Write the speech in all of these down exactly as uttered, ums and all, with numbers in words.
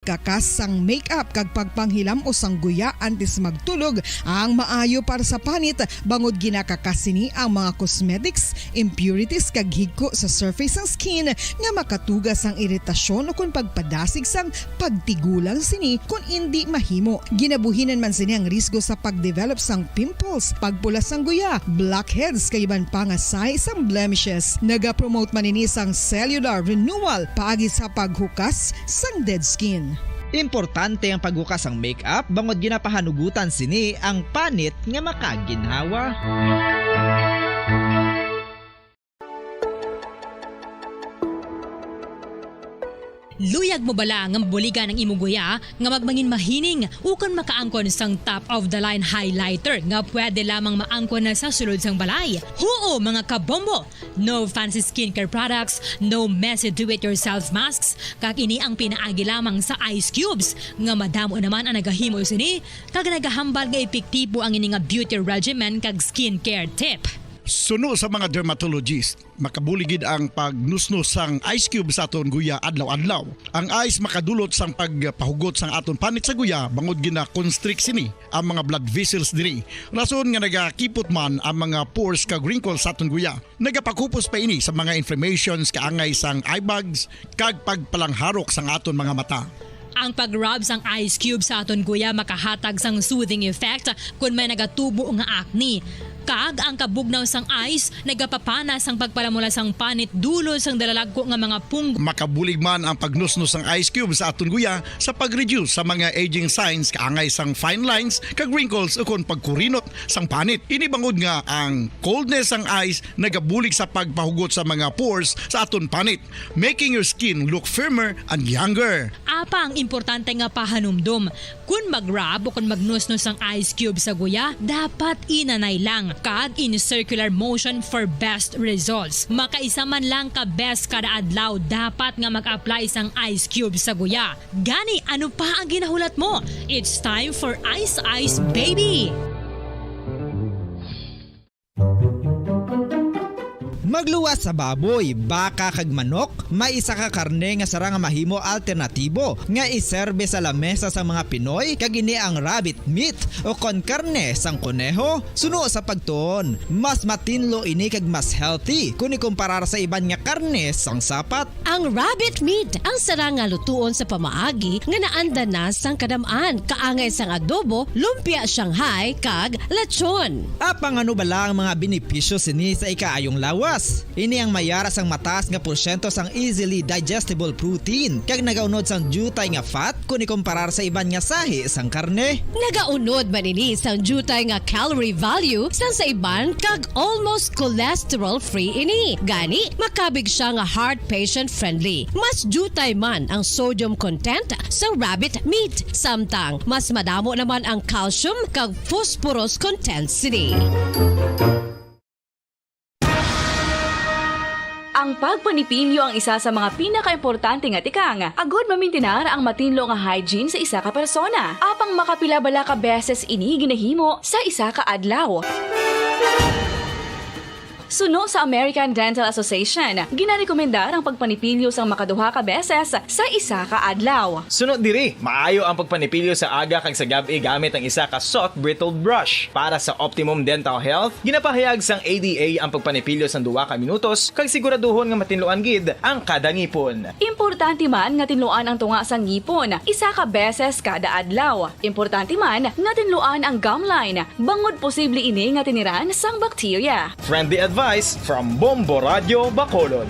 pagkakas sang makeup kag pagpanghilam-os sang guya antes magtulog ang maayo para sa panit, bangod ginakakas sini ang mga cosmetics, impurities, kag higko sa surface sang skin nga makatuga sang iritasyon ukon pagpadasig sang pagtigulang sini kon indi mahimo. Ginabuhinan man sini ang risgo sa pagdevelop sang pimples, pagpula sang guya, blackheads, kag iban pa nga sahi sang blemishes. Nagapromote man ini sang cellular renewal paagi sa paghukas sang dead skin. Importante ang paghukas sang makeup bangod ginapahanugutan sini ang panit nga makaginhawa. Luyag mo bala nga mabuligan ang imo guya nga magmangin mahining ukon makaangkon sang top of the line highlighter nga pwede lamang maangkon na sa sulod sang balay? Huo, mga kabombo! No fancy skincare products, no messy do-it-yourself masks, kag ini ang pinaagi lamang sa ice cubes, nga madamo naman ang nagahimo sini, kag nagahambal nga epektibo ang ini nga beauty regimen kag skincare tip. Suno sa mga dermatologist, makabulig gid ang pagnusnos sang ice cube sa aton guya adlaw-adlaw. Ang ice makadulot sang pagpahugot sang aton panit sa guya, bangod gina-constrict sini ang mga blood vessels diri, rason nga nagakipot man ang mga pores kag wrinkles sa aton guya. Nagapakupos pa ini sa mga inflammations, kaangay sang eye bags, kag pagpalangharok sang aton mga mata. Ang pag-rub sang ice cube sa aton guya makahatag sang soothing effect kon may nagatubo nga acne. Kag ang kabugnaw sang ice nagapapana sang pagpalamula sang panit dulo sang dalalagko nga mga punggo. Makabulig man ang pagnusnos sang ice cube sa aton guya sa pag-reduce sa mga aging signs, kaangay sang fine lines kag wrinkles, ukon pagkurinot sang panit. Ini bangod nga ang coldness sang ice nagabulig sa pagpahugot sa mga pores sa aton panit, making your skin look firmer and younger. Apang importante nga pahanumdom, kon mag-rub o kon magnusnos ang ice cube sa guya, dapat inanay lang kag in circular motion for best results. Makaisa man lang ka beses kada adlaw dapat nga mag-apply sang ice cube sa guya. Gani, ano pa ang ginahulat mo? It's time for Ice Ice Baby! Magluwas sa baboy, baka kag manok, may isa ka karne nga sarang nga mahimo alternatibo nga iserbe sa lamesa sang mga Pinoy, kag ini ang rabbit meat o kon karne sang koneho. Suno sa pagtuon, mas matinlo ini kag mas healthy kon ikumparar sa iban nga karne sang sapat. Ang rabbit meat ang sarang nga lutuon sa pamaagi nga naanda na sang kadam-an, kaangay sang adobo, lumpia Shanghai, kag lechon. Apang ano bala ang mga benepisyo sini sa ikaayong lawas? Ini ang may ara sang mataas nga porsyento sang easily digestible protein kag nagaunod sang diutay nga fat kon ikumparar sa iban nga sahi sang karne. Nagaunod man ini sang diutay nga calorie value sang sa iban kag almost cholesterol-free ini. Gani, makabig sia nga heart patient-friendly. Mas diutay man ang sodium content sang rabbit meat, samtang mas madamo naman ang calcium kag phosphorus content sini. Ang pagpanipilyo ang isa sa mga pinakaimportante nga tikang agud mamintinar ang matinlo nga hygiene sa isa ka persona. Apang makapila bala ka beses ini ginahimo sa isa ka adlaw? Suno sa American Dental Association, ginarekomendar ang pagpanipilyo sang makaduha ka beses sa isa ka adlaw. Suno diri, maayo ang pagpanipilyo sa aga kag sa gab-i gamit ang isa ka soft bristled brush. Para sa optimum dental health, ginapahayag sang A D A ang pagpanipilyo sang duha ka minutos kag siguraduhon nga matinluan gid ang kada ngipon. Importante man nga tinluan ang tunga sang ngipon isa ka beses kada adlaw. Importante man nga tinluan ang gum line, bangod posible ini nga tiniran sang bakterya. Friendly advice from Bombo Radyo Bacolod.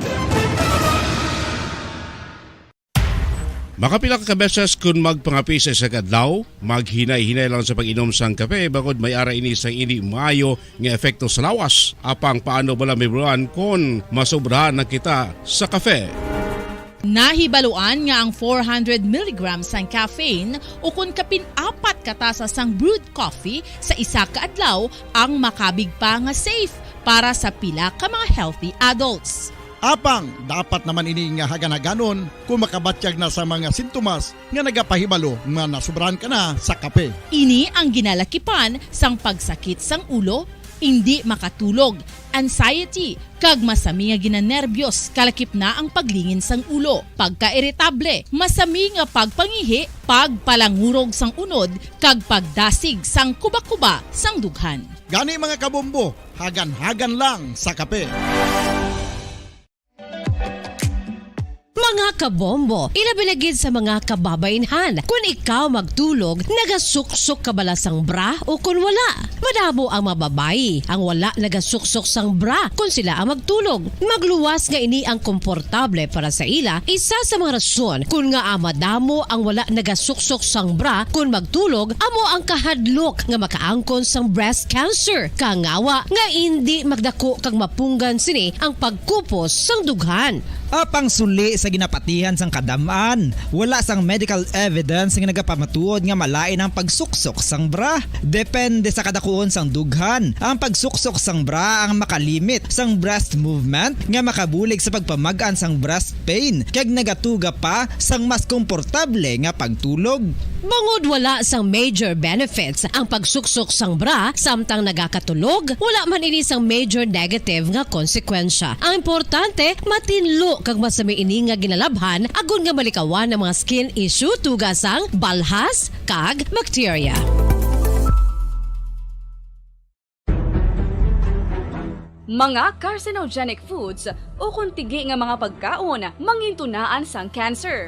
Makapila ka beses kon magpangape sa isa ka adlaw, maghinay-hinay lang sa pag-inom sang kape, bangod may ara ini sang indi maayo nga epekto sa lawas. Apang paano bala mahibaluan kon masobrahan na kita sa kape? Nahibaluan nga ang four hundred milligrams sang caffeine ukon kapin apat ka tasa sang brewed coffee sa isa ka adlaw ang makabig pa nga safe para sa pila ka mga healthy adults. Apang dapat naman ini nga hagan-haganon kon makabatyag na sa mga sintomas nga nagapahibalo nga nasobrahan ka na sa kape. Ini ang ginalakipan sang pagsakit sang ulo, indi makatulog, anxiety, kag masami nga ginanerbyos, kalakip na ang paglingin sang ulo, pagkairitable, masami nga pagpangihi, pagpalangurog sang unod, kag pagdasig sang kubakuba sang dughan. Gani, mga kabombo, hagan-hagan lang sa kape. Mga kabombo, ilabi na gid sa mga kababaynhan, kun ikaw magtulog, nagasuksok ka bala sang bra o kun wala? Madamo ang mga babayi ang wala nagasuksok sang bra kun sila ang magtulog. Magluwas nga ini ang komportable para sa ila. Isa sa mga rason kun ngaa madamo ang wala nagasuksok sang bra kun magtulog amo ang kahadlok nga makaangkon sang breast cancer. Kangawa nga indi magdako kag mapunggan sini ang pagkupos sang dughan. Apang suli sa ginapatihan sang kadam-an, wala sang medical evidence nga nagapamatuod nga malain ang pagsuksok sang bra. Depende sa kadakuon sang dughan, ang pagsuksok sang bra ang makalimit sang breast movement nga makabulig sa pagpamag-an sang breast pain kag nagatuga pa sang mas komportable nga pagtulog. Bangod wala sang major benefits ang pagsuksok sang bra samtang nagakatulog, wala man ini sang major negative nga konsekwensya. Ang importante, matinlo kag masami ini nga ginalabhan agod nga malikawan ang mga skin issue tuga sang balhas kag bakterya. Mga carcinogenic foods ukon tigi nga mga pagkaon mangintunaan sang cancer.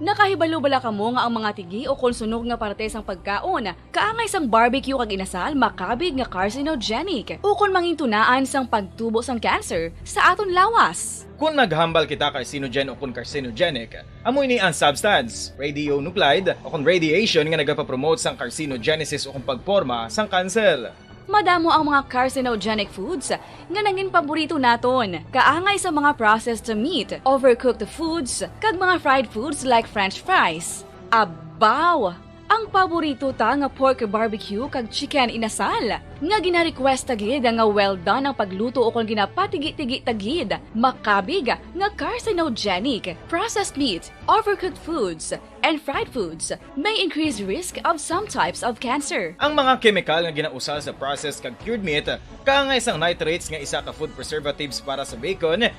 Nakahibalo bala kamo nga ang mga tigi ukon sunog nga parte sang pagkaon, kaangay sang barbecue kag inasal, makabig nga carcinogenic ukon mangintunaan sang pagtubo sang cancer sa aton lawas? Kon maghambal kita carcinogen ukon carcinogenic, amo ini ang substance, radionuclide, ukon radiation nga nagapapromote sang carcinogenesis ukon pagporma sang cancer. Madamo ang mga carcinogenic foods nga nangin paborito naton, kaangay sa mga processed meat, overcooked foods, kag mga fried foods like French fries. Abaw! Ang paborito ta nga pork barbecue kag chicken inasal, nga gina-request ta gid nga well done ang pagluto ukon ginapatigi-tigi ta gid, makabig nga carcinogenic. Processed meat, overcooked foods, and fried foods may increase risk of some types of cancer. Ang mga kemikal nga ginausar sa processed kag cured meat, kaangay sang nitrates nga isa ka food preservatives para sa bacon,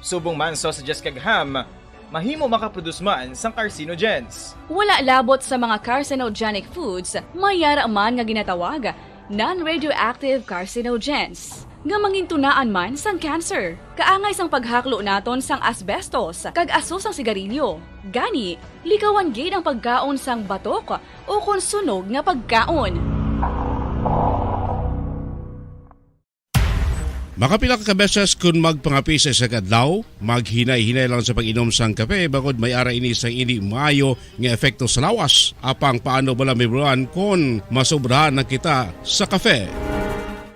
subong man sausages kag ham, mahimo makaproduce man sang carcinogens. Wala labot sa mga carcinogenic foods, may yara man nga ginatawag non-radioactive carcinogens, nga mangintunaan man sang cancer. Kaangay sang paghaklo naton sang asbestos kag aso sang sigarilyo. Gani, likawan gid ang pagkaon sang batok ukon sunog nga pagkaon. Makapila ka beses kon magpangape sa isa ka adlaw, maghinay-hinay lang sa pag-inom sang kape, bangod may ara ini sang indi maayo nga epekto sa lawas. Apang paano bala mahibaluan kon masobrahan na kita sa kape?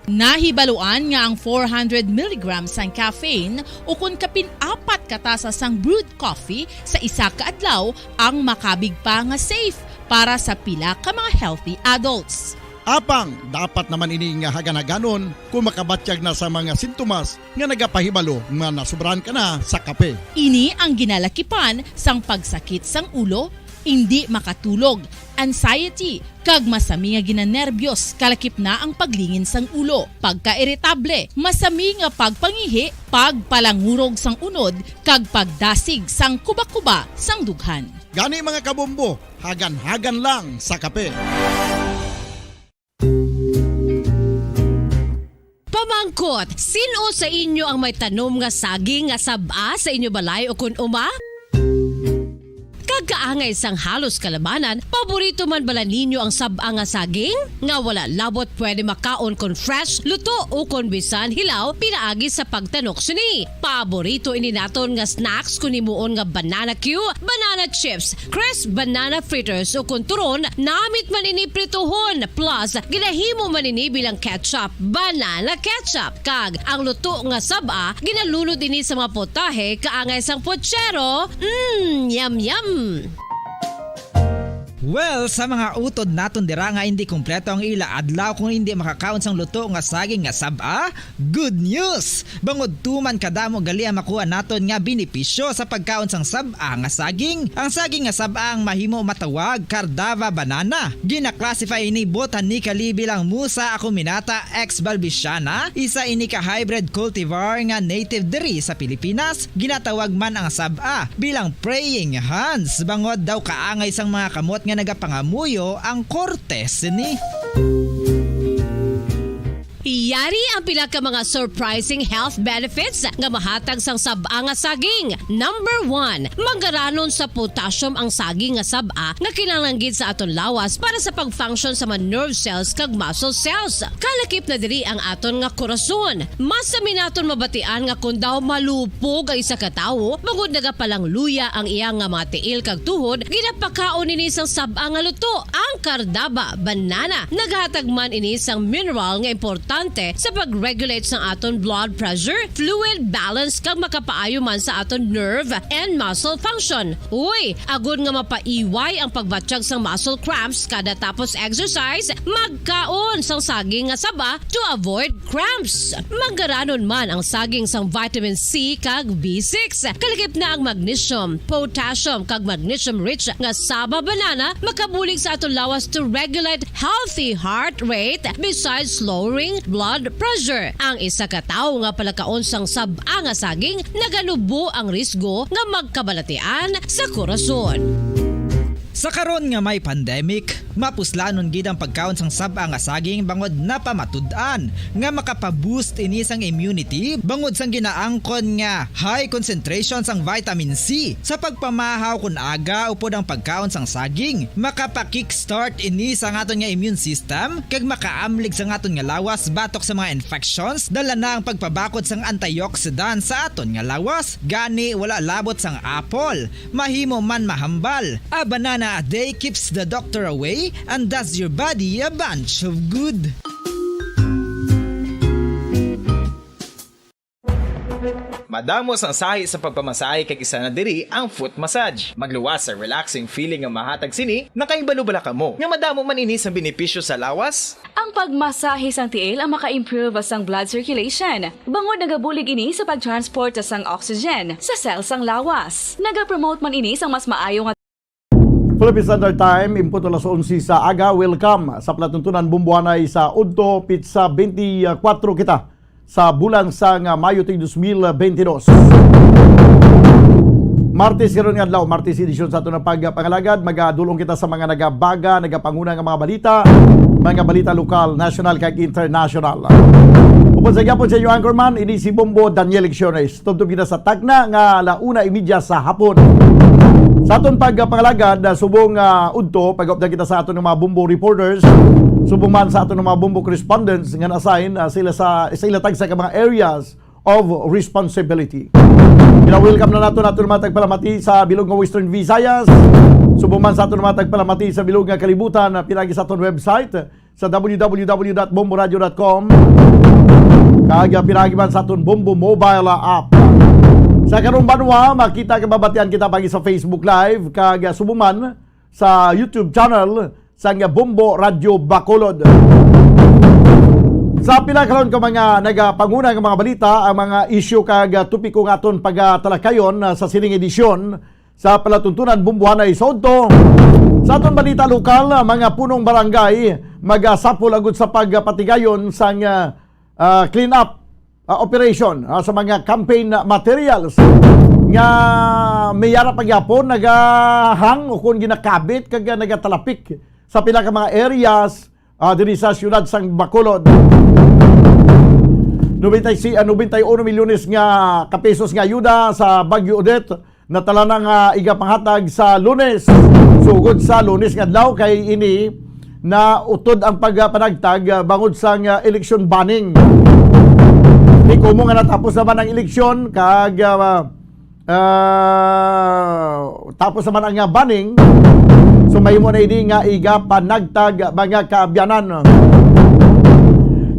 Nahibaluan nga ang four hundred milligrams sang caffeine ukon kapin-apat ka tasa sang brewed coffee sa isa ka adlaw ang makabig pa nga safe para sa pila ka mga healthy adults. Apang dapat naman ini nga hagan-haganon kon makabatyag na sa mga sintomas nga nagapahibalo nga nasobrahan ka na sa kape. Ini ang ginalakipan sang pagsakit sang ulo, indi makatulog, anxiety, kag masami nga ginanerbyos, kalakip na ang paglingin sang ulo, pagkairitable, masami nga pagpangihi, pagpalangurog sang unod, kag pagdasig sang kubakuba sang dughan. Gani, mga kabombo, hagan-hagan lang sa kape. Pamangkot, sin-o sa inyo ang may tanom nga saging nga sab-a sa inyo balay ukon uma? Kag kaangay sang halos kalabanan, paborito man bala ninyo ang sab-a nga saging? Nga wala labot pwede makaon kon fresh, luto, ukon bisan hilaw pinaagi sa pagtanok sini. Paborito ini naton nga snacks kon himuon nga banana cue, banana chips, crisp banana fritters, ukon turon, namit man ini prituhon, plus ginahimo man ini bilang ketchup, banana ketchup, kag ang luto nga sab-a ginalunod ini sa mga potahe kaangay sang puchero. Mm, yum, yum! Well, sa mga utod naton dira nga hindi kompleto ang ila adlaw kung hindi makakaon sang luto nga saging nga sab-a, good news! Bangod tuman kadamo gali ang makuha naton nga benepisyo sa pagkaon sang sab-a nga saging. Ang saging nga sab-a ang mahimo matawag Cardava banana. Gina-classify ini botanically bilang Musa acuminata ex balbisiana, isa ini ka hybrid cultivar nga native diri sa Pilipinas. Ginatawag man ang sab-a bilang praying hands, bangod daw kaangay sang mga kamot nga nagapangamuyo ang korte sini. Yari ang pila ka mga surprising health benefits nga mahatag sang sab-a nga saging. Number one, manggaranon sa potassium ang saging nga sab-a nga kinahanglan gid sa aton lawas para sa pag-function sa mga nerve cells kag muscle cells. Kalakip na diri ang aton nga korason. Mas sami naton mabatian nga kon daw malupog ang isa ka tawo, bangod nagapalangluya ang iya nga mga tiil kag tuhod, ginapakaon ini sang sab-a nga luto, ang kardaba, banana. Naghatag man ini sang mineral nga importante sa pag-regulate sang aton blood pressure, fluid balance, kag makapaayo man sa aton nerve and muscle function. Uy, agod nga mapaiway ang pagbatyag sang muscle cramps kada tapos exercise, magkaon sang saging nga saba to avoid cramps. Manggaranon man ang saging sang vitamin C kag B six. Kalakip na ang magnesium, potassium, kag magnesium-rich nga saba banana makabulig sa aton lawas to regulate healthy heart rate besides lowering blood pressure. Ang isa ka tawo nga palakaon sang sab-a nga saging naganubo ang risgo nga magkabalatian sa korason. Sa karon nga may pandemic, mapuslanon gid ang pagkaon sang sab-a nga saging bangod napamatud-an nga makapa-boost ini sang immunity bangod sang ginaangkon nga high concentration sang vitamin C. Sa pagpamahaw kon aga upod ang pagkaon sang saging, makapa-kickstart ini sa aton nga immune system kag makaamlig sa aton nga lawas batok sa mga infections. Dala na ang pagpabakod sang antioxidant sa aton nga lawas, gani wala labot sang apple. Mahimo man mahambal. A banana a day keeps the doctor away and does your body a bunch of good. Madamo sang sahi sa pagpamasahe kag isa na diri ang foot massage. Magluwas sa relaxing feeling nga mahatag sini, nakahibalo bala kamo nga madamo man ini sa benepisyo sa lawas? Ang pagmasahe sang tiil ang maka-improve sang blood circulation, bangod nagabulig ini sa pag-transport sang oxygen sa cell sang lawas. Nagapromote man ini sang mas maayo nga Philippine Standard Time, impot alas onse sa aga. Welcome sa palatuntunan Bumbuanay sa udto, pitsa twenty-four kita sa bulan sang, ah, Mayo tuig dos mil benti dos. Martes karon nga adlaw, Martes edisyon sa aton nga pagpangalagad. Magadulong kita sa mga nagabaga, nagapanguna nga mga balita, mga balita lokal, national, kag international. Upod sa gihapon sa inyo anchorman, ini si Bombo Daniel Lecciones. Tubtob kita sa takna nga ala una imedya sa hapon. Sa aton pagpangalagad, ah, subong, ah, udto, pag-update kita sa aton nga mga Bombo reporters, subong man sa aton nga mga Bombo correspondents nga na-assign, ah, sila sa, sa ila tagsa ka mga areas of responsibility. Gina-welcome na nato naton mga tagpalamati sa bilog nga Western Visayas. Subong man sa aton mga tagpalamati sa bilog nga kalibutan, ah, pinagi sa aton website sa w w w dot bombo radio dot com, kag, ah, pinagi man sa aton Bombo mobile app. Sa karong banwa, makita kag mabatian kita pagi sa Facebook Live, kag, ah, subong man sa YouTube channel sang Bombo Radio Bacolod. Sa pila karon ka mga nagapanguna nga mga balita, ang mga isyu kag topiko nga aton pagatalakayon, ah, sa sining edisyon sa palatuntunan Bumbuanay sa udto. Sa aton balita lokal, ah, mga punong barangay magasapol agud sa pagpatigayon sang, ah, ah, clean up ah, operation, ah, sa mga campaign materials nga may ara pa gyapon nagahang o kon ginakabit kag nagatalapik sa pila ka mga areas, ah, diri sa siyudad sang Bacolod. Nobenta y si-, ah, nobenta y uno milyones nga ka pesos nga ayuda sa Bagyo Odette natala na nga igapanghatag sa Lunes. Sugod sa Lunes nga adlaw kay ini na utod ang pagpanagtag, ah, bangod sang, ah, election banning. Di kumo nga natapos naman ang eleksyon kag, ah, ah, tapos naman ang, ah, banning, so mahimo na ini nga igapanagtag, mga kaabyanan.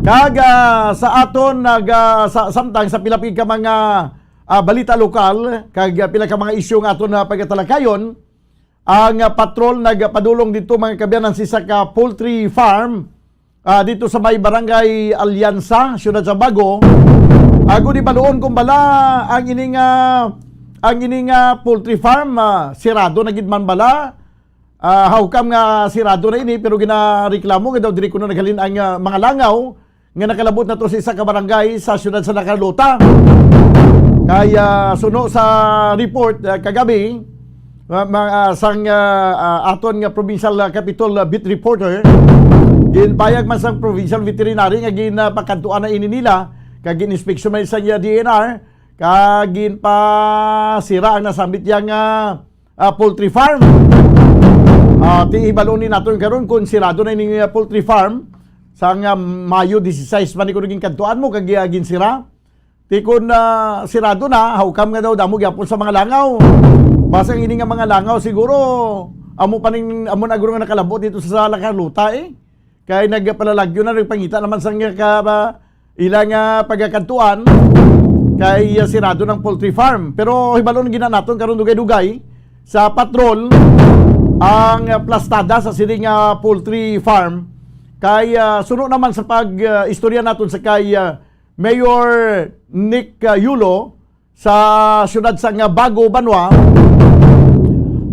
Kag, ah, sa aton nag, ah, sa, samtang sa pila pa gid ka mga ah, balita lokal, kag, ah, pila ka mga isyu nga aton na pagatalakayon. ang, ah, patrol nagapadulong dito, mga kaabyanan, sa isa ka poultry farm, ah, dito sa may Barangay Alianza, Siyudad sa Bago. Ako di baluon kung bala ang ining, ah, ang ining, ah, poultry farm, ah, sirado na gid man bala. Ah, how come nga sirado na ini, pero ginareklamo nga daw diri kuno naghalin ang, ah, mga langaw nga nakalabot na to sa isa ka barangay sa siyudad sa La Carlota. Kay, ah, suno sa report, ah, kagabi, ah, ma-, ah, sang, ah, ah, aton nga provincial, ah, Capitol, ah, beat reporter, ginpayag man sang provincial veterinary nga ginapakadtuan na ini nila, kag gin-inspeksyon man sa iya D N R, kag ginpasira ang nasambit yang, ah, ah, poultry farm. Ah, ti hibaluon ni naton karon kung sirado na ining, ah, poultry farm. Sang, ah, Mayo dieciséis man ni kuno ginkadtuan mo kag, ah, ginsira. Ti kun, ah, sirado na, how come nga daw damo gyapon sa mga langaw? Basta ini nga mga langaw siguro amo pa ning, amo na guro nga nakalabot dito sa La Carlota, eh. Kay nagpalalagyo na, nagpangita naman sang ka ba, ila nga pagakadtuan, kay, ah, sirado ng poultry farm. Pero hibalon gina naton karon dugay-dugay sa patrol ang, ah, plastada sa sini nga poultry farm. Kay, ah, suno naman sa pag, ah, istorya naton sa kay, ah, Mayor Nick, ah, Yulo, sa siyudad sang Bago, Banwa.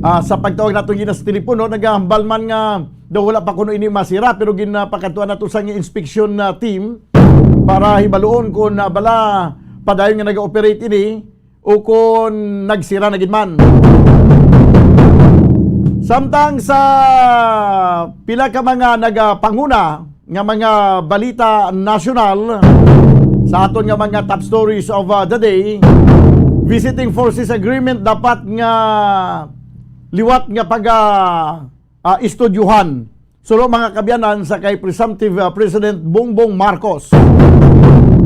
Ah, sa pagtawag nato gina sa telepono, nagahambal man nga daw wala pa kuno ini masira, pero ginapakadtuan nato sang inspeksyon na team para hibaluon kung, ah, bala padayon nga naga-operate ini o kung nagsira na gid man. Samtang sa pila ka mga nagapanguna nga mga balita nasyonal, sa aton nga mga top stories of, uh, the day, visiting forces agreement dapat nga liwat nga pag, uh, uh, istudyuhan. Suno, mga kaabyanan, sa kay presumptive, uh, President Bongbong Marcos.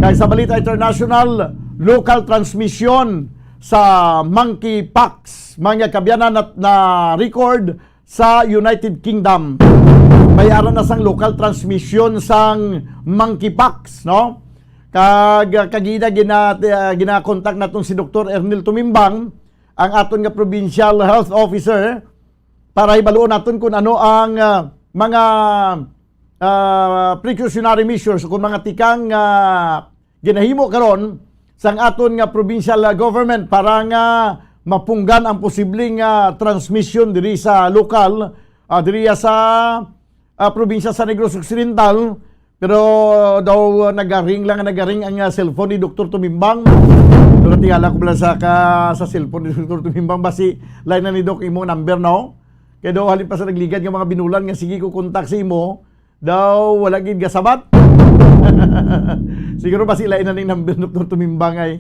Kay sa balita international, local transmission sa monkeypox, mga kaabyanan, na, na record sa United Kingdom. May ara na sang local transmission sang monkeypox, no? Kag, ah, kagina gina, ah, gina-contact naton si Doktor Ernil Tumimbang, ang aton nga provincial health officer, para hibaluon naton kung ano ang, ah, mga, ah, precautionary measures, kung mga tikang, ah, ginahimo karon sang aton nga provincial, ah, government para nga mapunggan ang posibleng, ah, transmission diri sa lokal, ah, diri sa, ah, probinsya sa Negros Occidental. Pero daw, ah, nagaring lang, nagaring ang, ah, cellphone ni Doktor Tumimbang. Pero tingala ko lang sa ka, sa cellphone ni Doktor Tumimbang, basi lain na ni Doc imo number, no? Kaya daw halin pa sa nagligad nga mga binulan nga sige ko kontak sa imo, daw wala gid gasabat. Siguro ba sila ina ning number, Doktor Tumimbang ay.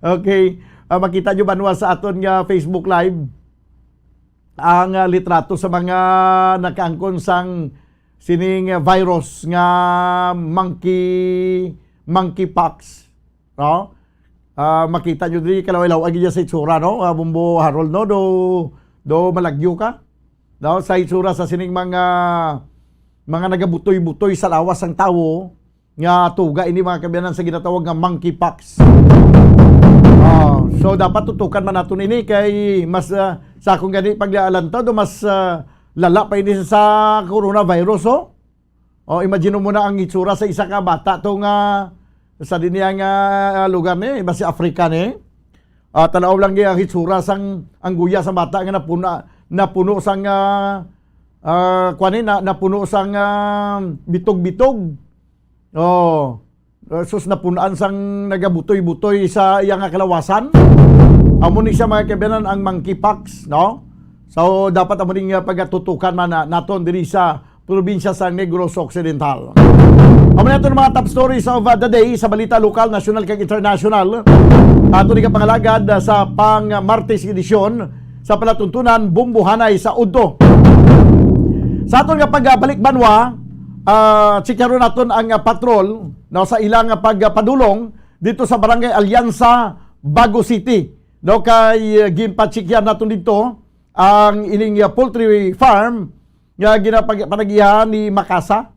Okay. Ah, makita nyo ba, Noah, sa aton nga Facebook Live ang, ah, litrato sa mga nakaangkon sang sining, ah, virus nga monkey, monkeypox, no? Ah, makita nyo diri, kalaw-law gid sa itsura, no? Ah, Bumbo Harold, no? Do, do malagyo ka? Daw sa itsura sa sining mga, mga nagabutoy-butoy sa lawas sang tawo, nga tuga ini, mga kaabyanan, sa ginatawag nga monkeypox. Ah, so dapat tutukan man naton ini kay mas, ah, sa akong gani paglantaw do mas, ah, lala pa ini sa coronavirus, oh. Oh, imagine mo na ang itsura sa isa ka bata to nga sa dinya nga, ah, lugar ni, iba si Africa ni. Ah, tanaw lang gyud ang hitsura sang, ang guya sa bata nga napuna, napuno sang, ah, ah, kuwan ni, na, napuno sang, ah, bitog-bitog. Oh. Ah, sus, napunan sang nagabutoy-butoy sa iya nga kalawasan. Amo ni siya, mga kaabyanan, ang monkeypox, no? So, dapat amo ni nga pagatutukan man na, naton diri sa probinsya sa Negros Occidental. Amo na ito ang mga top stories of, uh, the day sa balita lokal, nasyonal, kag international. Ato ni kapangalagad, uh, sa pang Martes edisyon sa palatuntunan, Bumbuhanay sa Udto. Sa aton nga pagbalik, Banwa, uh, chikaron naton ang, uh, patrol, no, sa ilang, uh, pagpadulong dito sa Barangay Alianza, Bago City. No, kay, uh, ginpachikyan naton dito ang ining, uh, poultry farm nga ginapag-, panagihan ni Makasa,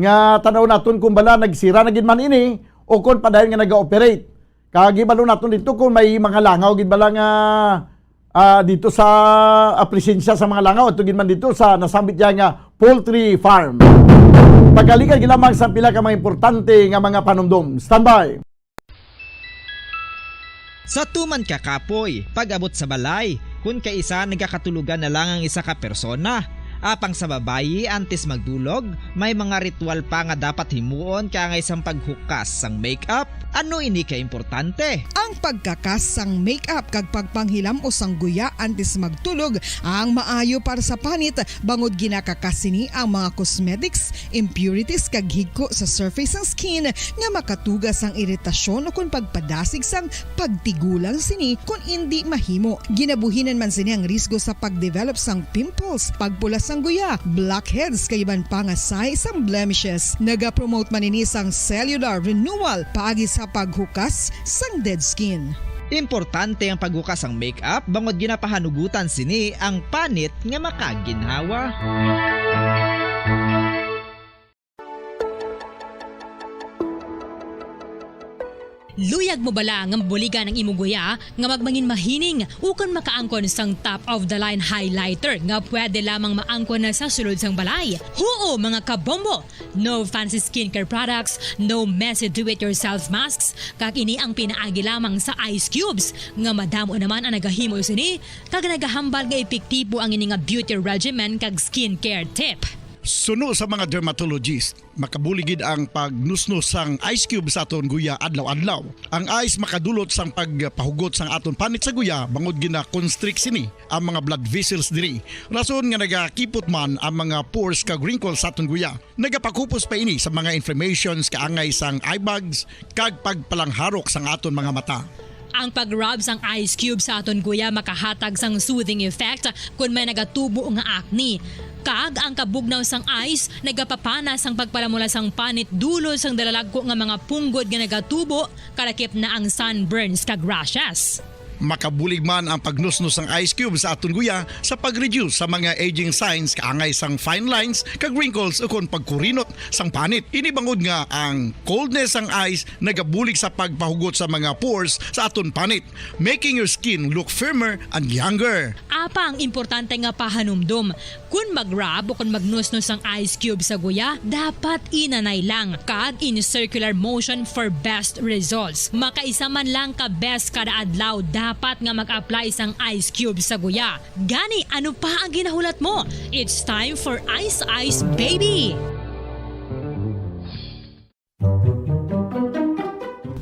nga tanaw naton kung bala nagsira na gid man ini o kung padayon nga naga-operate. Kag hibalo naton dito kung may mga langaw gid bala nga, ah, dito sa, ah, presensya sa mga langaw, at tugin man dito sa nasambit niya nga poultry farm. Pagkalikan lamang sa pila ka mga importante nga mga panumdom. Standby! Sa tuman ka kapoy, pag-abot sa balay, kun kaisa nagakatulogan na lang ang isa ka persona. Apang sa babayi, antes magdulog, may mga ritual pa nga dapat himuon kaangay sang paghukas sang makeup. Ano ini ka importante? Ang pagkakas sang makeup kag pagpanghilam-os sang guya antes magtulog ang maayo para sa panit, bangod ginakakas sini ang mga cosmetics, impurities kag higko sa surface sang skin nga makatuga sang iritasyon ukon pagpadasig sang pagtigulang sini kon indi mahimo. Ginabuhinan man sini ang risgo sa pagdevelop sang pimples, pagpula sang guya, blackheads, kag iban pa nga sahi sang blemishes. Nagapromote man ini sang cellular renewal paagi sa paghukas sang dead skin. Importante ang paghukas sang makeup bangod ginapahanugutan sini ang panit nga makaginhawa. Luyag mo bala nga mabuligan ang imo guya nga magmangin mahining ukon makaangkon sang top of the line highlighter nga pwede lamang maangkon na sa sulod sang balay? Huo, mga kabombo! No fancy skincare products, no messy do-it-yourself masks, kag ini ang pinaagi lamang sa ice cubes nga madamo naman ang nagahimo sini kag nagahambal nga epektibo ang ini nga beauty regimen kag skincare tip. Suno sa mga dermatologist, makabulig gid ang pagnusnos sang ice cube sa aton guya adlaw-adlaw. Ang ice makadulot sang pagpahugot sang aton panit sa guya bangod gina-constrict sini ang mga blood vessels diri, rason nga nagakipot man ang mga pores kag wrinkles sa aton guya. Nagapakupos pa ini sa mga inflammations kaangay sang eye bags kag pagpalangharok sang aton mga mata. Ang pag-rub sang ice cube sa aton guya makahatag sang soothing effect kon may nagatubo nga acne. Kag ang kabugnaw sang ice nagapapana sang pagpalamula sang panit dulot sang dalalagko nga mga punggod nga nagatubo, kalakip na ang sunburns kag rashes. Makabulig man ang pagnusnos sang ice cube sa aton guya sa pag-reduce sa mga aging signs kaangay sang fine lines kag wrinkles ukon pagkurinot sang panit. Ini bangod nga ang coldness sang ice nagabulig sa pagpahugot sa mga pores sa aton panit, making your skin look firmer and younger. Apang importante nga pahanumdom, kon mag-rub o kon magnusnos ang ice cube sa guya, dapat inanay lang kag in circular motion for best results. Makaisa man lang ka beses kada adlaw dapat nga mag-apply sang ice cube sa guya. Gani, ano pa ang ginahulat mo? It's time for Ice Ice Baby!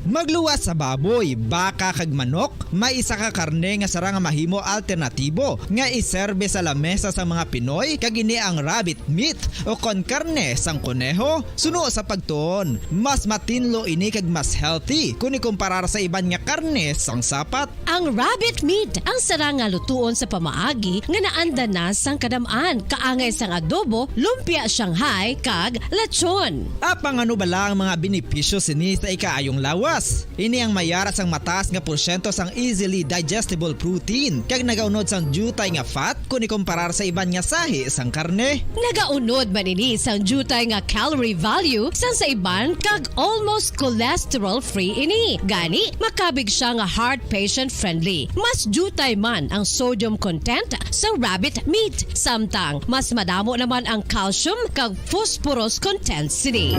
Magluwas sa baboy, baka kag manok, may isa ka karne nga sarang nga mahimo alternatibo nga iserbe sa lamesa sang mga Pinoy, kag ini ang rabbit meat o kon karne sang koneho. Suno sa pagtuon, mas matinlo ini kag mas healthy kon ikumparar sa iban nga karne sang sapat. Ang rabbit meat ang sarang nga lutuon sa pamaagi nga naanda na sang kadam-an, kaangay sang adobo, lumpia Shanghai, kag lechon. Apang ano bala ang mga benepisyo sini sa ikaayong lawas? Ini ang may ara sang mataas nga porsyento sang easily digestible protein, kag nagaunod sang diutay nga fat kon ikumparar sa iban nga sahi sang karne. Nagaunod man ini sang diutay nga calorie value sang sa iban kag almost cholesterol-free ini. Gani, makabig sia nga heart patient-friendly. Mas diutay man ang sodium content sa rabbit meat, samtang mas madamo naman ang calcium kag phosphorus content sini.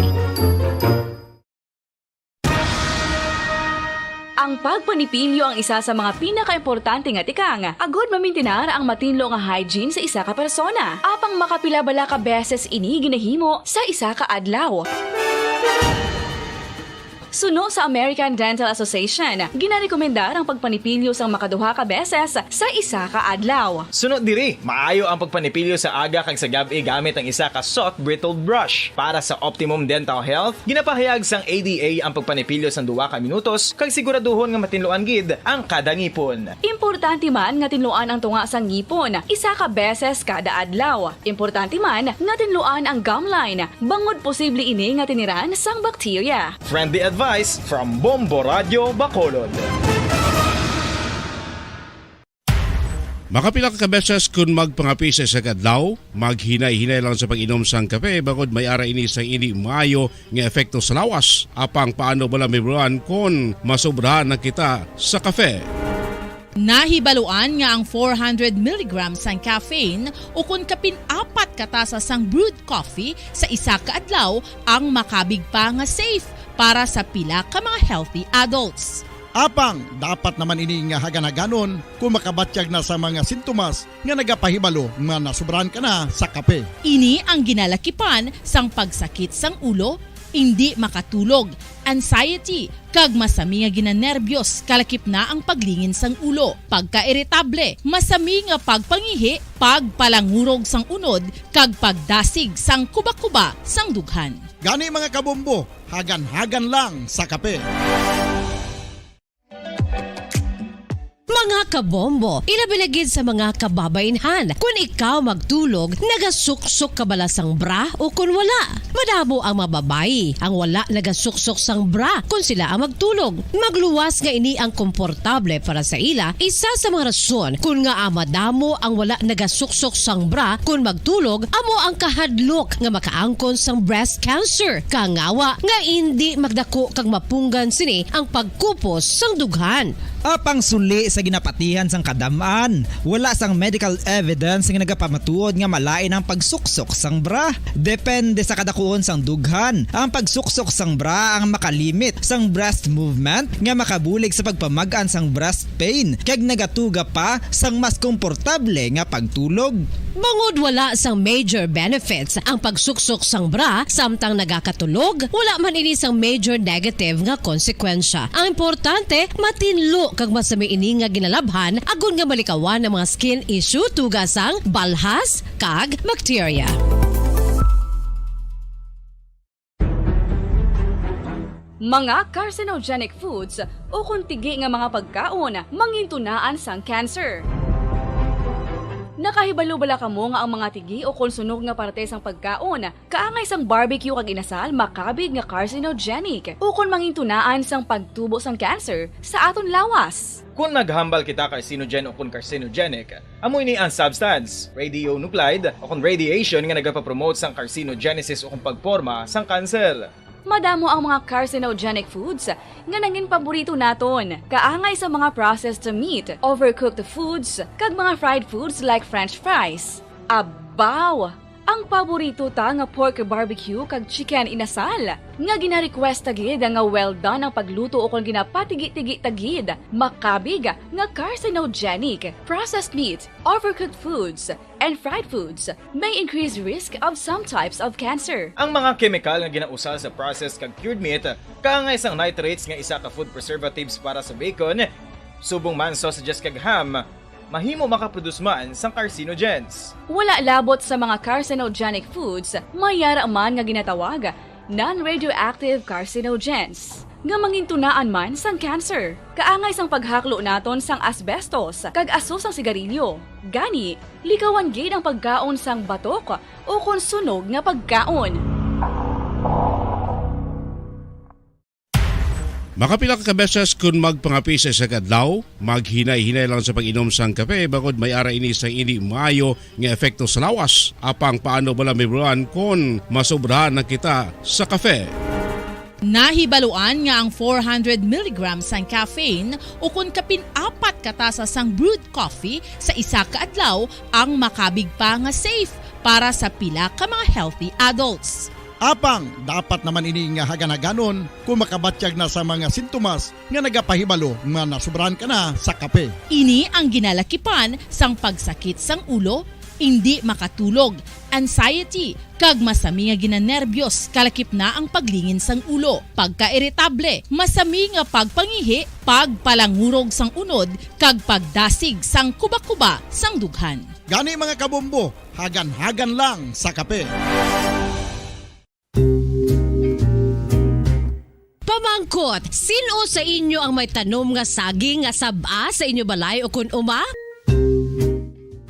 Ang pagpanipilyo ang isa sa mga pinakaimportante nga tikang agud mamintinar ang matinlo nga hygiene sa isa ka persona. Apang makapila bala ka beses ini ginahimo sa isa ka adlaw? Suno sa American Dental Association, ginarekomendar ang pagpanipilyo sang makaduha ka beses sa isa ka adlaw. Suno diri, maayo ang pagpanipilyo sa aga kag sa gab-i gamit ang isa ka soft bristled brush. Para sa optimum dental health, ginapahayag sang A D A ang pagpanipilyo sang duha ka minutos kag siguraduhon nga matinluan gid ang kada ngipon. Importante man nga tinluan ang tunga sang ngipon isa ka beses kada adlaw. Importante man nga tinluan ang gum line, bangod posible ini nga tiniran sang bakterya. Friendly advice from Bombo Radyo Bacolod. Makapila ka beses kun magpangape sa isa ka adlaw, maghinay-hinay lang sa pag-inom sang kape, bangod may ara ini sang indi maayo nga epekto sa lawas. Apang paano bala mahibaluan kon masobrahan na kita sa kape? Nahibaluan nga ang four hundred milligrams sang caffeine ukon kapin apat ka tasa sang brewed coffee sa isa ka adlaw ang makabig pa nga safe para sa pila ka mga healthy adults. Apang dapat naman ini nga hagan-haganon kung makabatyag na sa mga sintomas nga nagapahibalo nga nasubrahan ka na sa kape. Ini ang ginalakipan sang pagsakit sang ulo, indi makatulog, anxiety, kag masami nga ginanerbiyos kalakip na ang paglingin sang ulo, pagkairitable, masami nga pagpangihi, pagpalangurog sang unod, kag pagdasig sang kubakuba sang dughan. Gani, mga kabombo, hagan-hagan lang sa kape. Mga kabombo, ilabi na gid sa mga kababaynhan. Kun ikaw magtulog, nagasuksok ka bala sang bra o kun wala? Madamo ang mga babayi ang wala nagasuksok sang bra kun sila ang magtulog. Magluwas nga ini ang komportable para sa ila. Isa sa mga rason kun ngaa madamo ang wala nagasuksok sang bra kun magtulog amo ang kahadlok nga makaangkon sang breast cancer. Kangawa nga indi magdako kag mapunggan sini ang pagkupos sang dughan. Apang suli sa ginapatihan sang kadam-an, wala sang medical evidence nga nagapamatuod nga malain ang pagsuksok sang bra. Depende sa kadakuon sang dughan, ang pagsuksok sang bra ang makalimit sang breast movement nga makabulig sa pagpamag-an sang breast pain kag nagatuga pa sang mas komportable nga pagtulog. Bangod wala sang major benefits ang pagsuksok sang bra samtang nagakatulog, wala man ini sang major negative nga konsekwensya. Ang importante, matinlo kag masami ini nga ginalabhan agod nga malikawan ang mga skin issue tuga sang balhas kag bacteria. Mga carcinogenic foods ukon tigi nga mga pagkaon mangintunaan sang cancer. Nakahibalo bala kamo nga ang mga tigi ukon sunog nga parte sang pagkaon, kaangay sang barbecue kag inasal, makabig nga carcinogenic ukon mangintunaan sang pagtubo sang cancer sa aton lawas? Kon naghambal kita carcinogen ukon carcinogenic, amo ini ang substance, radionuclide ukon radiation nga nagapapromote sang carcinogenesis ukon pagporma sang kanser. Madamo ang mga carcinogenic foods nga nangin paborito naton, kaangay sa mga processed meat, overcooked foods, kag mga fried foods like French fries. Abaw! Ang paborito ta nga pork barbecue kag chicken inasal, nga gina-request ta gid nga well done ang pagluto ukon ginapatigi-tigi ta gid, makabig nga carcinogenic. Processed meat, overcooked foods, and fried foods may increase risk of some types of cancer. Ang mga kemikal nga ginausal sa processed kag cured meat, kaangay sang nitrates nga isa ka food preservatives para sa bacon, subong man sausages kag ham, mahimo makaproduce man sang carcinogens. Wala labot sa mga carcinogenic foods, may yara man nga ginatawag non-radioactive carcinogens, nga mangintunaan man sang cancer. Kaangay sang paghaklo naton sang asbestos kag aso sang sigarilyo. Gani, likawan gid ang pagkaon sang batok ukon sunog nga pagkaon. Makapila ka beses kon magpangape sa isa ka adlaw, maghinay-hinay lang sa pag-inom sang kape, bangod may ara ini sa indi maayo nga epekto sa lawas. Apang paano bala mahibaluan kon masobrahan na kita sa kape? Nahibaluan nga ang four hundred milligrams sang caffeine ukon kapin apat ka tasa sang brewed coffee sa isa ka adlaw ang makabig pa nga safe para sa pila ka mga healthy adults. Apang dapat naman ini nga hagan-haganon kon makabatyag na sa mga sintomas nga nagapahibalo nga nasobrahan ka na sa kape. Ini ang ginalakipan sang pagsakit sang ulo, indi makatulog, anxiety, kag masami nga ginanerbiyos kalakip na ang paglingin sang ulo, pagkairitable, masami nga pagpangihi, pagpalangurog sang unod, kag pagdasig sang kubakuba sang dughan. Gani, mga kabombo, hagan-hagan lang sa kape. Pamangkot, sin-o sa inyo ang may tanom nga saging nga sab-a sa inyo balay ukon uma?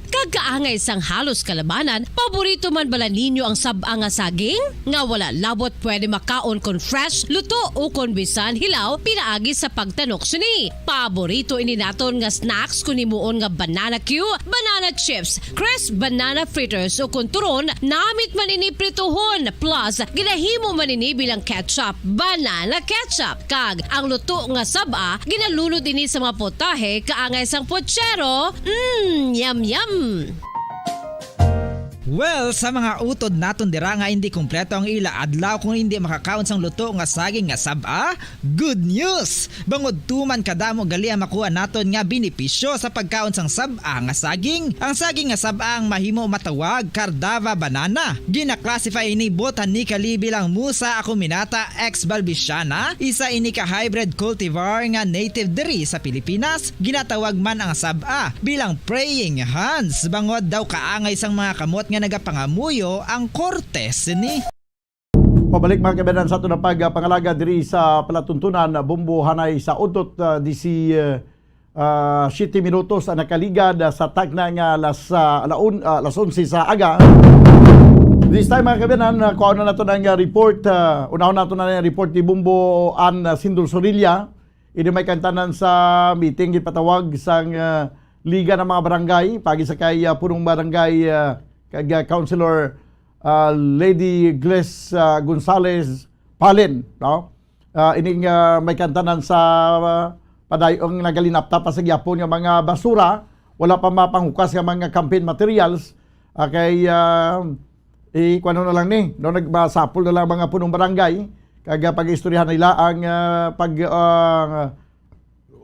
Kag kaangay sang halos kalabanan, paborito man bala ninyo ang sab-a nga saging? Nga wala labot pwede makaon kon fresh, luto, o kon bisan hilaw pinaagi sa pagtanok sini. Paborito ini naton nga snacks kon himuon nga banana cue, banana chips, crisp banana fritters, o kon turon, namit man ini prituhon. Plus, ginahimo man ini bilang ketchup, banana ketchup. Kag ang luto nga sab-a, ginalunod ini sa mga potahe kaangay sang pochero. Mm, yum, yum! Well, sa mga utod naton dira nga hindi kompleto ang ila adlaw kung hindi makakaon sang luto nga saging nga sab-a, good news! Bangod tuman kadamo gali ang makuha naton nga benepisyo sa pagkaon sang sab-a nga saging. Ang saging nga sab-a ang mahimo matawag Cardava banana. Gina-classify ini botanically bilang Musa acuminata ex balbisiana, isa ini ka hybrid cultivar nga native diri sa Pilipinas. Ginatawag man ang sab-a bilang praying hands, bangod daw kaangay sang mga kamot nga nagapangamuyo ang korte sini. Pabalik, mga kaibigan, sa aton na pagpangalaga diri sa palatuntunan, Bombo, hanay sa udto, ah, disi, ah, ah, siyete minutos ang nakaligad, ah, sa takna nga alas, ah, alaun-, ah, alas onse sa aga. This time, mga kaibigan, ah, kuha na nato ang, ah, report, ah, unahon nato na ang report ni Bombo Ann, ah, Sindol Sorilla. Ini may kantanan sa meeting gipatawag sang, ah, Liga ng mga Barangay, pagi sa kay, ah, punong barangay, ah, kag, ah, Councilor, ah, Lady Gles, ah, Gonzales Palen, no? Ah, ining, ah, may kantanan sa, ah, padayong nagalinapta pa sa gyapon nga mga basura, wala pa mapanghukas nga mga campaign materials, ah, kay, ah, i-, kuwano na lang ni, no, nagmasapol na lang mga punong barangay, kag, ah, pag-istoryahan nila ang, ah, pag, ah,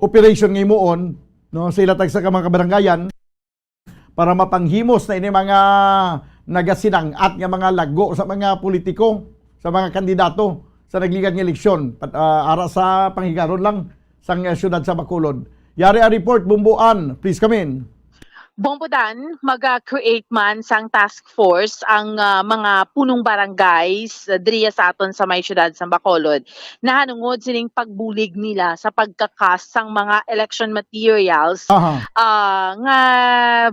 operation nga himuon, no, sa ila tagsa ka mga kabarangayan para mapanghimos na ini mga nagasinang-at nga mga lago sa mga politiko, sa mga kandidato sa nagligad nga eleksyon. Pat-, ah, ara sa panghigaron lang sang, ah, siyudad sa Bacolod. Yari ang report, Bombo Ann. Please come in. Bombo Dan, maga-create man sang task force ang, ah, mga punong barangays, ah, diriya sa aton sa may siyudad sa Bacolod, nahanungod sining pagbulig nila sa pagkakas sang mga election materials, Aha. ah, nga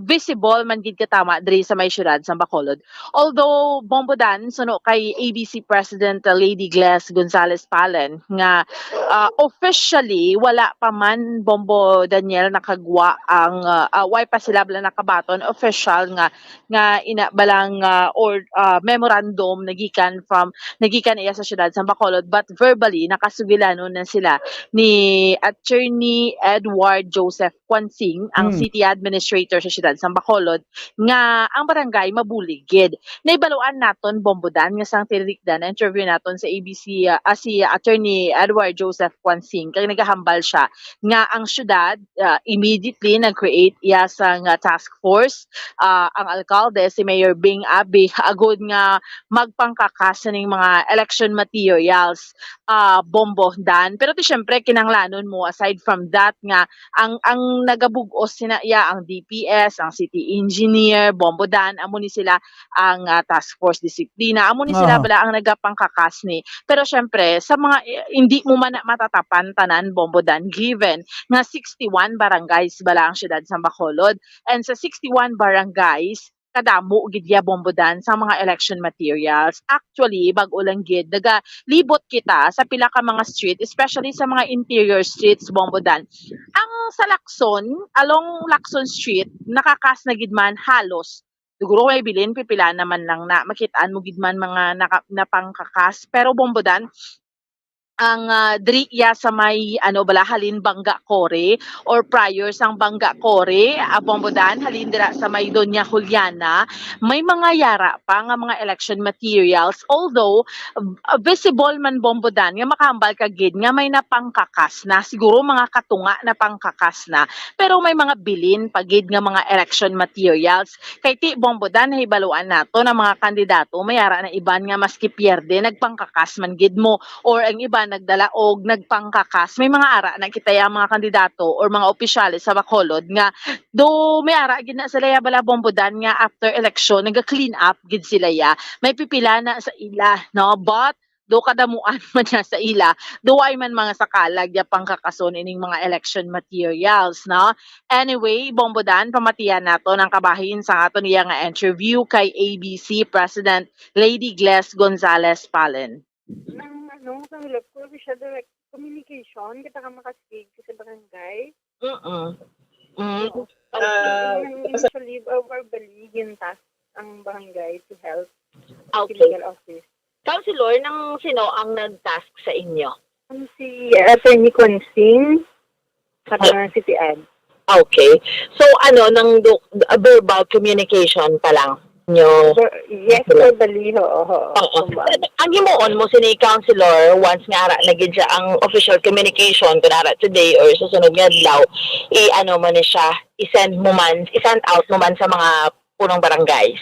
visible man gid katama diri sa may siyudad sa Bacolod. Although, Bombo Dan, suno kay A B C President, uh, Lady Gles Gonzales Palen, nga, uh, officially wala pa man, Bombo Daniel, nakagwa ang, uh, uh, way pa sila bala nakabaton official nga, nga ina balang, uh, or, uh, memorandum nagikan from, nagikan iya sa siyudad sa Bacolod, but verbally nakasugilanon na sila ni Attorney Edward Joseph Quansing, ang Hmm. city administrator sa siyudad sa Bacolod, nga ang barangay mabulig gid. Nahibaluan naton, Bombo Dan, nga sang tinikdan na interview naton sa A B C, ah, ah, si Attorney Edward Joseph Quansing, kag nagahambal siya nga ang syudad, ah, immediately nag-create iya sang, ah, task force, ah, ang alkalde, si Mayor Bing Abi, agud nga magpangkakas sining mga election materials, ah, Bombo Dan. Pero ti, syempre, kinahanglanon mo, aside from that, nga ang, ang nagabug-os sina iya, ang D P S, ang city engineer, Bombo Dan, amo ni sila ang, ah, task force disiplina, amo ni sila Aha. bala ang nagapangkakas ni. Pero syempre, sa mga, eh, hindi mo man na matatapan tanan, Bombo Dan, given nga sixty-one barangays bala ang siyudad sa Bacolod, and sa sixty-one barangays, kadamo gid ya, Bombo Dan, sa mga election materials. Actually, bag-o lang gid, nagalibot kita sa pila ka mga street, especially sa mga interior streets, Bombo Dan. Ang sa Lacson, along Lacson Street, nakakas na gid man halos. Siguro may bilin, pipila naman lang na, makitaan mo gid man mga naka-, napangkakas. Pero, Bombo Dan, ang, ah, diri iya sa may, ano bala, halin Bangga Core or prior sang Bangga Core, ah, Bombo Dan, halin dira sa may Doña Juliana, may mga yara pa nga mga election materials. Although, ah, visible man, Bombo Dan, nga makahambal ka gid nga may napangkakas na, siguro mga katunga napangkakas na, pero may mga bilin pa gid nga mga election materials. Kay ti, Bombo Dan, nahibaluan nato na mga kandidato, may ara na iban nga maski pierde, nagpangkakas man gid mo, or ang iban nagdala og nagpangkakas. May mga ara na kita ya mga kandidato or mga opisyales sa Bacolod nga do may ara gid na sila ya bala, Bombo Dan, nga after election naga-clean up gid sila ya. May pipila na sa ila, no? But do kadamuan man niya sa ila, do ay man mga sakalag ya pangkakason ining mga election materials, no? Anyway, Bombo Dan, pamatian nato ang kabahin sa aton iya nga interview kay A B C President Lady Gles Gonzalez Palen. Nang ano, sa hulap ko, siya direct communication, kita ka makasig sa barangay. Mm. Mm. Oo. Ah, Nang initially, uh, verbally, yung task ang barangay to help sa Okay. legal office. Councilor, nang sino ang nag-task sa inyo? Ang si Attorney Consing, sa Ah. mga city ad. Okay. So, ano, nang do-, a verbal communication pa lang nyo? Ver-, yes, Hello. verbally, oo, oo. Oo. Kumbaga. Ang himuon mo sini, Councilor, once nga ara na gid siya ang official communication, kun ara today or sa sunod nga adlaw, i-ano mo ni siya, i-send mo man, i-send out mo man sa mga punong barangays?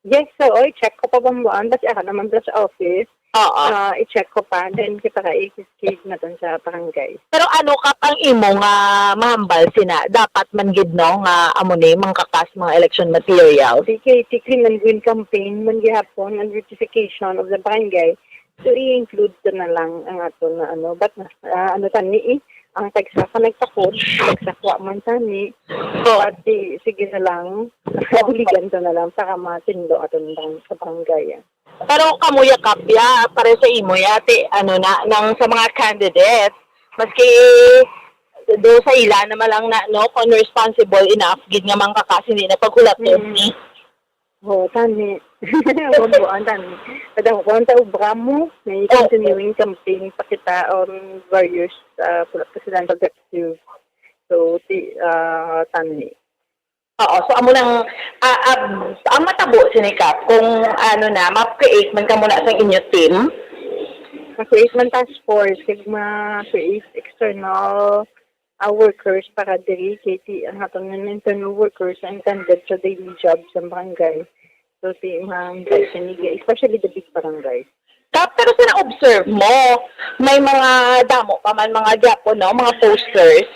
Yes, so, oy, check ko pa bambuan, basi ako naman sa office. Oo. Ah, i-check ko pa, then kita ka i-cascade na dun sa barangay. Pero ano, Kap, ang imo nga mahambal sina? Dapat man gid, no, nga amo ni mangkakas mga election materials? Sige, the Clean and Green campaign, man gihapon, and beautification of the barangay. So, i-include ko na lang ang ato na ano, but, ah, ano tani eh, ang tagsa ka nagtakod, tagsa kuha man tani, Oo. at di, sige na lang, kauligan ko na lang para matindo ato na lang sa barangay. Pero kamo ya, Kap, ya, pare sa imo ya, ti, ano na, nang sa mga candidate, maski do sa ila naman lang na, no, kung responsible enough, gid nga mangkakas, hindi na paghulat Mm. ni. Oo, tani. Bambuan, tani. Kadang ko ang taubra mo, may Oo. continuing campaign pa kita on various, ah, presidential objectives. So, ti-, ah, tani. Oo, so amo nang, ah, ah, ang matabo sini, Kap, kung ano na, ma-create man kamo na sang inyo team? Ma-create man task force, kag ma-create external, ah, workers para diri, kay ti-, ang aton nga internal workers ang intended sa daily job sa barangay. So, ti-, ma-, especially the big barangay. Kap, pero sa na-observe mo, may mga damo pa man mga gyapon, no? Mga posters.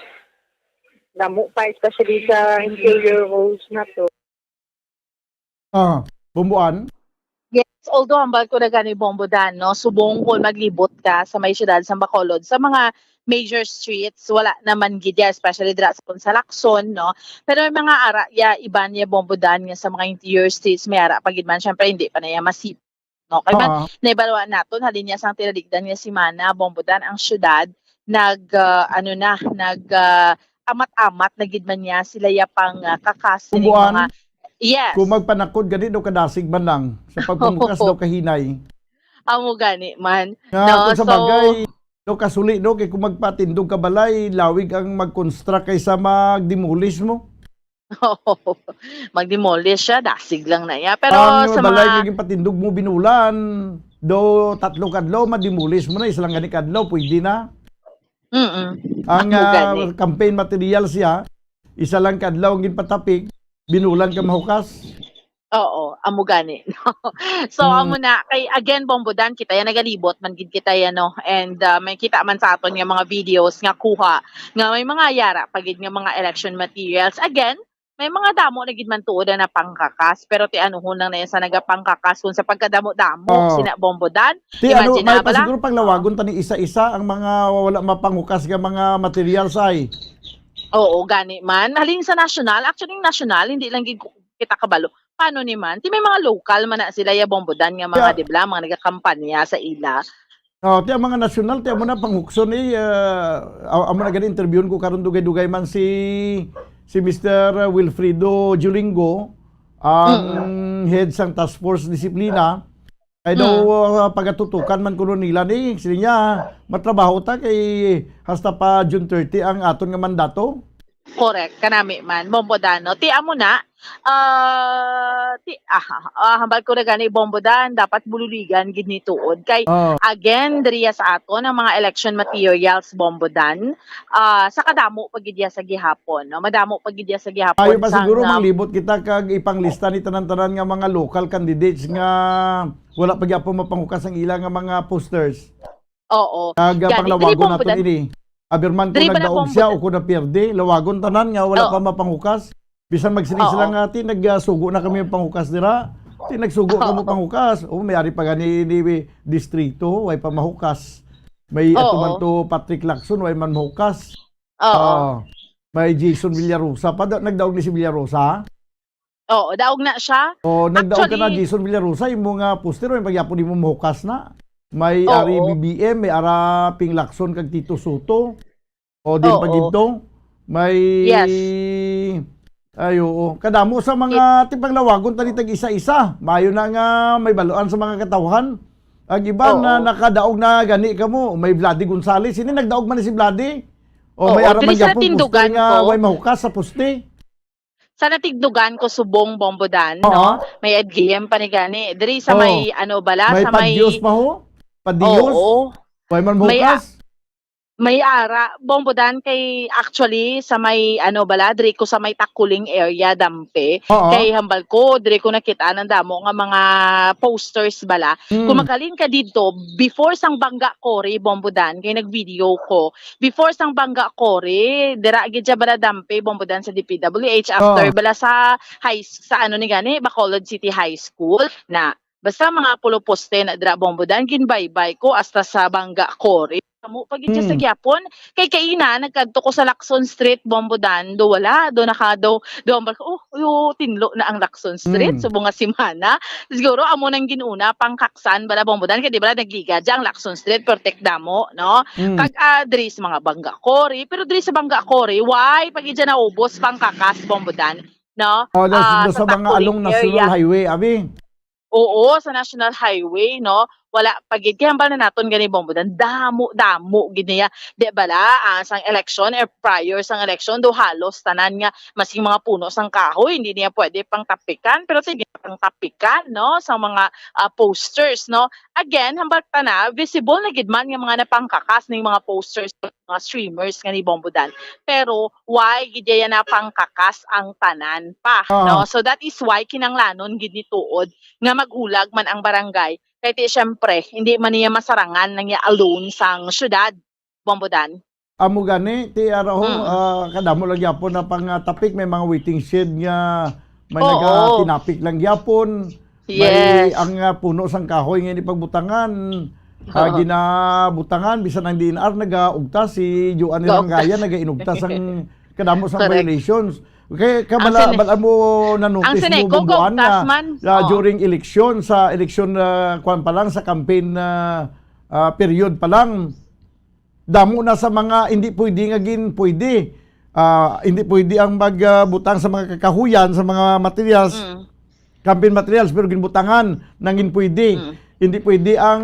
Damo pa, especially sa interior roles na to. Ah, Bumbuan? Yes, although hambal ko na gani, Bombo Dan, no, subong kung maglibot ka sa may siyudad sa Bacolod, sa mga major streets, wala naman gid ya, especially dira sa, sa Lacson, no? Pero may mga ara ya, iban ya, Bombo Dan, nga sa mga interior streets, may ara pa gid man, syempre, hindi pa na ya masip. No, kay man, Ah. nahibaluan naton, halin niya sang tinaligdan nga semana, Bombo Dan, ang syudad nag, ah, ano na, nag, ah, amat-amat na gid man niya sila ya pang, ah, kakas sining Bumbuan, mga, yes. Kung magpanakod gani daw kadasig man lang, sa pagpangukas daw kahinay. Amo gani man. Nga, No, kung sa so bagay, no, kasuli, no, kay kung magpatindog ka balay, lawig ang mag-construct kaysa mag-demolish mo. Mag-demolish siya, dasig lang na iya. Pero Ang sa balay mga nga ginpatindog mo binulan, do tatlo kadlaw, ma-demolish mo na, isa lang gani kadlaw, pwede na. Mm-mm. Ang, Amo ah, gani. Campaign material siya, isa lang kadlaw ang ginpatapik, binulan ka mahukas. Oo, amo gani. So, Mm. amo na, kay again, Bombo Dan, kita ya nagalibot man gid kita ya, no? And, ah, may kita man sa aton nga mga videos nga kuha, nga may mga yara pa gid nga mga election materials. Again, may mga damo na gid man tuod na napangkakas, pero ti anuhon lang na yan sa nagapangkakas kung sa pagkadamo-damo, Oh. sina Bombo Dan. Ti ano, Imagine may na pa bala. siguro panglawagon tani isa-isa ang mga wala mapanghukas nga mga materials ay. Oo, gani man. Halin sa national, actually, national, hindi lang gid kita kabalo. Paano ni man? Ti may mga local man na sila ya, Bombo Dan, nga mga, Yeah. di ba, mga nagakampanya sa ila. Oh, ti ang mga nasyonal, ti amo na panghukson eh, ah, am-, amo na gani interviewon ko karon dugay-dugay man si, si Mister Wilfredo Julingo, ang Mm. head sang Task Force Disiplina. Ay daw, Mm. ah, pagatutukan man kuno nila ni, sila niya, matrabaho ta kay hasta pa June thirty ang aton nga mandato. Correct, kanami man, Bombo Dan, no? Ti amo na, ah, ti, ah, ah, hambal ko na gani, Bombo Dan, dapat bululigan gid ni tuod. Kay, Oh. again, diri ya sa aton ang mga election materials, Bombo Dan, ah, sa kadamo pa gid ya sa gihapon, no? Madamo pa gid ya sa gihapon Ayo pa sa siguro nga manglibot kita kag ipanglista ni tanan-tanan nga mga local candidates nga wala pa gyapon mapanghukas ang ila nga mga posters. Oo. Kag, ah, Gani, panglawagon diri, Bombo naton Dan. ini. Abirman ko Diri ba na, nagdaog Bombo siya Dan? o ko napierde, lawagon tanan nga wala Oo. pa mapanghukas. Bisan magsiling Oo. sila nga, "Ti, nagasugo na kami panghukas dira." Di nagsugo ka mo Oo. panghukas. O, may ari pa gani ni distrito, way pa mahukas. May ato man Oo. to Patrick Lacson, way man mahukas. Oo. Ah, may Jason Villarosa pa. Da-, nagdaog ni si Villarosa? Oo, daog na siya. Oh, nagdaog ka na, Actually, Jason Villarosa, imo nga poster, may pagyapon imo mahukas na. May ari Oo. B B M, may ara Ping Lacson kag Tito Soto. O, din pa Oo. gid to. May Yes. Ay, oo. Kadamo sa mga tipanglawagon tani tag isa-isa. Mayo na nga may baluan sa mga katawhan. Ang iban na Oo. nakadaog na gani kamo, may Vladi Gonzales. Sini nagdaog man ni si Vladi? O may Oo, ara diri man sa gyapon poster natindugan nga ko. way mahukas sa poste. Sa natigdugan ko subong, Bombodan, Oo. no? May Ed Guillem pa ni gani. Diri sa Oo. may, ano bala, May sa may Padios pa ho? Padios? Oo. Way man May mahukas? May ara, Bombodan, kay actually sa may ano bala, diri ko sa may Takuling area, Dampe. Oo. Kay hambal ko, diri ko nakita ang damo nga mga posters bala. Mm. Kung maghalin ka didto, before sang Bangga Quarry, Bombodan, kay nag-video ko. Before sang Bangga Quarry, dira gid siya bala, Dampe, Bombodan, sa D P W H, after Oh. bala sa high s-, sa ano ni gani, Bacolod City High School na. Basta mga pulo poste na dira, Bombodan, ginbaybay ko hasta sa Bangga Quarry. Amo pa gid siya sa Hmm. gyapon. Kay kaina, nagkadto ko sa Lacson Street, Bombodan, do wala, do naka-, do, do hambal ko, "Oh, yo, tinlo na ang Lacson Street, Hmm. subong nga semana." Siguro, amo nang ginuna, pangkaksan, bala, Bombodan, kay di bala, nagligad siya ang Lacson Street, pero tek damo, no? Hmm. Kag, ah, diri sa mga Bangga Quarry, pero diri sa Bangga Quarry, why pa gid siya naubos pangkakas, Bombodan, no? Oh, das-, Ah, das-, sa sa mga Takuling along National area. Highway, abi? Oo, sa National Highway, no? Wala pa gid. Kaya hambal na naton gani, Bombodan, damo-damo gid niya. Di bala, ah, sang eleksyon, eh, prior sang eleksyon, do halos tanan nga, masing mga puno sang kahoy, hindi niya pwede pangtapikan, pero sige, pangtapikan, no? Sa mga, ah, posters, no? Again, hambal ta na, visible na gid man nga mga napangkakas ning mga posters, mga streamers nga ni, Bombodan. Pero, why gid iya napangkakas ang tanan pa, Aha. no? So, that is why kinanglanon gid ni tuod nga maghulag man ang barangay. Kay ti, syempre, hindi man niya masarangan nang iya alone sang syudad, Bombodan. Amo gani, ti, ara ho, Mm. ah, kadamo lang gyapon na pang, ah, tapik, may mga waiting shed nga may Oo. nagatinapik lang gyapon. May Yes. ang, ah, puno sang kahoy nga ini pagbutangan, ah, Oo. ginabutangan, bisan ang D N R nagaugtas, si Joan Gaugtas. Rangaya nagainugtas ang kadamo sang Correct. violations. Kay, Ang kabala-, sine-, bala mo na ang notice mo, Seneco, Bomboan, gaugtas nga, man. ah, Oo. during election, sa election, ah, kwan pa lang, sa campaign, ah, ah, period pa lang, damo na sa mga hindi pwede nga gin-, pwede. Ah, hindi pwede ang mag, ah, butang sa mga kakahuyan, sa mga materials, Mm. campaign materials, pero ginbutangan nang gin-, pwede. Mm. Hindi pwede ang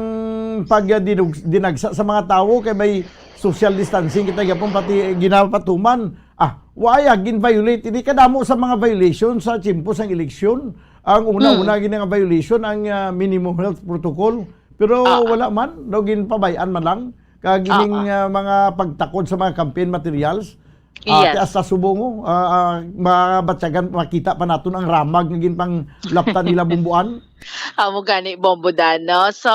pag, ah, dinug-, dinagsa sa mga tawo kay may social distancing kita gyapon pati ginapatuman. Ah, wala, gin-violate. Hindi kadamo sa mga violation sa tiyempo sang eleksyon. Ang una-una Mm. gid nga violation ang, ah, minimum health protocol. Pero Ah. wala man, daw ginpabay-an man lang. Kag ining, Oo. ah, mga pagtakod sa mga campaign materials, ah, Yes. ti hasta subong, oh, ah, ah, mabatyagan, makita pa naton ang ramag nga ginpanglaptan nila, Bomboan. Amo gani, Bombodan, no? So,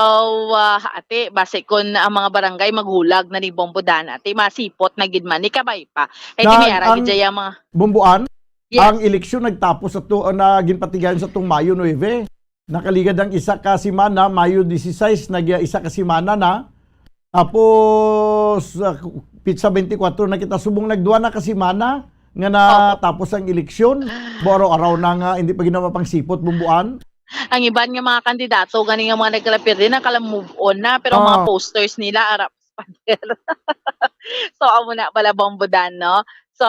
ah, ate, basi kun ang mga barangay maghulag na ni, Bombodan, ate, masipot na gid man, ni kabay pa. Kay Na, di may ara gid ang dyan ang mga Bomboan, Yes. ang eleksyon nagtapos sa to, na ginpatigayon sa tong Mayo nuebe. Nakaligad ang isa ka semana, Mayo dieciséis, nag-, isa ka semana na. Tapos, ah, pitsa twenty-four na kita, subong nagduwa na ka semana nga Opo. natapos ang eleksyon. Araw-araw na nga, hindi pa gid na mapangsipot, Bomboan. Ang iban nga mga kandidato, gani nga mga nagkalapir din, nakala-move on na, pero ang mga Ah. posters nila, ara pa pader. So, amo na pala, Bombodan, no? So,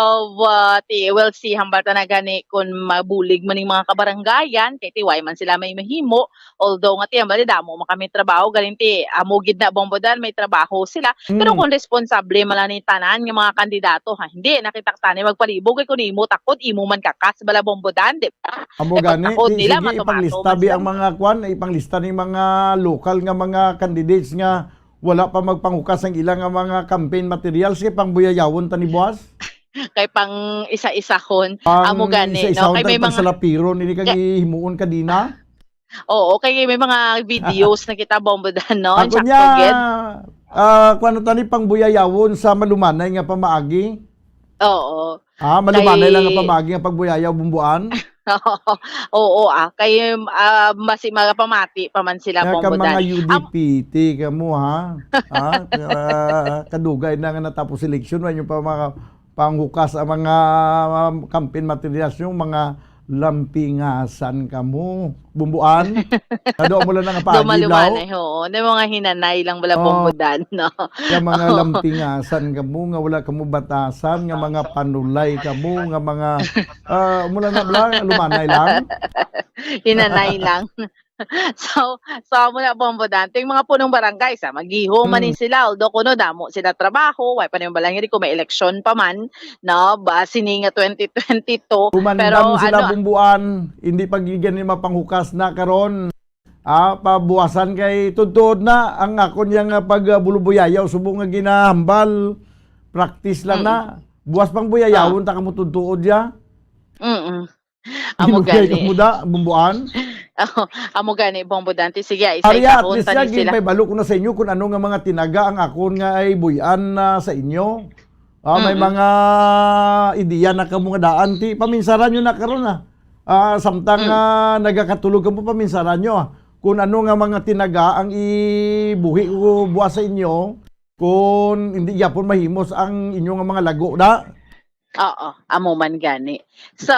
ah, ti, we'll see, hambal ta na gani kung mabulig man ning mga kabarangayan, kay ti, way man sila may mahimo, although nga ti, hambal, damo man kami trabaho, galing ti, amo gid na, Bombodan, may trabaho sila. Pero Mm. kung responsable man lang ni tanan nga mga kandidato, ha, hindi, nakita ka tani magpalibog, kay kung imo takod, imo man kakas, bala, Bombodan, di ba? Amo Eh, gani, pagtakod ti, nila, sige, matumato ipanglista man bi ang sila. mga kwan, ipanglista ni mga lokal nga mga candidates nga wala pa magpanghukas ang ila nga mga campaign materials, kay pangbuyayawon ta ni buwas. Kay pang isa-isahon, Pang amo gani, no? isa-isahon Kay ta may mga pagsalapiron, ini kay kay himuon ka dina. Oo, kay may mga videos na kita, Bombodan, no? Ako Sakto niya, gid. Ah, kuwan ta ni, pangbuyayawon sa malumanay nga pamaagi. Oo. Ah, malumanay lang nga Kay pamaagi nga pagbuyayaw, Bomboan. Oo, ah, kay, ah, basi magapamati pa man sila, Nga ka Bombo mga Dan. Am- U D P, ti ka mo, ha? Ha? Ah, kadugay na nga natapos eleksyon, wa nyo pa mga panghukas ang mga, um, campaign materials nyo, mga lampingasan ka mo. Bumbuan? Ado mo lang nga Dumaluman, paagilaw. Eh, oo. Na mga hinanay lang bala, Oh. Bombo Dan, no? Nga mga Oo. lampingasan ka mo, nga wala ka mo batasan, nga mga panulay ka mo, nga mga, ah, mula na bala, lumanay lang. Hinanay lang. So, so, amo na, Bombo Dan. Ting mga punong barangay, sa magihom man ni Mm. sila, although kuno damo sila trabaho, way pa naman balang diri kung may eleksyon pa man, no? Ba, sini nga twenty twenty-two. Kumandam Pero, sila, ano, Bumbuan, hindi pa gid gani mapanghukas na karon. Ah, pabuwasan kay tudtuod na ang akon yang, ah, pag, ah, bulubuyayaw subong nga ginahambal. Practice lang Mm. na. Buwas pang buyayawon Ah. ta kamo tudtuod ya. Mm. Amo Hinugay gani. ka mo da, Bumbuan. Amo gani, Bombo Dan. Ti, sige, isa Ari, at ikahon least ta ya, ni sila. Ginpahibalo ko na sa inyo kung ano nga mga tinaga ang akon nga ay buy-an na sa inyo. Ah, may Mm-mm. mga ideya na kamo nga daan, ti, paminsaran nyo na karon, ah. Ah, samtang, Mm. ah, nagakatulog kamo, paminsaran nyo, ah. Kung ano nga mga tinaga ang ibuhi ko buwas sa inyo, kung hindi gyapon mahimos ang inyo nga mga lago, da. Oo, amo man gani. So,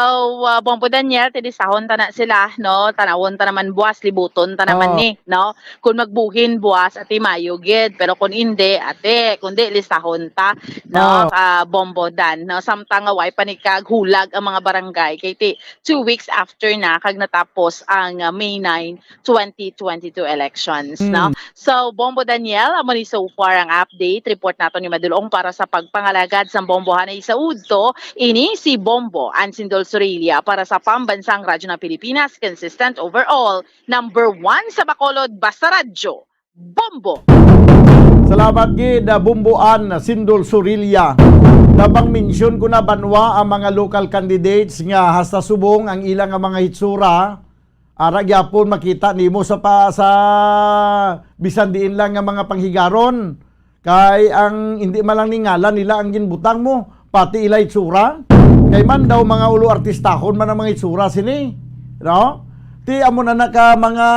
ah, Bombo Daniel, ti lisahon ta na sila, no? Tanawon ta naman buwas, libuton ta naman Oh. ni, no? Kung magbuhin buwas, ati mayo gid. Pero kung indi, ati, kundi lisahon ta, no? Oh. Ah, Bombo Dan, no? Samtang nga way pa ni kaghulag ang mga barangay. Kay ti, two weeks after na, kag natapos ang, ah, May nine, twenty twenty-two elections, no? Mm. So, Bombo Daniel, amo ni so far ang update. Report naton ni Madulong para sa pagpangalagad sang Bombo. Hanay sa udto, ini si Bombo Ansindol Sorilla para sa Pambansang Radyo ng Pilipinas, consistent overall, number one sa Bacolod, basta radyo, Bombo! Salamat gid, ah, Bombo Ansindol Sorilla. Napang-mention ko na banwa ang mga local candidates nga hasta subong ang ila nga mga hitsura, ara gyapon makita nimo sa pa, sa bisan diin lang nga mga panghigaron. Kay ang hindi man lang ni ngalan nila ang ginbutang mo, pati ila itsura. Kay man daw mga ulo artistahon man ang mga itsura sini. No? Ti amo na na ka mga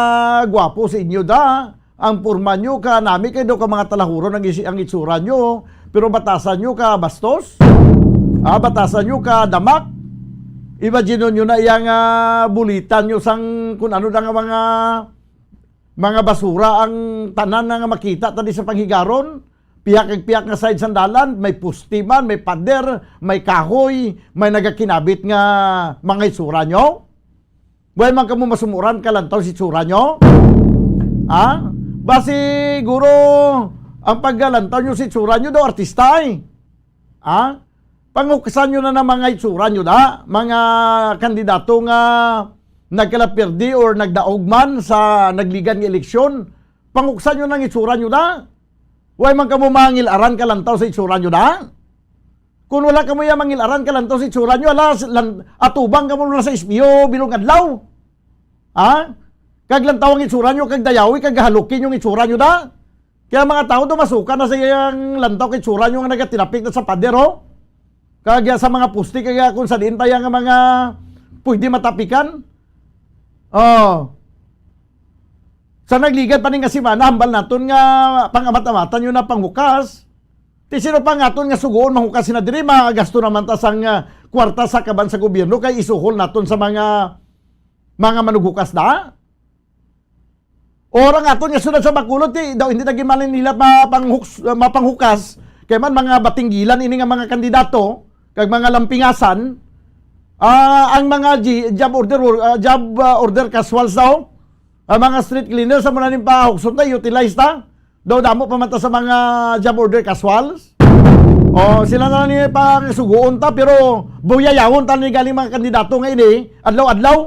gwapo sa inyo da. Ang porma nyo ka nami kay daw ka mga talahuron ang isi-, ang itsura nyo. Pero batasan nyo ka bastos. Ah, batasan nyo ka damak. Imagine nyo na iyang, ah, bulitan nyo sang kun ano na nga mga, mga basura ang tanan na nga makita ta di sa panghigaron. Pihak kag pihak nga side sang dalan, may poste man, may pader, may kahoy, may nagakinabit nga mga itsura nyo. Way man kamo masumuran kalantaw si itsura nyo? Ha? Ba siguro ang paggalantaw nyo si itsura nyo daw artista, eh. Ha? Panguksan nyo na na mga itsura nyo da, mga kandidato nga nagkalapirdi or nagdaog man sa nagligan nga eleksyon. Panguksan nyo na ang itsura nyo da. Way man kamo mangil-aran kalantaw sa itsura nyo da. Kung wala kamo ya mangil-aran kalantaw sa itsura nyo, ala, s-, lan-, atubang kamo na sa S P O bilog adlaw. Ha? Kag lantaw ang itsura nyo, kag dayawi, kag halukin yung itsura nyo da. Kaya mga tao, dumasuka na sa iyang lantaw kay itsura nyo nga nagatinapik na sa pader, oh. Kag ya sa mga poste, kaya kung sa diin pa ya nga mga pwede matapikan. Oh. Sa nagligad pa ni nga semana, hambal naton nga pang-amat-amatan yun na panghukas. Ti sino pa nga aton nga sugoon manghukas sina diri, magasto naman ta sang, ah, kwarta sa kaban sa gobyerno kay isuhol naton sa mga, mga manughukas da. Or ang aton nga syudad sa Bacolod, ti daw hindi na gid man nila mapanghuks-, mapanghukas kay man mga batinggilan ini nga mga kandidato kag mga lampingasan. Ah, ang mga G-, job order wor-, ah, job, ah, order casuals daw, ang mga street cleaner sa muna ning pahukson ta, utilize ta. Daw damo pa man ta sa mga job order casuals. O, sila na lang ni pangsugoon ta, pero buyayawon ta ni galing mga kandidato nga ini, adlaw-adlaw.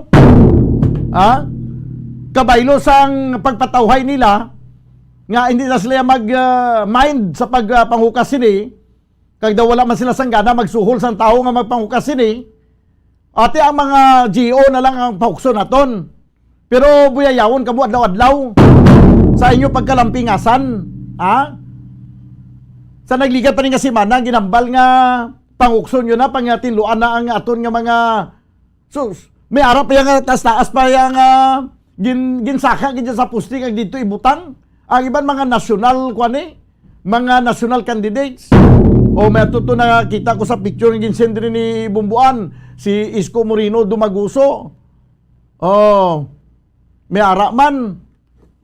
Ha? Kabaylo sang pagpatawhay nila, nga hindi na sila mag, ah, mind sa pag, ah, panghukas sini, kag daw wala man sila sang gana magsuhol sang tawo nga magpanghukas sini. Ati ang mga G O na lang ang pahukson naton. Pero buyayawon kamo adlaw-adlaw sa inyo pagkalampingasan, ha? Sa nagligad pa ni nga semana, ginambal nga pangukson nyo na, pangatinluan na ang aton nga mga sus-, May ara pa yang taas-taas pa yang, ah, gin-, ginsaka gid sa poste kag dito ibutang. Ang iban mga national, kuan eh, mga national candidates. O, may atuto nakita ko sa picture nga ginsend rin ni Bumbuan, si Isko Moreno Dumaguso. Oh, may ara man.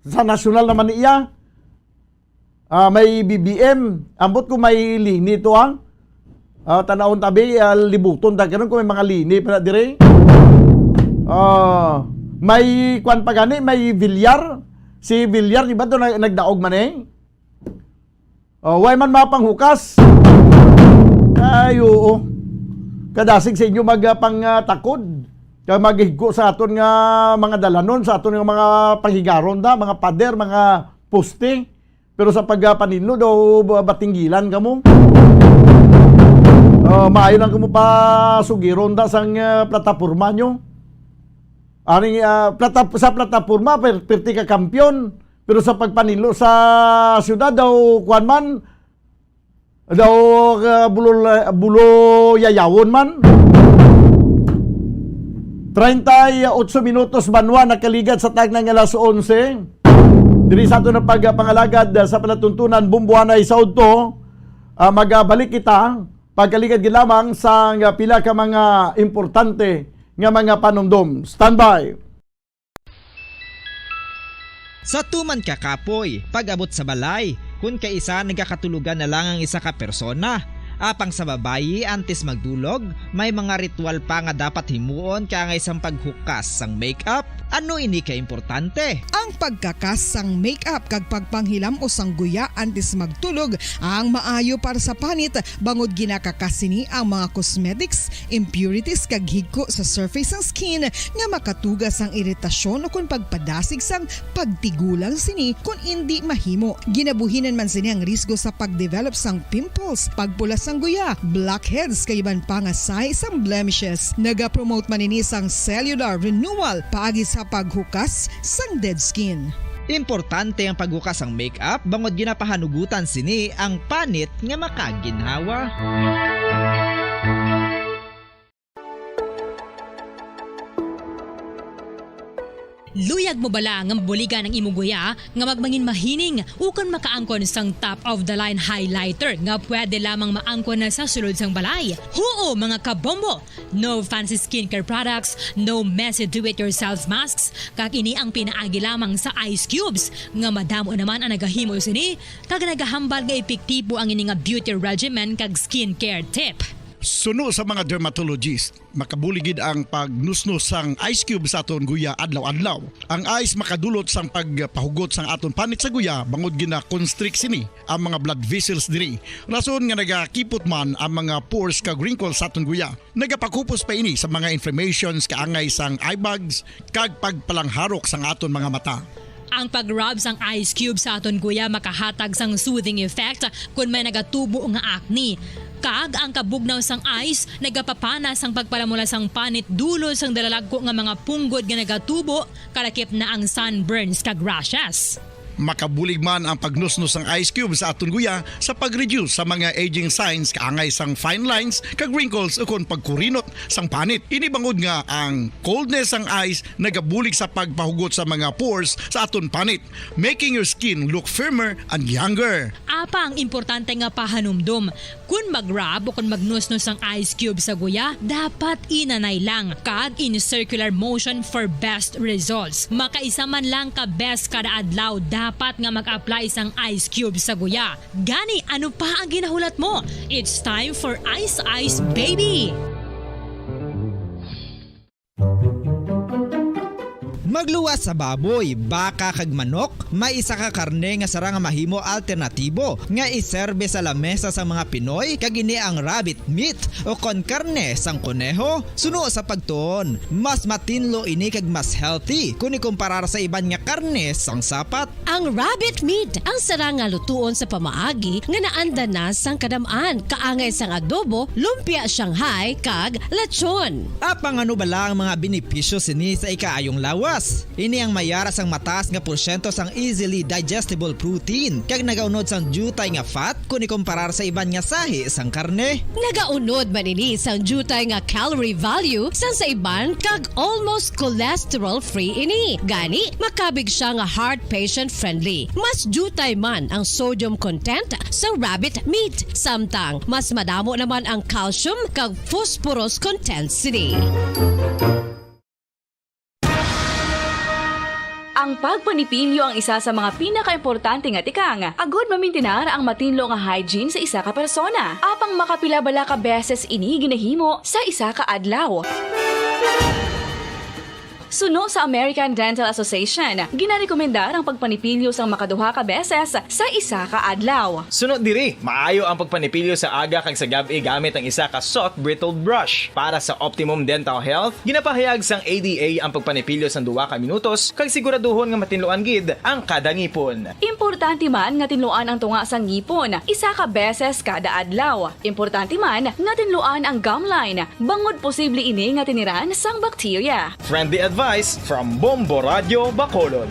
Sa national naman niya. Ah, may B B M. Ambot ko may lini to, ha? Ah, tanawon tabi, ah, libuton ta karon kung may mga lini pa na dire. Ah, may kwan pa gani, may Villar. Si Villar, di ba to na, nagdaog man eh? Oh, way man mapanghukas. Ay, oo. Kadasig sa inyo mag, ah, pang, ah, takod. Kag maghigko sa aton nga mga dalanon, sa aton nga mga panghigaron da, mga pader, mga poste. Pero sa pagpaninlo daw, ba-, batinggilan kamo. Ah, maayo lang kamo pa sugiron da sang, ah, plataporma nyo. Aning, ah, plata-, sa plataporma, per-, perti ka kampiyon. Pero sa pagpaninlo sa syudad daw, kuwan man, daw, ah, bulo-, bulo-yayawon man. Treinta y ocho minutos banwa nakaligat sa tagna nga alas onse. Diri sa aton ang pagpangalagad sa palatuntunan, Bumbuanay sa udto, ah, magabalik kita pagkaligad gid lamang sa nga pila ka mga importante nga mga panumdom. Standby. Sa tuman ka kapoy, pag-abot sa balay, kun kaisa nagakatulogan na lang ang isa ka persona. Apang sa babayi, antes magdulog, may mga ritual pa nga dapat himuon kaangay sang paghukas sang makeup. Ano ini ka importante? Ang pagkakas sang makeup kag pagpanghilam-os sang guya antes magtulog ang maayo para sa panit, bangod ginakakas sini ang mga cosmetics, impurities kag higko sa surface sang skin nga makatuga sang iritasyon ukon pagpadasig sang pagtigulang sini kon indi mahimo. Ginabuhinan man sini ang risgo sa pagdevelop sang pimples, pagpula sang guya, blackheads kag iban pa nga sahi sang blemishes. Nagapromote man ini sang cellular renewal paagi sa paghukas sang dead skin. Importante ang paghukas sang makeup bangod ginapahanugutan sini ang panit nga makaginhawa. Luyag mo bala nga mabuligan ang imong guya nga magmangin mahining ukon makaangkon sang top of the line highlighter nga pwede lamang maangkon na sa sulod sang balay? Huo, mga kabombo! No fancy skincare products, no messy do-it-yourself masks, kag ini ang pinaagi lamang sa ice cubes nga madamo naman ang nagahimo sini kag nagahambal nga epektibo ang ini nga beauty regimen kag skincare tip. Suno sa mga dermatologist, makabulig gid ang pagnusnos sang ice cube sa aton guya adlaw-adlaw. Ang ice makadulot sang pagpahugot sang aton panit sa guya bangod gina-constrict sini ang mga blood vessels diri. Rason nga nagakipot man ang mga pores kag wrinkles sa aton guya. Nagapakupos pa ini sa mga inflammations kaangay sang eye bags kag pagpalangharok sang aton mga mata. Ang pag-rub sang ice cube sa aton guya makahatag sang soothing effect kon may nagatubo nga acne. Kag ang kabugnaw sang ice nagapapana sang pagpalamula sang panit dulot sang dalalagko nga mga punggod nga nagatubo, kalakip na ang sunburns kag rashes. Makabulig man ang pagnusnos sang ice cube sa aton guya sa pag-reduce sa mga aging signs kaangay sang fine lines kag wrinkles ukon pagkurinot sang panit. Ini bangod nga ang coldness sang ice nagabulig sa pagpahugot sa mga pores sa aton panit, making your skin look firmer and younger. Apang importante nga pahanumdom, kon mag-rub o kon magnusnos ang ice cube sa guya, dapat inanay lang kag in circular motion for best results. Makaisa man lang ka beses kada adlaw dapat nga mag-apply sang ice cube sa guya. Gani, ano pa ang ginahulat mo? It's time for Ice Ice Baby! Magluwas sa baboy, baka, kag manok, may isa ka karne nga sarang nga mahimo alternatibo nga iserbe sa lamesa sang mga Pinoy, kag ini ang rabbit meat, o kon karne sang koneho. Suno sa pagtuon, mas matinlo ini kag mas healthy kon ikumparar sa iban nga karne sang sapat. Ang rabbit meat ang sarang nga lutuon sa pamaagi nga naanda na sang kadam-an, kaangay sang adobo, lumpia Shanghai, kag lechon. Apang ano bala ang mga benepisyo sini sa ikaayong lawas? Ini ang may ara sang mataas nga porsyento sang easily digestible protein, kag nagaunod sang diutay nga fat kon ikumparar sa iban nga sahi sang karne. Nagaunod man ini sang diutay nga calorie value sang sa iban, kag almost cholesterol-free ini. Gani, makabig sia nga heart patient-friendly. Mas diutay man ang sodium content sa rabbit meat, samtang mas madamo naman ang calcium kag phosphorus content sini. Ang pagpanipilyo ang isa sa mga pinakaimportante nga tikang agud mamintinar ang matinlo nga hygiene sa isa ka persona. Apang makapila bala ka beses ini ginahimo sa isa ka adlaw? Suno sa American Dental Association, ginarekomendar ang pagpanipilyo sang makaduha ka beses sa isa ka adlaw. Suno diri, maayo ang pagpanipilyo sa aga kag sa gab-i gamit ang isa ka soft bristled brush. Para sa optimum dental health, ginapahayag sang A D A ang pagpanipilyo sang duha ka minutos kag siguraduhon nga matinluan gid ang kada ngipon. Importante man nga tinluan ang tunga sang ngipon isa ka beses kada adlaw. Importante man nga tinluan ang gum line, bangod posible ini nga tiniran sang bakterya. Friendly advice from Bombo Radyo Bacolod.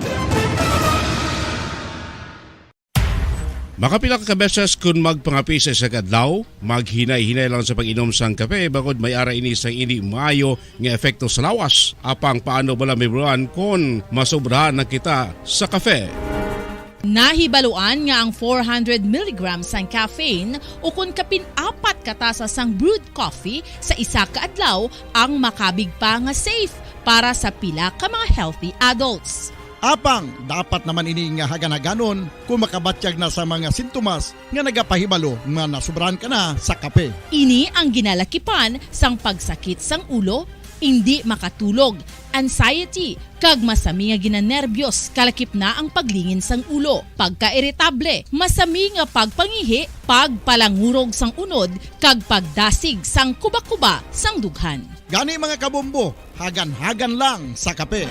Makapila ka beses kun magpangape sa isa ka adlaw, maghinay-hinay lang sa pag-inom sang kape, bangod may ara ini sang indi maayo nga epekto sa lawas. Apang paano bala mahibaluan kon masobrahan na kita sa kape? Nahibaluan nga ang four hundred milligrams sang caffeine, ukon kapin apat ka tasa sang brewed coffee sa isa ka adlaw, ang makabig pa nga safe para sa pila ka mga healthy adults. Apang dapat naman ini nga hagan-haganon kon makabatyag na sa mga sintomas nga nagapahibalo nga nasobrahan ka na sa kape. Ini ang ginalakipan sang pagsakit sang ulo, indi makatulog, anxiety, kag masami nga ginanerbyos, kalakip na ang paglingin sang ulo, pagkairitable, masami nga pagpangihi, pagpalangurog sang unod, kag pagdasig sang kuba-kuba sang dughan. Gani, mga kabombo, hagan-hagan lang sa kape.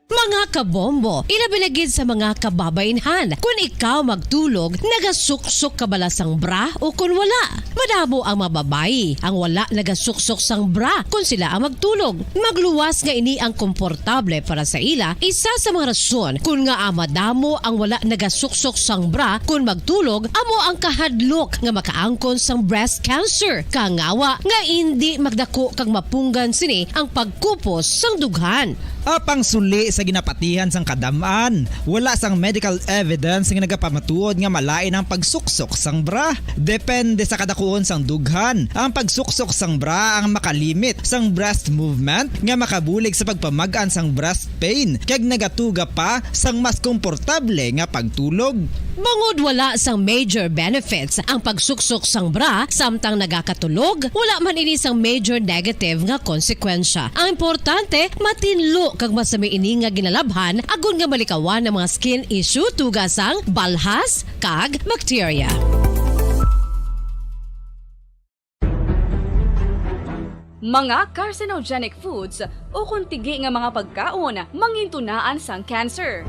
Mga kabombo, ilabi na gid sa mga kababainhan, kun ikaw magtulog, nagasuksok ka bala sang bra o kun wala? Madamo ang mga babayi ang wala nagasuksok sang bra kun sila ang magtulog. Magluwas nga ini ang komportable para sa ila, isa sa mga rason kun ngaa madamo ang wala nagasuksok sang bra kun magtulog amo ang kahadlok nga makaangkon sang breast cancer, kangawa nga indi magdako kag mapunggan sini ang pagkupos sang dughan. Apang suli sa ginapatihan sang kadam-an, wala sang medical evidence nga nagapamatuod nga malain ang pagsuksok sang bra. Depende sa kadakuon sang dughan, ang pagsuksok sang bra ang makalimit sang breast movement nga makabulig sa pagpamag-an sang breast pain kag nagatuga pa sang mas komportable nga pagtulog. Bangod wala sang major benefits ang pagsuksok sang bra samtang nagakatulog, wala man ini sang major negative nga konsekwensya. Ang importante, matinlo kag masami ini nga ginalabhan agod nga malikawan ang mga skin issue, tuga sang balhas kag bakterya. Mga carcinogenic foods ukon tigi nga mga pagkaon mangintunaan sang cancer.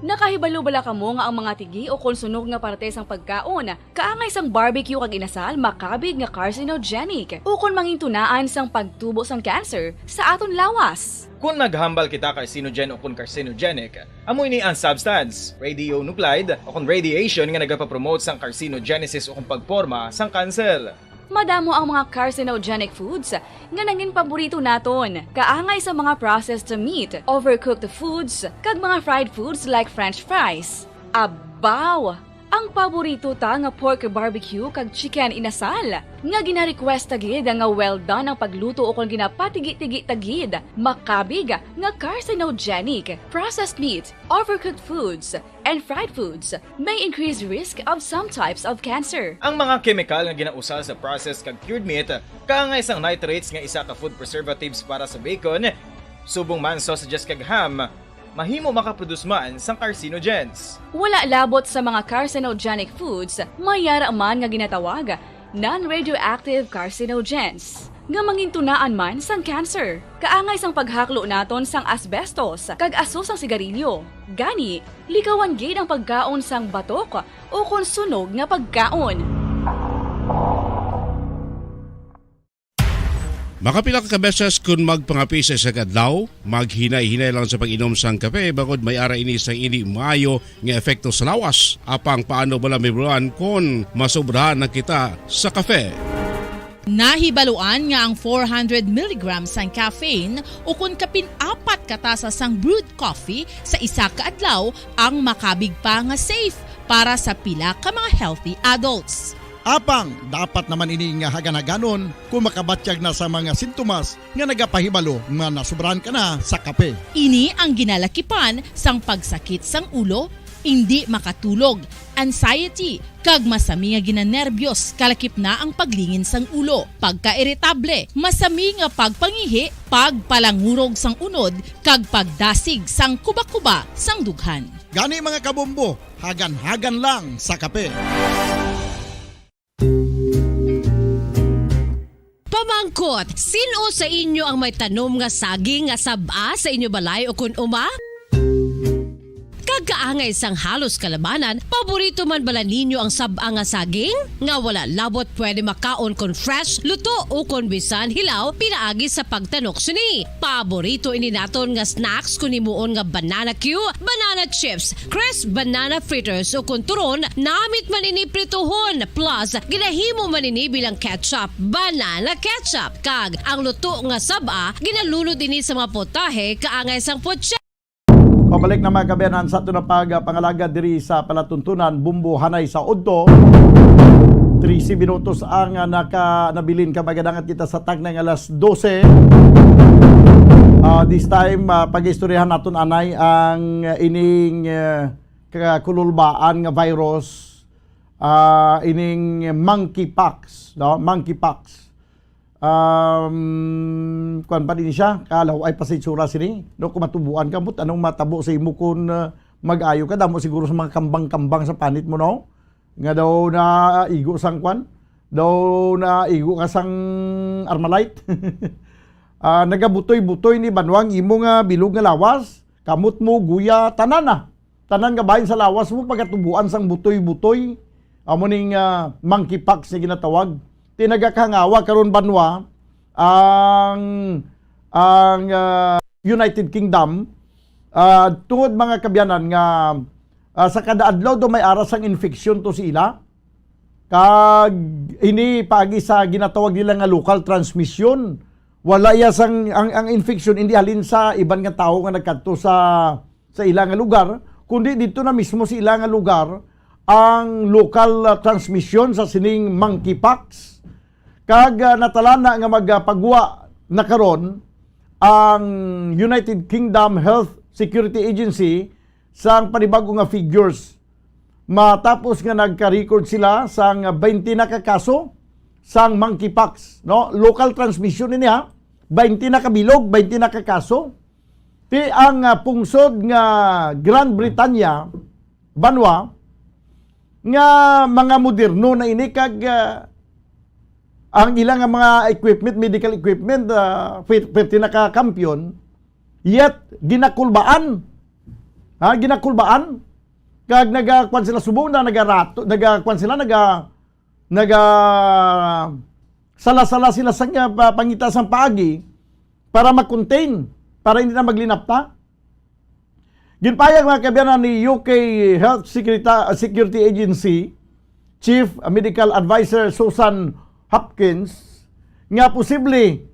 Nakahibalo bala kamo nga ang mga tigi ukon sunog nga parte sang pagkaon kaangay sang barbecue kag inasal makabig nga carcinogenic ukon mangintunaan sang pagtubo sang cancer sa aton lawas? Kon naghambal kita carcinogen ukon carcinogenic, amo ini ang substance, radionuclide, ukon radiation nga nagapapromote sang carcinogenesis ukon pagporma sang kanser. Madamo ang mga carcinogenic foods nga nangin paborito naton, kaangay sa mga processed meat, overcooked foods, kag mga fried foods like French fries. Abaw! Ang paborito ta nga pork barbecue kag chicken inasal, nga gina-request ta gid nga well done ang pagluto ukon ginapatigi-tigi ta gid, makabig nga carcinogenic. Processed meat, overcooked foods, and fried foods may increase risk of some types of cancer. Ang mga kemikal nga ginausal sa processed kag cured meat, kaangay sang nitrates nga isa ka food preservatives para sa bacon, subong man sausages kag ham, mahimo makaproduce man sang carcinogens. Wala labot sa mga carcinogenic foods, may ara man nga ginatawag non-radioactive carcinogens, nga mangintunaan man sang cancer. Kaangay sang paghaklo naton sang asbestos kag aso sang sigarilyo. Gani, likawan gid ang pagkaon sang batok ukon sunog nga pagkaon. Makapila ka beses kun magpangape sa isa ka adlaw, maghinay-hinay lang sa pag-inom sang kape, bangod may ara ini sang indi maayo nga epekto sa lawas. Apang paano bala mahibaluan kon masobrahan na kita sa kape? Nahibaluan nga ang four hundred milligrams sang caffeine, ukon kapin apat ka tasa sang brewed coffee sa isa ka adlaw, ang makabig pa nga safe para sa pila ka mga healthy adults. Apang dapat naman ini nga hagan-haganon kung makabatyag na sa mga sintomas nga nagapahibalo nga nasobrahan ka na sa kape. Ini ang ginalakipan sang pagsakit sang ulo, indi makatulog, anxiety, kag masami nga ginanerbiyos, kalakip na ang paglingin sang ulo, pagkairitable, masami nga pagpangihi, pagpalangurog sang unod, kag pagdasig sang kuba-kuba sang dughan. Gani, mga kabombo, hagan-hagan lang sa kape. Pamangkot, sin-o sa inyo ang may tanom nga saging nga sab-a sa inyo balay ukon uma? Kag kaangay sang halos kalabanan, paborito man bala ninyo ang sab-a nga saging? Nga wala labot pwede makaon kon fresh, luto, ukon bisan hilaw pinaagi sa pagtanok sini. Paborito ini naton nga snacks kon himuon nga banana cue, banana chips, crisp banana fritters, ukon turon, namit man ini prituhon, plus ginahimo man ini bilang ketchup, banana ketchup. Kag ang luto nga sab-a, ginalunod ini sa mga putahe kaangay sang putse. Pabalik na, mga kaabyanan, sa aton nga pagpangalagad diri sa palatuntunan, Bombo Hanay sa Udto. Trese minutos ang, ah, naka-, nabilin ka, magadangat kita sa tagnay nga alas dose. Ah, this time, ah, pag-istoryahan naton anay ang, ah, ining, ah, kakululbaan nga virus, ah, ining monkeypox, no? Monkeypox. Um, kuwan pa din siya, kalaw-ay pa sa itsura sini. No, kung matubuan ka, but anong matabo sa imo kung, ah, mag-ayo ka, damo siguro sa mga kambang-kambang sa panit mo, no? Nga daw naigo sang kuwan, daw naigo ka sang Armalite. Ah, nagabutoy-butoy ni banwa ang imo nga bilog nga lawas, kamot mo, guya, tanan na. Tanan nga bahin sa lawas mo pagatubuan sang butoy-butoy. Amo ning, ah, monkeypox nga ginatawag. Ti nagakahangawa karon banwa ang, ang, ah, United Kingdom, ah, tungod, mga kaabyanan, nga, ah, sa kada adlaw daw may ara sang infeksyon to sa ila. Kag ini paagi sa ginatawag nila nga local transmission. Wala iya sang, ang, ang infeksyon hindi halin sa iban nga tawo nga nagkadto sa, sa ila nga lugar, kundi didto na mismo sa ila nga lugar ang local, ah, transmission sa sining monkeypox. Kag, ah, natalana nga magapagwa na karon ang United Kingdom Health Security Agency sang panibag-o nga figures, matapos nga nagka-record sila sang twenty na ka kaso sang monkeypox, no? Local transmission ini, ha. Twenty na ka bilog, twenty na ka kaso. Ti ang, ah, pungsod nga Grand Britanya, banwa, nga mga moderno na ini kag, ah, ang ilang nga mga equipment, medical equipment, ah, pwerte na ka kampiyon, yet ginakulbaan. Ha, ginakulbaan. Kag nagakuan sila subong na nagarato, nagakuan sila, naga-, naga-, sala-sala sila sa nga pa-, pangita sang paagi para ma-contain, para hindi na maglinapta. Ginpahayag, mga kaabyanan, ni U K Health Secreta-, Security Agency Chief Medical Advisor Susan Hopkins nga posible,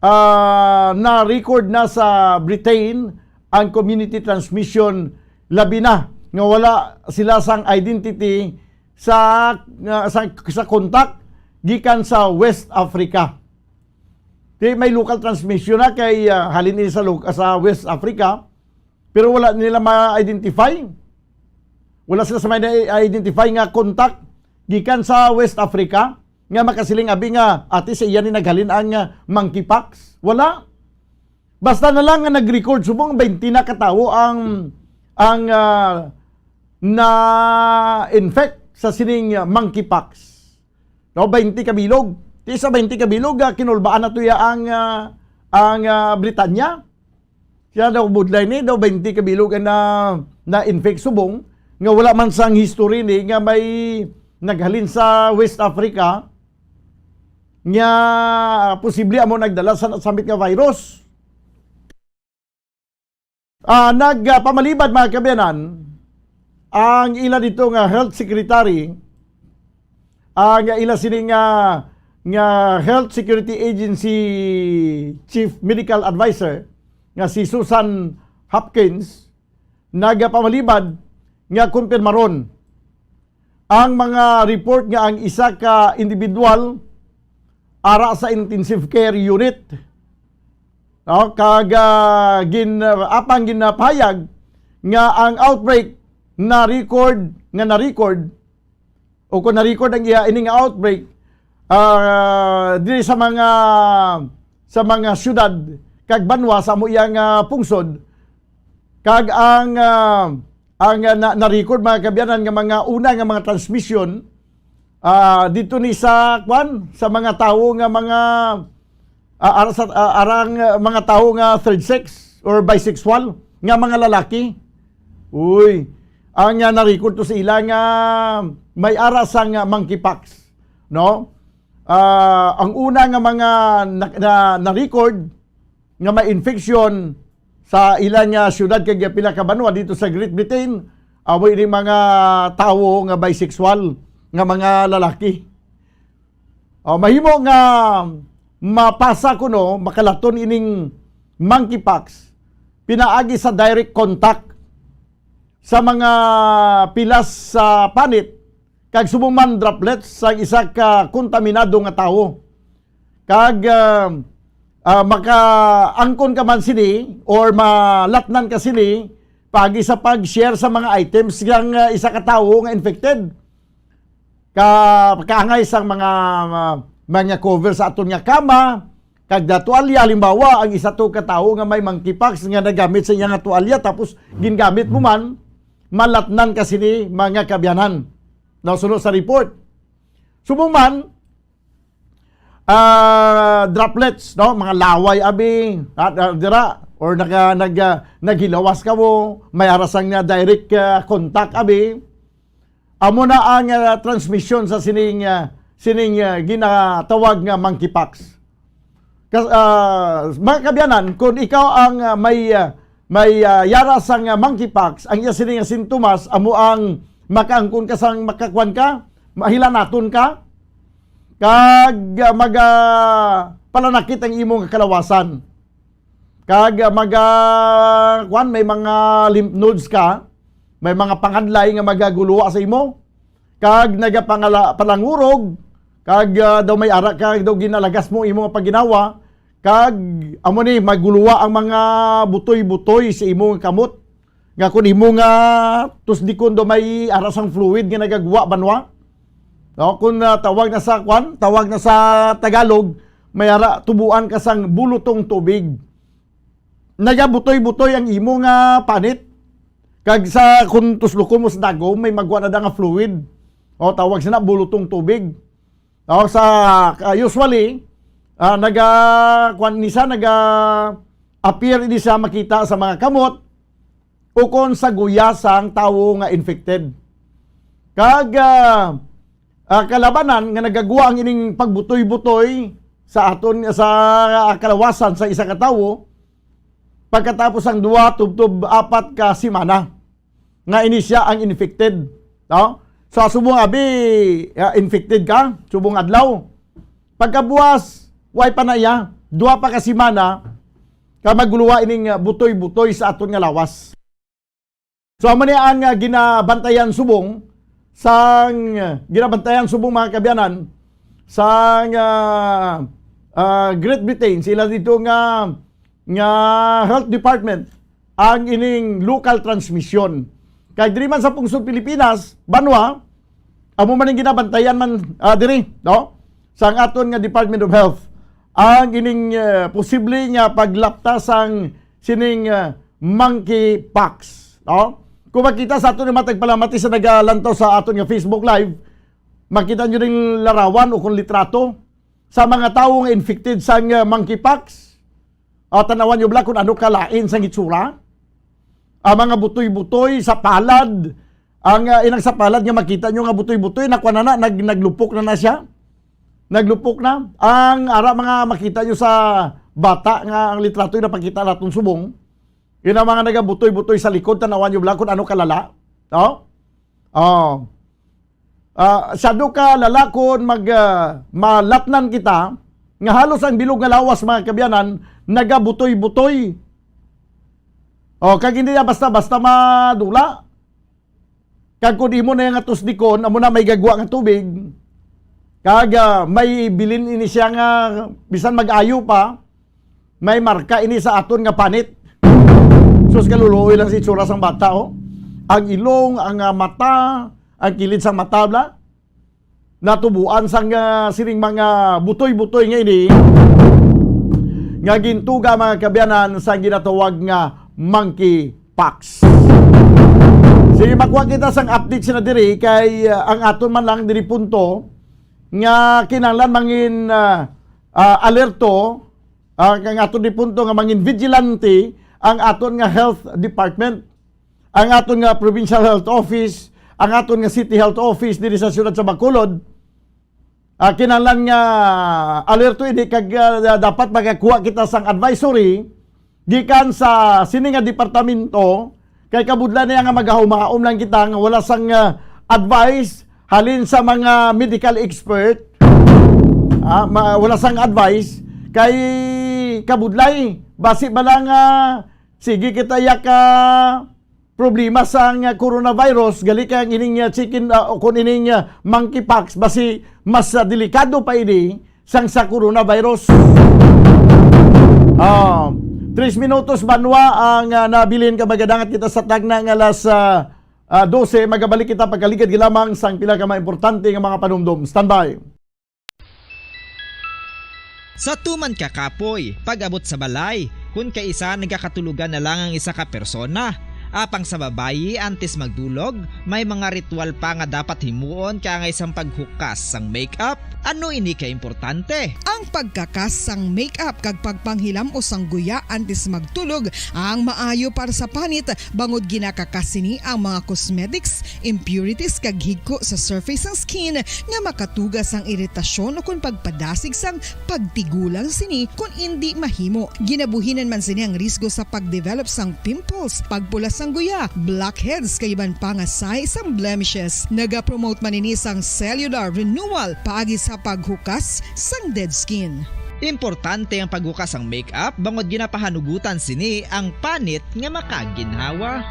ah, na-record na sa Britain ang community transmission, labi na nga wala sila sang identity sa, nga, sa, sa contact gikan sa West Africa. Di may local transmission na kay, ah, halin ini sa lo-, sa West Africa, pero wala nila ma-identify. Wala sila sa may na-identify nga contact gikan sa West Africa nga makasiling abi nga ati sa iya ni naghalin ang, ah, monkeypox. Wala. Basta na lang nga nag-record subong twenty na ka tawo ang, ang, ah, na-infect sa sining, ah, monkeypox. No, twenty ka bilog. Ti sa twenty ka bilog, ah, kinulbaan na to ya ang, ah, ang, ah, Britanya. Siya daw budlay ni, daw twenty ka bilog ang na, na-infect subong, nga wala man sang history ni, nga may naghalin sa West Africa, nga posible amo nagdala sa nasambit nga virus. Ah, nagpamalibad, mga kaabyanan, ang ila dito nga health secretary, ang ila sini nga, nga Health Security Agency Chief Medical Advisor nga si Susan Hopkins, nagapamalibad nga kumpirmaron ang mga report nga ang isa ka individual ara sa intensive care unit, no, kag, ah, gin-, apang ginapahayag nga ang outbreak na record, nga na-record o kung na-record ang iya ini nga outbreak, ah, diri sa mga, sa mga syudad kag banwa sa amo iya nga pungsod, kag ang, ah, ang, ah, na, na-record, mga kaabyanan, nga mga una nga mga transmission, ah, dito ni sa, kwan, sa mga tawo nga mga, ah, ara sa, ah, arang, ah, mga tawo nga third sex or bisexual nga mga lalaki. Uy, ang, ah, na-record to sa ila nga may ara sang, ah, monkeypox, no? Ah, ang una nga mga na, na, na-record nga may infection sa ilang, ah, syudad kag pila ka banwa dito sa Great Britain, amo ini mga tawo nga bisexual nga mga lalaki. Oh, mahimo nga mapasa kuno, makalaton ining monkeypox pinaagi sa direct contact sa mga pilas sa panit kag subong man droplets sa isa ka kontaminado nga tawo. Kag, ah, ah, makaangkon ka man sini or malatnan ka sini paagi sa pag-share sa mga items sang, ah, isa ka tawo nga infected. Ka-, kaangay sang mga, ah, mga cover sa aton nga kama, kag da tuwalya, halimbawa, ang isa to ka tawo nga may monkeypox nga nagamit sa iya nga tuwalya, tapos gingamit mo man, malatnan ka sini, mga kaabyanan. Nasuno sa report. Subong man, ah, droplets, no? Mga laway, abi, ah, ah, dira, or naga-, nag-, ah, naghilawas ka mo, may ara sang, ah, direct, ah, contact, abi. Amo na ang, ah, transmission sa sining, ah, sining, ah, ginatawag nga monkeypox. Kas-, ah, mga kaabyanan, kung ikaw ang, ah, may, ah, may, ah, yara sang, ah, monkeypox, ang iya sini nga sintomas amo ang makaangkon ka sang makakuan ka, mahilanaton ka, kag, ah, maga-, palanakit ang imong kalawasan. Kag, ah, maga-, kuan, may mga lymph nodes ka, may mga pangadlay nga magaguluwa sa imo, kag nagapangala-, palangurog, kag, ah, daw may ara ka, daw ginalagas mo imo nga pagginawa, kag amo ni, maguluwa ang mga butoy-butoy sa imo nga kamot, nga kun imo nga tusdikon daw may ara sang fluid nga nagagwa banwa. No, kun, ah, tawag na sa, kwan, tawag na sa Tagalog, may ara, tubuan ka sang bulutong tubig. Nagabutoy-butoy ang imo nga panit. Kag sa, kun tuslukon mo sa dagom, may magwa na da nga fluid. O, tawag sina bulutong tubig. O, sa, ah, usually, ah, naga, kwan ni siya, naga appear ni siya makita sa mga kamot, ukon sa guya sang tawo nga infected. Kag, ah, ah, kalabanan nga nagagwa ang ining pagbutoy-butoy sa aton, sa, ah, kalawasan sa isa ka tawo, pagkatapos sang duha tubtob apat ka semana nga ini siya ang infected, no? So, subong abi, ah, infected ka, subong adlaw. Pagkabuas, way pa na iya, duha pa ka semana, ka magluwa ining, ah, butoy-butoy sa aton nga lawas. So, amo ni ang, ah, ginabantayan subong sang, ah, ginabantayan subong, mga kaabyanan, sang, ah, ah, Great Britain, sila dito nga, nga health department ang ining local transmission. Kay diri man sa pungsod Pilipinas, banwa, amo man ang ginabantayan man, ah, diri, no? Sang aton nga Department of Health, ang ining, eh, posible nga paglapta sang sining, eh, monkeypox, no? Kung makita sa aton nga mga tagpalamati sa nagalantaw sa aton nga Facebook Live, makita nyo ning larawan o kung litrato sa mga tawo nga infected sang, eh, monkeypox. Ah, tanawan nyo bala kung ano kalain sang itsura. Ang mga butoy-butoy sa palad, ang, ah, inang sa palad nga makita nyo nga butoy-butoy, nakuha na na, nag-, naglupok na na siya. Naglupok na. Ang ara mga makita nyo sa bata nga ang litrato yung napakita naton subong. Yun ang mga nagabutoy-butoy sa likod, tanawan nyo bala kung ano kalala. Oh? Oh. Ah, sado ka lalakon mag, ah, malatnan kita nga halos ang bilog nga lawas, mga kabyanan, nagabutoy-butoy. Oh, kag hindi na basta-basta madula. Kag kung imo na nga tusdikon, amo na may gagwa nga tubig. Kag, ah, may bilin ini siya nga bisan mag-ayo pa, may marka ini sa aton nga panit. Sus, kaluluoy lang si itsura sang bata, oh. Ang ilong, ang, ah, mata, ang kilid sang mata, bla. Natubuan sang, ah, sining mga butoy-butoy nga ini nga gintuga, mga kabyanan, sa ginatawag nga monkeypox. Sige, makuha kita sang update sina diri kay, ah, ang aton man lang diri punto nga kinahanglan mangin, ah, ah, alerto, ah, ang aton diri punto nga mangin vigilante ang aton nga health department, ang aton nga provincial health office, ang aton nga city health office diri sa siyudad sa Bacolod. Ah, kinahanglan nga alerto ini kag, ah, dapat makakuha kita sang advisory gikan sa sini nga departamento, kay kabudlay niya nga magahumaom lang kita nga wala sang, ah, advice halin sa mga medical expert. Ah, ma-, wala sang advice kay kabudlay, basi ba lang, ah, sige kita ya ka problema sang, ah, coronavirus, gali kay ang ining, ah, chicken, ah, o kung ining, ah, monkeypox, basi mas, ah, delikado pa ini sang sa coronavirus. Ah, tres minutos banwa ang, ah, nabilin ka, magadangat kita sa tagna nga alas, ah, ah, dose. Magabalik kita pagkaligad lamang sang pila ka mga importante nga mga panumdom. Standby. Sa tuman ka kapoy, pag-abot sa balay, kun kaisa nagakatulogan na lang ang isa ka persona. Apang sa babayi, antes magdulog, may mga ritual pa nga dapat himuon kaangay sang paghukas sang makeup. Ano ini ka importante? Ang pagkakas sang makeup kag pagpanghilam-os sang guya antes magtulog ang maayo para sa panit, bangod ginakakas sini ang mga cosmetics, impurities kag higko sa surface sang skin nga makatuga sang iritasyon ukon pagpadasig sang pagtigulang sini kon indi mahimo. Ginabuhinan man sini ang risgo sa pagdevelop sang pimples, pagpula sang guya, blackheads kag iban pa nga sahi sang blemishes. Nagapromote man ini sang cellular renewal paagi sa paghukas sang dead skin. Importante ang paghukas sang makeup bangod ginapahanugutan sini ang panit nga makaginhawa.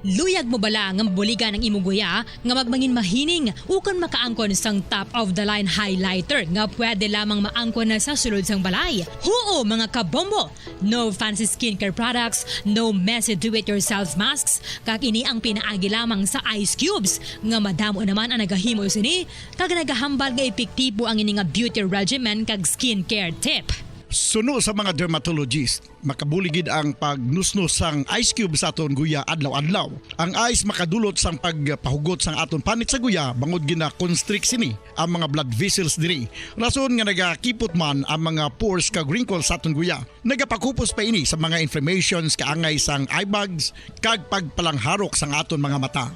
Luyag mo bala nga mabuligan ang imo guya nga magmangin mahining ukon makaangkon sang top of the line highlighter nga pwede lamang maangkon na sa sulod sang balay? Huo, mga kabombo! No fancy skincare products, no messy do-it-yourself masks, kag ini ang pinaagi lamang sa ice cubes nga madamo naman ang nagahimo sini kag nagahambal nga epektibo ang ini nga beauty regimen kag skincare tip. Suno sa mga dermatologist, makabulig gid ang pagnusnos sang ice cube sa aton guya adlaw-adlaw. Ang ice makadulot sang pagpahugot sang aton panit sa guya bangod gina-constrict sini ang mga blood vessels diri. Rason nga nagakipot man ang mga pores kag wrinkles sa aton guya. Nagapakupos pa ini sa mga inflammations kaangay sang eye bags kag pagpalangharok sang aton mga mata.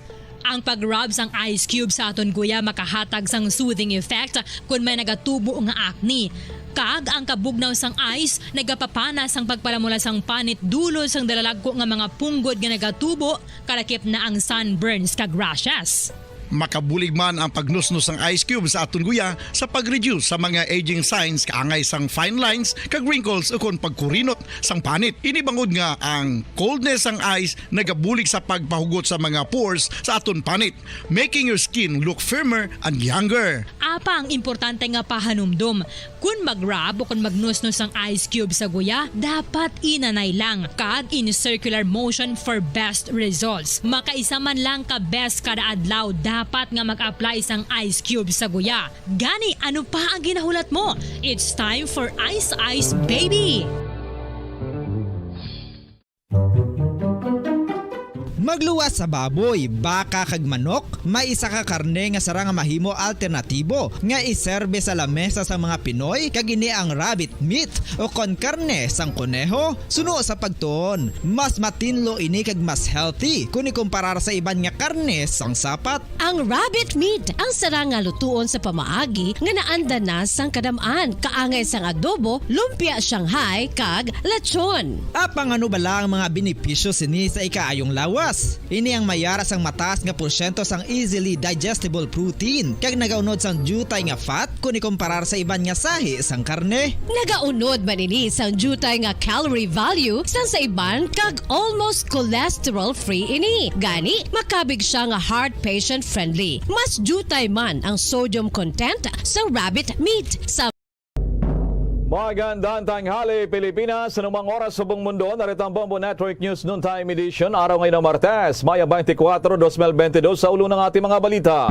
Ang pag-rub sang ice cube sa aton guya makahatag sang soothing effect kon may nagatubo nga acne. Kag ang kabugnaw sang ice nagapapana sang pagpalamula sang panit dulot sang dalalagko nga mga punggod nga nagatubo, kalakip na ang sunburns kag rashes. Makabulig man ang pagnusnos sang ice cube sa aton guya sa pag-reduce sa mga aging signs kaangay sang fine lines kag wrinkles ukon pagkurinot sang panit. Ini bangod nga ang coldness sang ice nagabulig sa pagpahugot sa mga pores sa aton panit, making your skin look firmer and younger. Apang importante nga pahanumdom, kun mag-rub o kun magnusnos ang ice cube sa guya, dapat inanay lang kag in circular motion for best results. Makaisa man lang ka beses kada adlaw dapat nga mag-apply sang ice cube sa guya. Gani, ano pa ang ginahulat mo? It's time for Ice Ice Baby! Luwas sa baboy, baka kag manok, may isa ka karne nga sarang nga mahimo alternatibo nga iserbe sa lamesa sang mga Pinoy, kag ini ang rabbit meat o kon karne sang koneho. Suno sa pagtuon, mas matinlo ini kag mas healthy kon ikumparar sa iban nga karne sang sapat. Ang rabbit meat ang sarang nga lutuon sa pamaagi nga naanda na sang kadam-an, kaangay sang adobo, lumpia Shanghai, kag lechon. Apang ano bala ang mga benepisyo sini sa ikaayong lawas? Ini ang may ara sang mataas nga porsyento sang easily digestible protein, kag nagaunod sang diutay nga fat kon ikumparar sa iban nga sahi sang karne. Nagaunod man ini sang diutay nga calorie value sang sa iban, kag almost cholesterol-free ini. Gani, makabig sia nga heart patient-friendly. Mas diutay man ang sodium content sa rabbit meat. Sa Magandang tanghali, Pilipinas. Anumang oras sa buong mundo, narito ang Bombo Network News Noontime Edition. Araw ngayon ng Martes, Mayo twenty-four, twenty twenty-two, sa ulo ng ating mga balita.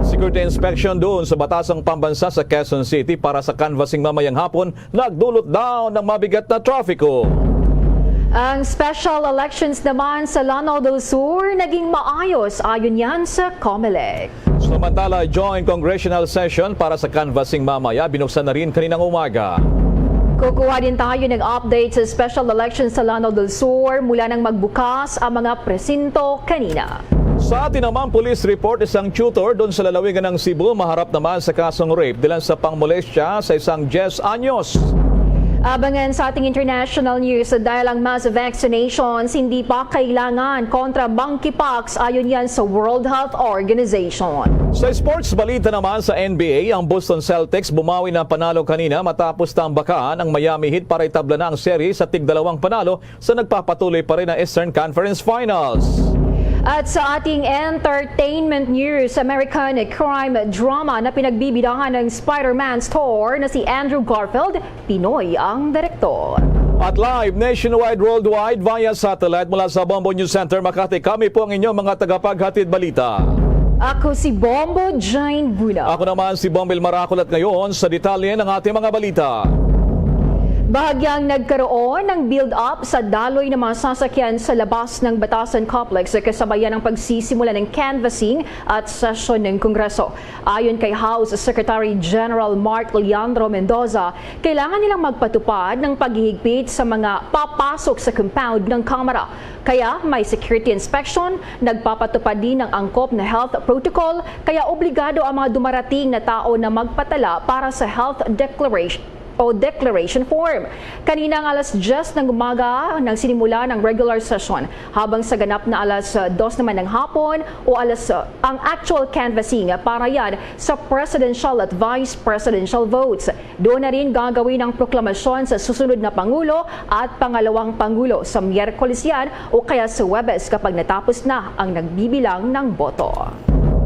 Security inspection doon sa Batasang Pambansa sa Quezon City para sa canvassing mamayang hapon, nagdulot daw ng mabigat na trafiko. Ang special elections naman sa Lanao del Sur naging maayos, ayon yan sa Comelec. Samantala, joint congressional session para sa canvassing mamaya binuksan na rin kaninang umaga. Kukuha din tayo ng update sa special election sa Lanao del Sur mula nang magbukas ang mga presinto kanina. Sa atin naman, police report, isang tutor doon sa lalawigan ng Cebu maharap naman sa kasong rape dilan sa pangmolestya sa isang diyes anyos. Abangan sa ating international news, dahil ang mass vaccinations hindi pa kailangan kontra monkeypox, ayon yan sa World Health Organization. Sa sports balita naman, sa N B A, ang Boston Celtics bumawi ng panalo kanina matapos tambakan ang Miami Heat para itabla na ang serye sa tigdalawang panalo sa nagpapatuloy pa rin na Eastern Conference Finals. At sa ating entertainment news, American crime drama na pinagbibidahan ng Spider-Man star na si Andrew Garfield, Pinoy ang direktor. At live nationwide, worldwide, via satellite mula sa Bombo News Center, Makati, kami po ang inyong mga tagapaghatid balita. Ako si Bombo Jane Buna. Ako naman si Bombil Marakol, at ngayon sa detalye ng ating mga balita. Bahagyang nagkaroon ng build-up sa daloy ng mga sasakyan sa labas ng Batasan Complex, kasabayan ng pagsisimula ng canvassing at sesyon ng Kongreso. Ayon kay House Secretary General Mark Leandro Mendoza, kailangan nilang magpatupad ng paghihigpit sa mga papasok sa compound ng Kamara. Kaya may security inspection, nagpapatupad din ng angkop na health protocol, kaya obligado ang mga dumarating na tao na magpatala para sa health declaration o declaration form. Kaninang alas diyes ng umaga nang sinimula ng regular session, habang sa ganap na alas, ah, dos naman ng hapon o alas, ah, ang actual canvassing para yan sa presidential at vice presidential votes. Doon na rin gagawin ang proklamasyon sa susunod na Pangulo at Pangalawang Pangulo sa Miyerkules yan o kaya sa Huwebes, kapag natapos na ang nagbibilang ng boto.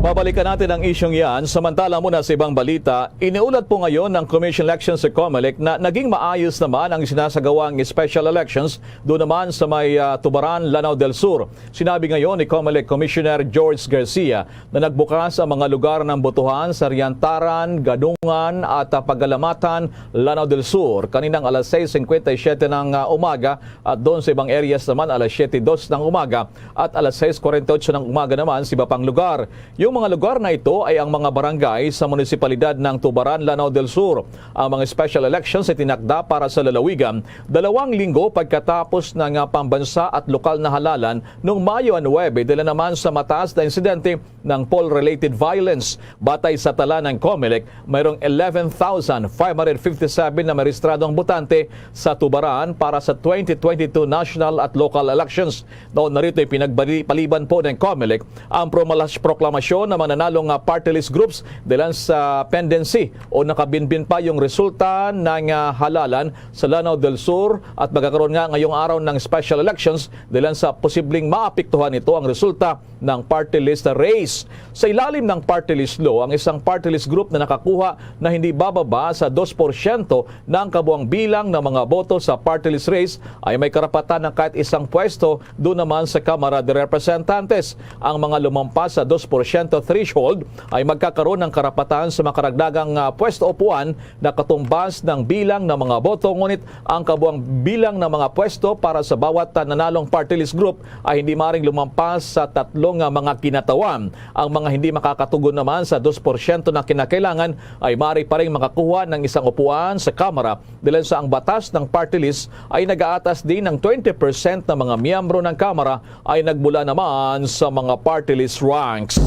Babalikan natin ang isyong yan. Samantala muna sa ibang balita, iniulat po ngayon ng Commission Election sa Comelec na naging maayos naman ang sinasagawang special elections doon naman sa may, ah, Tubaran, Lanao del Sur. Sinabi ngayon ni Comelec Commissioner George Garcia na nagbukas ang mga lugar ng botohan sa Riantaran, Gadungan at, ah, Pagalamatan, Lanao del Sur, kaninang alas sais singkwenta y siyete ng, ah, umaga, at doon sa ibang areas naman alas siyete dos ng umaga at alas sais kwarenta y otso ng umaga naman sa iba pang lugar. Yung mga lugar na ito ay ang mga barangay sa munisipalidad ng Tubaran, Lanao del Sur. Ang mga special elections ay tinakda para sa lalawigan dalawang linggo pagkatapos ng, ah, pambansa at lokal na halalan noong Mayo nuebe, dala naman sa mataas na insidente ng poll-related violence. Batay sa tala ng Comelec, mayroong eleven thousand five hundred fifty-seven na marehistradong botante sa Tubaran para sa twenty twenty-two national at local elections. Noon na rito, ipinagpaliban po ng Comelec ang promalas-, proklamasyon ng mga nanalong, ah, party list groups dahilan sa pendency o nakabinbin pa yung resulta ng, ah, halalan sa Lanao del Sur, at magkakaroon nga ngayong araw ng special elections dahilan sa posibleng maapektuhan nito ang resulta ng party list race. Sa ilalim ng party list law, ang isang party list group na nakakuha na hindi bababa sa dos porsyento ng kabuang bilang ng mga boto sa party list race ay may karapatan ng kahit isang pwesto doon naman sa Kamara de Representantes. Ang mga lumampas sa dos porsyento threshold ay magkakaroon ng karapatan sa makaragdagang, ah, pwesto upuan na katumbas ng bilang ng mga boto, ngunit ang kabuang bilang ng mga pwesto para sa bawat, ah, nanalong party list group ay hindi maring lumampas sa tatlong, ah, mga kinatawan. Ang mga hindi makakatugon naman sa dos porsyento na kinakailangan ay mari pa ring makakuha ng isang upuan sa Kamara, dahil sa ang batas ng party list ay nag-aatas din ng twenty percent ng mga miyembro ng Kamara ay nagmula naman sa mga party list ranks.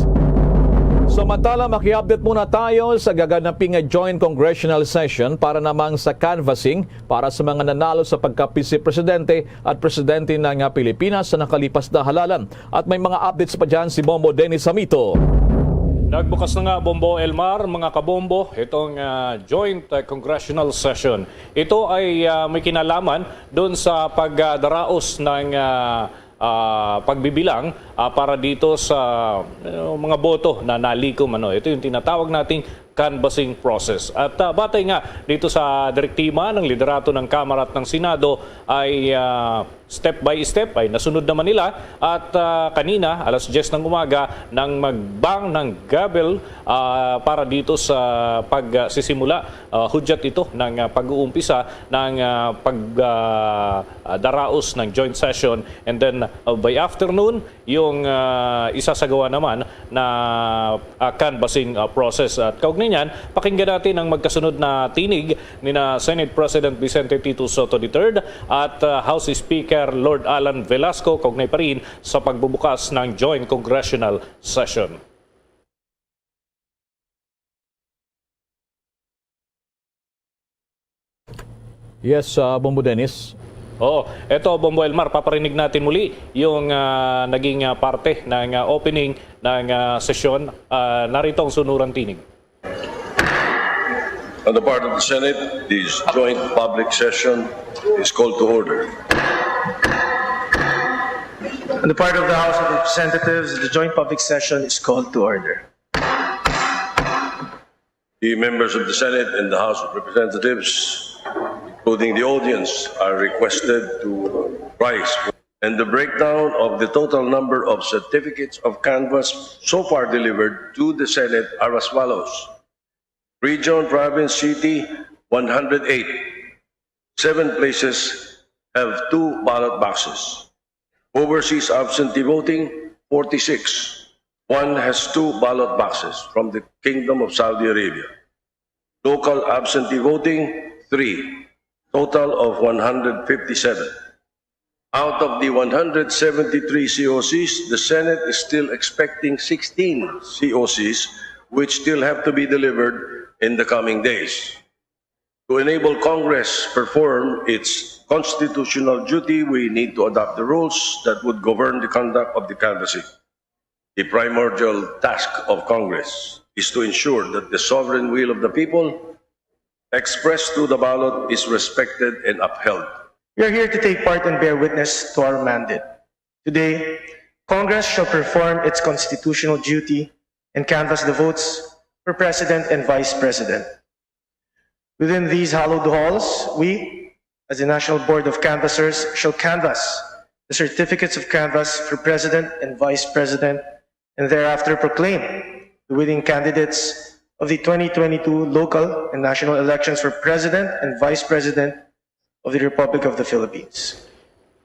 Samantala, maki-update muna tayo sa gaganaping joint congressional session para namang sa canvassing para sa mga nanalo sa pagka-Vice Presidente at Presidente ng, ah, Pilipinas sa nakalipas na halalan. At may mga updates pa dyan si Bombo Dennis Samito. Nagbukas na nga, Bombo Elmar, mga kabombo, itong, ah, joint, ah, congressional session. Ito ay, ah, may kinalaman doon sa pagdaraos ng, ah, ah, pagbibilang, ah, para dito sa, uh, mga boto na nalikom. Ano, ito yung tinatawag nating canvassing process. At, ah, batay nga dito sa direktiba ng liderato ng Kamara at ng Senado ay, ah, step by step ay nasunod naman nila. At, ah, kanina, alas diyes ng umaga, nang magbang ng gavel, ah, para dito sa pagsisimula, ah, hudyat ito ng, ah, pag-uumpisa ng, ah, pag, ah, ah, daraos ng joint session. And then, ah, by afternoon, yung, ah, isasagawa naman na, ah, canvassing, ah, process. At kaugnay niyan, pakinggan natin ang magkasunod na tinig ni na Senate President Vicente Tito Sotto the third at, ah, House Speaker Lord Alan Velasco kaugnay pa rin sa pagbubukas ng joint congressional session. Yes, ah, Bombo Dennis. Oo. Eto, Bombo Elmar, paparinig natin muli yung, ah, naging, ah, parte ng, ah, opening ng, ah, sesyon. Ah, narito ang sunuran tinig. On the part of the Senate, this joint public session is called to order. On the part of the House of Representatives, the joint public session is called to order. The members of the Senate and the House of Representatives, including the audience, are requested to rise. And the breakdown of the total number of certificates of canvass so far delivered to the Senate are as follows: region, province, city, one hundred eight. Seven places have two ballot boxes. Overseas absentee voting, forty-six. One has two ballot boxes from the Kingdom of Saudi Arabia. Local absentee voting, three. Total of one hundred fifty-seven. Out of the one hundred seventy-three C O Cs, the Senate is still expecting sixteen C O Cs, which still have to be delivered in the coming days. To enable Congress perform its constitutional duty, we need to adopt the rules that would govern the conduct of the canvassing. The primordial task of Congress is to ensure that the sovereign will of the people expressed through the ballot is respected and upheld. We are here to take part and bear witness to our mandate. Today, Congress shall perform its constitutional duty and canvass the votes for President and Vice President. Within these hallowed halls, we, as the National Board of Canvassers, shall canvass the certificates of canvass for President and Vice President, and thereafter proclaim the winning candidates of the twenty twenty-two local and national elections for President and Vice President of the Republic of the Philippines.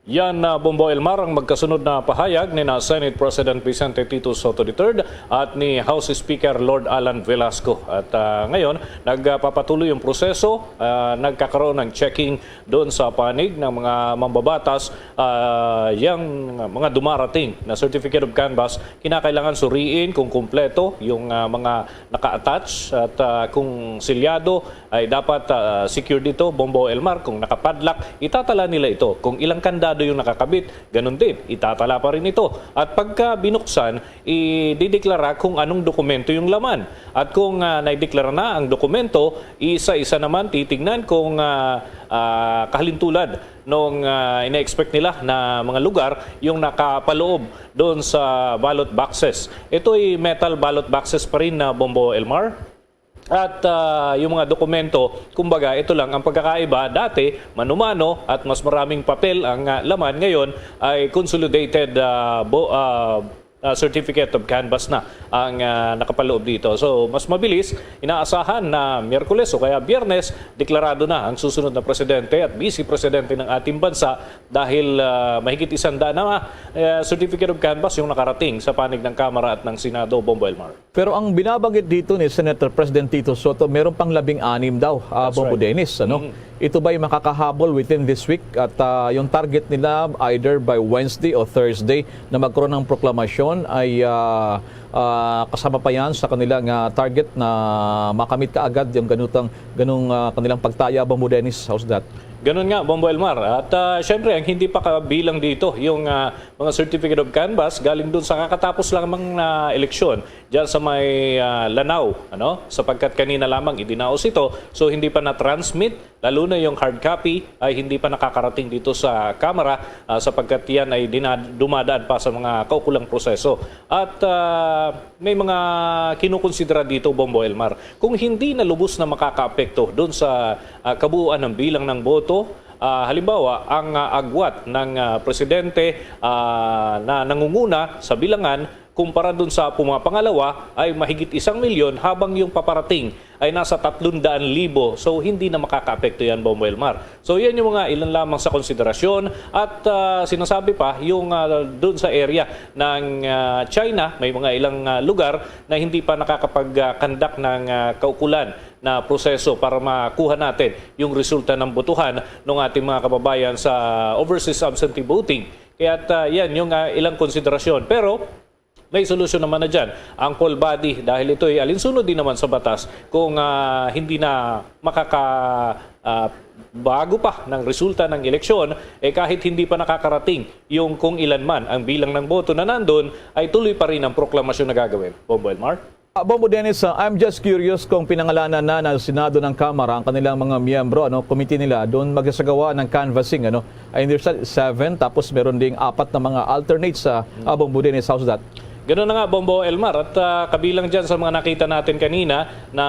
Yan, ah, Bombo Elmar, ang magkasunod na pahayag ni na Senate President Vicente Tito Sotto the third at ni House Speaker Lord Alan Velasco. At, ah, ngayon, nagpapatuloy yung proseso, ah, nagkakaroon ng checking doon sa panig ng mga mambabatas, ah, yang mga dumarating na certificate of canvass, kinakailangan suriin kung kumpleto yung, ah, mga naka-attach at, ah, kung selyado ay dapat, ah, secured ito, Bombo Elmar. Kung nakapadlock, itatala nila ito. Kung ilang kandado yung nakakabit, ganun din, itatala pa rin ito. At pagka binuksan, idideklara kung anong dokumento yung laman. At kung, ah, naideklara na ang dokumento, isa-isa naman titignan kung, ah, ah, kahalintulad nung, ah, ina-expect nila na mga lugar yung nakapaloob doon sa ballot boxes. Ito'y metal ballot boxes pa rin na, Bombo Elmar. At, ah, yung mga dokumento, kumbaga, ito lang ang pagkakaiba. Dati, mano-mano at mas maraming papel ang, ah, laman. Ngayon ay consolidated, ah, bo-, ah, ah, certificate of canvass na ang, ah, nakapaloob dito. So, mas mabilis, inaasahan na Miyerkules o kaya Biyernes, deklarado na ang susunod na presidente at vice presidente ng ating bansa dahil, ah, mahigit isang daan na, ah, certificate of canvass yung nakarating sa panig ng Kamara at ng Senado, Bombo Elmar. Pero ang binabanggit dito ni Senator President Tito Soto, meron pang labing anim daw, ah, That's Bombo right. Dennis, ano? Mm. Ito ba'y makakahabol within this week? At, ah, yung target nila, either by Wednesday o Thursday na magkaroon ng proklamasyon ay, ah, ah, kasama pa yan sa kanilang, ah, target na makamit kaagad yung ganutang, ganung, ah, kanilang pagtaya, Bombo Dennis? How's that? Ganun nga, Bombo Elmar. At, ah, syempre, ang hindi pa kabilang dito, yung, ah, mga certificate of canvass galing dun sa kakatapos lamang na eleksyon dyan sa may, ah, Lanao, ano? Sapagkat kanina lamang idinaos ito, so hindi pa na-transmit, lalo na yung hard copy ay hindi pa nakakarating dito sa Kamara, ah, sapagkat yan ay dina-, dumadaan pa sa mga kaukulang proseso. At, ah, may mga kinukonsidera dito, Bombo Elmar. Kung hindi na lubos na makakaapekto dun sa, ah, kabuuan ng bilang ng boto, ah, halimbawa, ang, ah, agwat ng, ah, presidente, ah, na nangunguna sa bilangan kumpara dun sa pumapangalawa ay mahigit isang milyon, habang yung paparating ay nasa tatlong daan libo. So, hindi na makakaapekto yan, Bombo Elmar. So, yan yung mga ilan lamang sa konsiderasyon. At, ah, sinasabi pa, yung, ah, dun sa area ng, ah, China, may mga ilang, ah, lugar na hindi pa nakakapag-conduct ng, ah, kaukulan na proseso para makuha natin yung resulta ng botohan ng ating mga kababayan sa overseas absentee voting. Kaya, ah, yan yung, ah, ilang konsiderasyon. Pero, may solusyon naman na dyan ang poll body, dahil ito'y alinsunod din naman sa batas kung, ah, hindi na makaka, ah, bago pa ng resulta ng eleksyon, eh, kahit hindi pa nakakarating yung kung ilan man ang bilang ng boto na nandun, ay tuloy pa rin ang proklamasyon na gagawin. Bombo Elmar? Ah, Bombo Dennis, ah, I'm just curious kung pinangalanan na ng Senado ng Kamara ang kanilang mga miyembro, ano, committee nila, doon magsasagawa ng canvassing, ano? I understand, seven, tapos meron ding apat na mga alternates sa, ah, Bombo Dennis. How's that? Ganun na nga, Bombo Elmar. At, ah, kabilang dyan sa mga nakita natin kanina na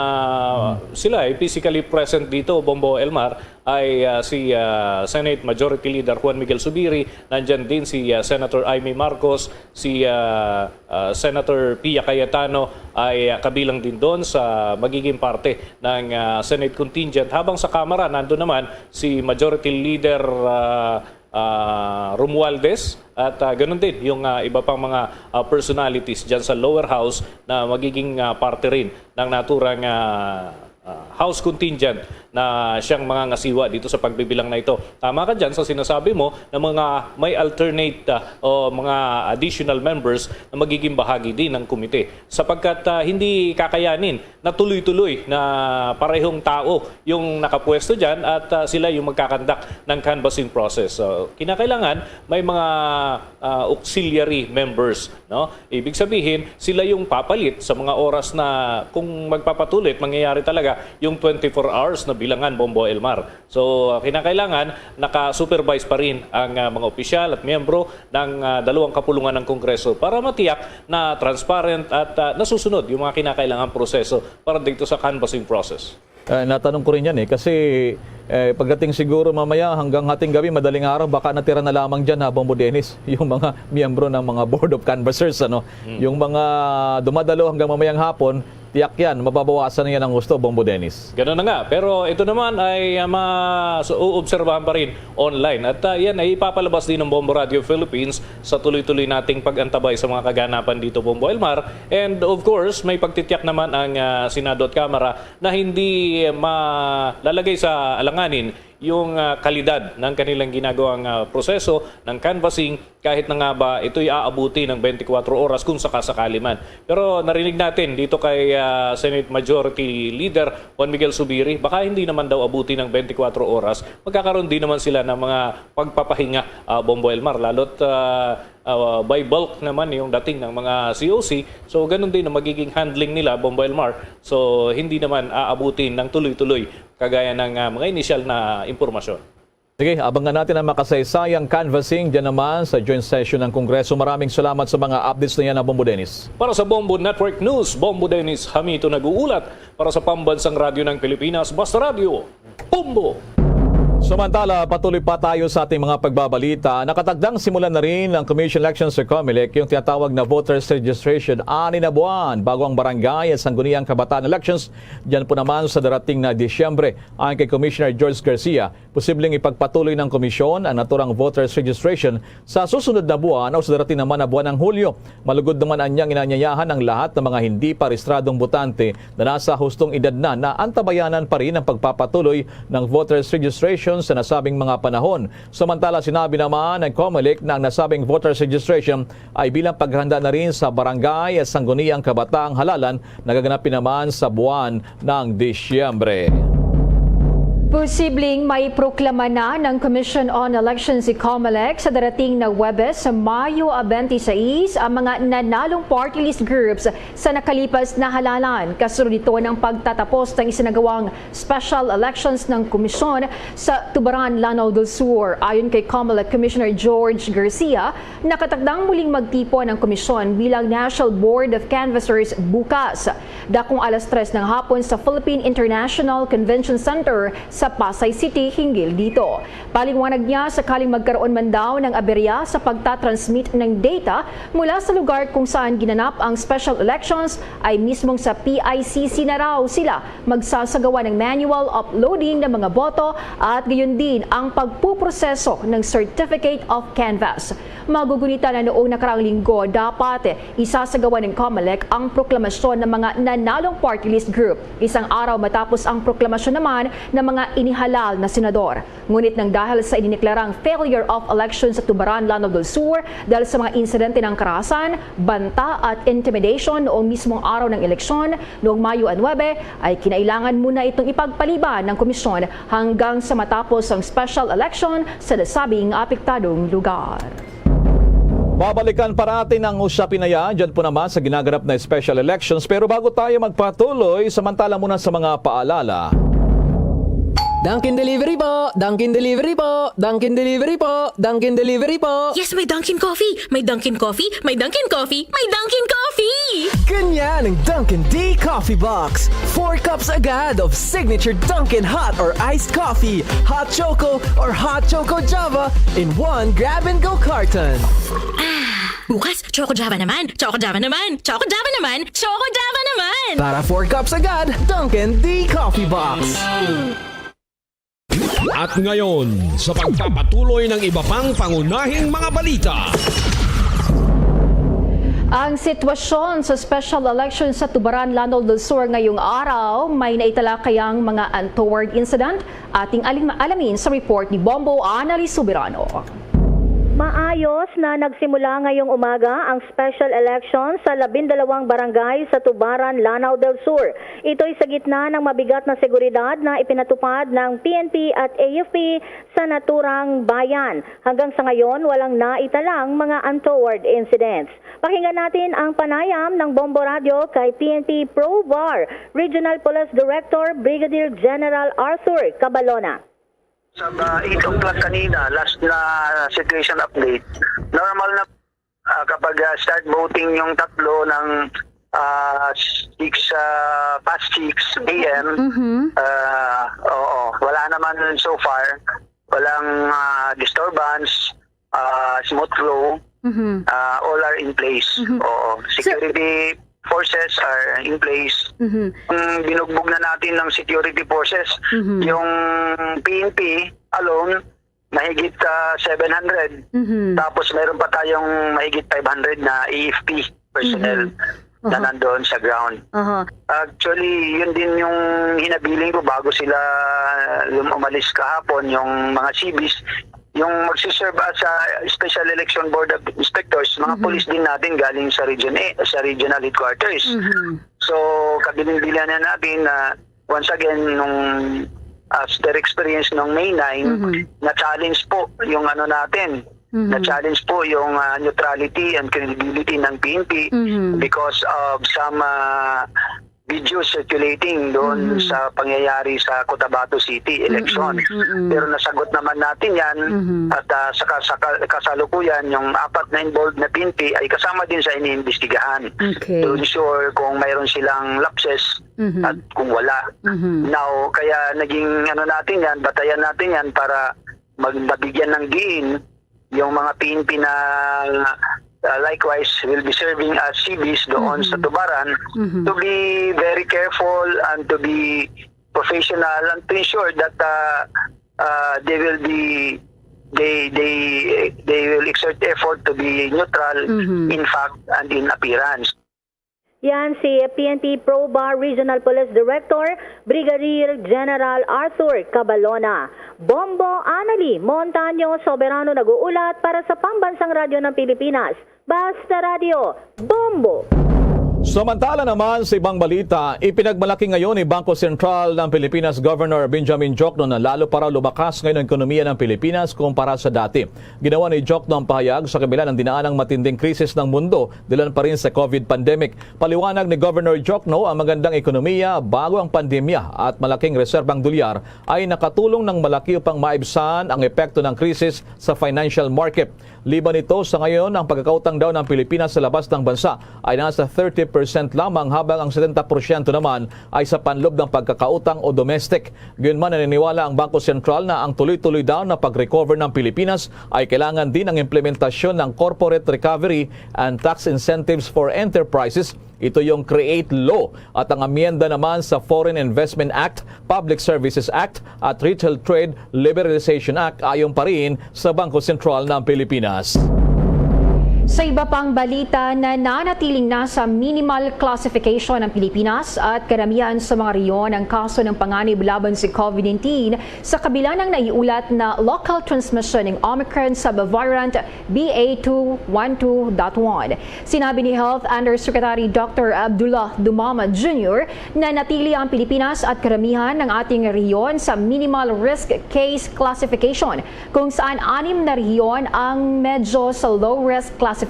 sila ay physically present dito, Bombo Elmar, ay, ah, si, ah, Senate Majority Leader Juan Miguel Zubiri, nandyan din si, ah, Senator Imee Marcos, si, ah, ah, Senator Pia Cayetano ay, ah, kabilang din doon sa magiging parte ng, ah, Senate contingent. Habang sa Kamara, nandun naman si Majority Leader, ah, ah, Romualdez at, ah, ganun din yung, ah, iba pang mga, ah, personalities dyan sa lower house na magiging, ah, parte rin ng naturang, ah, ah, house contingent na siyang mga ngasiwa dito sa pagbibilang na ito. Tama ka dyan sa sinasabi mo na mga may alternate, ah, o mga additional members na magiging bahagi din ng komite, sapagkat, ah, hindi kakayanin na tuloy-tuloy na parehong tao yung nakapwesto dyan at, ah, sila yung magkakandak ng canvassing process. So, kinakailangan may mga, ah, auxiliary members, no? Ibig sabihin, sila yung papalit sa mga oras na kung magpapatuloy at mangyayari talaga yung twenty-four hours na bilangan, Bombo Elmar. So, ah, kinakailangan naka-supervise pa rin ang, ah, mga opisyal at miyembro ng, ah, dalawang kapulungan ng Kongreso para matiyak na transparent at, ah, nasusunod yung mga kinakailangang proseso para dito sa canvassing process. Eh, natanong ko rin yan eh, kasi, eh, pagdating siguro mamaya hanggang hating gabi, madaling araw, baka natira na lamang dyan, ha, Bombo Dennis, yung mga miyembro ng mga Board of Canvassers, ano? Hmm. Yung mga dumadalo hanggang mamayang hapon, tiyak yan, mababawasan na yan ang husto, Bombo Dennis. Ganun na nga, pero ito naman ay, ah, ma-, so, uobserbahan pa rin online. At, ah, yan ay ipapalabas din ng Bombo Radio Philippines sa tuloy-tuloy nating pag-antabay sa mga kaganapan dito, Bombo Elmar. And of course, may pagtitiyak naman ang, ah, Senado at Kamara na hindi malalagay sa alanganin yung, ah, kalidad ng kanilang ginagawang, ah, proseso ng canvassing, kahit na nga ba ito'y aabuti ng twenty-four oras kung sakasakali man. Pero narinig natin dito kay, ah, Senate Majority Leader Juan Miguel Zubiri, baka hindi naman daw abuti ng twenty-four oras. Magkakaroon din naman sila ng mga pagpapahinga, ah, Bombo Elmar, lalo't, ah, ah, by bulk naman yung dating ng mga C O C. So, ganun din ang magiging handling nila, Bombo Elmar. So, hindi naman aabutin ng tuloy-tuloy kagaya ng, ah, mga inisyal na impormasyon. Sige, abangan natin ang makasaysayang canvassing dyan naman sa joint session ng Kongreso. Maraming salamat sa mga updates na yan, Bombo Dennis. Para sa Bombo Network News, Bombo Dennis Hamito nag-uulat. Para sa Pambansang Radyo ng Pilipinas, Basta Radyo, Bombo! Samantala, patuloy pa tayo sa ating mga pagbabalita. Nakatakdang simulan na rin ng Commission Elections o COMELEC yung tinatawag na voters registration ani na buwan bago ang barangay at sangguniang kabataan elections dyan po naman sa darating na Disyembre. Ayon kay Commissioner George Garcia, posibleng ipagpatuloy ng komisyon ang naturang voters registration sa susunod na buwan o sa darating naman na buwan ng Hulyo. Malugod naman anyang inaanyayahan ang lahat ng mga hindi pa rehistradong botante na nasa hustong edad na na antabayanan pa rin ang pagpapatuloy ng voters registration sa nasabing mga panahon. Samantala, sinabi naman ng COMELEC na ang nasabing voters registration ay bilang paghanda na rin sa barangay at sangguniang kabataang halalan na gaganapin naman sa buwan ng Disyembre. Posibleng may proklama na ng Commission on Elections si COMELEC sa darating na Huwebes, sa Mayo twenty-six, ang mga nanalong party list groups sa nakalipas na halalan. Kasunod nito ng pagtatapos ng isinagawang special elections ng komisyon sa Tubaran, Lanao del Sur. Ayon kay COMELEC Commissioner George Garcia, nakatakdang muling magtipon ang komisyon bilang National Board of Canvassers bukas. Dakong alas tres ng hapon sa Philippine International Convention Center sa Pasay City hinggil dito. Paliwanag niya, sakaling magkaroon man daw ng aberya sa pagtatransmit ng data mula sa lugar kung saan ginanap ang special elections, ay mismong sa P I C C na raw sila magsasagawa ng manual uploading ng mga boto at gayon din ang pagpuproseso ng Certificate of Canvass. Magugunitan na noong nakaraang linggo, dapat isasagawa ng COMELEC ang proklamasyon ng mga nanalong party list group, isang araw matapos ang proklamasyon naman ng mga inihalal na senador. Ngunit nang dahil sa inineklarang failure of election sa Tubaran, Lanao del Sur, dahil sa mga insidente ng karahasan, banta at intimidation noong mismong araw ng eleksyon, noong Mayo nuebe, ay kinailangan muna itong ipagpaliban ng komisyon hanggang sa matapos ang special election sa nasabing apektadong lugar. Babalikan pa natin ang usapin na yan dyan po naman sa ginaganap na special elections. Pero bago tayo magpatuloy, samantala muna sa mga paalala. Dunkin Delivery po! Dunkin Delivery po! Dunkin Delivery po! Dunkin Delivery po! Yes, may Dunkin Coffee! May Dunkin Coffee! May Dunkin Coffee! May Dunkin Coffee! Ganyan ang Dunkin D Coffee Box. Four cups agad of signature Dunkin hot or iced coffee, hot choco or hot choco Java in one grab-and-go carton. Ah, bukas, Choco Java naman! Choco Java naman! Choco Java naman! Choco Java naman! Para four cups agad, Dunkin D Coffee Box. At ngayon, sa pagpapatuloy ng iba pang pangunahing mga balita. Ang sitwasyon sa special election sa Tubaran, Lanao del Sur ngayong araw, may naitalakayang mga untoward incident. Ating alim-, alamin sa report ni Bombo Annalise Soberano. Maayos na nagsimula ngayong umaga ang special election sa labindalawang barangay sa Tubaran, Lanao del Sur. Ito'y sa gitna ng mabigat na seguridad na ipinatupad ng P N P at A F P sa naturang bayan. Hanggang sa ngayon, walang naitalang mga untoward incidents. Pakinggan natin ang panayam ng Bombo Radio kay P N P Pro Var Regional Police Director Brigadier General Arthur Cabalona. Sa, ah, eight o'clock kanina, last na situation update, normal na, ah, kapag, ah, start voting yung tatlo ng, ah, six, ah, past six A M, Mhm. ah, oo, wala naman so far, walang, ah, disturbance, ah, smooth flow, Mhm. ah, all are in place. Mhm. Oo, So security forces are in place. Mhm. Ang binugbog na natin ng security forces, Mhm. yung P N P alone, mahigit, ah, seven hundred. Mhm. Tapos meron pa tayong mahigit five hundred na A F P personnel Mhm. na Aha. nandoon sa ground. Aha. Actually, yun din yung hinabiling ko bago sila lum-, umalis kahapon, yung mga C Bs, yung magsiserve as a Special Election Board of Inspectors, mga Mhm. police din natin galing sa region A, sa regional headquarters. Mhm. So, kabilin-bilinan na natin na, once again, nung, as their experience nung May nine, Mhm. na-challenge po yung ano natin, Mhm. na-challenge po yung, ah, neutrality and credibility ng P N P Mhm. because of some, ah, video circulating doon Mhm. sa pangyayari sa Cotabato City election. Mm-mm, mm-mm. Pero nasagot naman natin yan Mhm. at, ah, sa, ka- sa ka- kasalukuyan, yung apat na involved na P N P ay kasama din sa iniimbestigahan Okay. to ensure kung mayroon silang lapses Mhm. at kung wala. Mhm. Now, kaya naging ano natin yan, batayan natin yan para mag- mabigyan ng diin yung mga P N P na, uh, likewise will be serving as C Bs doon sa Mhm. Tubaran Mhm. to be very careful and to be professional and to ensure that, uh, uh, they will be they they they will exert effort to be neutral Mhm. in fact and in appearance. Yan si P N P PROBA Regional Police Director Brigadier General Arthur Cabalona. Bombo Annalie Montaño Soberano nag-uulat para sa Pambansang Radyo ng Pilipinas, Basta Radyo, Bombo! Samantala naman, sa ibang balita, ipinagmalaki ngayon ni Bangko Sentral ng Pilipinas Governor Benjamin Diokno na lalo pa raw lumakas ngayon ang ekonomiya ng Pilipinas kumpara sa dati. Ginawa ni Diokno ang pahayag sa kabila ng dinaanang matinding krisis ng mundo dahilan pa rin sa COVID pandemic. Paliwanag ni Governor Diokno, ang magandang ekonomiya bago ang pandemya at malaking reserbang dolyar ay nakatulong ng malaki upang maibsan ang epekto ng krisis sa financial market. Liban nito, sa ngayon, ang pagkakautang daw ng Pilipinas sa labas ng bansa ay nasa thirty percent lamang, habang ang setenta porsyento naman ay sa panloob ng pagkakautang o domestic. Gayunman, naniniwala ang Bangko Sentral na ang tuloy-tuloy daw na pag-recover ng Pilipinas ay kailangan din ng implementasyon ng Corporate Recovery and Tax Incentives for Enterprises. Ito yung CREATE Law at ang amyenda naman sa Foreign Investment Act, Public Services Act at Retail Trade Liberalization Act, ayon pa rin sa Bangko Sentral ng Pilipinas. Sa iba pang balita, nananatiling nasa minimal classification ang Pilipinas at karamihan sa mga rehiyon ang kaso ng panganib laban sa COVID nineteen, sa kabila ng naiulat na local transmission ng Omicron subvariant B A two one two dot one. Sinabi ni Health Undersecretary Doctor Abdullah Dumama Junior na natili ang Pilipinas at karamihan ng ating rehiyon sa minimal risk case classification, kung saan anim na rehiyon ang medyo sa low risk classification.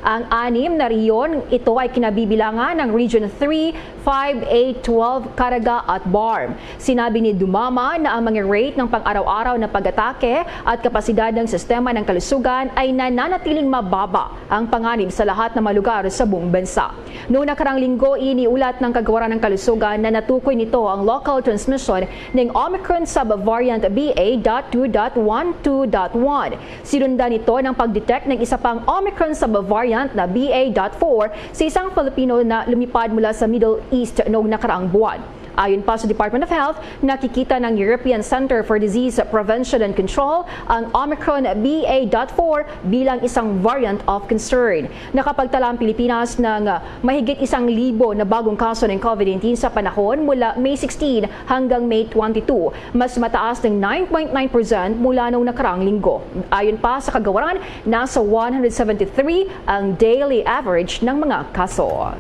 Ang anim na rehiyon, ito ay kinabibilangan ng Region three, five, eight, twelve, Caraga at BARMM. Sinabi ni Dumama na ang mga rate ng pang-araw-araw na pag-atake at kapasidad ng sistema ng kalusugan ay nananatiling mababa ang panganib sa lahat ng mga lugar sa buong bansa. Noong nakarang linggo, iniulat ng Kagawaran ng Kalusugan na natukoy nito ang local transmission ng Omicron subvariant B A dot two dot one two dot one. Sinundan nito ng pag-detect ng isa pang Omicron subvariant na B A dot four sa isang Filipino na lumipad mula sa Middle East noong nakaraang buwan. Ayon pa sa Department of Health, nakikita ng European Center for Disease Prevention and Control ang Omicron B A dot four bilang isang variant of concern. Nakapagtala ang Pilipinas ng mahigit isang libo na bagong kaso ng COVID nineteen sa panahon mula May sixteen hanggang May twenty-two. Mas mataas ng nine point nine percent mula noong nakaraang linggo. Ayon pa sa Kagawaran, nasa one hundred seventy-three ang daily average ng mga kaso.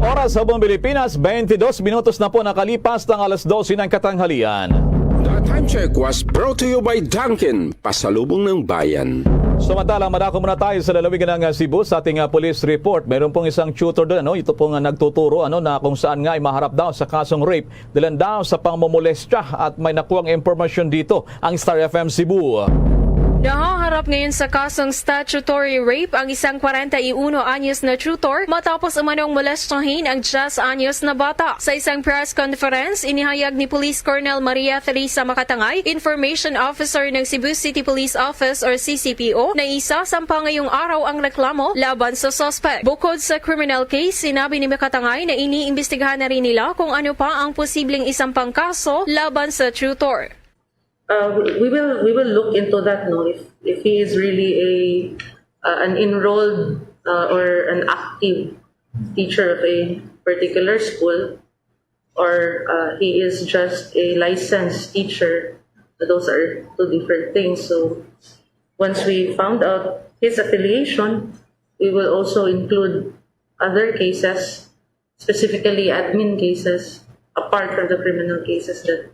Oras sa buong Pilipinas, twenty-dos minutos na po nakalipas ng alas dose ng katanghalian. The time check was brought to you by Dunkin, pasalubong ng bayan. Samantala, madako muna tayo sa lalawigan ng, ah, Cebu sa ating, ah, police report. Meron pong isang tutor doon, ano, ito pong, ah, nagtuturo, ano, na kung saan nga ay maharap daw sa kasong rape, dahilan daw sa pangmomolestya, at may nakuhang impormasyon dito ang Star F M Cebu. Nahaharap ngayon sa kasong statutory rape ang isang kwarenta y uno anyos na tutor matapos umanong molestyahin ang diyes anyos na bata. Sa isang press conference, inihayag ni Police Colonel Maria Theresa Makatangay, Information Officer ng Cebu City Police Office or C C P O, na isa sa pangayong araw ang reklamo laban sa suspect. Bukod sa criminal case, sinabi ni Makatangay na iniimbestigahan na rin nila kung ano pa ang posibleng isampang kaso laban sa tutor. Uh, we will, we will look into that, no, if, if he is really a, uh, an enrolled, uh, or an active teacher of a particular school, or, uh, he is just a licensed teacher. Those are two different things. So once we found out his affiliation, we will also include other cases, specifically admin cases, apart from the criminal cases that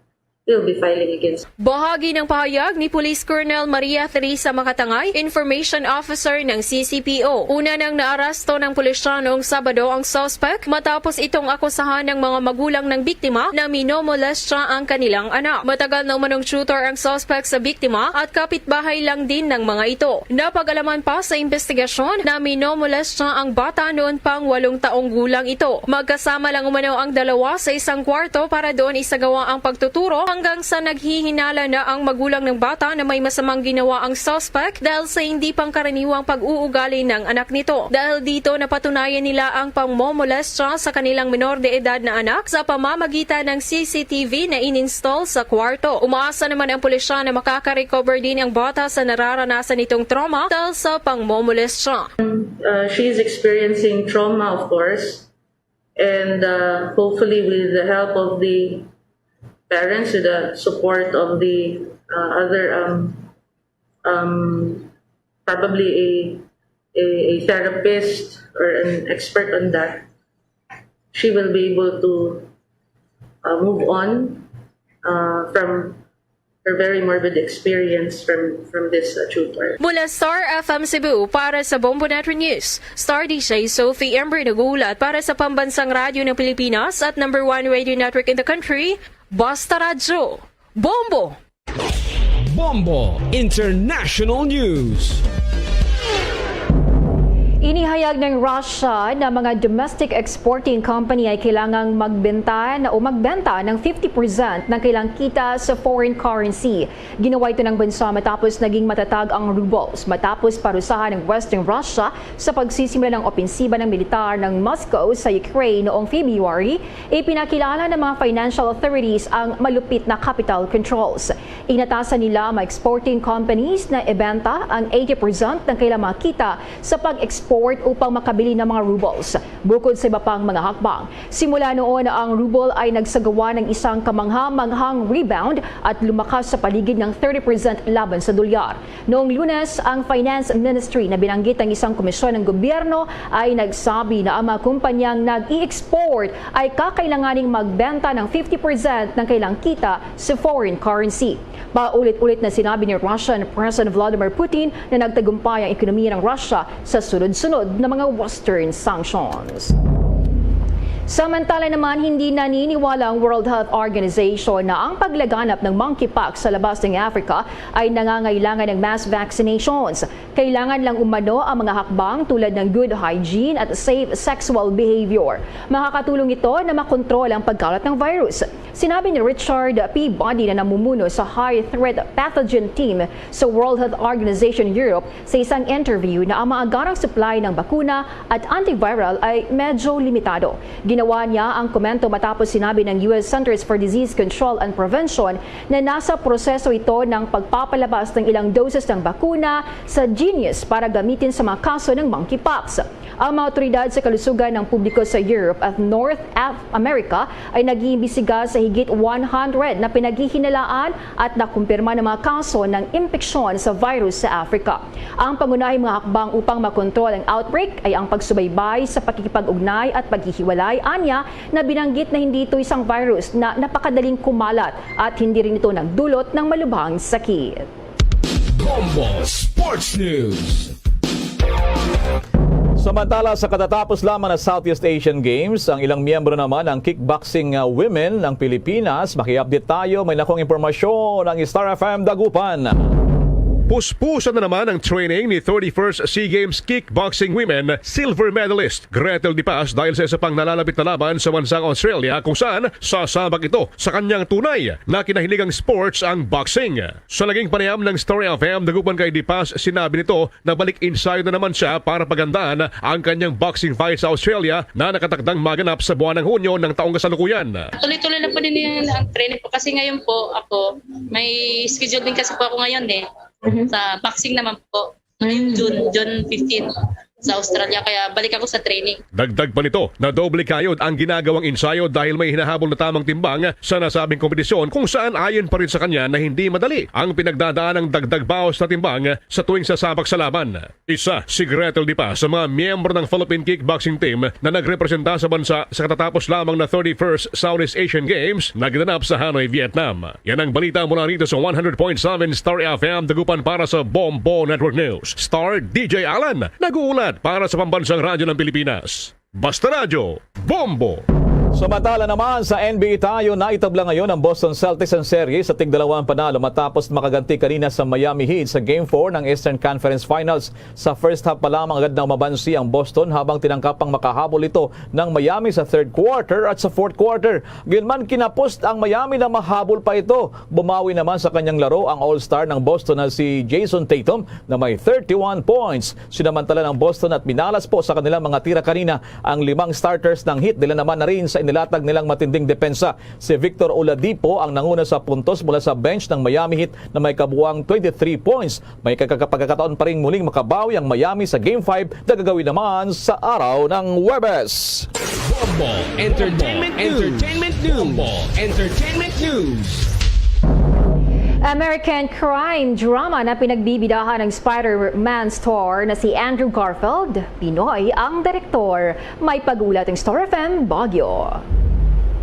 we'll be filing against. Bahagi ng pahayag ni Police Colonel Maria Theresa Makatangay, Information Officer ng C C P O. Una nang naaresto ng pulisya noong Sabado ang suspect matapos itong akusahan ng mga magulang ng biktima na minomolestya ang kanilang anak. Matagal na umanong tutor ang suspect sa biktima at kapitbahay lang din ng mga ito. Napag-alaman pa sa investigasyon na minomolestya ang bata noon pang walong taong gulang ito. Magkasama lang umano ang dalawa sa isang kwarto para doon isagawa ang pagtuturo hanggang sa naghihinala na ang magulang ng bata na may masamang ginawa ang suspect dahil sa hindi pangkaraniwang pag-uugali ng anak nito. Dahil dito, napatunayan nila ang pangmomolestya sa kanilang menor de edad na anak sa pamamagitan ng C C T V na in-install sa kwarto. Umaasa naman ang pulisya na makaka-recover din ang bata sa nararanasan nitong trauma dahil sa pangmomolestya. Uh, she is experiencing trauma, of course, and uh, hopefully, with the help of the parents, with the support of the uh, other, um, um, probably a, a a therapist or an expert on that, she will be able to uh, move on uh, from her very morbid experience from from this uh, tutor. Mula Star F M Cebu, para sa Bombo Network News, Star D J Sophie Ember nag-uulat para sa Pambansang Radyo ng Pilipinas at number one radio network in the country, Basta Radyo. Bombo! Bombo International News. Inihayag ng Russia na mga domestic exporting company ay kailangang magbenta na o magbenta ng fifty percent ng kailang kita sa foreign currency. Ginawa ito ng bansa matapos naging matatag ang rubles matapos parusahan ng Western Russia sa pagsisimula ng opensiba ng militar ng Moscow sa Ukraine noong February. Ipinakilala ng mga financial authorities ang malupit na capital controls. Inatasan nila ang mga exporting companies na ibenta ang eighty percent ng kailang mga kita sa pag-export upang makabili ng mga rubles. Bukod sa iba pang mga hakbang, simula noon ang ruble ay nagsagawa ng isang kamangha-manghang rebound at lumakas sa paligid ng thirty percent laban sa dolyar. Noong Lunes, ang Finance Ministry na binanggit ng isang komisyon ng gobyerno ay nagsabi na ang mga kumpanyang nag-i-export ay kakailanganing magbenta ng fifty percent ng kailang kita sa foreign currency. Paulit-ulit na sinabi ni Russian President Vladimir Putin na nagtagumpay ang ekonomiya ng Russia sa sunod-sunod na mga Western sanctions. Samantala naman, hindi naniniwala ang World Health Organization na ang paglaganap ng monkeypox sa labas ng Africa ay nangangailangan ng mass vaccinations. Kailangan lang umano ang mga hakbang tulad ng good hygiene at safe sexual behavior. Makakatulong ito na makontrol ang pagkalat ng virus. Sinabi ni Richard Peabody na namumuno sa High Threat Pathogen Team sa World Health Organization Europe sa isang interview na ang maagarang supply ng bakuna at antiviral ay medyo limitado. Ginawa niya ang komento matapos sinabi ng U S Centers for Disease Control and Prevention na nasa proseso ito ng pagpapalabas ng ilang doses ng bakuna sa Genius para gamitin sa mga kaso ng monkeypox. Ang mga otoridad sa kalusugan ng publiko sa Europe at North Af- America ay nag-iimbestiga sa higit one hundred na pinaghihinalaan at nakumpirma na mga kaso ng impeksyon sa virus sa Africa. Ang pangunahing mga hakbang upang makontrol ang outbreak ay ang pagsubaybay sa pakikipag-ugnay at paghihiwalay anya na binanggit na hindi ito isang virus na napakadaling kumalat at hindi rin ito nagdulot ng malubhang sakit. Bombo Sports News. Samantala, sa katatapos lamang na Southeast Asian Games, ang ilang miyembro naman ng kickboxing uh, women ng Pilipinas. Maki-update tayo. May nakong impormasyon ang Star F M Dagupan. Puspusan na naman ang training ni thirty-first SEA Games kickboxing women silver medalist Gretel Dipas dahil sa isa pang nalalapit na laban sa bansang Australia kung saan sasabak ito sa kanyang tunay na kinahinigang sports ang boxing. Sa naging panayam ng Story F M Dagupan kay Dipas, sinabi nito na balik ensayo na naman siya para pagandaan ang kanyang boxing fight sa Australia na nakatakdang maganap sa buwan ng Hunyo ng taong kasalukuyan. Tuloy-tuloy na po din ang training po kasi ngayon po ako, may schedule din kasi po ako ngayon eh. Sa boxing naman po. Ngayon, June, June fifteen. sa Australia, kaya balik ako sa training. Dagdag pa nito, nadoble kayod ang ginagawang ensayo dahil may hinahabol na tamang timbang sa nasabing kompetisyon, kung saan ayon pa rin sa kanya na hindi madali ang pinagdadaan ng dagdag bawas na timbang sa tuwing sasabak sa laban. Isa si Gretel Dipa sa mga miyembro ng Philippine Kickboxing Team na nagrepresenta sa bansa sa katatapos lamang na thirty-first Southeast Asian Games na ginanap sa Hanoi, Vietnam. Yan ang balita mula rito sa one hundred point seven Star F M Dagupan para sa Bombo Network News. Star D J Alan, nag-uulat para sa Pambansang Radyo ng Pilipinas. Basta Radyo, Bombo! Samantala naman sa N B A tayo, naitabla ngayon ang Boston Celtics ang serye sa tigdalawang panalo matapos makaganti kanina sa Miami Heat sa Game four ng Eastern Conference Finals. Sa first half pa lamang, agad na umabansi ang Boston habang tinangkapang makahabol ito ng Miami sa third quarter at sa fourth quarter. Gayunman, kinapos ang Miami na mahabol pa ito. Bumawi naman sa kanyang laro ang all-star ng Boston na si Jayson Tatum na may thirty-one points. Sinamantala ng Boston at minalas po sa kanilang mga tira kanina ang limang starters ng Heat. Dila naman na rin sa inilatag nilang matinding depensa. Si Victor Oladipo ang nanguna sa puntos mula sa bench ng Miami Heat na may kabuang twenty-three points. May kagaka-, pagkakataon pa ring muling makabawi ang Miami sa Game five na gagawin naman sa araw ng Huwebes. Bombo Entertainment News. Bombo Entertainment News. American crime drama na pinagbibidahan ng Spider-Man star na si Andrew Garfield, Pinoy ang direktor. May pag-ulat ang Star F M Baguio.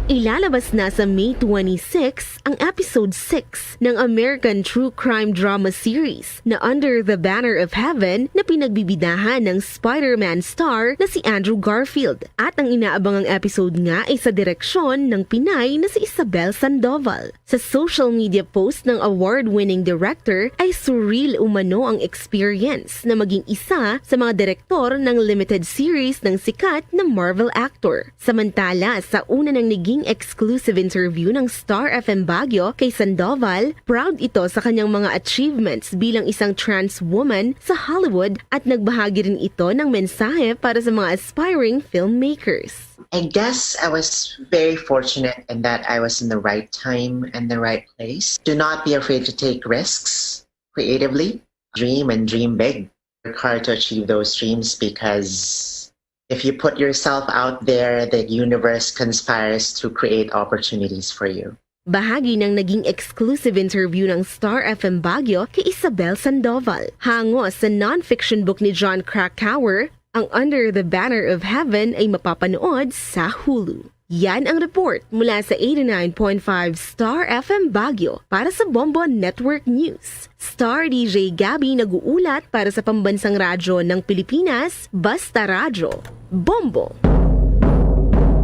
Ilalabas na sa May twenty-six ang episode six ng American true crime drama series na Under the Banner of Heaven na pinagbibidahan ng Spider-Man star na si Andrew Garfield. At ang inaabangang episode nga ay sa direksyon ng Pinay na si Isabel Sandoval. Sa social media post ng award-winning director ay surreal umano ang experience na maging isa sa mga direktor ng limited series ng sikat na Marvel actor. Samantala, sa una nang naging exclusive interview ng Star F M Baguio kay Sandoval, proud ito sa kanyang mga achievements bilang isang trans woman sa Hollywood at nagbahagi rin ito ng mensahe para sa mga aspiring filmmakers. I guess I was very fortunate in that I was in the right time and the right place. Do not be afraid to take risks creatively. Dream and dream big. Work hard to achieve those dreams because if you put yourself out there, the universe conspires to create opportunities for you. Bahagi ng naging exclusive interview ng Star F M Baguio kay Isabel Sandoval. Hango sa non-fiction book ni Jon Krakauer, ang Under the Banner of Heaven ay mapapanood sa Hulu. Yan ang report mula sa eighty-nine point five Star F M Baguio para sa Bombo Network News. Star D J Gabby nag-uulat para sa Pambansang Radyo ng Pilipinas, Basta Radyo, Bombo.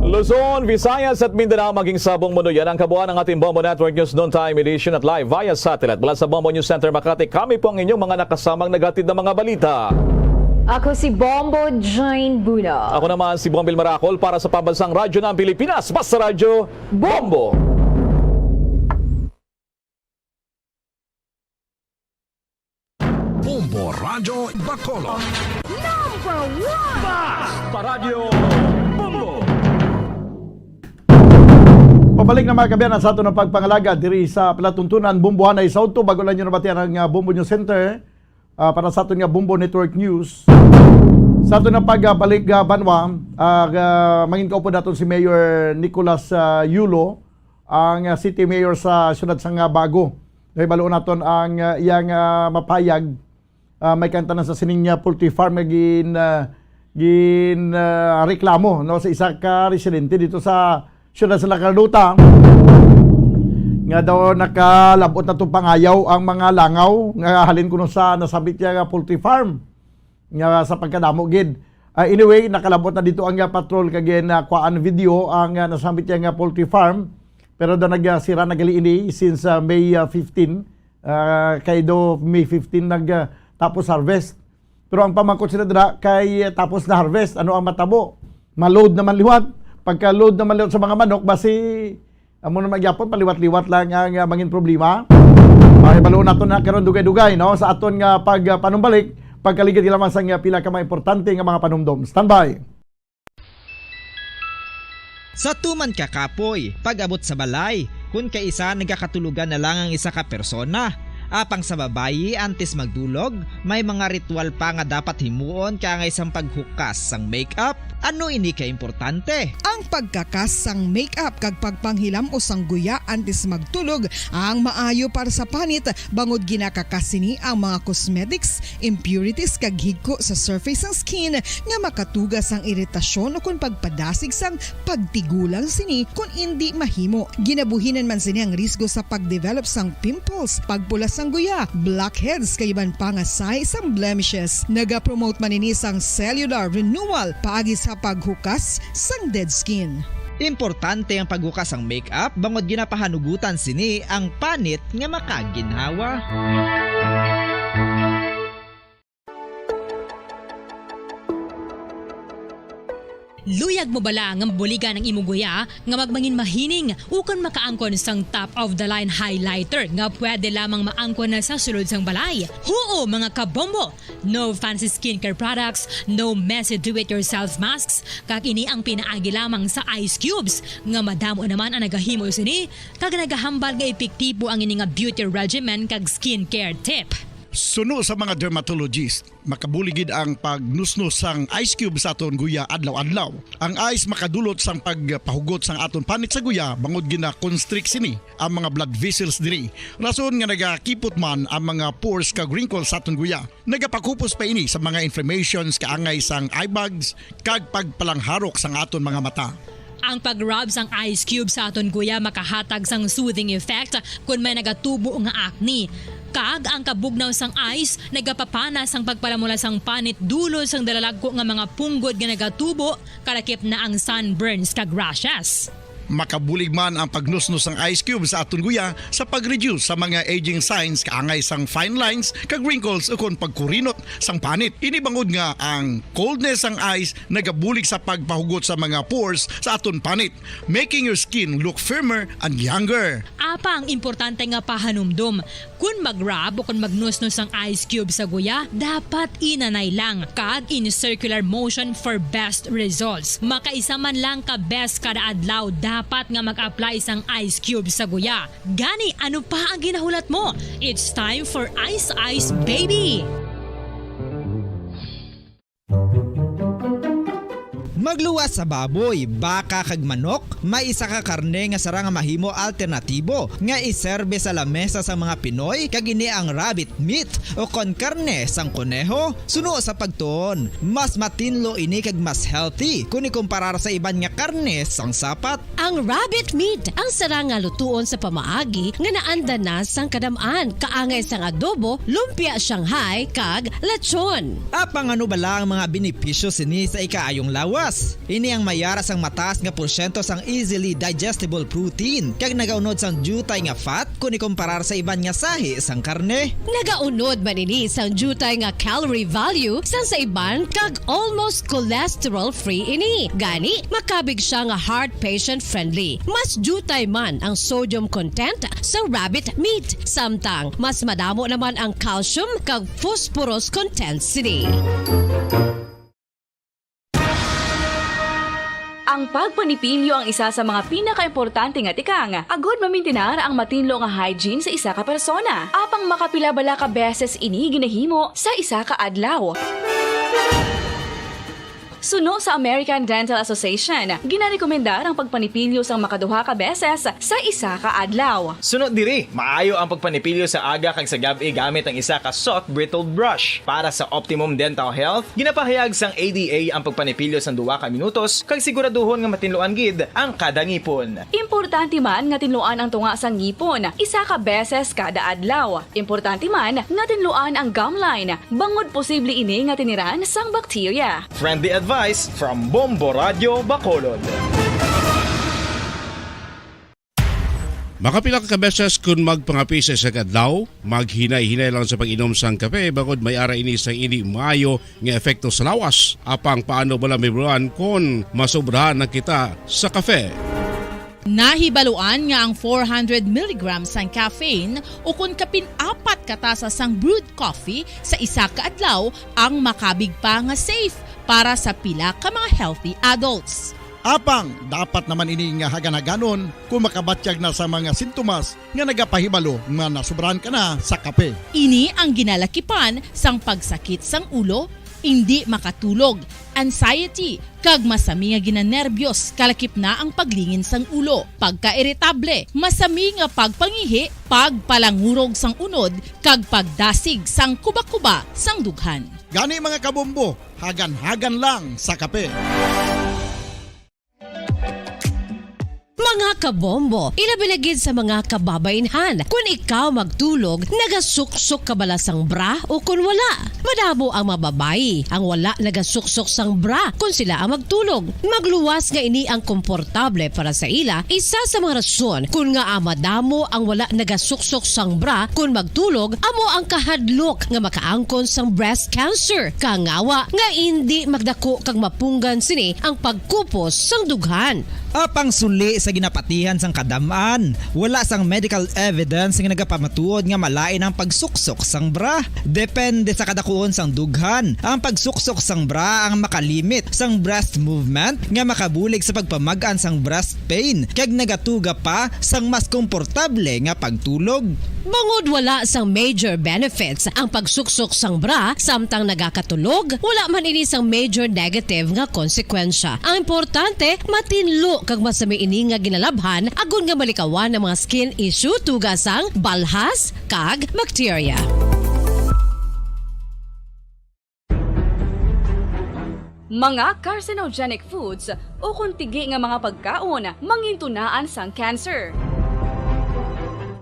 Luzon, Visayas at Mindanao, maging sa buong mundo, yan ang kabuuan ng ating Bombo Network News Noontime Edition at live via satellite. Mula sa Bombo News Center Makati, kami po ang inyong mga nakasamang naghatid ng mga balita. Ako si Bombo Jane Buna. Ako naman si Bombil Maracol para sa Pambansang Radyo ng Pilipinas, Basta Radyo, Bombo! Bombo Radyo Bacolod. Number one! Basta Radyo Bombo! Pabalik na, mga kaabyanan, sa aton ang pagpangalaga diri sa palatuntunan, Bombohanay sa udto. Bago lang nyo nabatian ang, ah, Bombo News Center, ah, para sa aton nga Bombo Network News. Sa aton nga pagbalik, ah, banwa, ah, ga-, mangin kaupod naton si Mayor Nicolas, ah, Yulo, ang, ah, city mayor sa siyudad sang, ah, Bago. Nahibaloon naton ang, ah, iyang, ah, mapayag, ah, may kantanan sa sining, ah, poultry farm nga gin, ah, gin, ah, reklamo, no, sa isa ka residente dito sa siyudad sa Lacarlota, nga daw nakalabot na tong pangayaw ang mga langaw nga halin kuno sa nasambit niya nga poultry farm nga sa pagkadamo gid. Ah, anyway, nakalabot na dito ang, ah, patrol kag gin, ah, kuhaan video ang, ah, nasambit niya nga poultry farm. Pero daw nagsira na gali ini since, ah, May, ah, fifteen, ah, kay daw May fifteen nag, ah, tapos harvest. Pero ang pamangkot sila dira kay, ah, tapos na harvest, ano ang matabo? Ma-load naman liwat. Pagka-load naman liwat sa mga manok, basi amo na man gyapon, paliwat-liwat lang ang, ah, mangin problema. Ah, hibaloon naton na karon dugay-dugay, no, sa aton nga pag, ah, panumbalik, pagkaligid lamang sa nga pila ka mga importante nga mga panumdom. Standby. Sa tuman ka kapoy, pag-abot sa balay, kun kaisa nagakatulugan na lang ang isa ka persona, Apang sa babayi, antes magdulog, may mga ritual pa nga dapat himuon kaangay sang paghukas sang makeup. Ano ini ka importante? Ang pagkakas sang makeup kag pagpanghilam-os sang guya antes magtulog ang maayo para sa panit, bangod ginakakas sini ang mga cosmetics, impurities, kag higko sa surface sang skin nga makatuga sang iritasyon ukon pagpadasig sang pagtigulang sini kon indi mahimo. Ginabuhinan man sini ang risgo sa pagdevelop sang pimples, pagpula sang guya, blackheads, kag iban pa nga sahi sang blemishes. Nagapromote man ini sang cellular renewal paagi sa paghukas sang dead skin. Importante ang paghukas sang makeup bangod ginapahanugutan sini ang panit nga makaginhawa. Luyag mo bala nga mabuligan ang imo guya nga magmangin mahining ukon makaangkon sang top of the line highlighter nga pwede lamang maangkon na sa sulod sang balay? Huo, mga kabombo! No fancy skincare products, no messy do-it-yourself masks, kag ini ang pinaagi lamang sa ice cubes nga madamo naman ang nagahimo sini kag nagahambal nga epektibo ang ini nga beauty regimen kag skincare tip. Suno sa mga dermatologist, makabulig gid ang pagnusnos sang ice cube sa aton guya adlaw-adlaw. Ang ice makadulot sang pagpahugot sang aton panit sa guya bangod gina-constrict sini ang mga blood vessels diri. Rason nga nagakipot man ang mga pores kag wrinkles sa aton guya. Nagapakupos pa ini sa mga inflammations kaangay sang eye bags kag pagpalangharok sang aton mga mata. Ang pag-rub sang ice cube sa aton guya makahatag sang soothing effect kon may nagatubo nga acne. Kag ang kabugnaw sang ice nagapapana sang pagpalamula sang panit dulot sang dalalagko nga mga punggod nga nagatubo, kalakip na ang sunburns kag rashes. Makabulig man ang pagnusnos sang ice cube sa aton guya sa pag-reduce sa mga aging signs kaangay sang fine lines kag wrinkles ukon pagkurinot sang panit. Ini bangod nga ang coldness sang ice nagabulig sa pagpahugot sa mga pores sa aton panit, making your skin look firmer and younger. Apang importante nga pahanumdom, kon mag-rub o kon magnusnos ang ice cube sa guya, dapat inanay lang kag in circular motion for best results. Makaisa man lang ka beses kada adlaw dapat nga mag-apply sang ice cube sa guya. Gani, ano pa ang ginahulat mo? It's time for Ice Ice Baby! Magluwas sa baboy, baka, kag manok, may isa ka karne nga sarang nga mahimo alternatibo nga iserbe sa lamesa sang mga Pinoy, kag ini ang rabbit meat, o kon karne sang koneho. Suno sa pagtuon, mas matinlo ini kag mas healthy kon ikumparar sa iban nga karne sang sapat. Ang rabbit meat ang sarang nga lutuon sa pamaagi nga naandan na sang kadam-an, kaangay sang adobo, lumpia Shanghai, kag lechon. Apang ano bala ang mga benepisyo sini sa ikaayong lawas? Ini ang may ara sang mataas nga porsyento sang easily digestible protein, kag nagaunod sang diutay nga fat kon ikumparar sa iban nga sahi sang karne. Nagaunod man ini sang diutay nga calorie value sang sa iban kag almost cholesterol-free ini. Gani, makabig sia nga heart patient-friendly. Mas diutay man ang sodium content sa rabbit meat, samtang mas madamo naman ang calcium kag phosphorus content sini. Ang pagpanipilyo ang isa sa mga pinakaimportante nga tikang agud mamintinar ang matinlo nga hygiene sa isa ka persona. Apang makapila bala ka beses ini ginahimo sa isa ka adlaw? Suno sa American Dental Association, ginarekomendar ang pagpanipilyo sang makaduha ka beses sa isa ka adlaw. Suno diri, maayo ang pagpanipilyo sa aga kag sa gab-i gamit ang isa ka soft bristled brush. Para sa optimum dental health, ginapahayag sang A D A ang pagpanipilyo sang duha ka minutos kag siguraduhon nga matinluan gid ang kada ngipon. Importante man nga tinluan ang tunga sang ngipon isa ka beses kada adlaw. Importante man nga tinluan ang gum line, bangod posible ini nga tiniran sang bakterya. Friendly advice from Bombo Radio Bacolod. Makapila ka beses kun magpangapi sa isa ka adlaw, maghinay-hinay lang sa pag-inom sang kape, bangod may ara ini sang indi maayo nga epekto sa lawas. Apang paano bala mahibaluan kon masobrahan na kita sa kape? Nahibaluan nga ang four hundred milligrams sang caffeine, ukon kapin apat ka tasa sang brewed coffee sa isa ka adlaw, ang makabig pa nga safe para sa pila ka mga healthy adults. Apang dapat naman ini nga hagan-haganon kung makabatyag na sa mga sintomas nga nagapahibalo nga nasobrahan ka na sa kape. Ini ang ginalakipan sang pagsakit sang ulo, indi makatulog, anxiety, kag masami nga ginanerbiyos, kalakip na ang paglingin sang ulo, pagkairitable, masami nga pagpangihi, pagpalangurog sang unod, kag pagdasig sang kuba-kuba sang dughan. Gani, mga kabombo, hagan-hagan lang sa kape. Mga kabombo, ilabi na gid sa mga kababaynhan, kun ikaw magtulog, nagasuksok ka bala sang bra o kun wala? Madamo ang mga babayi ang wala nagasuksok sang bra kun sila ang magtulog. Magluwas nga ini ang komportable para sa ila, isa sa mga rason kun ngaa madamo ang wala nagasuksok sang bra kun magtulog, amo ang kahadlok nga makaangkon sang breast cancer. Kangawa nga indi magdako kag mapunggan sini ang pagkupos sang dughan. Apang suli sa ginapatihan sang kadam-an, wala sang medical evidence nga nagapamatuod nga malain ang pagsuksok sang bra. Depende sa kadakuon sang dughan, ang pagsuksok sang bra ang makalimit sang breast movement nga makabulig sa pagpamag-an sang breast pain, kag nagatuga pa sang mas komportable nga pagtulog. Bangod wala sang major benefits ang pagsuksok sang bra samtang nagakatulog, wala man ini sang major negative nga konsekwensya. Ang importante, matinlo kag masami ini nga ginalabhan agod nga malikawan ang mga skin issue tuga sang balhas kag bakterya. Mga carcinogenic foods ukon tigi nga mga pagkaon mangintunaan sang cancer.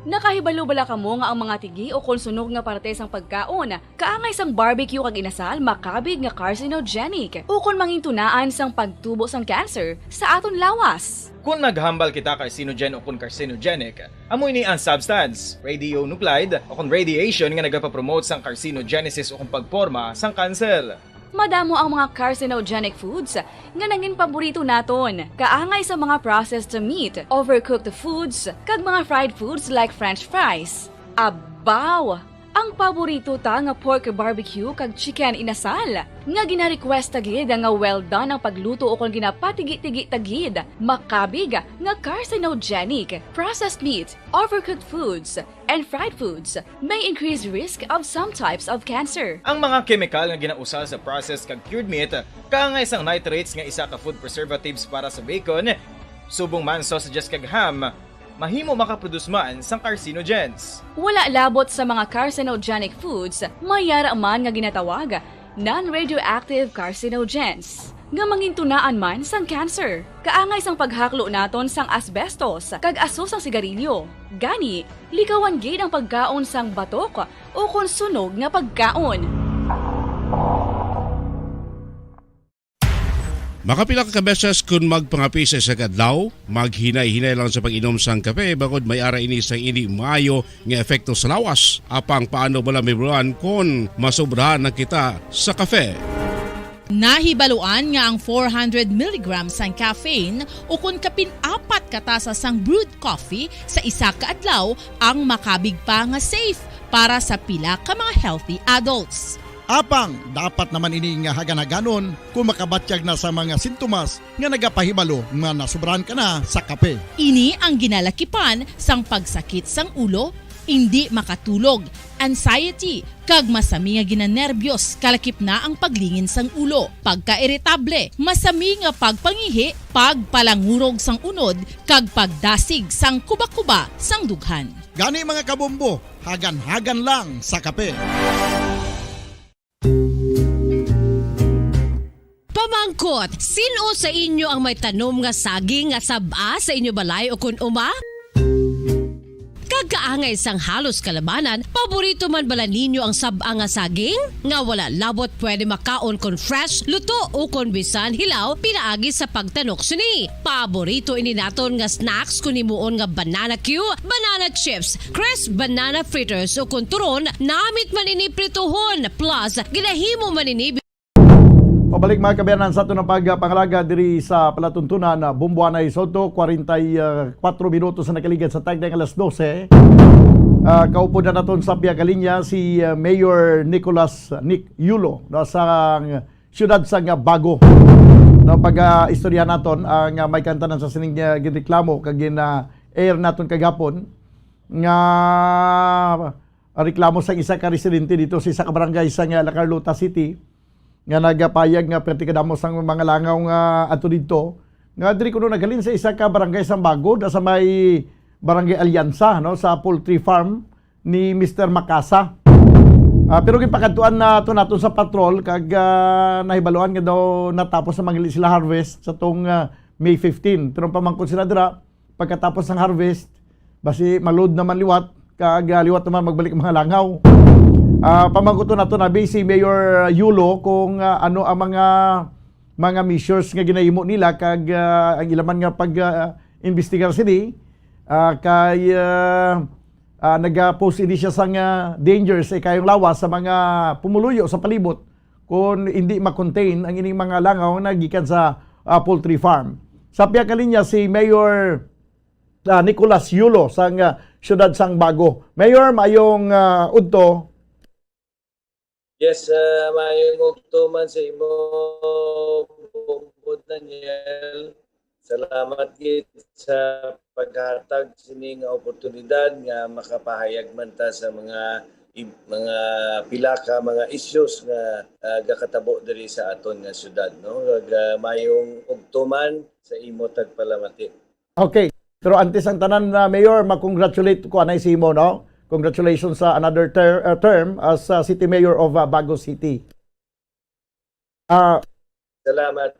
Nakahibalo bala kamo nga ang mga tigi ukon sunog nga parte sang pagkaon, kaangay sang barbecue kag inasal, makabig nga carcinogenic ukon mangintunaan sang pagtubo sang cancer sa aton lawas? Kon maghambal kita carcinogen ukon carcinogenic, amo ini ang substance, radionuclide, ukon radiation nga nagapapromote sang carcinogenesis ukon pagporma sang kanser. Madamo ang mga carcinogenic foods nga nangin paborito naton, kaangay sa mga processed meat, overcooked foods, kag mga fried foods like French fries. Abaw! Ang paborito ta nga pork barbecue kag chicken inasal, nga gina-request ta gid nga well done ang pagluto ukon ginapatigi-tigi ta gid, makabig nga carcinogenic. Processed meat, overcooked foods, and fried foods may increase risk of some types of cancer. Ang mga kemikal nga ginausar sa processed kag cured meat, kaangay sang nitrates nga isa ka food preservatives para sa bacon, subong man sausages kag ham, mahimo makaproduce man sang carcinogens. Wala labot sa mga carcinogenic foods, may yara man nga ginatawag non-radioactive carcinogens, nga mangintunaan man sang cancer, kaangay sang paghaklo naton sang asbestos kag aso sang sigarilyo. Gani, likawan gid ang pagkaon sang batok ukon sunog nga pagkaon. Makapila ka beses kon magpangape sa isa ka adlaw, maghinay-hinay lang sa pag-inom sang kape, bangod may ara ini sang indi maayo nga epekto sa lawas. Apang paano bala mahibaluan kon masobrahan na kita sa kape? Nahibaluan nga ang four hundred milligrams sang caffeine ukon kapin apat ka tasa sang brewed coffee sa isa ka adlaw ang makabig pa nga safe para sa pila ka mga healthy adults. Apang dapat naman ini nga hagan-haganon kung makabatyag na sa mga sintomas nga nagapahibalo nga nasobrahan ka na sa kape. Ini ang ginalakipan sang pagsakit sang ulo, indi makatulog, anxiety, kag masami nga ginanerbiyos, kalakip na ang paglingin sang ulo, pagkairitable, masami nga pagpangihi, pagpalangurog sang unod, kag pagdasig sang kuba-kuba sang dughan. Gani, mga kabombo, hagan-hagan lang sa kape. Pamangkot, sin-o sa inyo ang may tanom nga saging nga sab-a sa inyo balay ukon uma? Kag kaangay sang halos kalabanan, paborito man bala ninyo ang sab-a nga saging? Nga wala labot pwede makaon kon fresh, luto, ukon bisan hilaw pinaagi sa pagtanok sini. Paborito ini naton nga snacks kon himuon nga banana cue, banana chips, crisp banana fritters, ukon turon, namit man ini prituhon, plus ginahimo man ini. Pabalik, mga kaabyanan, sa aton ang pagpangalaga diri sa palatuntunan, ah, Bumbuanay Soto, kwarenta y kuwatro minutos na nakaligad sa tagna nga alas dose. Ah, kaupod na naton sa pihak linya si, ah, Mayor Nicolas Nick Yulo, no, sa siyudad sang Bago. No, pag ah, istorya naton ang ah, may kantanan sa sining ah, ginreklamo kag gin ah, air naton kagapon nga reklamo sa isa ka residente dito sa isa ka barangay sa nga La Carlota City nga nagapayag nga perti kadamo sang mga langaw nga ato dito nga diri kuno naghalin sa isa ka barangay sa Bago da sa may barangay Alyansa, no, sa poultry farm ni Mister Makasa. Ah, pero gipakadtuan na to nato sa patrol kag ah, nahibaluan nga daw natapos na mangili sila harvest sa tong ah, May fifteen. Pero ang pamangkot sila dira, pagkatapos ng harvest, basi malod naman liwat, kag ah, liwat naman magbalik ang mga langaw. Ah, pamangkot nato na si Mayor Yulo kung ah, ano ang mga mga measures nga ginahimo nila kag ah, ang ilaman nga pag ah, imbestigar sini ah, kay ah, ah, nag-post ini siya sang ah, danger sa ikayong lawas sa mga pumuluyo sa palibot kung hindi ma-contain ang ining mga langaw nga gikan sa ah, poultry farm. Sa pihak nga linya si Mayor ah, Nicolas Yulo sang ah, siyudad sang Bago. Mayor, maayong ah, udto. Yes, ah, maayong udto man sa imo, Bumbod Daniel. Salamat gid sa paghatag sini nga oportunidad nga makapahayag man ta sa mga i- mga pila ka mga issues nga ah, gakatabo diri sa aton nga syudad, no? Kag ah, maayong udto man sa imo tagpalamati. Okay. Pero antes ang tanan, ah, Mayor, ma-congratulate ko anay sa imo, no? Congratulations sa another ter- uh, term as uh, City Mayor of uh, Bago City. Ah, Salamat.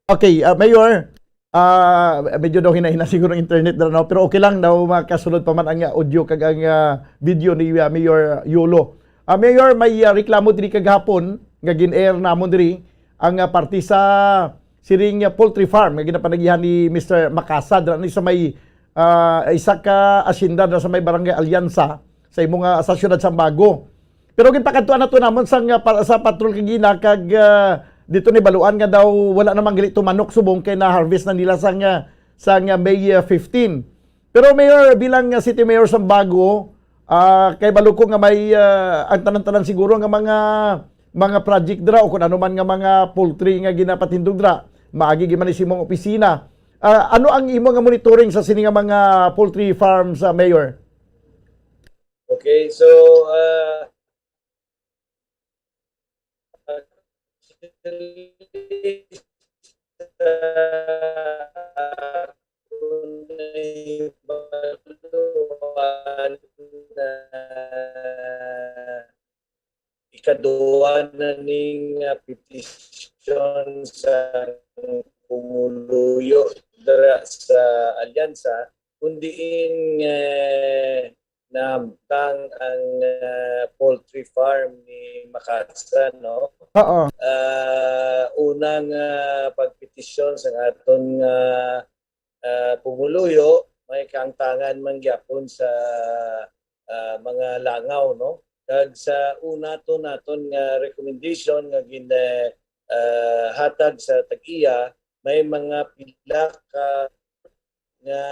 Okay, ah, Mayor, ah, medyo daw hinay-hinay siguro ang internet na, no? Pero okay lang daw makasulod pa man ang ah, audio kag ang ah, video ni ah, Mayor Yulo. Ah, Mayor, may ah, reklamo diri kagahapon nga gin-air namon diri ang ah, parte sa siring ah, poultry farm nga ginapanagihan ni Mister Makasa dira ni sa may ah, isa ka asyenda dira sa may barangay Alyansa sa imo nga sa siyudad sa Bago. Pero ginpakadtuan nato namon sang ah, pa- sa patrol kagina kag ah, dito ni baluan nga daw wala namang gali to manok subong kay na-harvest na nila sang ah, sang ah, May ah, fifteen. Pero Mayor, bilang ah, City Mayor sa Bago, ah, kay balo ko nga may ah, ang tanan-tanan siguro nga mga mga project dira o kung ano man nga mga poultry nga ginapatindog dira, maagi gid man ni sa imong opisina. Ah, ano ang imo nga monitoring sa sini nga mga poultry farms, ah, Mayor? Okay, so uh, actually, sa akong nahibaluan na ikaduha na ning ah, petisyon sa pumuluyo dira sa alyansa, kun diin eh, nahamtang ang ah, poultry farm ni Makasa, no? Oo. Ah, unang ah, pagpetisyon sa aton nga ah, pumuluyo, may kaangtangan man gyapon sa ah, mga langaw, no? Kag sa una to naton nga recommendation nga gin ah, hatag sa tag-iya, may mga pila ka nga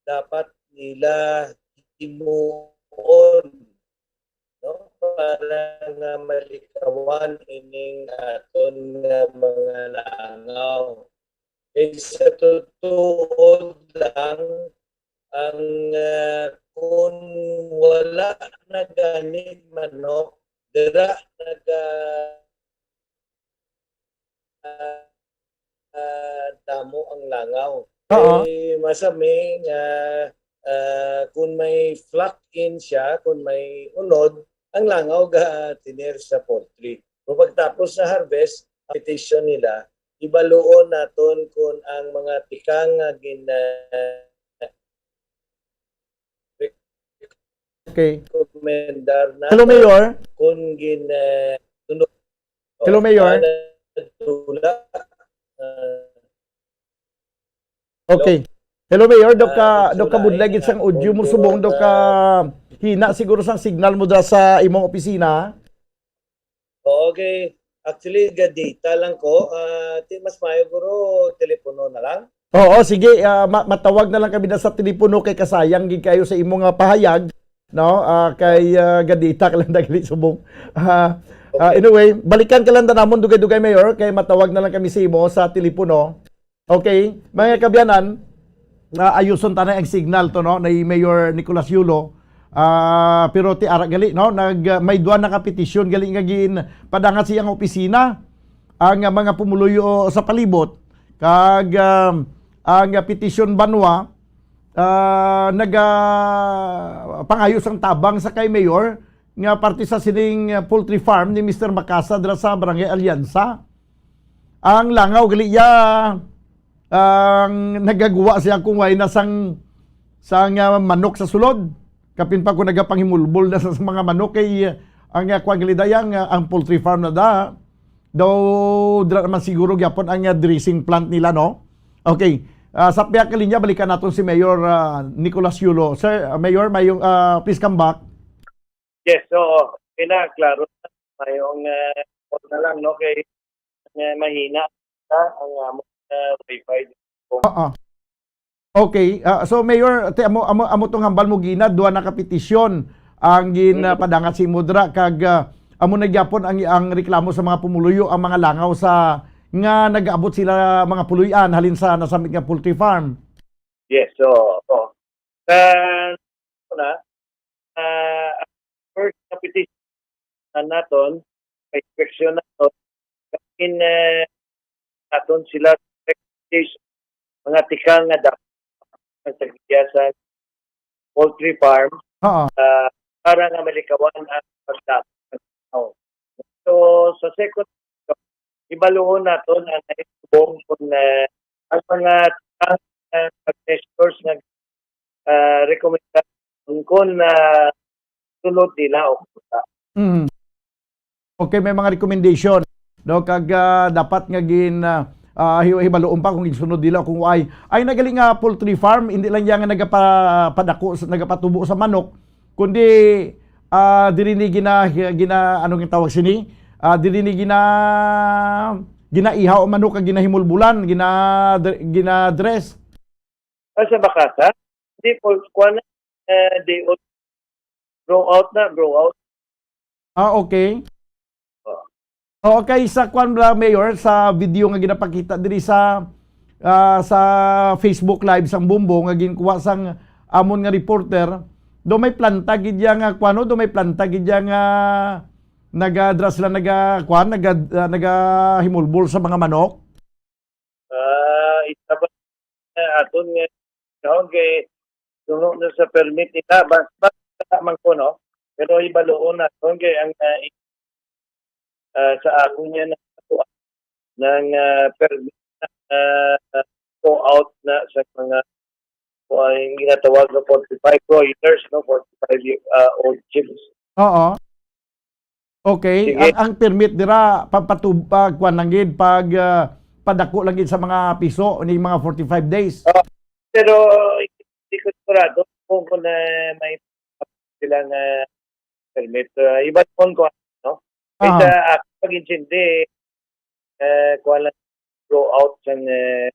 dapat nila himuon, no, para nga malikawan ining aton nga mga langaw. Kay sa totoo lang, ang ah, kung wala na ganig manok, dira naga ah, ah, damo ang langaw. Oo. Kay masami nga ah, kung may flock in siya, kung may unod, ang langaw ga tener sa poultry. Pero pagtapos sa harvest, ang petition nila, ibaluon naton kung ang mga tikang nga gin ah, Okay. recommendar na Hello, Mayor. Kung gin ah, tunog Hello, Mayor. Dula. Ah, Okay. Hello, Mayor. Do ka, Ah, do ka July, budlay gid sang ah, audio mo October, subong, do ka ah, hina siguro sang signal mo dira sa imong opisina. Oo, okay. Actually, ga data lang ko. Ah, ti mas maayo guro telepono na lang. Oo, sige, ah, ma- matawag na lang kami na sa telepono kay kasayang gid kayo sa imong nga pahayag, no? Ah, kay ah, ga data ka lang dagli subong. Ah, Ah, anyway, balikan ka lang da namon dugay-dugay, Mayor, kay matawag na lang kami sa imo sa telepono. Okay, mga kaabyanan, ah, ayuson ta na ang signal to, no, ni Mayor Nicolas Yulo. Ah, pero ti ara gali, no, nag, ah, may duha na ka petisyon gali nga gin padangat sa iyang opisina ang, ah, mga pumuluyo sa palibot. Kag, ah, ang, ah, petisyon banwa, ah, naga pangayo sang tabang sa kay Mayor nga parte sa sining, ah, poultry farm ni Mister Macasa dira sa Barangay Alianza. Ang langaw gali iya, ang nagagwa siya kung way na sang, sang, ah, manok sa sulod. Kapin pa kung nagapanghimulbol na sa, sa mga manok kay, ah, ang, ah, kuwan gali dayang, ah, ang poultry farm na da. Daw dira naman siguro gyapon ang, ah, dressing plant nila, no? Okay. Ah, sa pihak nga linya, balikan naton si Mayor, ah, Nicolas Yulo. Sir, ah, Mayor, mayong, ah, please come back. Yes, oo. Okay na, klaro na. Mayong, ah, call na lang, no? Kay, ah, mahina na ang among, ah, wifi. Oo. Okay, ah, so Mayor, te, amo, amo, amo tong hambal mo gina, duha na ka petisyon ang gin, ah, Mm. padangat sa imo dira, kag, ah, amo na gyapon ang, ang reklamo sa mga pumuluyo, ang mga langaw sa, nga nag-abot sila mga puluy-an halin sa nasambit nga poultry farm. Yes, so, oh. Sa una, ah, first na petition naton, inspection naton, in, eh, naton sila expectation, mga tikang nga dapat sa giya sa poultry farm, Oo. ah, para nga malikawan ang pagdamo. Oh. So, sa second, ibaluon naton ang naitubong kung, eh, ang mga, ah, measures nga, ah, rekomendasyon kung, ah, sunod nila o kuta. Mm. Okay, may mga recommendation, no, kag, ah, dapat nga gin, ah, ah, hi-, hibaluon pa kung igsunod nila o kung ay. Ay, nagaling nga poultry farm, hindi lang yan nga nagapa-, padako sa, nagapatubo sa manok, kundi, ah, diri ni gina-, gina-, ano nga tawag sini? Ah, diri ni gina-, ginaihaw ang manok kag ginahimulbulan, gina-, gina-dress. Ah, sa Bakasa? Hindi, for, kuwan na, eh, day old. Grow out na, grow out. Ah, okay. Oh. Oh, okay, sa kuwan bala, Mayor, sa video nga ginapakita diri sa, ah, sa Facebook Live sang Bombo nga ginkuha sang amon nga reporter, do may planta gid ya nga kuwan, no? Do may planta gid ya nga nagadra sila naga kuwan, naga, ah, nagahimulbol sa mga manok. Ah, isa pa, eh, aton nga, no, kay suno na sa permit nila, bas-, basta man ko, no? Pero ibaluon naton kay ang, ah, i-, ah, sa akon niya na, nang, ah, permit na, ah, go out na sa mga, o ang ginatawag na forty-five broilers, no? Forty-five, ah, old chicks. Oo. Okay, sige. Ang, ang permit dira, pa-, patub-, pag kuwan lang gid, pag, ah, padako lang gid sa mga piso, ni mga forty-five days. Ah, pero hindi ko sigurado kung, kung, ah, may silang, ah, permit. Ah, iba phone ko, no? Kay sa ako, pag-intindi, eh, kuwan lang, go out sang, eh,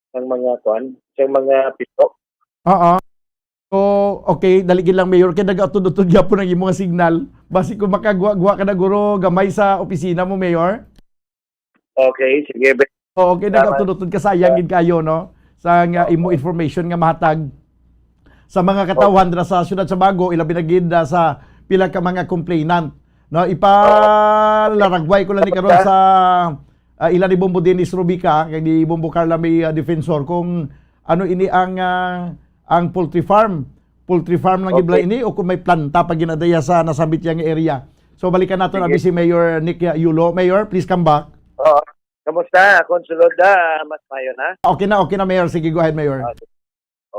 sang mga kuwan, sang mga piso. Oo. So, okay, dali gid lang, Mayor, kay nag-utod-utod gyapon ang imo nga signal. Basi kung makagwa-gwa ka na guro gamay sa opisina mo, Mayor. Okay, sige, be. Oo, kay nag-utod-utod ka, sayang gid kayo, no? Sa nga imo information nga mahatag sa mga katawhan dira sa siyudad sa Bago, ilabi na gid, ah, sa pila ka mga complainant, no? Ipalaragway ko lang ni karon sa, ah, ila ni Bombo Dennis Rubica, kay ni Bombo Carla may, ah, defensor kung ano ini ang, ah, ang poultry farm. Poultry farm lang gid bala ini o kung may planta pa ginadaya sa nasambit yang area. So balikan nato na si Mayor Nick Yulo. Mayor, please come back. Oo. Kamusta? Kung sulod na, mas mayo na? Okay na, okay na, Mayor. Sige, go ahead, Mayor. Ah,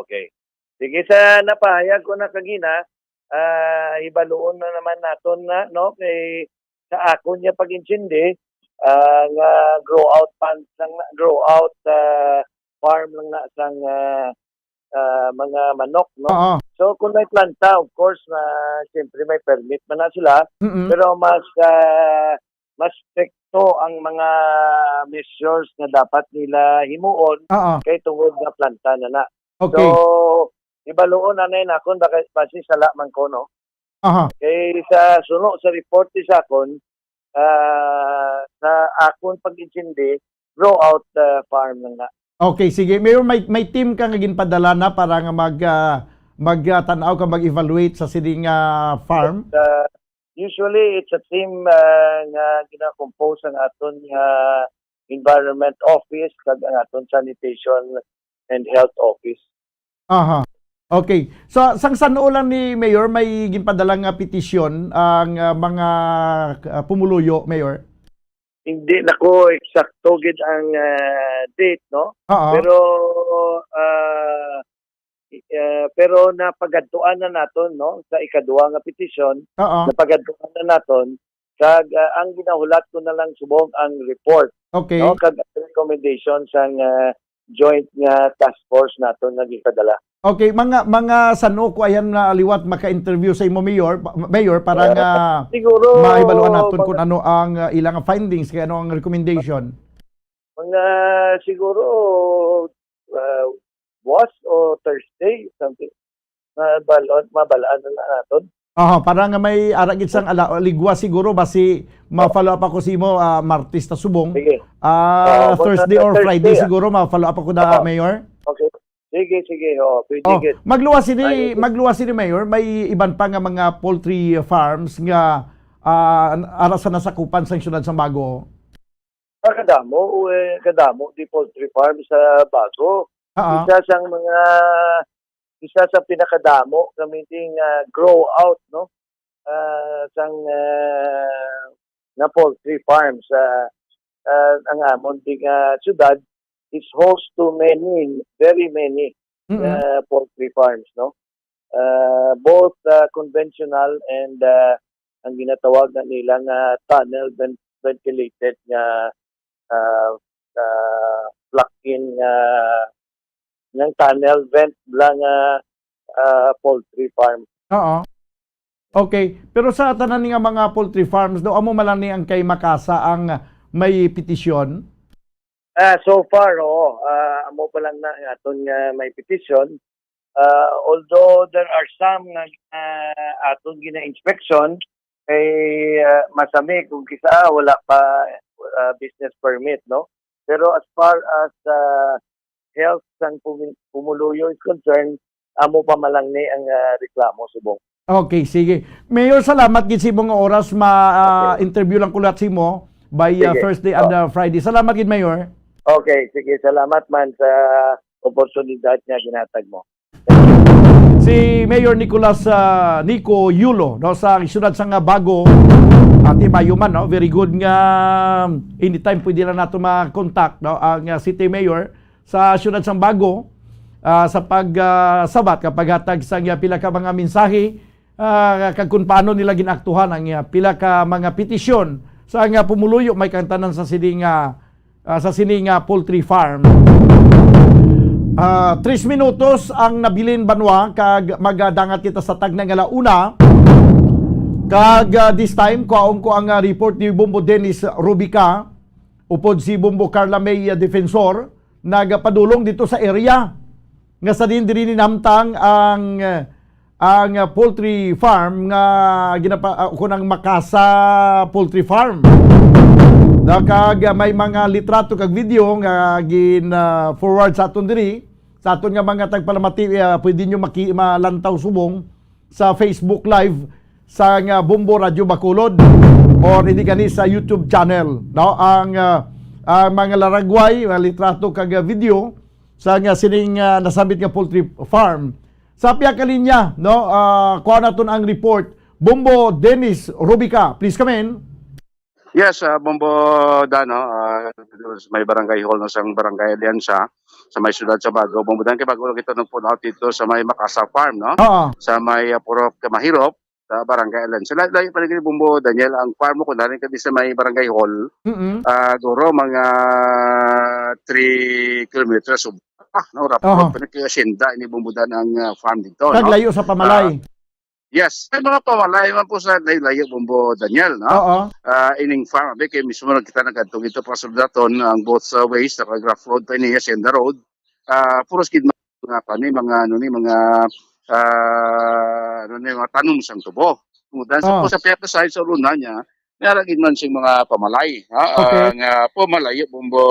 okay. Sige, sa napahayag ko na kagina, ah, ibaluon na naman naton na, no? Kay sa akon niya pag-intindi, ah, nga grow out pond lang na, grow out, ah, farm lang na sang, ah, ah, mga manok, no? Oo. So, kung may planta, of course, na siyempre may permit man na sila, Mm-mm. pero mas, ah, mas stricto ang mga measures na dapat nila himuon Oo. kay tungod nga planta na na. Okay. So, ibaluon anay nakon baka basi sala man ko, no? Aha. Kay sa suno sa report ni sa akon, ah, sa akon pag-intindi, grow out, ah, farm na nga. Okay, sige. Mayor, may, may team ka nga ginpadala na para nga mag, ah, mag, ah, tan-aw ka mag-evaluate sa sining, ah, farm? Uh, usually, it's a team, ah, nga gina-compose ang aton nga environment office kag ang aton sanitation and health office. Aha. Okay. So, sang san-o lang ni Mayor may ginpadala nga petisyon ang, ah, mga, ah, pumuluyo, Mayor? Hindi na ko eksakto gid ang, ah, date, no? Oo. Pero, ah, i-, ah, pero napagadtuan na naton, no, sa ikaduha nga petisyon, Oo. napagadtuan na naton, kag, ah, ang ginahulat ko na lang subong ang report, Okay. no, kag ang recommendation sang, ah, joint nga task force naton nga gipadala. Okay, mga, mga san-o ko ayan na liwat maka-interview sa imo, Mayor, pa-, Mayor, para Ah, nga siguro, mahibaluan naton mga kung ano ang, ah, ilang findings, kay ano ang recommendation? Mga siguro, ah, buwas o Thursday, something. Mabalon, mabalaan na naton. Aha, para nga may ara gid sang ala-, ligwa siguro, basi ma-follow up ako sa imo, ah, Martes ta subong. Sige. Ah, Oo, mga Thursday or Thursday, Friday ah. siguro, ma-follow up ako na, Oo. Mayor. Okay. Sige, sige. Oo, pwede Oh, gid. magluwas sini, Ay, okay. magluwas sini, Mayor. May iban pa nga mga poultry farms nga, ah, ara sa nasakupan sang siyudad sang Bago. Ah, kadamo, eh, kadamo di poultry farm sa Bago. Ah, ah. Isa sang mga, isa sa pinakadamo kami ding, ah, grow out, no? Ah, sang, ah, nga poultry farm sa, ah, ang amon ding, ah, syudad is host to many, very many, Mm-mm. ah, poultry farms, no? Ah, both, ah, conventional and, ah, ang ginatawag na nila nga tunnel vent-, ventilated nga, ah, ah, plug-in nga, nga tunnel vent lang nga, ah, poultry farm. Oo. Okay. Pero sa tanan nga mga poultry farms daw, amo man lang ni ang kay Makasa ang may petisyon? Ah, so far, oo. Ah, amo pa lang na ang aton nga may petisyon. Ah, although there are some nga, ah, aton gina-inspection, kay, ah, masami kung kisa wala pa, ah, business permit, no? Pero as far as, ah, health sang pumi-, pumuluyo is concerned, amo pa man lang ni ang, ah, reklamo subong. Okay, sige. Mayor, salamat gid sa imong oras. Ma, ah, Okay. interview lang ko lahat sa imo by, ah, Sige. Thursday and, Oh. ah, Friday. Salamat gid, Mayor. Okay, sige. Salamat man sa oportunidad nga ginhatag mo. Si Mayor Nicolas, ah, Nico Yulo, no, sa siyudad sang Bago, ah, Timayo man, no? Very good nga anytime pwede na nato ma-contact, no, ang, ah, City Mayor sa siyudad sang Bago, ah, sa pag, ah, sabat ka paghatag sang, ah, pila ka mga mensahe, ah, kag kung paano nila ginaaktuhan ang, ah, pila ka mga petisyon sa nga pumuluyo may kang tanan sa sini nga, ah, sa sini nga poultry farm. Ah, tres minutos ang nabilin, Banwa, kag magadangat kita sa tagna nga la una. Kag, ah, this time, kuhaon ko ang, ah, report ni Bombo Dennis Rubica, upod si Bombo Carla May, ah, Defensor, nagapadulong dito sa area nga sa din diri ninamtang ang, ah, ang, ah, poultry farm nga ginapa-, ah, kunang Makasa Poultry Farm. Kag, ah, may mga litrato kag video nga gin, ah, forward sa aton diri, sa aton nga mga tagpalamati, ah, pwede nyo maki-, malantaw subong sa Facebook Live sang, ah, Bombo Radyo Bacolod or hindi gani sa YouTube channel, no? Ang, ah, ang mga laragway, mga litrato kag, ah, video sa nga sining, ah, nasambit nga poultry farm. Sa pihak ka linya, no? Ah, kuha naton ang report. Bombo Dennis Rubica, please come in. Yes, ah, Bombo Dano, ah, dito sa may barangay hall, no, sang Barangay Alianza, sa may siyudad sa Bago. Bombo Dan, kay bago lang kita nag-pull out dito sa may Makasa Farm, no? Oo. Sa may, ah, Purok Mahirop, sa Barangay Alianza. Layo, layo pa rin kini, Bombo Daniel, ang farm mo kung dali ka di sa may Barangay Hall. Mm-mm. Ah, guro, mga three kilometers. So, ah, no, rapid Aha. pa rin kayo asyenda, ini Bombo Dan ang, ah, farm dito, Kag no? layo sa pamalay. Ah, Yes, may mga pawalay man po sa layo-layo, Bombo Daniel, no? Oo. Ah, ining farm, abi, kay mismo na kita nagkadto dito pa sa daton, ang both, uh, ways, naka-grass road pa ini, hacienda road. Ah, puros gid mga, mga, ano ni, mga, ah, ano ni, mga tanom sang tubo. Kung dan sa Oo. po sa pihak sa side sa una niya, Nara gid man sing mga pamalay, ha? Okay. Ang, ah, pamalayo, Bombo,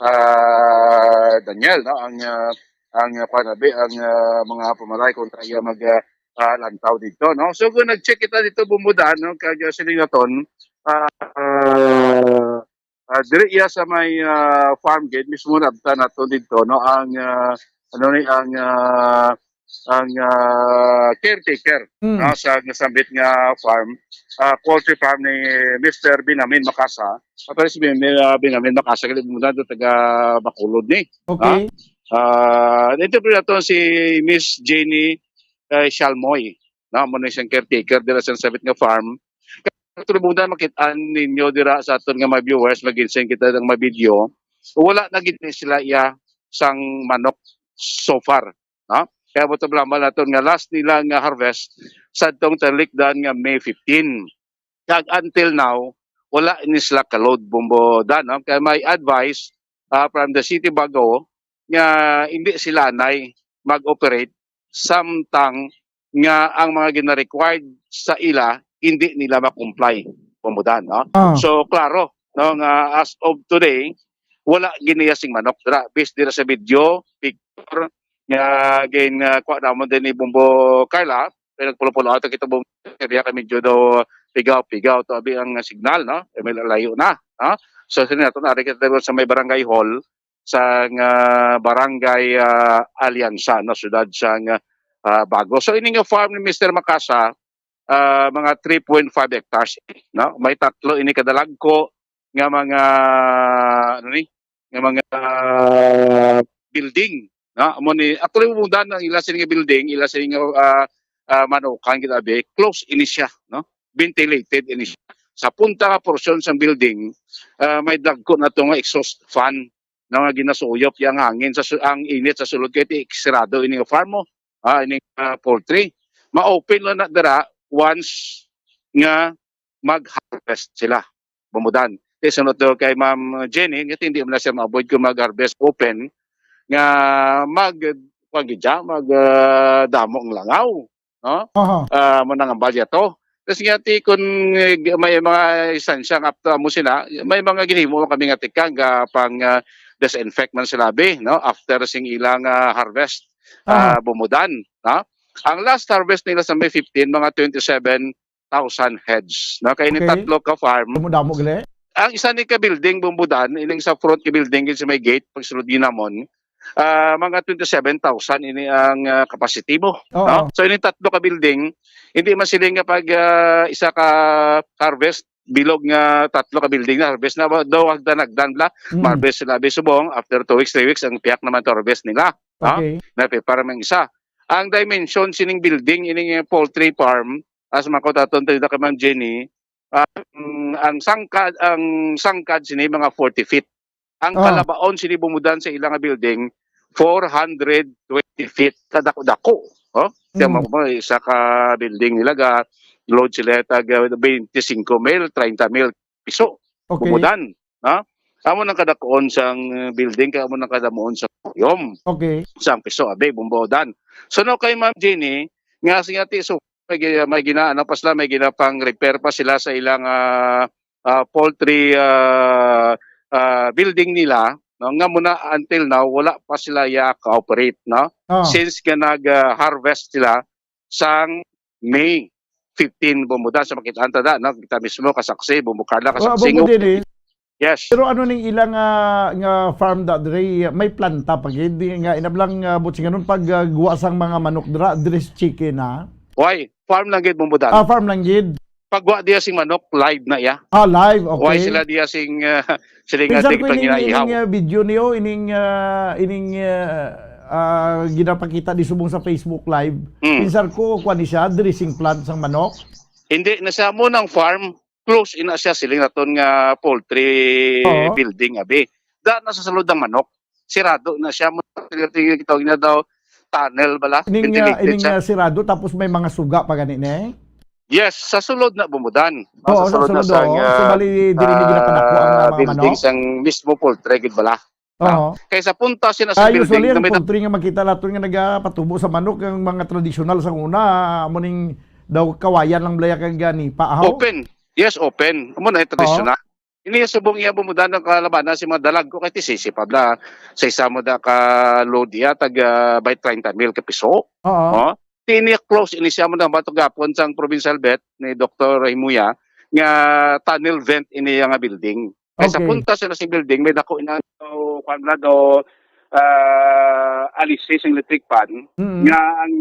ah, Daniel, no? Ang, ah, ang, ah, panabi, ang, ah, mga pamalay kontra iya mag, ah, ah, lantaw dito, no? So, kung nag-check kita dito, Bombo Dan, no? Kag, ah, siling naton, ah, ah, ah, diri iya sa may, ah, farm gate, mismo nabtan naton dito, no? Ang, ah, ano ni, ang, ah, ang, ah, caretaker, Mm. no, sa nasambit nga farm, ah, poultry farm ni Mister Binamin Macasa. Ato si Bin-, ah, Binamin Macasa, kalimutan to, taga Bacolod ni. Okay. Ah, interview naton si Miss Jenny, eh, Shalmoy, no? Amo na siyang caretaker dira sa nasambit nga farm. Katulad mo na makit-an ninyo dira sa aton nga mga viewers, mag-send kita ng mga video. Wala na gid ni sila iya sang manok so far, no? Kaya mo problema naton nga last nila nga harvest sa tong talikdan nga May fifteen. Kag until now, wala ni sila ka-load, Bombo Dan, no? Kaya may advice, ah, from the City Bago nga hindi sila anay mag-operate samtang nga ang mga gina-required sa ila hindi nila ma-comply, Bombo Dan, no? Ah. So, klaro, no, nga as of today, wala giniya sing manok dira. Based dira sa video, picture, nga gin, ah, kuha namon din ni Bombo Carla, kaya nagpulo-pulo ato kita, Bombo, kaya kami medyo daw pigaw-pigaw to abi ang signal, no? Eh, may layo na, no? So, sino nato, nari kita sa may barangay hall, sa nga barangay, ah, Alianza, no, siyudad sa nga, ah, Bago. So, ini nga farm ni Mister Macasa, ah, mga three point five hectares, no? May tatlo ini kadalagko nga mga, ano ni, nga mga building, no? Amo ni, actually, Bombo Dan, ang ila sini nga building, ila sini nga, ah, ah, manukan kita, abi, close ini siya, no? Ventilated ini siya. Sa punta nga porsyon sang building, ah, may dagko na to nga exhaust fan, no, nga ginasuyop yang hangin sa su-, ang init sa sulod kay ti-, sirado ini nga farm mo, ah, ini, ah, poultry. Ma-open lang na dira once nga mag-harvest sila, Bombo Dan. Kay sunod to kay Ma'am Jenny, nga hindi man na siya ma-avoid kung mag-harvest open, nga mag, pag-, mag, ah, damo ang langaw, no? Aha. Ah, mo nang balya to. Tapos nga ti, kung, eh, may mga istansya nga apto mo sila, may mga ginhimo kami nga tikang, ah, pang, ah, disinfect man sila, be, no? After sing ilang, ah, harvest, Aha. ah, Bombo Dan, no? Ang last harvest nila sa May fifteen, mga twenty-seven thousand heads, no? Kay ni Okay. tatlo ka farm. Damo-damo gali. Ang isa ni ka building, Bombo Dan, ining sa front ka building, sa may gate, pagsulod ginamon, ah, mga twenty-seven thousand ini ang, ah, capacity mo, Oo. no? So, ini tatlo ka building, hindi man sila nga pag, ah, isa ka harvest, bilog nga tatlo ka building na harvest na ba? Daw hagdan-hagdan bla, Mm. harvest sila, be, subong, after two weeks, three weeks, ang piyak naman to harvest nila, no? Okay. Na, pe, para mang isa. Ang dimension sining building, ining, eh, poultry farm, as makutaton tayo na kay Ma'am Jenny, ang, ang sangkad, ang sangkad sini mga forty feet. Ang Ah. kalabaon sini, Bombo Dan, sa ilang building, four hundred twenty feet. Kadako-dako. Oh? Kaya Mm. mo, mo, isa ka building nila ga load sila tag, uh, twenty-five mil, thirty mil piso. Okay. Bombo Dan, ha? Amo nang kadakuon sang building, kay amo nang kadamuon sa volume. Okay. Sang piso, abi, Bombo Dan. So, no, kay Ma'am Jenny, nga siya ti, so, may gi-, may gina-, ano pa sila, may ginapang-repair pa sila sa ilang, ah, ah, poultry, ah, ah, building nila, no? Nga muna, until now, wala pa sila ya ka-operate, no? Ah. Since nga nag, ah, harvest sila sang May fifteen, Bombo Dan, sa makita ta da, no? Kita mismo, kasaksi, Bombo Carla, Oh, kasaksi Bombo mo. Din, eh. Yes. Pero ano ning ilang, ah, nga farm da diri, may planta pa gid, di nga inablang, ah, butsinganon pag, ah, guwa sang mga manok dira, diri sa chicken, ha? Why? Farm lang gid, Bombo Dan. Ah, farm lang gid. Pagwa diya sing manok, live na iya. Ah, live, okay. Why sila diya sing, ah, sila nga Pinsan di ko ining, panginaihap? Ining, ah, video niyo, ining, ah, ining, ah, ah, ginapakita di subong sa Facebook Live. Hmm. Pinsan ko, kuwan ni siya, dressing plant sang manok. Hindi, nasa mo ng farm, close ina siya, siling naton nga poultry Oo. building, abi. Da na sa sulod ng manok, sirado na siya. Mo, tingnan kita, ina daw, tunnel bala, Ining, ah, ventilated ining, siya. Ah, sirado, tapos may mga suga pa gani, ne? Yes, sa sulod na, Bombo Dan. Oo, Sa sa sulod na sulod, sang, oo. So, ah, bali, diri ni ah, ginapadako ang mga building manok? Sang mismo poultry, gid bala. Oo. Ah, kay sa punta siya na sa Ah, building, usually, ang gamit ang poultry nga makita naton nga nagapatubo sa manok, ang mga tradisyonal sa una, amo ning daw kawayan lang blaya kag gani, pa, ahaw? Open. Yes, open. Amo na yung tradisyonal. Ini yung subong iya bumudan ng kalabanan si mga dalag ko kay ti sisi pa bla. Sa isa mo da ka load iya, tag, ah, by treinta mil ka piso. Oo. Oh. Ti ini close ini siya mo na matugapon sang provincial vet ni Doktor Himuya nga tunnel vent ini nga building. Kay sa Okay. punta sa nasing building, may dako ina do, kwan na do, ah, alisis ang electric fan, Mm. nga ang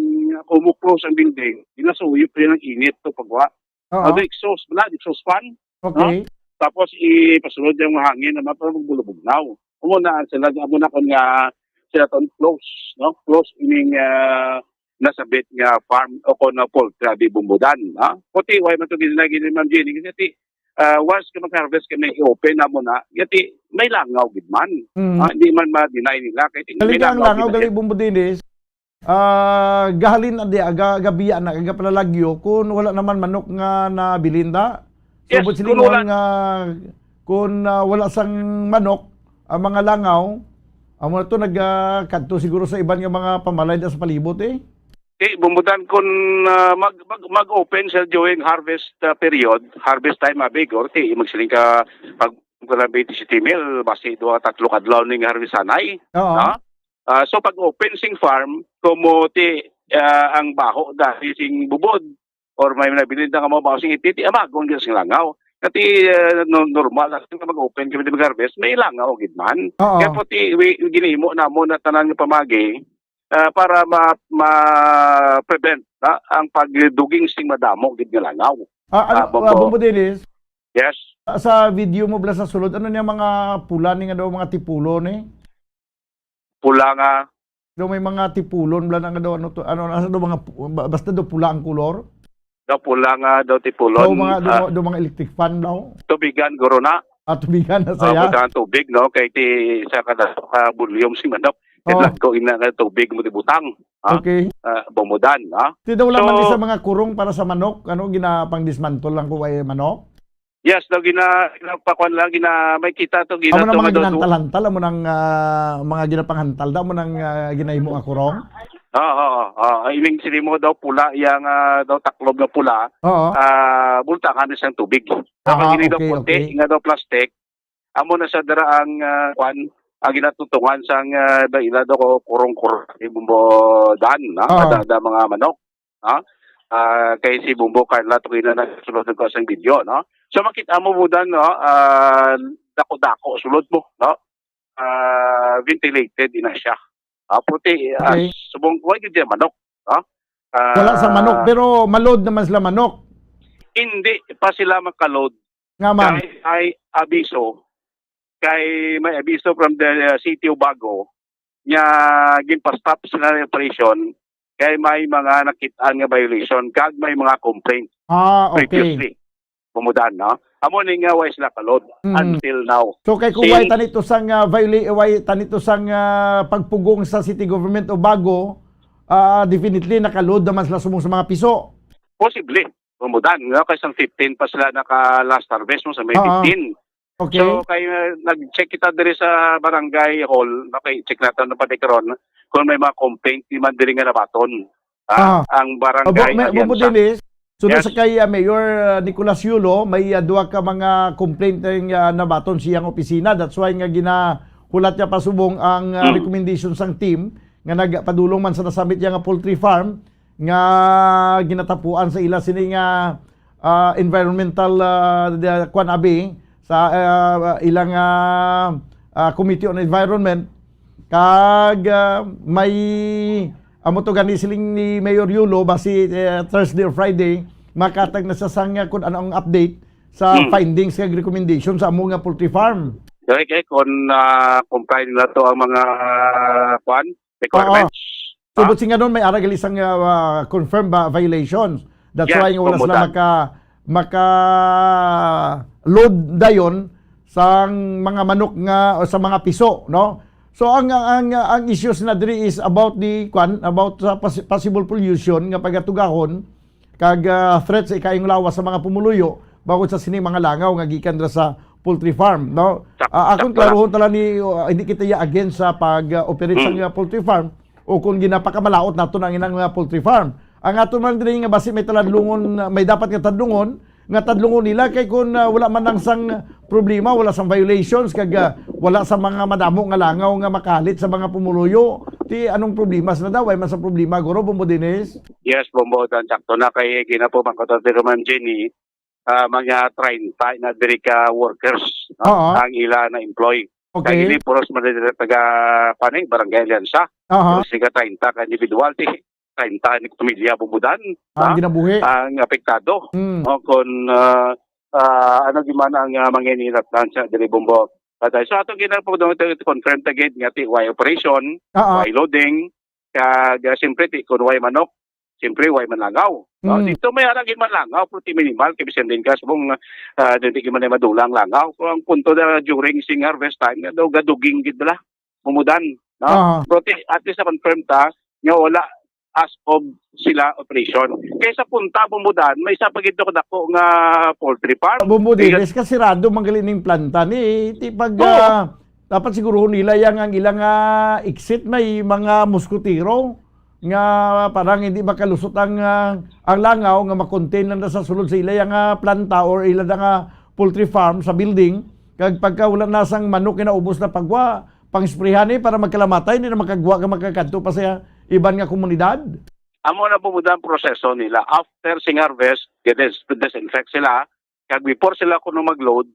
kumo-close ang building, ginasuyop rin ang init to pagwa. Oo. Although exhaust, wala, exhaust fan, Okay. tapos ipasulod yung hangin naman para magbulubugnaw. Amo na sila, amo na kon nga sila ton close, no? Close ining, ah, nasabit nga farm o kon na poultry abi bumbudan, ha? Puti, why man to gid na gid, Ma'am Jenny? Kasi ti, ah, once ka mag-harvest ka, may i-open na mo na, yati, may langaw gid man. Mm. Ah, hindi man ma-deny nila. Kay ti-, may Galing ang langaw langaw, gid man. Gali Bumbo Dinis. Ah, gahalin na di, aga, gabiya na, aga palalag yo, kung wala naman manok nga nabilin da. So, Yes, but kung silingon wala- nga, kung, ah, wala sang manok, ang mga langaw, amo na to, nag, ah, kadto siguro sa iban nga mga pamalay da sa palibot, eh. Ti, bumbudan kun, ah, mag, mag, mag-open sa during harvest, ah, period, harvest time, abi, or ti, magsiling ka, pag, kung na twenty-seven mil, basi duha, tatlo kadlaw ning harvest anay. Oo. Ha? Ah, so, pag open sing farm, kumo ti, ah, ang baho dahil sing bubod, or may nabilin nga mga baho sing ipiti, amagon gyud sing langaw. Kati, ah, no-, normal lang nga mag-open kami di mag-harvest, may langaw gid man. Oo. Kaya po ti, wi-, ginahimo namo na tanan nga pamagi, ah, para ma-, ma-prevent na ang pagduging sing madamo gid nga langaw. Ah, ano, Ah, Bumbo. ah, Bumbo Dinis, Yes. sa video mo bala sa sulod, ano niya mga pula ni nga daw mga tipulo ni? Pula nga, Daw may mga tipulon bala na nga daw, ano to, ano, ano daw mga pu-, ba-, basta daw pula ang kulor? daw pula nga, daw tipulon. Daw mga, daw, ah, daw mga electric fan daw? Tubigan, guro na. Ah, tubigan na Ah, saya. butang tubig, no? Kay ti, sa kada, ka volume sing manok. Oh. Kailangan ko ina nga tubig mo di butang. Ha? Okay. Ah, bumudan, ha? Ti daw lamang So- sa mga kurong para sa manok, ano, ginapang-dismantle lang ko ay manok? Yes, daw gina-, ginapakuan lang, gina-, may kita to, Amo na ginatunga mga daw to. Ginantal-hantal, amo nang, ah, mga ginapanghantal, da, amo nang, ah, ginahimo nga kurong? Oo, oo, oo. Ining sini mo daw pula, yang, ah, daw taklob nga pula, Oo. ah, bultangan na siyang tubig. Ah, Tapos ini daw okay, puti, okay. nga daw plastic, amo na sa dira ang, ah, kwan, ang ginatutungan sang, ah, daw ila daw ko kurong-kurong, ibumbodan, no? Ah. Kada, kada mga manok, no? Ah, kay si Bumbo Carla, to ina na sulod ko sang video, no? So, makita mo, budan, no? Ah, dako-dako, sulod mo, no? Ah, ventilated ina siya. Ah, puti, ah, Okay. Subong ko, hindi manok, no? Ah, Wala sa manok, pero malod naman sila manok. Hindi pa sila makalod. Nga man. Kay ay abiso, kay may abiso from the, uh, City of Bago, nga ginpa-stop sila ng operation, kay may mga nakitaan nga violation, kag may mga complaint Ah, okay. previously. Bumudan, no? Amo ni nga way sila kalod Mm. until now. So kay kung Sin- way tani to sang, ah, viola-, way tani to sang, ah, pagpugong sa city government o Bago, ah, definitely nakalod naman sila subong sa mga piso. Posible. Bumudan, no? Kay sang fifteen pa sila naka last harvest mo sa May Ah, ah. fifteen. Okay. So, kay, uh, nag-check kita diri sa barangay hall, okay, check natin na pati karon kung may mga complaint di man diri nga nabaton. Ha? Ah. Ang Ah, barangay bu-, may, Bumbo Alianza. Dinis, sunod Yes. sa kay, ah, Mayor, ah, Nicolas Yulo, may, ah, duha ka mga complaint nga, ah, nabaton siyang opisina. That's why nga ginahulat niya pasubong ang, ah, Hmm. recommendation sang team nga nagpadulong man sa nasambit niya nga poultry farm nga ginatapuan sa ila sini nga, ah, environmental, ah, the, kwan abi sa, ah, ilang, ah, ah, Committee on Environment. Kag, ah, may, amo to gani siling ni Mayor Yulo, basi, eh, Thursday or Friday, makatag na sa sangya kung ano ang update sa Hmm. findings kag recommendation sa amo nga poultry farm. Dahil kay kung, ah, comply nila to ang mga, ah, kwan, requirements. So, Ha? but singa nun, may ara gali sang, ah, confirmed ba violations? That's Yes, why nga wala sila bumutan. maka, maka load dayon sang mga manok nga, o sa mga piso, no? So, ang, ang, ang, ang issues na diri is about the, kwan, about sa pos-, possible pollution nga pagatugahon kag, ah, threat sa ikayong lawas sa mga pumuluyo bangod sa sini mga langaw nga gikan ra sa poultry farm, no? Sak-, Ah, akong sakto lang. klaruhon tala ni, uh, hindi kita ya against sa pag, uh, operate sa Hmm. nga poultry farm o kung ginapakamalaot nato na ang inang nga poultry farm. Ang ato man diri nga basi may taladlungon, may dapat nga tadlungon, nga tadlungon nila, kay kung, ah, wala man lang sang problema, wala sang violations, kag, ah, wala sa mga madamo nga langaw nga makalit sa mga pumuluyo, ti anong problema sila daw? Way man sa problema, guro, Bombo Dennis? Yes, Bombo Dan, sakto na kay ginapo man ko to, pero Ma'am Jenny, ah, mga treinta na diri ka workers, no? Oo. Ang ila na employ. Okay. Kay dili puros man diri taga, kuan, eh, Barangay Alianza. Aha. Pero sila treinta ka individual, ti treinta ni pamilya, Bombo Dan, Ang ha? ginabuhi. Ang apektado. Mm. O, kung, ah, ah, ano gyud man ang, ah, mga hinatatnan sa diri, Bombo. Patay. So, atong ginapag-, confirm ta gid nga ti-, way operation, Ah, ah. way loading, kag, ah, siyempre, ti-, kung way manok, siyempre, way man langaw. No? Mm. Dito may ara gid man langaw, pero ti minimal, kay bisan din ka subong, ah, dili gid man madulang langaw. Pero ang punto na during sing harvest time, nga daw gaduging gid bala, Bombo Dan, no? Ah. Pero ti-, at least na-confirm ta nga wala as of sila operation. Kay sa punta, Bombo Dan, may isa pa gid ako dako nga poultry farm. Bombo Kaya Dennis, kasirado man gali ning planta ni, ti pag, Oo. ah, dapat siguruhon nila yang ang ilang, ah, exit may mga muskotero nga parang hindi makalusot ang, ah, ang langaw nga makontain lang na sa sulod sa ila yang, ah, planta or ila na nga poultry farm sa building. Kag pagka wala na sang manok nga naubos na pagwa, pang-sprayhan ni para magkalamatay, hindi na makagwa ka makakadto pa sa iban nga komunidad. Amo na, Bombo Dan, ang proseso nila. After sing harvest, gades-, disinfect sila. Kag before sila kuno mag-load,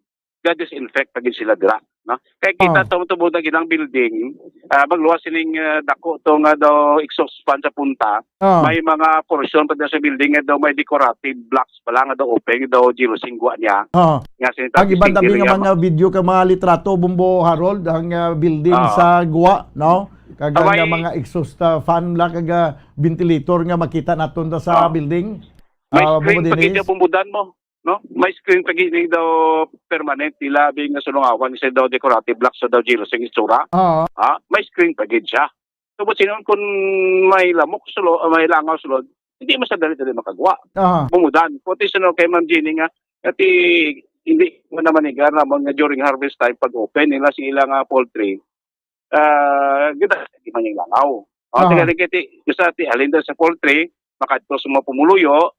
ga-disinfect pa gid sila dira, no? Kay kita Oh. to, tubod na gid ang building, ah, magluwas sining, ah, dako to nga daw exhaust fan sa punta. Oh. May mga portion pa dira sa building nga daw may decorative blocks pala nga daw open, daw jealousy gwa niya. Oh. Nga sini Ang iban tabi tabi nga mga video ka mga litrato, Bombo Harold, ang, ah, building Ah. sa guwa, no? Kag ang, Abay. ah, mga exhaust, ah, fan la, kag, ah, ventilator nga makita naton ta sa Ah. building. May Ah, screen Bombo pa gid Dennis. Yung bumbudan mo, no? May screen pa gid daw permanent nila, bing nga sulungawan sa daw decorative blocks sa daw jealousy itsura. Ah. Ah, may screen pa gid siya. Tubod sinon, kung may lamok sulod, may langaw sulod, hindi man sa dali-dali makagwa. Aha. Bumudan. Pati sino kay Ma'am Jenny nga, ati, hindi mo naman higar naman nga during harvest time, pag open nila sa ilang, ah, poultry, ah, gida, di man yung langaw. O, Aha. Taga kiti, gusto ti, halin daw sa poultry, makadto sa mga pumuluyo,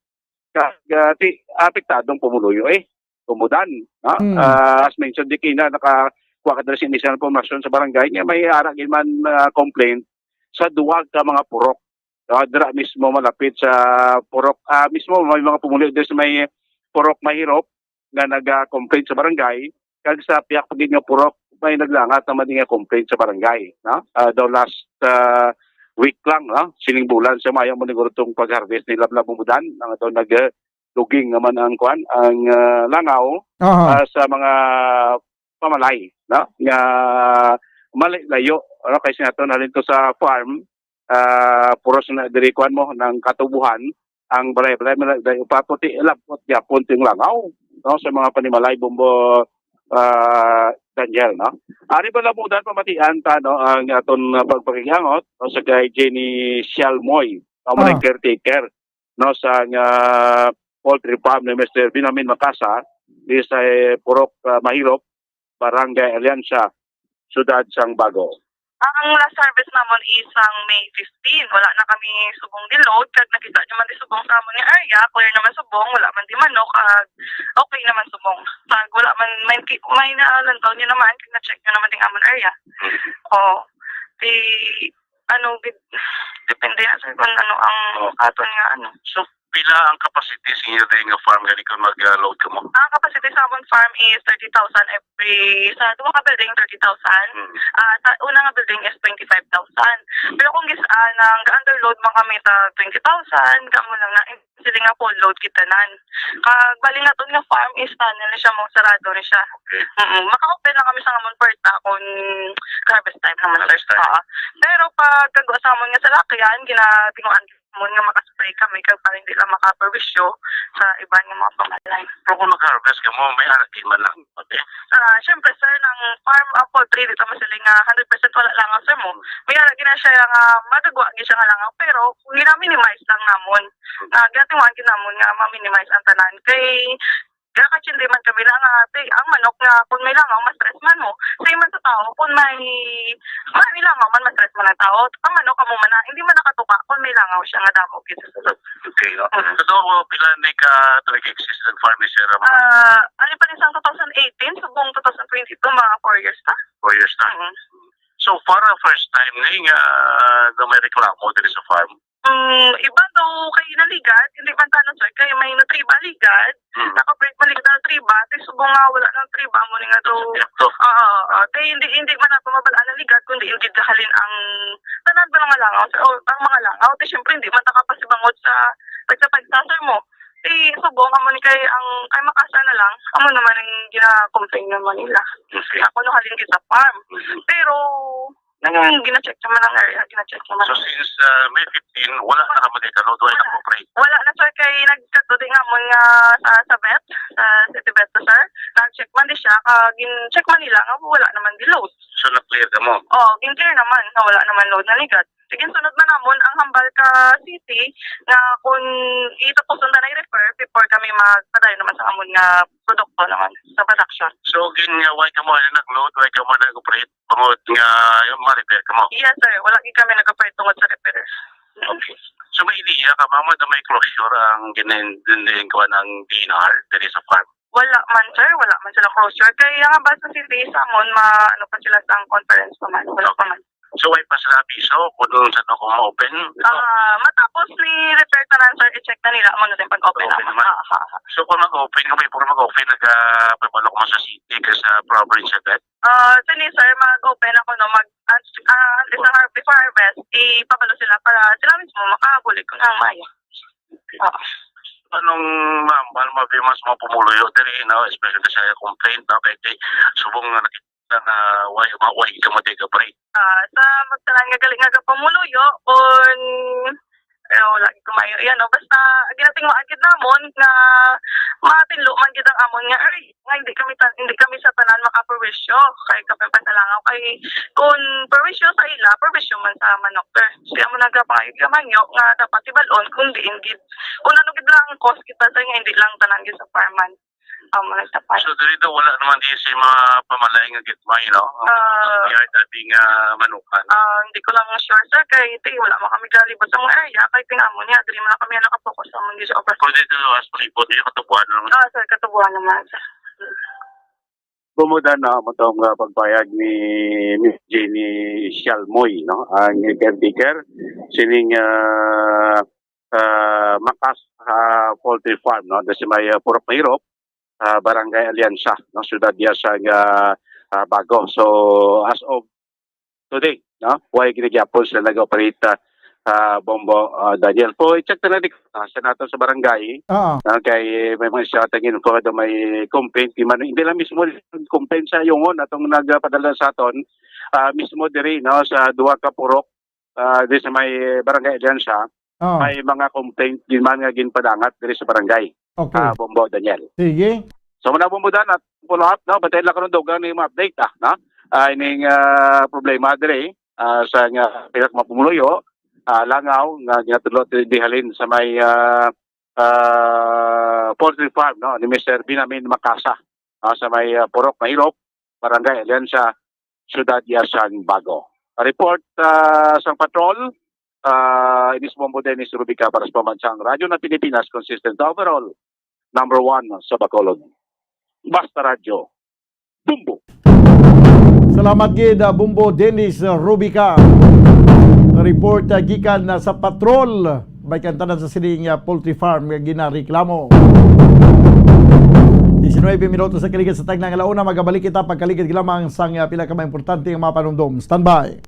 kag, ah, ti, apektadong pumuluyo, eh. Tumudan, ha? Hmm. Ah, as mentioned, di kina nakakuha ka diri sa initial information sa barangay nga may ara gid man, ah, complaint sa duwa ka mga purok. Ah, dira mismo malapit sa purok, ah, mismo may mga pumuluyo diri sa may purok Mahirop nga naga-complain sa barangay, kag sa piyak pa gid nga purok may naglangat naman din nga complaint sa barangay, no? Ah, daw last, ah, week lang, no? Sining bulan sa Mayo mo niguro tong pag-harvest nila, bla, bumudan, nga daw nag, ah, duging naman ang kuan, ang, ah, langaw, Aha. ah, sa mga pamalay, no? Nga mali-, layo, ano, kay sinato na rin to sa farm, ah, puros na diri kuan mo, ng katubuhan, ang balay-balay, mala-, dahil upaputi, labot gyapon ting langaw, no? Sa mga panimalay, Bombo, ah, Daniel, no? Ari ba lang po dahil pamatian ta, no, ang aton, ah, pagpakighangot, no, sa kay Jenny Sialmoy, ang mga Ah. caretaker, no, sa nga poultry farm ni Mister Binamin Macasa, di sa, eh, Purok, ah, Mahirop, Barangay Alianza, Siyudad sang Bago. Ang last harvest namon is ang May fifteen. Wala na kami subong di-load, kag nakita nyo man di subong sa amon nga area, clear naman subong, wala man di manok, kag okay naman subong. Kag wala man, may, may nalantaw nyo naman, kag na-check nyo naman ding amon area. O, di, ano, gid-, depende na sa kung ano ang Oh. aton nga, ano. So, pila ang capacity sa inyo din nga farm gani kung mag-load ka mo? Ang capacity sa amon farm is thirty thousand every, sa duha ka building, thirty thousand. Hmm. Ah, sa una nga building is twenty-five thousand. Pero kung gis-, ah, nang ga-underload man kami sa twenty thousand, kamo lang na, sila nga full load kita nan. Kag bali naton nga farm is tunnel na siya, mo sarado na siya. Okay. Mm, maka-open lang kami sa amon kwarta kung harvest time naman. Harvest time. Oo. Pero pag kagwa sa amon nga salakyan, ginatinguan mo nga maka-spray kami kag para hindi lang makaperwisyo sa iban nga mga pamahalan. Pero kung nag-harvest ka mo, may ara gid man lang, okay? Ah, syempre, sir, nang farm, ah, poultry, di ta masiling nga hundred percent wala langaw, sir, mo. May ara gid na siya nga magagwa gid siya nga langaw, pero gina-minimize lang namon. Ah, ginatinguan gid namon nga ma-minimize ang tanan. Kay Kaya kasi hindi man kami lang, ate, ang manok nga kung may langaw, ma-stress man mo. Same man sa tao, kung may, may langaw man, ma-stress man ang tao. Ang manok, amo man na, hindi man nakatupa kung may langaw siya nga damo, kisa sa Okay, no? Mm. So, pila ni ka tuig exist ang farm ni Sir Ramon? Ah, ano pa rin sa two thousand eighteen, subong two thousand twenty-two, mga four years na. Four years na. Mm. So far, ang first time ni nga, nga may reklamo diri sa farm? Mm, iba daw kay naligad, hindi man tanong, sir, kay may nutriba ligad. Mm. Naka-break man ligad ang nutriba, kay subong nga wala nang nutriba, mo ni nga daw. Ito. Oo, oo. Kay hindi, hindi man nato mabal-an ang ligad, kundi hindi gahalin ang tanan ba nga langaw, sir? O, ang mga langaw, kay syempre, hindi man ta kapasibangot sa tagsa-tagsa, sir, mo. Kay subong, amo ni kay ang, kay makasa na lang, amo naman ang gina-complain naman nila. Okay. Ako no halin kita farm. Mhm. Pero, nang gina-check naman ang area, gina-check naman. So, since, uh, May fifteen, wala na ka magkikalo, wala na ka operate? Wala na, sir, kay nagkatudi nga mo nga sa, sa vet, sa city vet, sir. Nag-check man di siya, ka, gin-check man nila nga wala naman di load. So, na-clear ka mo? Oh, gin-clear naman nga wala naman load na ligad. Sige, sunod man namon ang hambal ka city nga kung itapos na i-refer before kami magpadayon naman sa amon nga produkto naman sa production. So, gin nga, why ka mo na nag-load, why ka mo nag-operate? Tungod nga, yung ma-repair ka mo? Yes, sir. Wala gid kami nag-operate tungod sa repair. Okay. So, may idea ka, ma'am, na may closure ang ginin-, ginin-, kuwan ang D N R diri sa farm? Wala man, sir. Wala man sila closure. Kaya nga ba sa city, sa amon, ma-, ano pa sila sa conference pa man? Wala pa man. So, why pa sila abiso kung saan ako ma-open? Ah, matapos ni repair tanan, sir, i-check na nila ang mga pag-open. Okay naman. Ah, ah, ah. So, kung mag-open ka, may puro mag-open, nagpapalo ko sa city ka sa province agad? Ah, sini, sir, mag-open ako, no, mag, ah, ah, before, before harvest, ipabalo sila para sila mismo makabulig kung ang maya. Ah. Anong, ma'am, mahal mo, mas mga pumuluyo diri, no? Especially sa complaint, no? Kay, kay subong nga nakita nga why, why, why ka mo di ka break? Ah, sa magtanan nga gali nga pumuluyo, kung Pero wala gid ko maayo. Yan, no? Basta, ginatingwa gid namon nga matinlo man gid ang amon nga, ay, nga hindi kami ta-, hindi kami sa tanan makaperwisyo kay kapin pasalangaw. Kay kung perwisyo sa ila, perwisyo man sa manok, sir. Siya mo nagapangayog sa manyo nga dapat ibalon kung diin gid. Kung ano gid lang ang cause kita, sir, nga hindi lang tanan gid sa farman. Amo nagtapay. So, diri daw, wala naman di si mga pamalay nga gitmay, no? Ang Ah. Kaya tabi nga manukan. Ah, hindi ko lang sure, sir, kay ito, wala man kami kalibot sa mga area, kay tingnan mo niya, diri man kami nakapokus sa mga sa operation. Kung dito, as palibot niya, katubuan naman. Ah, sir, katubuan naman, sir. Bumuda na mo tong, ah, pagpayag ni Miss Jenny Sialmoy, no? Ang caretaker, sining, ah, ah, Makas, ah, Poultry Farm, no? Diri sa may, ah, Purok Mahirop, ah, Barangay Alianza, no? Siyudad niya sa, ah, ah, Bago. So, as of today, no? Why ginagyapon sila nag-operate, ah, ah, Bombo, ah, Daniel? Po, i-check na natin, ah, sa nato sa barangay. Oo. Ah, kay may mga siya tangin ko daw may complaint, di man, hindi lang mismo complaint sa Yungon atong nagpadala sa aton, ah, mismo diri, no, sa duha ka purok, ah, di sa may Barangay Alianza, Oo. may mga complaint din man nga ginpadangat diri sa barangay. Okay. Ah, Bombo, Daniel. Sige. So, muna, Bombo Dan, at follow up, no? Bantay lang karon dugang ni mga update, ah, no? Ah, ining, ah, problema diri, ah, sa nga pila ka mga pumuluyo, ah, langaw nga ginatudlo diri halin sa may, ah, ah, poultry farm, no, ni Mister Binamin Makasa, ah, sa may, ah, Purok Mahirop, Barangay Alianza, Siyudad Yasang Bago. Report, ah, sang patrol, ah, inis Bombo Dennis Rubica para sa Pambansang Radyo ng Pilipinas, consistent overall, number one sa Bacolod. Basta Radyo, Bombo. Salamat gid, ah, Bombo Dennis Rubica. Report, ah, gikan na sa patrol. May kantanan sa sining, ah, poultry farm nga ginareklamo. Diecinueve minutos sa kaligid sa tagna nga launa, magabalik kita pagkaligid lamang sang, ah, pila ka mga importante nga mga panumdom. Standby.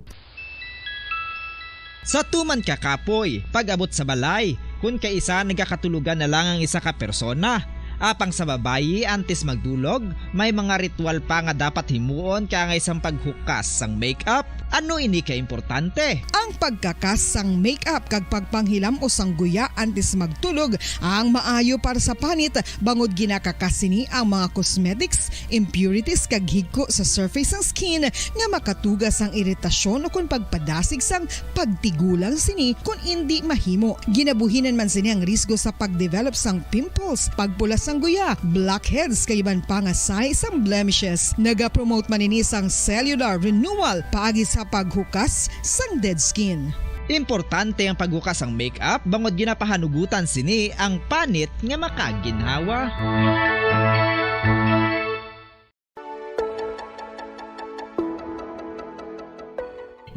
Sa tuman ka kapoy, pag-abot sa balay, kun kaisa nagakatulugan na lang ang isa ka persona. Apang sa babayi, antes magdulog, may mga ritual pa nga dapat himuon, kaangay sang paghukas sang makeup, Ano ini ka importante? Ang pagkakas sang makeup kag pagpanghilam-os sang guya antes magtulog ang maayo para sa panit, bangod ginakakas sini ang mga cosmetics, impurities kag higko sa surface sang skin nga makatuga sang iritasyon ukon pagpadasig sang pagtigulang sini kon indi mahimo. Ginabuhinan man sini ang risgo sa pagdevelop sang pimples, pagpula sang guya, blackheads kag iban pa nga sahi sang blemishes. Nagapromote man ini sang cellular renewal paagi sa paghukas sang dead skin. Importante ang paghukas sang makeup bangod ginapahanugutan sini ang panit nga makaginhawa.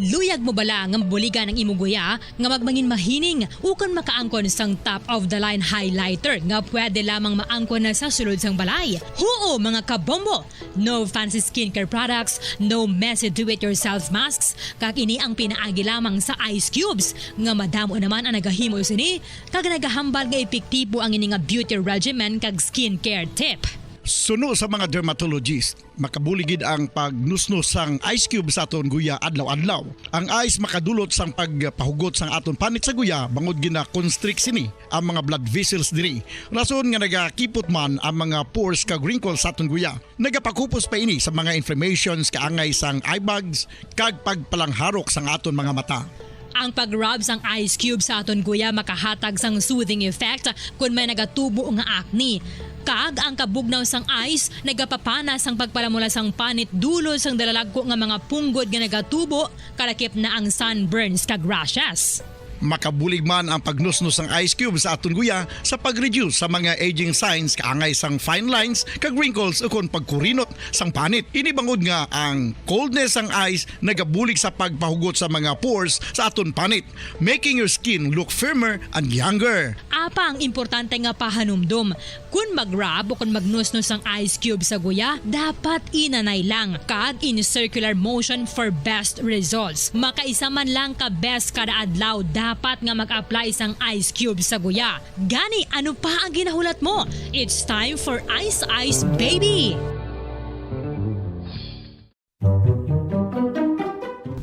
Luyag mo bala nga mabuligan ang imo guya nga magmangin mahining ukon makaangkon sang top of the line highlighter nga pwede lamang maangkon na sa sulod sang balay? Huo, mga kabombo! No fancy skincare products, no messy do-it-yourself masks, kag ini ang pinaagi lamang sa ice cubes nga madamo naman ang nagahimo sini kag nagahambal nga epektibo ang ini nga beauty regimen kag skincare tip. Suno sa mga dermatologist, makabulig gid ang pagnusnos sang ice cube sa aton guya adlaw-adlaw. Ang ice makadulot sang pagpahugot sang aton panit sa guya bangod gina-constrict sini ang mga blood vessels diri, rason nga nagakipot man ang mga pores kag wrinkles sa aton guya. Nagapakupos pa ini sa mga inflammations kaangay sang eye bags kag pagpalangharok sang aton mga mata. Ang pag-rub sang ice cube sa aton guya makahatag sang soothing effect kon may nagatubo nga acne. Kag ang kabugnaw sang ice nagapapana sang pagpalamula sang panit dulot sang dalalagko nga mga punggod nga nagatubo, kalakip na ang sunburns kag rashes. Makabulig man ang pagnusnos sang ice cube sa aton guya sa pag-reduce sa mga aging signs kaangay sang fine lines kag wrinkles ukon pagkurinot sang panit. Ini bangod nga ang coldness sang ice nagabulig sa pagpahugot sa mga pores sa aton panit, making your skin look firmer and younger. Apang importante nga pahanumdom, kon mag-rub o kon magnusnos ang ice cube sa guya, dapat inanay lang kag in circular motion for best results. Makaisa man lang ka beses kada adlaw dapat nga mag-apply sang ice cube sa guya. Gani, ano pa ang ginahulat mo? It's time for Ice Ice Baby!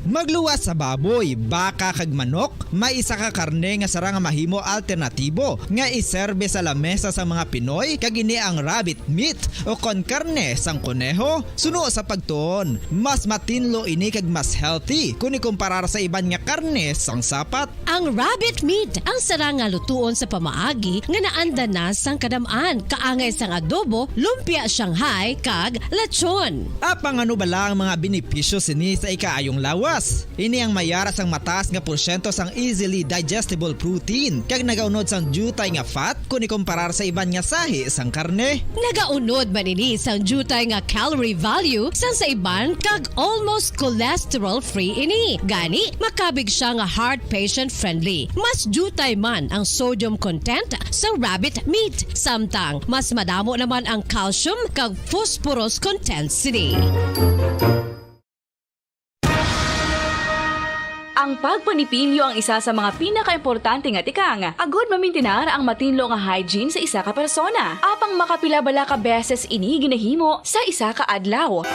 Magluwas sa baboy, baka kag manok, may isa ka karne nga sarang nga mahimo alternatibo nga iserbe sa lamesa sa mga Pinoy, kag ini ang rabbit meat o kon karne sang koneho. Suno sa pagtuon, mas matinlo ini kag mas healthy kon ikumparar sa iban nga karne sang sapat. Ang rabbit meat ang sarang nga lutuon sa pamaagi nga naanda na sang kadam-an, kaangay sang adobo, lumpia Shanghai, kag lechon. Apang ano bala ang mga benepisyo sini sa ikaayong lawas? Ini ang may ara sang mataas nga porsyento sang easily digestible protein kag nagaunod sang diutay nga fat kon ikumparar sa iban nga sahi sang karne. Nagaunod man ini sang diutay nga calorie value sang sa iban kag almost cholesterol-free ini. Gani, makabig sia nga heart patient-friendly. Mas diutay man ang sodium content sang rabbit meat, samtang mas madamo naman ang calcium kag phosphorus content sini. Ang pagpanipilyo ang isa sa mga pinakaimportante nga tikang agud mamintinar ang matinlo nga hygiene sa isa ka persona. Apang makapila bala ka beses ini ginahimo sa isa ka adlaw?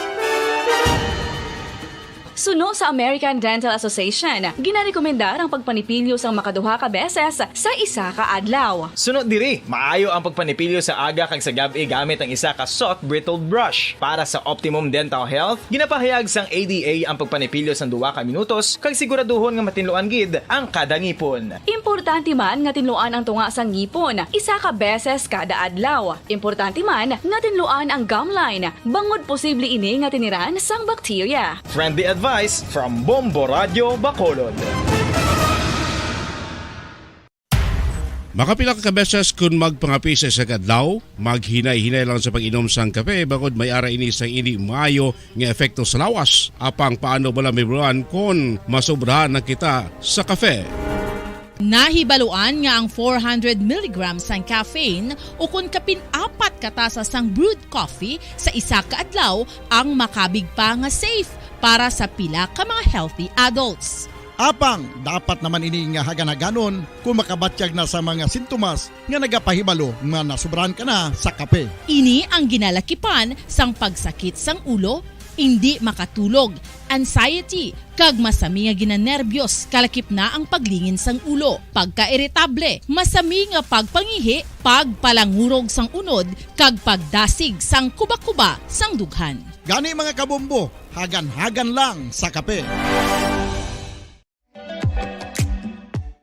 Suno sa American Dental Association, ginarekomendar ang pagpanipilyo sang makaduha ka beses sa isa ka adlaw. Suno diri, maayo ang pagpanipilyo sa aga kag sa gab-i gamit ang isa ka soft bristled brush. Para sa optimum dental health, ginapahayag sang A D A ang pagpanipilyo sang duha ka minutos kag siguraduhon nga matinluan gid ang kada ngipon. Importante man nga tinluan ang tunga sang ngipon isa ka beses kada adlaw. Importante man nga tinluan ang gum line, bangod posible ini nga tiniran sang bakterya. Friendly advice from Bombo Radyo Bacolod. Makapila ka beses kun magpangape sa isa ka adlaw, maghinay-hinay lang sa pag-inom sang kape bangod may ara ini sang indi maayo nga epekto sa lawas. Apang paano bala mahibaluan kon masobrahan na kita sa kape? Nahibaluan nga ang four hundred milligrams sang caffeine ukon kapin apat ka tasa sang brewed coffee sa isa ka adlaw ang makabig pa nga safe para sa pila ka mga healthy adults. Apang dapat naman ini nga hagan-haganon kon makabatyag na sa mga sintomas nga nagapahibalo nga nasobrahan ka na sa kape. Ini ang ginalakipan sang pagsakit sang ulo, Indi makatulog, anxiety, kag masami nga ginanerbyos, kalakip na ang paglingin sang ulo, pagkairitable, masami nga pagpangihi, pagpalangurog sang unod, kag pagdasig sang kuba-kuba sang dughan. Gani, mga kabombo, hagan-hagan lang sa kape.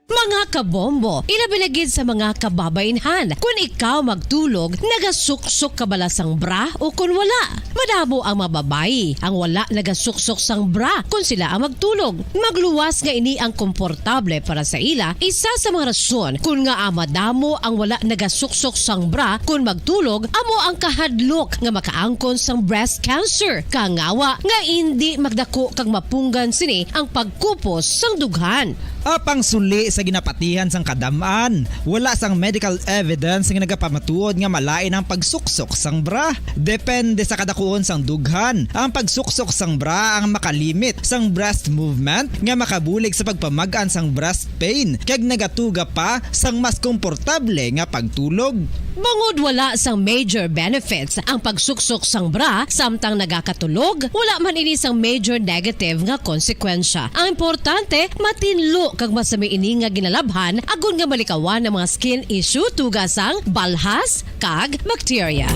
Mga kabombo, ilabi na gid sa mga kababaynhan, kun ikaw magtulog, nagasuksok ka bala sang bra o kun wala? Madamo ang mga babayi ang wala nagasuksok sang bra kun sila ang magtulog. Magluwas nga ini ang komportable para sa ila, isa sa mga rason kun ngaa madamo ang wala nagasuksok sang bra kun magtulog amo ang kahadlok nga makaangkon sang breast cancer. Kangawa nga indi magdako kag mapunggan sini ang pagkupos sang dughan. Apang suli sa ginapatihan sang kadam-an, wala sang medical evidence nga nagapamatuod nga malain ang pagsuksok sang bra. Depende sa kadakuon sang dughan, ang pagsuksok sang bra ang makalimit sang breast movement nga makabulig sa pagpamag-an sang breast pain kag nagatuga pa sang mas komportable nga pagtulog. Bangod wala sang major benefits ang pagsuksok sang bra samtang nagakatulog, wala man ini sang major negative nga konsekwensya. Ang importante, matinlo kag masami ini nga ginalabhan agod nga malikawan ang mga skin issue tuga sang balhas kag bakterya.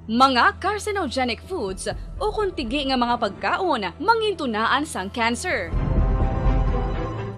Mga carcinogenic foods ukon tigi nga mga pagkaon mangintunaan sang cancer.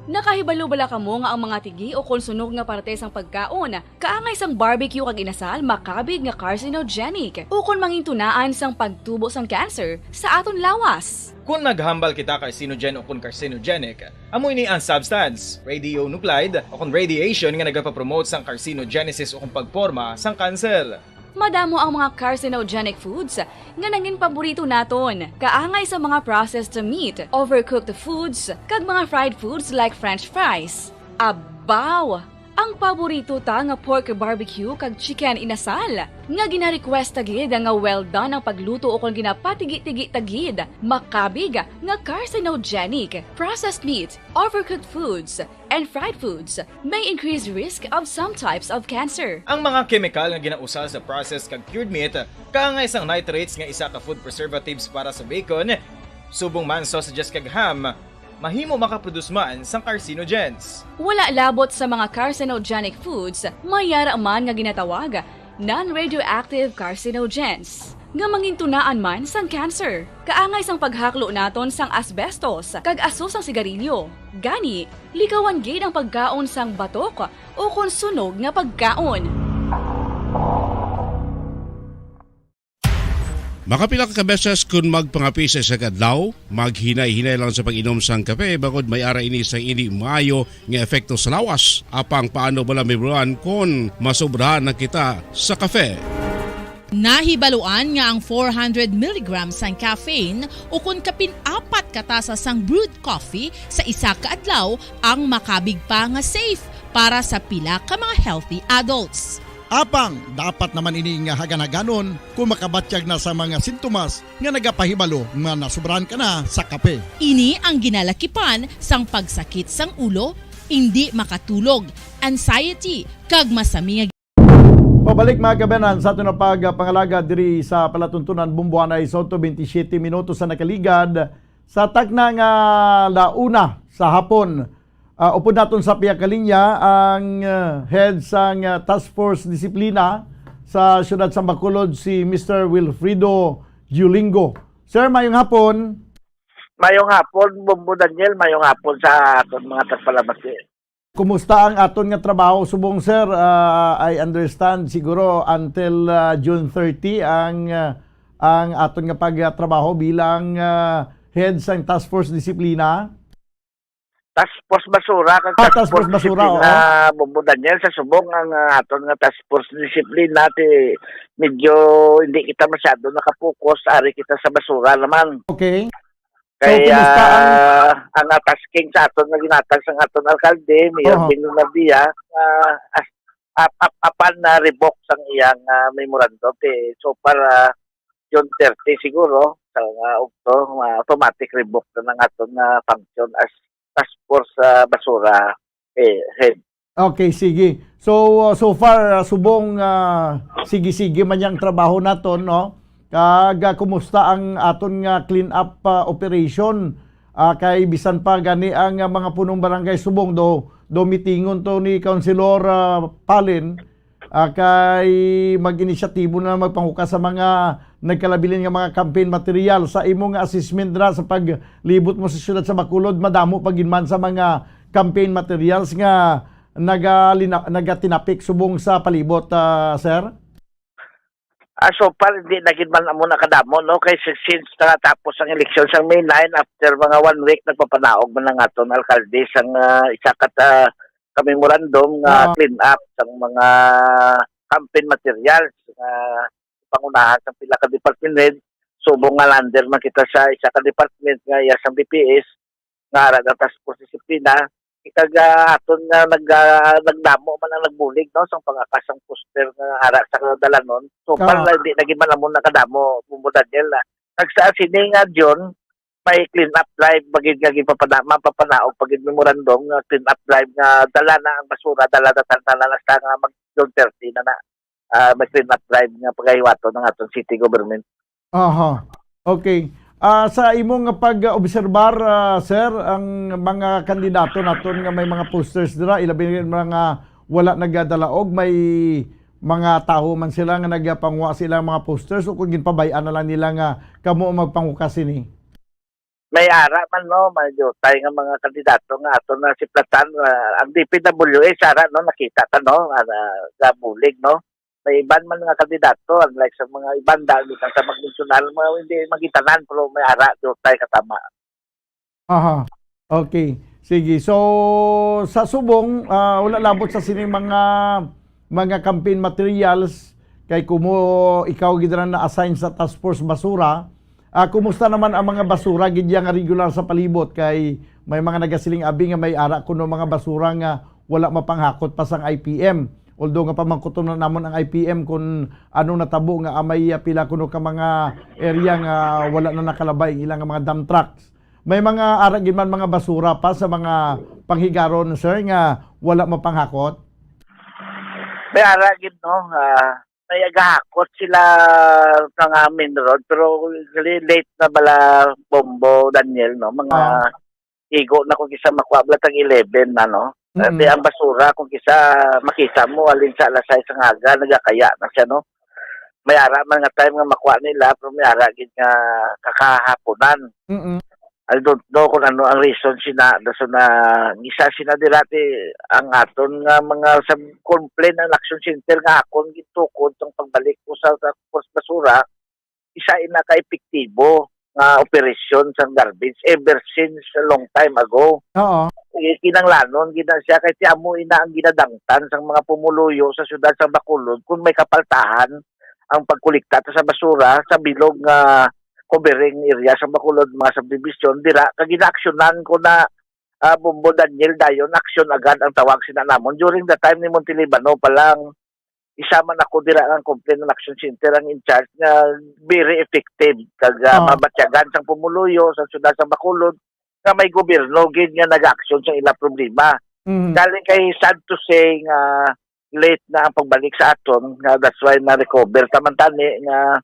Nakahibalo bala kamo nga ang mga tigi ukon sunog nga parte sang pagkaon kaangay sang barbecue kag inasal makabig nga carcinogenic ukon mangintunaan sang pagtubo sang cancer sa aton lawas? Kon naghambal kita carcinogen ukon carcinogenic, amo ini ang substance, radionuclide, ukon radiation nga nagapapromote sang carcinogenesis ukon pagporma sang cancer. Madamo ang mga carcinogenic foods nga nangin paborito naton, kaangay sa mga processed meat, overcooked foods, kag mga fried foods like French fries. Abaw! Ang paborito ta nga pork barbecue kag chicken inasal, nga gina-request ta gid nga well done ang pagluto ukon ginapatigi-tigi ta gid, makabig nga carcinogenic. Processed meat, overcooked foods, and fried foods may increase risk of some types of cancer. Ang mga kemikal nga ginausar sa processed kag cured meat, kaangay sang nitrates nga isa ka food preservatives para sa bacon, subong man sausages kag ham, mahimo makaproduce man sang carcinogens. Wala labot sa mga carcinogenic foods, may yara man nga ginatawag non-radioactive carcinogens, nga mangintunaan man sang cancer. Kaangay sang paghaklo naton sang asbestos kag aso sang sigarilyo. Gani, likawan gid ang pagkaon sang batok ukon sunog nga pagkaon. Makapila ka beses kon magpangape sa isa ka adlaw, maghinay-hinay lang sa pag-inom sang kape, bangod may ara ini sang indi maayo nga epekto sa lawas. Apang paano bala mahibaluan kon masobrahan na kita sa kape? Nahibaluan nga ang four hundred milligrams sang caffeine ukon kapin apat ka tasa sang brewed coffee sa isa ka adlaw ang makabig pa nga safe para sa pila ka mga healthy adults. Apang dapat naman ini nga hagan-haganon kon makabatyag na sa mga sintomas nga nagapahibalo nga nasobrahan ka na sa kape. Ini ang ginalakipan sang pagsakit sang ulo, indi makatulog, anxiety, kag masami nga Pabalik, mga kababayan, sa aton nga pagpangalaga diri sa palatuntunan, Bumbuanay, sa twenty-seven minutos sa nakaligad sa takna nga la una sa hapon. Ah, upod naton sa pihak nga linya ang, ah, head sang, ah, Task Force Disiplina sa siyudad sa Bacolod, si Mister Wilfredo Giulingo. Sir, mayong hapon. Mayong hapon, Bombo Daniel. Mayong hapon sa aton mga tagpalamati. Kumusta ang aton nga trabaho subong, sir? Ah, I understand siguro until, ah, June thirty ang, ah, ang aton nga pagtrabaho bilang, ah, head sang Task Force Disiplina. Task Force Basura kag Ah, Task Task Force Force Basura, Disiplina, oo. Bombo Daniel, sa subong ang, ah, aton nga Task Force Disiplina, ti medyo hindi kita masyado nakapokus, ari kita sa basura naman. Okay. So, Kay, kumusta ang ah, ang, ah, tasking sa aton nga ginatag sa aton alkalde, Mayor Oho. Ben Lunardia, ah, as-, ap-, ap-, apan na revoke sang iyang, ah, memorandum, ti so far, ah, June thirty siguro, sa nga ugto, ma-, automatic revoke na ng aton nga function as task force sa basura, eh, head. Okay, sige. So, uh, so far, uh, subong, uh, sige-sige man yang trabaho naton, no? Kag, uh, kumusta ang aton nga clean up, uh, operation? Uh, kay bisan pa gani ang, uh, mga punong barangay subong do, do mitingon to ni Councilor, uh, Palin, uh, kay mag-inisyatibo na magpanghukas sa mga nagkalabilin nga mga campaign material. Sa imong assessment dira sa paglibot mo sa siyudad sa Bacolod, madamo pa gid man sa mga campaign materials nga nagalina-, nagatinapik subong sa palibot, ah, sir? Ah, so far, hindi na gid man amo nakadamo, no? Kay si-, since natapos ang eleksyon sa May nine, after mga one week, nagpapanaog man ang aton alkalde sang, ah, isa ka, ah, ka memorandum nga Ah. clean up sang mga campaign materials nga pangunahan sang pila ka department head. Subong nga under man kita sa isa ka department nga iya sang D P S, nga ara ang task force disiplina, kag, ah, aton nga nag, ah, nagdamo man ang nagbulig, no, sang pag-akas sang poster nga ara sa dalanon. So, Ah. para hindi na gid man amo nakadamo, Bombo Daniel, ah. Kag sa sini nga June, may clean up drive, bagid nga ginpapana-, mapapanaog pa gid memorandum nga clean up drive nga dala na ang basura, dala na tanan na sa nga mag June thirty na na, ah, may clean up drive nga pagahiwaton ng aton city government. Aha. Okay. Ah, sa imong pag-obserbar, ah, sir, ang mga kandidato naton nga may mga posters dira, ilabi na nga wala nagadalaog, may mga tawo man sila nga nagapangwa sila mga posters o kung ginpabay-an na lang nila nga kamo ang magpanghukas sini? May ara man, no, may diutay nga mga kandidato nga ato na si Platan, ah, ang D P W S, ara, no, nakita ta, no, ah, gabulig, no. May iban man nga kandidato, unlike sa mga iban, dahil sa magmensyonal, mga hindi magitanan, pero may ara, diutay katama. Aha. Okay. Sige. So, sa subong, ah, wala labot sa sining mga, mga campaign materials, kay kumo ikaw gid ra na-assign sa task force basura. Ah, kumusta naman ang mga basura gid yang regular sa palibot? Kay may mga nagasiling abi nga may ara kuno mga basura nga wala mapanghakot pa sang I P M. Although nga pamangkuton na namon ang I P M kung ano natabo nga, ah, may, ah, pila kuno ka mga area nga wala na nakalabay ang ilang mga dump trucks. May mga ara gid man mga basura pa sa mga panghigaron, sir, nga wala mapanghakot? May ara gid, no, ah, may agahakot sila sa mga main road, pero really late na bala, Bombo Daniel, no, mga Ah. igo na kung kisa makuha bala tag eleven na, no. Mm. Di ang basura kung kisa makita mo, alin sa alas sais ang aga, nagakaya na siya, no. May ara man nga time nga makuha nila, pero may ara gid nga kakahaponan. Mm. I don't know kung ano ang reason sina, dason na gisa sina dira ti ang aton nga mga sa complaint ang Action Center nga akon gintukod sang pagbalik ko sa, sa, sa basura, isa ina ka epektibo nga operasyon sang garbage ever since a long time ago. Oo. Eh, kinanglanon gid na siya kay ti amo ina ang ginadangtan sang mga pumuluyo sa siyudad sa Bacolod kung may kapaltahan ang pagkolekta ta sa basura sa bilog nga covering area sa Bacolod, mga subdivision, dira ka ginaaksyonan ko na, ah, Bombo Daniel, dayon aksyon agad ang tawag sina namon. During the time ni Montelibano pa lang, isa man ako dira ang Complaint and Action Center ang in charge nga very effective kag, ah, Ah. mabatyagan sang pumuluyo sa siyudad sa Bacolod nga may gobyerno gid nga nag-aksyon sa ila problema. Mm. Galing kay sad to say nga late na ang pagbalik sa aton, nga that's why na-recover ta man tani nga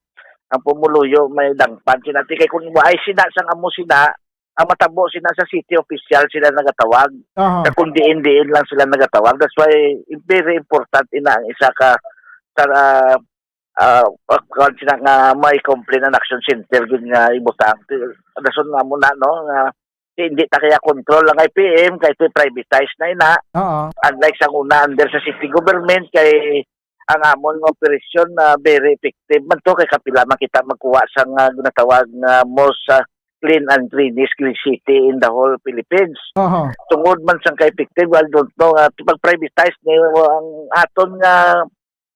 ang pumuluyo may dangpan sina. Ti kay kung waay sina sang amo sina, ang matabo sina sa city official sila nagatawag. Aha. Sa kung diin-diin lang sila nagatawag. That's why very important ina ang isa ka sa, ah, ah, kuwan sila nga may complaint and action center gud nga ibutang. Rason nga mo na, no, nga hindi ta kaya control ang I P M kay ito'y privatized na ina. Oo. Unlike sa una under sa city government kay ang amon nga operasyon na very effective man to kay kapila man kita magkuha sa nga ginatawag nga most, ah, clean and cleanest green city in the whole Philippines. Aha. Tungod man sang ka-effective, I don't know, ah, pag-privatize ni ang aton nga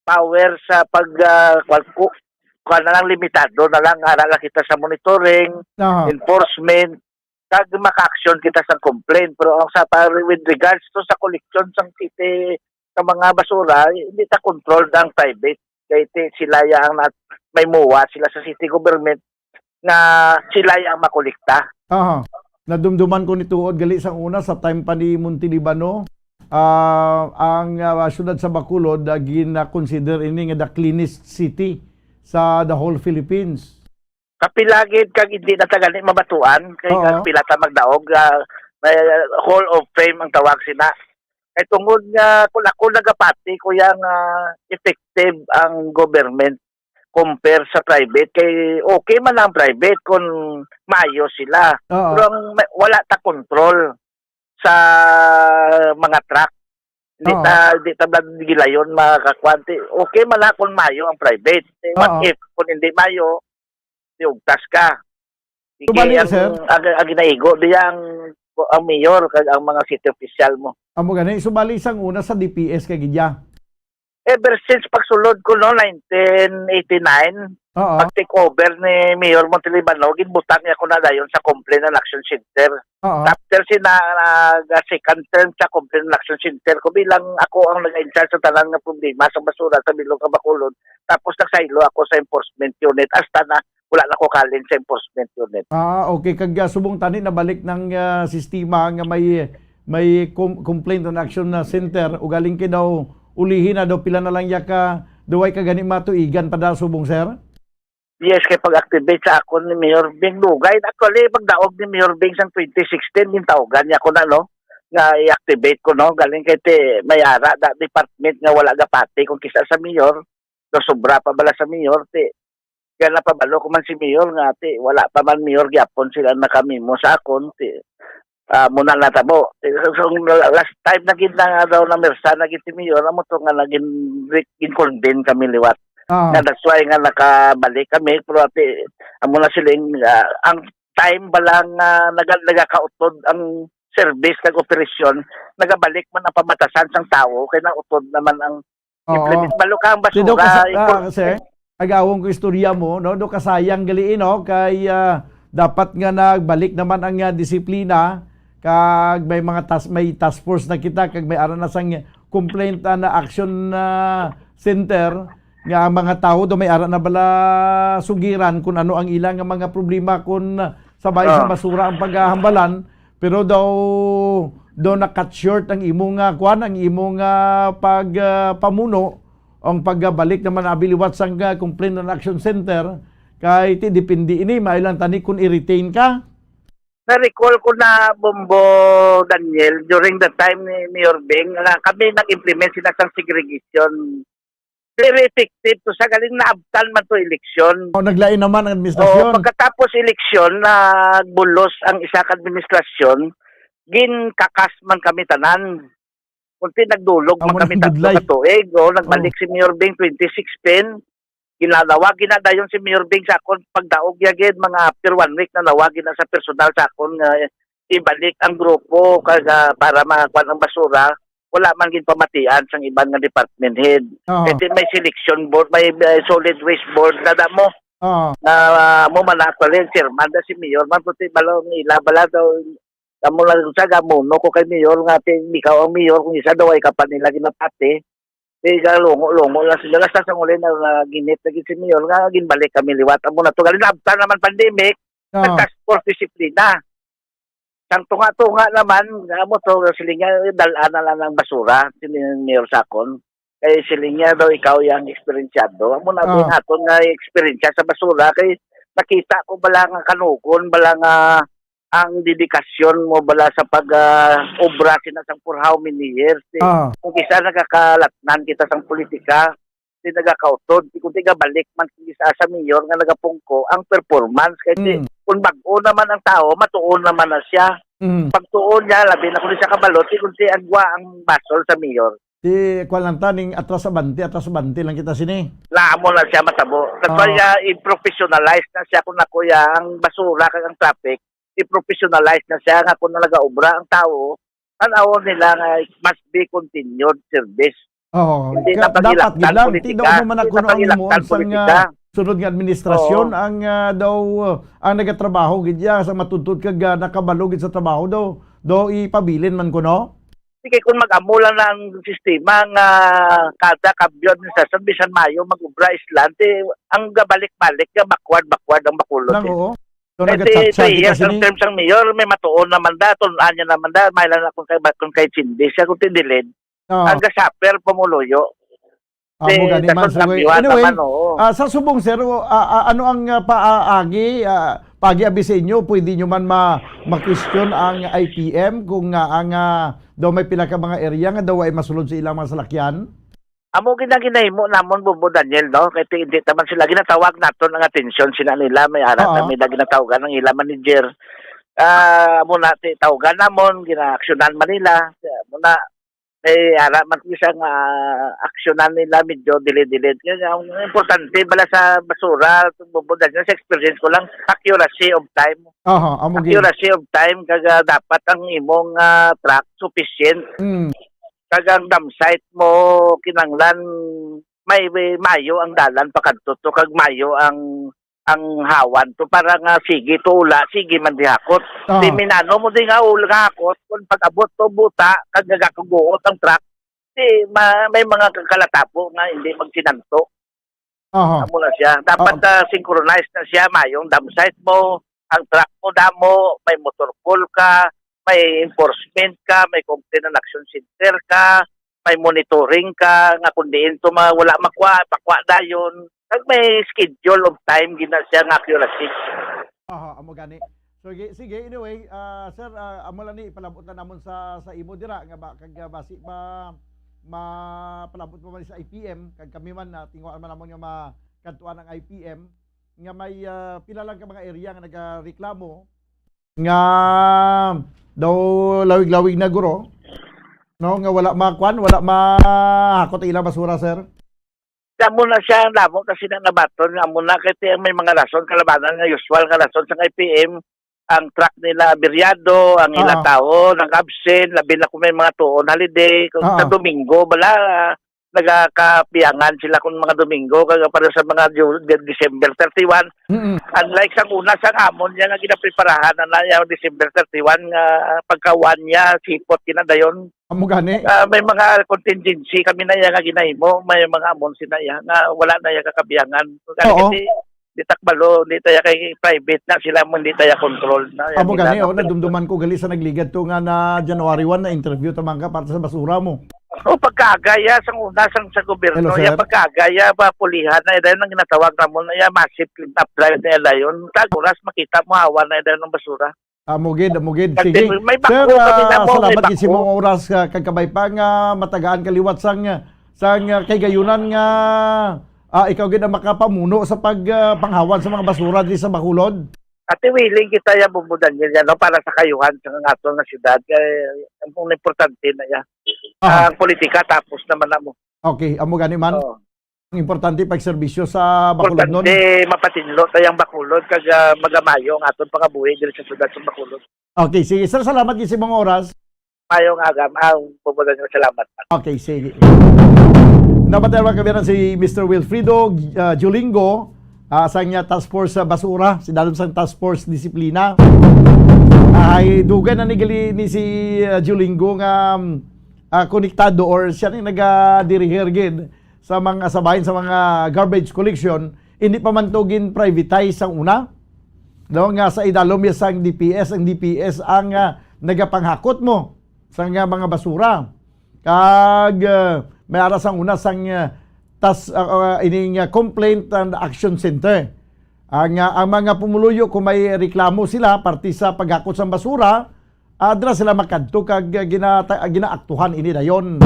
power sa pag, ah, kwan-, ku-, kwan na lang, limitado na lang, ara lang kita sa monitoring, Aha. enforcement, kag maka-action kita sa complaint. Pero ang sa pa, with regards to sa collection sang city, sa mga basura, hindi ta control ang private. Kay ti-, sila ya ang nat-, may MOA sila sa city government nga sila ya ang makolekta. Aha. Nadumduman ko ni tuod gali sang una sa time pa ni Montelibano. Ah, ang, ah, siyudad sa Bacolod, ah, gina-consider ini nga the cleanest city sa the whole Philippines. Kapila gid kag hindi na ta gani mabatuan, kay Oo. Kapila ta magdaog, ah, may Hall of Fame ang tawag sina. Kay tungod nga kung ako nagapati ko yang, ah, effective ang government compare sa private, kay okay man ang private kung maayo sila. Oo. Pero ang may, wala ta control sa mga truck. Hindi Oo. ta, hindi ta ba gilayon, mga kakwante? Okay man na kung mayo ang private. Eh, what Oo. if kung hindi mayo, di ugtas ka? Sige, Subali, ang, sir. ang, ang ginaigo di ang, ang mayor kag ang mga city official mo. Amo gani, subali sang una sa D P S kay gidya. Ever since pagsulod ko, no, nineteen eighty-nine, Oo. pag take over ni Mayor Montalibano, ginbutang niya ko na dayon sa Complaint and Action Center. Oo. After sina, ah, second term sa Complaint and Action Center ko, bilang ako ang nag-in-charge sa tanan nga problema sa basura sa Bilog kag Bacolod. Tapos nagsaylo ako sa enforcement unit hasta na wala na ko kaling sa enforcement unit. Ah, okay. Kag, ah, subong tani nabalik ng, ah, sistema nga may, may com-, complaint and action na center, ugaling kay daw ulihi na daw pila na lang ya ka, daw ay ka gani matuigan pa da subong, sir? Yes, kay pag-activate sa akon ni Mayor Bing, dugay na. Actually, pagdaog ni Mayor Bing sang twenty sixteen, gintawgan niya ko na, no, nga i-activate ko, no, galing kay ti may ara da department nga wala gapati kung kisa sa mayor, do sobra pa bala sa mayor, ti kaya napabalo ko man si mayor nga, ti wala pa man mayor gyapon sila nakamimo sa akon, ti ah, muna natabo. So, last time na gid na nga daw na mersa na gid si Mayor, amo to nga naging re-, gin-convene kami liwat. Ah. Nga that's why nga nakabalik kami, pero ati, amo na siling, ah, ang time ba lang nga naga-, nagakautod ang service kag operasyon, nagabalik man ang pamatasan sang tawo, kay nautod naman ang Oo. Implement. Balo ka ang Ti daw basura, kasa-, ah, impor-, sir, agawon ko istorya mo, no? Do kasayang gali, no? Kay, ah, dapat nga nagbalik naman ang, ah, disiplina, kag may mga tas-, may task force na kita, kag may ara na sang complaint, ah, na action, ah, center, nga ang mga tawo do may ara na bala sugiran kung ano ang ilang nga mga problema, kung, ah, sa bahin sa Ah. basura ang paghahambalan, pero daw, daw na-cut short ang imo nga, kwan, ang imo nga pag, ah, pamuno, ang pagbalik naman abi liwat sang, ah, Complaint and Action Center, kay ti depende ini, maayo lang tani kung i-retain ka. Na-recall ko na, Bombo Daniel, during the time ni Mayor Bing, na kami nag-implement sila sang segregation. Very effective to sa galing naabtan man to eleksyon. O, naglain naman ang administrasyon. Oo, pagkatapos eleksyon, nagbulos ang isa ka administrasyon, ginkakas man kami tanan. Kunti nagdulog Amo man kami nang tatlo budlay. ka tuig. O, nagbalik Oh. si Mayor Bing twenty sixteen. Ginanawag gina dayon si Mayor Bing sa akon pagdaog niya gid, mga after one week nanawag gina sa personal sa akon nga ibalik ang grupo kag, ah, para makuan ang basura. Wala man gid pamatian sang iban nga department head. Oo. Kay ti may selection board, may, may solid waste board na damo. Oo. Na, ah, mo man actually, ang chairman da si Mayor man, puti bala ang ila bala daw, amo lang sa gamuno ko kay Mayor nga, ti, ikaw ang Mayor, kung isa daw ay ka pa nila ginapati, ti, galungo-lungo lang sila. Hasta sa uli na, na ginit lagi si Mayor nga, ginbalik kami liwat. Amo na to, gali na, after naman pandemic, Oo. nag-task force disiplina. Sang tunga-tunga naman, nga mo to, siling niya, dal-an na lang ang basura, siling ni Mayor Sakon. Kay siling niya daw, ikaw yang eksperensyado. Amo na Ah. din aton nga eksperyensya sa basura, kay nakita ko bala nga kanugon, bala nga ang dedikasyon mo bala sa pag, ah, obra sina sang for how many years. Ti, Ah. kung kisa nagakalatnan kita sang politika, ti nagakautod, ti kung ti gabalik man kung kisa sa mayor nga nagapungko ang performance. Kay ti, Mm. kung bag-o naman ang tao, matuon naman na siya. Mm. Pagtuon niya, labi na kung di siya kabalo, ti kung ti agwa ang basol sa mayor. Ti, kuwan lang ta, ning atras abante, atras abante lang kita sini. Na, amo na siya matabo. That's why, Oo. ah, i-professionalize na siya kung ako ya, ang basura kag ang traffic, i-professionalize na siya nga kung nagaobra ang tao, tan-awon nila nga it must be continued service. Oo. Hindi Ka-, na dapat pag-ilaktan gid lang. Ti politika. daw mo man Hindi ako na no ang pag-ilaktan imuon sang, politika. ah, sunod nga administrasyon Oo. ang, ah, daw, ah, ang nagatrabaho gid ya sa matuntun kag, ah, nakabalo gid sa trabaho daw, daw ipabilin man kuno. Sige, kung mag-amo lang na ang sistema nga kada kambyo administrasyon, bisan mayo mag-obra island, ti ang gabalik-balik nga backward, backward ang Bacolod, Nang eh. oo. So, Kay ti nagachat-chat three kita years ang sini? Term sang mayor, may matuon naman da, tun-an niya naman da, may lang akong kay, kung kay Cindy siya, kung tinilid, Ah. Ang gasuffer pumuluyo. Amo Ti gani, dason man, sir. Kambiwan Anyway, naman, oo. Ah, sa subong, sir, o, ah, ah, ano ang, ah, paagi, ah, paagi abi sa inyo, pwede nyo man ma-, ma-question ang I P M kung, ah, ang, ah, daw may pila ka mga area nga daw ay masulod sa ilang mga salakyan? Amo gina-, ginahimo namon, Bobo Daniel, no? Kay ti-, hindi naman sila ginatawag naton ang atensyon sina nila, may ara Oo. kami na ginatawagan ng ila manager. Ah, amo na ti tawgan namon, ginaaksyonan man nila. Amo na, may ara man ko siya nga aksyonan nila, medyo delayed-delayed. Kaya ang importante bala sa basura, Bobo Daniel, sa experience ko lang, accuracy of time. Aha, amo gid. Accuracy of time, kag, ah, dapat ang imong, ah, truck sufficient. Mm. Kag ang dump site mo, kinanglan may, may mayo ang dalan pakadto to, kag mayo ang, ang hawan to, para nga sige to ula, sige man di hakot. Ah. Di minano mo di nga ula hakot, kung pag-abot to buta, kag nagakaguot ang truck, di ma-, may mga kakalatapo nga hindi magsinanto. Aha. Amo na siya. Dapat, Oo. ah, synchronized na siya. Mayong dump site mo, ang truck mo damo, may motor pool ka, may enforcement ka, may complaint and action center ka, may monitoring ka, nga kung diin to ma-, wala makwa, pakwa dayon. Kag may schedule of time, gina siya nga accuracy. Aha, amo gani. So, sige, sige, anyway, ah, sir, ah, amo lang ni ipalabot na namon sa, sa imo dira nga ba, kag, ah, basi ba mapalabot pa man sa I P M, kag kami man, ah, tinguhaan man namon nga makadtuan ang I P M, nga may, ah, pila lang ka mga area nga nagareklamo nga daw lawig-lawig na guro, no, nga wala makuan, wala mahakot ang ilang basura, sir. Amo na siya, ang damo kasi na nabaton, amo na kay ti-, may mga rason, kalabanan nga usual nga rason sa I P M, ang truck nila abiryado, ang ila Oo. tao nag-absent, labi na kung may mga tuon holiday, kung sa Oo. Domingo, bala, nagakapiyangan sila kung mga Domingo, kag para sa mga Ju-, De-, December thirty-one. Mm-mm. Unlike sa una, sa amon niya nga ginapreparahan na na yung December thirty-one nga pagkawan niya, sipot kinadayon. Amo gani? Ah, may mga contingency kami na iya nga ginahimo, may mga amon sina iya nga wala na iya kakabiyangan. Gani Oo. kasi, di takbalo, di tayo kay private na sila mo, hindi tayo control na. Amo Yan gani, nila oh, na- nadumduman ko gali sa nagligad to nga na January one na interview ta man ka para sa basura mo. O, pagkaagaya sang una sang sa gobyerno, Hello, sir. ya pagkaagaya, ba, pulihan na, dahil nang ginatawag namon na ya massive clean up drive na dayon. Tag oras makita mo hawa na dayon ng basura. Amo gid, amo gid. Kasi Sige. may bako Sir, kami ah, na mo, may salamat gid sa bako. imong oras, ah, kag kabay pa nga matagaan kaliwat sang, sang, ah, kay gayunan nga, ah, ikaw gid ang makapamuno sa pag, ah, panghawan sa mga basura diri sa Bacolod. Ate, willing kita ya, Bobo Daniel, yan, no, para sa kayuhan sa nga ato nga syudad. Kay ang importante na ya. Aha. Ang politika tapos naman na mo. Okay, amo gani man. Oo. Ang importante pagserbisyo sa Bacolod nun. Importante mapatinlo tayang Bacolod kag, ah, magamayo ang aton pangabuhi diri sa syudad sa Bacolod. Okay, sige, sir, salamat gid sa imong oras. Mayong aga, ang bubulan nga salamat. Okay, sige. Napatay mga kabiyanan si Mister Wilfredo, ah, Julingo, ah, sa niya task force sa basura, si dalom sang task force disiplina. Ay, dugay na ni gali ni si, ah, Julingo nga, um, ah, konektado or siya ni nagadiriher gid sa mga sabahin sa mga garbage collection, hindi pa man to gin-privatize sang una. No, nga sa idalom ya sang D P S, ang D P S ang, ah, nagapanghakot mo sa nga mga basura. Kag, ah, may ara sang una sang, ah, tas, ah, ah, ining, ah, Complaint and Action Center. Ang, ah, ang mga pumuluyo kung may reklamo sila parte sa paghakot sang basura, adra sila makadto kag, ah, ginata-, ah, ginaaktuhan ini dayon.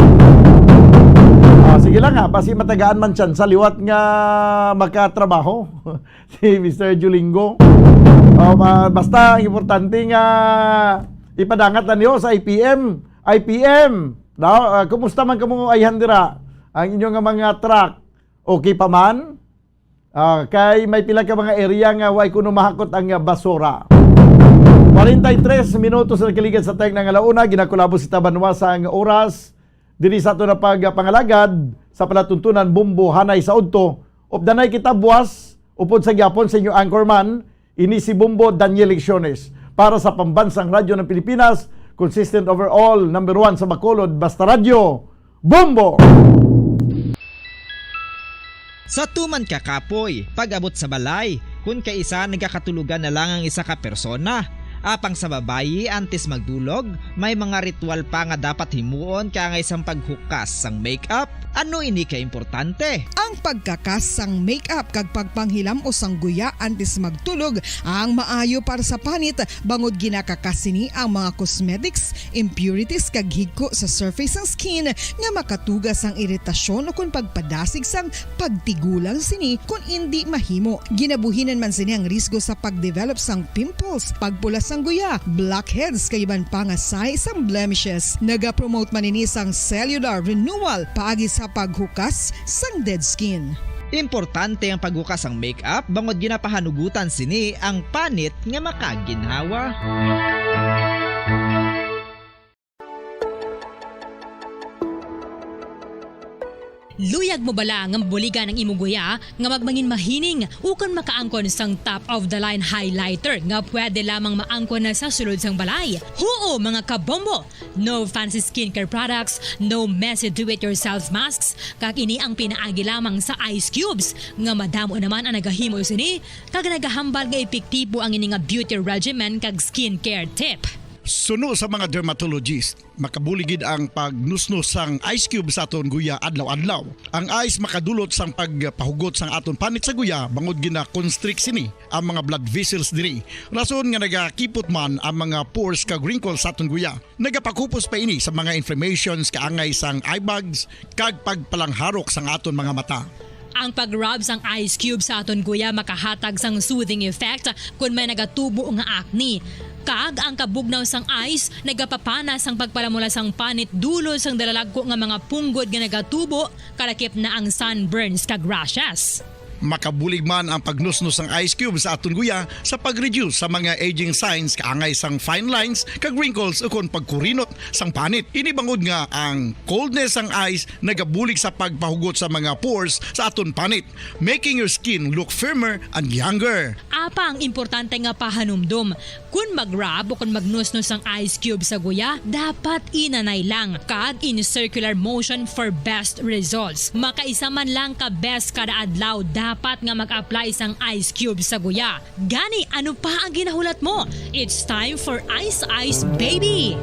Ah, sige lang, ha, basi matagaan man tsansa liwat nga makatrabaho si Mister Julingo. Oh, ma-, basta ang importante nga ipadangat na niyo sa I P M. I P M, no? Ah, kumusta man kamo ayhan dira? Ang inyo nga mga truck, okay pa man? Ah, kay may pila ka mga area nga way kuno mahakot ang, ah, basura. Forty-three minutos na kaligad sa tayong nangalauna, ginakulabos kita banwa sa ang oras. Diri sa ato na pagpangalagad sa palatuntunan Bombo Hanay sa Udto. Updanay kita buwas, upod sa gyapon sa inyo anchorman, ini si Bombo Daniel Lecciones. Para sa Pambansang Radyo ng Pilipinas, consistent overall, number one sa Bacolod, Basta Radyo, Bombo! Sa tuman ka kapoy, pag-abot sa balay, Kun kaisa nagakatulogan na lang ang isa ka persona. Apang sa babayi, antes magdulog, may mga ritual pa nga dapat himuon kaangay sang paghukas sang makeup. Ano ini ka importante? Ang pagkakas sang makeup kag pagpanghilam-os sang guya antes magtulog ang maayo para sa panit, bangod ginakakas sini ang mga cosmetics, impurities kag higko sa surface sang skin nga makatuga sang iritasyon ukon pagpadasig sang pagtigulang sini kon indi mahimo. Ginabuhinan man sini ang risgo sa pagdevelop sang pimples, pagpula sang guya, blackheads, kag iban pa nga sahi sang blemishes. Nagapromote man ini sang cellular renewal paagi sa paghukas sang dead skin. Importante ang paghukas sang makeup bangod ginapahanugutan sini ang panit nga makaginhawa. Luyag mo bala nga mabuligan ang imo guya nga magmangin mahining ukon makaangkon sang top of the line highlighter nga pwede lamang maangkon na sa sulod sang balay? Huo, mga kabombo! No fancy skincare products, no messy do-it-yourself masks, kag ini ang pinaagi lamang sa ice cubes nga madamo naman ang nagahimo sini kag nagahambal nga epektibo ang ini nga beauty regimen kag skincare tip. Suno sa mga dermatologist, makabulig gid ang pagnusnos sang ice cube sa aton guya adlaw-adlaw. Ang ice makadulot sang pagpahugot sang aton panit sa guya bangod gina-constrict sini ang mga blood vessels diri, rason nga nagakipot man ang mga pores kag wrinkles sa aton guya. Nagapakupos pa ini sa mga inflammations kaangay sang eye bags kag pagpalangharok sang aton mga mata. Ang pag-rub sang ice cube sa aton guya makahatag sang soothing effect kon may nagatubo nga acne. Kag ang kabugnaw sang ice nagapapana sang pagpalamula sang panit dulot sang dalalagko nga mga punggod nga nagatubo, kalakip na ang sunburns kag rashes. Makabulig man ang pagnusnos sang ice cube sa aton guya sa pag-reduce sa mga aging signs kaangay sang fine lines kag wrinkles ukon pagkurinot sang panit. Ini bangod nga ang coldness sang ice nagabulig sa pagpahugot sa mga pores sa aton panit, making your skin look firmer and younger. Apang importante nga pahanumdom, kon mag-rub o kon magnusnos sang ice cube sa guya, dapat inanay lang kag in circular motion for best results. Makaisa man lang ka beses kada adlaw dapat nga mag-apply sang ice cube sa guya. Gani, ano pa ang ginahulat mo? It's time for Ice Ice Baby!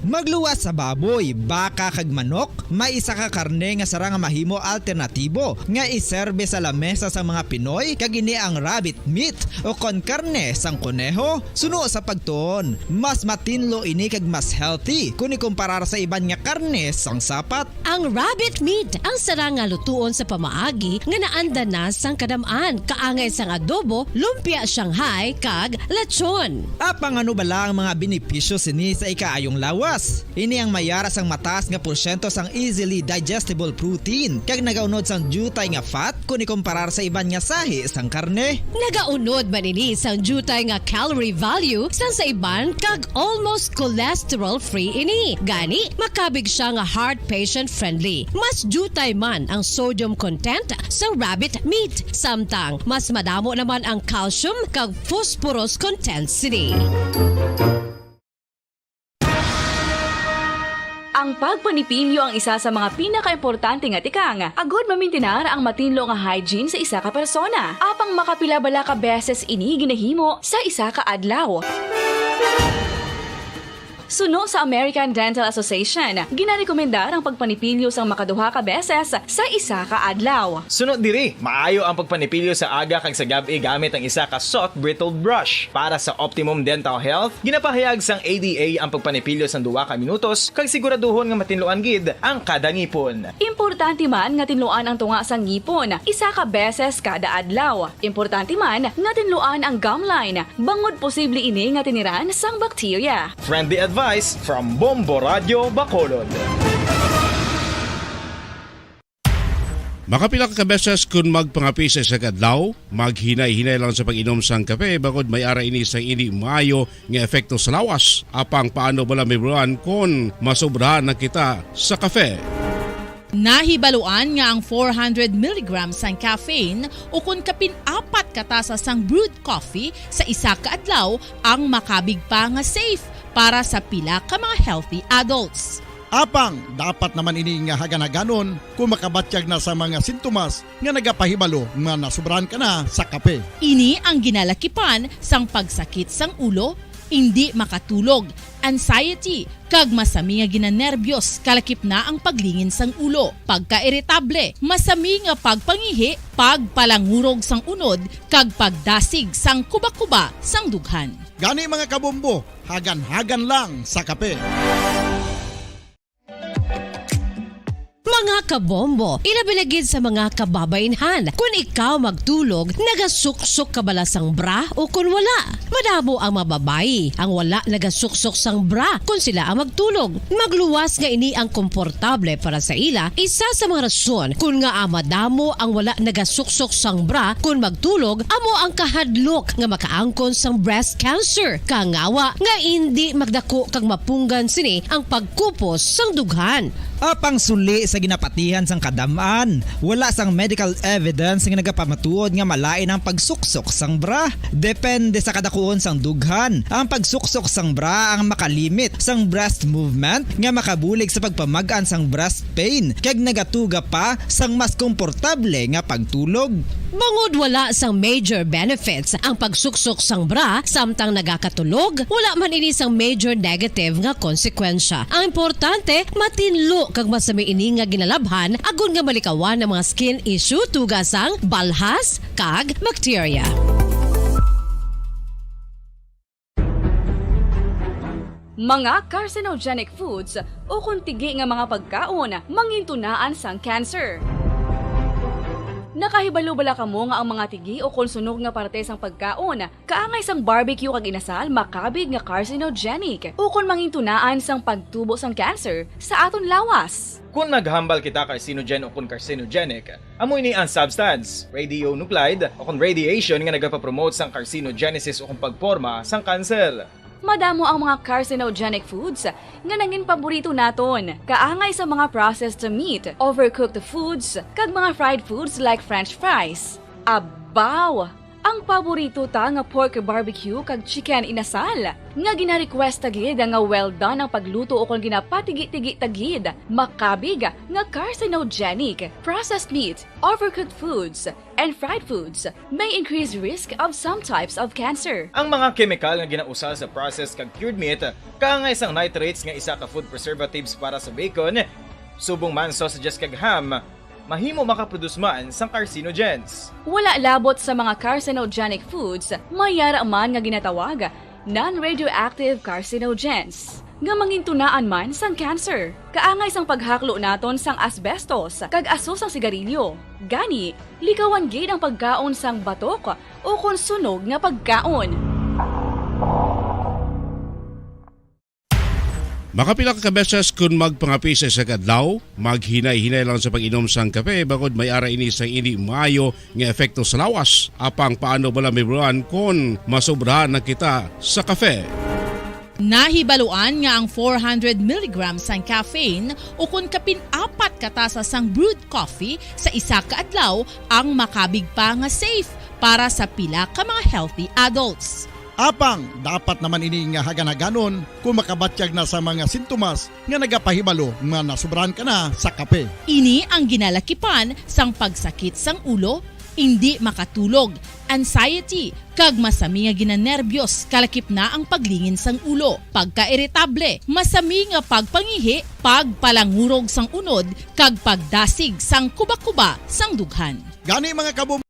Magluwas sa baboy, baka kag manok, may isa ka karne nga sarang nga mahimo alternatibo nga iserbe sa lamesa sa mga Pinoy, kag ini ang rabbit meat o kon karne sang koneho. Suno sa pagtuon, mas matinlo ini kag mas healthy kon ikumparar sa iban nga karne sang sapat. Ang rabbit meat ang sarang nga lutuon sa pamaagi nga naanda na sang kadam-an, kaangay sang adobo, lumpia Shanghai, kag lechon. Apang ano bala ang mga benepisyo sini sa ikaayong lawas? Ini ang may ara sang mataas nga porsyento sang easily digestible protein, kag nagaunod sang diutay nga fat kon ikumparar sa iban nga sahi sang karne. Nagaunod man ini sang diutay nga calorie value sang sa iban kag almost cholesterol-free ini. Gani, makabig sia nga heart patient-friendly. Mas diutay man ang sodium content sang rabbit meat, samtang mas madamo naman ang calcium kag phosphorus content sini. Ang pagpanipilyo ang isa sa mga pinakaimportante nga tikang agud mamintinar ang matinlo nga hygiene sa isa ka persona. Apang makapila bala ka beses ini ginahimo sa isa ka adlaw? Suno sa American Dental Association, ginarekomendar ang pagpanipilyo sang makaduha ka beses sa isa ka adlaw. Suno diri, maayo ang pagpanipilyo sa aga kag sa gab-i gamit ang isa ka soft bristled brush. Para sa optimum dental health, ginapahayag sang A D A ang pagpanipilyo sang duha ka minutos kag siguraduhon nga matinluan gid ang kada ngipon. Importante man nga tinluan ang tunga sang ngipon isa ka beses kada adlaw. Importante man nga tinluan ang gum line, bangod posible ini nga tiniran sang bakterya. Friendly advice from Bombo Radyo Bacolod. Makapila ka beses kun magpangape sa isa ka adlaw, maghinay-hinay lang sa pag-inom sang kape, bangod may ara ini sang indi maayo nga epekto sa lawas. Apang paano bala mahibaluan kon masobrahan na kita sa kape? Nahibaluan nga ang four hundred milligrams sang caffeine, ukon kapin apat ka tasa sang brewed coffee sa isa ka adlaw, ang makabig pa nga safe para sa pila ka mga healthy adults. Apang dapat naman ini nga hagan-haganon kung makabatyag na sa mga sintomas nga nagapahibalo nga nasobrahan ka na sa kape. Ini ang ginalakipan sang pagsakit sang ulo, indi makatulog, anxiety, kag masami nga ginanerbiyos, kalakip na ang paglingin sang ulo, pagkairitable, masami nga pagpangihi, pagpalangurog sang unod, kag pagdasig sang kuba-kuba sang dughan. Gani, mga kabombo, hagan-hagan lang sa kape. Mga kabombo, ilabi na gid sa mga kababaynhan, kun ikaw magtulog, nagasuksok ka bala sang bra o kun wala? Madamo ang mga babayi ang wala nagasuksok sang bra kun sila ang magtulog. Magluwas nga ini ang komportable para sa ila. Isa sa mga rason kun ngaa madamo ang wala nagasuksok sang bra kun magtulog amo ang kahadlok nga makaangkon sang breast cancer. Kangawa nga indi magdako kag mapunggan sini ang pagkupos sang dughan. Apang suli sa ginapatihan sang kadam-an, wala sang medical evidence nga nagapamatuod nga malain ang pagsuksok sang bra. Depende sa kadakuon sang dughan, ang pagsuksok sang bra ang makalimit sang breast movement nga makabulig sa pagpamag-an sang breast pain kag nagatuga pa sang mas komportable nga pagtulog. Bangod wala sang major benefits ang pagsuksok sang bra samtang nagakatulog, wala man ini sang major negative nga konsekwensya. Ang importante, matinlo kag masami ini nga ginalabhan agod nga malikawan ang mga skin issue tuga sang balhas kag bakterya. Mga carcinogenic foods ukon tigi nga mga pagkaon mangintunaan sang cancer. Nakahibalo bala kamo nga ang mga tigi ukon sunog nga parte sang pagkaon, kaangay sang barbecue kag inasal, makabig nga carcinogenic ukon mangintunaan sang pagtubo sang cancer sa aton lawas? Kon maghambal kita carcinogen ukon carcinogenic, amo ini ang substance, radionuclide, ukon radiation nga nagapapromote sang carcinogenesis ukon pagporma sang kanser. Madamo ang mga carcinogenic foods nga nangin paborito naton, kaangay sa mga processed meat, overcooked foods, kag mga fried foods like French fries. Abaw! Ang paborito ta nga pork barbecue kag chicken inasal, nga gina-request ta gid nga well done ang pagluto ukon ginapatigi-tigi ta gid, makabig nga carcinogenic. Processed meat, overcooked foods, and fried foods may increase risk of some types of cancer. Ang mga kemikal nga ginausar sa processed kag cured meat, kaangay sang nitrates nga isa ka food preservatives para sa bacon, subong man sausages kag ham, mahimo makaproduce man sang carcinogens. Wala labot sa mga carcinogenic foods, may yara man nga ginatawag non-radioactive carcinogens, nga mangintunaan man sang cancer, kaangay sang paghaklo naton sang asbestos kag aso sang sigarilyo. Gani, likawan gid ang pagkaon sang batok ukon sunog nga pagkaon. Makapila ka beses kon magpangape sa isa ka adlaw, maghinay-hinay lang sa pag-inom sang kape, bangod may ara ini sang indi maayo nga epekto sa lawas. Apang paano bala, Ma'am Ron, kon masobrahan na kita sa kape? Nahibaluan nga ang four hundred milligrams sang caffeine ukon kapin apat ka tasa sang brewed coffee sa isa ka adlaw ang makabig pa nga safe para sa pila ka mga healthy adults. Apang dapat naman ini nga hagan-haganon kung makabatyag na sa mga sintomas nga nagapahibalo nga nasobrahan ka na sa kape. Ini ang ginalakipan sang pagsakit sang ulo, indi makatulog, anxiety, kag masami nga ginanerbiyos, kalakip na ang paglingin sang ulo, pagkairitable, masami nga pagpangihi, pagpalangurog sang unod, kag pagdasig sang kuba-kuba sang dughan. Gani, mga kabom-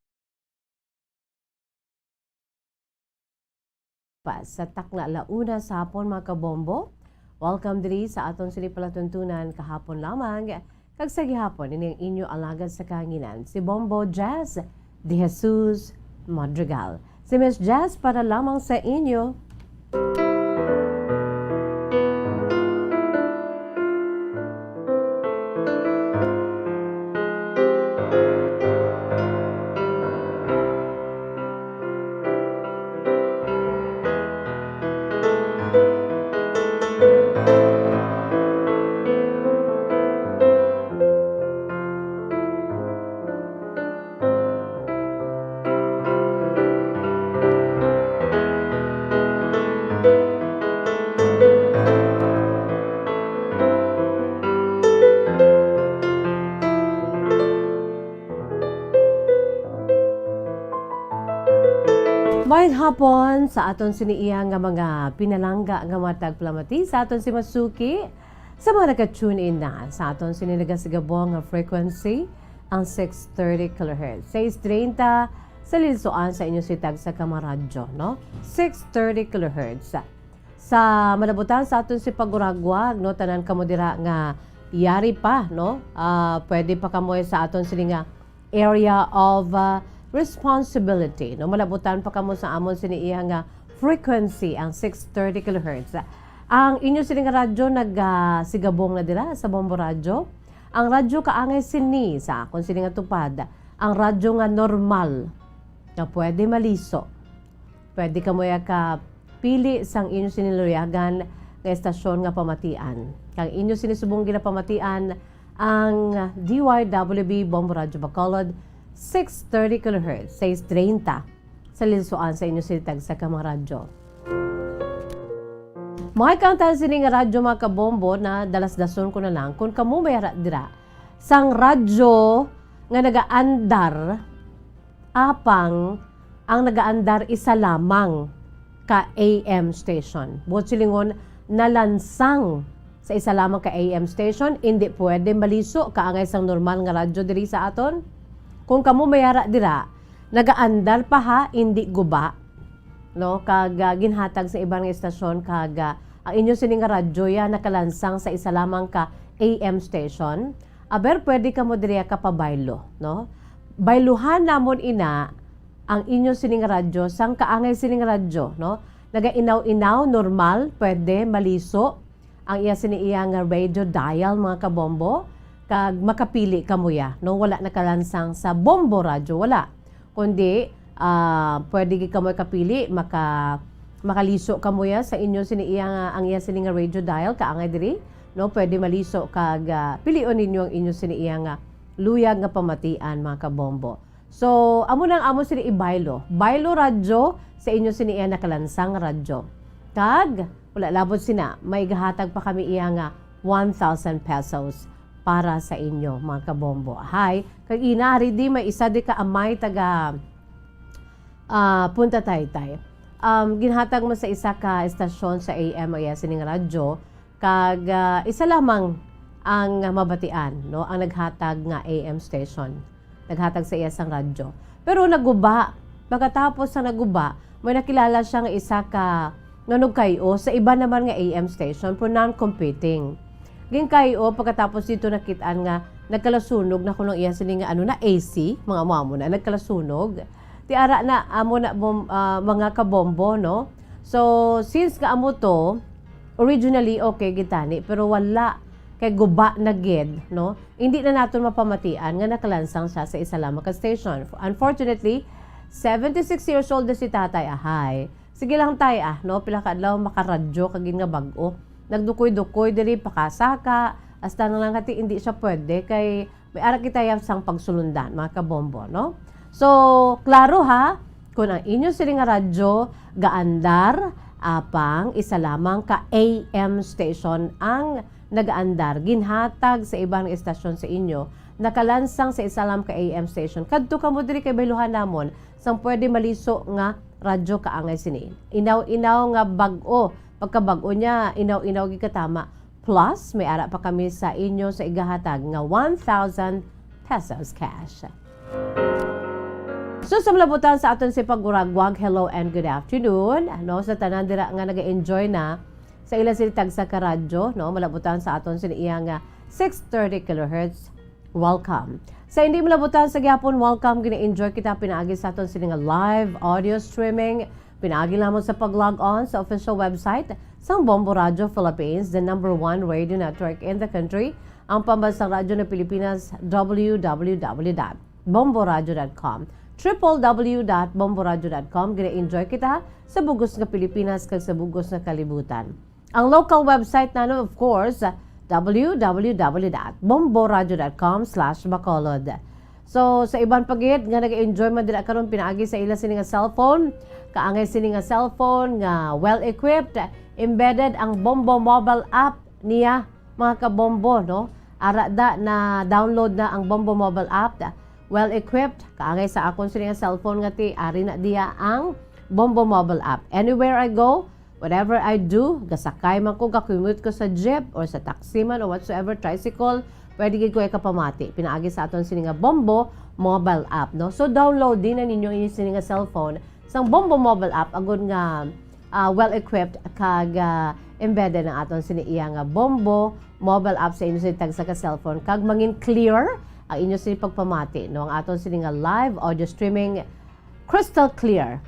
Pa sa takna ala una sa hapon, mga kabombo. Welcome diri sa aton sini palatuntunan kahapon lamang. Kag sa gihapon, ini ang inyo alagad sa kahanginan, si Bombo Jazz de Jesus Madrigal. Si Miss Jazz para lamang sa inyo. Hapon sa aton sini iya nga mga pinalangga nga mga tagpalamati, sa aton si Masuki, sa mga naka-tune in na sa aton sini nagasigabong nga frequency, ang six thirty kilohertz. Sais treinta sa linsuan sa inyo si tagsa ka mga radyo, no? Six thirty kilohertz. Sa malabutan sa aton si paguragwag, no, tanan kamo dira nga yari pa, no? Ah, pwede pa kamo sa aton sini nga area of, ah, responsibility, no? Malabutan pa kamo sa amon sini iya nga frequency, ang six thirty kilohertz. Ang inyo sini nga radyo nagasigabong na dira sa Bombo Radyo. Ang radyo kaangay sini sa akon sini nga tupad, ang radyo nga normal, nga pwede maliso. Pwede kamo ya ka pili sang inyo siniluyagan nga estasyon nga pamatian. Kang inyo sinisubong ginapamatian ang D Y W B Bombo Radyo Bacolod, six thirty kilohertz, sais treinta sa linsuan sa inyo sini tagsa ka mga radyo. Mga kaangtan sini nga radyo, mga kabombo, na dalasdason ko na lang kung kamo may ara dira sang radyo nga nagaandar apang ang nagaandar isa lamang ka A M station. Buot silingon, nalansang sa isa lamang ka A M station, indi pwede maliso kaangay sang normal nga radyo diri sa aton. Kung kamo may ara dira, nagaandar pa ha, indi guba, no? Kag, ah, ginhatag sa iban nga istasyon, kag, ah, ang inyo sini nga radyo ya nakalansang sa isa lamang ka A M station. Aber, pwede kamo diri ka pabaylo, no? Bayluhan namon ina ang inyo sini nga radyo, sang kaangay sini nga radyo, no? Nagainaw-inaw, normal, pwede, maliso ang iya sini iya nga radio dial, mga kabombo, kag makapili kamo ya, no? Wala nakalansang sa Bombo Radyo, wala. Kundi, ah, pwede gid kamo kapili, maka-, makaliso kamo ya sa inyo sini iya nga, ang iya sini nga radio dial, kaangay diri, no? Pwede maliso kag, ah, pilion ninyo ang inyo sini iya nga luyag nga pamatian, mga kabombo. So, amo na ang amo sini ibaylo. Baylo radyo sa inyo sini iya nakalansang radyo. Kag, wala labot sina, may gahatag pa kami iya nga one thousand pesos para sa inyo, mga kabombo. Hay, kag ina, ari di may isa di ka amay taga, ah, Punta Taytay. Um, ginhatag mo sa isa ka estasyon sa A M o iya sining radyo, kag, ah, isa lamang ang mabatian, no, ang naghatag nga A M station. Naghatag sa iya sang radyo. Pero naguba. Pagkatapos sa naguba, may nakilala siya nga isa ka nga nagkay-o sa iba naman nga A M station, pero non-competing. Ginkay-o, pagkatapos dito nakit-an nga nagkalasunog na kuno iya sini nga ano na, A C, mga amo-amo na, nagkalasunog. Ti ara na, amo na, bom-, ah, mga kabombo, no? So, since nga amo to, originally, okay gid tani, pero wala, kay guba na gid, no? Hindi na naton mapamatian nga nakalansang siya sa isa lamang ka station. Unfortunately, seventy-six years old na si Tatay Ahay. Sige lang, Tay, ah, no? Pila ka adlaw makaradyo ka gid nga bag-o. Nagdukoy-dukoy diri, pakasaka, hasta na lang kati hindi siya pwede kay may ara kita ya sang pagsulundan, mga kabombo, no? So, klaro ha, kung ang inyo sini nga radyo gaandar, apang isa lamang ka A M station ang nagaandar, ginhatag sa iban nga estasyon sa inyo, nakalansang sa isa lamang ka A M station, kadto kamo diri kay bayluhan namon sang pwede maliso nga radyo kaangay sini. Inaw-inaw nga bag-o, pagkabag-o niya, inaw-inaw gid katama. Plus, may ara pa kami sa inyo sa igahatag nga one thousand pesos cash. So, sa malabutan sa aton si paguragwag, hello and good afternoon, ano, sa tanan dira nga naga-enjoy na sa ila sini tagsa ka radyo, no? Malabutan sa aton sini iya nga six thirty kilohertz. Welcome. Sa hindi malabutan sa gihapon, welcome. Gina-enjoy kita pinaagi sa aton sini nga live audio streaming. Pinaagi lamang sa pag-log on sa official website sang Bombo Radio Philippines, the number one radio network in the country, ang pambansang radyo ng Pilipinas, W W W dot bomboradio dot com. Triple W dot bomboradio dot com. Gina-enjoy kita sa bugos nga Pilipinas kag sa bugos nga kalibutan. Ang local website nanon, of course, W W W dot bomboradio dot com slash bacolod. So, sa iban pa gid nga nag-enjoy man dira karon pinaagi sa ila sini nga cellphone, kaangay sini nga cellphone nga well-equipped, embedded ang Bombo mobile app niya, mga kabombo, no? Ara da, na-download na ang Bombo mobile app. Well-equipped, kaangay sa akon sini nga cellphone nga ti, ari na diya ang Bombo mobile app. Anywhere I go, whatever I do, gasakay man ko, ga-commute ko sa jeep or sa taxi man or whatsoever, tricycle, pwede gid ko ikapamati pinaagi sa aton sini nga Bombo mobile app, no? So, download din na ninyo inyo sini nga cellphone sang Bombo mobile app, agod nga, ah, well-equipped kag, ah, embedded ang aton sini iya nga Bombo mobile app sa inyo sini tagsa ka cellphone, kag mangin clear ang inyo sini pagpamati, no? Ang aton sini nga live audio streaming crystal clear,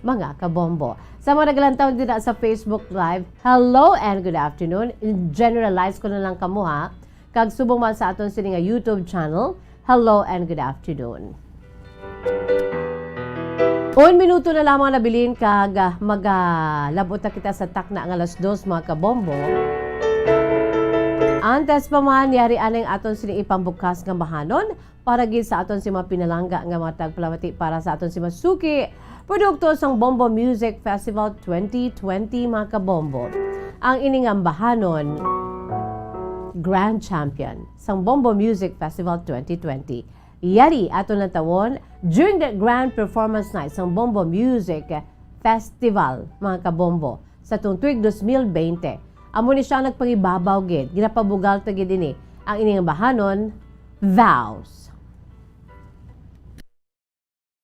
mga kabombo. Sa mga nagalantaw dira sa Facebook Live, hello and good afternoon. In generalize ko na lang kamo, ha. Kag subong man sa aton sini nga YouTube channel, hello and good afternoon. Un minuto na lamang nabilin kag, ah, magalabot na kita sa takna nga alas dos, mga kabombo. Antes pa man, yari anay aton sini ipambukas nga bahanon, para gid sa aton si mga pinalangga nga mga tagpalamati para sa aton si mga suki produkto sang Bombo Music Festival twenty twenty, mga kabombo. Ang ini nga ambahanon, grand champion sang Bombo Music Festival twenty twenty. Yari aton lantawon during the grand performance night sang Bombo Music Festival, mga kabombo, sa tuong tuig dos mil bente. Amo ni siya ang nagpangibabaw gid, ginapabugal ta gid ini. Ang ini nga bahanon, Vows.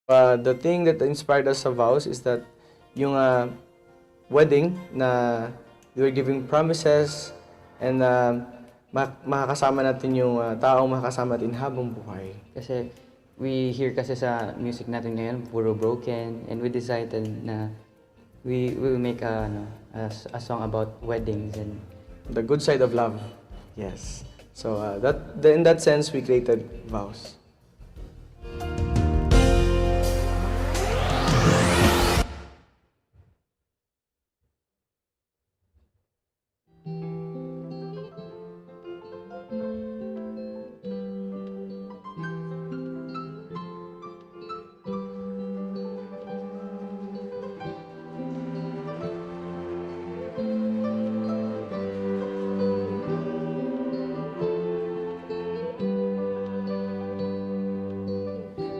Uh, the thing that inspired us sa Vows is that yung uh, wedding na we were giving promises and uh, ma- makakasama natin yung uh, taong makakasama natin habang buhay. Kasi we hear kasi sa music natin ngayon, puro broken, and we decided na we will make a, ano, a, s- a song about weddings and The good side of love. Yes. So uh, that the, in that sense, we created Vows.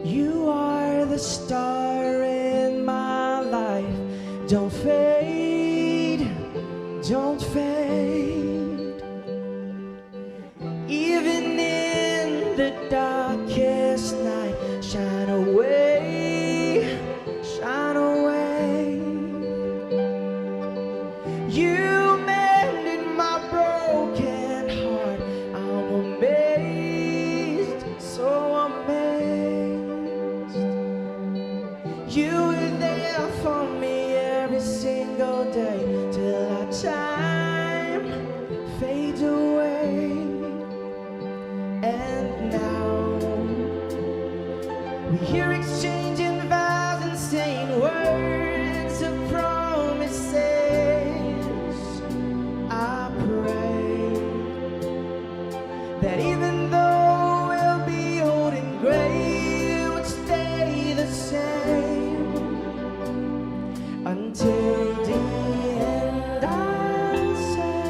You are the star in my life. Don't fade, don't fade. Even in the darkest night, shine away, shine away. You mended my broken heart. I'm amazed, so amazed. You were there for me every single day till our time fades away. And now we hear exchanging vows and saying words of promises. I pray that even though we'll be old and gray, we'll stay the same until the end. I say,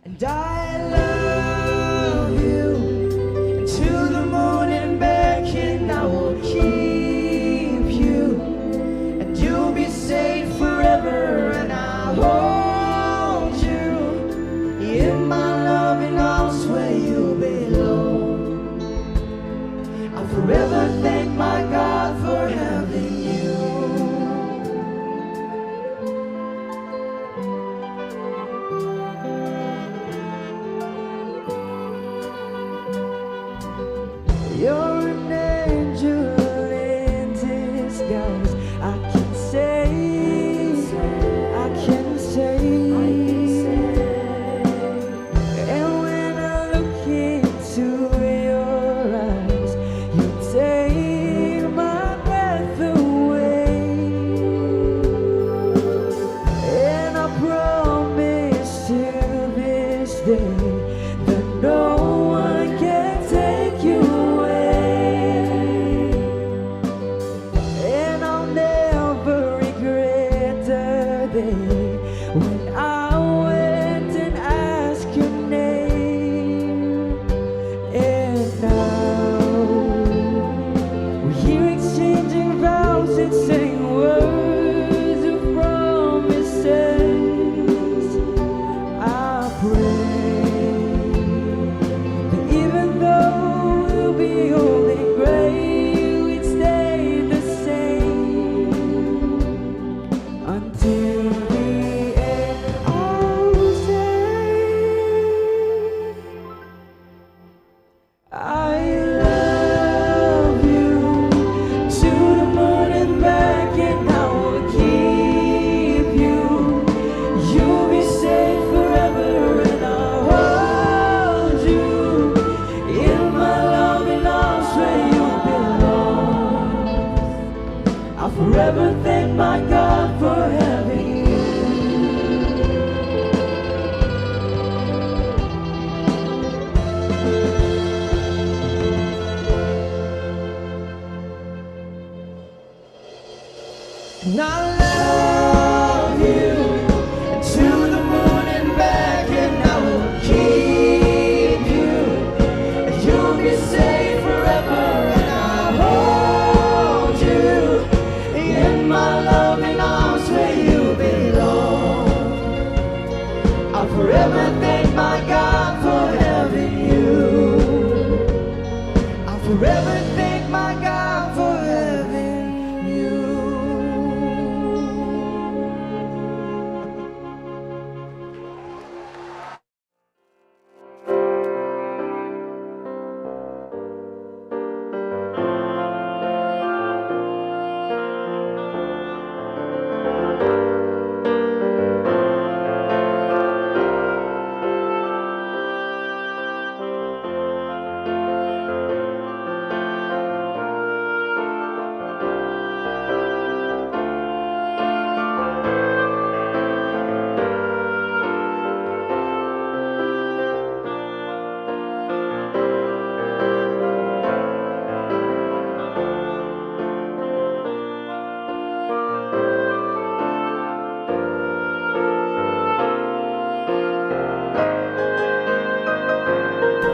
and I love you, and to the moon and back, and I will keep you, and you'll be safe forever, and I'll hold you in my loving arms where you belong. I'll forever thank my God for having you. You're an angel in disguise. I can say, I can say. And when I look into your eyes, you take my breath away. And I promise till this day that no one can take you away. And I'll never regret the day when I went and asked your name. And now we're here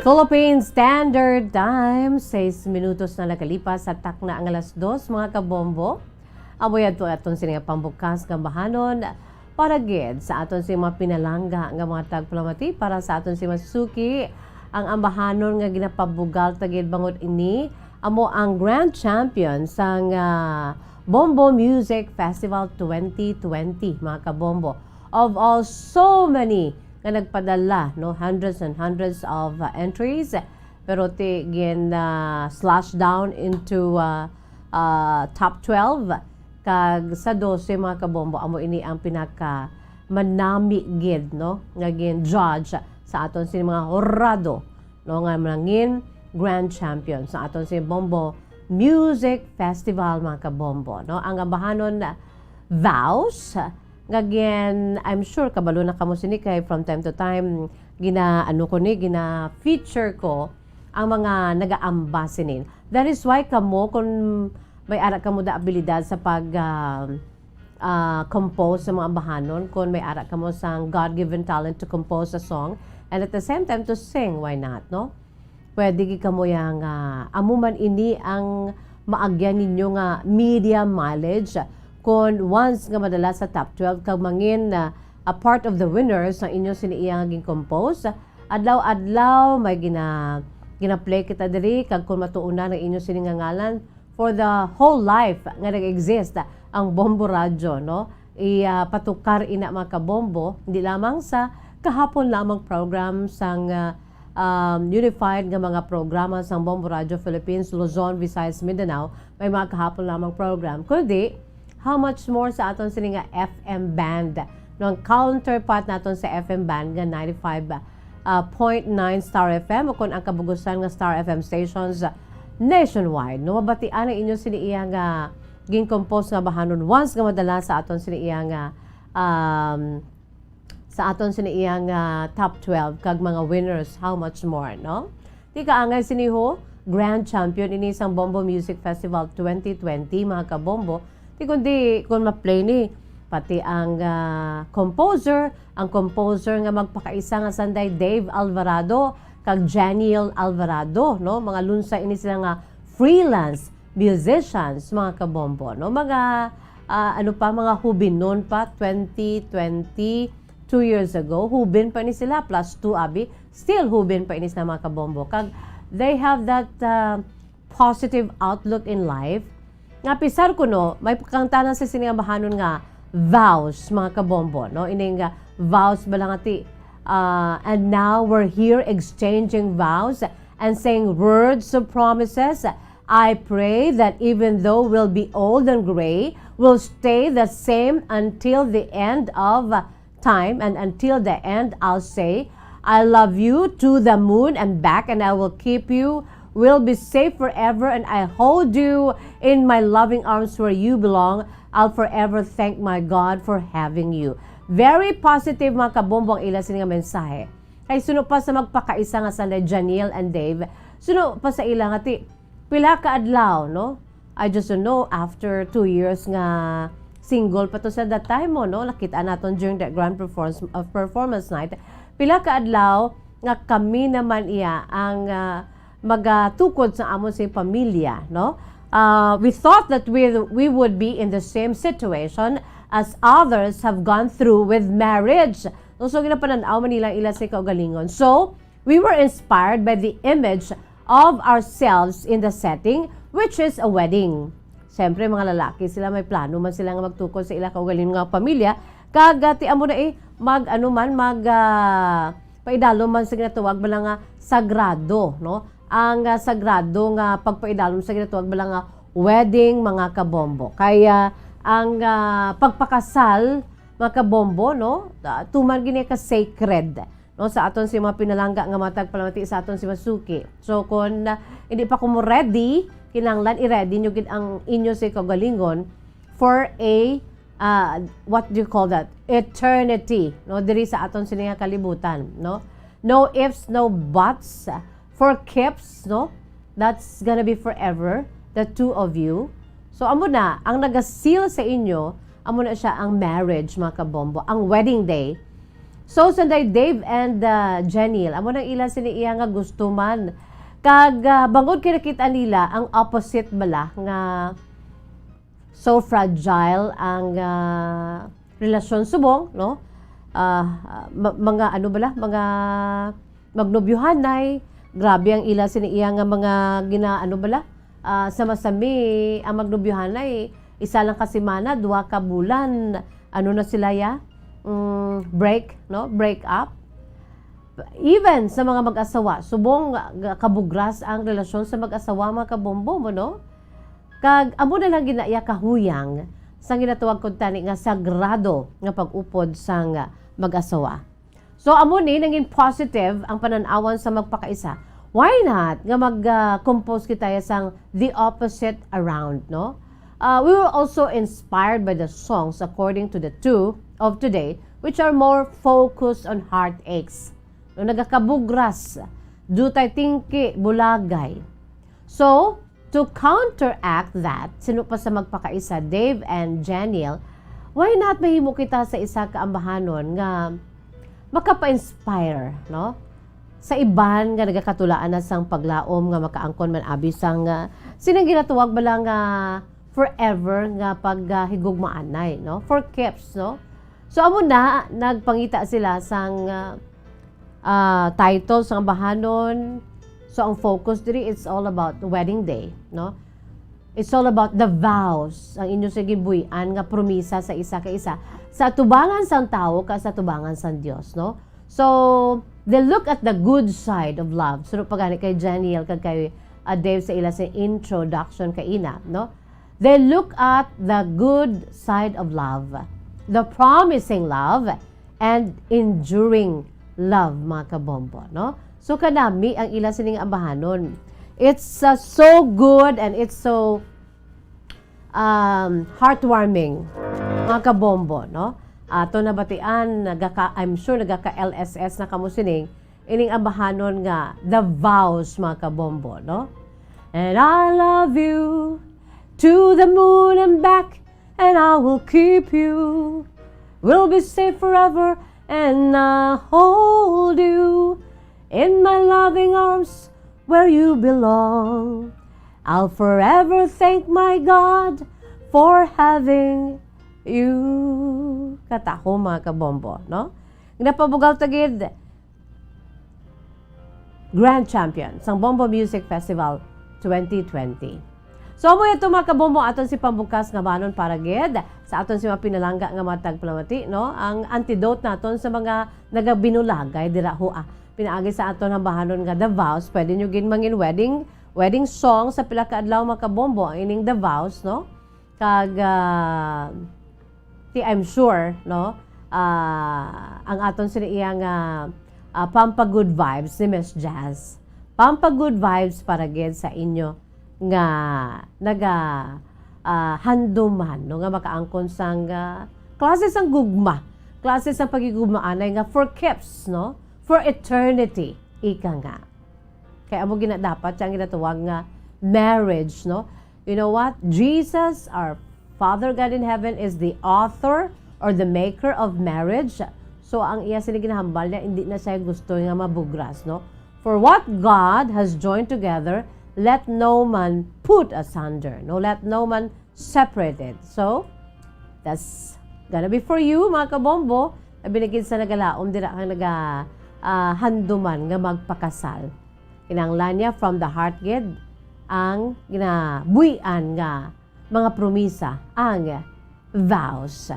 Philippine Standard Time, sais minutos na nakalipas sa takna ang alas dos, mga kabombo. Amo yadto aton sini nga pambukas nga bahanon para gid sa aton sini mga pinalangga nga mga tagpalamati, para sa aton sini mga suki. Ang ambahanon nga ginapabugal ta gid bangod ini amo ang grand champion sang, ah, Bombo Music Festival twenty twenty, mga kabombo. Of all, so many nga nagpadala, no, hundreds and hundreds of, uh, entries, pero ti gin, uh, slash down into, uh, uh, top twelve, kag sa dose, mga kabombo, amo ini ang pinaka manami gid, no, nga gin judge sa aton sini mga horado, no, nga nangin grand champion sa aton sini Bombo Music Festival, mga kabombo, no. Ang ambahanon, Vows, nga gin, I'm sure kabalo na kamo sini kay from time to time gina, ano ko ni, gina-feature ko ang mga nagaamba sini. That is why kamo, kung may ara kamo da abilidad sa pag, ah, ah, compose sa mga ambahanon, kung may ara kamo sang God-given talent to compose a song, and at the same time to sing, why not, no? Pwede gid kamo yang, ah, amo man ini ang maagyan ninyo nga media mileage. Kon once nga madala sa top twelve kag mangin, ah, a part of the winners ang inyo sini iya nga gin-compose, adlaw-adlaw may gina-, gina-play kita diri, kag kon matuonan ang inyo sini nga ngalan, for the whole life nga nag-exist ang Bombo Radyo, no? I, ah, patukar ina, mga kabombo, hindi lamang sa kahapon lamang program sang, ah, um, unified nga mga programa sang Bombo Radyo Philippines, Luzon, Visayas, Mindanao, may mga kahapon lamang program, kundi how much more sa aton sini nga F M band, no? Ang counterpart naton sa F M band nga ninety-five, ah, point nine Star F M, o kon ang kabugusan nga Star F M stations nationwide, no? Mabatian ang inyo sini iya nga gin-compose nga bahanon once nga madala sa aton sini iya nga, um, sa aton sini iya nga top twelve kag mga winners, how much more, no? Ti kaangay sini ho, grand champion ini sang Bombo Music Festival twenty twenty, mga kabombo. Ti kundi, kung ma-play ni, pati ang, ah, composer, ang composer nga magpakaisa nga sanday, Dave Alvarado kag Janiel Alvarado, no? Mga lunsay ini sila nga freelance musicians, mga kabombo, no? Mga, ah, ano pa, mga hubinon pa, twenty twenty, two years ago, hubin pa ni sila, plus two, abi, still hubin pa ini sila, mga kabombo. Kag they have that, ah, positive outlook in life. Nga pisar kuno, may pagkangtanan sa sini nga bahanon nga vows, mga kabombo, no? Ining, ah, vows ba lang ati, ah, and now we're here exchanging vows and saying words of promises. I pray that even though we'll be old and gray, we'll stay the same until the end of time, and until the end, I'll say, "I love you to the moon and back, and I will keep you, will be safe forever, and I hold you in my loving arms where you belong. I'll forever thank my God for having you." Very positive, mga kabombo, ang ila sini nga mensahe. Kay suno pa sa magpakaisa nga sanday, Janiel and Dave, suno pa sa ila nga ti, pila ka adlaw, no? I just don't know, after two years nga single pa to sa that time mo, no? Nakita naton during the grand performance, uh, performance night. Pila ka adlaw nga kami naman iya ang, ah, magatukod sa amon sing pamilya, no? Uh, we thought that we, we would be in the same situation as others have gone through with marriage. No, so ginapanan-aw man nila ila sa kaugalingon. So, we were inspired by the image of ourselves in the setting, which is a wedding. Siyempre, mga lalaki sila, may plano man sila nga magtukod sa ila kaugalingon nga pamilya. Kag, ah, ti amo na, eh, mag, ano man, mag, ah, paidalom man sa ginatawag bala nga sagrado, no? Ang, ah, sagrado nga pagpaidalom sa ginatawag bala nga wedding, mga kabombo. Kaya ang, ah, pagpakasal, mga kabombo, no? Ah, tuman gini ka sacred, no? Sa aton si mga pinalangga nga matag palamati sa aton si masuki. So, kung, ah, hindi pa kumo ready, kinahanglan i-ready nyo gid ang inyo si kaugalingon for a, ah, what do you call that? Eternity, no? Diri sa aton sini nga kalibutan, no? No ifs, no buts, for keeps, no? That's gonna be forever, the two of you. So, amo na, ang nagaseal sa inyo, amo na siya ang marriage, mga kabombo, ang wedding day. So, sanday Dave and, ah, Jeniel, amo nang ila sini iya nga gusto man. Kag, ah, bangod kay nakita nila ang opposite bala nga so fragile ang, ah, relasyon subong, no? Ah, ma-, mga ano bala, mga magnobyuhanay, grabe ang ila sini iya nga mga gina-, ano bala, ah, sama-sami ang magnobyuhanay, isa lang ka semana, duha ka bulan, ano na sila ya? Mm, break, no? Break up. Even sa mga mag-asawa, subong nga, nga kabugras ang relasyon sa mag-asawa, mga kabombo mo, no? Kag amo na lang gina iya kahuyang sa ginatawag ko tani nga sagrado nga pag-upod sang mag-asawa. So, amo ni nangin positive ang panan-awan sa magpakaisa. Why not nga mag, ah, compose kita sang the opposite around, no? Uh, we were also inspired by the songs according to the two of today, which are more focused on heartaches. No, nagakabugras, dutay tingki, bulagay. So, to counteract that, sino pa sa magpakaisa, Dave and Jeniel, why not mahimo kita sa isa ka ambahanon nga makapa-inspire, no? Sa iban nga nagakatulaan na sang paglaom nga makaangkon man abi sang, ah, sinang ginatawag bala nga forever nga paghigugmaanay, no? For keeps, no? So, amo na, nagpangita sila sang, ah, ah, title sang ambahanon. So, ang focus diri, it's all about the wedding day, no? It's all about the vows, ang inyo sa ginbuy-an nga promisa sa isa ka isa, sa atubangan sang tawo kag sa atubangan sang Dios, no? So, they look at the good side of love. Suno pa gani kay Jeniel kag kay, ah, Dave sa ila sa introduction kaina, no? They look at the good side of love, the promising love, and enduring love, mga kabombo, no? So, kanami ang ila sining ambahanon. It's, uh, so good and it's so, um, heartwarming, mga kabombo, no? Ato nabatian, nagaka-, I'm sure nagaka-L S S na kamo sining, ining ambahanon nga The Vows, mga kabombo, no? And I love you to the moon and back, and I will keep you. We'll be safe forever, and I'll hold you in my loving arms where you belong. I'll forever thank my God for having you. Kataho, mga kabombo, no? Napabugal ta gid, grand champion sang Bombo Music Festival twenty twenty. So, amo ito, mga kabombo, aton si pambukas nga banon para gid sa aton si mga pinalangga nga mga tagpalamati, no? Ang antidote naton sa mga nagabinulagay dira, ho, ah. Pinaagi sa aton hambahanon nga The Vows, pwede nyo gid mangin wedding, wedding song sa pila ka adlaw, mga kabombo, ang ining The Vows, no? Kag, ah, ti, I'm sure, no? Ah, ang aton sini iya nga, ah, Pampa Good Vibes ni Miss Jazz. Pampa Good Vibes para gid sa inyo nga naga, ah, handuman, no, nga makaangkon sang, ah, klase sang gugma, klase sang pagigugmaanay nga for keeps, no? For eternity, ika nga. Kay amo gina dapat siya ang ginatawag nga marriage, no? You know what? Jesus, our Father God in heaven, is the author or the maker of marriage. So, ang iya sini ginahambal niya, hindi na siya gusto nga mabugras, no? For what God has joined together, let no man put asunder, no? Let no man separate it. So, that's gonna be for you, mga kabombo. Labi na gid sa nagalaom dira ang naga, ah, handuman nga magpakasal. Kinahanglan niya from the heart gid ang ginabuy-an nga mga promisa, ang vows.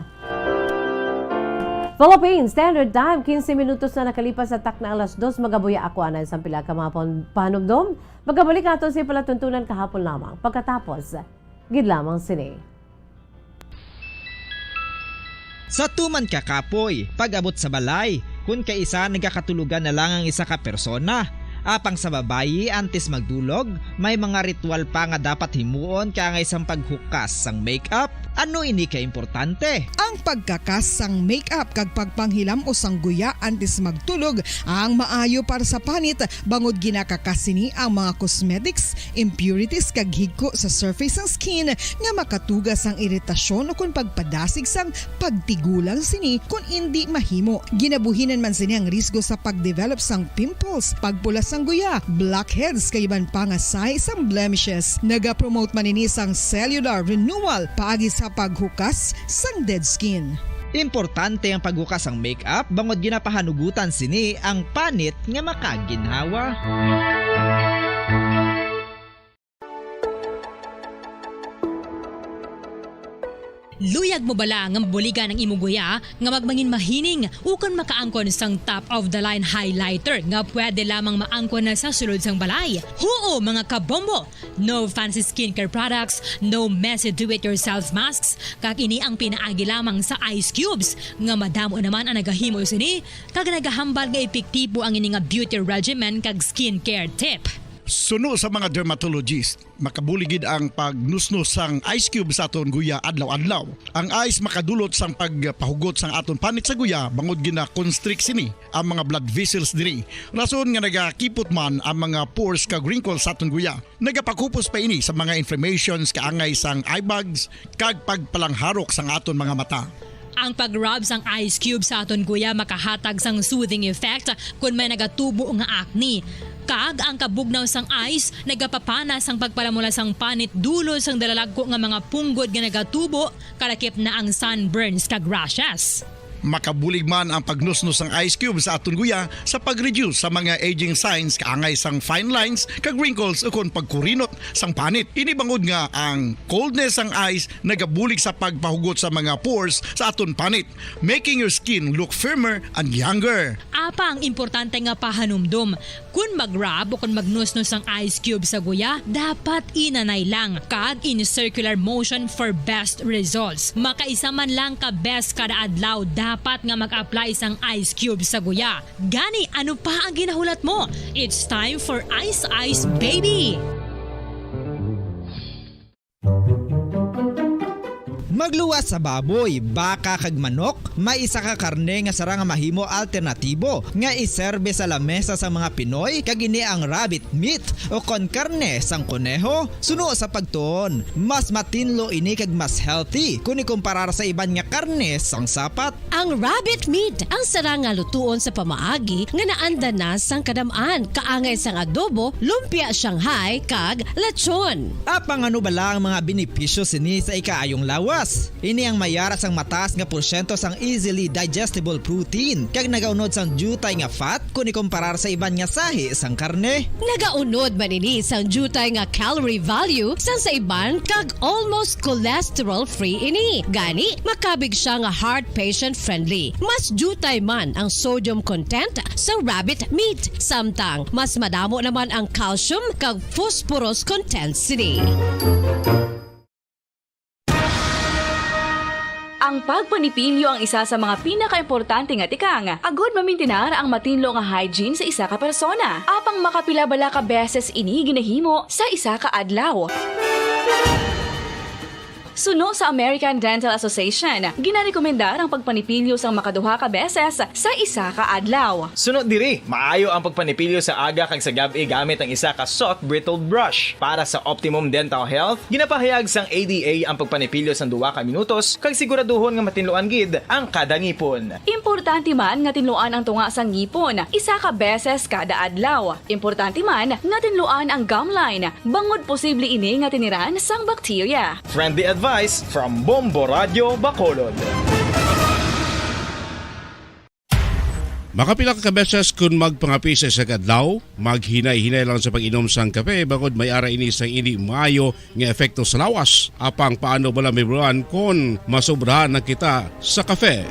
Philippine Standard Time, quince minutos na nakalipas sa takna alas dos. Magabuya ako anay sang pila ka mga pon-, panumdom. Magabalik ato sa palatuntunan kahapon lamang. Pagkatapos, gid lamang sini. Sa tuman ka kapoy, pag-abot sa balay, kun kaisa nagakatulogan na lang ang isa ka persona. Apang sa babayi, antes magdulog, may mga ritual pa nga dapat himuon, kaangay sang paghukas sang makeup, Ano ini ka importante? Ang pagkakas sang makeup kag pagpanghilam-os sang guya antes magtulog ang maayo para sa panit, bangod ginakakas sini ang mga cosmetics, impurities kag higko sa surface sang skin nga makatuga sang iritasyon ukon pagpadasig sang pagtigulang sini kon indi mahimo. Ginabuhinan man sini ang risgo sa pagdevelop sang pimples, pagpula sang guya, blackheads kag iban pa nga sahi sang blemishes. Nagapromote man ini sang cellular renewal paagi sa paghukas sang dead skin. Importante ang paghukas sang makeup bangod ginapahanugutan sini ang panit nga makaginhawa. Luyag mo bala nga mabuligan ang imo guya nga magmangin mahining ukon makaangkon sang top of the line highlighter nga pwede lamang maangkon na sa sulod sang balay? Huo, mga kabombo! No fancy skincare products, no messy do-it-yourself masks, kag ini ang pinaagi lamang sa ice cubes nga madamo naman ang nagahimo sini kag nagahambal nga epektibo ang ini nga beauty regimen kag skincare tip. Suno sa mga dermatologist, makabulig gid ang pagnusnos sang ice cube sa aton guya adlaw-adlaw. Ang ice makadulot sang pagpahugot sang aton panit sa guya bangod gina-constrict sini ang mga blood vessels diri, rason nga nagakipot man ang mga pores kag wrinkles sa aton guya. Nagapakupos pa ini sa mga inflammations kaangay sang eye bags kag pagpalangharok sang aton mga mata. Ang pag-rub sang ice cube sa aton guya makahatag sang soothing effect kon may nagatubo nga acne. Kag ang kabugnaw sang ice nagapapana sang pagpalamula sang panit dulot sang dalalagko nga mga punggod nga nagatubo, kalakip na ang sunburns kag rashes. Makabulig man ang pagnusnos sang ice cube sa aton guya sa pag-reduce sa mga aging signs kaangay sang fine lines kag wrinkles ukon pagkurinot sang panit. Ini bangod nga ang coldness sang ice nagabulig sa pagpahugot sa mga pores sa aton panit, making your skin look firmer and younger. Apang importante nga pahanumdom, kon mag-rub o kon magnusnos sang ice cube sa guya, dapat inanay lang kag in circular motion for best results. Makaisa man lang ka beses kada adlaw dapat nga mag-apply sang ice cube sa guya. Gani, ano pa ang ginahulat mo? It's time for Ice Ice Baby! Magluwas sa baboy, baka kag manok, may isa ka karne nga sarang nga mahimo alternatibo nga iserbe sa lamesa sa mga Pinoy, kag ini ang rabbit meat o kon karne sang koneho. Suno sa pagtuon, mas matinlo ini kag mas healthy kon ikumparar sa iban nga karne sang sapat. Ang rabbit meat ang sarang nga lutuon sa pamaagi nga naanda na sang kadam-an, kaangay sang adobo, lumpia Shanghai, kag lechon. Apang ano bala ang mga benepisyo sini sa ikaayong lawas? Ini ang may ara sang mataas nga porsyento sang easily digestible protein kag nagaunod sang diutay nga fat kon ikumparar sa iban nga sahi sang karne. Nagaunod man ini sang diutay nga calorie value sang sa iban kag almost cholesterol-free ini. Gani, makabig siya nga heart patient-friendly. Mas diutay man ang sodium content sa rabbit meat, samtang mas madamo naman ang calcium kag phosphorus content sini. Ang pagpanipilyo ang isa sa mga pinakaimportante nga tikang agud mamintinar ang matinlo nga hygiene sa isa ka persona. Apang makapila bala ka beses ini ginahimo sa isa ka adlaw? Suno sa American Dental Association, ginarekomendar ang pagpanipilyo sang makaduha ka beses sa isa ka adlaw. Suno diri, maayo ang pagpanipilyo sa aga kag sa gab-i gamit ang isa ka soft bristled brush. Para sa optimum dental health, ginapahayag sang A D A ang pagpanipilyo sang duha ka minutos kag siguraduhon nga matinluan gid ang kada ngipon. Importante man nga tinluan ang tunga sang ngipon isa ka beses kada adlaw. Importante man nga tinluan ang gum line, bangod posible ini nga tiniran sang bakterya. Friendly advice from Bombo Radyo Bacolod. Makapila ka beses kon magpangape sa isa ka adlaw, maghinay-hinay lang sa pag-inom sang kape bangod may ara ini sang indi maayo nga epekto sa lawas. Apang paano bala mahibaluan kon masobrahan na kita sa kape?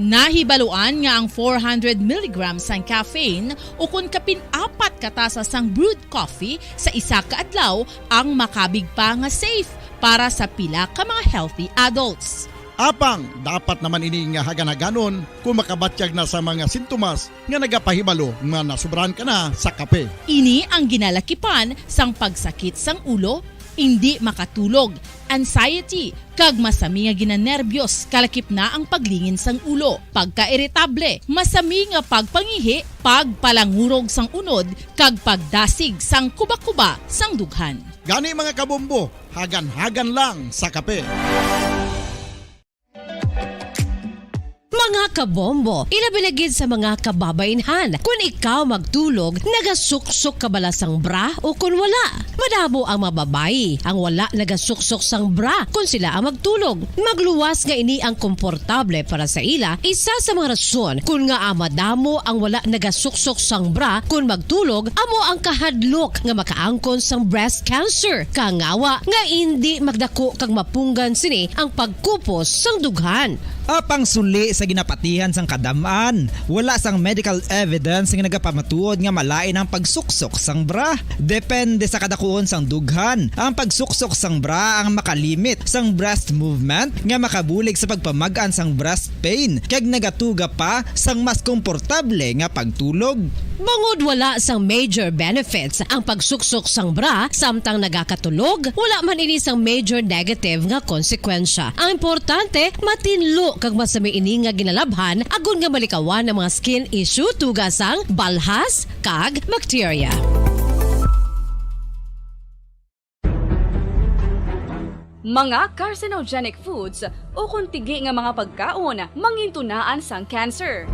Nahibaluan nga ang four hundred milligrams sang caffeine ukon kapin apat ka tasa sang brewed coffee sa isa ka adlaw ang makabig pa nga safe para sa pila ka mga healthy adults. Apang dapat naman ini nga haganhaganon kon makabatyag na sa mga sintomas nga nagapahibalo nga nasobrahan ka na sa kape. Ini ang ginalakipan sang pagsakit sang ulo, indi makatulog, anxiety, kag masami nga ginanerbyos, kalakip na ang paglingin sang ulo, pagkairitable, masami nga pagpangihi, pagpalangurog sang unod, kag pagdasig sang kubakuba sang dughan. Gani, mga kabombo, hagan-hagan lang sa kape. Mga kabombo, ilabi na gid sa mga kababaynhan. Kun ikaw magtulog, nagasuksok ka bala sang bra o kun wala? Madamo ang mga babayi ang wala nagasuksok sang bra kun sila ang magtulog. Magluwas nga ini ang komportable para sa ila. Isa sa mga rason kun ngaa madamo ang wala nagasuksok sang bra kun magtulog amo ang kahadlok nga makaangkon sang breast cancer. Kangawa nga indi magdako kag mapunggan sini ang pagkupos sang dughan. Apang suli sa ginapatihan sang kadam-an, wala sang medical evidence nga nagapamatuod nga malain ang pagsuksok sang bra. Depende sa kadakuon sang dughan, ang pagsuksok sang bra ang makalimit sang breast movement nga makabulig sa pagpamag-an sang breast pain kag nagatuga pa sang mas komportable nga pagtulog. Bangod wala sang major benefits ang pagsuksok sang bra samtang nagakatulog, wala man ini sang major negative nga konsekwensya. Ang importante, matinlo kag masami ini nga ginalabhan agod nga malikawan ang mga skin issue tuga sang balhas kag bakterya. Mga carcinogenic foods ukon tigi nga mga pagkaon mangintunaan sang cancer.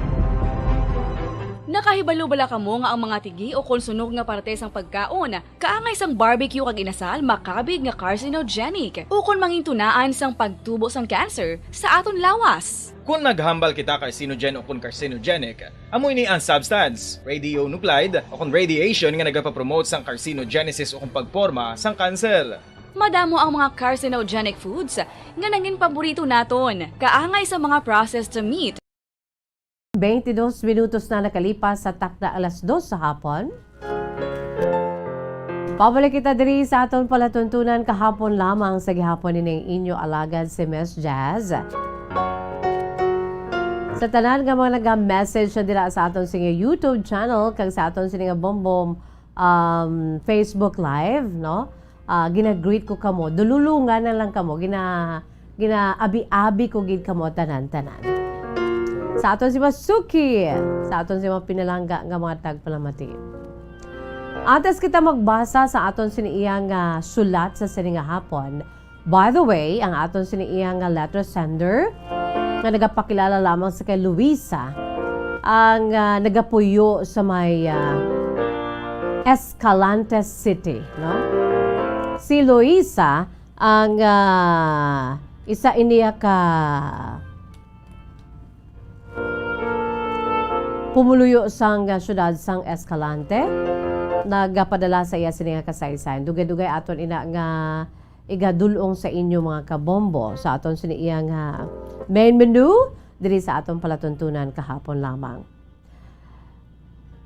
Nakahibalo bala kamo nga ang mga tigi ukon sunog nga parte sang pagkaon, kaangay sang barbecue kag inasal, makabig nga carcinogenic ukon mangintunaan sang pagtubo sang cancer sa aton lawas? Kon maghambal kita carcinogen ukon carcinogenic, amo ini ang substance, radionuclide, ukon radiation nga nagapapromote sang carcinogenesis ukon pagporma sang cancer. Madamo ang mga carcinogenic foods nga nangin paborito naton, kaangay sa mga processed meat. Twenty-dos minutos na nakalipas sa takna alas dos sa hapon. Pabalik kita diri sa aton palatuntunan kahapon lamang sa gihapon, ining inyo alagad si Miss Jazz. Sa tanan nga mga naga-message na dira sa aton sini YouTube channel kag sa aton sini nga Bombom, um, Facebook Live, no? Ah, gina-greet ko kamo. Dululungan na lang kamo. Gina-, ginaabi-abi ko gid kamo tanan-tanan. Sa aton si Masuki, sa aton si mga pinalangga nga mga tagpalamati. Antes kita magbasa sa aton sini iya nga sulat sa sini nga hapon, by the way, ang aton sini iya nga letter sender nga nagapakilala lamang sa kay Luisa, ang, ah, nagapuyo sa may, ah, Escalante City, no? Si Luisa ang, ah, isa iniya ka pumuluyo sang, ah, siyudad sang Escalante. Nagapadala sa iya sini nga kasaysayan. Dugay-dugay aton ina nga igadul-ong sa inyo, mga kabombo, sa aton sini iya nga main menu diri sa aton palatuntunan kahapon lamang.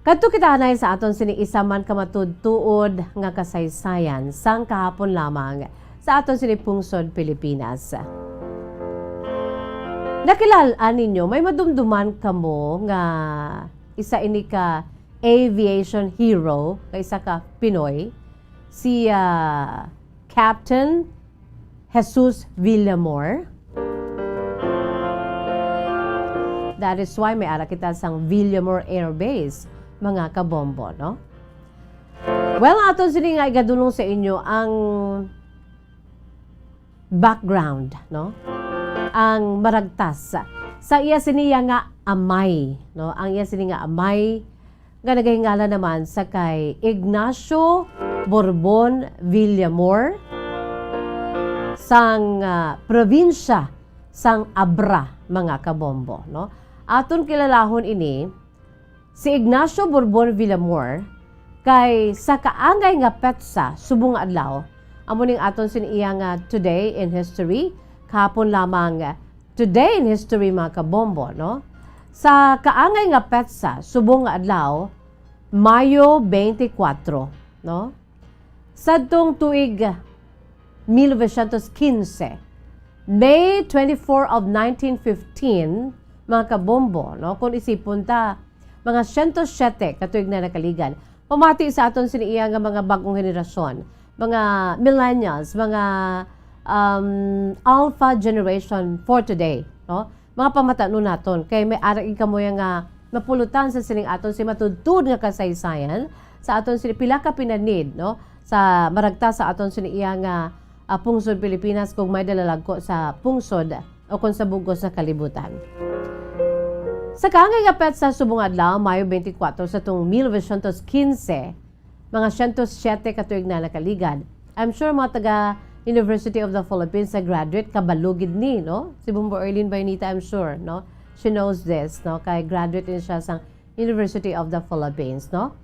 Kadto kita anay sa aton sini isa man ka matuod-tuod nga kasaysayan sang kahapon lamang sa aton sini pungsod Pilipinas. Nakilal-an ninyo, may madumduman kamo nga isa ini ka aviation hero, nga isa ka Pinoy, si, ah, Captain Jesus Villamor. That is why may ara kita sang Villamor Air Base, mga kabombo, no? Well, aton sini nga igadul-ong sa inyo ang background, no? Ang maragtas sa iya sini nga amay, no? Ang iya sini nga amay nga nagahingalan naman sa kay Ignacio Borbon Villamor sang, ah, probinsya sang Abra, mga kabombo, no? Aton kilalahon ini, si Ignacio Borbon Villamor kay sa kaangay nga petsa subong nga adlaw, amo ning aton sini iya nga today in history, kahapon lamang, today in history, mga kabombo, no? Sa kaangay nga petsa subong nga adlaw, Mayo twenty-four, no? Sadtong tuig mil novecientos quince, May twenty-four of nineteen fifteen, mga kabombo, no? Kung isipon ta, mga siyento siyete ka tuig na nakaligan. Pamati sa aton sini iya nga mga bag-ong henerasyon, mga millennials, mga, um, alpha generation for today, no? Mga pamatanon naton, kay may ara gid kamo nga napulutan sa sining aton si matuod-tuod nga kasaysayan, sa aton sini pila ka pinanid, no? Sa maragta sa aton sini iya nga, ah, pungsod Pilipinas, kung may dalalagko sa pungsod o kung sa bug-os nga kalibutan. Sa kaangay nga petsa subong adlaw, Mayo twenty-four sa tuong mil novecientos quince, mga siyento siyete ka tuig na nakaligad. I'm sure mga taga University of the Philippines sa graduate, kabalo gid ni, no? Si Bombo Erlene Baynita, I'm sure, no? She knows this, no? Kay graduate din siya sa University of the Philippines, no?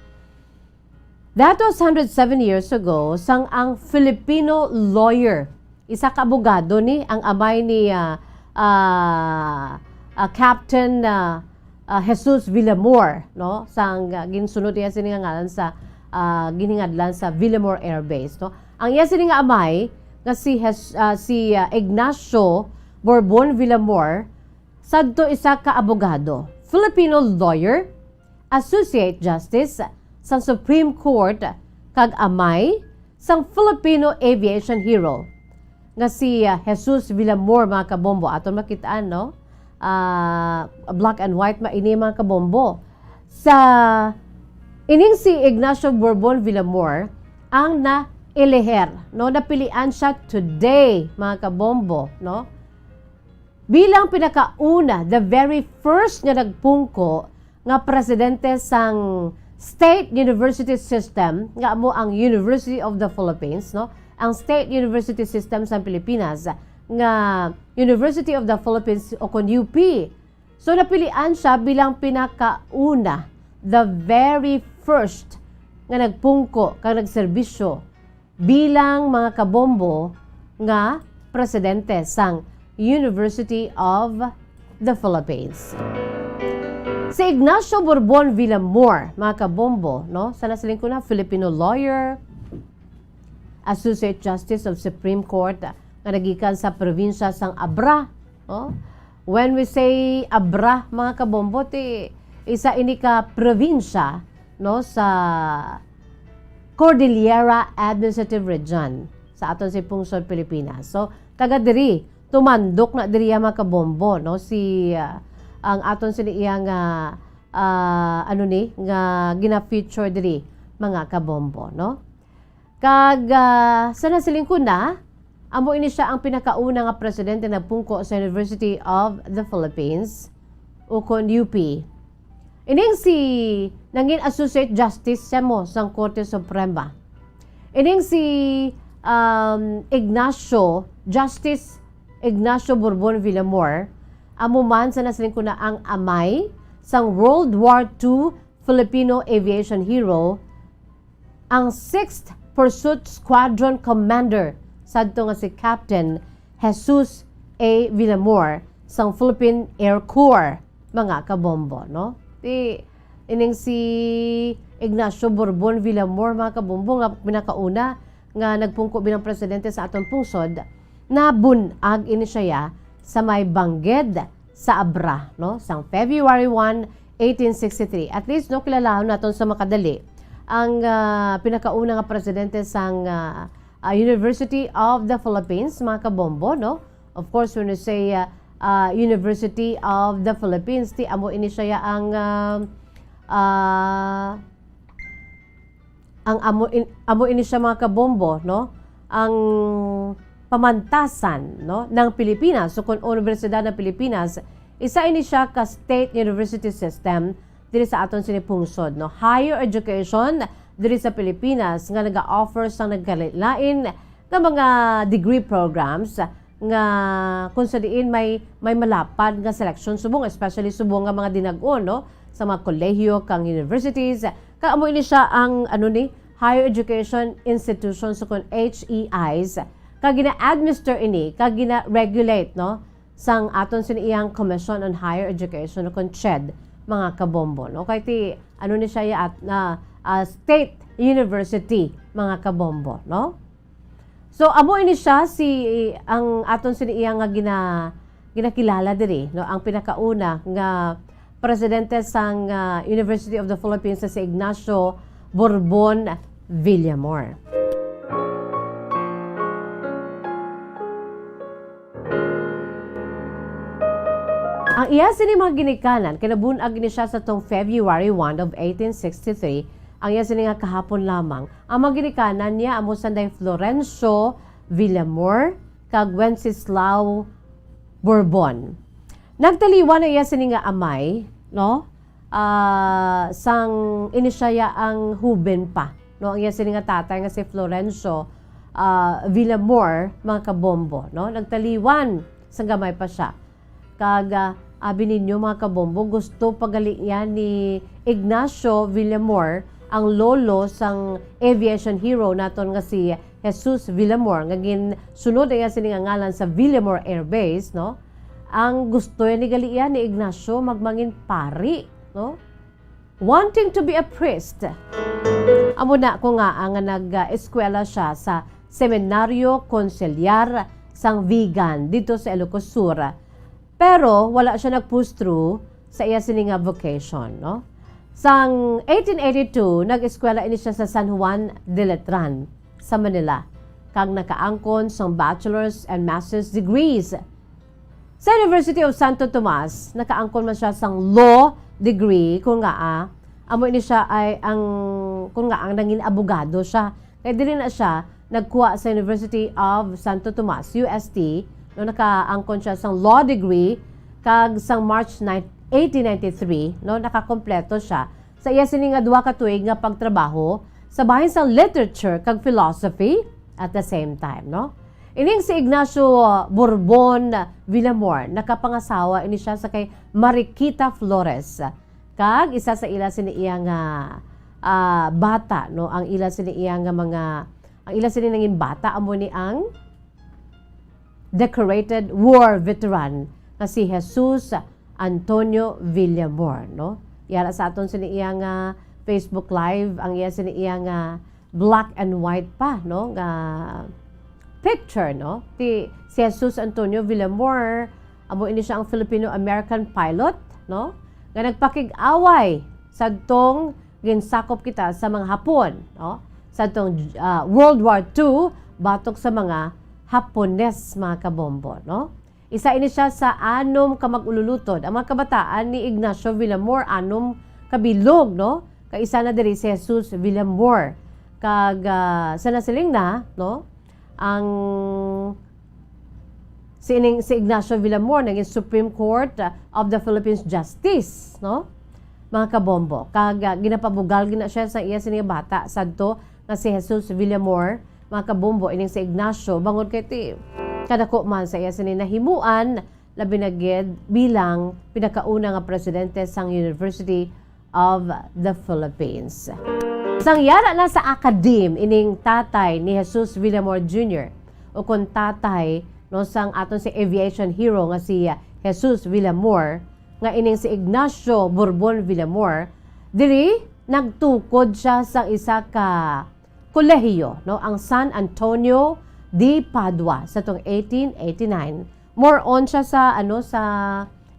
That was hundred seven years ago, sang ang Filipino lawyer, isa ka abogado ni, ang amay ni, ah, ah, ah, Captain, ah, ah, Jesus Villamor, no? Sang, ah, ginsunod niya sini nga ngalan sa, ah, ginhingadlan sa Villamor Air Base, no? Ang iya sini nga amay nga si Hes-, ah, si, ah, Ignacio Borbon Villamor, sadto isa ka abogado, Filipino lawyer, Associate Justice sa Supreme Court, kag amay sang Filipino aviation hero nga si, ah, Jesus Villamor, mga kabombo. Aton makitaan, no? Ah, black and white ma ini, mga kabombo. Sa ining si Ignacio Borbon Villamor ang naeleher, no? Napilian siya today, mga kabombo, no? Bilang pinakauna, the very first nga nagpungko nga presidente sang state university system, nga amo ang University of the Philippines, no? Ang state university system sa Pilipinas, nga University of the Philippines o kon U P. So, napilian siya bilang pinakauna, the very first nga nagpungko kag nagserbisyo bilang, mga kabombo, nga presidente sang University of the Philippines. Si Ignacio Borbon Villamor, mga kabombo, no? Sa nasiling ko na, Filipino lawyer, Associate Justice of Supreme Court, nga nagikan sa probinsya sang Abra, no? When we say Abra, mga kabombo, ti isa ini ka probinsya, no, sa Cordillera Administrative Region sa aton si pungsod Pilipinas. So, taga diri, tumandok na diri, mga kabombo, no, si, ah, ang aton sini iya nga, ah, ano ni, nga gina-feature diri, mga kabombo, no? Kag, ah, sa nasiling ko na, amo ini sia ang pinakauna nga presidente nagpungko sa University of the Philippines, ukon U P. Ining si, nangin Associate Justice siya mo sang Korte Suprema. Ining si, um, Ignacio, Justice Ignacio Borbon Villamor, amo man sa nasiling ko na ang amay sang World War Two Filipino aviation hero, ang Sixth Pursuit Squadron Commander sadto nga si Captain Jesus A. Villamor sang Philippine Air Corps, mga kabombo, no? Ti, ining si Ignacio Borbon Villamor, mga kabombo, nga pinakauna nga nagpungko bilang presidente sa aton pungsod, nabun-ag ini siya sa may Bangged sa Abra, no? Sang February one, eighteen sixty-three. At least, no, kilalahon naton sa makadali ang, ah, pinakauna nga presidente sang, ah, ah, University of the Philippines, mga kabombo, no? Of course, when you say, ah, ah, University of the Philippines, ti amo ini siya ang, ah, ah, ang amo in-, amo ini siya, mga kabombo, no? Ang pamantasan, no, ng Pilipinas, so kung Universidad ng Pilipinas, isa ini siya ka state university system diri sa aton sini pungsod, no? Higher education diri sa Pilipinas nga naga-offer sang nagkalain-lain nga mga degree programs nga kung sa diin may, may malapad nga seleksyon subong, especially subong nga mga dinag-on, no, sa mga kolehiyo kang universities. Kag amo ini siya ang, ano ni, higher education institutions o kon H E Is. Kag gina-administer ini, kag gina-regulate, no, sang aton sini iyang Commission on Higher Education o kon CHED, mga kabombo, no? Kay ti, ano ni siya ya at, na, ah, state university, mga kabombo, no? So, amo ini siya si, ang aton sini iya nga gina-, ginakilala diri, no? Ang pinakauna nga presidente sang, ah, University of the Philippines na si Ignacio Borbon Villamor. Iya sini mga ginikanan, kinabun-ag ni siya sa tong February one of eighteen sixty-three, ang iya sini nga kahapon lamang. Ang mga ginikanan niya amo sanday Florencio Villamor kag Wenceslao Borbon. Nagtaliwan ang iya sini nga amay, no? Ah, sang ini siya ya ang huben pa, no? Ang iya sini nga tatay nga si Florencio, ah, Villamor, mga kabombo, no? Nagtaliwan sang gamay pa siya. Kag, ah, abi ninyo, mga kabombo, gusto pa gali yan ni Ignacio Villamor, ang lolo sang aviation hero naton nga si Jesus Villamor, nga ginsunod niya sini nga ngalan sa Villamor Air Base, no? Ang gusto ni gali yan ni Ignacio magmangin pari, no? Wanting to be a priest. Amo na ko nga nga nag-eskwela siya sa Seminaryo Konselyar sang Vigan dito sa Ilocos Sur. Pero wala siya nag-push through sa iya sini nga vocation, no? Sang eighteen eighty-two, nag-eskwela ini siya sa San Juan de Letran sa Manila, kag nakaangkon sang bachelor's and master's degrees. Sa University of Santo Tomas, nakaangkon man siya sang law degree, kung ngaa, amo ini siya ay ang, kung ngaa, ang nangin abogado siya. Kay diri na siya nagkuha sa University of Santo Tomas, U S T, no, nakaangkon siya sang law degree, kag sang March nine, eighteen ninety-three, no, nakakompleto siya sa iya sini nga duha ka tuig nga pagtrabaho sa bahin sang literature kag philosophy at the same time, no? Ining si Ignacio Borbon Villamor, nakapangasawa ini siya sa kay Mariquita Flores, kag isa sa ila sini iya nga, ah, bata, no? Ang ila sini iya nga mga, ang ila sini nangin bata amo ni ang decorated war veteran nga si Jesus Antonio Villamor, no? Yara sa aton sini iya nga Facebook Live, ang iya sini iya nga black and white pa, no, nga picture, no? Ti, si Jesus Antonio Villamor, amo ini siya ang Filipino-American pilot, no, nga nagpakig-away sadtong ginsakop kita sa mga Hapon, no? Sadtong, ah, World War Two, batok sa mga Hapones, mga kabombo, no? Isa ini siya sa anom ka mag-ululutod. Ang mga kabataan ni Ignacio Villamor, anom ka bilog, no? Kay isa na diri si Jesus Villamor. Kag, ah, sa nasiling na, no? Ang si ining, si Ignacio Villamor naging Supreme Court, ah, of the Philippines Justice, no? Mga kabombo. Kag, ah, ginapabugal gina siya sa iya sini nga bata sadto nga si Jesus Villamor, mga kabombo, ining si Ignacio, bangod kay ti kadako man sa iya sini nahimuan, labi na gid bilang pinakauna nga presidente sang University of the Philippines. Sang yara na sa academe ining tatay ni Jesus Villamor Junior, o kon tatay, no, sang aton si aviation hero nga si Jesus Villamor, nga ining si Ignacio Borbon Villamor, diri nagtukod siya sang isa ka kolehiyo, no, ang San Antonio de Padua sa tong eighteen eighty-nine. More on siya sa, ano, sa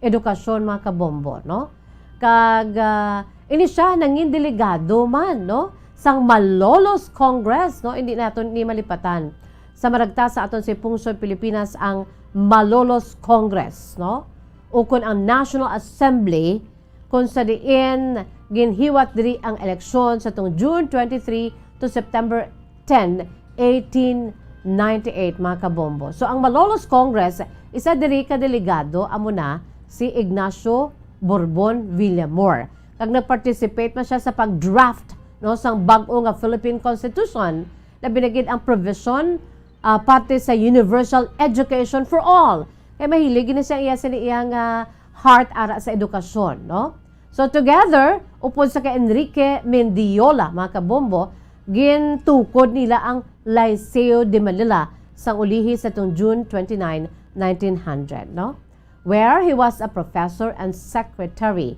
edukasyon, mga kabombo, no? Kag, ah, ini siya nangin delegado man, no, sang Malolos Congress, no? Hindi naton ni malipatan. Sa maragta sa aton si Pungsoy Pilipinas ang Malolos Congress, no? Ukon ang National Assembly, kung sa diin ginhiwat diri ang eleksyon sa tong June twenty-three to September ten, eighteen ninety-eight, mga kabombo. So, ang Malolos Congress, isa diri ka delegado amo na si Ignacio Borbon Villamor. Kag nag-participate man siya sa pag-draft, no, sang bag-o nga Philippine Constitution, labi na gid ang provision, ah, parte sa universal education for all. Kay mahilig gid siya iya sini iya nga heart ara sa edukasyon, no? So together, upod sa kay Enrique Mendiola, mga kabombo, gintukod nila ang Liceo de Manila sang ulihi sa tong June twenty-nine, nineteen hundred, no? Where he was a professor and secretary,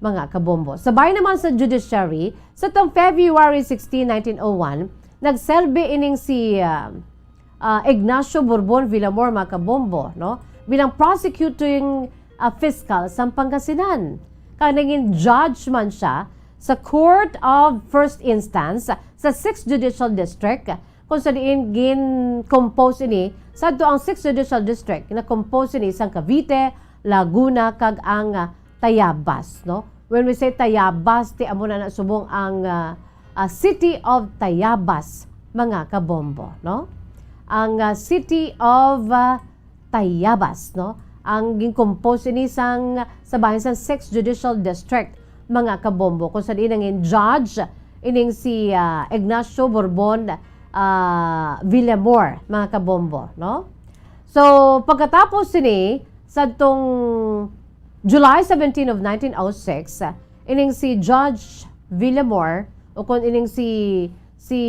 mga kabombo. Sabay naman sa judiciary, sa tong February sixteen, nineteen oh one, nagserbi ining si, ah, ah, Ignacio Borbon Villamor, mga kabombo, no, bilang prosecuting, ah, fiscal sa Pangasinan. Kag naging judge man siya sa Court of First Instance sa Sixth Judicial District, kung sa diin gin-compose ini, sadto ang Sixth Judicial District, na-compose ini sang Cavite, Laguna, kag ang, ah, Tayabas, no? When we say Tayabas, ti amo na na subong ang, ah, ah, City of Tayabas, mga kabombo, no? Ang, ah, City of, ah, Tayabas, no? Ang gin-compose ini sang, sa bahin sang Sixth Judicial District, mga kabombo, kung sa diin nangin judge ining si, ah, Ignacio Borbon, ah, Villamor, mga kabombo, no? So, pagkatapos sini, sadtong July seventeen of nineteen oh six, ining si Judge Villamor, o kon ining si, si,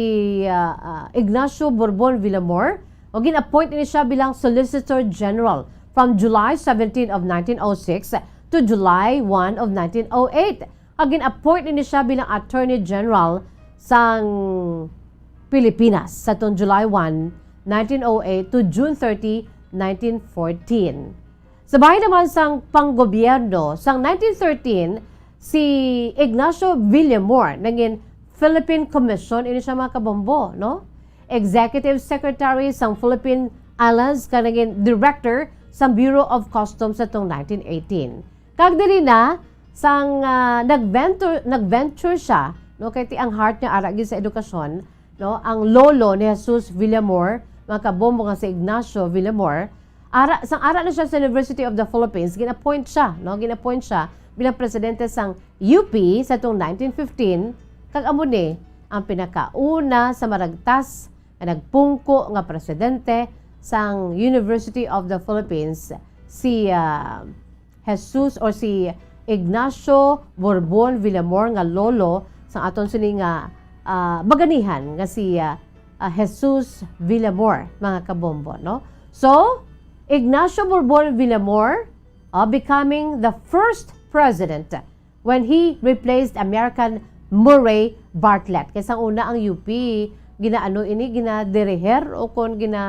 ah, ah, Ignacio Borbon Villamor, o gin-appoint ini siya bilang Solicitor General from July seventeen of nineteen oh six to July one of nineteen oh eight. Kag gin-appoint ini siya bilang Attorney General sang Pilipinas sa tong July one, nineteen oh eight to June thirty, nineteen fourteen. Sa bahin naman sang panggobyerno, sang nineteen thirteen, si Ignacio Villamor nangin Philippine Commission ini siya, mga kabombo, no? Executive Secretary sang Philippine Islands kag nangin Director sang Bureau of Customs sa tong nineteen eighteen. Kag diri na, sang, ah, nagventure, nagventure siya, no, kay ti ang heart niya ara gid sa edukasyon, no, ang lolo ni Jesus Villamor, mga kabombo, nga si Ignacio Villamor, ara, sang ara na siya sa University of the Philippines, gin-appoint siya, no, gin-appoint siya bilang presidente sang U P sa tong nineteen fifteen, kag amo ni ang pinakauna sa maragtas nga nagpungko nga presidente sang University of the Philippines, si, ah, Jesus or si Ignacio Borbon Villamor nga lolo sang aton sini nga, ah, baganihan nga si, ah, ah, Jesus Villamor, mga kabombo, no? So, Ignacio Borbon Villamor, ah, becoming the first president when he replaced American Murray Bartlett. Kay sang una ang U P, ginaano ini, ginadiriher o kon gina,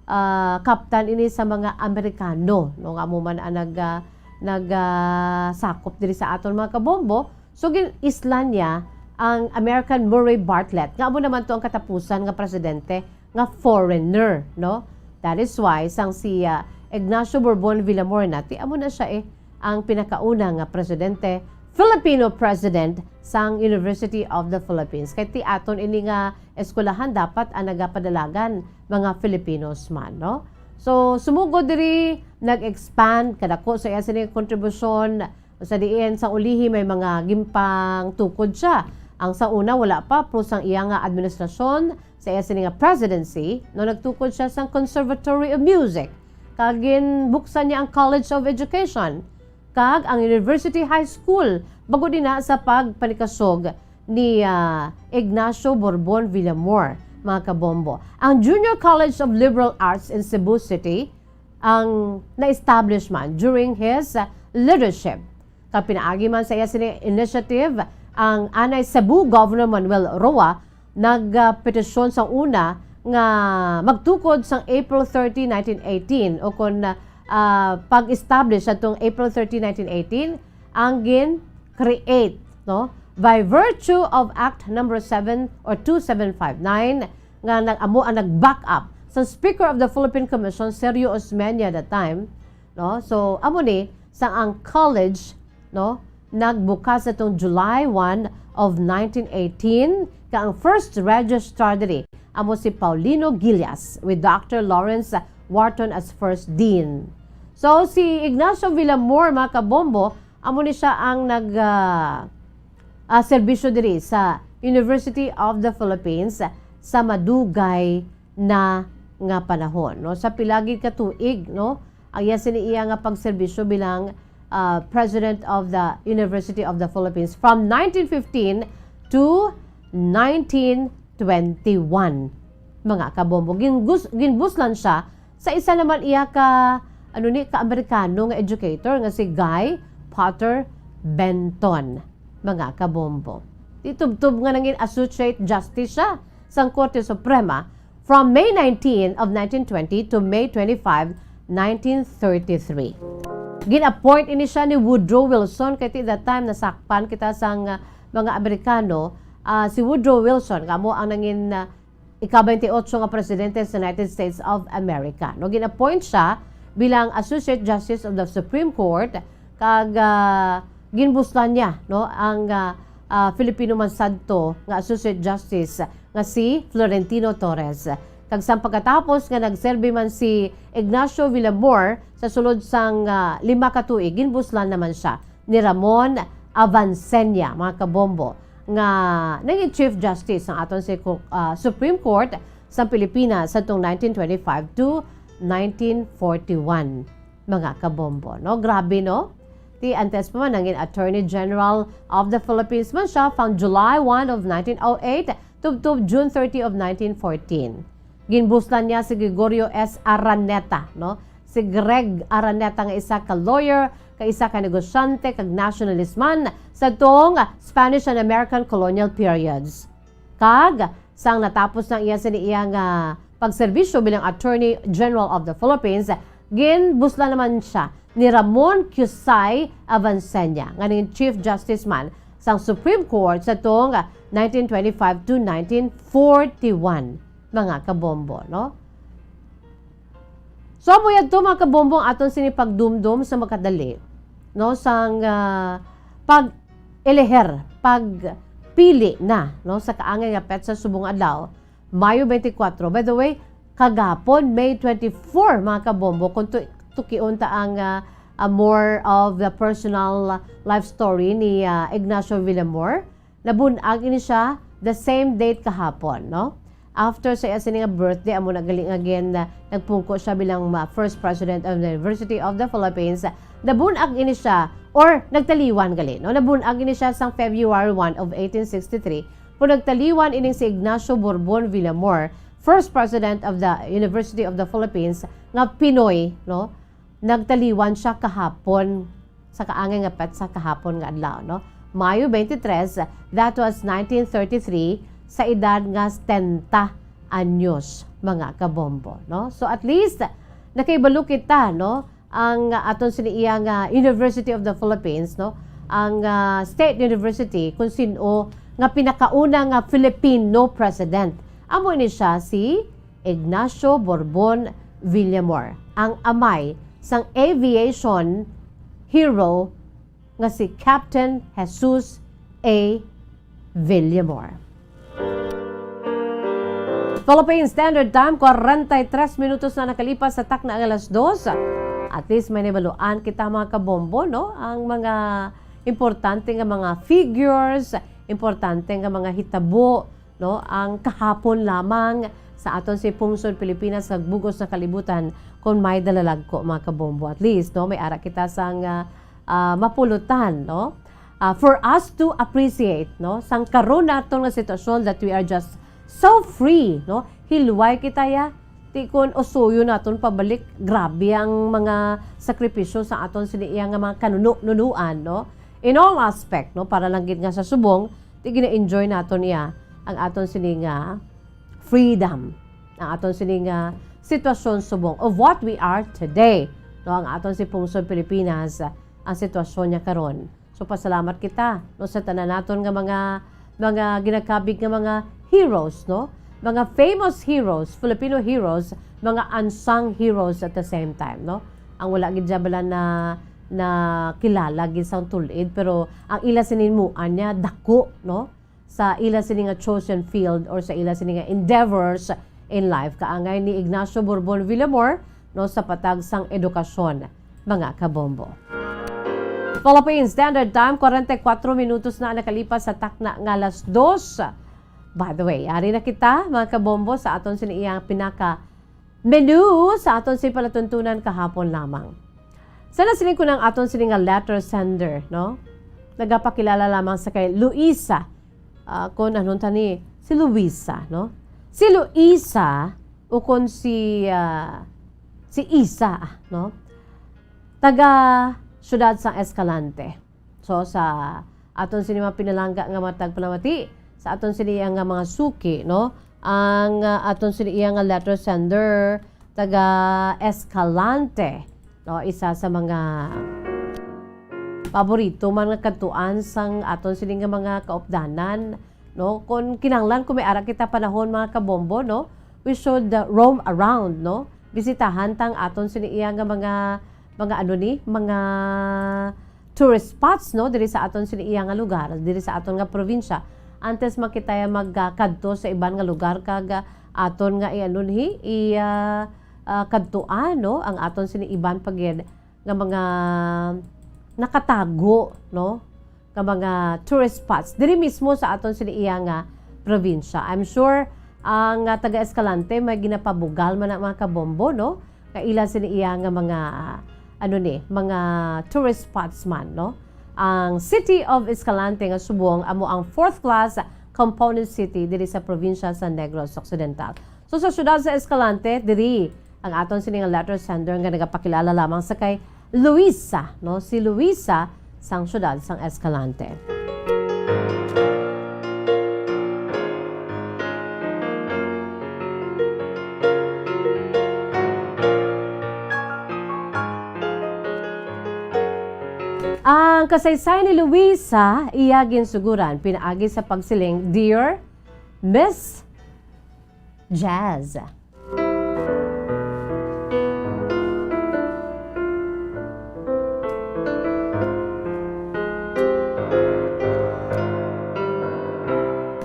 ah, kaptan ini sa mga Amerikano, no, nga amo man ang nag, ah, nag, ah, sakop diri sa aton, mga kabombo. So, gin-islan niya ang American Murray Bartlett, nga amo naman to ang katapusan nga presidente nga foreigner, no? That is why sang si, ah, Ignacio Borbon Villamor na, ti amo na siya, eh, ang pinakauna nga presidente, Filipino president sang University of the Philippines. Kay ti aton ini nga eskwelahan dapat ang nagapadalagan mga Filipinos man, no? So, sumugod diri, nag-expand, kadako sa iya sini kontribusyon, sa diin sa ulihi may mga ginpangtukod siya. Ang sa una, wala pa, pero sang iya nga administrasyon, sa iya sini nga presidency, no, nagtukod siya sang Conservatory of Music. Kag ginbuksan niya ang College of Education kag ang University High School, bag-o din na sa pagpanikasog ni, ah, Ignacio Borbon Villamor, mga kabombo. Ang Junior College of Liberal Arts in Cebu City ang na-establish man during his, ah, leadership. Kag pinaagi man sa iya sini initiative, ang anay Cebu Governor Manuel Roa nagpetisyon sa una nga magtukod sang April thirty, nineteen eighteen, o kon, ah, pag-establish adtong April thirty, nineteen eighteen, ang gin-create, no, by virtue of Act Number seven or two seven five nine, nga nag-, amo ang nag-back up sa Speaker of the Philippine Commission, Sergio Osmeña, that time, no? So, amo ni, sang ang college, no, nagbukas atong July one of nineteen eighteen, ka ang first registrar diri amo si Paulino Guillas with Doctor Lawrence Wharton as first dean. So, si Ignacio Villamor, mga kabombo, amo ni siya ang nag, ah, ah, serbisyo diri sa University of the Philippines sa madugay na nga panahon, no? Sa pila gid ka tuig, no? Ang iya sini iya nga pagserbisyo bilang, ah, President of the University of the Philippines from nineteen fifteen to nineteen twenty-one. Mga kabombo, gingus-, ginbuslan siya sa isa naman iya ka, ano ni, ka Amerikano nga educator nga si Guy Potter Benton. Mga kabombo, ti tubtob nga nangin Associate Justice siya sang Korte Suprema from May nineteen of nineteen twenty to May twenty-five, nineteen thirty-three. Gin-appoint ini siya ni Woodrow Wilson, kay ti that time nasakpan kita sang, ah, mga Amerikano, ah, si Woodrow Wilson, nga amo ang nangin, ah, ika-twenty-eight nga presidente sa United States of America. No, gin-appoint siya bilang Associate Justice of the Supreme Court, kag, ah, ginbuslan niya, no, ang, ah, ah, Filipino man sadto nga Associate Justice nga si Florentino Torres. Kag sang pagkatapos nga nagserbi man si Ignacio Villamor sa sulod sang, ah, lima ka tuig, ginbuslan naman siya ni Ramon Avancenia, mga kabombo, nga naging Chief Justice sang aton si Ku-, ah, Supreme Court sa Pilipinas sadtong nineteen twenty-five to nineteen forty-one, mga kabombo, no? Grabe, no? Ti antes pa man, nangin Attorney General of the Philippines man siya from July one of nineteen oh eight tubtob June thirty of nineteen fourteen. Ginbuslan niya si Gregorio S. Araneta, no? Si Greg Araneta nga isa ka lawyer, ka isa ka negosyante, kag nationalist man sa tong Spanish and American colonial periods. Kag sang natapos na iya sini iya nga pagserbisyo bilang Attorney General of the Philippines, ginbuslan naman siya ni Ramon Cusay Avancenia nga naging Chief Justice man sang Supreme Court sa tong nineteen twenty-five to nineteen forty-one, mga kabombo, no? So, amo yadto, mga kabombo, ang aton sini pagdumdom sa makadali, no, sang, ah, pag-eleher, pagpili na, no, sa kaangay nga petsa subong adlaw, Mayo twenty-four. By the way, kagapon, May twenty-four, mga kabombo, kung tu-, tukion ta ang, ah, ah, more of the personal life story ni, ah, Ignacio Villamor. Nabun-ag ini siya the same date kahapon, no? After sa iya sini nga birthday, amo na gali nga gin-, nagpungko siya bilang, ah, first president of the University of the Philippines. Nabun-ag ini siya, or nagtaliwan gali, no? Nabun-ag ini siya sang February one of eighteen sixty-three, pero nagtaliwan ining si Ignacio Borbon Villamor, first president of the University of the Philippines, nga Pinoy, no? Nagtaliwan siya kahapon, sa kaangay nga petsa kahapon nga adlaw, no? Mayo twenty-three, that was nineteen thirty-three, sa edad nga setenta anyos, mga kabombo, no? So, at least, nakahibalo kita, no? Ang aton sini iya nga University of the Philippines, no? Ang, ah, State University, kung sin-o nga pinakauna nga Filipino president. Amo ni siya si Ignacio Borbon Villamor, ang amay sang aviation hero nga si Captain Jesus A. Villamor. Philippine Standard Time, kwarenta y tres minutos na nakalipas sa takna nga alas dos. At least may nabaluan kita, mga kabombo, no? Ang mga importante nga mga figures, importante nga mga hitabo, no? Ang kahapon lamang sa aton si pungsod Pilipinas sa bug-os nga kalibutan, kung may dalalagko, mga kabombo. At least, no, may ara kita sang, ah, ah, mapulutan, no? Ah, for us to appreciate, no, sang karon naton nga sitwasyon that we are just so free, no? Hilway kita ya. Ti kon usuyon naton pabalik, grabe ang mga sakripisyo sa aton sini iya nga mga kanuno-nunuan, no? In all aspect, no? Para lang gid nga sa subong, ti gina-enjoy naton iya ang aton sini nga freedom, ang aton sini nga sitwasyon subong of what we are today, no? Ang aton si pungsod Pilipinas, ang sitwasyon niya karon. So, pasalamat kita, no, sa tanan naton nga mga, mga ginakabig nga mga heroes, no? Mga famous heroes, Filipino heroes, mga unsung heroes at the same time, no? Ang wala gid siya bala na, na kilala gid sang tulid, pero ang ila sinimuan niya dako, no? Sa ila sini nga chosen field or sa ila sini nga endeavors in life, kaangay ni Ignacio Borbon Villamor, no, sa patag sang edukasyon, mga kabombo. Philippine Standard Time, kwarenta y kuwatro minutos na ang nakalipas sa takna nga alas dos. By the way, ari na kita, mga kabombo, sa aton sini iyang pinaka menu sa aton sini palatuntunan kahapon lamang. Sa nasiling ko ng aton sini nga letter sender, no? Nagapakilala lamang sa kay Luisa. Ah, kung anong tani, si Luisa, no? Si Luisa, ukon si, ah, si Isa, no? Taga siyudad sang Escalante. So, sa aton sini mga pinalangga nga matag palamati, sa aton sini nga mga suki, no? Ang, ah, aton sini iya nga letter sender, taga Escalante, no? Isa sa mga paborito man nga kadtuan sang aton sini nga mga kaupdanan, no? Kung kinahanglan, kung may ara kita panahon, mga kabombo, no? We should, uh, roam around, no? bisitahan tang aton sini iya nga mga, mga ano ni, mga tourist spots, no, diri sa aton sini iya nga lugar, diri sa aton nga probinsya. Antes man kita magkadto sa iban nga lugar kag, ah, aton nga i-ano ni, i, ah, ah, kadtuan, no, ang aton sini iban pa gid nga mga nakatago, no, nga mga tourist spots diri mismo sa aton sini iya nga probinsya. I'm sure ang, ah, taga Escalante may ginapabugal man ang mga kabombo, no, nga ila sini iya nga mga, ano ni, mga tourist spots man, no. Ang City of Escalante nga subong amo ang fourth class component city diri sa probinsya sa Negros Occidental. So, sa siyudad sa Escalante, diri ang aton sini nga letter sender nga nagapakilala lamang sa kay Luisa, no? Si Luisa sang siyudad sang Escalante. Ang kasaysayan ni Luisa, iya ginsuguran pinaagi sa pagsiling, "Dear Miss Jazz."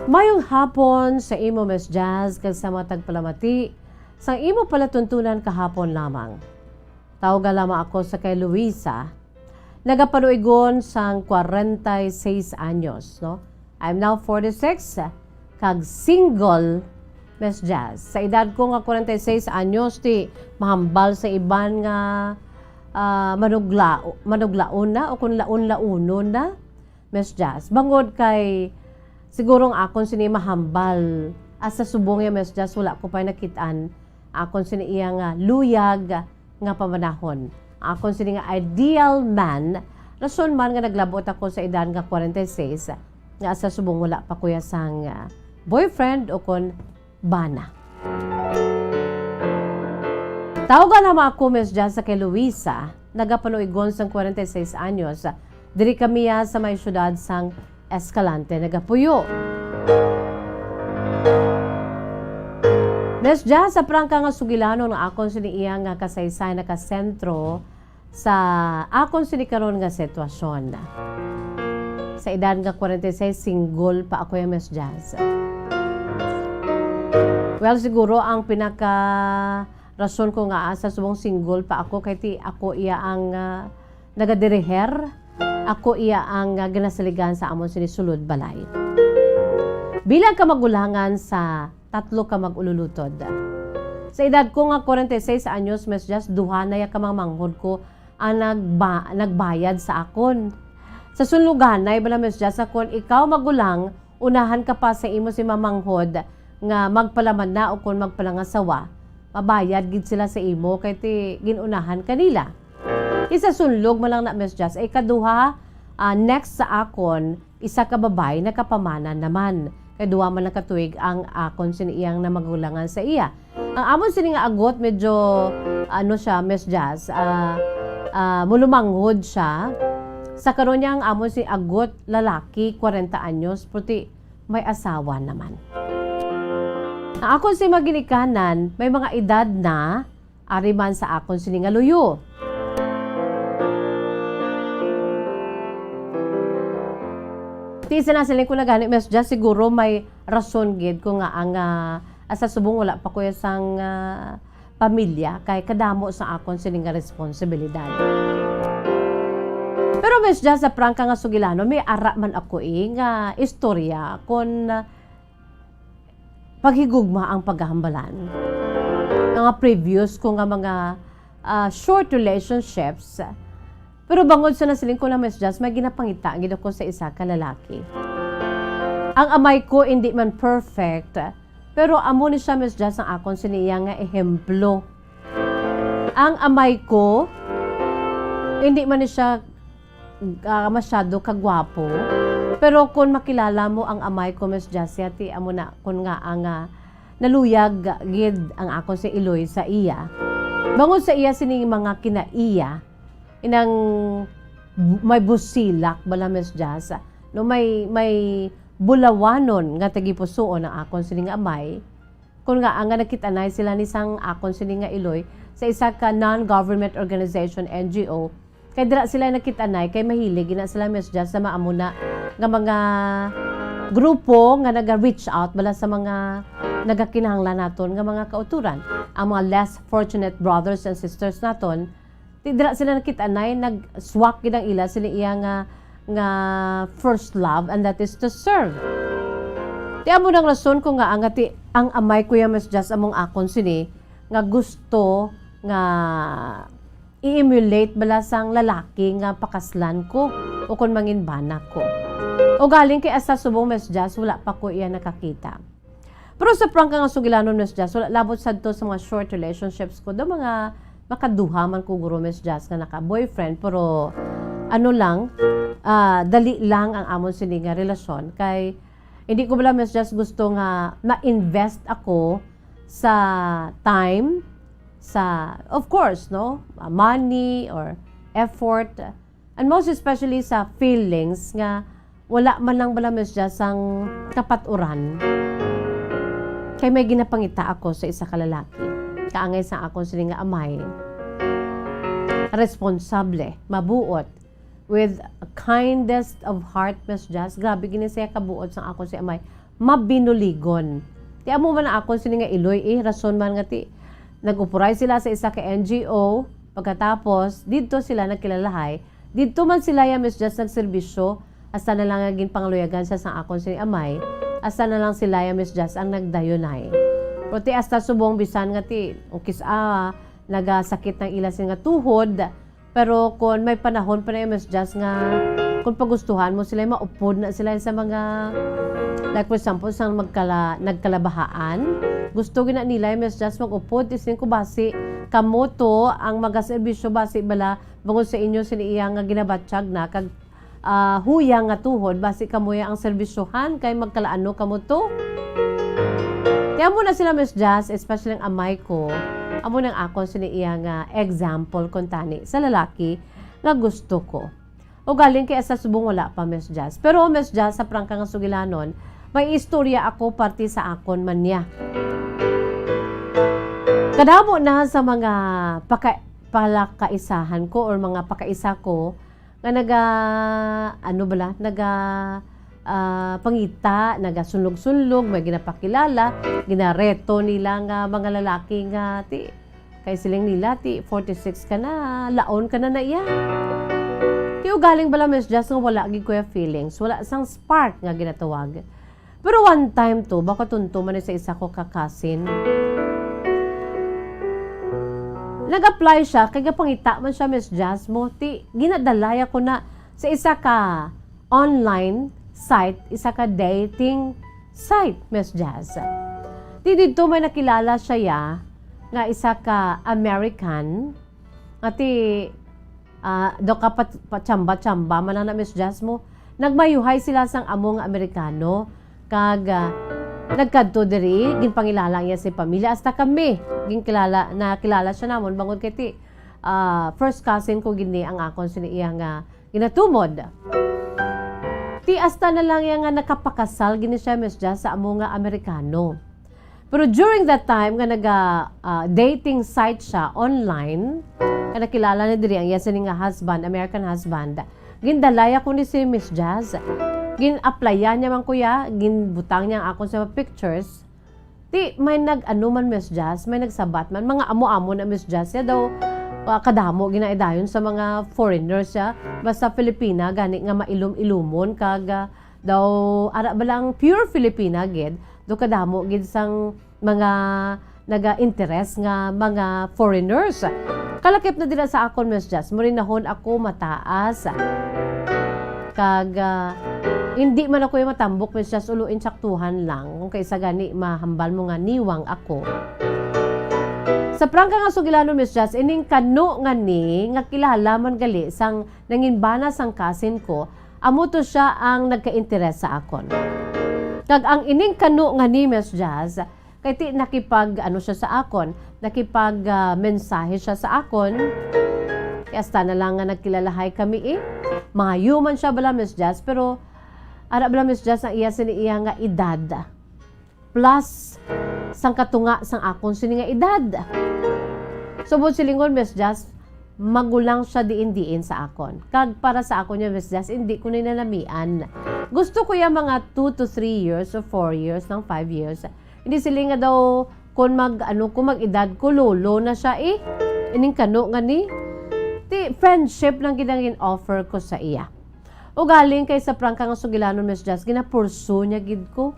Mayong hapon sa imo, Miss Jazz, kag sa mga tagpalamati sang imo palatuntunan kahapon lamang. Tawga lamang ako sa kay Luisa, nagapanuigon sang kwarenta y seis anyos, no? I'm now forty-six, kag single, Miss Jazz. Sa edad ko nga kwarenta y seis anyos, ti mahambal sa iban nga, ah, manugla-, manuglaon na o kung laon-laonon na, Miss Jazz. Bangod kay siguro ang akon sini mahambal, ah, sa subong ya, Miss Jazz, wala ko pa nakit-an akon sini iya nga luyag nga pamanahon. Ang akon sini nga ideal man, rason man nga naglabot ako sa edad nga kwarenta y seis, nga sa subong wala pa ko ya sang, ah, boyfriend o kon bana. Tawga lamang ako, Miss Jazz, sa kay Luisa, nagapanuigon sang kwarenta y seis anyos. Diri kami ya sa may siyudad sang Escalante nagapuyo. Miss Jazz, sa prangka nga sugilanon nga akon sini iya nga kasaysayan nakasentro sa akon sini karon nga sitwasyon. Sa edad nga kwarenta y seis, single pa ako ya, Miss Jazz. Well, siguro ang pinaka rason ko nga, ah, sa subong single pa ako kay ti ako iya ang, ah, nagadiriher. Ako iya ang, ah, ginasaligan sa amon sini sulod balay. Bilang kamagulangan sa tatlo ka mag-ululutod. Sa edad ko nga kwarenta y seis anyos, Miss Jazz, duha na ya ka mga manghod ko ang nagba-, nagbayad sa akon. Sa sunluganay bala, Miss Jazz, sa kon ikaw magulang, unahan ka pa sa imo si mamanghod nga magpalaman na o kon magpalangasawa, mabayad gid sila sa imo kay ti gin-unahan ka nila. Isa sunlog man lang na, Miss Jazz, ay kaduha, ah, next sa akon, isa ka babayi nakapamana naman. Kay duha man lang ka tuig ang akon sini iyang namagulangan sa iya. Ang amon sini nga agot medyo, ano siya, Miss Jazz, ah, ah, mulumanghod siya. Sa karon niya ang amon sini agot lalaki, kwarenta anyos, puti may asawa naman. Ang akon sini mga ginikanan, may mga edad na, ari man sa akon sini nga luyo. Ti, sa nasiling ko na gani, Miss Jazz, siguro may rason gid ko nga ang, ah, sa subong wala pa ko ya sang, ah, pamilya kay kadamo sa akon sini nga responsibilidad. Pero, Miss Jazz, sa prangka nga sugilanon, may ara man ako, eh, nga istorya kon, ah, paghigugma ang pagkahambalan. Mga previous ko nga mga, ah, short relationships, pero bangod sa nasiling ko na, Miss Jazz, may ginapangita gid ako sa isa ka lalaki. Ang amay ko indi man perfect, pero amo ni siya, Miss Jazz, ang akon sini iya nga ehemplo. Ang amay ko, hindi man ni siya, ah, masyado kagwapo. Pero kung makilala mo ang amay ko, Miss Jasia, ti amo na kun nga ang, ah, naluyag gid ang akon si Eloy sa iya. Bangod sa iya sining mga kinaiya, inang bu-, may busilak bala, Miss Jas, no, may, may bulawanon nga tagipusoon ang akon sining amay. Kon nga, nga nagkit-anay sila ni sang akon sini nga iloy sa isa ka non-government organization, N G O, kay dira sila nagkit-anay kay mahilig gina sila, Miss Jazz, sa mga amo na nga mga grupo nga naga-reach out bala sa mga nagakinahanglan naton nga mga kauturan, ang mga less fortunate brothers and sisters naton. Ti dira sila nakit-anay, nag-swak gid ang ila sini iya nga, nga first love, and that is to serve. Ti amo nang rason ko nga ang, ti ang amay ko ya, Miss Jazz, among akon sini nga gusto nga i-emulate bala sang lalaki nga pakaslan ko o kon manginbana ko. O galing kay hasta subong, Miss Jazz, wala pa ko iya nakakita. Pero sa prangka nga sugilanon, Miss Jazz, wala labot sadto sa mga short relationships ko. Do mga makaduha man ko guro, Miss Jazz, nga naka-boyfriend, pero ano lang, ah, dali lang ang amon sini nga relasyon. Kay hindi ko bala, Miss Jazz, gusto nga ma-invest ako sa time, sa, of course, no, money or effort. And most especially sa feelings nga wala man lang bala, Miss Jazz, ang kapat-uran. Kay may ginapangita ako sa isa ka lalaki. Kaangay sa akon sini nga amay. Responsable, mabuot, with kindest of heart, Miss Jazz. Grabe gini siya kabuot sang akon si amay. Mabinuligon. Ti amo man ang akon sini nga iloy, eh, rason man nga ti nag-upuray sila sa isa ka N G O, pagkatapos didto sila nagkilalahay. Didto man sila ya, Miss Jazz, nagserbisyo, hasta na lang nga ginpangaluyagan sa sang akon sini amay, hasta na lang sila ya, Miss Jazz, ang nagdayunay. Pero ti hasta subong bisan nga ti, o kis-a, nagasakit ang ila sini nga tuhod, pero kon may panahon pa na, Miss Jazz, nga kon pagustuhan mo sila, maupod na sila sa mga, like, for example, sa magkala-, nagkalabahaan, gusto gina nila, Miss Jazz, mag-upod. Ti siling ko, basi kamo to ang magaserbisyo, basi bala bangod sa inyo sini iya nga ginabatyag na kag, ah, huyang nga tuhod, basi kamo ya ang serbisyohan kay magkalaano kamo to. Ti amo na sila, Miss Jazz, especially ang amay ko, amo nang akon sini iya nga example kuntani sa lalaki nga gusto ko. O galing kay hasta subong wala pa, Miss Jazz. Pero, Miss Jazz, sa prangka nga sugilanon, may istorya ako parte sa akon man niya. Kadamo na sa mga paka-, palakaisahan ko or mga pakaisa ko nga naga, ano bala, naga, ah, pangita, nagasunlog-sunlog, may ginapakilala, ginareto nila nga mga lalaki nga ti, kay siling nila, ti forty-six ka na, laon ka na na iya. Ti ugaling bala, Miss Jazz, nga wala gid ko ya feelings, wala sang spark nga ginatawag. Pero one time to, baka tunto man ni sa isa ko ka cousin. Nag-apply siya, kay gapangita man siya, Miss Jazz, mo, ti ginadalaya ko na sa isa ka online site, isa ka dating site, Miss Jazz. Ti didto may nakilala siya ya, nga isa ka American, nga ti, ah, daw ka pat-, patsamba-tsamba man lang na, Miss Jazz, mo. Nagmayuhay sila sang amo nga Amerikano, kag, ah, nagkadto diri, ginpangilala niya si pamilya, hasta kami, ginkilala, nakilala siya namon, bangod kay ti, ah, first cousin ko gid ni ang akon sini iya nga ginatumod. Ti hasta na lang iya nga nakapakasal gini siya, Miss Jazz, sa amo nga Amerikano. Pero during that time nga naga, ah, dating site siya online, nga nakilala na diri ang iya sini nga husband, American husband, gindalaya ko ni si Miss Jazz. Gin-applyan niya man ko ya, ginbutang niya ang akon sa mga pictures. Ti, may nag-ano man, Miss Jazz, may nagsabat man. Mga amo-amo na, Miss Jazz, ya daw, ah, kadamo ginaidayon sa mga foreigners, ya. Basta Filipina, gani nga mailom-ilomon, kag, ah, daw, ara ba lang, pure Filipina, gid. Do kadamo, gid, sang mga naga-interes nga mga foreigners. Kalakip na dira sa akon, Miss Jazz, murinahon ako mataas. Kag, ah, hindi man ako yung matambok, Miss Jazz, ulo insaktuhan lang. Kung kaisa gani, mahambal mo nga niwang ako. Sa prangka nga sugilanon, Miss Jazz, ining kano nga ni, nga kilala man gali sang nanginbana sang kasin ko, amo to siya ang nagka-interes sa akon. Kag ang ining kano nga ni, Miss Jazz, kay ti nakipag, ano siya sa akon, nakipag, ah, mensahe siya sa akon. Kay hasta na lang nga nagkilalahay kami, eh. Maayo man siya bala, Miss Jazz, pero ara bala, Miss Jazz, ang iya sini iya nga edad. plus sang katunga sang akon sini nga edad. Subod silingon, Miss Jazz, magulang siya diin-diin sa akon. Kag para sa akon niya, Miss Jazz, hindi ko ni nalamian. Gusto ko ya mga two to three years or four years lang, five years. Hindi sila nga daw, kung mag, ano ko, mag-edad ko, lolo na siya eh. Ining kano nga ni. Ti, friendship lang gid ang in-offer ko sa iya. Ugaling kay sa prangka nga sugilanon, Miss Jazz, ginapursu niya gid ko.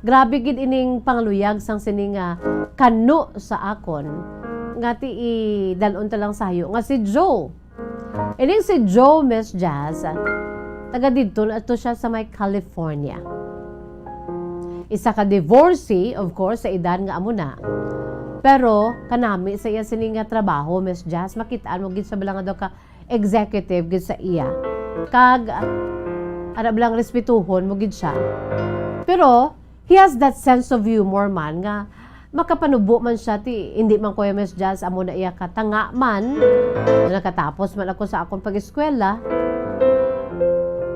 Grabe gid ining pangluyag sang sini nga kano sa akon. Nga ti idalon ta lang sayo nga si Joe. Ining si Joe, Miss Jazz, taga didto na to siya sa may California. Isa ka divorcee, of course, sa edad nga amo na. Pero kanami sa iya sini nga trabaho, Miss Jazz, makitaan mo gid sa bala nga daw ka executive gid sa iya. Kag, ah, ara bala nga respetuhon mo gid siya. Pero, he has that sense of humor man nga makapanubo man siya, ti, hindi man ko ya, Miss Jazz, amo na iya katanga man. Nakatapos man ako sa akong pag-eskwela.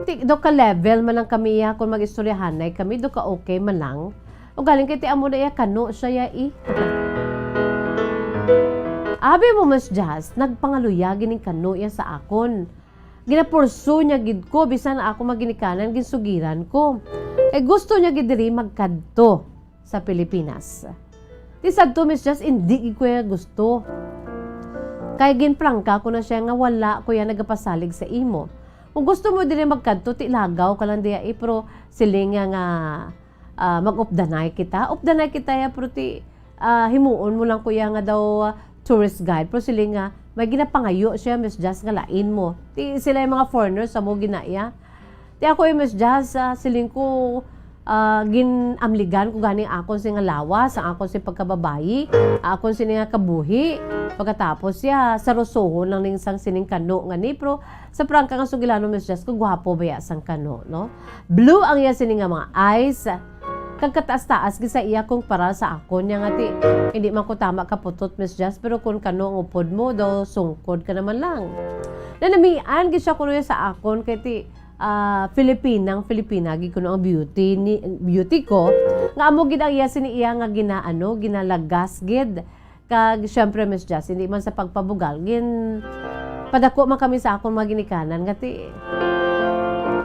Ti, do ka level man lang kami iya, kung mag-istoryahanay kami, do ka okay man lang. Ugaling kay ti amo na iya kano siya ya, eh. Abi mo, Miss Jazz, nagpangaluyag ining kano iya sa akon. Ginapursu niya gid ko, bisan ako maginikanan, ginsugiran ko. Kay gusto niya gid diri magkadto sa Pilipinas. Ti sadto, Miss Jazz, indi gid ko ya gusto. Kay ginprangka ko na siya nga wala ko ya nagapasalig sa imo. Kung gusto mo diri magkadto, ti lagaw ka lang diya, eh, pero siling niya nga, ah, mag-updanay kita. Updanay kita ya, pero ti, ah, himuon mo lang ko ya nga daw, ah, tourist guide. Pero siling nga, may ginapangayo siya, Miss Jazz, nga lain mo. Ti sila yung mga foreigners sa mo ginaya. Ti ako, eh, Miss Jazz, ah, siling ko, ah, ginamligan ko gani ang akon sing nga lawas, ang akon sing pagkababayi, ang akon sini nga kabuhi. Pagkatapos siya, sarusohon lang ning sang sining kano nga ni, pero sa prangka nga sugilanon, Miss Jazz, kagwapo baya sang kano, no? Blue ang iya sini nga mga eyes, kag kataas-taas gid sa iya kumpara sa akon niya nga ti, hindi man ko tama kaputot, Miss Jazz, pero kung kano ang upod mo, daw sungkod ka naman lang. Nanamian gid siya kuno sa akon kay ti, ah, Filipinang Filipina gid kuno ang beauty ni, beauty ko, nga amo gid ang iya sini iya nga ginaano, ginalagas gid. Kag, syempre, Miss Jazz, hindi man sa pagpabugal, gin-, padako man kami sa akon mga ginikanan, nga ti,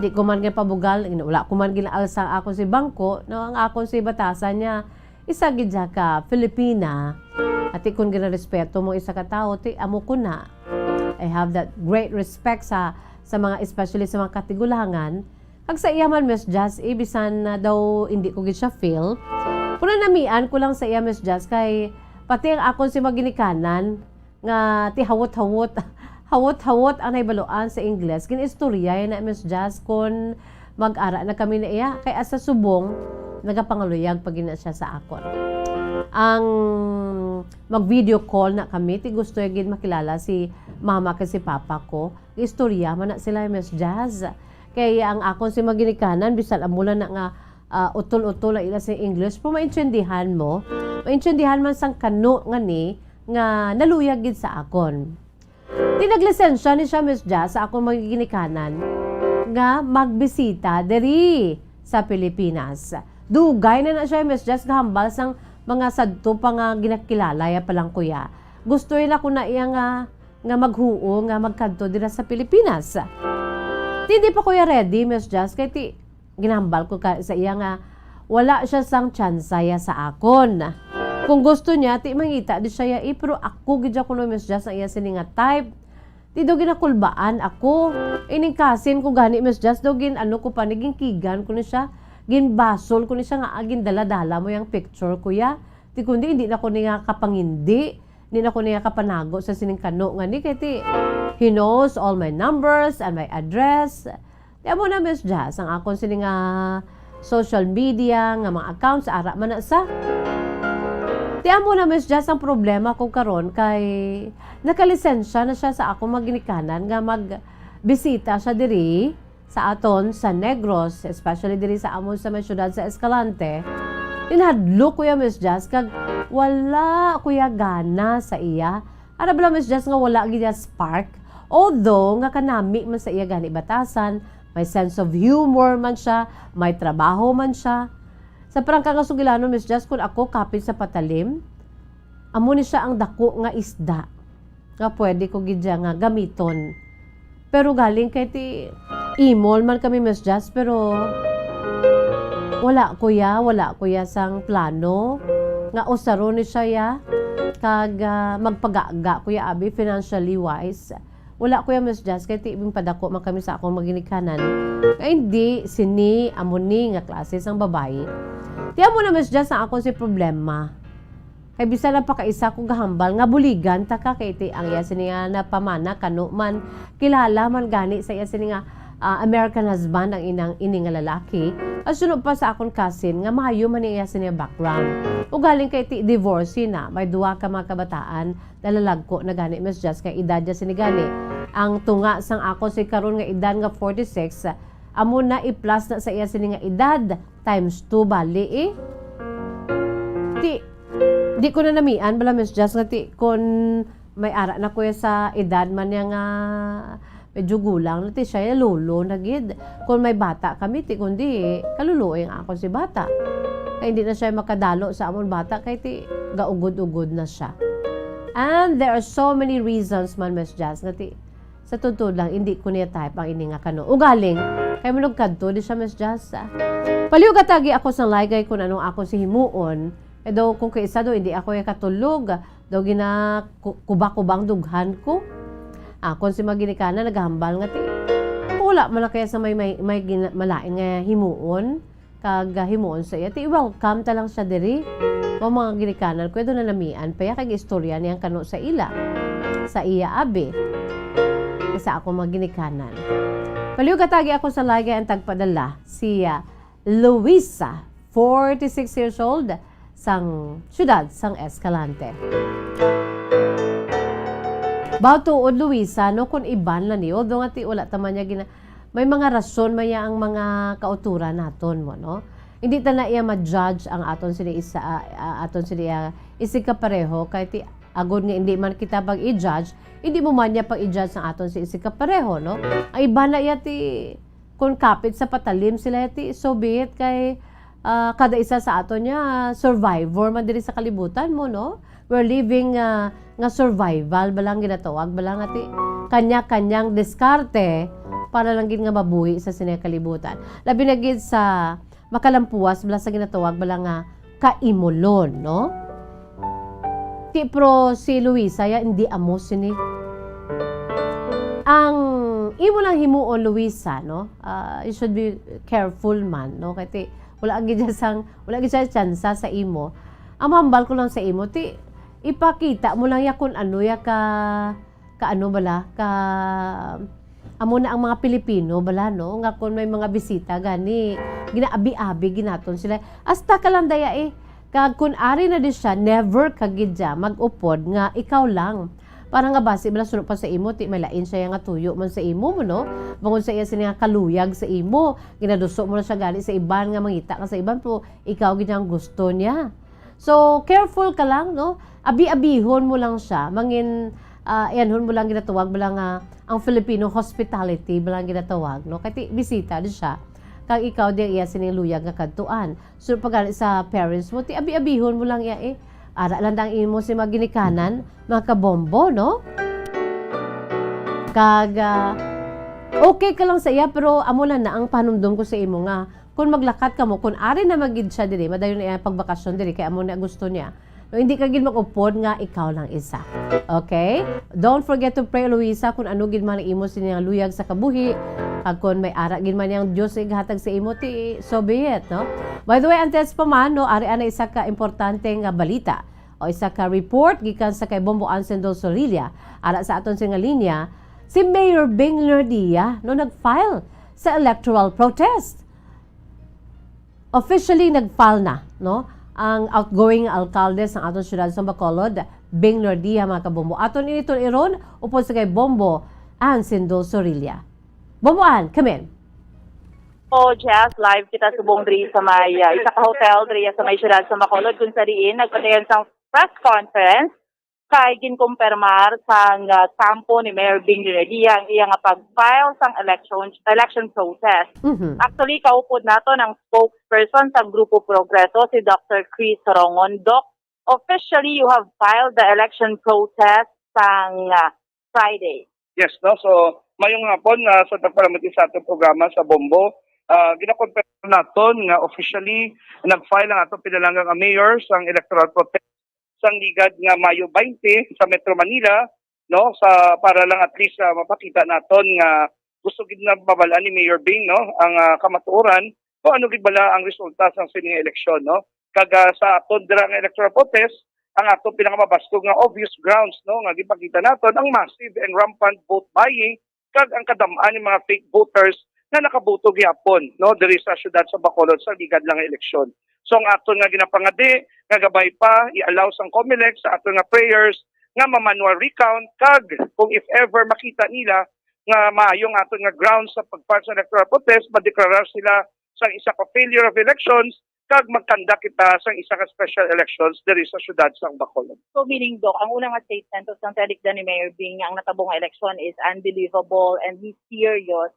di ko man gin pabugal, gin-, wala ko man ginaalsa ang akon si bangko, no, ang akon si batasan niya, isa gid siya ka Filipina, ati kun ginarespeto mo isa ka tawo, ti, amo ko na. I have that great respect sa, sa mga, especially sa mga katigulangan, Kag sa iya man, Miss Jazz, eh, bisan na daw hindi ko gid siya feel, pero namian ko lang sa iya, Miss Jazz, kay pati ang akon si mga ginikanan nga ti hawot-hawot, hawot-hawot ang nahibaluan sa Ingles, gin-istorya na, Miss Jazz, kon mag-ara na kami na iya, kay asa subong nagapangaluyag pa gina siya sa akon. Ang mag-video call na kami, ti gusto ya gid makilala si mama kag si papa ko. Istorya man na sila, Miss Jazz. Kay ang akon si mga ginikanan, bisan amo lang na nga, ah, utol-utol ang ila sa English, pero maintindihan mo, maintindihan man sang kano nga ni, nga naluyag gid sa akon. Ti naglisensya ni siya, Miss Jazz, sa akon mga ginikanan nga magbisita diri sa Pilipinas. Dugay na na siya, Miss Jazz, gahambal sang mga sadto pa nga ginakilala ya pa lang ko ya. Gusto na ko na iya nga nga maghuo nga magkadto dira sa Pilipinas. Ti, di pa ko ya ready, Miss Jazz, kay ti, ginahambal ko ka, sa iya nga wala siya sang tsansa ya sa akon. Kung gusto niya, ti mangita di siya ya, eh, pero ako gid siya kuno, Miss Jazz, ang iya sini nga type. Ti daw ginakulbaan ako. Ining kasin ko gani, Miss Jazz, daw gin-ano ko pa ni, ginkigan ko ni siya. Ginbasol ko ni siya nga, ah, gindala-dala mo yang picture ko ya. Ti kundi, hindi na ko ni nga kapangindi. Di na ko niya kapanago sa sining kano nga ni, kay ti, he knows all my numbers and my address. Ti amo na, Miss Jazz, ang akon sini nga social media nga mga accounts, ara man na sa. Ti amo na, Miss Jazz, ang problema ko karon kay nakalisensya na siya sa akong mga ginikanan nga magbisita siya diri sa aton sa Negros, especially diri sa amon sa may syudad sa Escalante, ginhadlok ko ya, Miss Jazz, kag wala ko ya gana sa iya. Ara bala, Miss Jazz, nga wala gid ya spark? Although nga kanami man sa iya gani batasan, may sense of humor man siya, may trabaho man siya. Sa prangka nga sugilanon, Miss Jazz, kun ako kapit sa patalim, amo ni siya ang dako nga isda nga pwede ko gid siya nga gamiton. Pero galing kay ti imol man kami, Miss Jazz, pero wala ko ya, wala ko ya sang plano nga usaron ni siya ya, kag, ah, magpagaga ko ya, abi, financially wise. Wala ko ya, Miss Jazz, kay ti ginpadako man kami sa akong mga ginikanan. Nga hindi sini amo ni nga klase sang babayi. Ti amo na, Miss Jazz, ang akon si problema. Kay bisan ang pakaisa ko gahambal nga buligan ta ka, kay ti ang iya sini nga napamana kano man, kilala man gani sa iya sini nga, ah, American husband ang inang ini nga lalaki. At suno pa sa akon cousin nga maayo man ni iya sini nga background. Ugaling kay ti divorce na, may duha ka mga kabataan, nalalagko na gani, Miss Jazz, nga edad niya sini gani. Ang tunga sang ako si karon nga edad nga forty-six, amo na i-plus na sa iya sini nga edad times two bali, eh. Ti, di ko na namian bala, Miss Jazz, nga ti, kun may ara na ko ya sa edad man niya nga medyo gulang na, ti siya ya lolo na gid. Kun may bata kami, ti kundi kaluluoy ang akon si bata. Kay hindi na siya makadalo sa amon bata, kay ti gaugod-ugod na siya. And there are so many reasons man, Miss Jazz, nga ti, sa tungtod lang, hindi ko niya type ang ini nga kano. Ugaling, kay manugkadto di siya, Miss Jazz, ah. Palihog atagi ako sang laygay kung anong ako si himuon. Eh, daw, kung kaisa daw, hindi ako ya katulog. Daw, gina-, ku-, kuba-kuba ang dughan ko. Akon si mga ginikanan, naghambal nga ti, wala man na kaya sa may, may, may gina-, malain nga himuon. Kag, ah, himuon sa iya, ti welcome ta lang siya diri. Mao mga ginikanan ko, daw nanamian pa iya, kag istorya niya ang kano sa ila. Sa iya, abi. Sa ako mga ginikanan. Palihog atagi ako sa laygay ang tagpadala, si, ah, Luisa, forty-six years old, sang siyudad sang Escalante. Baw tuod, Luisa, no, kun iban la ni, although nga ti wala ta man niya gina-, may mga rason man ya ang mga kautoran naton mo, no? Hindi ta na iya ma-judge ang aton sini isa, ah, ah, aton sini, ah, isigkapareho, kay ti agod nga hindi man kita pag-i-judge, hindi mo man niya pag-i-judge ang aton si isigkapareho, no? Ang iban na iya ti, kun kapit sa patalim sila, ti so be it, kay, ah, kada isa sa aton niya, survivor man diri sa kalibutan mo, no? We're living, ah, nga survival, bala ang ginatawag, bala nga ti, kanya-kanyang diskarte para lang gid nga mabuhi sa sini nga kalibutan. Labi na gid sa makalampuas, bala sa ginatawag, bala nga kaimulon, no? Ti, pero si Luisa, ya, hindi amo sini. Ang imo lang himuon, Luisa, no? Ah, you should be careful man, no? Kay ti, wala gid siya sang, wala gid siya tsansa sa imo. Ang mahambal ko lang sa imo, ti, ipakita mo lang ya kung ano ya ka, ka ano bala, ka, amo na ang mga Pilipino bala, no? Nga kung may mga bisita gani, ginaabi-abi ginaton sila. Hasta ka lang daya, eh. Kag kun ari na di siya, never ka gid siya mag-upod nga ikaw lang. Para nga basi bala suno pa sa imo, ti may lain siya nga tuyo man sa imo mo, no? Bangod sa iya sini nga kaluyag sa imo, ginaduso mo na siya gani sa iban nga mangita ka sa iban, pero ikaw gid ang gusto niya. So, careful ka lang, no? Abi-abihon mo lang siya. Mangin, ah, iyanhon mo lang ginatawag mo lang nga ang Filipino hospitality, mo lang ginatawag, no? Kay ti, bisita di siya. Kag ikaw di ang iya sining luyag nga kadtuan. So, pag sa parents mo, ti abi-abihon mo lang iya, eh. Ara lang ang imo si mga ginikanan, mga kabombo, no? Kag, ah, okay ka lang sa iya, pero amo lang na ang panumdom ko sa imo nga, kung maglakat ka mo, kung ari na magid siya diri, madayon na iya pagbakasyon diri, kay amo na gusto niya. No, hindi ka gid mag-upod nga ikaw lang isa. Okay? Don't forget to pray, Luisa, kung ano gid man ang imo sini nga luyag sa kabuhi, kag kung may ara gid man yang Dios igahatag sa imo, ti, so be it, no? By the way, antes pa man, no, ari ana isa ka importante nga balita o isa ka report gikan sa kay Bombo Ansin Dol Sorilla. Ara sa aton sini nga linya, si Mayor Bing Lordia, no, nag-file sa electoral protest. Officially nag-file na, no, ang outgoing alkalde sang aton siyudad sa Bacolod, Bing Lordia, mga kabombo. Aton ini tun-iron upod sa kay Bombo Ansin Dol Sorilla. Bombo An, come in. O, Jeff, live kita subong diri sa may, ah, isa ka hotel diri sa may siyudad sa Bacolod, kung sa diin nagpadayon sang press conference kay ginkumpirmar sang, ah, kampo ni Mayor Bing Revilla ang iya nga pag-file sang election, election protest. Mhm. Actually, kaupod naton ang spokesperson sa Grupo Progreso, si Doctor Chris Rongon. Doc, officially, you have filed the election protest sang, ah, Friday. Yes, no? So, mayong hapon, ah, sa tagpalamati sa atong programa sa Bombo. Ah, ginakonfirm naton nga officially nag-file ang atong pinalangga nga mayor sang electoral protest sang ligad nga Mayo twenty sa Metro Manila, no, sa, para lang at least, ah, mapakita naton nga gusto gid na mabal-an ni Mayor Bing, no, ang, ah, kamatuoran kung ano gid bala ang resulta sang sining eleksyon, no. Kag, ah, sa aton dira nga electoral protest, ang aton pinakamabaskog nga obvious grounds, no, nga gipakita naton ang massive and rampant vote buying kag ang kadam-an ni mga fake voters nga nakaboto gihapon, no, diri sa siyudad sa Bacolod sa ligad lang nga eleksyon. So, ang aton nga ginapangadi nga gabay pa i-allow sang Comelec sa aton nga prayers nga ma-manual recount, kag kung if ever makita nila nga maayo ang aton nga grounds sa pag-file sa electoral protest, madeklarar sila sang isa ka failure of elections kag magkanda kita sang isa ka special elections diri sa siyudad sang Bacolod. So, meaning, Doc, ang una nga statement o sang talikdan ni Mayor Bing nga ang natabo nga eleksyon is unbelievable and mysterious,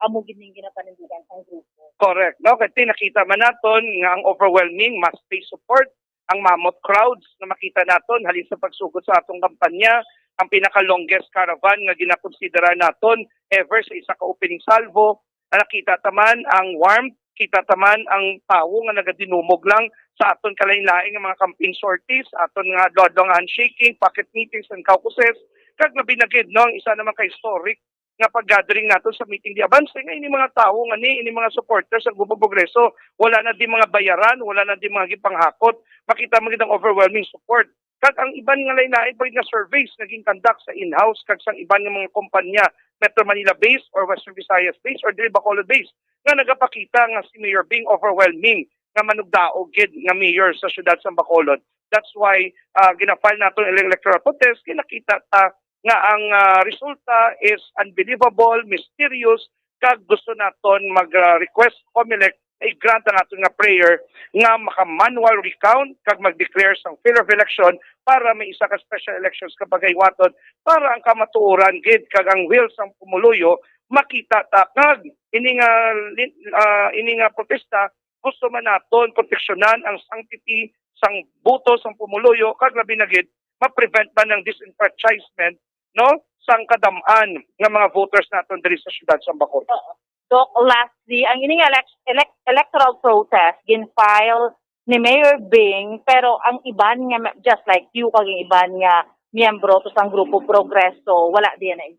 amo gid ning ginapanindigan sang grupo. Correct, no? Kay nakita man naton nga ang overwhelming mass-based support, ang mammoth crowds na makita naton halin sa pagsugod sa atong kampanya, ang pinaka-longest caravan nga ginakonsidera naton ever sa isa ka opening salvo. Nakita ta man ang warmth, kita ta man ang tawo nga nagadinumog lang sa aton kalain-lain nga mga campaign sorties, aton nga adlaw-adlaw nga handshaking, pocket meetings, and caucuses, kag labi na gid, no, ang isa naman ka historic nga pag-gathering nato sa meeting di Abante, nga ini mga tawo nga ni, ini mga supporters sa Grupo Progreso, wala na di mga bayaran, wala na di mga gipanghakot, makita mo gid ang overwhelming support. Kag ang iban nga lain-lain pa gid nga surveys nga gin-conduct sa in-house kag sang iban nga mga kompanya, Metro Manila based or Western Visayas based or dili Bacolod based, nga nagapakita nga si Mayor Bing overwhelming nga manugdaog gid nga mayor sa siyudad sa Bacolod. That's why, ah, gina-file naton ang electoral protest, kay nakita ta nga ang, ah, resulta is unbelievable, mysterious, kag gusto naton mag, ah, request Comelec i-grant ang aton nga prayer nga maka-manual recount kag mag-declare sang failure of election para may isa ka special elections ka pagaywaton para ang kamatuoran gid kag ang will sang pumuluyo makita ta. Kag ini nga lin-, ah, ini nga protesta, gusto man naton proteksyonan ang sanctity sang boto sang pumuluyo kag labi na gid ma-prevent man ang disenfranchisement, no, sang kadam-an nga mga voters naton diri sa siyudad sa Bacolod. Doc, lastly, ang ining elec-, elec-, electoral protest gin-file ni Mayor Bing, pero ang iban nga me-, just like you kag ang iban nga miyembro to sang Grupo Progreso, wala diyan na.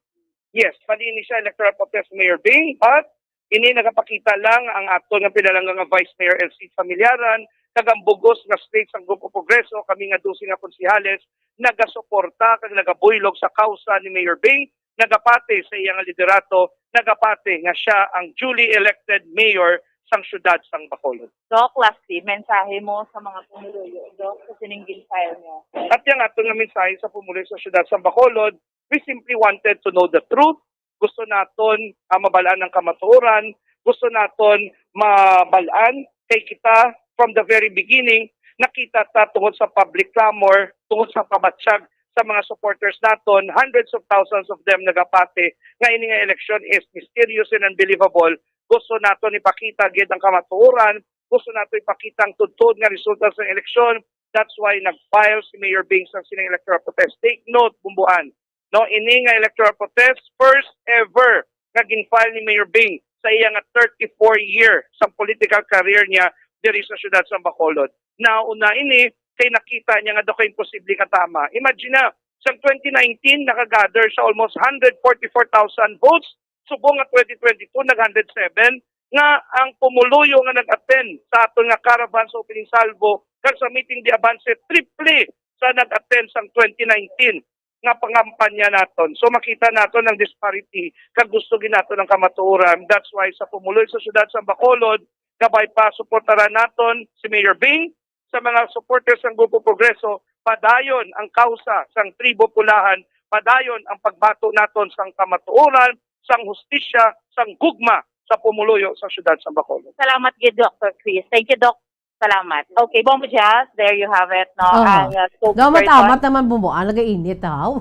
Yes, mali ni siya electoral protest ni Mayor Bing, but ini nagapakita lang ang aton nga pinalangga nga Vice Mayor Elsie Familiaran, kag ang bug-os nga slate sang Grupo Progreso, kami nga dose nga konsehales nagasuporta kag nagabuylog sa kausa ni Mayor Bing, nagapati sa iya nga liderato, nagapati nga sia ang duly elected mayor sang siyudad sang Bacolod. Doc, lastly, mensahe mo sa mga pumuluyo, Doc, sa sining gin-file nyo? At yang aton nga mensahe sa pumuluyo sa siyudad sang Bacolod, we simply wanted to know the truth. Gusto naton, ah, mabal-an ang kamatuoran. Gusto naton mabal-an kay kita, from the very beginning, nakita ta tungod sa public clamor, tungod sa pamatyag sa mga supporters naton, hundreds of thousands of them nagapati nga ini nga election is mysterious and unbelievable. Gusto naton ipakita gid ang kamatuoran, gusto naton ipakita ang tudtod nga resulta sa eleksyon. That's why nag-file si Mayor Bing sang sining electoral protest. Take note, Bumbuan, no, ini nga electoral protest, first ever nga gin-file ni Mayor Bing sa iya nga thirty-four year sa political career niya diri sa siyudad sa Bacolod. Nauna ini kay nakita niya nga daw kay imposible nga tama. Imagine na, sa twenty nineteen, nakagather siya almost hundred forty-four thousand votes. Subong nga twenty twenty-two, nag hundred seven, nga ang pumuluyo nga nag-attend sa aton nga caravan sa opening salvo kag sa meeting di Abante, triple sa nag-attend sang twenty nineteen nga pangampanya naton. So, makita naton ang disparity kag gusto gid naton ang kamatuoran. That's why sa pumuluyo sa siyudad sa Bacolod, kabay pa suportaran naton si Mayor Bing, sa mga supporters sang Grupo Progreso, padayon ang kausa sang Tribo Pulahan, padayon ang pagbato naton sang kamatuoran, sang hustisya, sang gugma sa pumuluyo sa siyudad sa Bacolod. Salamat gid, Doctor Chris. Thank you, Doc. Salamat. Okay, Bombo Jazz, there you have it, no? Oh. Ang, uh, spokesperson. Daw matamat naman, Bombo. Ah, nagainit, haw?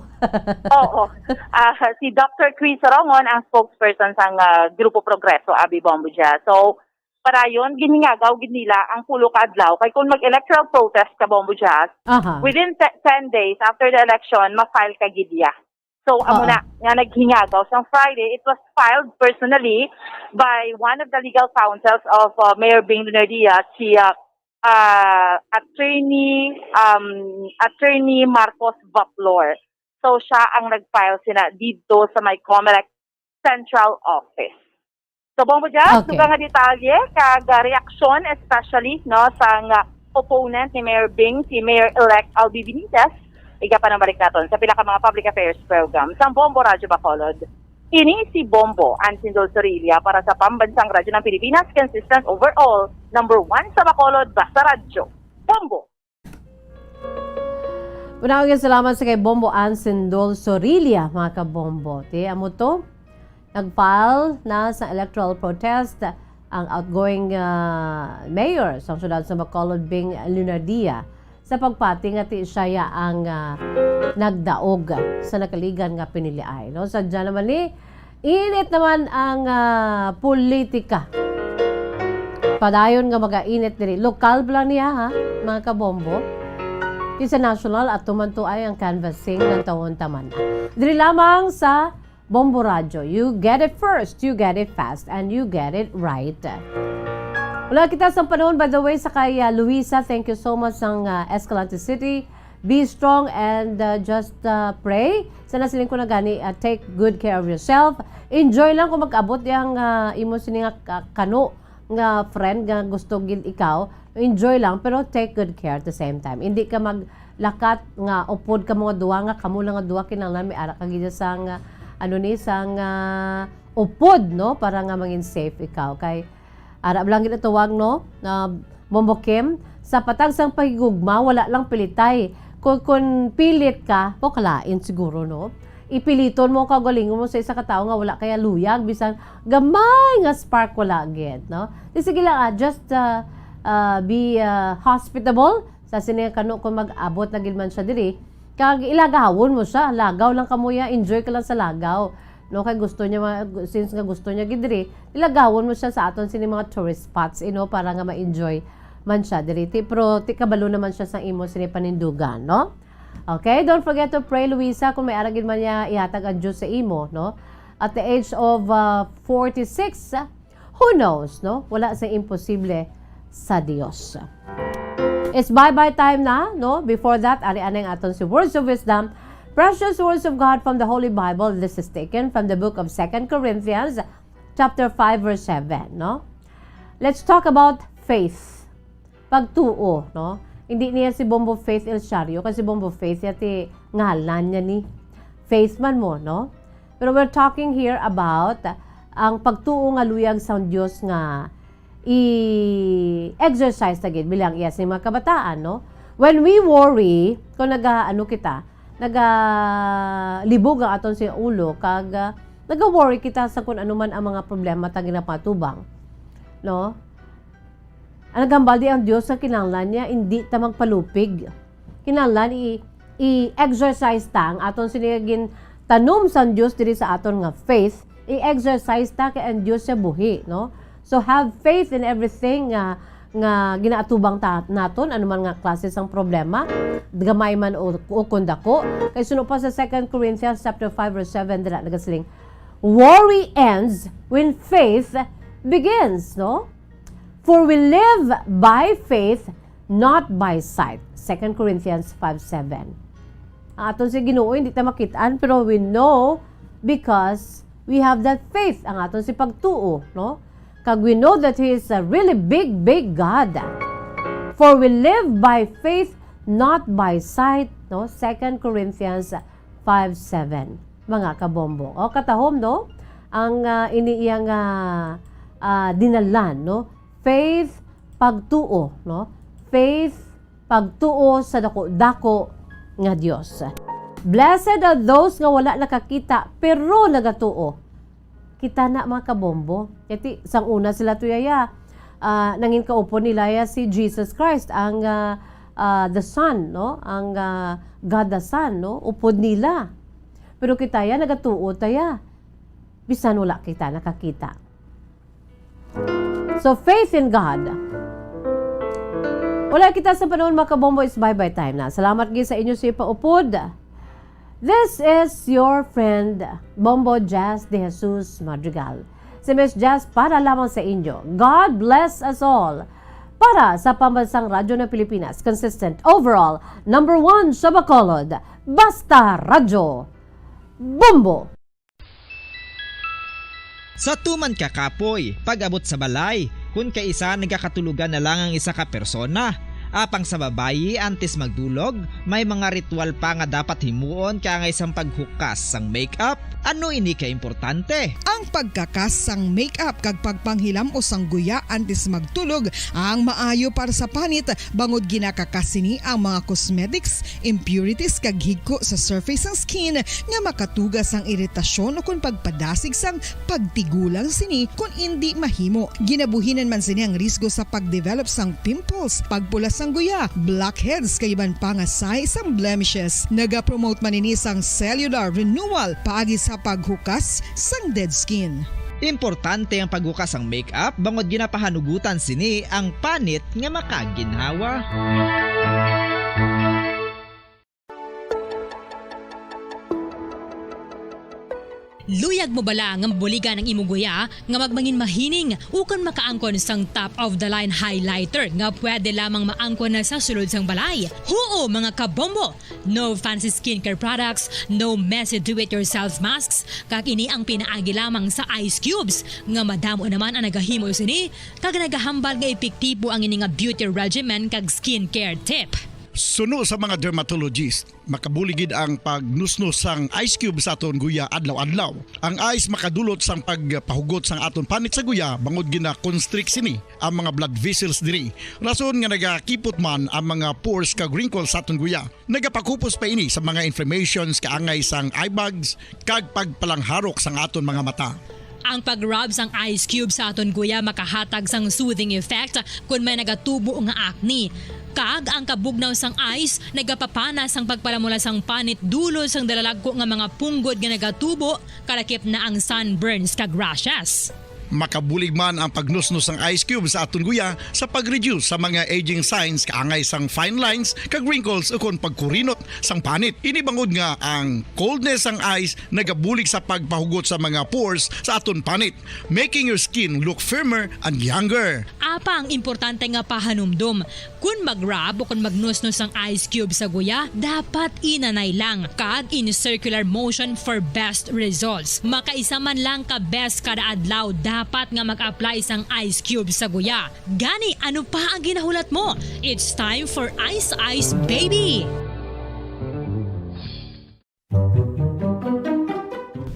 Oo. Ah, si Doctor Chris Sorongon ang spokesperson sang, ah, Grupo Progreso, abi, Bombo Jazz. So, padayon, ginhingagaw gid nila ang pulo ka adlaw. Kay kung mag-electoral protest ka, Bombo Jazz, Aha. within te-, ten days after the election, ma-file ka gid ya. So, amo Oo. na nga naghingagaw. Sang Friday, it was filed personally by one of the legal counsels of, uh, Mayor Bing Lunardia, si, uh, uh, Attorney, um, Attorney Marcos Vaplor. So, siya ang nag-file sina didto sa may Comelec Central Office. So, Bombo Jazz, Okay. dugang nga detalye, kag, ah, reaksyon, especially, no, sang, ah, opponent ni Mayor Bing, si Mayor-elect Albi Benitez, igapanambalik naton sa pila ka mga public affairs program sang Bombo Radyo Bacolod. Ini si Bombo Ansindol Sorilla para sa Pambansang Radyo ng Pilipinas, consistent overall, number one sa Bacolod, basta radyo. Bombo! Una nga salamat sa kay Bombo Ansindol Sorilla, mga kabombo. Ti, amo to, nag-file na sa electoral protest ang outgoing, ah, mayor sa siyudad sa Bacolod, Bing Lunardia, sa pagpati nga ti siya ya ang, ah, nagdaog sa nakaligan nga piniliay, no? Sa dyan naman ni, init naman ang, ah, politika. Padayon nga magainit diri. Lokal pa lang niya, ha, mga kabombo. Di sa national, ato man to ay ang canvassing ng taon taman. Diri lamang sa Bombo Radyo. You get it first, you get it fast, and you get it right. Wala kita sa panahon, by the way, sa kay, ah, Luisa. Thank you so much sang, ah, Escalante City. Be strong and, uh, just, uh, pray. Sana siling ko na gani, uh, take good care of yourself. Enjoy lang kung mag-abot yang, uh, imo sini nga ka-, kano nga friend nga gusto gid ikaw. Enjoy lang, pero take good care at the same time. Hindi ka maglakat nga upod ka mga duwa nga kamo lang nga duwa kinahanglan may ara ka gid sang, uh, ano ni, sang, uh, upod, no, para nga mangin safe ikaw. Kay Ara lang gid ang tawag, no? Na Bombo Kim, sa patag sang pahigugma, wala lang pilitay. Kung, kung pilit ka, o kalain siguro, no? Ipiliton mo, kaugalingon mo sa isa ka tawo nga wala kaya luyag, bisan gamay nga spark wala gid, no? Di sige lang, ah, just, ah, ah, be, ah, hospitable sa sini nga kano kung mag-abot na gid man siya diri. Kag ilagawon mo siya, lagaw lang kamo ya, enjoy ka lang sa lagaw. No, kay gusto niya ma-, since nga gusto niya gid diri, ilagawon mo siya sa aton sini mga tourist spots, you know, para nga ma-enjoy man siya diri. Ti, pero ti kabalo naman siya sa imo sini panindugan, no? Okay, don't forget to pray, Luisa, kung may ara gid man niya ihatag ang Diyos sa imo, no? At the age of, uh, forty-six, who knows, no? Wala sa imposible sa Dios. It's bye-bye time na, no? Before that, ari anay ang aton si Words of Wisdom, precious words of God from the Holy Bible. This is taken from the book of Second Corinthians, chapter five, verse seven, no? Let's talk about faith. Pagtuo, no? Hindi niya si Bombo Faith El Shario, kasi Bombo Faith ya ti ngalan niya ni. Faith man mo, no? Pero we're talking here about ang pagtuo nga luyag sa Dios nga i-exercise ta gid bilang iya sing mga kabataan, no? When we worry, kung naga-, ano kita, nagalibog ang aton sing ulo, kag, ah, naga-worry kita sa kung ano man ang mga problema ta ginapatubang, no? Ang naghambal di ang Dios nga kinahanglan niya, hindi ta magpalupig. Kinahanglan i-, i-exercise ta ang aton sini nga gintanom sang Dios diri sa aton nga faith. I-exercise ta kay ang Dios siya buhi, no? So, have faith in everything nga, nga ginaatubang ta, naton, ano man nga klase sang problema, gamay man o, o kung dako. Kay suno pa sa Second Corinthians chapter five verse seven, dira nagasiling, "Worry ends when faith begins," no? "For we live by faith, not by sight." Second Corinthians five seven. Ang aton si Ginoo, hindi ta makit-an, pero we know because we have that faith, ang aton si pagtuo, no? Kag we know that He is a really big, big God. "For we live by faith, not by sight," no? Second Corinthians five seven, mga kabombo. O, katahom, no? Ang, ah, ini iya nga, ah, dinalan, no? Faith, pagtuo, no? Faith, pagtuo sa dako-dako nga Dios. Blessed are those nga wala nakakita, pero nagatuo. Kita na, mga kabombo. Kay ti, sang una sila tuyaya, ah, nangin kaupod nila ya si Jesus Christ, ang, ah, ah, the Son, no? Ang, ah, God the Son, no? Upod nila. Pero kita ya, nagatuo ta ya. Bisan wala kita nakakita. So, faith in God. Wala kita sa panahon, mga kabombo, is bye-bye time na. Salamat gid sa inyo sa paupod. This is your friend, Bombo Jazz De Jesus Madrigal. Si Miss Jazz para lamang sa inyo. God bless us all. Para sa Pambansang Radyo ng Pilipinas, consistent, overall, number one sa Bacolod, Basta Radyo, Bombo! Sa tuman ka kapoy, pag-abot sa balay, kun kaisa nagakatulogan na lang ang isa ka persona. Apang sa babayi, antes magdulog, may mga ritual pa nga dapat himuon kaangay sang paghukas sang make-up. Ano ini ka importante? Ang pagkakas sang make-up kag pagpanghilam-os sang guya antes magtulog ang maayo para sa panit, bangod ginakakas sini ang mga cosmetics, impurities kag higko sa surface sang skin nga makatuga sang iritasyon ukon pagpadasig sang pagtigulang sini kon indi mahimo. Ginabuhinan man sini ang risgo sa pagdevelop sang pimples, pagpula sang guya, blackheads kag iban pa nga sahi sang blemishes. Nagapromote man ini sang cellular renewal paagi sa paghukas sang dead skin. Importante ang paghukas sang make-up bangod ginapahanugutan sini ang panit nga makaginhawa. Luyag mo bala nga mabuligan ang imo guya nga magmangin mahining ukon makaangkon sang top of the line highlighter nga pwede lamang maangkon na sa sulod sang balay? Huo, mga kabombo! No fancy skincare products, no messy do-it-yourself masks, kag ini ang pinaagi lamang sa ice cubes nga madamo naman ang nagahimo sini kag nagahambal nga epektibo ang ini nga beauty regimen kag skincare tip. Suno sa mga dermatologist, makabulig gid ang pagnusnos sang ice cube sa aton guya adlaw-adlaw. Ang ice makadulot sang pagpahugot sang aton panit sa guya bangod gina-constrict sini ang mga blood vessels diri, rason nga nagakipot man ang mga pores kag wrinkles sa aton guya. Nagapakupos pa ini sa mga inflammations kaangay sang eye bags kag pagpalangharok sang aton mga mata. Ang pag-rub sang ice cube sa aton guya makahatag sang soothing effect kon may nagatubo nga acne. Kag ang kabugnaw sang ice nagapapana sang pagpalamula sang panit dulot sang dalalagko nga mga punggod nga nagatubo, kalakip na ang sunburns kag rashes. Makabulig man ang pagnusnos sang ice cube sa aton guya sa pag-reduce sa mga aging signs kaangay sang fine lines kag wrinkles ukon pagkurinot sang panit. Ini bangod nga ang coldness sang ice nagabulig sa pagpahugot sa mga pores sa aton panit, making your skin look firmer and younger. Apang importante nga pahanumdom, kon mag-rub o kon magnusnos ang ice cube sa guya, dapat inanay lang kag in circular motion for best results. Makaisa man lang ka beses kada adlaw dapat nga mag-apply sang ice cube sa guya. Gani, ano pa ang ginahulat mo? It's time for Ice Ice Baby!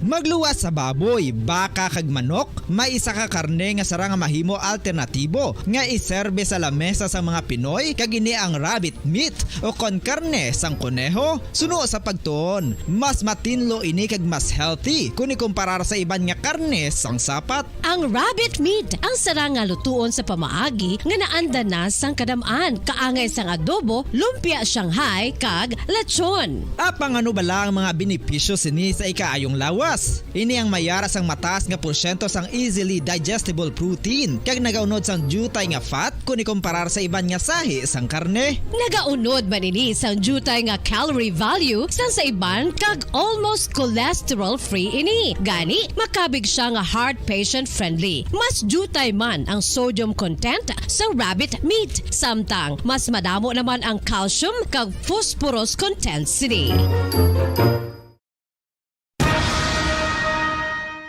Magluwas sa baboy, baka kag manok, may isa ka karne nga sarang nga mahimo alternatibo nga iserbe sa lamesa sang mga Pinoy, kag ini ang rabbit meat o kon karne sang koneho. Suno sa pagtuon, mas matinlo ini kag mas healthy kon ikumparar sa iban nga karne sang sapat. Ang rabbit meat ang sarang nga lutuon sa pamaagi nga naanda na sang kadam-an, kaangay sang adobo, lumpia Shanghai, kag lechon. Apang ano bala ang mga benepisyo sini sa ikaayong lawas? Ini ang mayara sang mataas nga porsyento sang easily digestible protein kag nagaunod sang diutay nga fat kon ikumparar sa iban nga sahi sang karne. Nagaunod man ini sang diutay nga calorie value sang sa iban kag almost cholesterol-free ini. Gani, makabig sia nga heart patient-friendly. Mas diutay man ang sodium content sa rabbit meat, samtang mas madamo naman ang calcium kag phosphorus content sini.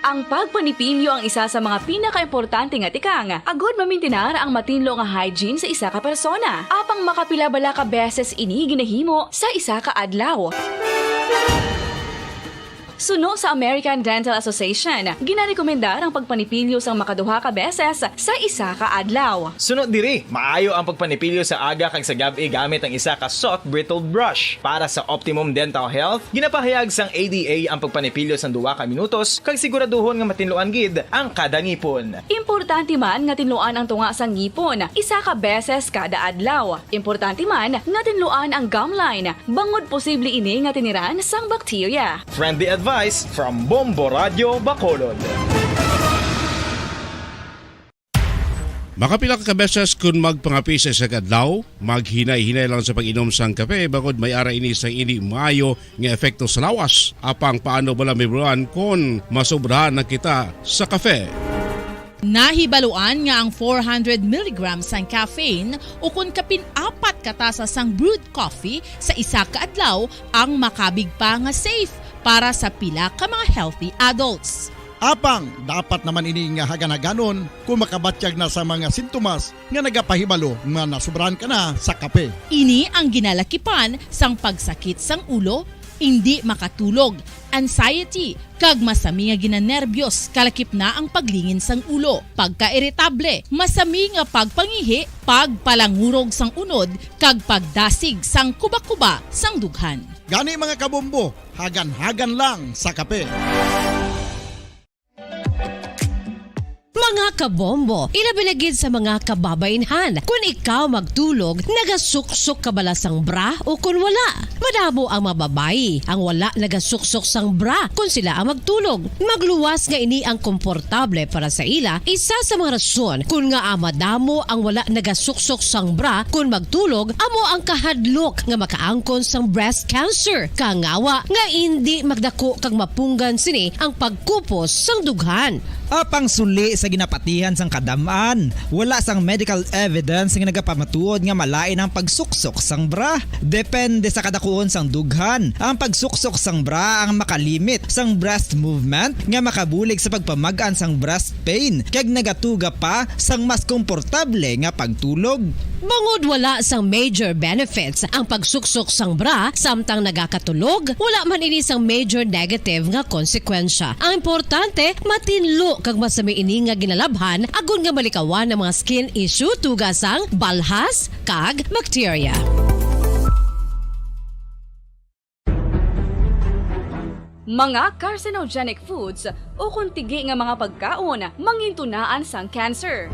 Ang pagpanipilyo ang isa sa mga pinakaimportante nga tikang agud mamintinar ang matinlo nga hygiene sa isa ka persona. Apang makapila bala ka beses ini ginahimo sa isa ka adlaw? Suno sa American Dental Association, ginarekomendar ang pagpanipilyo sang makaduha ka beses sa isa ka adlaw. Suno diri, maayo ang pagpanipilyo sa aga kag sa gab-i gamit ang isa ka soft bristled brush. Para sa optimum dental health, ginapahayag sang A D A ang pagpanipilyo sang duha ka minutos kag siguraduhon nga matinluan gid ang kada ngipon. Importante man nga tinluan ang tunga sang ngipon isa ka beses kada adlaw. Importante man nga tinluan ang gum line, bangod posible ini nga tiniran sang bakterya. Friendly advice from Bombo Radio Bacolod. Makapila ka beses kun magpangape sa isa ka adlaw, maghinay-hinay lang sa pag-inom sang kape, bangod may ara ini sang indi maayo nga epekto sa lawas. Apang paano bala mahibaluan kon masobrahan na kita sa kape? Nahibaluan nga ang four hundred milligrams sang caffeine ukon kapin apat ka tasa sang brewed coffee sa isa ka adlaw ang makabig pa nga safe para sa pila ka mga healthy adults. Apang dapat naman ini nga hagan-haganon kung makabatyag na sa mga sintomas nga nagapahibalo nga nasobrahan ka na sa kape. Ini ang ginalakipan sang pagsakit sang ulo, indi makatulog, anxiety, kag masami nga ginanerbiyos, kalakip na ang paglingin sang ulo, pagkairitable, masami nga pagpangihi, pagpalangurog sang unod, kag pagdasig sang kuba-kuba sang dughan. Gani, mga kabombo, hagan-hagan lang sa kape. Mga kabombo, ilabi na gid sa mga kababainhan. Kun ikaw magtulog, nagasuksok ka bala sang bra o kun wala? Madamo ang mga babayi ang wala nagasuksok sang bra kun sila ang magtulog. Magluwas nga ini ang komportable para sa ila, isa sa mga rason kun ngaa madamo ang wala nagasuksok sang bra kun magtulog, amo ang kahadlok nga makaangkon sang breast cancer, kangawa nga indi magdako kag mapunggan sini ang pagkupos sang dughan. Apang suli sa ginapatihan sang kadam-an, wala sang medical evidence nga nagapamatuod nga malain ang pagsuksok sang bra. Depende sa kadakuon sang dughan, ang pagsuksok sang bra ang makalimit sang breast movement nga makabulig sa pagpamag-an sang breast pain kag nagatuga pa sang mas komportable nga pagtulog. Bangod wala sang major benefits ang pagsuksok sang bra samtang nagakatulog, wala man ini sang major negative nga konsekwensya. Ang importante, matinlo kag masami ini nga ginalabhan agod nga malikawan ang mga skin issue tuga sang balhas kag bakterya. Mga carcinogenic foods ukon tigi nga mga pagkaon mangintunaan sang cancer.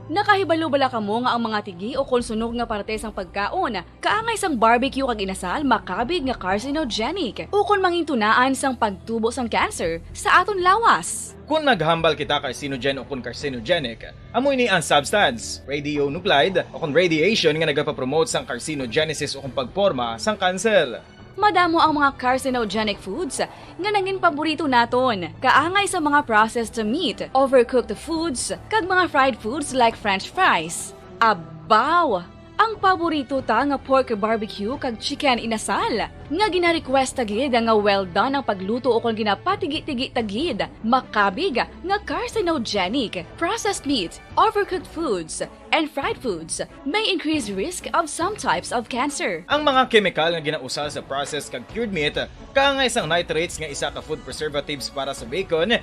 Nakahibalo bala kamo nga ang mga tigi ukon sunog nga parte sang pagkaon, kaangay sang barbecue kag inasal, makabig nga carcinogenic ukon mangintunaan sang pagtubo sang cancer sa aton lawas? Kon naghambal kita carcinogen ukon carcinogenic, amo ini ang substance, radionuclide ukon radiation, nga nagapapromote sang carcinogenesis ukon pagporma sang kanser. Madamo ang mga carcinogenic foods nga nangin paborito naton, kaangay sa mga processed meat, overcooked foods, kag mga fried foods like French fries. Abaw! Ang paborito ta nga pork barbecue kag chicken inasal, nga ginarequest ta gid nga well done ang pagluto ukon ginapatigi-tigi ta gid, makabig nga carcinogenic. Processed meat, overcooked foods, and fried foods may increase risk of some types of cancer. Ang mga kemikal nga ginausal sa processed kag cured meat, kaangay sang nitrates nga isa ka food preservatives para sa bacon,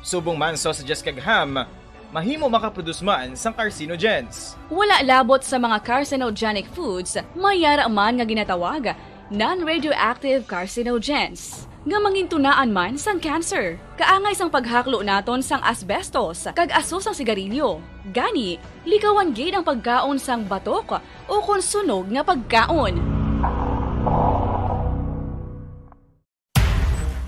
subong man sausages kag ham, mahimo makaproduce man sang carcinogens. Wala labot sa mga carcinogenic foods, may yara man nga ginatawag non-radioactive carcinogens, nga mangintunaan man sang cancer. Kaangay sang paghaklo naton sang asbestos kag aso sang sigarilyo. Gani, likawan gid ang pagkaon sang batok ukon sunog nga pagkaon.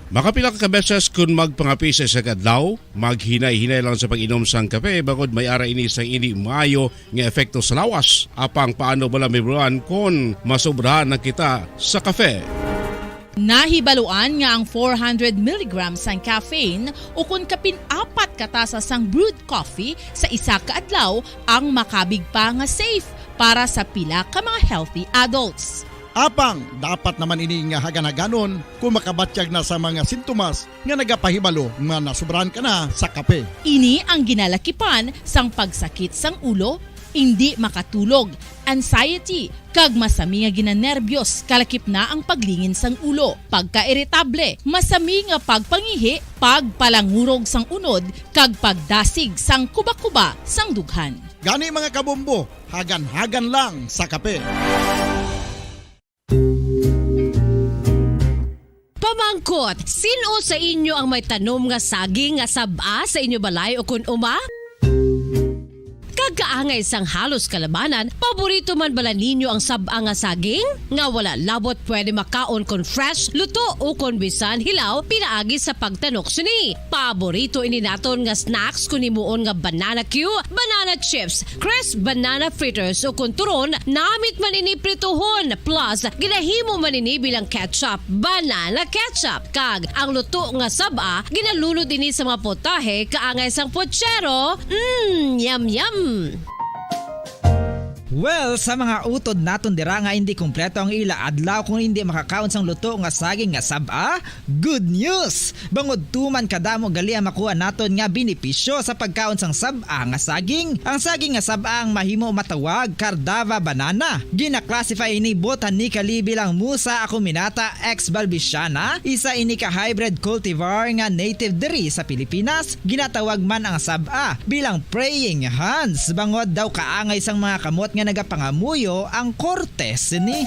Makapila ka beses kun magpangape sa isa ka adlaw, maghinay-hinay lang sa pag-inom sang kape, bangod may ara ini sang indi maayo nga epekto sa lawas. Apang paano bala mahibaluan kon masobrahan na kita sa kape? Nahibaluan nga ang four hundred milligrams sang caffeine ukon kapin apat ka tasa sang brewed coffee sa isa ka adlaw ang makabig pa nga safe para sa pila ka mga healthy adults. Apang dapat naman ini nga hagan-haganon kung makabatyag na sa mga sintomas nga nagapahibalo nga nasobrahan ka na sa kape. Ini ang ginalakipan sang pagsakit sang ulo, indi makatulog, anxiety, kag masami nga ginanerbyos, kalakip na ang paglingin sang ulo, pagkairitable, masami nga pagpangihi, pagpalangurog sang unod, kag pagdasig sang kuba-kuba sang dughan. Gani, mga kabombo, hagan-hagan lang sa kape. Pamangkot, sin-o sa inyo ang may tanom nga saging nga sab-a sa inyo balay ukon uma? Kag kaangay sang halos kalabanan, paborito man bala ninyo ang sab-a nga saging? Nga wala labot pwede makaon kon fresh, luto, ukon bisan hilaw pinaagi sa pagtanok sini. Paborito ini naton nga snacks kon himuon nga banana cue, banana chips, crisp banana fritters, ukon turon, namit man ini prituhon, plus ginahimo man ini bilang ketchup, banana ketchup. Kag ang luto nga sab-a, ginalunod ini sa mga putahe kaangay sang puchero. Mm, yum, yum! Well, sa mga utod naton dira nga hindi kompleto ang ila adlaw kung hindi makakaon sang luto nga saging nga sab-a, good news! Bangod tuman kadamo gali ang makuha naton nga benepisyo sa pagkaon sang sab-a nga saging. Ang saging nga sab-a ang mahimo matawag Cardava banana. Gina-classify ini botanically bilang Musa acuminata ex balbisiana, isa ini ka hybrid cultivar nga native diri sa Pilipinas. Ginatawag man ang sab-a bilang praying hands, bangod daw kaangay sang mga kamot nga nagapangamuyo ang korte sini.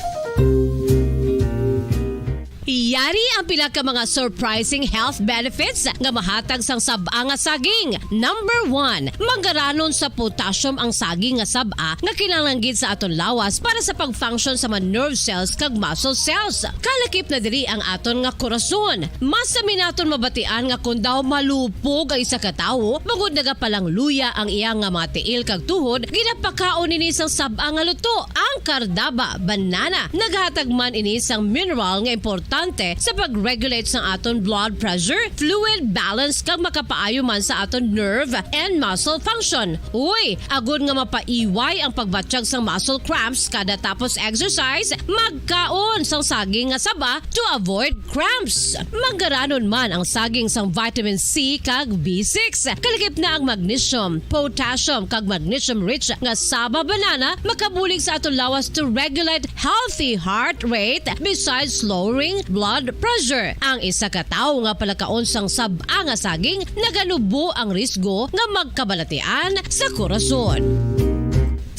Yari ang pila ka mga surprising health benefits nga mahatag sang sab-a nga saging. Number one, manggaranon sa potassium ang saging nga sab-a nga kinahanglan gid sa aton lawas para sa pag-function sa mga nerve cells kag muscle cells. Kalakip na diri ang aton nga korason. Masami naton mabatian nga kon daw malupog ang isa ka tawo, bangod nagapalangluya ang iya nga mga tiil kag tuhod, ginapakaon ini sang sab-a nga luto, ang Cardaba banana. Naghatag man ini sang mineral nga importante sa pag-regulate sang aton blood pressure, fluid balance, kag makapaayo man sa aton nerve and muscle function. Uy, agod nga mapaiway ang pagbatyag sang muscle cramps kada tapos exercise, magkaon sang saging nga saba to avoid cramps. Manggaranon man ang saging sang vitamin C kag B six. Kalakip na ang magnesium, potassium, kag magnesium-rich nga saba banana makabulig sa aton lawas to regulate healthy heart rate, besides lowering blood pressure. Ang isa ka tawo nga palakaon sang sab-a nga saging naganubo ang risgo nga magkabalatian sa korason.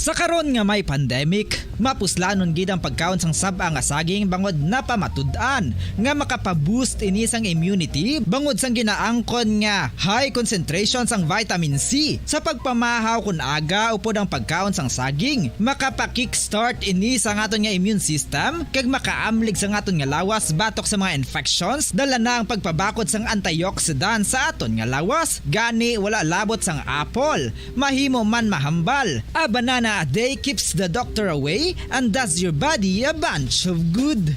Sa karon nga may pandemic, mapuslanon gid ang pagkaon sang sab-a nga saging bangod napamatud-an nga makapa-boost ini sang immunity bangod sang ginaangkon nga high concentration sang vitamin C. Sa pagpamahaw kon aga upod ang pagkaon sang saging, makapa-kickstart ini sa aton nga immune system kag makaamlig sa aton nga lawas batok sa mga infections, dala na ang pagpabakod sang antioxidant sa aton nga lawas. Gani, wala labot sang apple, mahimo man mahambal. A banana a day keeps the doctor away and does your body a bunch of good.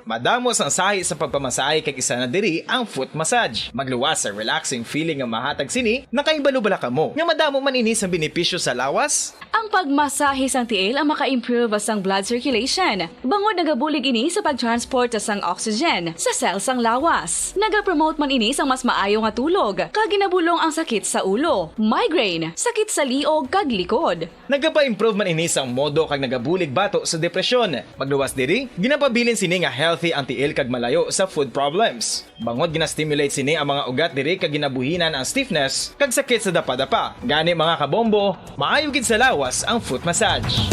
Madamo sang sahi sa pagpamasahe kag isa na diri ang foot massage. Magluwas sa relaxing feeling nga mahatag sini, nakahibalo bala kamo nga madamo man ini sang benepisyo sa lawas? Ang pagmasahe sang tiil ang maka-improve sang blood circulation, bangod nagabulig ini sa pag-transport sang oxygen sa cell sang lawas. Nagapromote man ini sang mas maayo nga tulog, kag ginabulong ang sakit sa ulo, migraine, sakit sa liog kag likod. Nagapa-improve man ini sang modo kag nagabulig batok sa depresyon. Magluwas diri, ginapabilin sini nga healthy ang tiil kag malayo sa foot problems. Bangod gina-stimulate sini ang mga ugat diri kag ginabuhinan ang stiffness kag sakit sa dapadapa. Gani, mga kabombo, maayo gid sa lawas ang foot massage.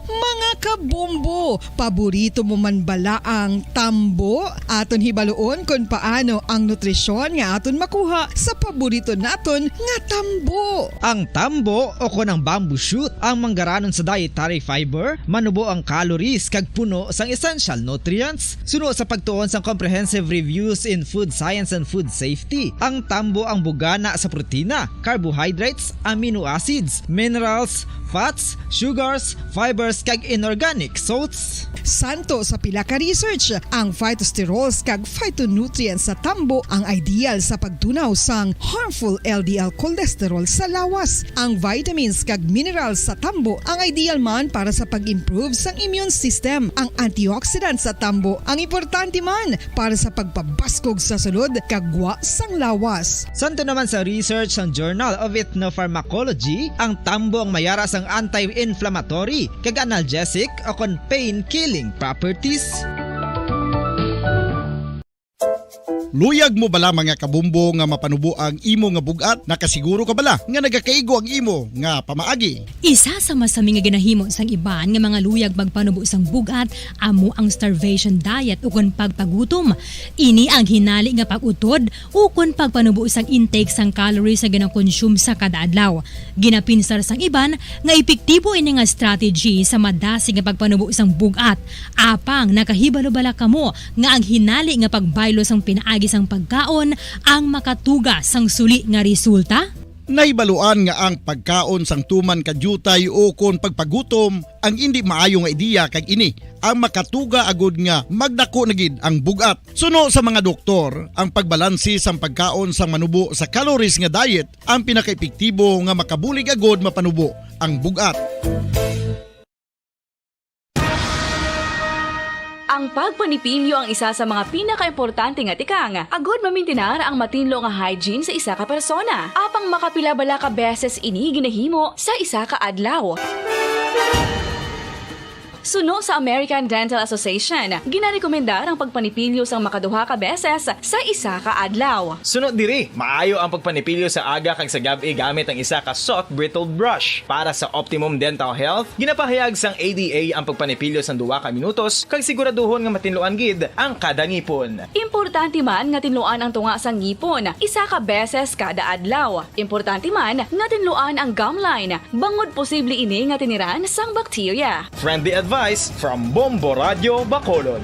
Mga kabombo, paborito mo man bala ang tambo? Aton hibaluon kon paano ang nutrisyon nga aton makuha sa paborito naton nga tambo. Ang tambo, o kon ang bamboo shoot, ang manggaranon sa dietary fiber, manubo ang calories kag puno sang essential nutrients. Suno sa pagtuon sang comprehensive reviews in food science and food safety, ang tambo ang bugana sa protina, carbohydrates, amino acids, minerals, fats, sugars, fibers, kag inorganic salts Santo sa pila ka research, ang phytosterols kag phytonutrients sa tambo ang ideal sa pagtunaw sang harmful L D L cholesterol sa lawas. Ang vitamins kag minerals sa tambo ang ideal man para sa pag-improve sang immune system. Ang antioxidants sa tambo ang importante man para sa pagpabaskog sa sulod kag gwa sang lawas. Santo naman sa research sang Journal of Ethnopharmacology, ang tambo ang mayara sang anti-inflammatory kag analgesic o kon pain-killing properties. Luyag mo bala, mga kabombo, nga mapanubo ang imo nga bug-at? Nakasiguro ka bala nga nagakaigo ang imo nga pamaagi? Isa sa masami nga ginahimo sang iban nga mga luyag magpanubo sang bug-at amo ang starvation diet ukon pagpagutom. Ini ang hinali nga pag-utod ukon pagpanubo sang intake sang calories nga ginakonsume sa kada adlaw. Ginapinsar sang iban nga epektibo ini nga strategy sa madasig nga pagpanubo sang bug-at. Apang nakahibalo bala kamo nga ang hinali nga pagbaylo sang pinaagi sang pagkaon ang makatuga sang suli nga resulta? Nahibaluan nga ang pagkaon sang tuman ka diutay ukon pagpagutom ang indi maayo nga ideya, kag ini ang makatuga agud nga magdako na gid ang bug-at. Suno sa mga doktor, ang pagbalanse sang pagkaon sang manubo sa calories nga diet ang pinakaepektibo nga makabulig agud mapanubo ang bug-at. Ang pagpanipilyo ang isa sa mga pinakaimportante nga tikang agud mamintinar ang matinlo nga hygiene sa isa ka persona. Apang makapila bala ka beses ini ginahimo sa isa ka adlaw? Suno sa American Dental Association, ginarekomendar ang pagpanipilyo sang makaduha ka beses sa isa ka adlaw. Suno diri, maayo ang pagpanipilyo sa aga kag sa gab-i gamit ang isa ka soft bristled brush. Para sa optimum dental health, ginapahayag sang A D A ang pagpanipilyo sang duha ka minutos kag siguraduhon nga matinluan gid ang kada ngipon. Importante man nga tinluan ang tunga sang ngipon isa ka beses kada adlaw. Importante man nga tinluan ang gum line, bangod posible ini nga tiniran sang bakterya. Friendly advice from Bombo Radyo Bacolod.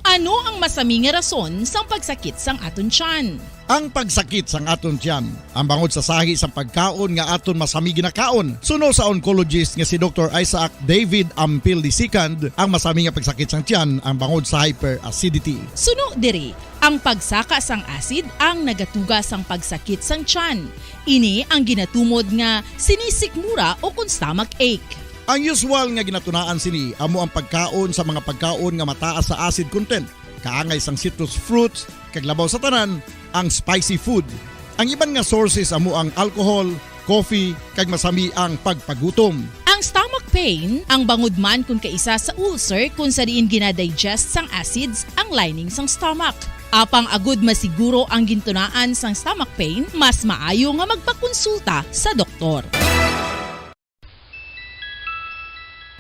Ano ang masami nga rason sang pagsakit sang aton tiyan? Ang pagsakit sang aton tiyan ang bangod sa sahi sang pagkaon nga aton masami ginakaon. Suno sa oncologist nga si Doktor Isaac David Ampil the second, ang masami nga pagsakit sang tiyan ang bangod sa hyperacidity. Suno diri, ang pagsaka sang acid ang nagatuga sang pagsakit sang tiyan. Ini ang ginatumod nga sinisikmura o kon stomach ache. Ang usual nga ginatunaan sini amo ang pagkaon sa mga pagkaon nga mataas sa acid content, kaangay sang citrus fruits, kag labaw sa tanan, ang spicy food. Ang iban nga sources amo ang alcohol, coffee, kag masami ang pagpagutom. Ang stomach pain ang bangod man kon kaisa sa ulcer, kon sa diin ginadigest sang acids ang lining sang stomach. Apang agud masiguro ang gintunaan sang stomach pain, mas maayo nga magpakonsulta sa doktor.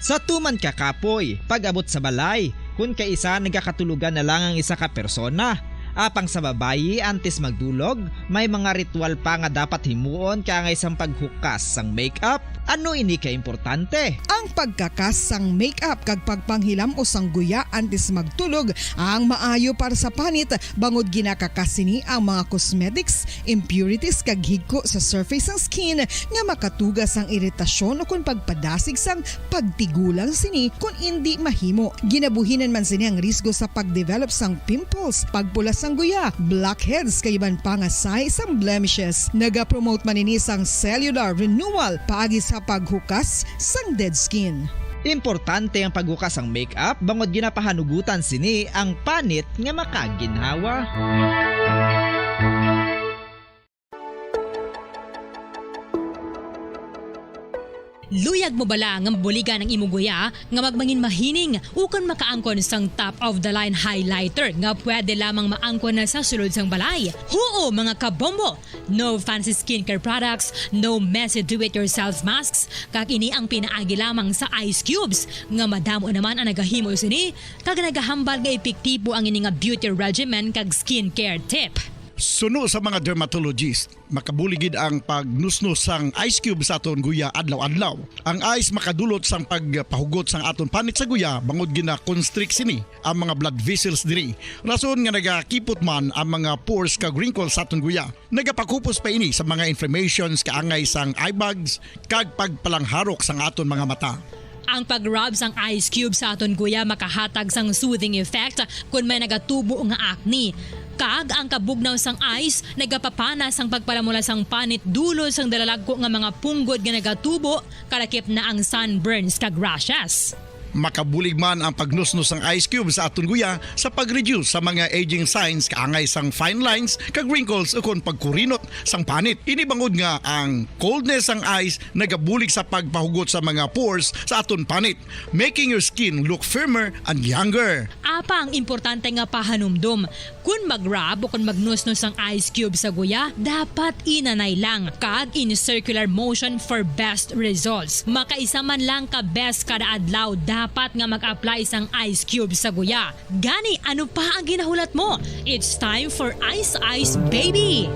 Sa tuman ka kapoy, pag-abot sa balay, kon kaisa nagakatulogan na lang ang isa ka persona. Apang sa babayi, antes magdulog, may mga ritual pa nga dapat himuon kaangay sang paghukas sang makeup. Ano ini kaimportante? Ang pagkakas sang makeup kag pagpanghilam-os sang guya antes magtulog ang maayo para sa panit, bangod ginakakas sini ang mga cosmetics, impurities, kag higko sa surface sang skin nga makatuga sang iritasyon ukon pagpadasig sang pagtigulang sini kon indi mahimo. Ginabuhinan man sini ang risgo sa pagdevelop sang pimples, pagpula sang guya, blackheads, kag iban pa nga sahi sang blemishes. Nagapromote man ini sang cellular renewal paagi sa paghukas sang dead skin. Importante ang paghukas sang makeup bangod ginapahanugutan sini ang panit nga makaginhawa. Luyag mo bala nga mabuligan ang imo guya nga magmangin mahining ukon makaangkon sang top of the line highlighter nga pwede lamang maangkon na sa sulod sang balay? Huo, mga kabombo! No fancy skincare products, no messy do-it-yourself masks, kag ini ang pinaagi lamang sa ice cubes, nga madamo naman ang nagahimo sini, kag nagahambal nga epektibo ang ini nga beauty regimen kag skincare tip. Suno sa mga dermatologist, makabulig gid ang pagnusnos sang ice cube sa aton guya adlaw-adlaw. Ang ice makadulot sang pagpahugot sang aton panit sa guya bangod gina-constrict sini ang mga blood vessels diri. Rason nga nagakipot man ang mga pores kag wrinkles sa aton guya. Nagapakupos pa ini sa mga inflammations kaangay sang eye bags kag pagpalangharok sang aton mga mata. Ang pag-rub sang ice cube sa aton guya makahatag sang soothing effect kon may nagatubo nga acne. Kag ang kabugnaw sang ice nagapapana sang pagpalamula sang panit dulot sang dalalagko nga mga punggod nga nagatubo, kalakip na ang sunburns kag rashes. Makabulig man ang pagnusnos sang ice cube sa aton guya sa pag-reduce sa mga aging signs kaangay sang fine lines kag wrinkles ukon pagkurinot sang panit. Ini bangod nga ang coldness sang ice nagabulig sa pagpahugot sa mga pores sa aton panit, making your skin look firmer and younger. Apang importante nga pahanumdom, kon mag-rub o kon magnusnos ang ice cube sa guya, dapat inanay lang kag in circular motion for best results. Makaisa man lang ka beses kada adlaw dapat nga mag-apply sang ice cube sa guya. Gani, ano pa ang ginahulat mo? It's time for Ice Ice Baby!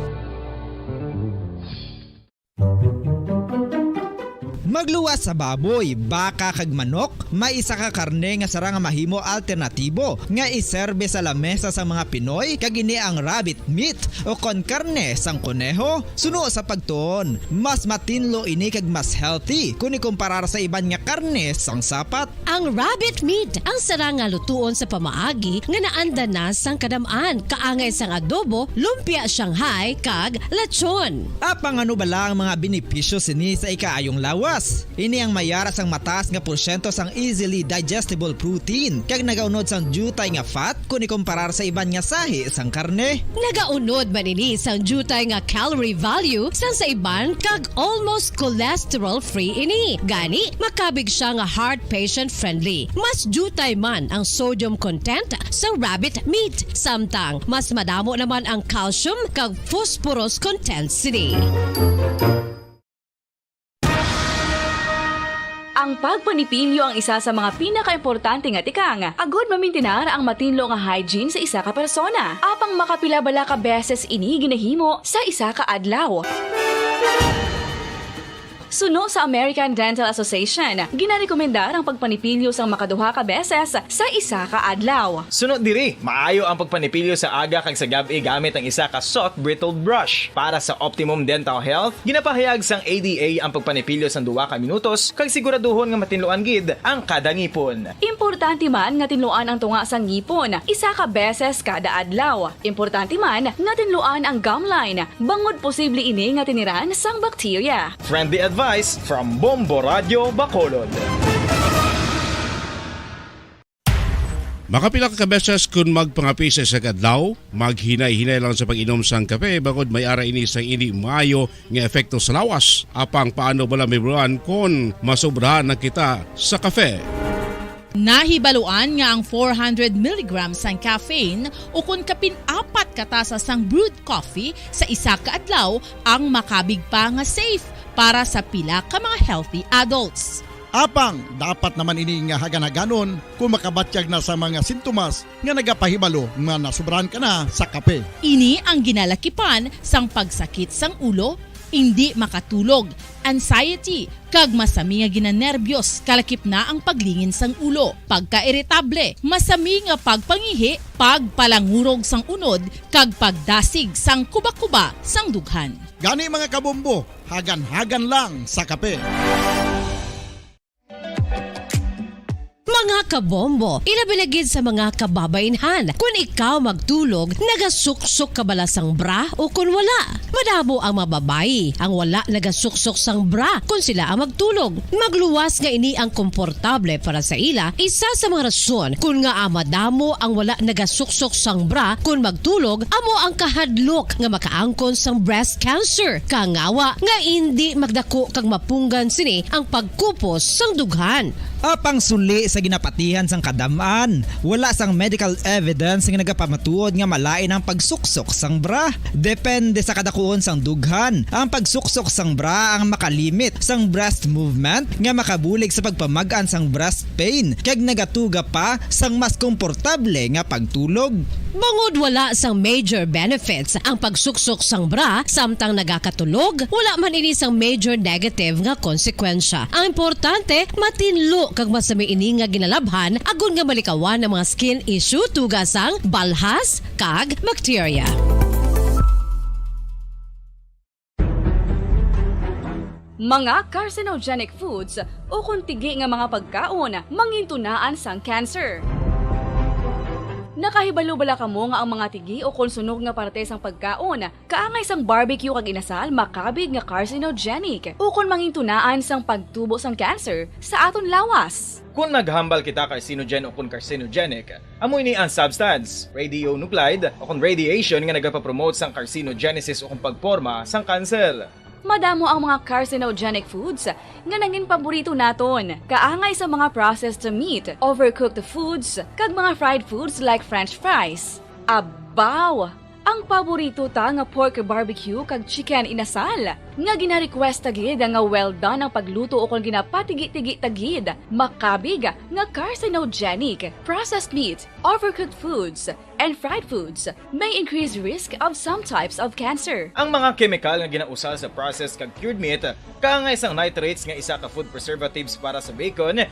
Magluwas sa baboy, baka kag manok, may isa ka karne nga sarang nga mahimo alternatibo nga iserbe sa lamesa sang mga Pinoy, kag ini ang rabbit meat o kon karne sang koneho. Suno sa pagtuon, mas matinlo ini kag mas healthy kon ikumparar sa iban nga karne sang sapat. Ang rabbit meat ang sarang nga lutuon sa pamaagi nga naanda na sang kadam-an, kaangay sang adobo, lumpia Shanghai, kag lechon. Apang ano bala ang mga benepisyo sini sa ikaayong lawas? Ini ang may ara sang mataas nga porsyento sang easily digestible protein, kag nagaunod sang diutay nga fat kon ikumparar sa iban nga sahi sang karne. Nagaunod man ini sang diutay nga calorie value sang sa iban, kag almost cholesterol-free ini. Gani, makabig sia nga heart patient-friendly. Mas diutay man ang sodium content sa rabbit meat, samtang mas madamo naman ang calcium kag phosphorus content sini. Ang pagpanipilyo ang isa sa mga pinakaimportante nga tikang agud mamintinar ang matinlo nga hygiene sa isa ka persona. Apang makapila bala ka beses ini ginahimo sa isa ka adlaw? Suno sa American Dental Association, ginarekomendar ang pagpanipilyo sang makaduha ka beses sa isa ka adlaw. Suno diri, maayo ang pagpanipilyo sa aga kag sa gab-i gamit ang isa ka soft bristled brush. Para sa optimum dental health, ginapahayag sang A D A ang pagpanipilyo sang duha ka minutos kag siguraduhon nga matinluan gid ang kada ngipon. Importante man nga tinluan ang tunga sang ngipon isa ka beses kada adlaw. Importante man nga tinluan ang gum line, bangod posible ini nga tiniran sang bakterya. Friendly advice from Bombo Radyo Bacolod. Makapila ka beses kun magpangape sa isa ka adlaw, maghinay-hinay lang sa pag-inom sang kape, bangod may ara ini sang indi maayo nga epekto sa lawas. Apang paano bala mahibaluan kon masobrahan na kita sa kape? Nahibaluan nga ang four hundred milligrams sang caffeine, ukon kapin apat ka tasa sang brewed coffee sa isa ka adlaw, ang makabig pa nga safe para sa pila ka mga healthy adults. Apang dapat naman ini nga hagan-haganon kon makabatyag na sa mga sintomas nga nagapahibalo nga nasobrahan ka na sa kape. Ini ang ginalakipan sang pagsakit sang ulo, indi makatulog, anxiety, kag masami nga ginanerbyos, kalakip na ang paglingin sang ulo, pagkairitable, masami nga pagpangihi, pagpalangurog sang unod, kag pagdasig sang kubakuba sang dughan. Gani, mga kabombo, hagan-hagan lang sa kape. Mga kabombo, ilabi na gid sa mga kababainhan, kun ikaw magtulog, nagasuksok ka bala sang bra o kun wala? Madamo ang mga babayi ang wala nagasuksok sang bra kun sila ang magtulog. Magluwas nga ini ang komportable para sa ila, isa sa mga rason kun ngaa madamo ang wala nagasuksok sang bra kun magtulog amo ang kahadlok nga makaangkon sang breast cancer, kangawa nga indi magdako kag mapunggan sini ang pagkupos sang dughan. Apang suli sa ginapatihan sang kadam-an, wala sang medical evidence nga nagapamatuod nga malain ang pagsuksok sang bra. Depende sa kadakuon sang dughan, ang pagsuksok sang bra ang makalimit sang breast movement nga makabulig sa pagpamag-an sang breast pain kag nagatuga pa sang mas komportable nga pagtulog. Bangod wala sang major benefits ang pagsuksok sang bra samtang nagakatulog, wala man ini sang major negative nga konsekwensya. Ang importante, matinlo kag masami ini nga ginalabhan agod nga malikawan ang mga skin issue tungod sang balhas kag bakterya. Mga carcinogenic foods ukon tigi nga mga pagkaon mangintunaan sang cancer. Nakahibalo bala kamo nga ang mga tigi ukon sunog nga parte sang pagkaon kaangay sang barbecue kag inasal makabig nga carcinogenic ukon mangintunaan sang pagtubo sang cancer sa aton lawas? Kon naghambal kita carcinogen ukon carcinogenic, amo ini ang substance, radionuclide, ukon radiation nga nagapapromote sang carcinogenesis ukon pagporma sang kanser. Madamo ang mga carcinogenic foods nga nangin paborito naton, kaangay sa mga processed meat, overcooked foods, kag mga fried foods like French fries. Abaw! Ang paborito ta nga pork barbecue kag chicken inasal, nga gina-request ta gid nga well done ang pagluto ukon ginapatigi-tigi ta gid, makabig nga carcinogenic. Processed meat, overcooked foods, and fried foods may increase risk of some types of cancer. Ang mga kemikal nga ginausal sa processed kag cured meat, kaangay sang nitrates nga isa ka food preservatives para sa bacon,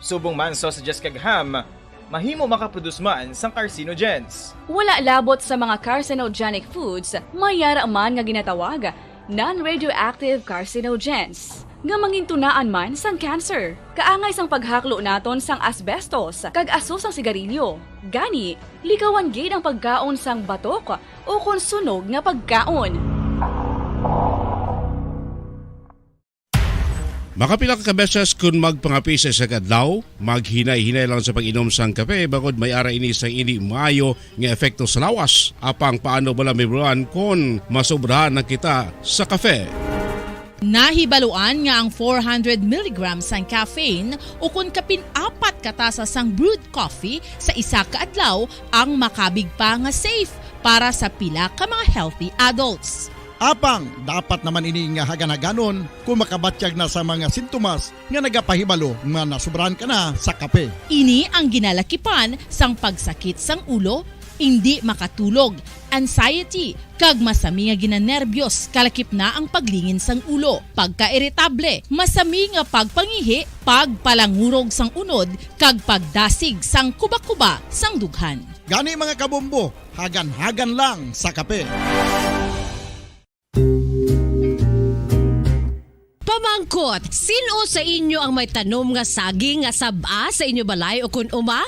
subong man sausages kag ham, mahimo makaproduce man sang carcinogens. Wala labot sa mga carcinogenic foods, may yara man nga ginatawag non-radioactive carcinogens, nga mangintunaan man sang cancer. Kaangay sang paghaklo naton sang asbestos kag aso sang sigarilyo. Gani, likawan gid ang pagkaon sang batok ukon sunog nga pagkaon. Makapila ka beses kon magpangape sa isa ka adlaw, maghinay-hinay lang sa pag-inom sang kape, bangod may ara ini sang indi maayo nga epekto sa lawas. Apang paano bala, Mibruan, kon masobrahan na kita sa kape? Nahibaluan nga ang four hundred milligrams sang caffeine ukon kapin apat ka tasa sang brewed coffee sa isa ka adlaw ang makabig pa nga safe para sa pila ka mga healthy adults. Apang dapat naman ini nga hagan-haganon kon makabatyag na sa mga sintomas nga nagapahibalo nga nasobrahan ka na sa kape. Ini ang ginalakipan sang pagsakit sang ulo, indi makatulog, anxiety, kag masami nga ginanerbiyos, kalakip na ang paglingin sang ulo, pagkairitable, masami nga pagpangihi, pagpalangurog sang unod, kag pagdasig sang kubakuba sang dughan. Gani, mga kabombo, hagan-hagan lang sa kape. Pamangkot, sin-o sa inyo ang may tanom nga saging nga sab-a sa inyo balay ukon uma?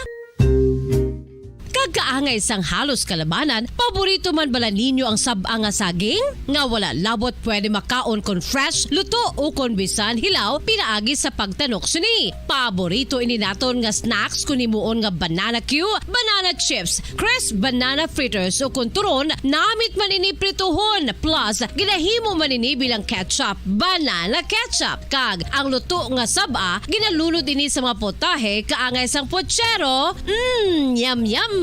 Kag kaangay sang halos kalabanan, paborito man bala ninyo ang sab-a nga saging? Nga wala labot pwede makaon kon fresh, luto, ukon bisan hilaw pinaagi sa pagtanok sini. Paborito ini naton nga snacks kon himuon nga banana cue, banana chips, crisp banana fritters, ukon turon, namit man ini prituhon, plus ginahimo man ini bilang ketchup, banana ketchup. Kag ang luto nga sab-a, ginalunod ini sa mga putahe kaangay sang puchero. Mm, yum, yum!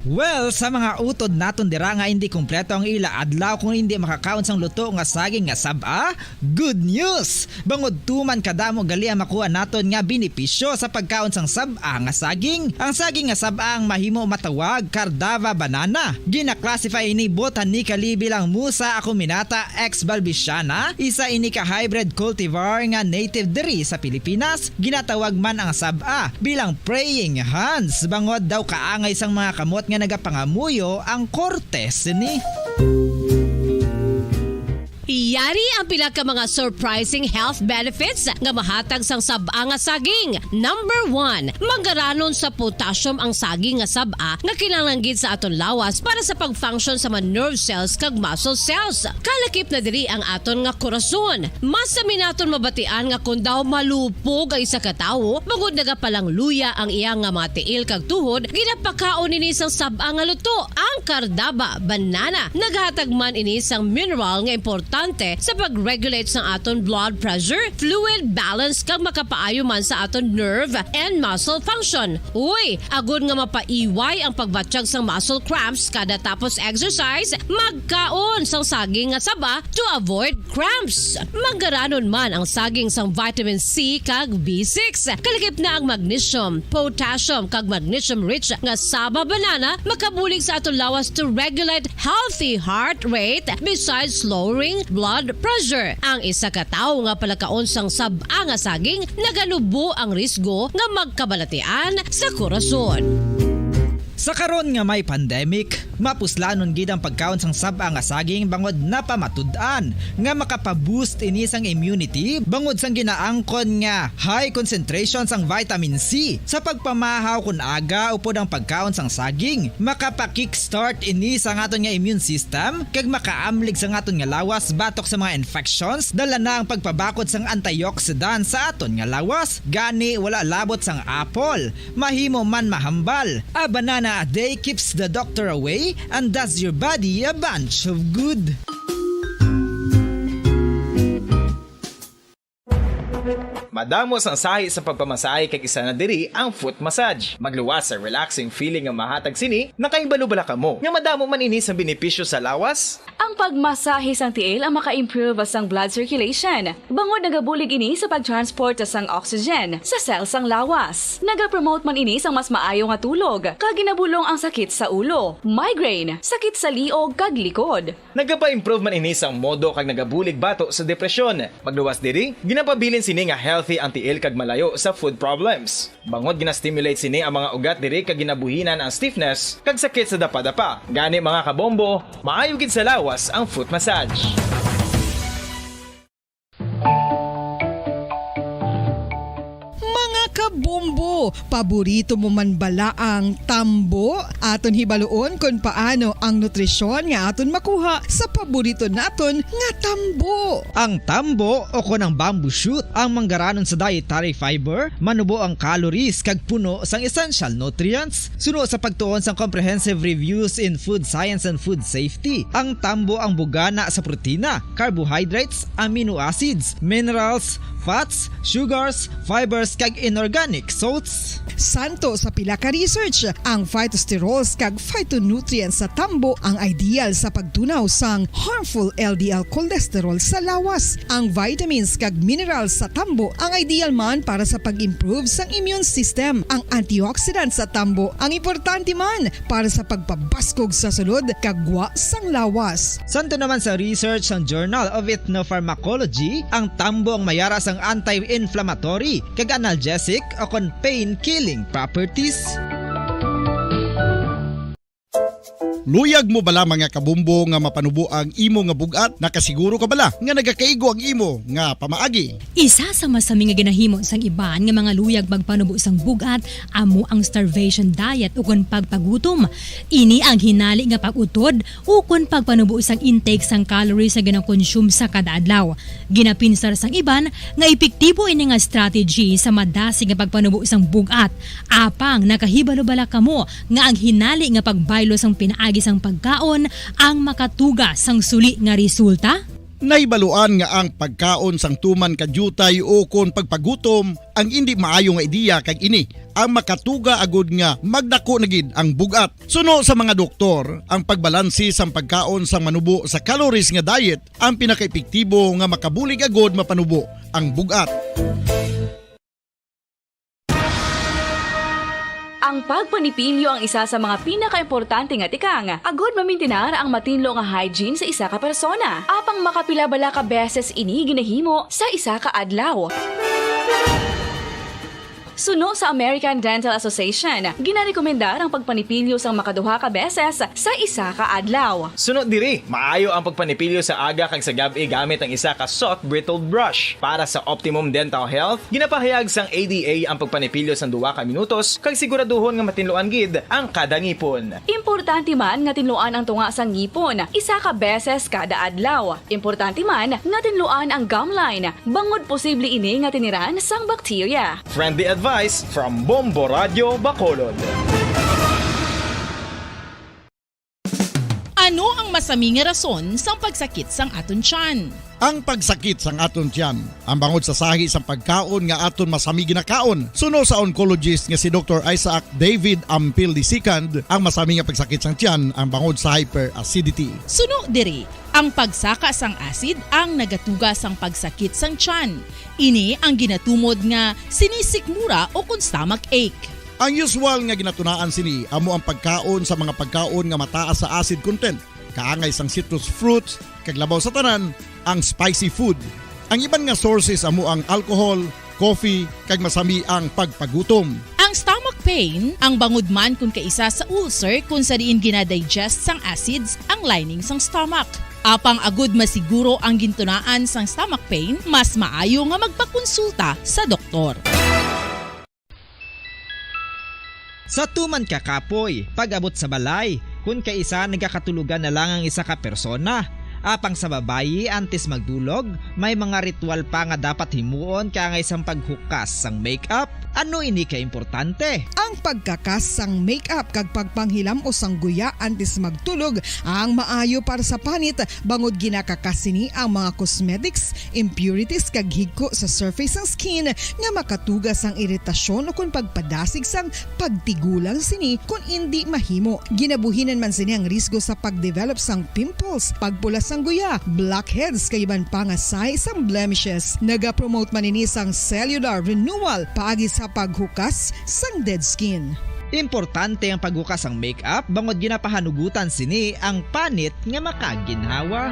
Well, sa mga utod naton dira nga indi kompleto ang ila adlaw kung indi makakaon sang luto nga saging nga sab-a, good news! Bangod tuman kadamo gali ang makuha naton nga benepisyo sa pagkaon sang sab-a nga saging. Ang saging nga sab-a ang mahimo matawag Cardava banana. Gina-classify ini botanically bilang Musa acuminata ex balbisiana, isa ini ka hybrid cultivar nga native diri sa Pilipinas. Ginatawag man ang sab-a bilang praying hands, bangod daw kaangay sang mga kamot nga nagapangamuyo ang korte sini. Yari ang pila ka mga surprising health benefits nga mahatag sang sab-a nga saging. Number one, mangaranon sa potassium ang saging nga sab-a nga kinahanglan gid sa aton lawas para sa pag-function sa mga nerve cells kag muscle cells. Kalakip na diri ang aton nga korason. Masami naton mabatian nga kon daw malupog ang isa ka tawo, bangod nagapalangluya ang iya nga mga tiil kag tuhod, ginapakaon ini sang sab-a nga luto, ang Cardava banana. Naghatag man ini sang mineral nga importante sa pag-regulate sang aton blood pressure, fluid balance, kag makapaayo man sa aton nerve and muscle function. Uy, agod nga mapaiway ang pagbatyag sang muscle cramps kada tapos exercise, magkaon sang saging nga saba to avoid cramps. Manggaranon man ang saging sang vitamin C kag B six. Kalakip na ang magnesium, potassium, kag magnesium-rich nga saba banana makabulig sa aton lawas to regulate healthy heart rate besides lowering blood pressure. Ang isa ka tawo nga palakaon sang sab-a nga saging naganubo ang risgo nga magkabalatian sa korason. Sa karon nga may pandemic, mapuslanon gid ang pagkaon sang sab-a nga saging bangod napamatud-an nga makapa-boost ini sang immunity bangod sang ginaangkon nga high concentration sang vitamin C. Sa pagpamahaw kon aga upod ang pagkaon sang saging, makapa-kickstart ini sa aton nga immune system kag makaamlig sa aton nga lawas batok sa mga infections, dala na ang pagpabakod sang antioxidant sa aton nga lawas. Gani, wala labot sang apple, mahimo man mahambal. A banana a day keeps the doctor away and does your body a bunch of good. Madamo sang sahi sa pagpamasahe kag isa na diri ang foot massage. Magluwas sa relaxing feeling nga mahatag sini, nakahibalo bala kamo nga madamo man ini sa benepisyo sa lawas? Ang pagmasahe sang tiil ang maka-improve sang blood circulation, bangod nagabulig ini sa pag-transport sang oxygen sa cell sang lawas. Nagapromote man ini sang mas maayo nga tulog, kag ginabulong ang sakit sa ulo, migraine, sakit sa liog, kag likod. Nagapa-improve man ini sang modo kag nagabulig bato sa depresyon. Magluwas diri, ginapabilin sini nga healthy ang tiil kag malayo sa foot problems. Bangod gina-stimulate sini ang mga ugat diri kag ginabuhinan ang stiffness kag sakit sa dapadapa. Gani, mga kabombo, maayo gid sa lawas ang foot massage. Mga kabombo, paborito mo man bala ang tambo? Aton hibaluon kon paano ang nutrisyon nga aton makuha sa paborito naton nga tambo. Ang tambo o kon ang bamboo shoot ang manggaranon sa dietary fiber, manubo ang calories kag puno sang essential nutrients. Suno sa pagtuon sang Comprehensive Reviews in Food Science and Food Safety, ang tambo ang bugana sa protina, carbohydrates, amino acids, minerals, fats, sugars, fibers, kag inorganic salts. Santo sa pila ka research, ang phytosterols kag phytonutrients sa tambo ang ideal sa pagtunaw sang harmful L D L cholesterol sa lawas. Ang vitamins kag minerals sa tambo ang ideal man para sa pag-improve sang immune system. Ang antioxidants sa tambo ang importante man para sa pagpabaskog sa sulod kag gwa sang lawas. Santo naman sa research sang Journal of Ethnopharmacology, ang tambo ang mayara sang anti-inflammatory kag analgesic o kon pain-killing properties. Luyag mo bala, mga kabumbo, nga mapanubo ang imo nga bug-at? Nakasiguro ka bala nga nagakaigo ang imo nga pamaagi? Isa sa masami nga ginahimo sang iban nga mga luyag magpanubo sang bug-at amo ang starvation diet ukon pagpagutom. Ini ang hinali nga pag-utod ukon pagpanubo sang intake sang calories nga ginakonsume sa kada adlaw. Ginapinsar sang iban nga epektibo ini nga strategy sa madasig nga pagpanubo sang bug-at. Apang nakahibalo bala kamo nga ang hinali nga pagbaylo sang pinaagi sang pagkaon ang makatuga sang suli nga resulta? Nahibaluan nga ang pagkaon sang tuman ka diutay ukon pagpagutom ang indi maayo nga ideya, kag ini ang makatuga agud nga magdako na gid ang bug-at. Suno sa mga doktor, ang pagbalanse sang pagkaon sang manubo sa calories nga diet ang pinakaepektibo nga makabulig agud mapanubo ang bug-at. Ang pagpanipilyo ang isa sa mga pinakaimportante nga tikang agud mamintinar ang matinlo nga hygiene sa isa ka persona. Apang makapila bala ka beses ini ginahimo sa isa ka adlaw? Suno sa American Dental Association, ginarekomendar ang pagpanipilyo sang makaduha ka beses sa isa ka adlaw. Suno diri, maayo ang pagpanipilyo sa aga kag sa gab-i gamit ang isa ka soft bristled brush. Para sa optimum dental health, ginapahayag sang A D A ang pagpanipilyo sang duha ka minutos kag siguraduhon nga matinluan gid ang kada ngipon. Importante man nga tinluan ang tunga sang ngipon isa ka beses kada adlaw. Importante man nga tinluan ang gum line, bangod posible ini nga tiniran sang bakterya. Friendly advice from Bombo Radyo Bacolod. Ano ang Masami nga rason sang pagsakit sang aton tiyan. Ang pagsakit sang aton tiyan, ang bangod sa sahi sang pagkaon nga aton masami ginakaon. Suno sa oncologist nga si Doktor Isaac David Ampil the second, ang masami nga pagsakit sang tiyan ang bangod sa hyperacidity. Suno diri, ang pagsaka sang acid ang nagatuga sang pagsakit sang tiyan. Ini ang ginatumod nga sinisikmura o kon stomach ache. Ang usual nga ginatunaan sini amo ang pagkaon sa mga pagkaon nga mataas sa acid content, kaangay sang citrus fruits, kag labaw sa tanan, ang spicy food. Ang iban nga sources amo ang alcohol, coffee, kag masami ang pagpagutom. Ang stomach pain, ang bangod man kon kaisa sa ulcer kon sa diin ginadigest sang acids ang lining sang stomach. Apang agud masiguro ang gintunaan sang stomach pain, mas maayo nga magpakonsulta sa doktor. Sa tuman ka kapoy, pag-abot sa balay, kun kaisa nagakatulogan na lang ang isa ka persona. Apang sa babayi, antes magdulog, may mga ritual pa nga dapat himuon kaangay sang paghukas sang makeup. Ano ini ka importante? Ang pagkakas sang makeup kag pagpanghilam-os sang guya antes magtulog ang maayo para sa panit, bangod ginakakas sini ang mga cosmetics, impurities, kag higko sa surface sang skin nga makatuga sang iritasyon ukon pagpadasig sang pagtigulang sini kon indi mahimo. Ginabuhinan man sini ang risgo sa pagdevelop sang pimples, pagpula sang guya, blackheads, kag iban pa nga sahi sang blemishes. Nagapromote man ini sang cellular renewal paagi sa paghukas sang dead skin. Importante ang paghukas sang makeup bangod ginapahanugutan sini ang panit nga makaginhawa.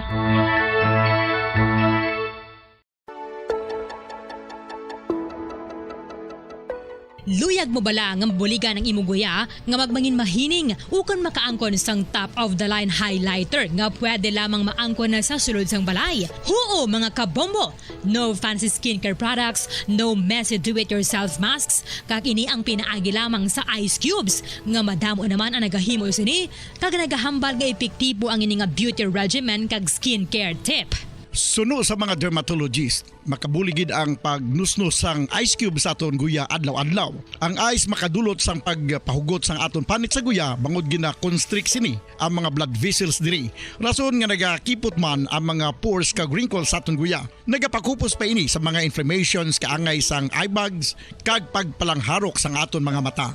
Luyag mo bala nga mabuligan ang imo guya nga magmangin mahining ukon makaangkon sang top of the line highlighter nga pwede lamang maangkon na sa sulod sang balay? Huo, mga kabombo! No fancy skincare products, no messy do-it-yourself masks, kag ini ang pinaagi lamang sa ice cubes, nga madamo naman ang nagahimo sini, kag nagahambal nga epektibo ang ini nga beauty regimen kag skincare tip. Suno sa mga dermatologist, makabulig gid ang pagnusnos sang ice cube sa aton guya adlaw-adlaw. Ang ice makadulot sang pagpahugot sang aton panit sa guya, bangod gina-constrict sini ang mga blood vessels diri, rason nga nagakipot man ang mga pores kag wrinkles sa aton guya. Nagapakupos pa ini sa mga inflammations kaangay sang eye bags kag pagpalangharok sang aton mga mata.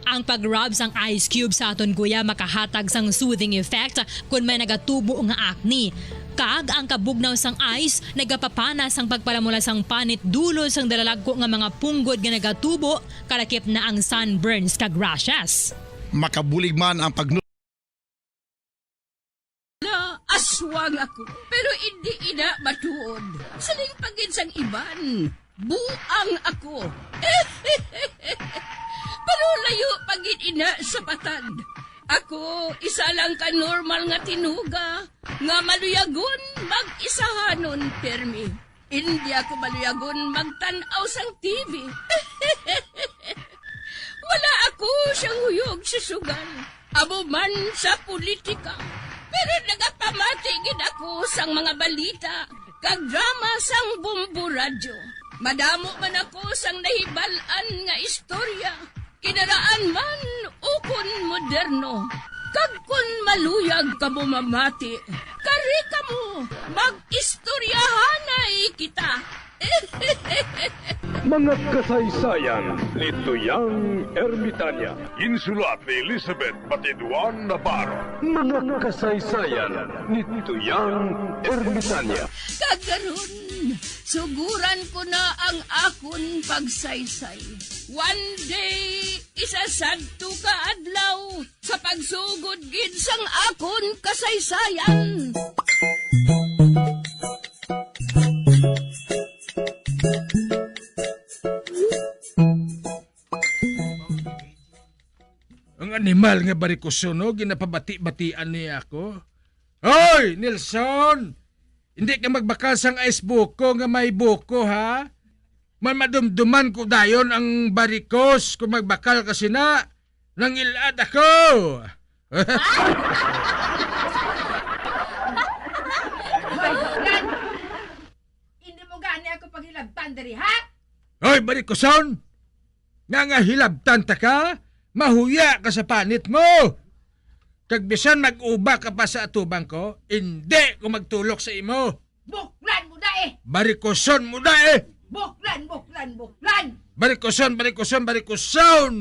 Ang pag-rub sang ice cube sa aton guya makahatag sang soothing effect kon may nagatubo nga acne. Kag ang kabugnaw sang ice nagapapana sang pagpalamula sang panit dulot sang dalalagko nga mga punggod nga nagatubo, kalakip na ang sunburns kag rashes. Makabulig man ang pag Na aswang ako, pero indi ina matuod. Siling pa gid sang iban, buang ako. Pero layo pa gid ina sa patad. Ako, isa lang ka normal nga tinuga nga maluyagon mag-isahanon permi. Indi ako maluyagon magtan-aw sang T V. Wala ako siyang huyog sa sugal, amo man sa politika. Pero nagapamati gid ako sang mga balita kag drama sang Bombo Radyo. Madamo man ako sang nahibal-an nga istorya, kinaraan man ukon moderno. Kag kon maluyag kamo mamati, kari kamo, mag-istoryahanay kita. Mga kasaysayan ni Tuyang Ermitanya. Ginsulat ni Elizabeth Batiduan Navarro. Mga kasaysayan ni Tuyang Ermitanya. Kag karon, suguran ko na ang akon pagsaysay. One day, isa sadto ka adlaw, sa pagsugod gid sang akon kasaysayan. Ang animal nga barikoson, no, ginapabati-batian niya ako. Hoy, Nelson! Hindi ka magbakal sang ice buko nga may buko, ha? Man madumduman ko dayon ang barikos kung magbakal ka sina. Nangilad ako! Hoy, Sugan! Hindi mo gani ako paghilabtan diri, ha? Hoy, barikoson! Nga nga hilabtan ta ka, mahuya ka sa panit mo! Kag bisan mag-uba ka pa sa atubang ko, indi ko magtulok sa imo. Buklan mo na eh! Barikuson mo na eh! Buklan, buklan, buklan! Barikuson, barikuson, barikuson!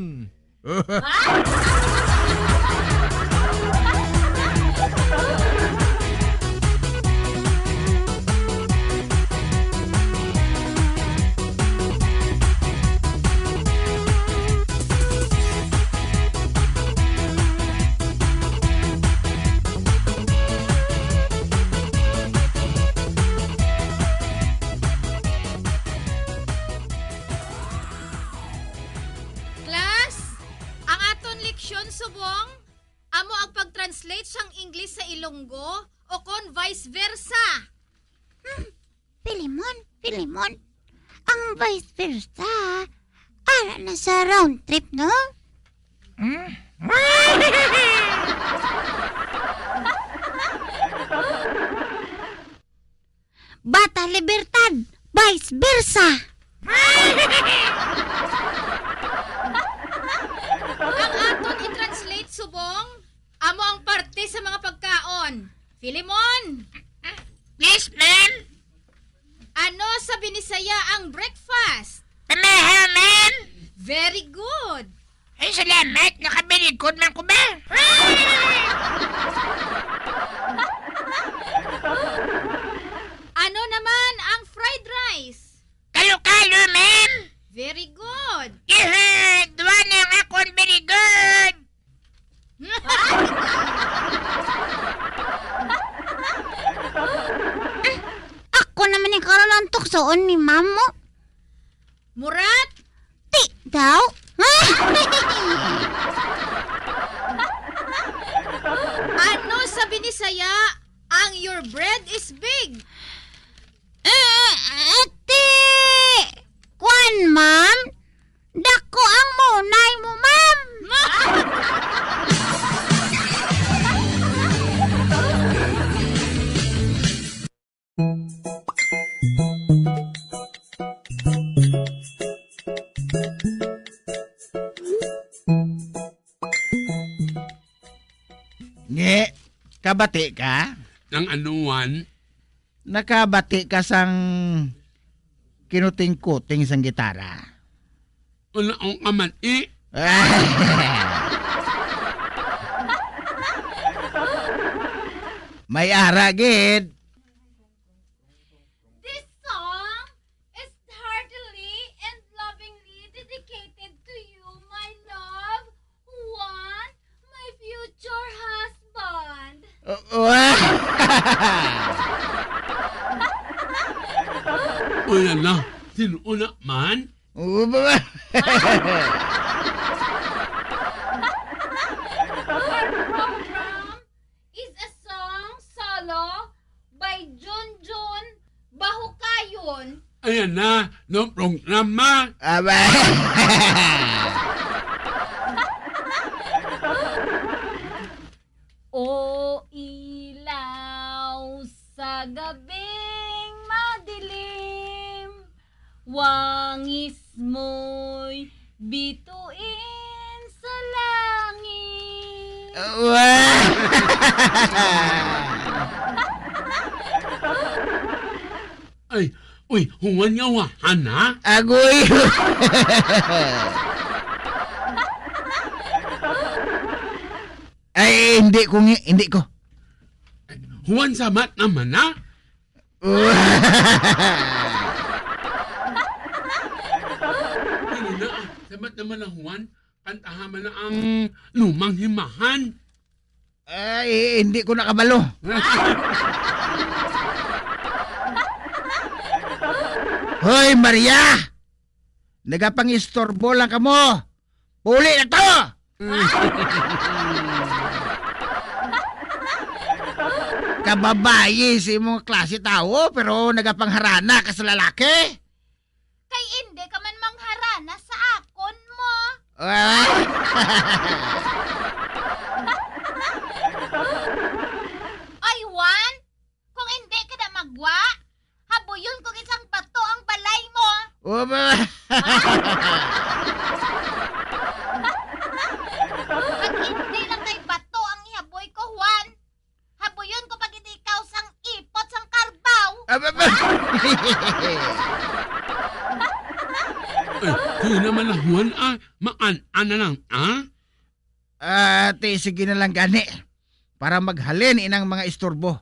Class, ang aton leksyon subong amo ang pag-translate sang English sa Ilonggo o kon vice versa. Hmm, Filemon, Filemon, ang vice versa, ara na sa round trip, no? Hmm? Bata Libertad, vice versa. Ang aton i-translate subong amo ang parte sa mga pagkaon. Filemon! Yes, ma'am. Ano sa Binisaya ang breakfast? Pamahaw, ma'am. Very good. Ay, salamat. Nakabilikod man ko ba? Ano naman ang fried rice? Kalo-kalo, ma'am. Very good. Yehey! Duwa na ang akon very good. Ako naman ni karon ang tuksoon ni Mamo. Murat? Ti daw? Ano sa Binisaya ang "Your bread is big"? Eh, ati! Kwan, ma'am? Dako ang munay mo, ma'am! Nge, kabati ka? Nang anuan? Nakabati ka sang kinuting-kuting sang gitara? Wala akong kamati. May ara gid. This song is heartily and lovingly dedicated to you, my love, Juan, my future husband. Uh, uh. Wala na. Sino na man? Oo ba? Our program is a song solo by Junjun Bahukayon. Ayan na, no programa. Aba. O ilaw sa gabing madilim, wangis mo'y bituin sa langit. Wa-, Ay, uy, human nga wahan, ha? Agoy. Ay, hindi ko ngi-, hindi ko. Human samat naman, ha? Hindi na, ah. Samat naman ang Juan. Kantaha man na ang lumang himahan. Ay, hindi ko nakabalo. Hoy, Maria! Nagapangistorbo lang kamo. Puli na to! Kababayi sa imong klase tawo, pero nagapangharana ka sa lalaki? Kay indi ka man mangharana sa akon mo. Ah. Ay, Juan, kung indi ka na magwa, habuyon ko gid sang bato ang balay mo. O, ba? Ha? Kag indi lang kay bato ang ihaboy Naman na, Juan, ah, maan-an na lang, ah? Ah, ti, sige na lang gani. Para maghalin inang mga istorbo.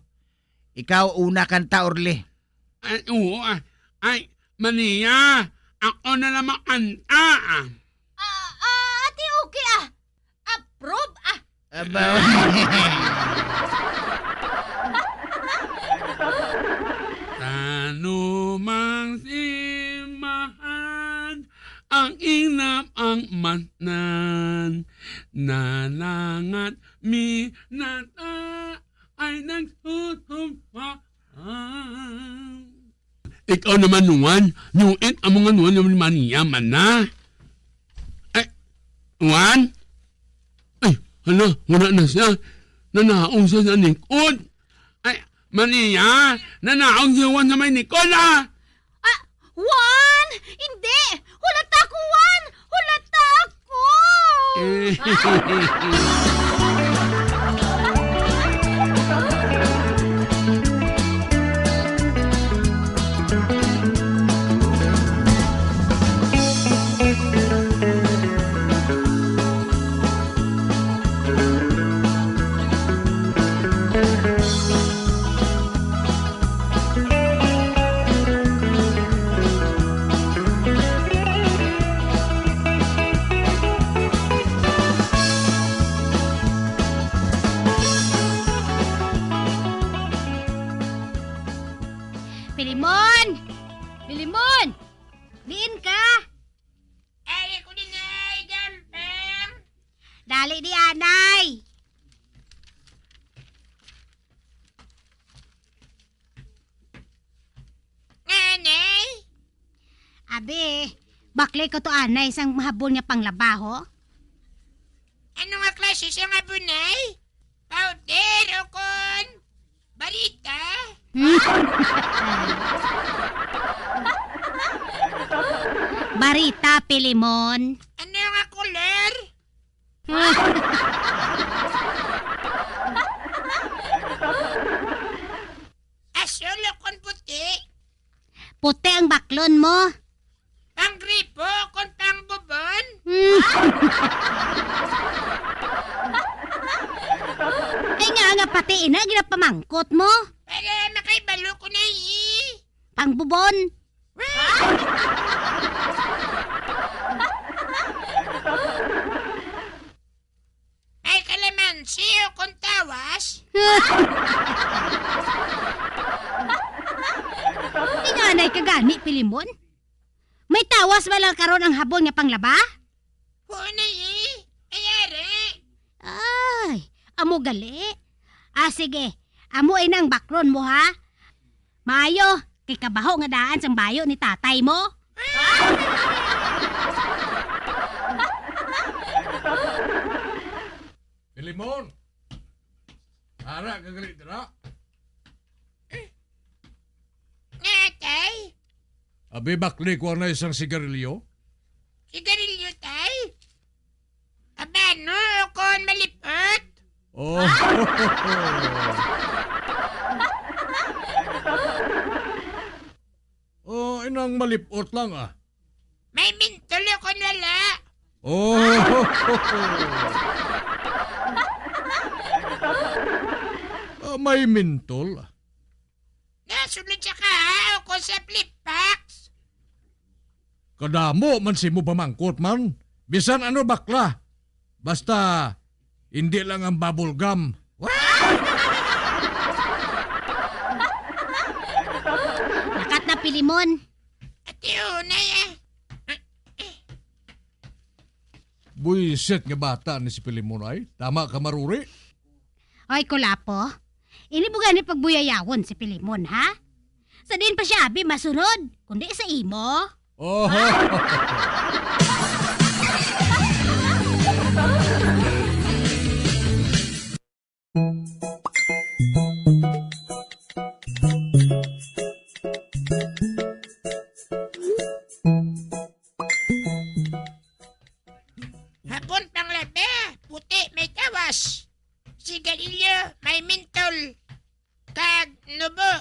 Ikaw una kanta, Orly. Ay, oo, ah. Ay, Mania, ako na lang makanta, ah. Ah, ah, ati, okay, ah. Approve, ah. Aba. Tanumang simbahan, ang inam ang matnan, nanangat minata ay nagsutumpa. Ikaw naman, Juan. Nuit ang mga Juan naman, Mania man na. Ay, Juan? Ay, hala, wala na siya. Nanaog siya sa likod. Ay, Mania, nanaog si Juan sa may likod, ah! Ah, Juan! Hindi! Hulata ko, Juan! Hulata ko! Eh. Pilimon! Pilimon! Diin ka? Ari ko din ay gampang. Dali di, anay. Anay? Abi, bakli ko to, anay, sang mahabol nga panglabaho. Ano nga klase sang habon, nay? Powder o kon barita? Barita, Pilimon. Ano nga kolor? Asul o kon puti? Puti ang baklon mo. Pang gripo kon pang bubon? Hmm. Ay nga, nga pati ina ginapamangkot mo. Para makahibalo ko na, eh. Pang bubon. May kalamansi o kon tawas? Inganay ka gani, Pilimon? May tawas ba lang karon ang habon nga panglaba? Huwag na, eh. Ay, ari. Ay, amo gali. Ah, sige. Amo ina ang baklon mo, ha? Maayo, kay kabaho nga daan sang bayo ni tatay mo. Pilimon! Ara ka gali dira. Nga, tay? Abi, bakli ko na isang sigarilyo. Sigarilyo, tay? Abano kon malipot? Oh. Oh, inang malipot lang, ah. May mintol o kon wala? Oh. Ah, may mintol. Nasulod siya ka, ha? O kon sa flip box? Kadamo man simo pamangkot man. Bisan ano, bakla. Basta, hindi lang ang bubble gum. Lakat na, Pilimon. Ati, unay, ah. Buisit nga bata ni si Pilimon ay. Tama ka, Maruri. Oy, Kulapo. Ini mo gani pagbuyayawon si Pilimon, ha? Sa diin pa siya abi masunod, kundi sa imo? Oh. Hapon panglaba, puti may tawas. Sigarilyo may mintol. Kag nubo.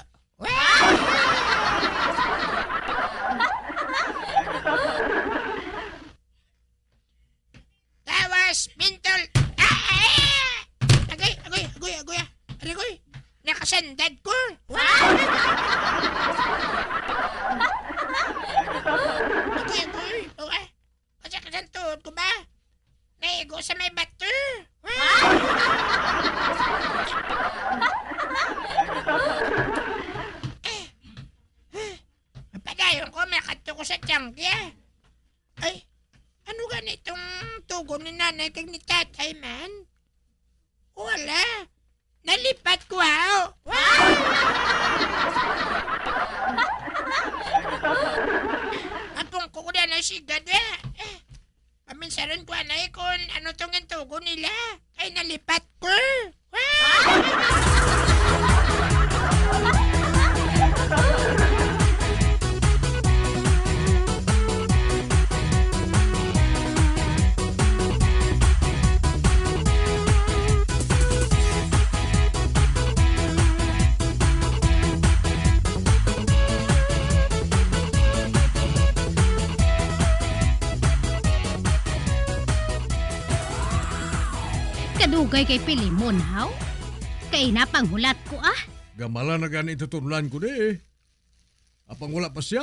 Yes, mental. Ah, ah, ah! Agay, agay, agay, agay, ah. Aray ko, eh. Nakasandad ko. Agay, agay. Oh, ah. Kasi kasang tuhod ko ba? Naigo sa may bato. Eh, eh, padayon ko, makadto ko sa tiyangge, ah. Ay, ano gani itong tugon ni nanay kag ni tatay, man? Wala. Nalipat ko, ha? Apong ko ko na sigad, eh. Eh, paminsaron ko, anay, kung ano tong gintugon nila. Ay, nalipat ko. Kadugay kay Pilimon, haw? Kay napanghulat ko, ah. Gamala na gani tutunlan ko di, eh. Apang wala pa siya?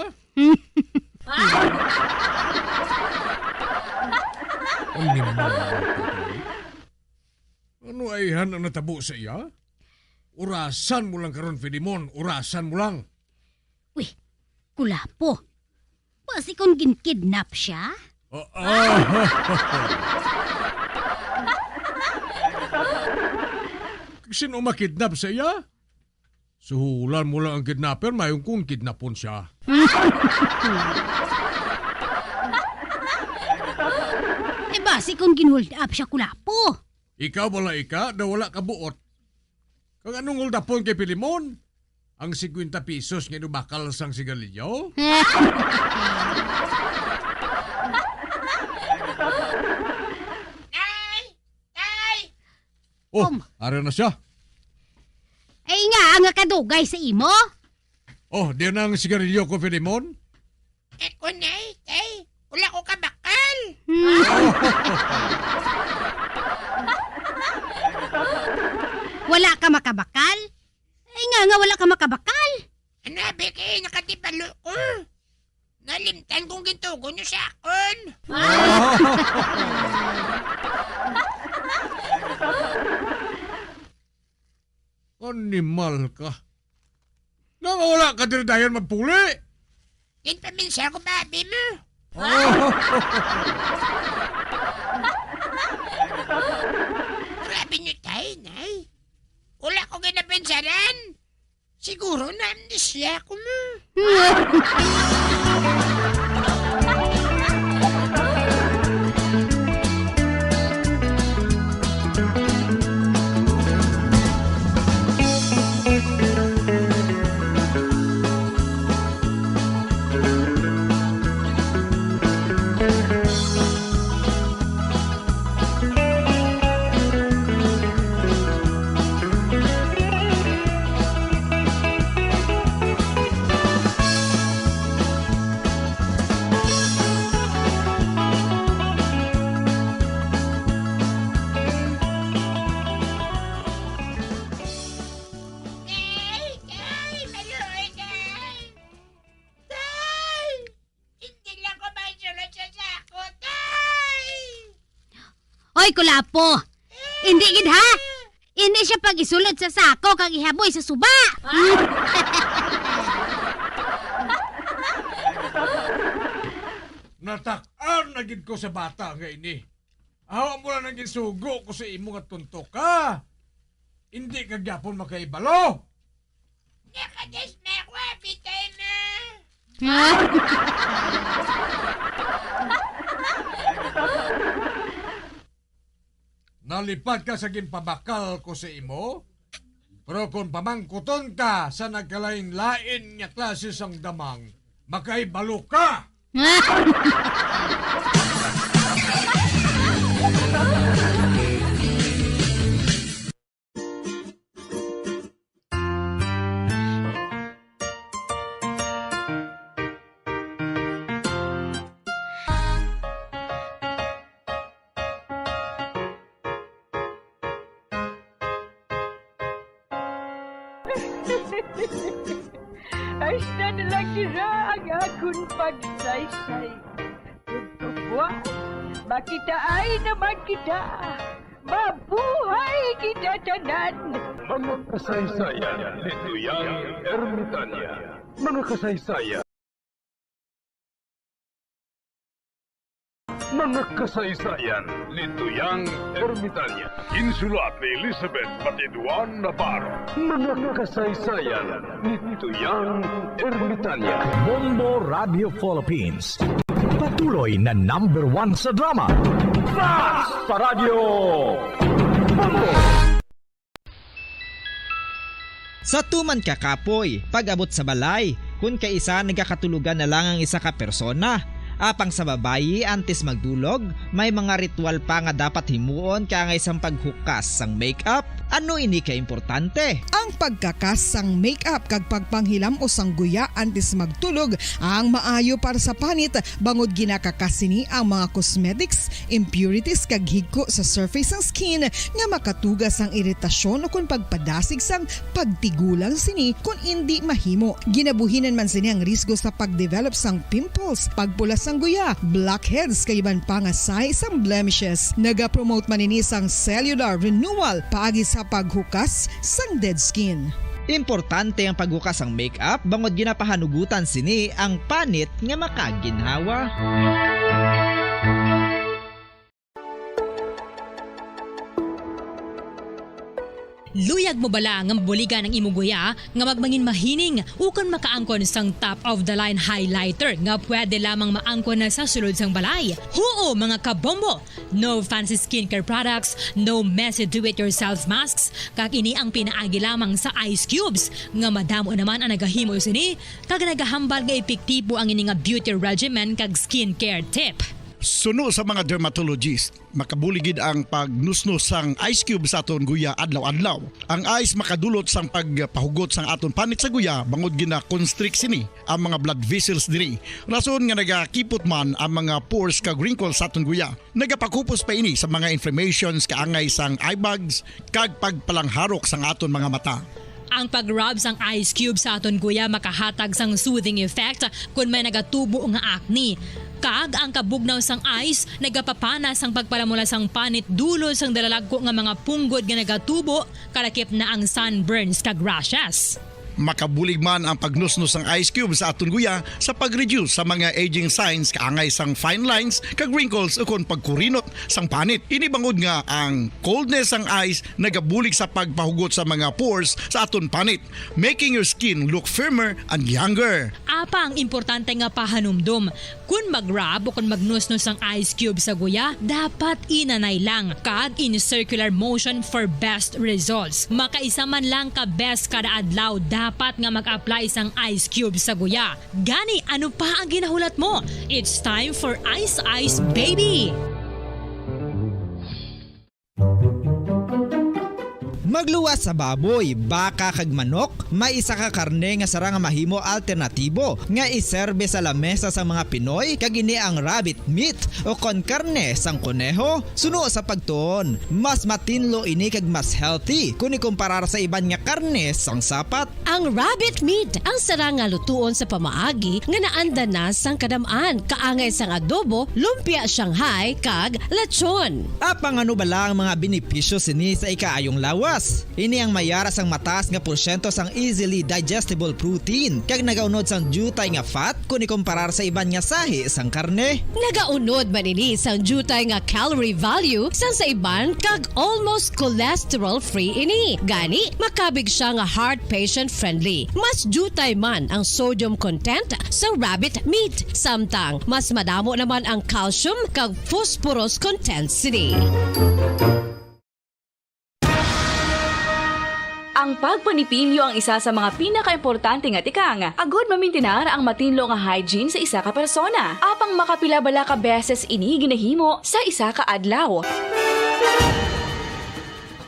Animal na ito, eh. Ano ayhan ang natabo sa iya? Urasan mo lang karon, Filimon. Urasan mo lang. Uy, Kulapo. Basi kon gin-kidnap siya? Ah, ah. Kag sino makidnap sa iya? Suhulan mo lang ang kidnapper, mayon kon kidnapon siya. Eh, basi kon gin-hold up siya, Kulapo? Ikaw bala, ika, daw wala ka buot. Kag anong hold-upon kay Pilimon? Ang singkwenta pesos nga inubakal sang sigarilyo? Nay! Nay! Oh, Um. Ari na siya. Ay nga, ang kadugay sa imo? Oh, di na ang sigarilyo ko, Filimon? Eh, kunay, tay. Wala ko kabakal. Hmm. Wala ka makabakal? Ay nga, nga wala ka makabakal. Ano, abi, kay nakatibalo ko. Nalimtan kong gintugon niyo sa akon. Animal ka. Nang wala ka diri dayon magpuli. Ginpaminsar ko ba, abi mo? Grabe niyo, tay, nay. Wala ko ginapinsaran. Siguro na-amnesia ko mo. Tay! Tay! Maluoy, tay! Tay! Hindi lang ko maisulod sa sako, tay! Oy, Kulapo! Hindi gid, ha? Hindi siya pag-isulod sa sako kag ihaboy sa suba! Natak-an na gid ko sa bata nga ini. Awa mo lang nang ginsugo ko sa imo nga tuntok ka. Hindi ka gyapon makaibalo. Nakadismaya ko, abi, tay, ma. Nalipat ka sa ginpabakal ko sa imo? Pero kung pamangkuton ka sa nagkalain-lain nga klase sang damang, makaibalo ka! Hasta na lang dira ang akon pagsaysay. Ug buwas, makitaay naman kita. Mabuhay kita tanan! Mga kasaysayan ni Tuyang Ermitanya. Mga kasaysayan. Mga kasaysayan ni Tuyang Ermitanya. Insulat ni Elizabeth Batiduan Navarro. Mga kasaysayan ni Tuyang Ermitanya. Bombo Radio Philippines. Patuloy na number one sa drama. Fast pa Radio! Bombo! Sa tuman ka kapoy, pag-abot sa balay, kun kaisa nagakatulogan na lang ang isa ka persona. Apang sa babayi, antes magdulog, may mga ritual pa nga dapat himuon kaangay sang paghukas sang makeup. Ano ini ka importante? Ang pagkakas sang makeup kag pagpanghilam-os sang guya antes magtulog ang maayo para sa panit, bangod ginakakas sini ang mga cosmetics, impurities, kag higko sa surface sang skin nga makatuga sang iritasyon ukon pagpadasig sang pagtigulang sini kon indi mahimo. Ginabuhinan man sini ang risgo sa pagdevelop sang pimples, pagpula sang guya, blackheads, kag iban pa nga sahi sang blemishes. Nagapromote man ini sang cellular renewal paagi sa paghukas sang dead skin. Importante ang paghukas sang makeup bangod ginapahanugutan sini ang panit nga makaginhawa. Luyag mo bala nga mabuligan ang imong guya nga magmangin mahining ukon makaangkon sang top of the line highlighter nga pwede lamang maangkon na sa sulod sang balay? Huo, mga kabombo! No fancy skincare products, no messy do-it-yourself masks, kag ini ang pinaagi lamang sa ice cubes, nga madamo naman ang nagahimo sini, kag nagahambal nga epektibo ang ini nga beauty regimen kag skincare tip. Suno sa mga dermatologist, makabulig gid ang pagnusnos sang ice cube sa aton guya adlaw-adlaw. Ang ice makadulot sang pagpahugot sang aton panit sa guya, bangod gina-constrict sini ang mga blood vessels diri. Rason nga nagakipot man ang mga pores kag wrinkles sa aton guya. Nagapakupos pa ini sa mga inflammations kaangay sang eye bags kag pagpalangharok sang aton mga mata. Ang pag-rub sang ice cube sa aton guya makahatag sang soothing effect kon may nagatubo nga acne. Kag ang kabugnaw sang ice nagapapana sang pagpalamula sang panit dulot sang dalalagko nga mga punggod nga nagatubo, kalakip na ang sunburns kag rashes. Makabulig man ang pagnusnos sang ice cube sa aton guya sa pag-reduce sa mga aging signs kaangay sang fine lines kag wrinkles ukon pagkurinot sang panit. Ini bangod nga ang coldness sang ice nagabulig sa pagpahugot sa mga pores sa aton panit, making your skin look firmer and younger. Apang importante nga pahanumdom, kon mag-rub o kon magnusnos ang ice cube sa guya, dapat inanay lang kag in circular motion for best results. Makaisa man lang ka beses kada adlaw dapat nga mag-apply sang ice cube sa guya. Gani, ano pa ang ginahulat mo? It's time for Ice Ice Baby! Magluwas sa baboy, baka kag manok, may isa ka karne nga sarang nga mahimo alternatibo nga iserbe sa lamesa sang mga Pinoy, kag ini ang rabbit meat o kon karne sang koneho. Suno sa pagtuon, mas matinlo ini kag mas healthy kon ikumparar sa iban nga karne sang sapat. Ang rabbit meat ang sarang nga lutuon sa pamaagi nga naandan na sang kadam-an, kaangay sang adobo, lumpia Shanghai, kag lechon. Apang ano bala ang mga benepisyo sini sa ikaayong lawas? Ini ang may ara sang mataas nga porsyento sang easily digestible protein, kag nagaunod sang diutay nga fat kon ikumparar sa iban nga sahi sang karne. Nagaunod man ini sang diutay nga calorie value sang sa iban, kag almost cholesterol-free ini. Gani, makabig sia nga heart patient-friendly. Mas diutay man ang sodium content sa rabbit meat, samtang mas madamo naman ang calcium kag phosphorus content sini. Ang pagpanipilyo ang isa sa mga pinakaimportante nga tikang agud mamintinar ang matinlo nga hygiene sa isa ka persona. Apang makapila bala ka beses ini ginahimo sa isa ka adlaw?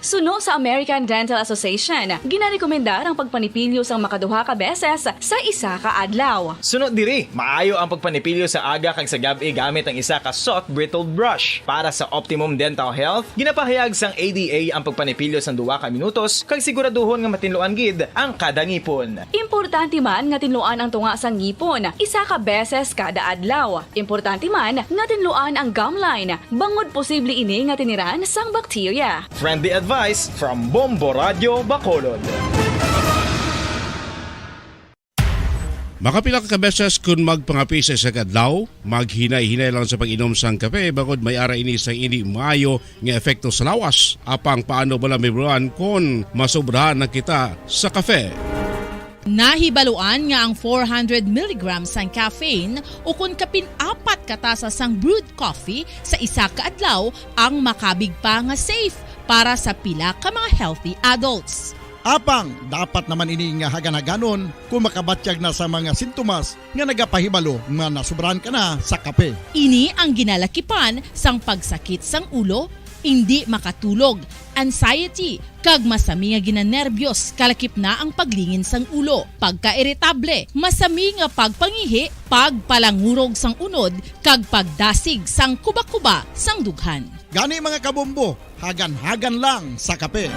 Suno sa American Dental Association, ginarekomendar ang pagpanipilyo sang makaduha ka beses sa isa ka adlaw. Suno diri, maayo ang pagpanipilyo sa aga kag sa gab-i gamit ang isa ka soft bristled brush. Para sa optimum dental health, ginapahayag sang A D A ang pagpanipilyo sang duha ka minutos kag siguraduhon nga matinluan gid ang kada ngipon. Importante man nga tinluan ang tunga sang ngipon isa ka beses kada adlaw. Importante man nga tinluan ang gum line, bangod posible ini nga tiniran sang bakterya. Friendly advice from Bombo Radio Bacolod. Makapila ka beses kun magpangapi sa isa ka adlaw, maghinay-hinay lang sa pag-inom sang kape, bangod may ara ini sang indi maayo nga epekto sa lawas. Apang paano bala mahibaluan kon masobrahan na kita sa kape? Nahibaluan nga ang four hundred milligrams sang caffeine ukon kapin apat ka tasa sang brewed coffee sa isa ka adlaw ang makabig pa nga safe para sa pila ka mga healthy adults. Apang dapat naman ini nga hagan-haganon kung makabatyag na sa mga sintomas nga nagapahibalo nga nasobrahan ka na sa kape. Ini ang ginalakipan sang pagsakit sang ulo, indi makatulog, anxiety, kag masami nga ginanerbiyos, kalakip na ang paglingin sang ulo, pagkairitable, masami nga pagpangihi, pagpalangurog sang unod, kag pagdasig sang kubakuba sang dughan. Gani, mga kabombo, hagan-hagan lang sa kape.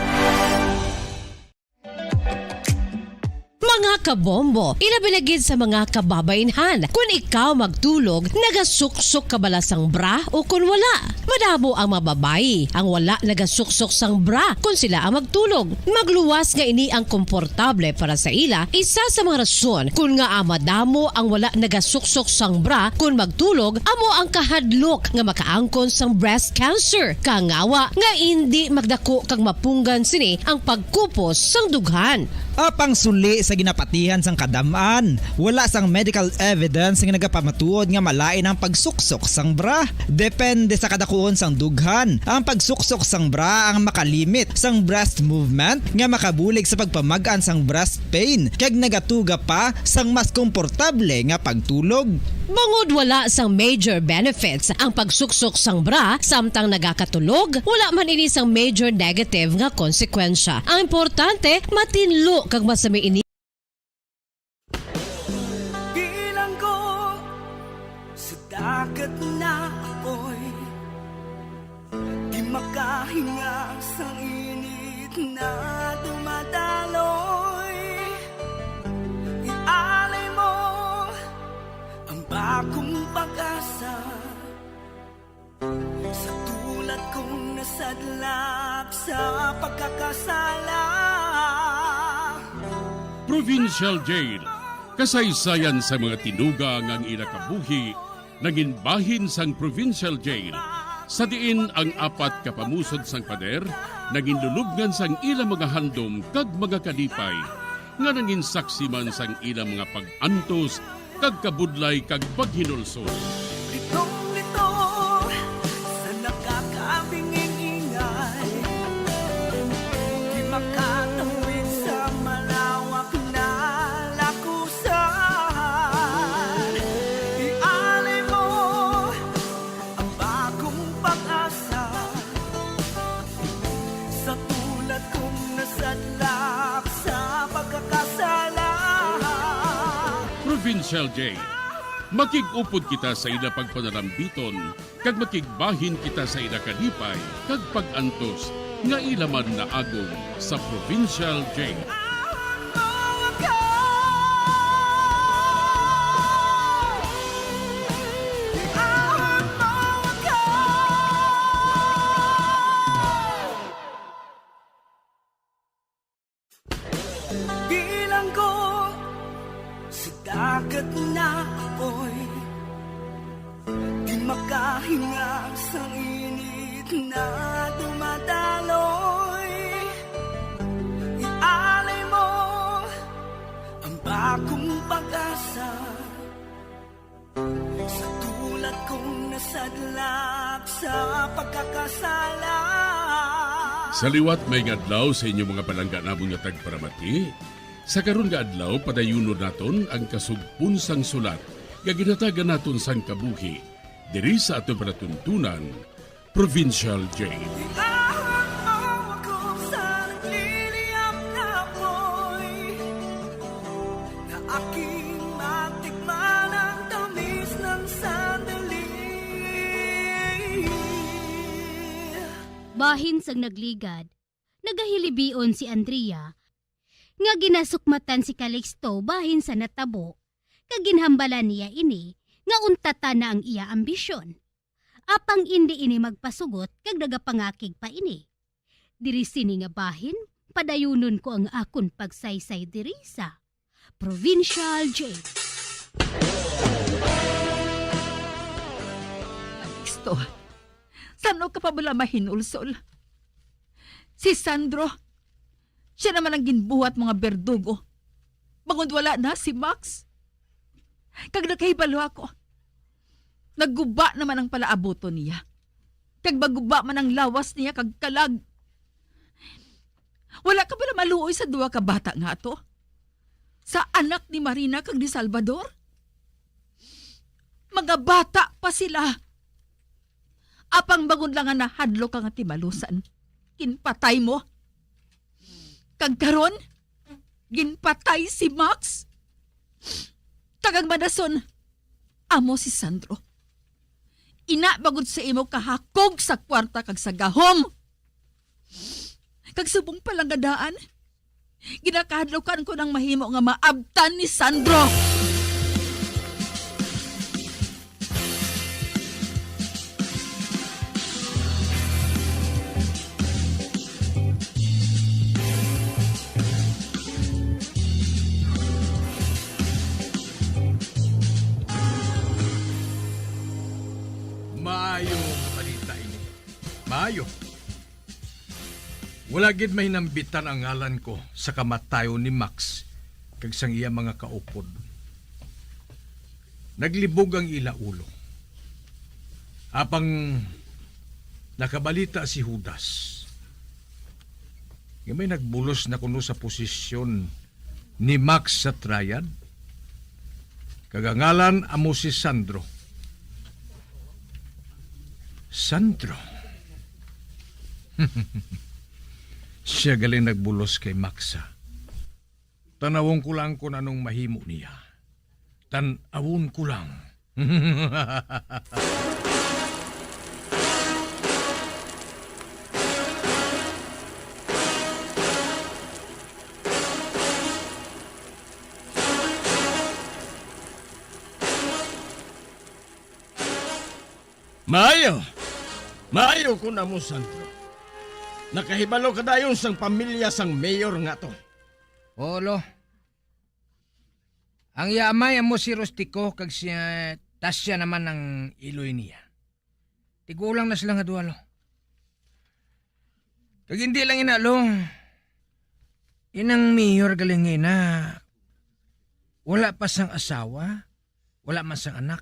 Mga kabombo, ilabi na gid sa mga kababaynhan. Kun ikaw magtulog, nagasuksok ka bala sang bra o kun wala? Madamo ang mga babayi ang wala nagasuksok sang bra kun sila ang magtulog. Magluwas nga ini ang komportable para sa ila. Isa sa mga rason kun ngaa madamo ang wala nagasuksok sang bra kun magtulog amo ang kahadlok nga makaangkon sang breast cancer, kangawa nga indi magdako kag mapunggan sini ang pagkupos sang dughan. Apang suli sa ginapatihan sang kadam-an, wala sang medical evidence nga nagapamatuod nga malain ang pagsuksok sang bra. Depende sa kadakuon sang dughan, ang pagsuksok sang bra ang makalimit sang breast movement nga makabulig sa pagpamag-an sang breast pain kag nagatuga pa sang mas komportable nga pagtulog. Bangod wala sang major benefits ang pagsuksok sang bra samtang nagakatulog, wala man ini sang major negative nga konsekwensya. Ang importante, matinlo kag masami ini. Bilanggo sa dagat na apoy, di makahinga sang init na dumadaloy. Ialay mo ang bagong pag-asa sa tulad kong nasadlak sa pagkakasala. Provincial Jail, kasaysayan sa mga tinuga nga ang ila kabuhi nangin bahin sang provincial jail, sa diin ang apat ka pamusod sang pader nangin lulubngan sang ila mga handom kag mga kalipay, nga nangin saksi man sang ila mga pag-antos kag kabudlay kag paghinulsol. Litong-lito sa nakakabinging ingay, di makatawid sa malawak na lakusan. Ialay mo ang bagong pag-asa sa tulad kong nasadlak sa pagkakasala. Provincial Jail. Makig-upod kita sa ila pagpanalambiton, kag makigbahin kita sa ila kalipay kag pag-antos nga ila man naagom sa Provincial Jail. Bilanggo sa dagat na apoy, di makahinga sang init na dumadaloy. Ialay mo ang bagong pag-asa sa tulad kong nasadlak sa pagkakasala. Sa liwat, maayong adlaw sa inyo, mga palangga namon nga tagparamati. Sa karon nga adlaw, padayunon naton ang kasugpon sang sulat nga ginhatagan naton sang kabuhi diri sa aton palatuntunan, Provincial Jail. Iahon mo ako Bahin sang nagligad, nagahilibion si Andrea nga ginasukmatan si Calixto bahin sa natabo, kag ginhambalan niya ini nga untatan na ang iya ambisyon. Apang indi ini magpasugot kag nagapangakig pa ini. Diri sini nga bahin, padayunon ko ang akon pagsaysay diri sa Provincial Jail. Calixto, san-o ka pa bala mahinulsol? Si Sandro, sia naman ang ginbuhat mo nga berdugo, bangod wala na si Max. Kag nakahibalo ako, naguba naman ang palaabuton niya, kag maguba man ang lawas niya kag kalag. Wala ka bala maluoy sa duha ka bata nga ato? Sa anak ni Marina kag ni Salvador? Mga bata pa sila. Apang bangod lang nga nahadlok ka nga timalusan, ginpatay mo. Kag karon, ginpatay si Max. Kag ang manason, amo si Sandro. Ina, bangod sa imo kahakog sa kwarta kag sa gahom, kag subong pa lang nga daan, ginakahadlukan ko nang mahimo nga maabtan ni Sandro. Maayo nga balita ini. Maayo. Wala gid mahinambitan ang ngalan ko sa kamatayon ni Max kag sang iya mga kaupod. Naglibog ang ila ulo. Apang nakabalita si Judas nga may nagbulos na kuno sa posisyon ni Max sa Triad, kag ang ngalan amo si Sandro. Sandro? Sia gali nagbulos kay Max, ha? Tan-awon ko lang kon anong mahimo niya. Tan-awon ko lang. Maayo. Maayo kon amo, Sandro. Nakahibalo ka dayon sang pamilya sang mayor nga to. Oo, Lo. Ang iya amay amo si Rustico, kag si Tasya naman ang iloy niya. Tigulang na sila nga duha, Lo. Kag hindi lang ina, Lo. Inang mayor gali nga ina, wala pa sang asawa, wala man sang anak.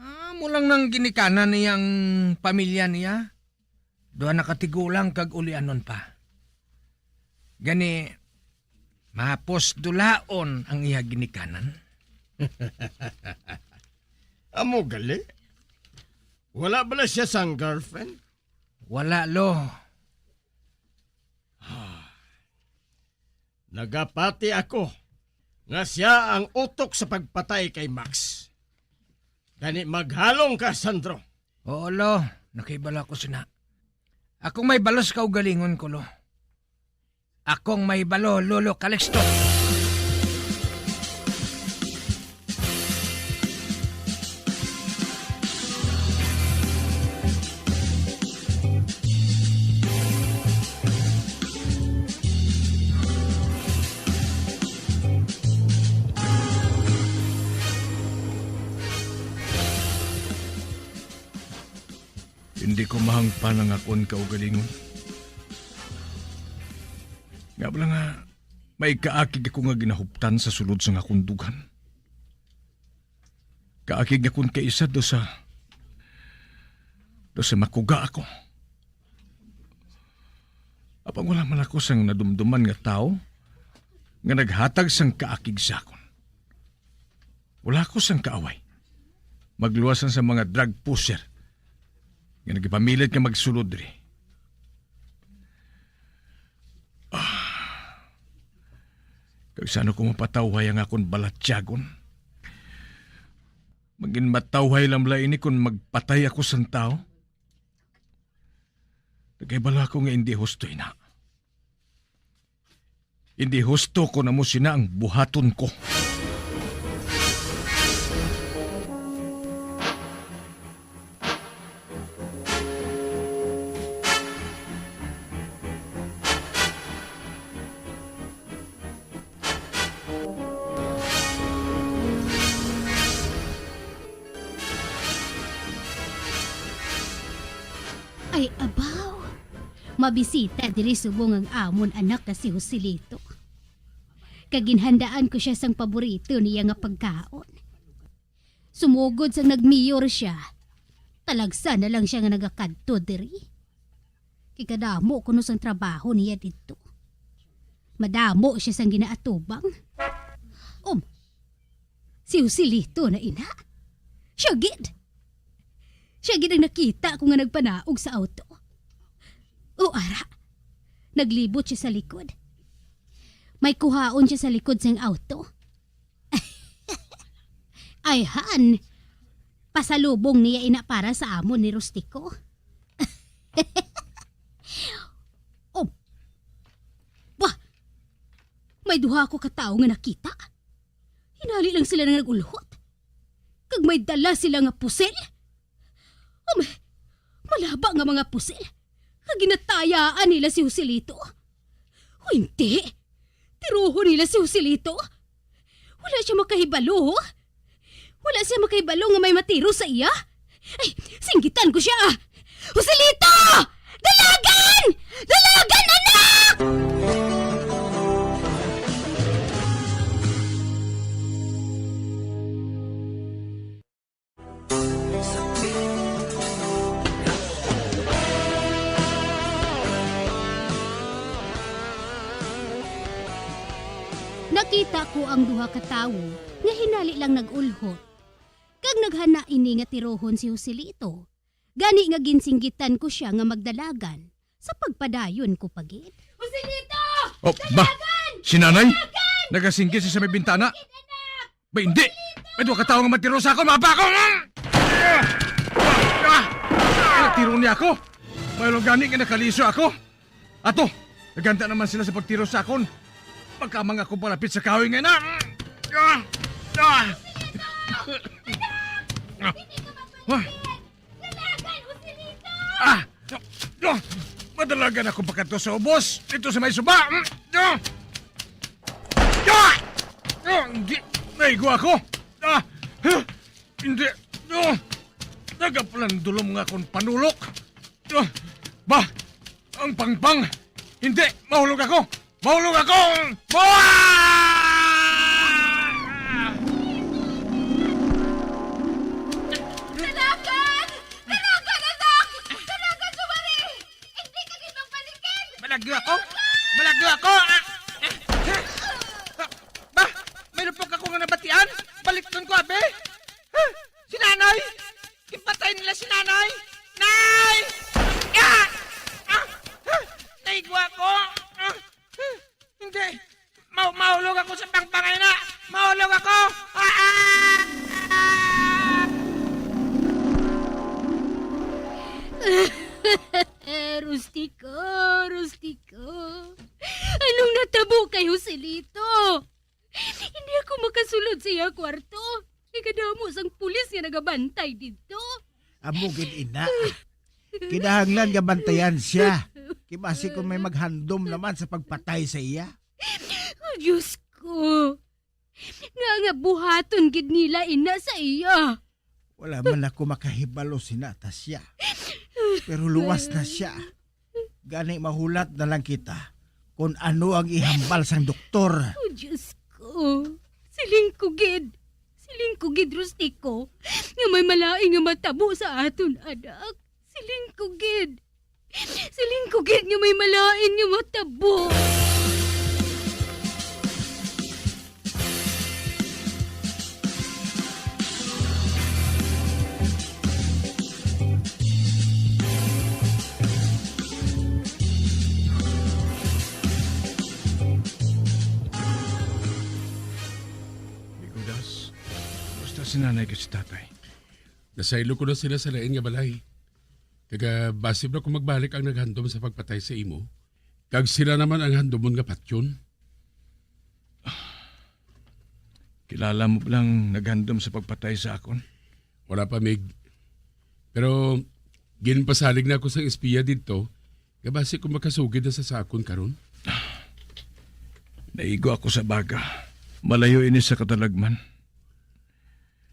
Amo lang nang ginikanan niya ang pamilya niya. Duha na ka tigulang kag ulianon pa. Gani, mapos dulaon ang iya ginikanan. Amo gali? Wala bala sia sang girlfriend? Wala, Lo. Nagapati ako nga sia ang utok sa pagpatay kay Max. Gani maghalong ka, Sandro. Oo, Lo. Nakahibalo ako sina. Akong mahibalo sa kaugalingon ko, Lo. Akong mahibalo, Lolo Calixto. Hindi ko mahangpan ang akon kaugalingon. Nga bala nga, may kaakig ako nga ginahuptan sa sulod sang akon dughan. Kaakig akon kaisa do sa, do sa makuga ako. Apang wala man ako sang nadumduman nga tawo nga naghatag sang kaakig sa akon. Wala ako sang kaaway. Magluwas lang sa mga drug pusher nga nagipamilit nga magsulod diri. Ah. Kag sano ko mapatawhay ang akon balatyagon? Magin matawhay lang bala ini kon magpatay ako sang tawo? Nagahibalo ako nga indi husto ina. Indi husto kon amo sina ang buhaton ko. Ay, abaw! Mabisita diri subong ang amon anak nga si Joselito. Kag ginhandaan ko sia sang paborito niya nga pagkaon. Sumugod sang nagmayor sia, talagsa na lang sia nga nagakadto diri. Kay kadamo kuno sang trabaho niya didto. Madamo sia sang ginaatubang. Um, si Joselito na ina. Siya gid. Siya gid ang nakita ko nga nagpanaog sa auto. O, ara. Naglibot siya sa likod. May kuhaon siya sa likod sang auto. Ay, han. Pasalubong niya ina para sa amon ni Rustico. Oh. Bah! May duha ako ka tawo nga nakita. Hinali lang sila nga nag-ulhot. Kag may dala sila nga pusil. Um, malaba nga mga pusil. Kag ginatayaan nila si Joselito. O hindi. Tirohon nila si Joselito. Wala siya makahibalo. Wala siya makahibalo nga may matiro sa iya. Ay, singgitan ko siya. Joselito! Dalagan! Dalagan, anak! Nakita ko ang duha ka tawo nga hinali lang nag-ulhot, kag naghana ini nga tirohon si Joselito. Gani nga ginsinggitan ko sia nga magdalagan sa pagpadayon ko pa gid. Joselito! Oh, ba? Dalagan! Si nanay? Dalagan! Nagasinggit siya sa may bintana. Anak! Ba, hindi! May duha ka tawo nga magtiro sa akon, mga bako! Ah! Ah! Ah! Tiro niya ako! May gani nga nakaliso ako! Ato, naganda naman sila sa pagtiro sa akon. Magkamang ako palapit sa kahoy nga na. Ah! Ah! Ah! Ah! Dalagan, Joselito! Ah! Ah! Madalagan ako pakadto sa ubos. Dito sa may suba. Ah! Ah! Ah! Hindi. Naigo ako. Ah! Huh! Hindi. Ah! Nagapalandulom nga akong panulok. Ah! Ba! Ang pangpang! Hindi! Mahulog ako! Mahulog ako! Ah! Dalagan! Dalagan, anak! Dalagan, sumari! Hindi ka gid magbalikin! Malagyo ako! Malagyo ako! Ah! Ah! Ba! May lupok ako nga nabatian! Balikton ko, abi! Ah! Si Nanay! Ginpatay nila si Nanay! Nay! Ah! Ah! Ah! Naigwa ko! Ah! Ah! Hindi! Ma-, mahulog ako sa pangpangay na! Mahulog ako! Ah! Ah! Ah! Rustico! Rustico! Anong natabo kay Joselito? Hindi ako makasulod sa iya kwarto. Kay kadamo sang pulis nga nagabantay didto. Amo gid, ina. Kinahanglan nga bantayan sia. Kay basi kung may maghandom naman sa pagpatay sa iya. Oh, Diyos ko. Nga, nga buhaton gid nila ina sa iya. Wala man ako makahibalo sina Tasya. Pero luwas na siya. Gani mahulat na lang kita kung ano ang ihambal sang doktor. Oh, Diyos ko. Siling ko gid. Siling ko gid, Rustico, nga may malain nga matabo sa aton anak. Siling ko gid. Siling ko gid nga may malain nga matabo. Migudas, kumusta si nanay kag si tatay? Nasaylo ko na sila sa lain nga balay. Kag basi bala kung magbalik ang naghandom sa pagpatay sa imo, kag sila naman ang handomon nga patyon. Kilala mo bala ang naghandom sa pagpatay sa akon? Wala pa, Mig. Pero ginpasalig na ako sa espiya didto, nga basi kung makasugid na sa, sa akon karon. Naigo ako sa baga. Malayo ini sa katalagman.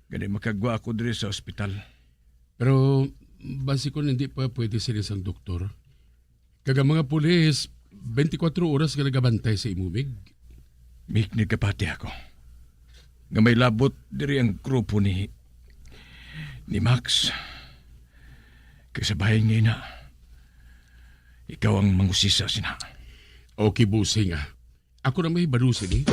Gani makagwa ako diri sa ospital. Pero basi kung hindi pa pwede sila sang doktor. Kag ang mga pulis, twenty-four oras nga nagabantay sa imo, Mig. Mig, nagkapati ako nga may labot diri ang grupo ni, ni Max. Kag sa bahin nga ina, ikaw ang mangusisa sina. Okay, bossing, ah. Ako na may balusin, eh.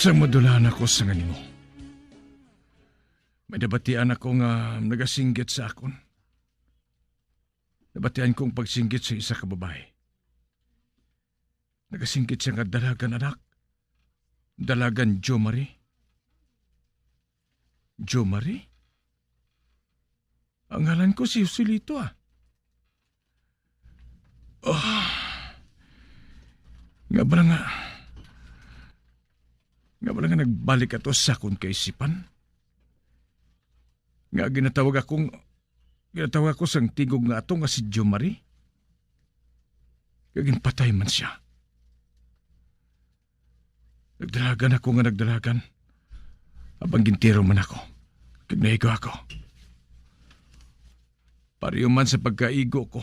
Sang madula na ko sa nganimo, may nabatian ako nga nagasinggit sa akon. Nabatian kong pagsinggit sa isa ka babayi. Nagasinggit siya nga dalagan, anak. Dalagan, Jo Marie. Jo Marie? Ang ngalan ko si Joselito, ah. Ah. Nga bala nga, nga bala nga nagbalik ato sa akon kaisipan? Nga ginatawag akong, ginatawag ako sang tingog nga ato nga si Jo Marie? Nga ginpatay man siya. Nagdalagan ako nga nagdalagan, habang gintiro man ako, kag naigo ako. Pareho man sa pagkaigo ko,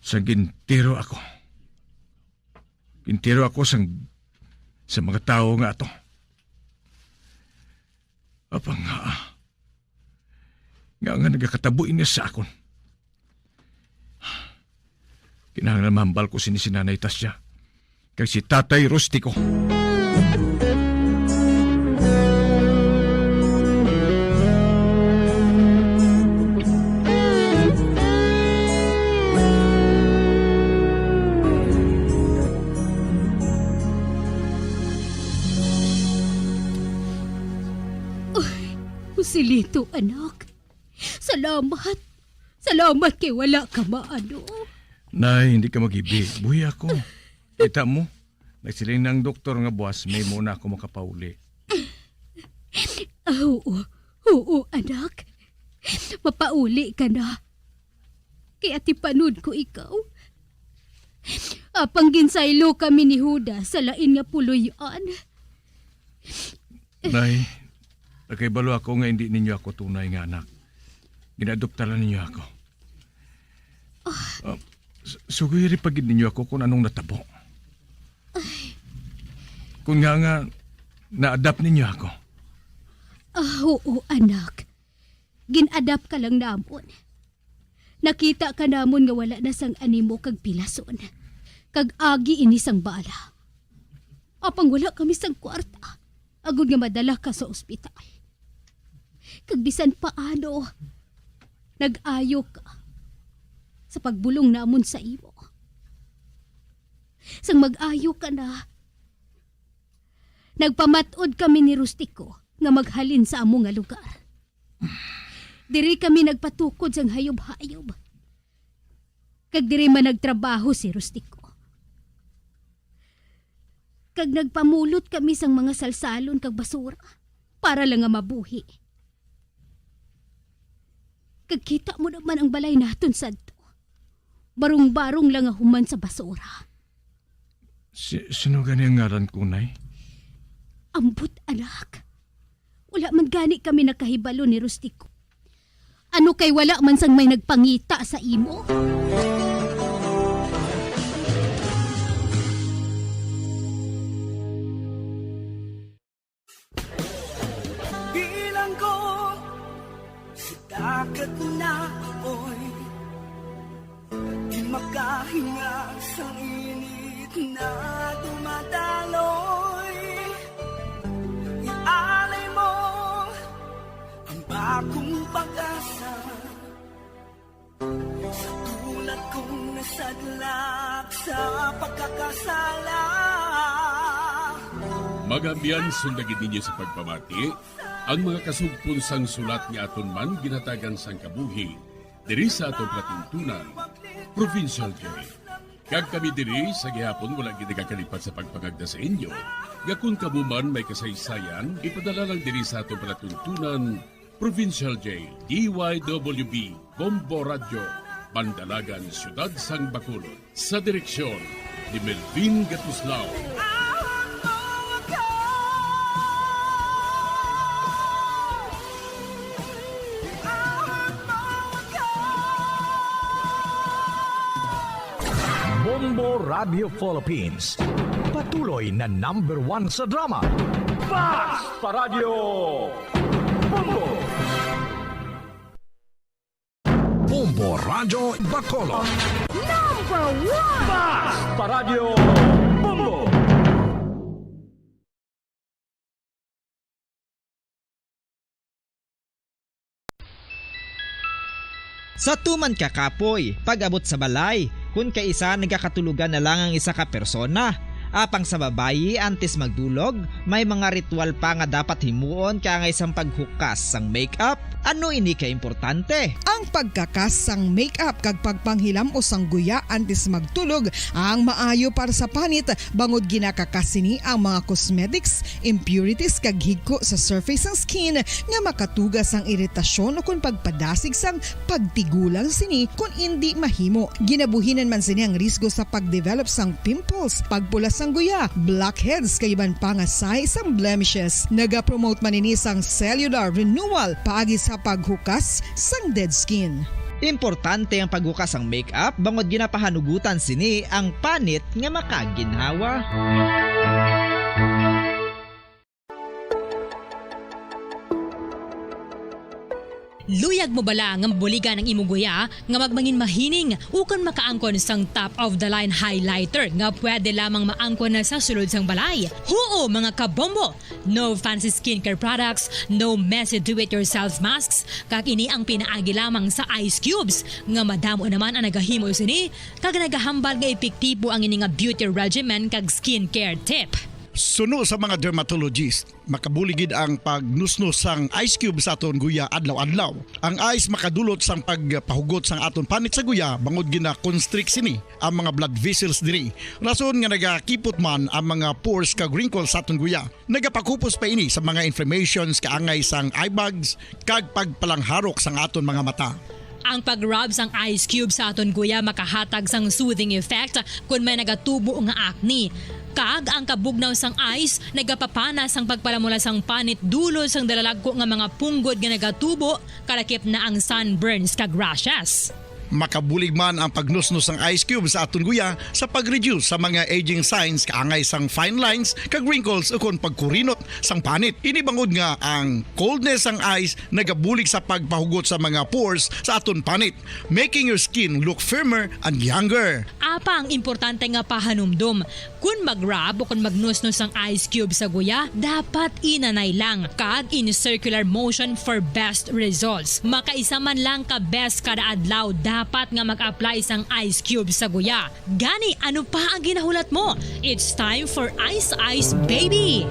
sang gintiro ako. Gintiro ako sang, sa mga tawo nga ato. Apang nga, nga, nga nagakatabo ini sa akon. Kinahanglan mahambal ko sini si Nanay Tasya kag si Tatay Rustico. Uy, Joselito, anak. Salamat. Salamat kay wala ka maano. Nay, hindi ka mag-ibi. Buhi ako. Kita mo, nagsiling na ang doktor nga buwas may muna ako makapauli. Ah, oo. Oo, anak. Mapauli ka na. Kay atipanon ko ikaw. Apang ginsaylo kami ni Judas sa lain nga puloy-an. Nay, nakahibalo ako nga hindi ninyo ako tunay nga anak. Ginaadopta lang ninyo ako. Ah, s-, sugoy ri pa gid ninyo ako kung anong natabo. Kung nga nga, na-adopt ninyo ako. Ah, oo, anak. Gin-adopt ka lang namon. Nakita ka namon nga wala na sang animo kag pilason, kag agi ini sang bala. Apang wala kami sang kwarta, agod nga madala ka sa ospital. Kag bisan paano, nag-ayo ka sa pagbulong namon sa imo. Sang mag-ayo ka na, nagpamat-od kami ni Rustico nga maghalin sa amo nga lugar. Diri kami nagpatukod sang hayop-hayop. Kag diri man nagtrabaho si Rustico. Kag nagpamulot kami sang mga salsalon kag basura para lang nga mabuhi. Kag kita mo naman ang balay naton sadto. Barong-barong lang nga human sa basura. Si-, sino gani ang ngalan ko, Nay? Ambot, anak. Wala man gani kami nakahibalo ni Rustico. Ano kay wala man sang may nagpangita sa imo? Bilang ko sa dagat na apoy, di makahinga sa init na Kung nasadlak sa pagkakasala. Mga abyan, sunda gid ninyo sa pagpamati ang mga kasugpon sang sulat nga aton man ginhatagan sang kabuhi diri sa aton palatuntunan, Provincial Jail. Kag kami diri sa gihapon wala gid nagakalipat sa pagpangagda sa inyo nga kon kamo man may kasaysayan, ipadala lang diri sa aton palatuntunan, Provincial Jail, D Y W B, Bombo Radyo, Bandalagan, Siyudad sang Bacolod. Sa direksyon ni Melvin Gatuslao. Bombo Radio Philippines. Patuloy na number one sa drama. Basta Radyo Bombo! Bombo Radyo Bacolod. Number one! Basta Radyo Bombo! Sa tuman ka kapoy, pag-abot sa balay, kun kaisa nagakatulogan na lang ang isa ka persona. Apang sa babayi, antes magdulog, may mga ritual pa nga dapat himuon kaangay sang paghukas sang makeup. Ano ini ka importante? Ang pagkakas sang makeup kag pagpanghilam-os sang guya antes magtulog ang maayo para sa panit, bangod ginakakas sini ang mga cosmetics, impurities, kag higko sa surface sang skin nga makatuga sang iritasyon ukon pagpadasig sang pagtigulang sini kon indi mahimo. Ginabuhinan man sini ang risgo sa pagdevelop sang pimples, pagpula sang guya, blackheads, kag iban pa nga sahi sang blemishes. Nagapromote man ini sang cellular renewal paagi sa paghukas sang dead skin. Importante ang paghukas sang makeup bangod ginapahanugutan sini ang panit nga makaginhawa. Luyag mo bala nga mabuligan ang imong guya nga magmangin mahining ukon makaangkon sang top-of-the-line highlighter nga pwede lamang maangkon na sa sulod sang balay? Huo, mga kabombo! No fancy skincare products, no messy do-it-yourself masks, kag ini ang pinaagi lamang sa ice cubes, nga madamo naman ang nagahimo sini, kag nagahambal nga epektibo ang ini nga beauty regimen kag skincare tip. Suno sa mga dermatologist, makabulig gid ang pagnusnos sang ice cube sa aton guya adlaw-adlaw. Ang ice makadulot sang pagpahugot sang aton panit sa guya bangod gina-constrict sini ang mga blood vessels diri, rason nga nagakipot man ang mga pores kag wrinkles sa aton guya. Nagapakupos pa ini sa mga inflammations kaangay sang eye bags kag pagpalangharok sang aton mga mata. Ang pag-rub sang ice cube sa aton guya makahatag sang soothing effect kon may nagatubo nga acne. Kag ang kabugnaw sang ice nagapapana sang pagpalamula sang panit dulot sang dalalagko nga mga punggod nga nagatubo, kalakip na ang sunburns kag rashes. Makabulig man ang pagnusnos sang ice cube sa aton guya sa pag-reduce sa mga aging signs kaangay sang fine lines kag wrinkles ukon pagkurinot sang panit. Ini bangod nga ang coldness sang ice nagabulig sa pagpahugot sa mga pores sa aton panit, making your skin look firmer and younger. Apang importante nga pahanumdom, kon mag-rub o kon magnusnos ang ice cube sa guya, dapat inanay lang kag in circular motion for best results. Makaisa man lang ka beses kada adlaw dapat nga mag-apply sang ice cube sa guya. Gani, ano pa ang ginahulat mo? It's time for Ice Ice Baby!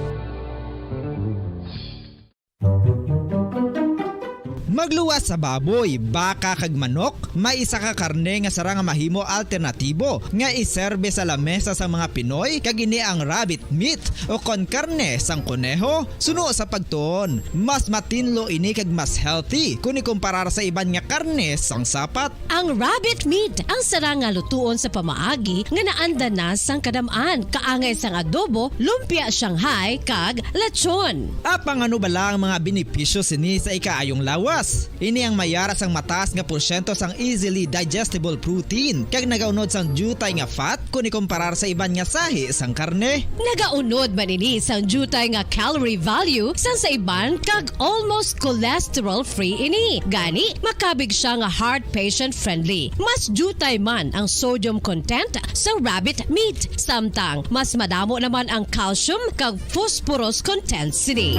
Magluwas sa baboy, baka, kag manok, may isa ka karne nga sarang nga mahimo alternatibo nga iserbe sa lamesa sang mga Pinoy, kag ini ang rabbit meat o kon karne sang koneho. Suno sa pagtuon, mas matinlo ini kag mas healthy kon ikumparar sa iban nga karne sang sapat. Ang rabbit meat ang sarang nga lutuon sa pamaagi nga naanda na sang kadam-an, kaangay sang adobo, lumpia Shanghai, kag lechon. Apang ano bala ang mga benepisyo sini sa ikaayong lawas? Ini ang may ara sang mataas nga porsyento sang easily digestible protein, kag nagaunod sang diutay nga fat kon ikumparar sa iban nga sahi sang karne. Nagaunod man ini sang diutay nga calorie value sang sa iban kag almost cholesterol-free ini. Gani, makabig sia nga heart patient-friendly. Mas diutay man ang sodium content sa rabbit meat, samtang mas madamo naman ang calcium kag phosphorus content sini.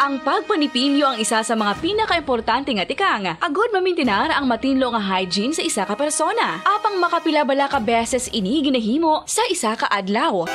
Ang Ang pagpanipilyo ang isa sa mga pinakaimportante nga tikang, agud mamintinar ang matinlo nga hygiene sa isa ka persona. Apang makapila bala ka beses ini ginahimo sa isa ka adlaw?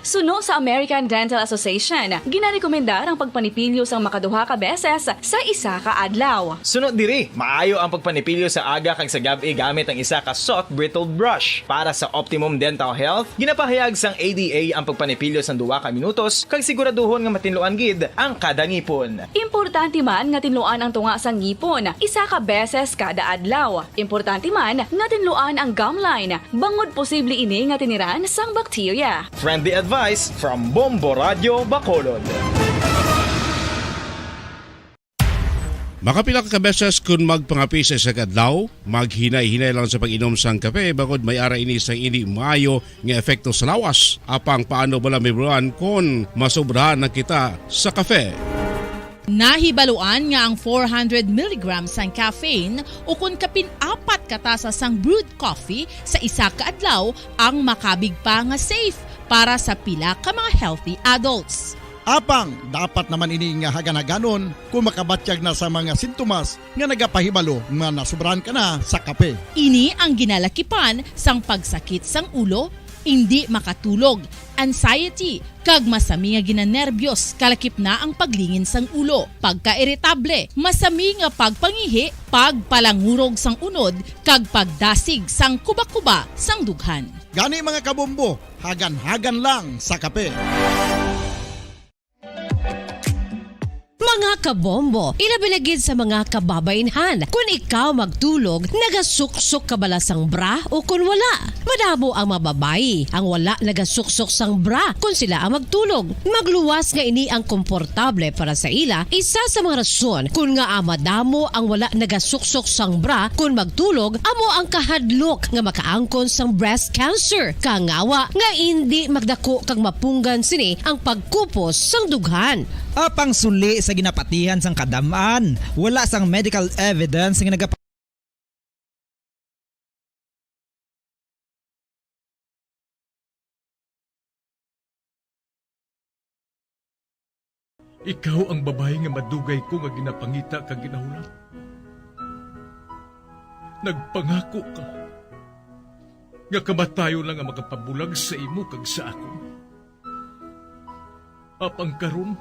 Suno sa American Dental Association, ginarekomendar ang pagpanipilyo sang makaduha ka beses sa isa ka adlaw. Suno diri, maayo ang pagpanipilyo sa aga kag sa gab-i gamit ang isa ka soft bristle brush. Para sa optimum dental health, ginapahayag sang A D A ang pagpanipilyo sang duha ka minutos kag siguraduhon nga matinluan gid ang kada ngipon. Importante man nga tinluan ang tunga sang ngipon isa ka beses kada adlaw. Importante man nga tinluan ang gum line bangod posible ini nga tiniran sang bakterya. Friendly advice from Bombo Radio Bacolod. Makapila ka beses kun magpangape sa isa ka adlaw, maghinay-hinay lang sa pag-inom sang kape, bangod may ara ini sang indi maayo nga epekto sa lawas. Apang paano bala mahibaluan kon masobrahan na kita sa kape? Nahibaluan nga ang four hundred milligrams sang caffeine ukon kapin apat ka tasa sang brewed coffee sa isa ka adlaw ang makabig pa nga safe para sa pila ka mga healthy adults. Apang dapat naman ini nga hagan-haganon kung makabatyag na sa mga sintomas nga nagapahibalo nga nasobrahan ka na sa kape. Ini ang ginalakipan sang pagsakit sang ulo, indi makatulog, anxiety, kag masami nga ginanerbiyos, kalakip na ang paglingin sang ulo, pagkairitable, masami nga pagpangihi, pagpalangurog sang unod, kag pagdasig sang kubakuba sang dughan. Gani, mga kabombo, hagan-hagan lang sa kape. Mga kabombo, ilabi na gid sa mga kababaynhan, kun ikaw magtulog, nagasuksok ka bala sang bra o kun wala? Madamo ang mga babayi ang wala nagasuksok sang bra kun sila ang magtulog. Magluwas nga ini ang komportable para sa ila, isa sa mga rason kun ngaa madamo ang wala nagasuksok sang bra kun magtulog amo ang kahadlok nga makaangkon sang breast cancer, kangawa nga indi magdako kag mapunggan sini ang pagkupos sang dughan. Apang suli sa ginapatihan sang kadam-an, wala sang medical evidence nga nagapa- Ikaw ang babayi nga madugay ko nga ginapangita kag ginahulat. Nagpangako ka nga kamatayon lang ang makapabulag sa imo kag sa akon. Apang karon,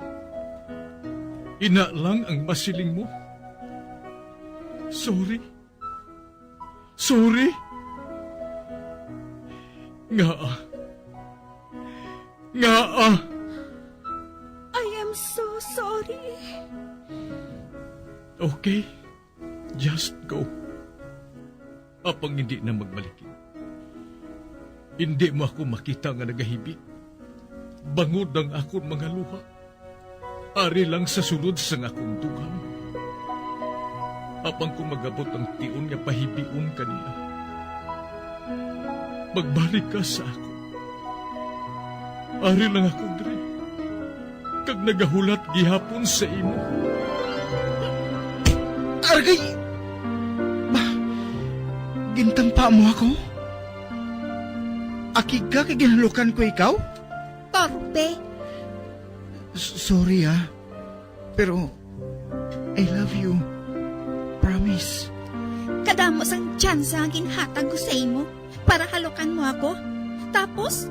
ina lang ang masiling mo. Sorry. Sorry. Ngaa? Ngaa? I am so sorry. Okay. Just go. Apang hindi na magbalik. Hindi mo ako makita nga nagahibi. Bangod ang akon mga luha. Ari lang sa sulod sang akon dughan. Apang kung mag-abot ang tion nga pahibion ka niya, magbalik ka sa akon. Ari lang ako diri, kag nagahulat gihapon sa imo. Argay! Ba, gintampa mo ako? Akig ka kay ginhalukan ko ikaw? Torpe. S-, sorry, ah. Pero, I love you. Promise. Kadamo sang tsansa nga ginhatag ko sa imo para halukan mo ako. Tapos,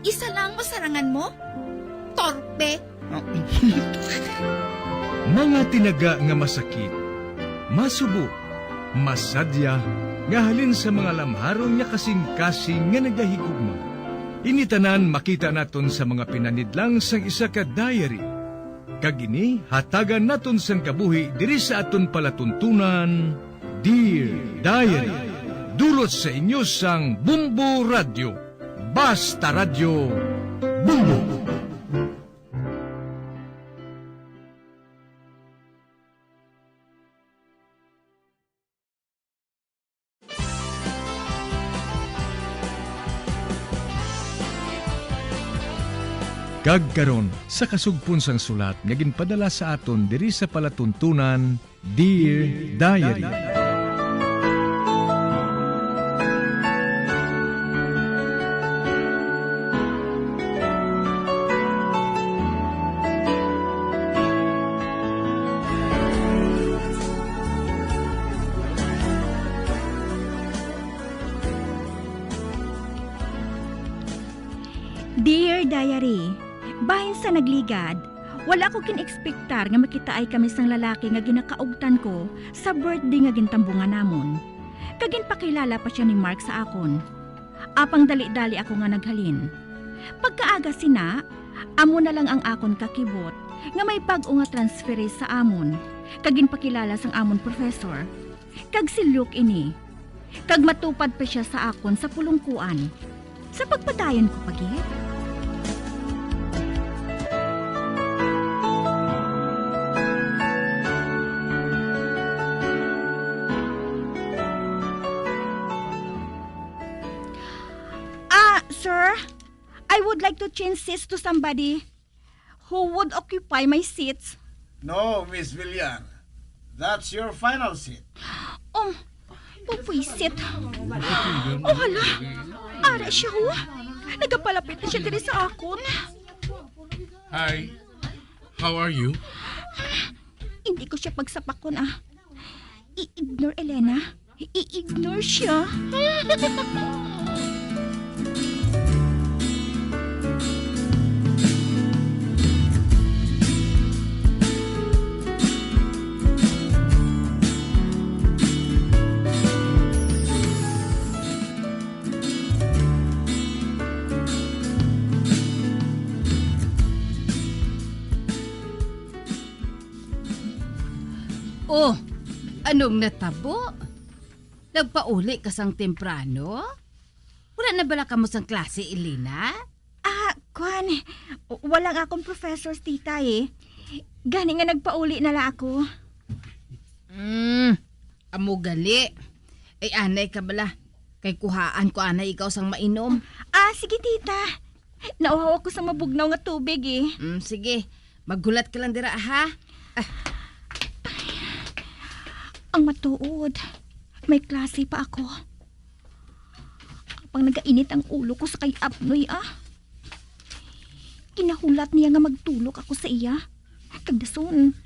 isa lang ang masarangan mo? Torpe. Mga tinaga nga masakit, masubo, masadya, nga halin sa mga lamharon nga kasing-kasing nga nagahigugma. Ini tanan makita naton sa mga pinanidlang sang isa ka diary. Kag ini hatagan naton sang kabuhi diri sa aton palatuntunan, Dear Diary. Dulot sa inyo sang Bumbo Radyo. Basta Radyo, Bumbo. Kag karon, sa kasugpon sang sulat nga ginpadala sa aton diri sa palatuntunan, Dear Diary. Dear Diary, bahin sa nagligad, wala ko gin-ekspektar nga makitaay kami sang lalaki nga ginakaugtan ko sa birthday nga gintambungan namon. Kag ginpakilala pa sia ni Mark sa akon. Apang dali-dali ako nga naghalin. Pagkaaga sina, amo na lang ang akon kakibot nga may bag-o nga transferee sa amon, kag ginpakilala sang amon professor. Kag si Luke ini. Kag matupad pa sia sa akon sa pulungkuan. Sa pagpadayon ko pa gid. Ah, sir, I would like to change seats to somebody who would occupy my seats. No, Miss Villar. That's your final seat. Um, pupwisit. Oh, hala. Ara siya, oh. Nagapalapit na siya diri sa akon. Hi. How are you? Hindi ko siya pagsapakon, ah. I-ignore, Elena. I-ignore siya. Oh, anong natabo? Nagpauli ka sang temprano? Wala na bala kamo sang klase, Elena? Ah, kwan, wala ang akon professor, tita, eh. Gani nga nagpauli na la ako. Mm, amo gali. Ay, anay ka bala. Kay kuhaan ko anay ikaw sang mainom. Ah, sige, tita. Nauhaw ako sa mabugnaw nga tubig, eh. Mm, sige. Maghulat ka lang dira, ha? Ah. Ang matuod, may klase pa ako. Apang nagainit ang ulo ko sa kay Apnoy, ah. Ginahulat niya nga magtulok ako sa iya. Kag dason,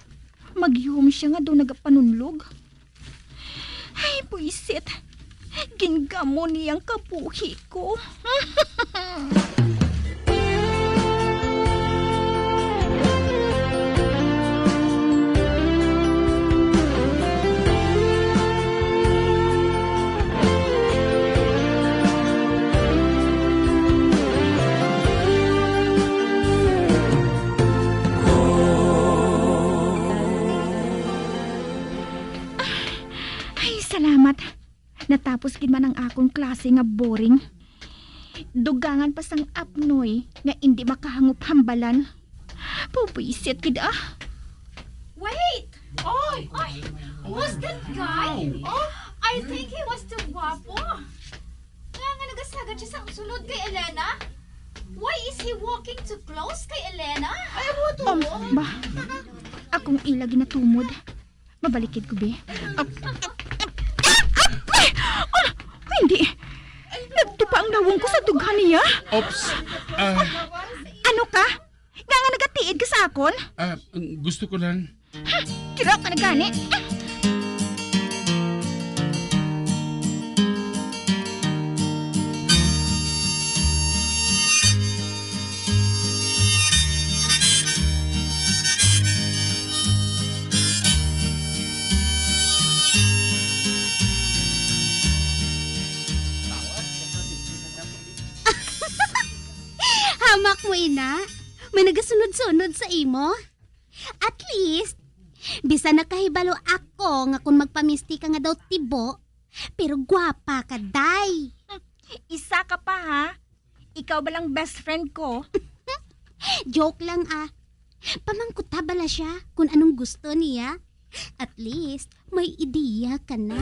magyuhom siya nga daw nagapanunlog. Ay, buisit. Gingamon niya ang kabuhi ko. Ay, salamat. Natapos gid man ang akon klase nga boring. Dugangan pa sang Apnoy nga indi makahangop hambalan. Pabwisit gid, ah. Wait! Oy! Ay, was that guy? Oh, I think he was too guapo. Nga nga nagasagad siya sa sulod kay Elena? Why is he walking too close kay Elena? Ay, amo to. Um, ba, akong ila ginatumod. Mabalikid ko, be. Ah, ah, ah, ah, ah, ah, hindi. Nagtupa ang nawong ko sa dughan niya. Oops. Ah, Ano ka? Nga nga nagatiid ka sa akon? Ah, gusto ko lang. Kira ka na gani. Hamak mo, ina. May nagasunod-sunod sa imo. At least, bisan nakahibalo ako nga kung magpamisti ka nga daw tibo, pero gwapa ka, day. Isa ka pa, ha? Ikaw ba lang best friend ko? Joke lang, ah. Pamangkuta bala siya kung anong gusto niya. At least, may ideya ka na.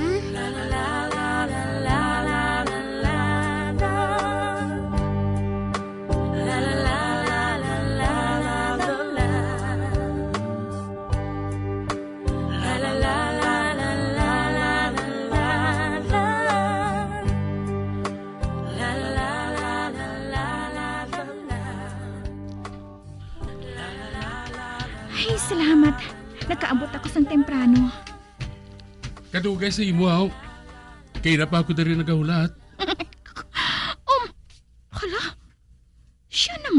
Ay, salamat. Nakaabot ako sang temprano. Kadugay sa imo, aw. Kay na pa ako diri nagahulat. Um, hala, siya na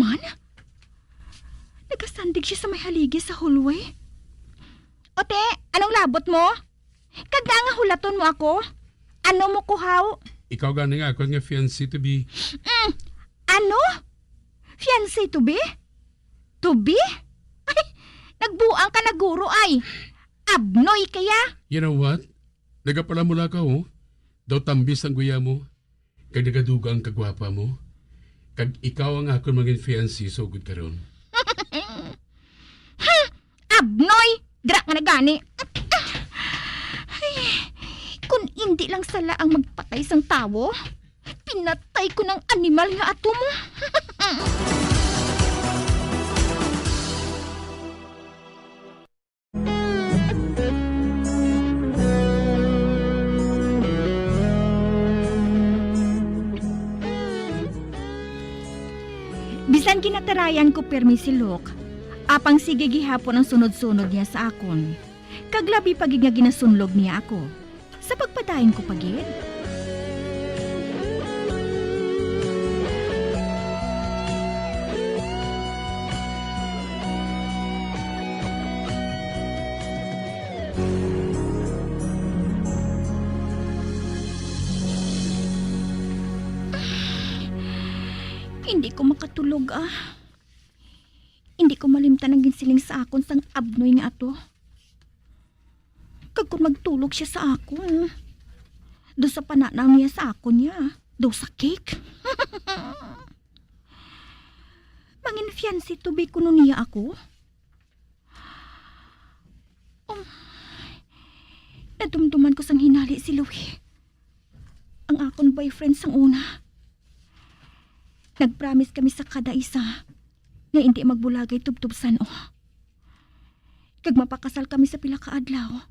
Nagkikis sa hallway? O, te, anong labot mo? Kag nga hulaton mo ako? Ano mo kuhaw? Ikaw gani nga akon nga fiancé to be. Mm, ano? Fiancé to be? To be? Ay, nagbuang ka na, guro, ay. Abnoy kaya? You know what? Nagapalamula ka, oh. Daw tambis ang guya mo. Kag nagadugang kagwapa mo. Kag ikaw ang akon mangin fiancé sugod karon. Hmm, abnoy! Dira nga na gani. Ay, kun indi lang sala ang magpatay sang tawo, pinatay ko nang animal nga ato mo. Bisan ginatarayan ko pirmi si Luke, apang sige gihapon ang sunod-sunod niya sa akon, kag labi pa gid nga ginasunlog niya ako. Sa pagpadayon ko pa gid. Hindi ko makatulog, ah. Hindi ko malimtan ang ginsiling sa akon sang abnoy nga ato. Kag kon magtulog sia sa akon, daw sa pananaw niya sa akon niya, daw sa cake. Mangin fiancé to be kuno niya ako? Um, nadumduman ko sang hinali si Louie, ang akon boyfriend sang una. Nag-promise kami sa kada isa nga indi magbulagay tubtob san-o. Kag mapakasal kami sa pila ka adlaw,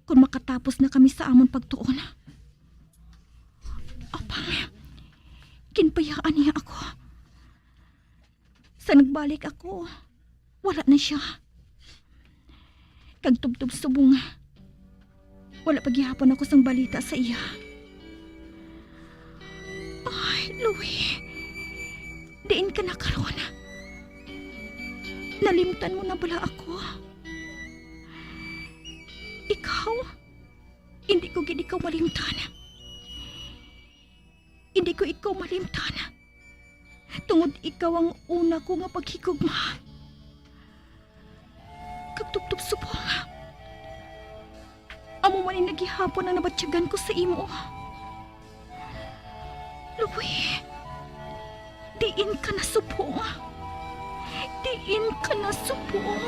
kon makatapos na kami sa amon pagtuon. Apang, ginbayaan niya ako. Sa nagbalik ako, wala na sia. Kag tubtob subong, wala pa gihapon ako sang balita sa iya. Ay, Louie, diin ka na karon? Nalimtan mo na bala ako? Ikaw, hindi ko gid ikaw malimtan. Hindi ko ikaw malimtan, tungod ikaw ang una ko nga paghigugma. Kag tubtob subong, amo man ini gihapon ang nabatyagan ko sa imo. Louie, diin ka na subong? Diin ka na subong?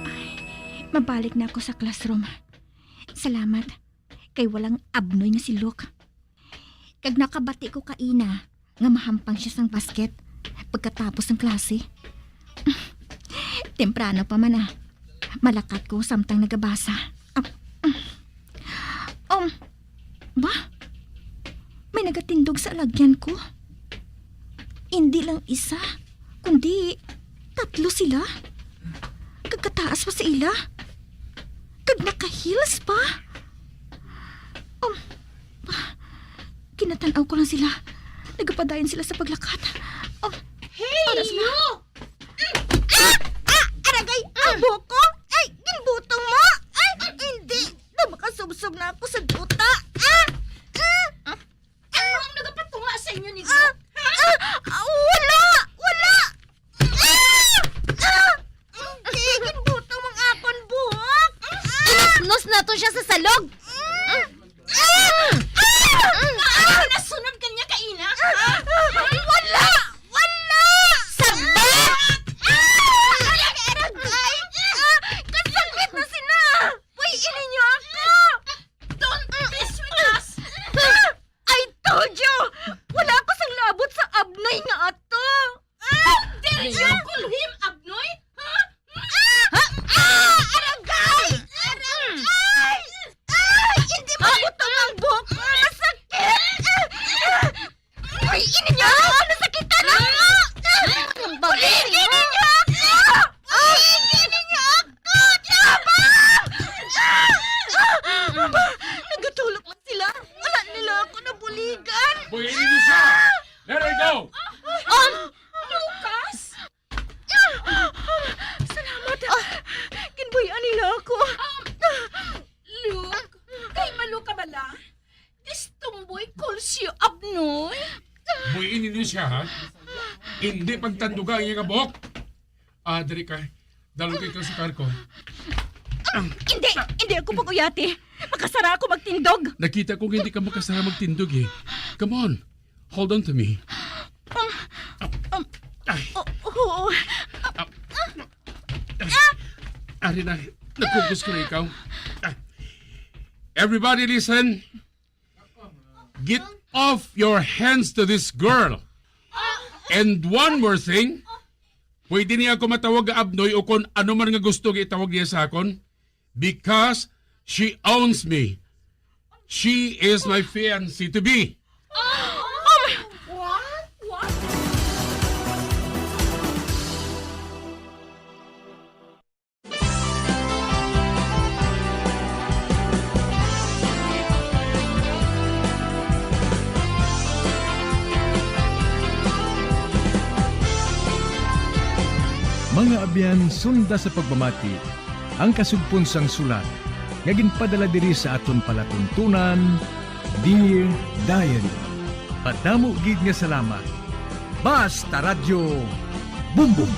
Ay, mabalik na ako sa classroom. Salamat. Kay walang abnoy nga si Luke. Kag nakabati ko kaina nga mahampang sia sang basket pagkatapos sang klase. Temprano pa man, ah. Malakat ko samtang nagabasa. Ah, um, ba? May nagatindog sa alagyan ko. Indi lang isa, kundi tatlo sila. Kag kataas pa sa ila. Kag naka-heels pa. Um, ah, ginatan-aw ko lang sila. Nagapadayon sila sa paglakat. Um, hey, ano sila? You! Ah! Ah! Aragay! Ang buhok ko! Ay! Ginbutong mo! Ay! Hindi na makasubsob na ako sa duta! Ah! Ah! Ano ang nagapatunga sa inyo ninyo? Ah! Ha? Ah! Ah! Wala! Wala! Ah! Ah! Hindi! Ginbutong ang akon buhok! Ah! Inusnos nato siya sa salog! Ah! Ah! Ah! Ano nasunod kanya kaina? Ah! Wala! Wala! Sabot! Ah! Ay, aragay! Ah! Kasanglit na sina! Puy, ini niyo ako! Don't mess with us! Ah! I told you! Wala ko sang labot sa abnoy nga ato! Ah! Diri niyo ako luhim, abnoy? Ha? Ah! Ah! Aragay! Aragay! Ay! Hindi mo butong ang buhok ko! Masakit! Uy, anila ako. Luke, kay malo ka bala? This tomboy calls you Abnoy? Boy, ini niya siya, ha? Hindi pagtanduga ang iyang buhok. Ah, diri ka. Dalong kay ka sa karko. Hindi! Hindi ako pag-uyati! Makasara ako magtindog! Nakita ko nga hindi ka makasara magtindog, eh. Come on. Hold on to me. Um, um, Ay. Oh, oh. Ari na, nagkukos ko na ikaw. Ah. Everybody listen. Get off your hands to this girl. And one more thing, pwede niya ako matawag nga Abnoy o kung ano man nga gusto nga itawag niya sa akon, because she owns me. She is my fiancée to be. Oh my, what? What? Mga abyan, sunda sa pagpamati ang kasugpon sang sulat nga ginpadala diri sa aton palatuntunan, Dear Diary. Madamo gid nga salamat. Basta Radyo Bumbong.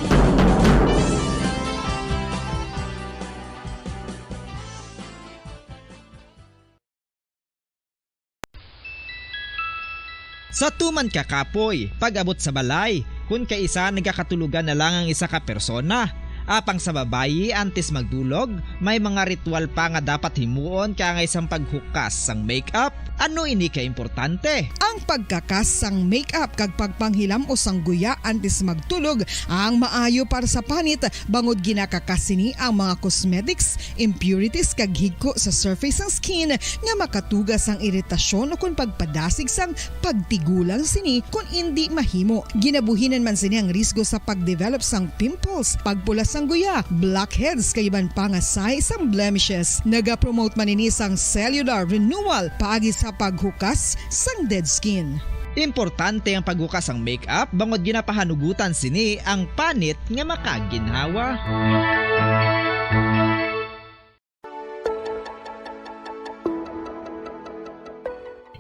Sa tuman ka kapoy, pag-abot sa balay, kun kaisa nagakatulogan na lang ang isa ka persona. Apang sa babayi, antes magdulog, may mga ritual pa nga dapat himuon kaangay sang paghukas sang makeup. Ano ini ka importante? Ang pagkakas sang makeup kag pagpanghilam-os sang guya antes magtulog ang maayo para sa panit, bangod ginakakas sini ang mga cosmetics, impurities kag higko sa surface sang skin nga makatuga sang iritasyon ukon pagpadasig sang pagtigulang sini kon indi mahimo. Ginabuhinan man sini ang risgo sa pagdevelop sang pimples, pagpula sang guya, blackheads kag iban pa nga sahi sang blemishes. Nagapromote man ini sang cellular renewal paagi sa paghukas sang dead skin. Importante ang paghukas sang makeup bangod ginapahanugutan sini ang panit nga makaginhawa.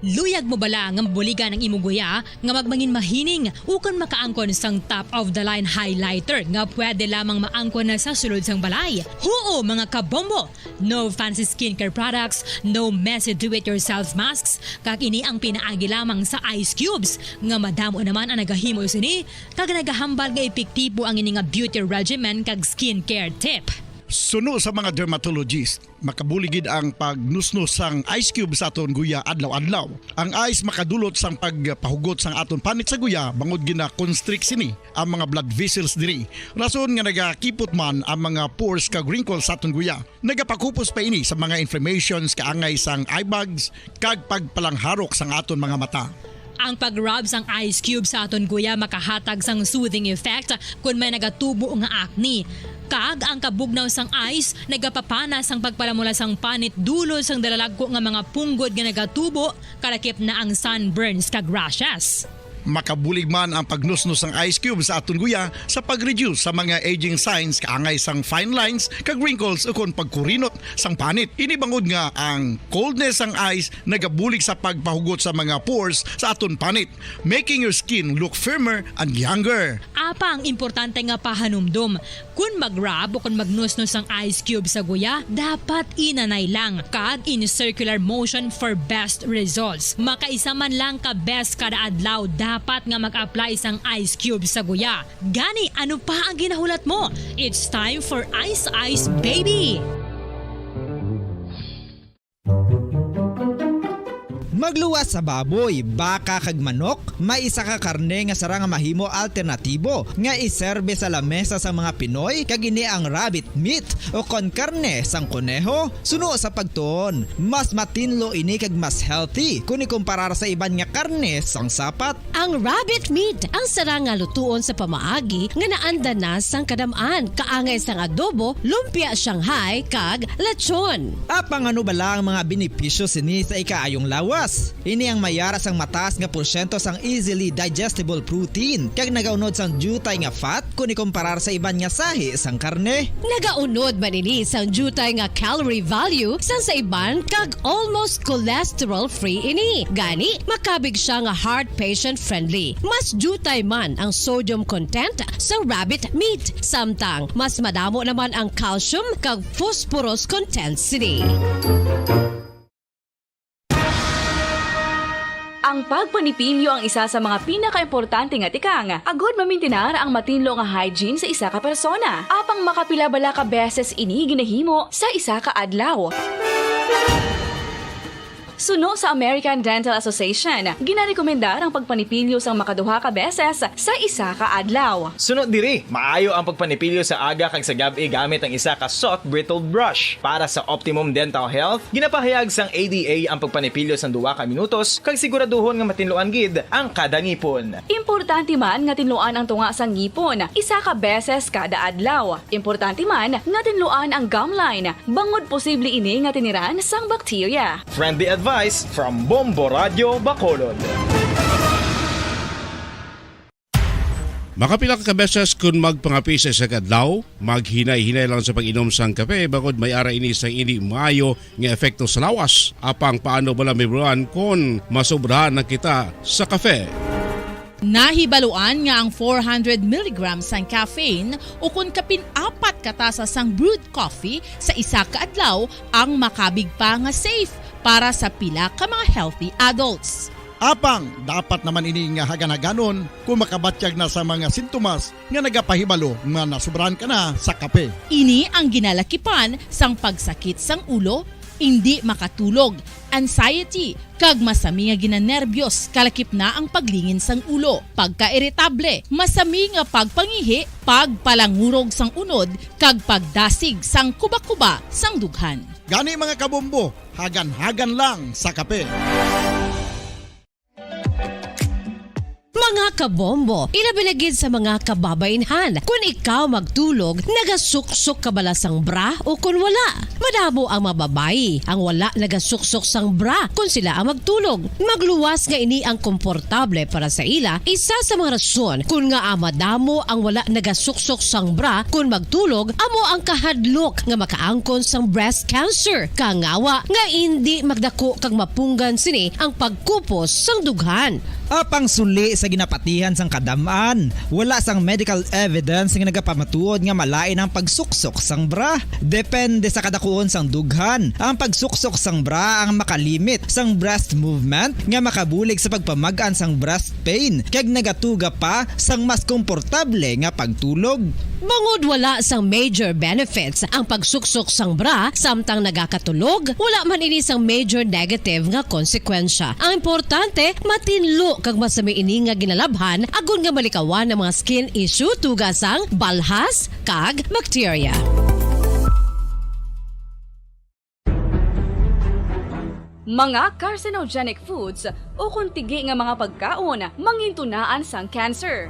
Luyag mo bala nga mabuligan ang imo guya nga magmangin mahining ukon makaangkon sang top of the line highlighter nga pwede lamang maangkon na sa sulod sang balay? Huo, mga kabombo! No fancy skincare products, no messy do-it-yourself masks, kag ini ang pinaagi lamang sa ice cubes, nga madamo naman ang nagahimo sini, kag nagahambal nga epektibo ang ini nga beauty regimen kag skincare tip. Suno sa mga dermatologist, makabulig gid ang pagnusnos sang ice cube sa aton guya adlaw-adlaw. Ang ice makadulot sang pagpahugot sang aton panit sa guya, bangod gina-constrict sini ang mga blood vessels diri, rason nga nagakipot man ang mga pores kag wrinkles sa aton guya. Nagapakupos pa ini sa mga inflammations kaangay sang eye bags kag pagpalangharok sang aton mga mata. Ang pag-rub sang ice cube sa aton guya makahatag sang soothing effect kon may nagatubo nga acne. Kag ang kabugnaw sang ice nagapapana sang pagpalamula sang panit dulot sang dalalagko nga mga punggod nga nagatubo, kalakip na ang sunburns kag rashes. Makabulig man ang pagnusnos sang ice cube sa aton guya sa pag-reduce sa mga aging signs kaangay sang fine lines kag wrinkles ukon pagkurinot sang panit. Ini bangod nga ang coldness sang ice nagabulig sa pagpahugot sa mga pores sa aton panit, making your skin look firmer and younger. Apang importante nga pahanumdom, kon mag-rub o kon magnusnos ang ice cube sa guya, dapat inanay lang kag in circular motion for best results. Makaisa man lang ka beses kada adlaw dapat nga mag-apply sang ice cube sa guya. Gani, ano pa ang ginahulat mo? It's time for Ice Ice Baby! Magluwas sa baboy, baka kag manok, may isa ka karne nga sarang nga mahimo alternatibo nga iserbe sa lamesa sang mga Pinoy, kag ini ang rabbit meat o kon karne sang koneho. Suno sa pagtuon, mas matinlo ini kag mas healthy kon ikumparar sa iban nga karne sang sapat. Ang rabbit meat ang sarang nga lutuon sa pamaagi nga naanda na sang kadam-an, kaangay sang adobo, lumpia Shanghai, kag lechon. Apang ano bala ang mga benepisyo sini sa ikaayong lawas? Ini ang may ara sang mataas nga porsyento sang easily digestible protein, kag nagaunod sang diutay nga fat kon ikomparar sa iban nga sahi sang karne. Nagaunod man ini sang diutay nga calorie value sang sa iban, kag almost cholesterol-free ini. Gani, makabig sia nga heart patient-friendly. Mas diutay man ang sodium content sa rabbit meat, samtang mas madamo naman ang calcium kag phosphorus content sini. Ang pagpanipilyo ang isa sa mga pinakaimportante nga tikang agud mamintinar ang matinlo nga hygiene sa isa ka persona. Apang makapila bala ka beses ini ginahimo sa isa ka adlaw? Suno sa American Dental Association, ginarekomendar ang pagpanipilyo sang makaduha ka beses sa isa ka adlaw. Suno diri, maayo ang pagpanipilyo sa aga kag sa gab-i gamit ang isa ka soft bristled brush. Para sa optimum dental health, ginapahayag sang A D A ang pagpanipilyo sang duha ka minutos kag siguraduhon nga matinluan gid ang kada ngipon. Importante man nga tinluan ang tunga sang ngipon isa ka beses kada adlaw. Importante man nga tinluan ang gum line, bangod posible ini nga tiniran sang bakterya. Friendly advice from Bombo Radio Bacolod. Makapila ka beses kun magpangape sa isa ka adlaw, maghinay-hinay lang sa pag-inom sang kape, bangod may ara ini sang indi maayo nga epekto sa lawas. Apang paano bala mahibaluan kon masobrahan na kita sa kape? Nahibaluan nga ang four hundred milligrams sang caffeine ukon kapin apat ka tasa sang brewed coffee sa isa ka adlaw ang makabig pa nga safe para sa pila ka mga healthy adults. Apang dapat naman ini nga hagan-haganon kon makabatyag na sa mga sintomas nga nagapahibalo nga nasobrahan ka na sa kape. Ini ang ginalakipan sang pagsakit sang ulo, indi makatulog, anxiety, kag masami nga ginanerbyos, kalakip na ang paglingin sang ulo, pagkairitable, masami nga pagpangihi, pagpalangurog sang unod, kag pagdasig sang kubakuba sang dughan. Gani, mga kabombo, hagan-hagan lang sa kape. Mga kabombo, ilabi na gid sa mga kababainhan, kun ikaw magtulog, nagasuksok ka bala sang bra o kun wala? Madamo ang mga babayi ang wala nagasuksok sang bra kun sila ang magtulog. Magluwas nga ini ang komportable para sa ila, isa sa mga rason kun ngaa madamo ang wala nagasuksok sang bra kun magtulog amo ang kahadlok nga makaangkon sang breast cancer, kangawa nga indi magdako kag mapunggan sini ang pagkupos sang dughan. Apang suli sa ginapatihan sang kadam-an, wala sang medical evidence nga nagapamatuod nga malain ang pagsuksok sang bra. Depende sa kadakuon sang dughan, ang pagsuksok sang bra ang makalimit sang breast movement nga makabulig sa pagpamag-an sang breast pain kag nagatuga pa sang mas komportable nga pagtulog. Bangod wala sang major benefits ang pagsuksok sang bra samtang nagakatulog, wala man ini sang major negative nga konsekwensya. Ang importante, matinlo kag masami ini nga ginalabhan agod nga malikawan ang mga skin issue tuga sang balhas kag bakterya. Mga carcinogenic foods ukon tigi nga mga pagkaon mangintunaan sang cancer.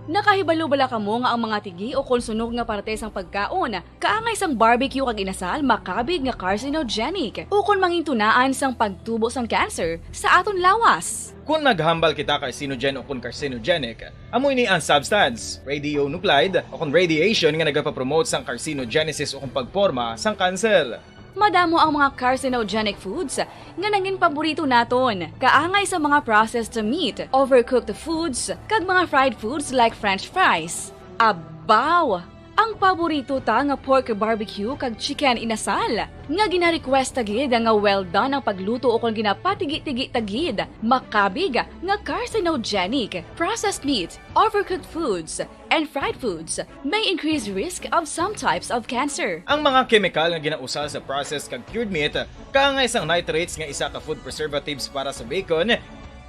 Nakahibalo bala kamo nga ang mga tigi ukon sunog nga parte sang pagkaon kaangay sang barbecue kag inasal makabig nga carcinogenic ukon mangintunaan sang pagtubo sang cancer sa aton lawas? Kon maghambal kita carcinogen ukon carcinogenic, amo ini ang substance, radionuclide, ukon radiation nga nagapapromote sang carcinogenesis ukon pagporma sang kanser. Madamo ang mga carcinogenic foods nga nangin paborito naton, kaangay sa mga processed meat, overcooked foods, kag mga fried foods like French fries. Abaw! Ang paborito ta nga pork barbecue kag chicken inasal, nga gina-request ta gid nga well done ang pagluto ukon ginapatigi-tigi ta gid, makabig nga carcinogenic. Processed meat, overcooked foods, and fried foods may increase risk of some types of cancer. Ang mga kemikal nga ginausa sa processed kag cured meat, kaangay sang nitrates nga isa ka food preservatives para sa bacon,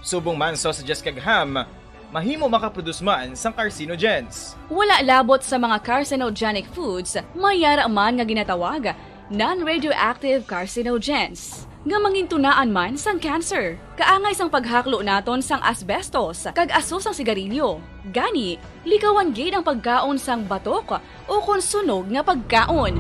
subong man sausages kag ham, mahimo makaproduce man sang carcinogens. Wala labot sa mga carcinogenic foods, may ara man nga ginatawag non-radioactive carcinogens, nga mangintunaan man sang cancer. Kaangay sang paghaklo naton sang asbestos kag aso sang sigarilyo. Gani, likawan gid ang pagkaon sang batok ukon sunog nga pagkaon.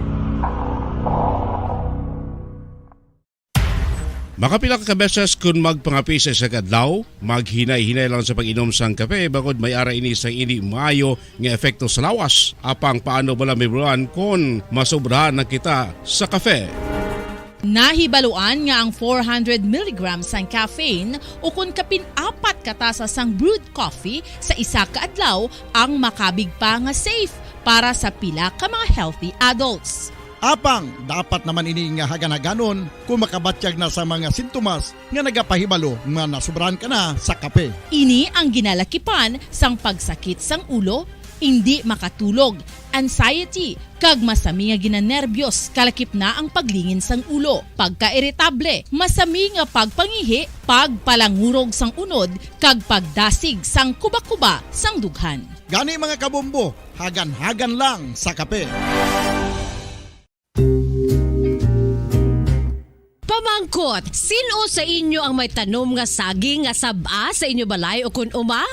Makapila ka beses kun magpangape sa isa ka adlaw, maghinay-hinay lang sa pag-inom sang kape, bangod may ara ini sang indi maayo nga epekto sa lawas. Apang paano bala mahibaluan kon masobrahan na kita sa kape? Nahibaluan nga ang four hundred milligrams sang caffeine, ukon kapin apat ka tasa sang brewed coffee sa isa ka adlaw, ang makabig pa nga safe para sa pila ka mga healthy adults. Apang dapat naman ini nga hagan-haganon kung makabatyag na sa mga sintomas nga nagapahibalo nga nasubrahan ka na sa kape. Ini ang ginalakipan sang pagsakit sang ulo, indi makatulog, anxiety, kag masami nga ginanerbiyos, kalakip na ang paglingin sang ulo, pagkairitable, masami nga pagpangihi, pagpalangurog sang unod, kag pagdasig sang kuba-kuba sang dughan. Gani, mga kabombo, hagan-hagan lang sa kape. Pamangkot, sin-o sa inyo ang may tanom nga saging nga sab-a sa inyo balay ukon uma?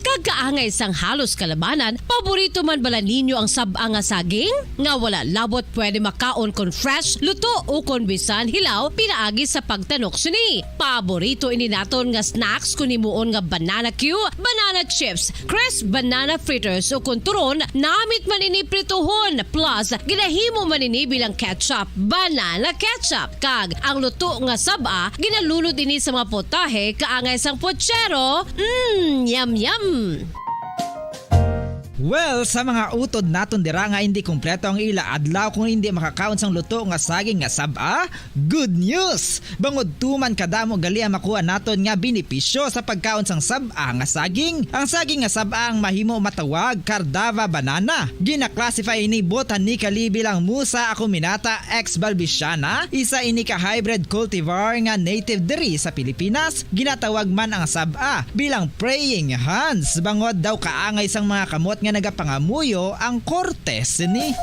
Kag kaangay sang halos kalabanan, paborito man bala ninyo ang sab-a nga saging? Nga wala labot pwede makaon kon fresh, luto, ukon bisan hilaw pinaagi sa pagtanok sini. Paborito ini naton nga snacks kon himuon nga banana cue, banana chips, crisp banana fritters, ukon turon, namit man ini prituhon, plus ginahimo man ini bilang ketchup, banana ketchup. Kag ang luto nga sab-a, ginalunod ini sa mga putahe kaangay sang putsero. Mm, yum, yum! Well, sa mga utod naton dira nga indi kompleto ang ila adlaw kung indi makakaon sang luto nga saging nga sab-a, good news! Bangod tuman kadamo gali ang makuha naton nga benepisyo sa pagkaon sang sab-a nga saging. Ang saging nga sab-a ang mahimo matawag Cardava banana. Gina-classify ini botanically bilang Musa acuminata ex balbisiana, isa ini ka hybrid cultivar nga native diri sa Pilipinas. Ginatawag man ang sab-a bilang praying hands, bangod daw kaangay sang mga kamot nga nagapangamuyo ang korte sini.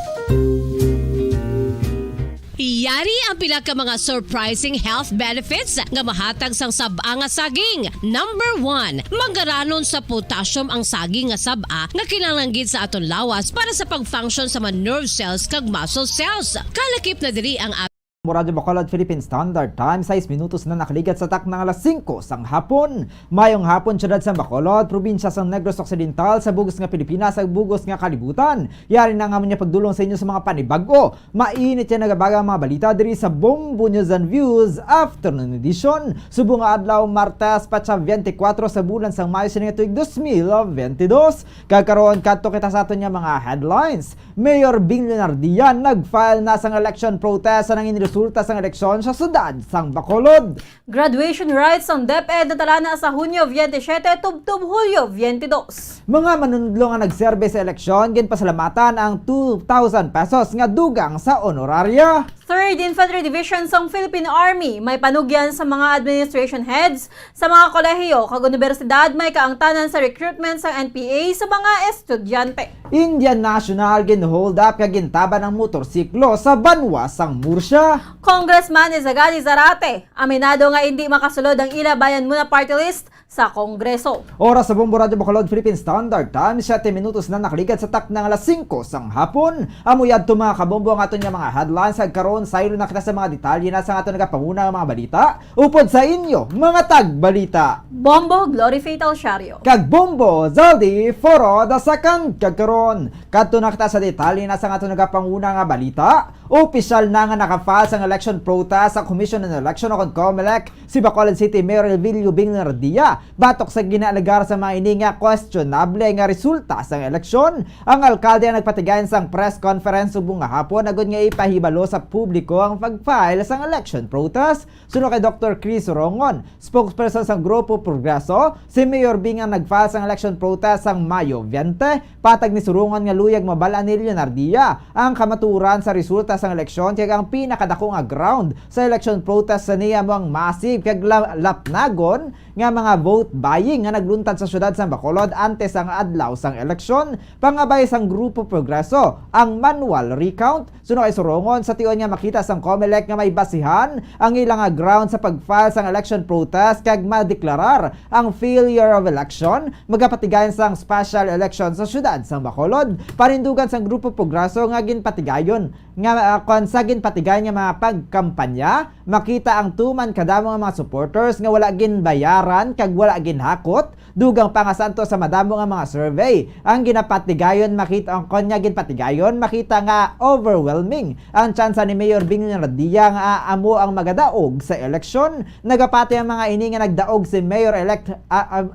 Yari ang pila ka mga surprising health benefits nga mahatag sang sab-a nga saging. Number one, mangaranon sa potassium ang saging nga sab-a nga kinahanglan gid sa aton lawas para sa pag-function sa mga nerve cells kag muscle cells. Kalakip na diri ang Radyo Bacolod Philippine Standard Time, sais minutos na nakaligat sa takna nga alas singko sang hapon. Mayong hapon, siyudad sang Bacolod, probinsya sang Negros Occidental, sa bug-os nga Pilipinas, sa bug-os nga kalibutan. Yari na ang amon nga pagdulong sa inyo sa mga panibag-o. Mainit ya nagabaga ang mga balita diri sa Bombo News and Views Afternoon Edition. Subong nga adlaw, Martes, petsa twenty-four sa bulan sang Mayo sini nga tuig dos mil twenty-dos. Kag karon, kadto kita sa aton nga mga headlines. Mayor Bing Leonardia nag-file na sang election protest sa nangin resulta sang eleksyon sa siyudad sang Bacolod. Graduation rites sang DepEd natalana sa Hunyo veintisiete tubtob Hulyo veintidós. Mga manunodlo nga nagserbe sa eleksyon, ginpasalamatan ang two thousand pesos nga dugang sa honoraria. Third Infantry Division sang Philippine Army may panugyan sa mga administration heads sa mga kolehiyo kag unibersidad may kaangtanan sa recruitment sang N P A sa mga estudyante. Indian national gin-hold up kag gintaban ang motorsiklo sa banwa sang Murcia. Congressman Izagani Zarate, aminado nga indi makasulod ang ila Bayan Muna Party List sa Kongreso. Oras sa Bombo Radyo Bacolod Philippine Standard Time, siyete minutos na nakaligat sa takna nga alas singko sang hapon. Amo yadto, mga kabombo, ang aton nga mga headlines. Kag karon, saylo na kita sa mga detalye na sa aton nagapanguna nga mga balita. Upod sa inyo, mga tagbalita. Bombo, Glory Faith Alciario. Kag Bombo, Zaldi Foro the second. Kag karon, kadto na kita sa detalye na sa aton nagapanguna nga balita. Opisyal na nga naka-file sang election protest sa Commission on Election o kon COMELEC si Bacolod City Mayor Elvilio Bing Leonardia. Batok sa ginaalegar sa mga ini nga questionable nga resulta sang eleksyon, ang alkalde ang nagpatigayon sang press conference subong nga hapon agod nga ipahibalo sa publiko ang pag-file sang election protest. Suno kay Doktor Chris Rongon, spokesperson sang Grupo Progreso, si Mayor Bing ang nag-file sang election protest sang Mayo twenty. Patag ni Rongon nga luyag mabal-an ni Leonardia ang kamatuoran sa resulta sang eleksyon, kag ang pinakadako nga ground sa election protest sa niya amo ang massive kag la-, lapnagon nga mga vote buying nga nagluntad sa siyudad sang Bacolod antes ang adlaw sang eleksyon. Pangabay sang Grupo Progreso, ang manual recount Suno kay Sorongon, sa tion nga makita sang Comelec nga may basihan ang ila nga ground sa pag-file sang election protest kag madeklarar ang failure of election, magapatigayon sang special election sa siyudad sang Bacolod. Panindugan sang Grupo Progreso nga ginpatigayon nga, ah, kon sa ginpatigayon nga mga pagkampanya, makita ang tuman kadamo nga mga supporters nga wala ginbayaran kag wala ginhakot. Dugang pa nga santo sa madamo nga mga survey ang ginapatigayon, makita ang kon nga ginpatigayon, makita nga overwhelming ang tsansa ni Mayor Bing Leonardia nga amo ang magadaog sa eleksyon. Nagapati ang mga ini nga nagdaog si Mayor-elect, ah, ah,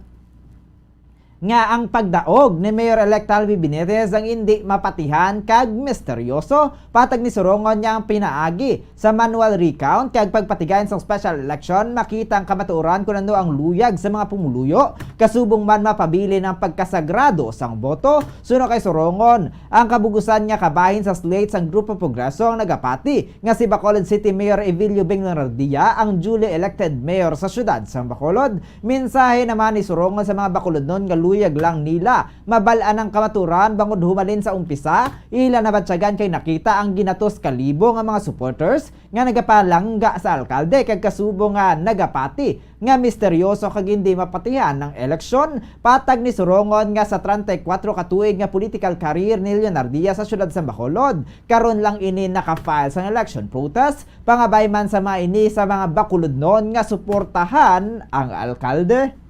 nga ang pagdaog ni Mayor-elect Talvi Benitez ang indi mapatihan kag misteryoso. Patag ni Sorongon nga ang pinaagi sa manual recount kag pagpatigayon sang special election, makita ang kamatuoran kon ano ang luyag sa mga pumuluyo, kasubong man mapabilin ang pagkasagrado sang boto. Suno kay Sorongon, ang kabugusan nga kabahin sa slate sang Grupo Progreso ang nagapati nga si Bacolod City Mayor Evilio Beng Leonardia ang duly elected mayor sa siyudad sang Bacolod. Mensahe naman ni Sorongon sa mga Bacolodnon nga luyag lang nila mabal-an ang kamaturan bangod humalin sa umpisa, ila nabatyagan kay nakita ang ginatos ka libo nga mga supporters nga nagapalangga sa alkalde kag kasubo nga nagapati nga misteryoso kag hindi mapatihan ang eleksyon. Patag ni Sorongon nga sa treinta y cuatro ka tuig nga political career ni Leonardia sa siyudad sa Bacolod, karon lang ini naka-file sang election protest. Pangabay man sa mga ini sa mga Bacolodnon nga suportahan ang alkalde.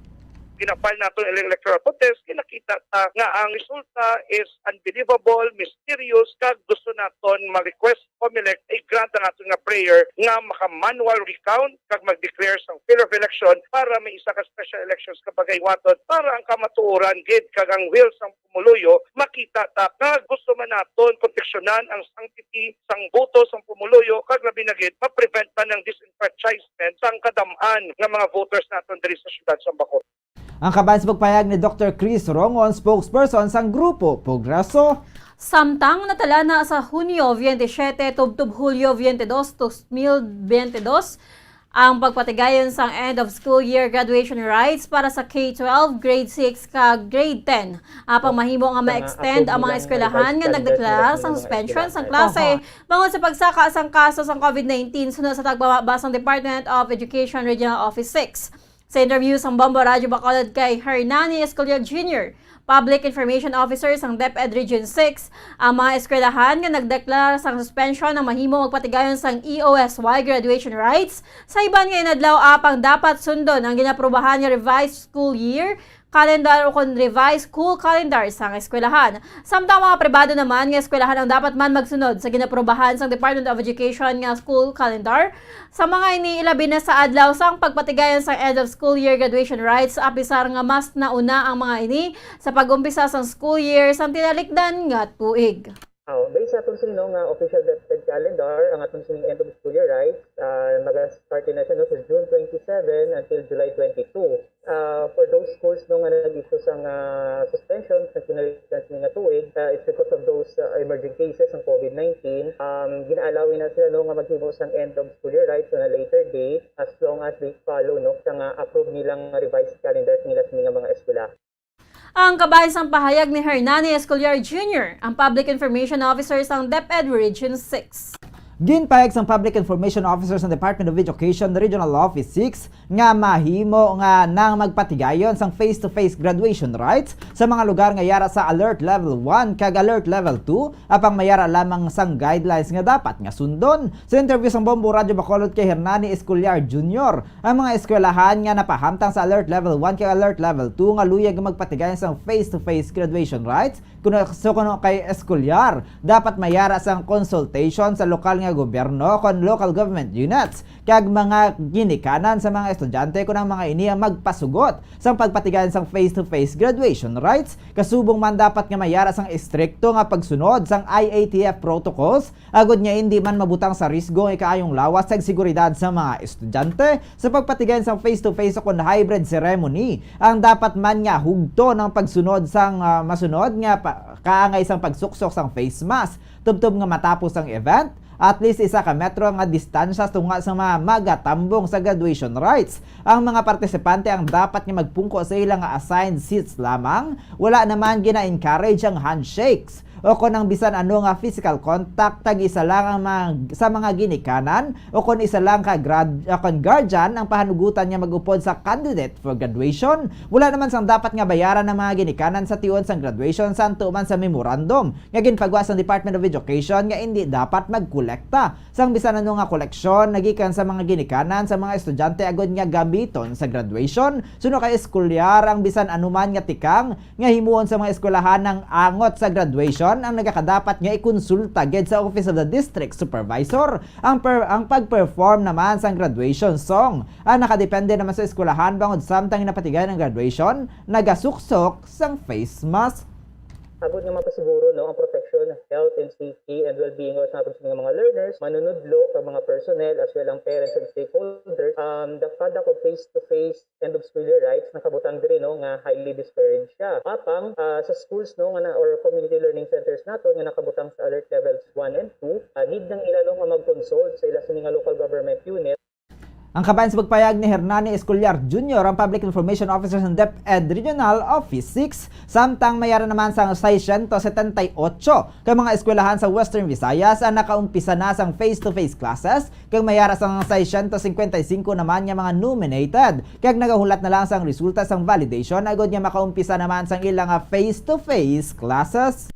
Gina-file naton ang electoral protest, kinakita ta nga ang resulta is unbelievable, mysterious, kag gusto naton ma-request Comelec i-grant ang aton nga prayer nga maka-manual recount kag mag-declare sang failure of election para may isa ka special elections nga pagahiwaton para ang kamatuoran gid kag ang will sang pumuluyo makita ta. Kag gusto man naton proteksyonan ang sanctity sang boto sang pumuluyo kag labi na gid ma-prevent man ang disenfranchisement sang kadam-an nga mga voters naton diri sa siyudad sa Bacolod. Ang kabahin sa pagpahayag ni Doktor Chris Rongon, spokesperson sang Grupo Progreso. Samtang natala na sa Hunyo twenty-seven tubtob Hulyo twenty-two, two mil twenty-two, ang pagpatigayon sang end of school year graduation rites para sa K twelve, grade six, kag grade ten. Apang mahimo nga ma-extend ang mga eskwelahan nga nagdeklara sang suspension sang klase bangod sa pagsaka sang kaso sang COVID nineteen, suno sa tagpamaba sang Department of Education Regional Office six. Sa interview sang Bombo Radyo Bacolod kay Hernani Escolar Junior, Public Information Officer sang DepEd Region six, ang mga eskwelahan nga nagdeklara sang suspension ang mahimo magpatigayon sang E O S Y graduation rites sa iban nga inadlaw, apang dapat sundon ang ginaprubahan nga revised school year calendar ukon revised school calendar sang eskwelahan. Samtang mga pribado naman nga eskwelahan ang dapat man magsunod sa ginaprubahan sang Department of Education nga school calendar. Sa mga ini, ilabi na sa adlaw sang pagpatigayon sang end of school year graduation rites, apisar nga mas nauna ang mga ini sa pag-umpisa sang school year sang tinalikdan nga tuig. Oh, based sa aton sini, no, nga official DepEd calendar, ang aton sini end of school year rites, ah, maga-start na siya, no, sa June twenty-seven until July twenty-two. Ah, for those schools, no, nga nag-issue sang, ah, suspension sa tinalikdan sini nga tuig, ah, it's because of those, ah, emerging cases ng COVID nineteen. Um, gina-allow na sila, no, nga maghimo sang end of school year rites on a later date as long as they follow, no, sa nga approve nilang revised calendars nila sa mga, mga eskwela. Ang kabahin sang pahayag ni Hernani Escolar Junior, ang Public Information Officer sang DepEd Region six. Ginpahayag sang Public Information Officer sang Department of Education Regional Office six nga mahimo nga nang magpatigayon sang face-to-face graduation rites sa mga lugar nga yara sa Alert Level one kag Alert Level two, apang mayara lamang sang guidelines nga dapat nga sundon. Sa interview sang Bombo Radyo Bacolod kay Hernani Escolar Junior, ang mga eskwelahan nga napahamtang sa Alert Level one kag Alert Level two nga luyag nga magpatigayon sang face-to-face graduation rites, kuno, so kuno kay eskulyar, dapat mayara sang consultation sa lokal nga gobyerno kon local government units kag mga ginikanan sa mga estudyante kon ang mga ini ang magpasugot sang pagpatigayon sang face-to-face graduation rites. Kasubong man, dapat nga mayara sang estrikto nga pagsunod sang I A T F protocols agod nga indi man mabutang sa risgo ang ikaayong lawas kag seguridad sa mga estudyante. Sa pagpatigayon sang face-to-face ukon hybrid ceremony, ang dapat man nga hugton ang pagsunod sang, ah, masunod nga pa-, kaangay sang pagsuksok sang face mask tubtob nga matapos ang event, at least isa ka metro nga distansya tunga sa mga magatambong sa graduation rites. Ang mga partisipante ang dapat nga magpungko sa ila nga assigned seats lamang. Wala naman gina-encourage ang handshakes. o kon ang bisan ano nga physical contact, tag-isa lang ang mga, sa mga ginikanan, o kon isa lang ka grad-, o kon guardian ang pahanugutan nga mag-upod sa candidate for graduation. Wala naman sang dapat nga bayaran ang mga ginikanan sa tion sang graduation, santo man sa memorandum nga ginpagwa sang Department of Education nga indi dapat magkolekta sang bisan ano nga koleksyon nagikan sa mga ginikanan sa mga estudyante agod nga gamiton sa graduation. Suno kay eskulyar, ang bisan anuman nga tikang nga himuon sa mga eskwelahan ang angot sa graduation ang nagakadapat nga ikonsulta gid sa Office of the District Supervisor. Ang per-, ang pag-perform naman sang graduation song ang nakadepende naman sa eskwelahan, bangod samtang napatigayon ang graduation, nagasuksok sang face mask. Agod nga mapasiguro, no, ang protection, health, and safety and well-being sa aton nga mga learners, manunudlo, kag mga personnel, as well ang parents and stakeholders, um, the conduct of face-to-face end of school year rites nakabutang diri, no, nga highly discouraged siya. Apang, ah, sa schools, no, nga na, or community learning centers nato nga nakabutang sa alert levels one and two, ah, need nang ila, no, nga mag-consult sa ila sini nga local government unit. Ang kabahin sa pagpayag ni Hernani Escolar Junior, ang Public Information Officer sa DepEd Regional Office six, samtang mayara naman sang seiscientos setenta y ocho ka mga eskwelahan sa Western Visayas ang nakaumpisa na sang face-to-face classes, kag mayara sang seiscientos cincuenta y cinco naman nga mga nominated, kag nagahulat na lang sang resulta sang validation agod nga makaumpisa naman sang ila nga face-to-face classes.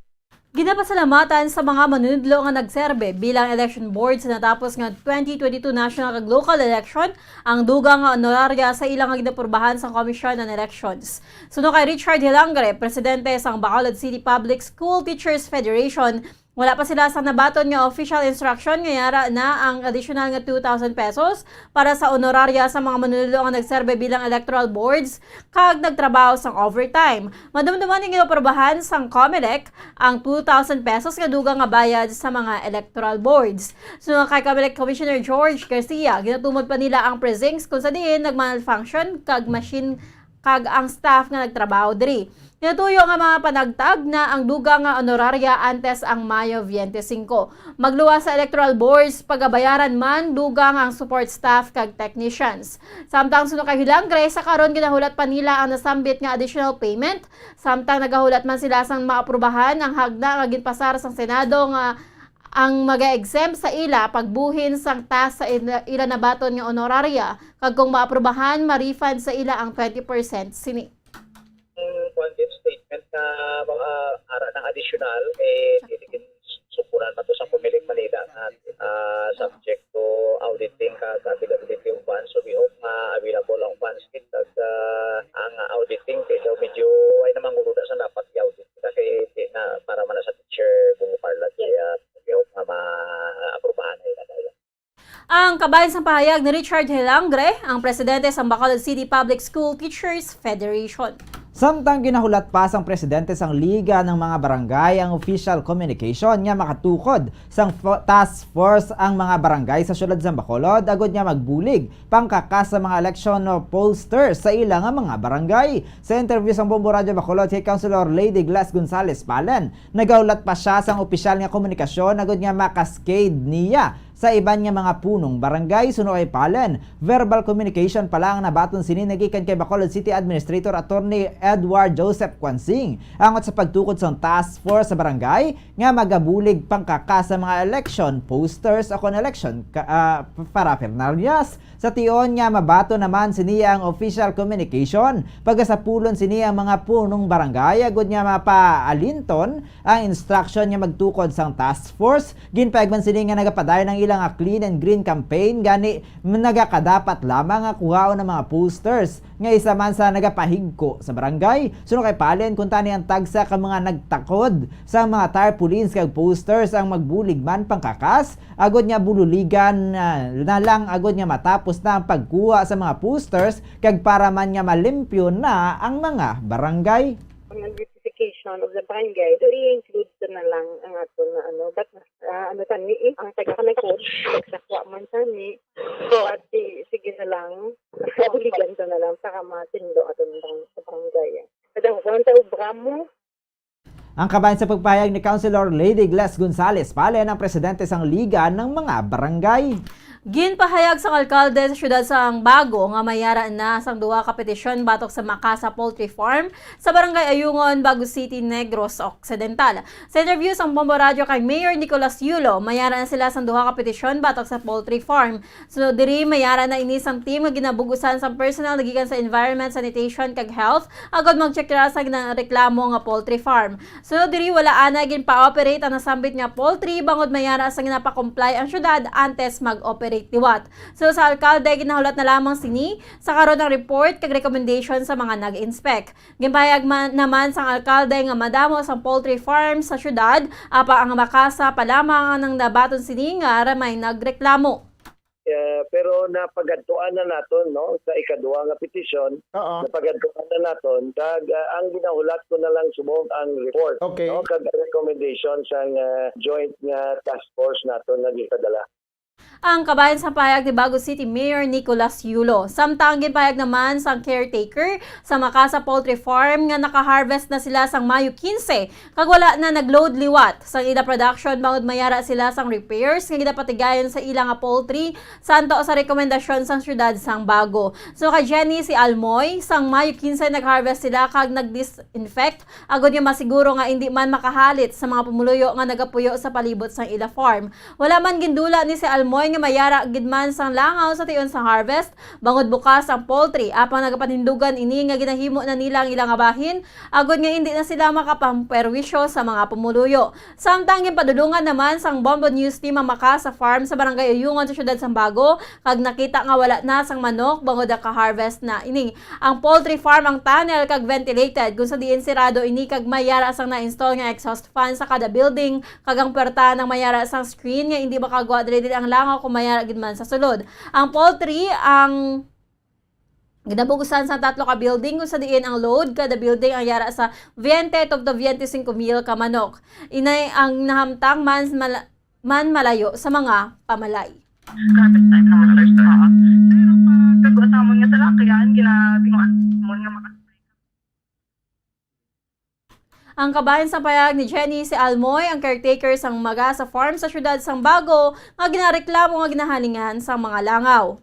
Ginapasalamatan sa mga manunudlo nga nagserbe bilang election board sa natapos nga twenty twenty-two national kag local election ang dugang nga honoraria sa ila nga ginapurbahan sa Commission on Elections. Suno kay Richard Hilangre, presidente sang Bacolod City Public School Teachers Federation, wala pa sila sang nabaton nga official instruction nga yara na ang additional nga two thousand pesos para sa honoraria sa mga manunudlo nga nagserbe bilang electoral boards kag nagtrabaho sang overtime. Madumduman nga ginapurbahan sang Comelec ang two thousand pesos nga dugang nga bayad sa mga electoral boards. Suno kay Comelec Commissioner George Garcia, ginatumod pa nila ang precincts kung sa diin nagmalfunction kag machine kag ang staff nga nagtrabaho diri. Ginatuyo nga mapanagtag na ang dugang nga honoraria antes ang Mayo twenty-five. Magluwas sa electoral boards, pagabayaran man dugang ang support staff kag technicians. Samtang suno kay Hilangre, sa karon ginahulat pa nila ang nasambit nga additional payment, samtang nagahulat man sila sang maaprubahan ang hagna nga ginpasar sang Senado nga ang maga-exempt sa ila pagbuhin sang taas sa ila, ila nabaton nga honoraria, kag kung maaprubahan, ma-refund sa ila ang twenty percent sini. Ang kuwan din, statement nga mga ara ng additional, eh, dili gin sumpunan pa to sa Comelec Manila nga, ah, subject to auditing kag availability of funds. So, we hope nga available ang funds kit kag, ah, ang auditing kay daw medyo ay naman guluda sa dapat i-audit kita kay di na para man sa teacher Bungo Carla, kaya we hope nga ma-aprubahan na ila dayon. Ang kabahin sang pahayag ni Richard Hilangre, ang presidente sang Bacolod City Public School Teachers Federation. Samtang ginahulat pa sang presidente sang Liga ng mga Barangay ang official communication nga makatukod sang fo-, task force ang mga barangay sa siyudad sang Bacolod agud nga magbulig pangkakas sa mga election posters sa ila nga mga barangay. Sa interview sang Bombo Radyo Bacolod kay Councilor Lady Gladys Gonzales Palen, nagahulat pa siya sang opisyal nga komunikasyon agud nga ma-cascade niya sa iban nga mga punong barangay. Suno kay Palen, verbal communication pa lang ang nabaton sini nagikan kay Bacolod City Administrator Attorney Edward Joseph Quansing angot sa pagtukod sang task force sa barangay nga magabulig pangkakas sa mga election posters o kon election ka-, ah, paraphernalias. Sa tion nga mabaton naman sini ang official communication, pagasapulon sini ang mga punong barangay agud nga mapaalinton ang instruction nga magtukod sang task force. Ginpayag man sini nga nagapadayon ang ila nga Clean and Green campaign, gani nagakadapat lamang nga kuhaon ang mga posters nga isa man sa nagapahigko sa barangay. Suno kay Palen, kuntani ang tagsa ka mga nagtakod sa mga tarpaulins kag posters ang magbulig man pangkakas, agud nga bululigan, ah, na lang agud nga matapos na ang pagkuha sa mga posters kag para man nga malimpyo na ang mga barangay. Ang identification of the barangay, so i-include ko na lang ang ato na ano, but, ah, ano sa ni, eh, ang taga-code, nagsakuha man sa ni, so, at di, sige na lang, buligan ko na lang para matindog ato na lang sa barangay. Kada kuwan sa obra mo. Ang kabahin sa pagpahayag ni Councilor Lady Gladys Gonzales Palen, ang presidente sang Liga ng mga Barangay. Ginpahayag sang alkalde sa siyudad sang Bago nga mayara na sang duha ka petisyon batok sa Macasa Poultry Farm sa Barangay Ayungon, Bago City, Negros Occidental. Sa interview sang Bombo Radyo kay Mayor Nicolas Yulo, mayara na sila sang duha ka petisyon batok sa poultry farm. Sunod diri, mayara na ini sang team nga ginabug-usan sang personnel nagikan sa Environment, Sanitation, kag Health agod mag-check ra sa ginareklamo nga poultry farm. Sunod diri, wala anay ginpa-operate ang nasambit nga poultry bangod mayara sa ginapakomply ang syudad antes mag-operate liwat. Sunod sa alkalde, ginahulat na lamang sini sa karon ang report kag recommendation sa mga nag-inspect. Ginpahayag man, naman sang alkalde nga madamo sang poultry farm sa syudad, apang ang Macasa pa lamang ang nabaton sini nga ra may nagreklamo. Eh, pero napagadtuan na naton, no, sa ikaduha nga petisyon, Oo. napagadtuan na naton, kag ah, ang ginahulat ko na lang subong ang report, Okay. no, kag recommendation sang ah, joint nga task force naton nga gipadala. Ang kabahin sa pahayag ni Bago City Mayor Nicolas Yulo. Samtang ginpahayag naman sang caretaker sa Macasa Poultry Farm nga naka-harvest na sila sang Mayo quince kag wala na nag-load liwat sang ila production bangod mayara sila sang repairs nga ginapatigayon sa ila nga poultry santo sa rekomendasyon sang siyudad sang Bago. So kay Jenny si Almoy, sang Mayo quince nag-harvest sila kag nag-disinfect agod nga masiguro nga indi man makahalit sa mga pumuluyo nga nagapuyo sa palibot sang ila farm. Wala man gindula ni si Almoy nga mayara gid man sang langaw sa tion sang harvest, bangod bukas ang poultry, apang nagapanindugan ini nga ginahimo na nila ang ila nga bahin, agod nga indi na sila makapamperwisyo sa mga pumuluyo. Samtang ginpadulungan naman sang Bombo News Team ang Macasa Farm sa Barangay Ayungon sa siyudad sang Bago, kag nakita nga wala na sang manok bangod naka-harvest na ini. Ang poultry farm ang tunnel kag ventilated, kung sa diin sirado ini kag mayara sang na-install nga exhaust fan sa kada building, kag ang puwertahan ang mayara sang screen nga indi makagwa diri-diri ang langaw kung mayara gid man sa sulod. Ang poultry ang ginabugusan sa tatlo ka building, kung sa diin ang load kada building ang yara sa veinte to veinte cinco mil ka manok. Inay ang nahamtang man, mala- man malayo sa mga pamalay. Garbage type naman ang restaurant. Pero pag nagwa sa amon nga salakyan, ginabinuan amon nga maka- Ang kabahin sa payag ni Jenny si Almoy, ang caretaker sang Macasa Farm sa siyudad sang Bago, nga ginareklamo nga ginahalingan sang mga langaw.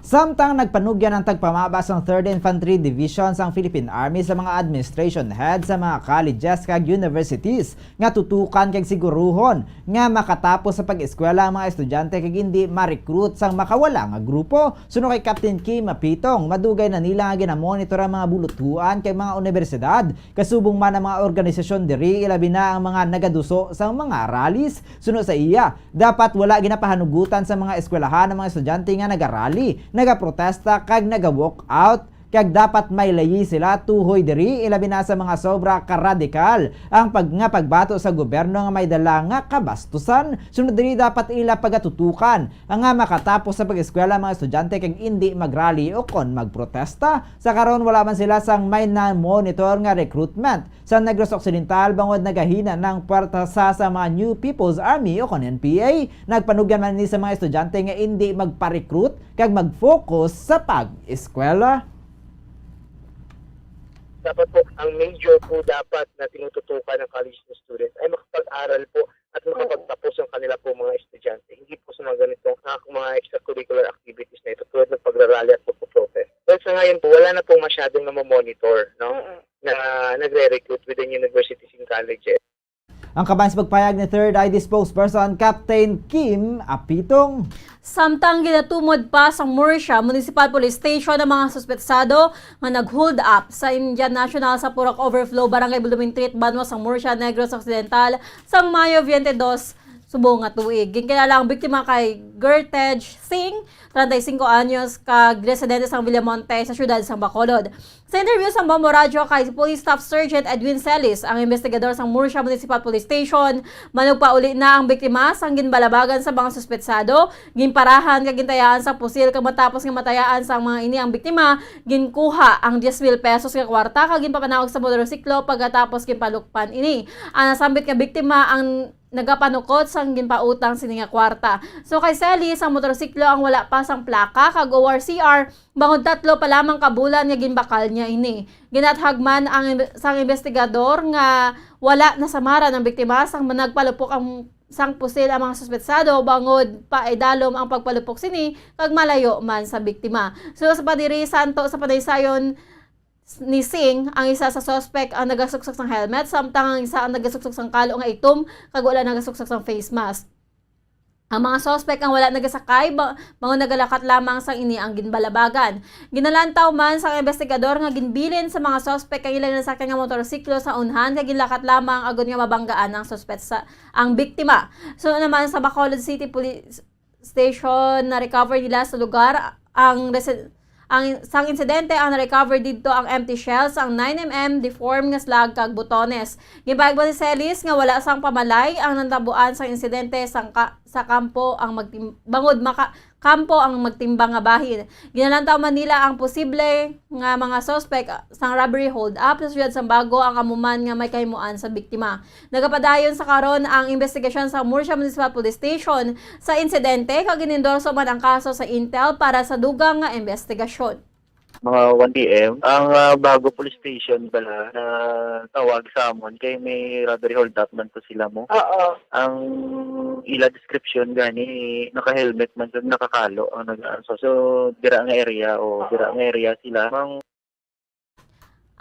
Samtang nagpanugyan ang tagpamaba sang Third Infantry Division sang Philippine Army sa mga administration head sa mga colleges kag universities nga tutukan kag siguruhon nga makatapos sa pag-eskwela ang mga estudyante kag indi ma-recruit sang makawala nga grupo. Suno kay Captain Kim Apitong, madugay na nila nga ginamonitor ang mga bulutuan kag mga unibersidad, kasubong man ang mga organisasyon diri, ilabi na ang mga nagaduso sang mga rallies. Suno sa iya, dapat wala ginapahanugutan sa mga eskwelahan ang mga estudyante nga nagarally, nagaprotesta kag naga-walk out. Kag dapat may layi sila tuhoy diri, ilabi na sa mga sobra ka radikal ang pag, nga pagbato sa gobyerno nga may dala nga kabastusan. Sunod diri, dapat ila pagatutukan ang nga makatapos sa pag-eskwela ang mga estudyante kag indi magrally o kon magprotesta. Sa karon, wala man sila sang may na-monitor nga recruitment sa Negros Occidental bangod nagahina na ang puwersa sa mga New People's Army o kon N P A. Nagpanugyan man ini sa mga estudyante nga indi magpa-recruit kag mag-focus sa pag-eskwela. Dapat po, ang major po dapat na tinututukan ng college student ay makapag-aral po at makapagtapos ang kanila po mga estudyante. Hindi po sa mga ganitong ah, mga extracurricular activities na ito tulad ng pagrarally at pagpo-protest. Well, sa ngayon po, wala na pong masyadong namomonitor, no? Na nagre-recruit within universities and colleges. Ang kabahin sa pagpayag ni Third I D spokesperson Captain Kim Apitong. Samtang ginatumod pa sa Murcia Municipal Police Station ang mga suspetsado nga nag-hold up sa Indian National sa Purok Overflow, Barangay Bulumintrit, banwa sa Murcia, Negros Occidental, sang Mayo twenty-two subong nga tuig. Ginkilala ang biktima kay Gertej Singh, treinta y cinco anyos, kag residente sang Villamonte sa siyudad sang Bacolod. Sa interview sa Bombo Radyo kay Police Staff Sergeant Edwin Celis, ang investigador sang Murcia Municipal Police Station, manugpauli na ang biktima sang ginbalabagan sa mga suspetsado, ginparahan kag gintayaan sa pusil, kag matapos nga matayaan sang mga ini ang biktima, ginkuha ang diyes mil pesos nga kwarta kag ginpapanaog sa motorsiklo pagkatapos ginpalukpan ini. Ang nasambit nga biktima ang nagapanukot sang ginpautang sini nga kwarta. So kay Celis, ang motorsiklo ang wala pa sang plaka kag O R C R, bangod tatlo pa lamang ka bulan nga ginbakal niya ini. Ginathag man ang imbe-, sang investigador nga wala nasamaran ang biktima sang nagpalupok ang sang pusil ang mga suspetsado bangod pa idalom ang pagpalupok sini kag malayo man sa biktima. Suno pa diri, santo sa panaysayon ni Singh, ang isa sa suspek ang nagasuksok sang helmet, samtang ang isa ang nagasuksok sang kalo nga itom kag wala nagasuksok sang face mask. Ang mga suspek ang wala nagasakay ba-, bangod nagalakat lamang sang ini ang ginbalabagan. Ginalantaw man sang investigador nga ginbilin sa mga suspek ang ila nasakyan nga motorsiklo sa unhan kag ginlakat lamang agod nga mabanggaan ang suspek sa ang biktima. Suno naman sa Bacolod City Police Station, na-recover nila sa lugar ang resi-, ang sang insidente ang na-recover didto ang empty shells, ang nine M M deform nga slug kag butones. Ginpahayag ni Celis nga wala sang pamalay ang natabuan sang insidente sang ka-, sa kampo ang magtim-, bangod maka-, kampo ang magtimbang nga bahin. Ginalantaw man nila ang posible nga mga suspek sang robbery hold-up sa siyudad sang Bago ang amo man nga may kahimuan sa biktima. Nagapadayon sa karon ang investigasyon sa Murcia Municipal Police Station sa insidente kag ginendorso man ang kaso sa Intel para sa dugang nga investigasyon. Mga one P M, ang ah, Bago Police Station bala na tawag sa amon kay may robbery hold up man to sila mo. Oo. Ang ila description gani naka-helmet man kag nakakalo ang nag-aanso. So dira nga area o dira nga area sila. Mang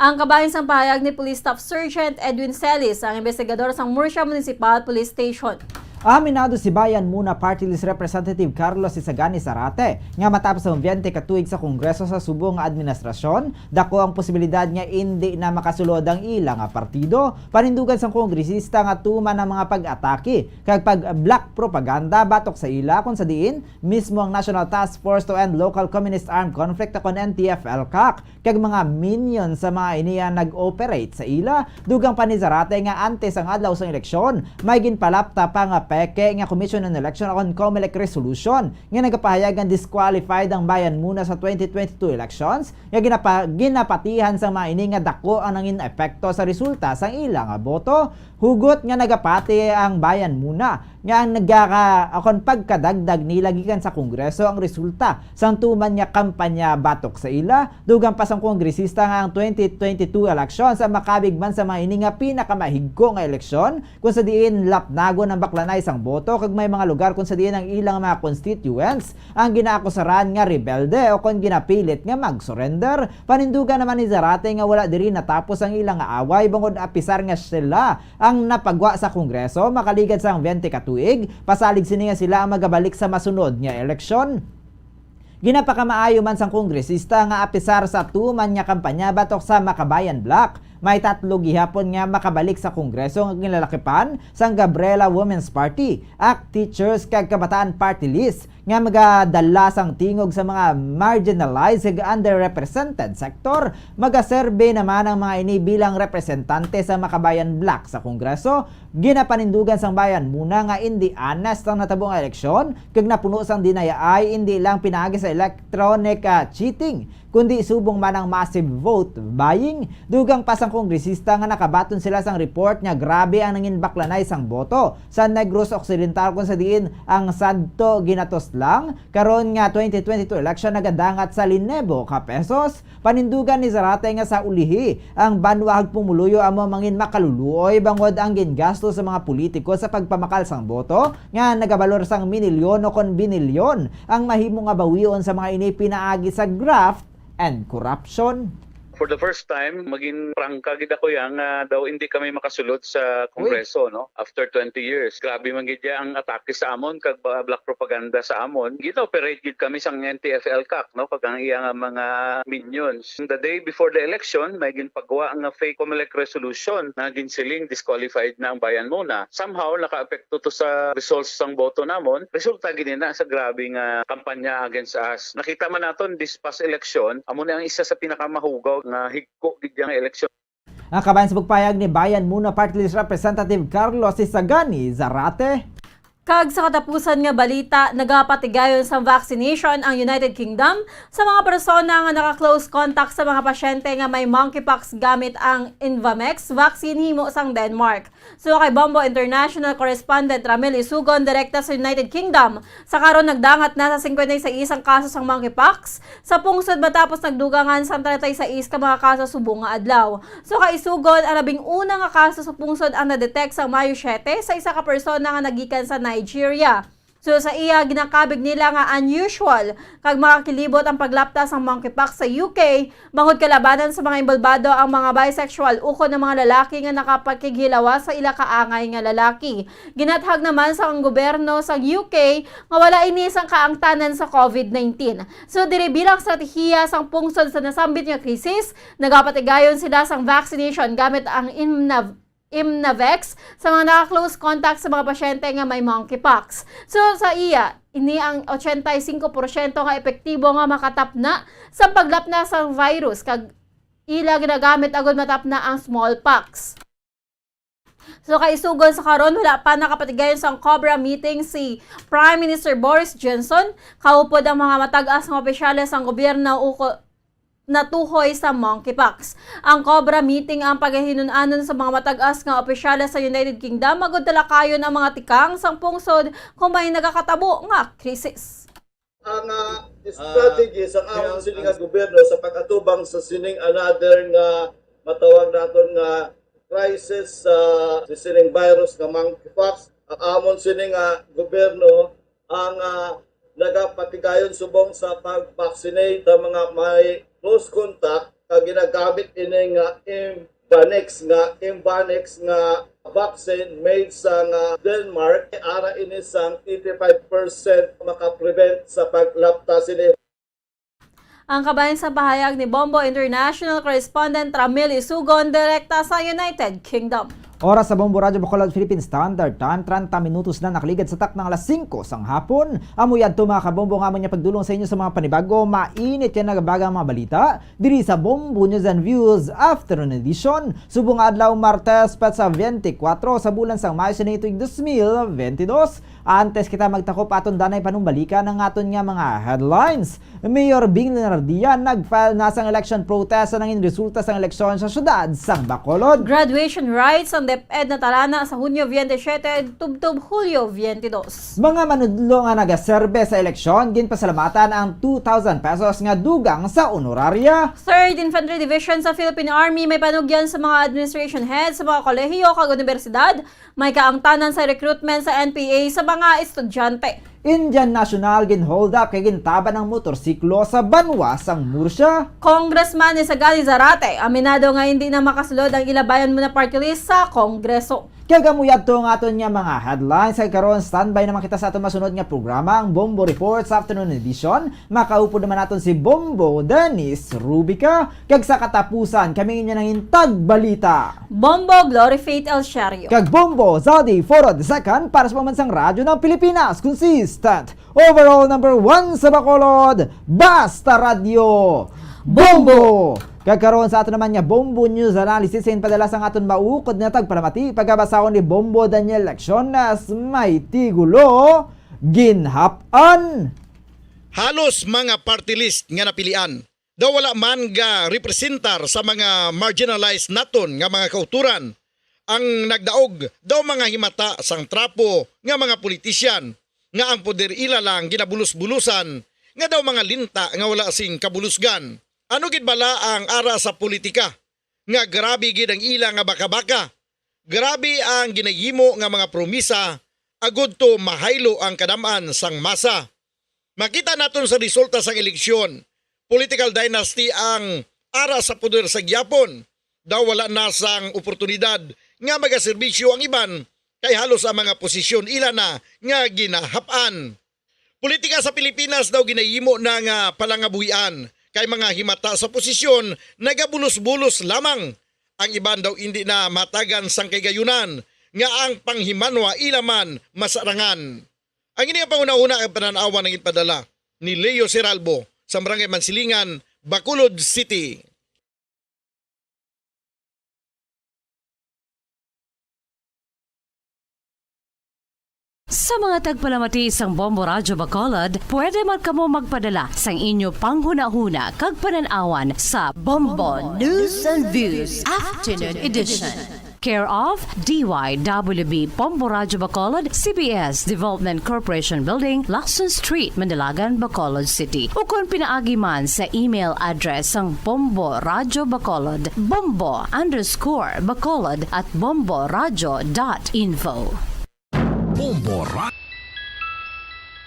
Ang kabahin sang pahayag ni Police Staff Sergeant Edwin Celis, ang investigador sang Murcia Municipal Police Station. Aminado si Bayan Muna Party List Representative Carlos Isagani Zarate nga matapos ang twenty ka tuig sa Kongreso sa subong nga administrasyon, dako ang posibilidad nga indi na makasulod ang ila nga partido. Panindugan sang kongresista nga tuman ang mga pag-atake kag pag-black propaganda batok sa ila, kung sa diin mismo ang National Task Force to End Local Communist Armed Conflict o kon N T F L CAC kag mga minion sa mga ini ang nag-operate sa ila. Dugang pa ni Zarate nga antes ang adlaw sang eleksyon, may ginpalapta pa nga peke nga Commission on Election o kon COMELEC resolution nga nagapahayag nga disqualified ang Bayan Muna sa twenty twenty-two elections, nga ginapa-, ginapatihan sang mga ini nga dako ang nangin epekto sa resulta sang ila nga boto. Hugot nga nagapati ang Bayan Muna nga ang nagaka-, akon pagkadagdag nila gikan sa Kongreso ang resulta sang tuman nga kampanya batok sa ila. Dugang pa sang kongresista nga ang twenty twenty-two elections ang makabig man sa mga ini nga pinakamahigko nga eleksyon, kung sa diin lapnagon ang baklanay sang boto kag may mga lugar kung sa diin ang ilang mga constituents ang ginaakusaran nga rebelde o kon ginapilit nga mag-surrender. Panindugan naman ni Zarate nga wala diri natapos ang ilang away, bangod apisar nga sila ang napagwa sa Kongreso makaligad sang twenty ka tuig, pasalig sini nga sila ang magabalik sa masunod nga eleksyon. Ginapakamaayo man sang kongresista nga apisar sa tuman nga kampanya batok sa Makabayan Bloc, may tatlo gihapon nga makabalik sa Kongreso nga ginlalakipan sang Gabriela Women's Party, ACT, Teachers kag Kabataan Party List nga magadala sang tingog sa mga marginalized ug underrepresented sector. Magaserbe naman ang mga ini bilang representante sa Makabayan Bloc sa Kongreso. Ginapanindugan sang Bayan Muna nga indi honest ang natabo nga eleksyon kag napuno sang dinayaay, indi lang pinaagi sa electronic ah, cheating, kundi subong man ang massive vote buying. Dugang pa sang kongresista nga nakabaton sila sang report nga grabe ang nangin baklanay sang boto sa Negros Occidental, kung sa diin ang sadto ginatos lang karon nga twenty twenty-two election nagadangat sa linebo ka pesos. Panindugan ni Zarate nga sa ulihi, ang banwa kag pumuluyo amo mangin makaluluoy bangod ang gingasto sa mga politiko sa pagpamakal sang boto nga nagabalor sang minilyon o kon binilyon ang mahimo nga bawion sa mga ini pinaagi sa graft and corruption. For the first time, magin prangka gid ako ya nga daw hindi kami makasulod sa Kongreso, no? After twenty years. Grabe man gid ya ang atake sa amon kag ba-, black propaganda sa amon. Gina-operate gid kami sang N T F L CAC, no? Kag ang iya nga mga minions. The day before the election, may ginpagwa nga fake COMELEC resolution nga ginsiling disqualified na ang Bayan Muna. Somehow, naka-apekto to sa results sang boto namon. Resulta gid na sa grabe nga kampanya against us. Nakita man naton this past election, amo ni ang isa sa pinakamahugaw nga higko gid nga eleksyon. Ang kabahin sa pagpahayag ni Bayan Muna Party List Representative Carlos Isagani Zarate. Kag sa katapusan nga balita, nagapatigayon sang vaccination ang United Kingdom sa mga persona nga naka-close contact sa mga pasyente nga may monkeypox gamit ang Imvanex vaccine himo sang Denmark. Suno kay Bombo International correspondent Ramil Isugon, direkta sa United Kingdom, sa karon nagdangat na sa singkwenta y seis ang kaso sang monkeypox sa pungsod, matapos nagdugangan sang treinta y seis ka mga kaso subong nga adlaw. Suno kay Isugon, ang labing una nga kaso sa pungsod ang na-detect sang Mayo siete sa isa ka persona nga nagikan sa Nigeria. Suno sa iya, ginakabig nila nga unusual kag makakilibot ang paglapta sang monkeypox sa U K, bangod kalabanan sa mga inbolbado ang mga bisexual ukon ang mga lalaki nga nakapakighilawas sa ila kaangay nga lalaki. Ginathag naman sang gobyerno sang U K nga wala ini sang kaangtanan sa COVID nineteen. So, diri, bilang estratehiya sang pungsod sa nasambit nga krisis, nagapatigayon sila sang vaccination gamit ang Imnav-, Imnavex sa mga naka-close contact sa mga pasyente nga may monkeypox. So, sa iya, ini ang ochenta y cinco porsyento nga epektibo nga makatapna sa paglapna sa virus, kag ila ginagamit agud matapna ang smallpox. So, kay Isugon, sa karon, wala pa nakapatigayon sang COBRA meeting si Prime Minister Boris Johnson, kaupod ang mga matag-as nga opisyales sang gobyerno uko-, natuhoy sa monkeypox. Ang COBRA meeting ang pagahinun-anon sa mga matag-as nga opisyales sa United Kingdom, agud talakayon ang mga tikang sang pungsod kung may nagakatabo nga krisis. Ang, ah, strategy sang amon sini nga gobyerno sa pag-atubang sa sining another nga matawag naton nga crisis sa sining virus nga monkeypox, ang amon sini nga gobyerno ang, ah, nagapatigayon subong sa pag-vaccinate sa mga may close contact, kag ginagamit ini nga Imvanex nga, Imvanex nga vaccine made sa nga Denmark. Ara ini sang eighty-five percent maka-prevent sa paglapta sini. Ang kabahin sa pahayag ni Bombo International correspondent Ramil Isugon, direkta sa United Kingdom. Oras sa Bombo Radyo Bacolod Philippine Standard Time, treinta minutos na nakaligad sa takna nga alas singko sang hapon. Amo yadto, mga kabombo, nga amon nga pagdulong sa inyo sa mga panibago, mainit kag nagabagang mga balita diri sa Bombo News and Views Afternoon Edition. Subong nga adlaw, Martes, petsa twenty-four sa bulan sang Mayo sini tuig dos mil twenty-two. Antes kita magtakop, aton danay panumbalikan ang aton nga mga headlines. Mayor Bing Leonardia nag-file na sang election protest sa nangin resulta sang eleksyon sa siyudad sang Bacolod. Graduation rites sang DepEd natalana sa Hunyo twenty-seven tubtob Hulyo twenty-two. Mga manudlo nga nagaserbe sa eleksyon ginpasalamatan ang two thousand pesos nga dugang sa honoraria. Third Infantry Division sa Philippine Army may panugyan sa mga administration head sa mga kolehiyo kag unibersidad, may kaangtanan sa recruitment sa N P A sa mga estudyante. Indian national gin-hold up kay gintaban ang motorsiklo sa banwa sang Murcia. Congressman Isagani Zarate aminado nga hindi na makasulod ang Ilabayan Muna Party List sa Kongreso. Kag amo yadto ang aton nga mga headlines. Kag karon, standby naman kita sa aton masunod nga programa, ang Bombo Reports Afternoon Edition. Makaupod naman naton si Bombo Dennis Rubica. Kag sa katapusan, kami ang inyo nangin tagbalita, Bombo Glory Faith El Shario. Kag Bombo Zodi Foro the Second para sa pamansang Radyo ng Pilipinas. Consistent, overall number one sa Bacolod, Basta Radyo, Bombo! Kag karon sa ato naman nga Bombo News Analysis, sa ginpadala sang aton maukod nga tagpalamati, pagabasahon ni Bombo Daniel Lecciones, may tigulo, Ginhap-an. Halos mga party list nga napilian daw wala man ga representar sa mga marginalized naton nga mga kauturan. Ang nagdaog daw mga himata sang trapo nga mga politician, nga ang poder ila lang ginabulos-bulosan, nga daw mga linta nga wala sing kabulusgan. Ano gid bala ang ara sa politika? Nga grabe gid ang ila nga baka-baka. Grabe ang ginahimo nga mga promisa agud to mahaylo ang kadam-an sang masa. Makita naton sa resulta sang eleksyon, political dynasty ang ara sa poder sa gihapon. Daw wala na sang oportunidad nga magaserbisyo ang iban, kay halos ang mga posisyon ila na nga ginahap-an. Politika sa Pilipinas daw ginahimo na nga palangabuhian, kay mga himata sa posisyon nagabulos-bulos lamang. Ang iban daw indi na matagan sang kahigayunan nga ang panghimanwa ila man masarangan. Ang ini nga panghunahuna kag panan-awan ang ginpadala ni Leo Seralbo sa Barangay Mansilingan, Bacolod City. Sa mga tagpalamati sang Bombo Radyo Bacolod, pwede man kamo magpadala sang inyo panghunahuna kag panan-awan sa Bombo News and Views Afternoon Edition. Care of D Y W B Bombo Radyo Bacolod, C B S Development Corporation Building, Lacson Street, Manalagan, Bacolod City. Ukon pinaagi man sa email address sang Bombo Radyo Bacolod, bombo underscore bacolod at bombo radyo dot info. Bombo Ra-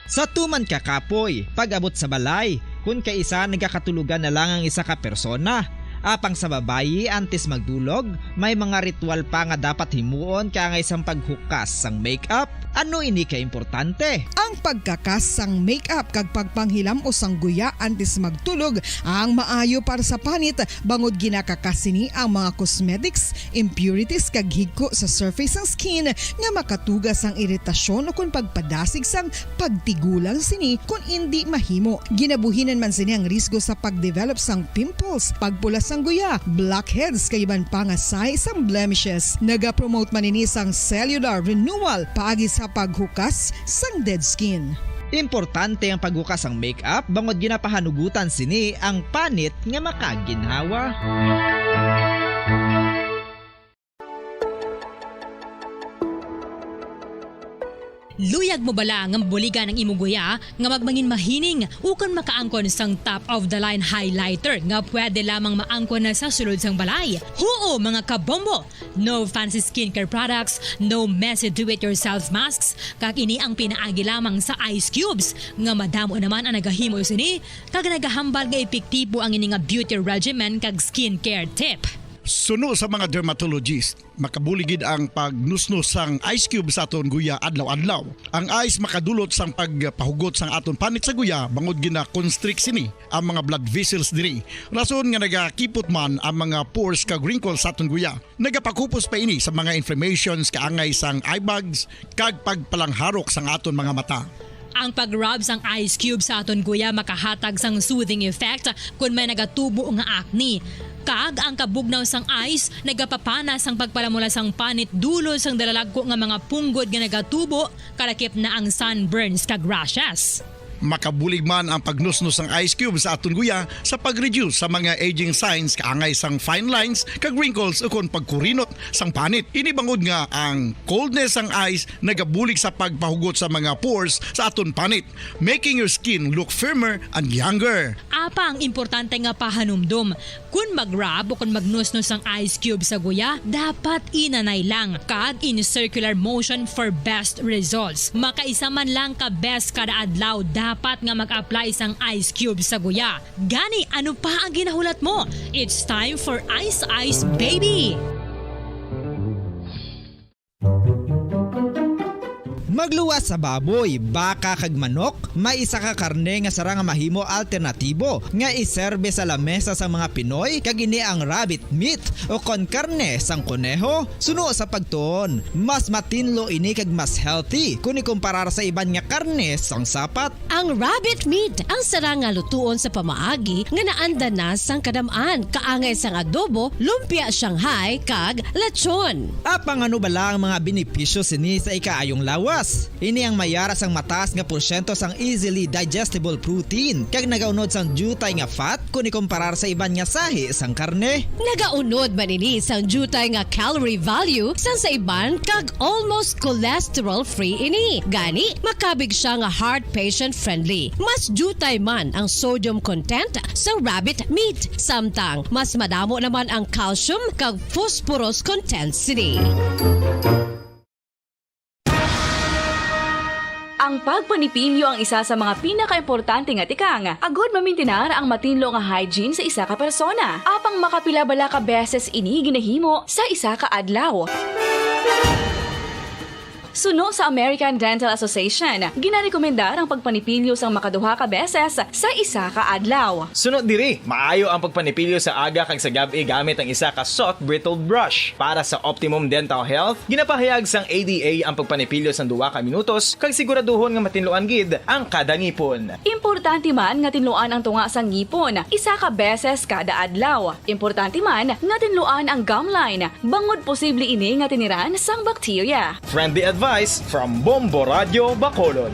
Sa tuman ka kapoy, pag-abot sa balay, kun kaisa nagakatulogan na lang ang isa ka persona. Apang sa babayi, antes magdulog, may mga ritual pa nga dapat himuon kaangay sang paghukas sang make-up. Ano ini ka importante? Ang pagkakas sang make-up kag pagpanghilam-os sang guya antes magtulog ang maayo para sa panit, bangod ginakakas sini ang mga cosmetics, impurities kag higko sa surface sang skin nga makatuga sang iritasyon ukon pagpadasig sang pagtigulang sini kon indi mahimo. Ginabuhinan man sini ang risgo sa pagdevelop sang pimples, pagpula sang guya, blackheads kag iban pa nga sahi sang blemishes. Nagapromote man ini sang cellular renewal paagi sa paghukas sang dead skin. Importante ang paghukas sang make-up bangod ginapahanugutan sini ang panit nga makaginhawa. Luyag mo bala nga mabuligan ang imo guya nga magmangin mahining ukon makaangkon sang top-of-the-line highlighter nga pwede lamang maangkon na sa sulod sang balay? Huo, mga kabombo! No fancy skincare products, no messy do-it-yourself masks, kag ini ang pinaagi lamang sa ice cubes nga madamo naman ang nagahimo sini kag nagahambal nga epektibo ang ini nga beauty regimen kag skincare tip. Suno sa mga dermatologist, makabulig gid ang pagnusnos sang ice cube sa aton guya adlaw-adlaw. Ang ice makadulot sang pagpahugot sang aton panit sa guya bangod gina-constrict sini ang mga blood vessels diri, rason nga nagakipot man ang mga pores kag wrinkles sa aton guya. Nagapakupos pa ini sa mga inflammations kaangay sang eye bags kag pagpalangharok sang aton mga mata. Ang pag-rub sang ice cube sa aton guya makahatag sang soothing effect kon may nagatubo nga acne. Kag ang kabugnaw sang ice nagapapana sang pagpalamula sang panit dulot sang dalalagko nga mga punggod nga nagatubo, kalakip na ang sunburns kag rashes. Makabulig man ang pagnusnos sang ice cube sa aton guya sa pag-reduce sa mga aging signs kaangay sang fine lines kag wrinkles ukon pagkurinot sang panit. Ini bangod nga ang coldness sang ice nagabulig sa pagpahugot sa mga pores sa aton panit, making your skin look firmer and younger. Apang importante nga pahanumdom, kon mag-rub o kon magnusnos ang ice cube sa guya, dapat inanay lang kag in circular motion for best results. Makaisa man lang ka beses kada adlaw dapat nga mag-apply sang ice cube sa guya. Gani, ano pa ang ginahulat mo? It's time for Ice Ice Baby! Magluwas sa baboy, baka kag manok, may isa ka karne nga sarang nga mahimo alternatibo nga iserbe sa lamesa sang mga Pinoy, kag ini ang rabbit meat o kon karne sang koneho. Suno sa pagtuon, mas matinlo ini kag mas healthy kon ikumparar sa iban nga karne sang sapat. Ang rabbit meat ang sarang nga lutuon sa pamaagi nga naanda na sang kadam-an, kaangay sang adobo, lumpia Shanghai, kag lechon. Apang ano bala ang mga benepisyo sini sa ikaayong lawas? Ini ang may ara sang mataas nga porsyento sang easily digestible protein kag nagaunod sang diutay nga fat kon ikumparar sa iban nga sahi sang karne. Nagaunod man ini sang diutay nga calorie value sang sa iban kag almost cholesterol-free ini. Gani, makabig sia nga heart patient-friendly. Mas diutay man ang sodium content sang rabbit meat, samtang mas madamo naman ang calcium kag phosphorus content sini. Ang pagpanipilyo ang isa sa mga pinakaimportante nga tikang agud mamintinar ang matinlo nga hygiene sa isa ka persona. Apang makapila bala ka beses ini ginahimo sa isa ka adlaw? Suno sa American Dental Association, ginarekomendar ang pagpanipilyo sang makaduha ka beses sa isa ka adlaw. Suno diri, maayo ang pagpanipilyo sa aga kag sa gab-i gamit ang isa ka soft bristled brush. Para sa optimum dental health, ginapahayag sang A D A ang pagpanipilyo sang duha ka minutos kag siguraduhon nga matinluan gid ang kada ngipon. Importante man nga tinluan ang tunga sang ngipon isa ka beses kada adlaw. Importante man nga tinluan ang gum line bangod posible ini nga tiniran sang bakterya. Friendly advice. Advice from Bombo Radio Bacolod.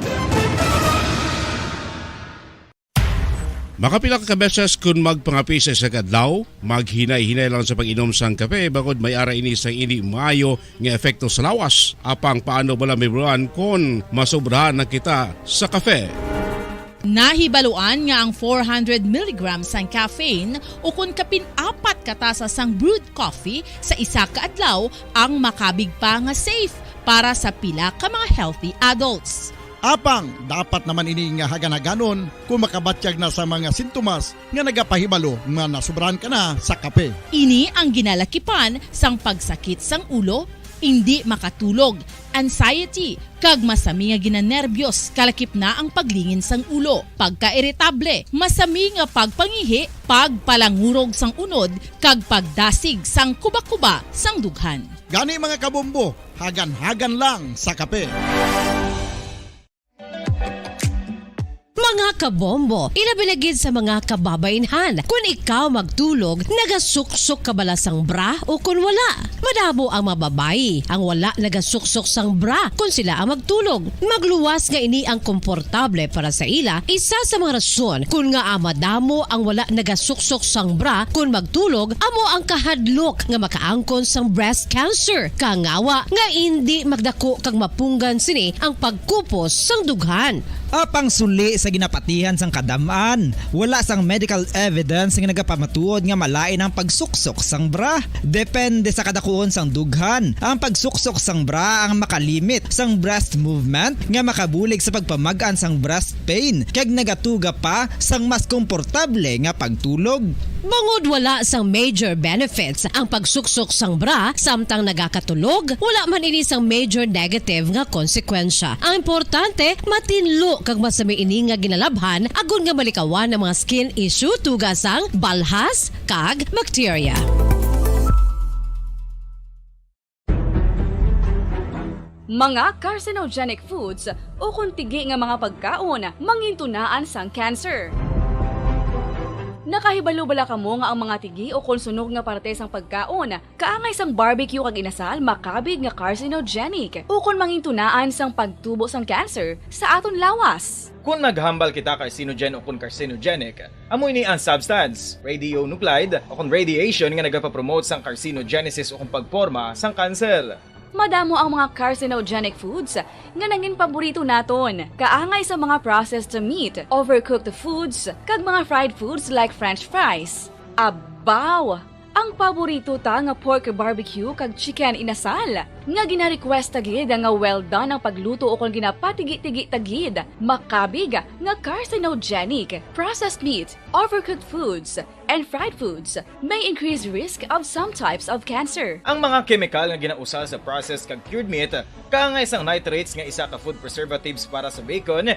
Makapila ka beses kun magpangape sa isa ka adlaw, maghinay-hinay lang sa pag-inom sang kape, bangod may ara ini sang indi maayo nga epekto sa lawas. Apang paano bala, Ma'am Ron, kon masobrahan na kita sa kape? Nahibaluan nga ang four hundred milligrams sang caffeine ukon kapin apat ka tasa sang brewed coffee sa isa ka adlaw ang makabig pa nga safe para sa pila ka mga healthy adults. Apang dapat naman ini nga hagan-haganon kung makabatyag na sa mga sintomas nga nagapahibalo nga nasobrahan ka na sa kape. Ini ang ginalakipan sang pagsakit sang ulo, indi makatulog, anxiety, kag masami nga ginanerbiyos, kalakip na ang paglingin sang ulo, pagkairitable, masami nga pagpangihi, pagpalangurog sang unod, kag pagdasig sang kuba-kuba sang dughan. Gani, mga kabombo, hagan-hagan lang sa kape. Mga kabombo, ilabi na gid sa mga kababainhan, kun ikaw magtulog, nagasuksok ka bala sang bra o kun wala? Madamo ang mga babayi ang wala nagasuksok sang bra kun sila ang magtulog. Magluwas nga ini ang komportable para sa ila. Isa sa mga rason kun ngaa madamo ang wala nagasuksok sang bra kun magtulog amo ang kahadlok nga makaangkon sang breast cancer, kangawa nga indi magdako kag mapunggan sini ang pagkupos sang dughan. Apang suli sa ginapatihan sang kadam-an, wala sang medical evidence nga nagapamatuod nga malain ang pagsuksok sang bra. Depende sa kadakuon sang dughan, ang pagsuksok sang bra ang makalimit sang breast movement nga makabulig sa pagpamag-an sang breast pain kag nagatuga pa sang mas komportable nga pagtulog. Bangod wala sang major benefits ang pagsuksok sang bra samtang nagakatulog, wala man ini sang major negative nga konsekwensya. Ang importante, matinlo kag masami ini nga ginalabhan agod nga malikawan ang mga skin issue tuga sang balhas kag bakterya. Mga carcinogenic foods ukon tigi nga mga pagkaon mangintunaan sang cancer. Nakahibalo bala kamo nga ang mga tigi ukon sunog nga parte sang pagkaon, kaangay sang barbecue kag inasal, makabig nga carcinogenic ukon mangintunaan sang pagtubo sang cancer sa aton lawas? Kon maghambal kita carcinogen ukon carcinogenic, amo ini ang substance, radionuclide, ukon radiation nga nagapapromote sang carcinogenesis ukon pagporma sang kanser. Madamo ang mga carcinogenic foods nga nangin paborito naton, kaangay sa mga processed meat, overcooked foods, kag mga fried foods like French fries. Abaw! Ang paborito ta nga pork barbecue kag chicken inasal, nga gina-request ta gid nga well done ang pagluto ukon ginapatigi-tigi ta gid, makabig nga carcinogenic. Processed meat, overcooked foods, and fried foods may increase risk of some types of cancer. Ang mga kemikal nga ginausar sa processed kag cured meat, kaangay sang nitrates nga isa ka food preservatives para sa bacon,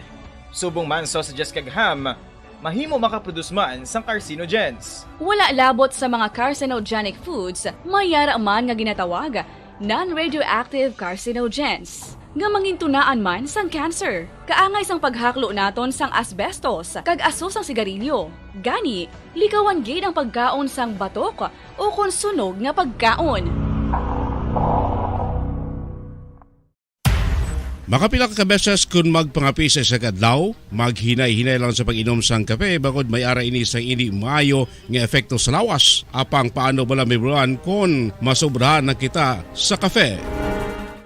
subong man sausages kag ham, mahimo makaproduce man sang carcinogens. Wala labot sa mga carcinogenic foods, may yara man nga ginatawag non-radioactive carcinogens, nga mangintunaan man sang cancer, kaangay sang paghaklo naton sang asbestos kag aso sang sigarilyo. Gani, likawan gid ang pagkaon sang batok ukon sunog nga pagkaon. Makapila ka beses kun magpangapi sa isa ka adlaw, maghinay-hinay lang sa pag-inom sang kape, bangod may ara ini sang indi maayo nga epekto sa lawas. Apang paano bala, Ma'am Ron, kon masobrahan na kita sa kape?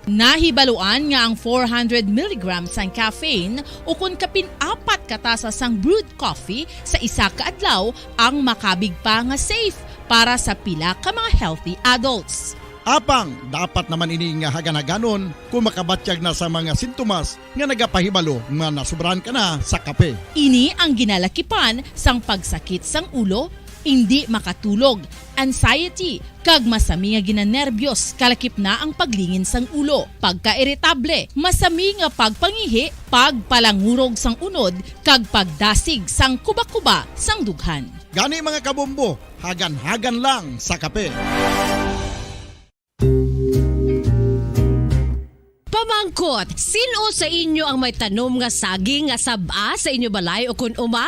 Nahibaluan nga ang four hundred milligrams sang caffeine ukon kapin apat ka tasa sang brewed coffee sa isa ka adlaw ang makabig pa nga safe para sa pila ka mga healthy adults. Apang dapat naman ini nga hagan-haganon kung makabatyag na sa mga sintomas nga nagapahibalo nga nasobrahan ka na sa kape. Ini ang ginalakipan sang pagsakit sang ulo, indi makatulog, anxiety, kag masami nga ginanerbiyos, kalakip na ang paglingin sang ulo, pagkairitable, masami nga pagpangihi, pagpalangurog sang unod, kag pagdasig sang kuba-kuba sang dughan. Gani, mga kabombo, hagan-hagan lang sa kape. Pamangkot, sin-o sa inyo ang may tanom nga saging nga sab-a sa inyo balay o kun uma?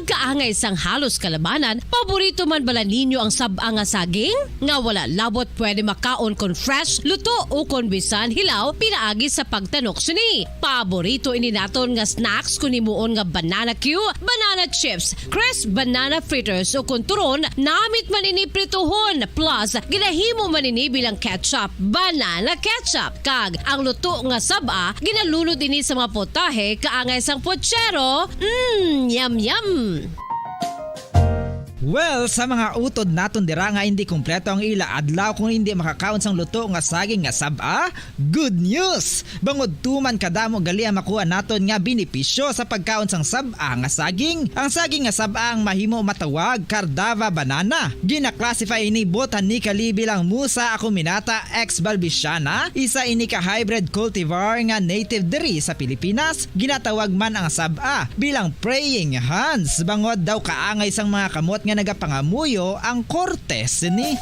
Kaangay sang halos kalabanan, paborito man bala ninyo ang sab-a nga saging? Nga wala labot pwede makaon kon fresh, luto, o kon bisan hilaw pinaagi sa pagtanok sini. Paborito ini naton nga snacks kon himuon nga banana cue, banana chips, crisp banana fritters, o kon turon, namit man ini prituhon, plus ginahimo man ini bilang ketchup, banana ketchup. Kag ang luto nga sab-a, ginalunod ini sa mga potahe kaangay sang pochero. Mm, yum, yum. Well, sa mga utod naton dira nga hindi kompleto ang ila adlaw kung hindi makakaon sang luto nga saging nga sab-a, good news! Bangod tuman kadamo gali ang makuha naton nga benepisyo sa pagkaon sang sab-a nga saging. Ang saging nga sab-a ang mahimo matawag Cardava banana. Gina-classify ini botanically bilang Musa acuminata ex balbisiana, isa ini ka hybrid cultivar nga native diri sa Pilipinas. Ginatawag man ang sab-a bilang praying hands, bangod daw kaangay sang mga kamot nga nagapangamuyo ang korte sini.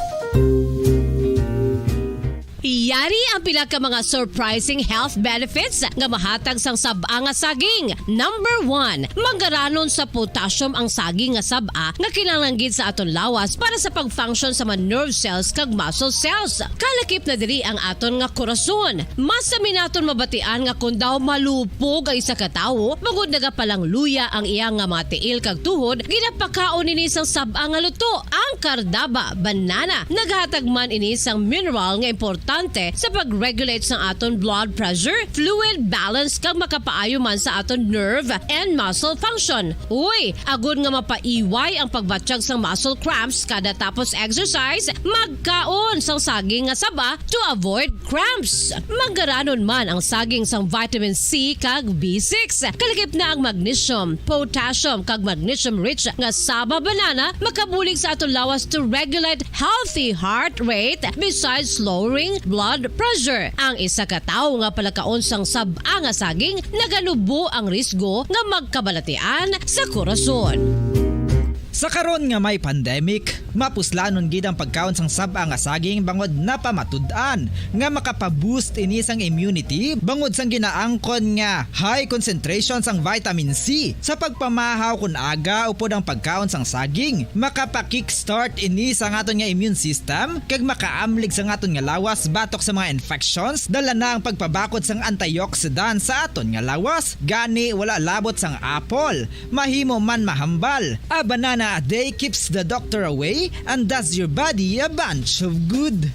Yari ang pila ka mga surprising health benefits nga mahatag sang sab-a nga saging. Number one, manggaranon sa potassium ang saging nga sab-a nga kinahanglan gid sa aton lawas para sa pag-function sa mga nerve cells kag muscle cells. Kalakip na diri ang aton nga korason. Mas sami naton mabatian nga kon daw malupog ang isa ka tawo, bangod nagapalangluya ang iya nga mga tiil kag tuhod, ginapakaon ini sang sab-a nga luto, ang Cardaba banana. Naghatag man ini sang mineral nga importante sa pag-regulate sang aton blood pressure, fluid balance, kag makapaayo man sa aton nerve and muscle function. Uy, agod nga mapaiway ang pagbatyag sang muscle cramps kada tapos exercise, magkaon sang saging nga saba to avoid cramps. Manggaranon man ang saging sang vitamin C kag B six. Kalakip na ang magnesium, potassium, kag magnesium-rich nga saba banana makabulig sa aton lawas to regulate healthy heart rate besides lowering blood pressure. Ang isa ka tawo nga palakaon sang sab-a nga saging naganubo ang risgo nga magkabalatian sa korason. Sa karon nga may pandemic, mapuslanon gid ang pagkaon sang sab-a nga saging bangod napamatud-an nga makapa-boost ini sang immunity bangod sang ginaangkon nga high concentration sang vitamin C sa pagpamahaw kon aga upod ang pagkaon sang saging. Makapa-kickstart ini sa aton nga immune system kag makaamlig sa aton nga lawas batok sa mga infections, dala na ang pagpabakod sang antioxidant sa aton nga lawas. Gani, wala labot sang apple, mahimo man mahambal. A banana a day keeps the doctor away and does your body a bunch of good.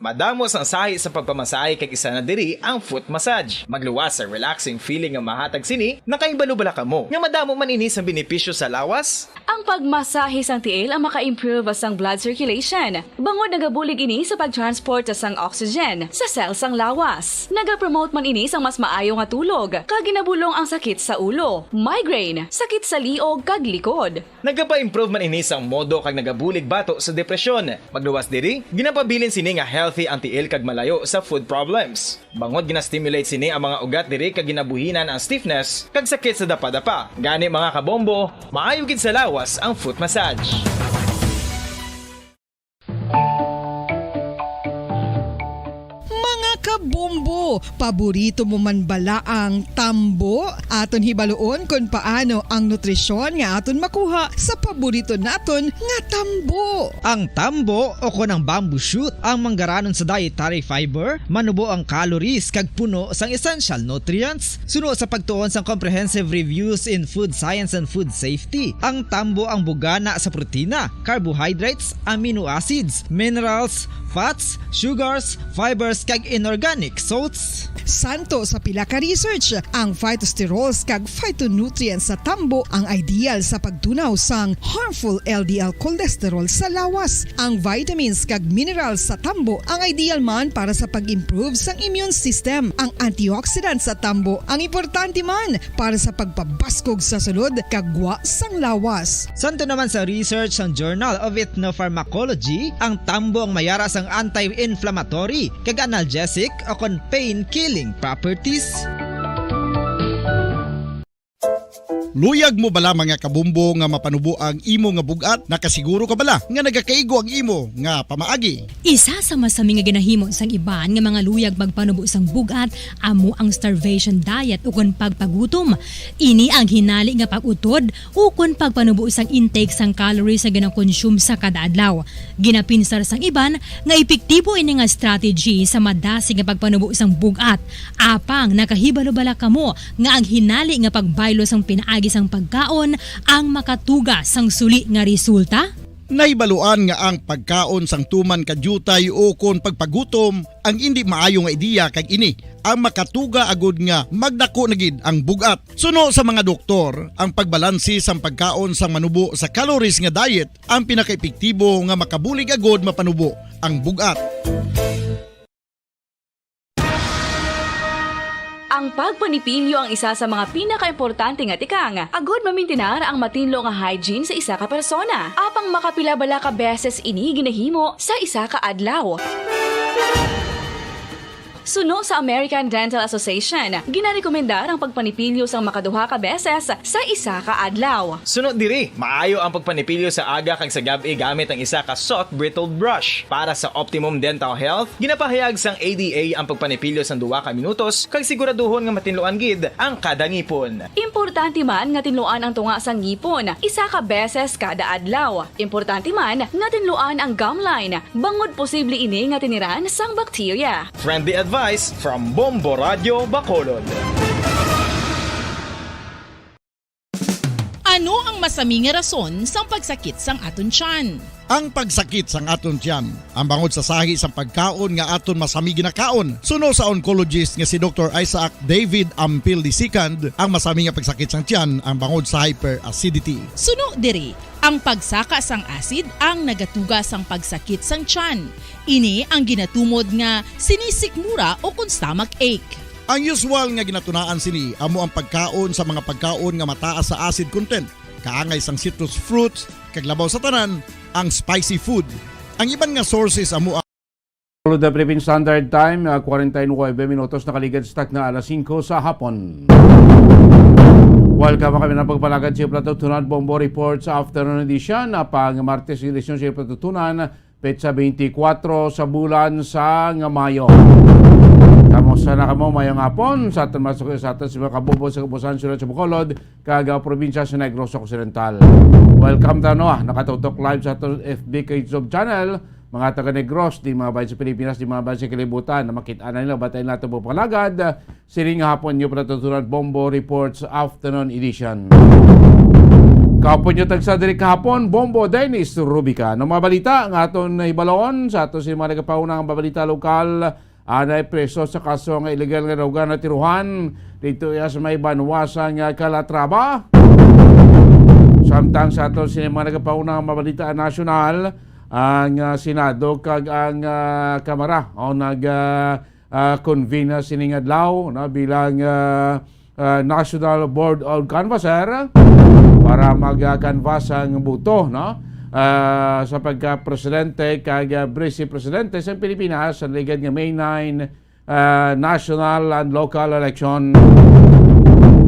Madamo sang sahi sa pagpamasahe kag isa na diri ang foot massage. Magluwas sa relaxing feeling nga mahatag sini. Nakahibalo bala kamo nga madamo man ini sang benepisyo sa lawas? Ang pagmasahe sang tiil ang maka-improve sang blood circulation, bangod nagabulig ini sa pag-transport sang oxygen sa cell sang lawas. Nagapromote man ini sang mas maayo nga tulog, kag ginabulong ang sakit sa ulo, migraine, sakit sa liog, kag likod. Nagapa-improve man ini sang modo kag nagabulig bato sa depresyon. Magluwas diri, ginapabilin sini nga healthy ang tiil kag malayo sa food problems. Bangod gina-stimulate sini ang mga ugat diri kag ginabuhinan ang stiffness kag sakit sa dapadapa. Gani, mga kabombo, maayo gid sa lawas ang foot massage. Mga kabombo, paborito mo man bala ang tambo? Aton hibaluon kon paano ang nutrisyon nga aton makuha sa paborito naton nga tambo. Ang tambo, o kon ang bamboo shoot, ang manggaranon sa dietary fiber, manubo ang calories kag puno sang essential nutrients. Suno sa pagtuon sang Comprehensive Reviews in Food Science and Food Safety, ang tambo ang bugana sa protina, carbohydrates, amino acids, minerals, fats, sugars, fibers, kag inorganic salts. Santo sa pila ka research, ang phytosterols kag phytonutrients sa tambo ang ideal sa pagtunaw sang harmful L D L cholesterol sa lawas. Ang vitamins kag minerals sa tambo ang ideal man para sa pag-improve sang immune system. Ang antioxidant sa tambo ang importante man para sa pagpabaskog sa sulod kag gwa sang lawas. Santo naman sa research sang Journal of Ethnopharmacology, ang tambo ang mayara sang anti-inflammatory kag analgesic o kon pain-killing properties. Luyag mo bala, mga kabombo, nga mapanubo ang imo nga bug-at? Nakasiguro ka bala nga nagakaigo ang imo nga pamaagi? Isa sa masami nga ginahimo sang iban nga mga luyag magpanubo sang bug-at amo ang starvation diet ukon pagpagutom. Ini ang hinali nga pag-utod ukon pagpanubo sang intake sang calories nga ginakonsume sa kada adlaw. Ginapinsar sang iban nga epektibo ini nga strategy sa madasig nga pagpanubo sang bug-at. Apang nakahibalo bala kamo nga ang hinali nga pagbaylo sang pinaagi sang pagkaon ang makatuga sang suli nga resulta? Nahibaluan nga ang pagkaon sang tuman ka diutay ukon pagpagutom ang indi maayo nga ideya, kag ini ang makatuga agud nga magdako na gid ang bug-at. Suno sa mga doktor, ang pagbalanse sang pagkaon sang manubo sa calories nga diet ang pinakaepektibo nga makabulig agud mapanubo ang bug-at. Ang pagpanipilyo ang isa sa mga pinakaimportante nga tikang agud mamintinar ang matinlo nga hygiene sa isa ka persona. Apang makapila bala ka beses ini ginahimo sa isa ka adlaw? Suno sa American Dental Association, ginarekomendar ang pagpanipilyo sang makaduha ka beses sa isa ka adlaw. Suno diri, maayo ang pagpanipilyo sa aga kag sa gab-i gamit ang isa ka soft bristled brush. Para sa optimum dental health, ginapahayag sang A D A ang pagpanipilyo sang duha ka minutos kag siguraduhon nga matinluan gid ang kada ngipon. Importante man nga tinluan ang tunga sang ngipon isa ka beses kada adlaw. Importante man nga tinluan ang gum line, bangod posible ini nga tiniran sang bakterya. Friendly advice from Bombo Radyo Bacolod. Ano ang masami nga rason sang pagsakit sang aton tiyan? Ang pagsakit sang aton tiyan ang bangod sa sahi sang pagkaon nga aton masami ginakaon. Suno sa oncologist nga si Doktor Isaac David Ampil the second, ang masami nga pagsakit sang tiyan ang bangod sa hyperacidity. Suno diri, ang pagsaka sang acid ang nagatuga sang pagsakit sang tiyan. Ini ang ginatumod nga sinisikmura o kon stomach ache. Ang usual nga ginatunaan sini amo ang pagkaon sa mga pagkaon nga mataas sa acid content, kaangay sang citrus fruits, kag labaw sa tanan, ang spicy food. Ang iban nga sources amo ang Follow the Philippine Standard Time, ah, forty-nine minutos nakaligad sa takna alas singko sa hapon. Welcome kami ng pagpalagad sa patutunan Bombo Reports Afternoon Edition, ah, pang Martes, edisyon sa patutunan, petsa twenty-four sa bulan sang Mayo. Kamusta na kamo? Mayong hapon sa aton mga suki, sa aton sa mga kabubo sa kabusan, syudad sa Bacolod, kag, ah, probinsya sa Negros Occidental. Welcome ta, no, ah, nakatutok live sa aton F B ka YouTube channel, mga taga Negros, di mga bayan sa Pilipinas, di mga bayan sa kalibutan, na makita na nila, batay nato po pangalagad, ah, sining hapon nyo patutunan Bombo Reports Afternoon Edition. Kahapon nyo tagsa diri kahapon, Bombo Dennis Rubica. Ang mga balita nga aton hibalon sa ato sa mga nagapauna nga balita lokal, anay preso sa kaso nga illegal nga droga natiruhan dito iya sa may banwa sang Calatrava. Samtang sa aton sa mga nagapauna nga mga balita nasyonal, ang, ah, Senado kag ang, ah, Kamara o nag, ah, ah, convene na sining adlaw, no, bilang, ah, ah, National Board of Canvasser para mag, ah, canvass ang boto, no, ah, sa pagka-presidente kag, ah, vice presidente sa Pilipinas sa ligad nga May nine, ah, national and local election.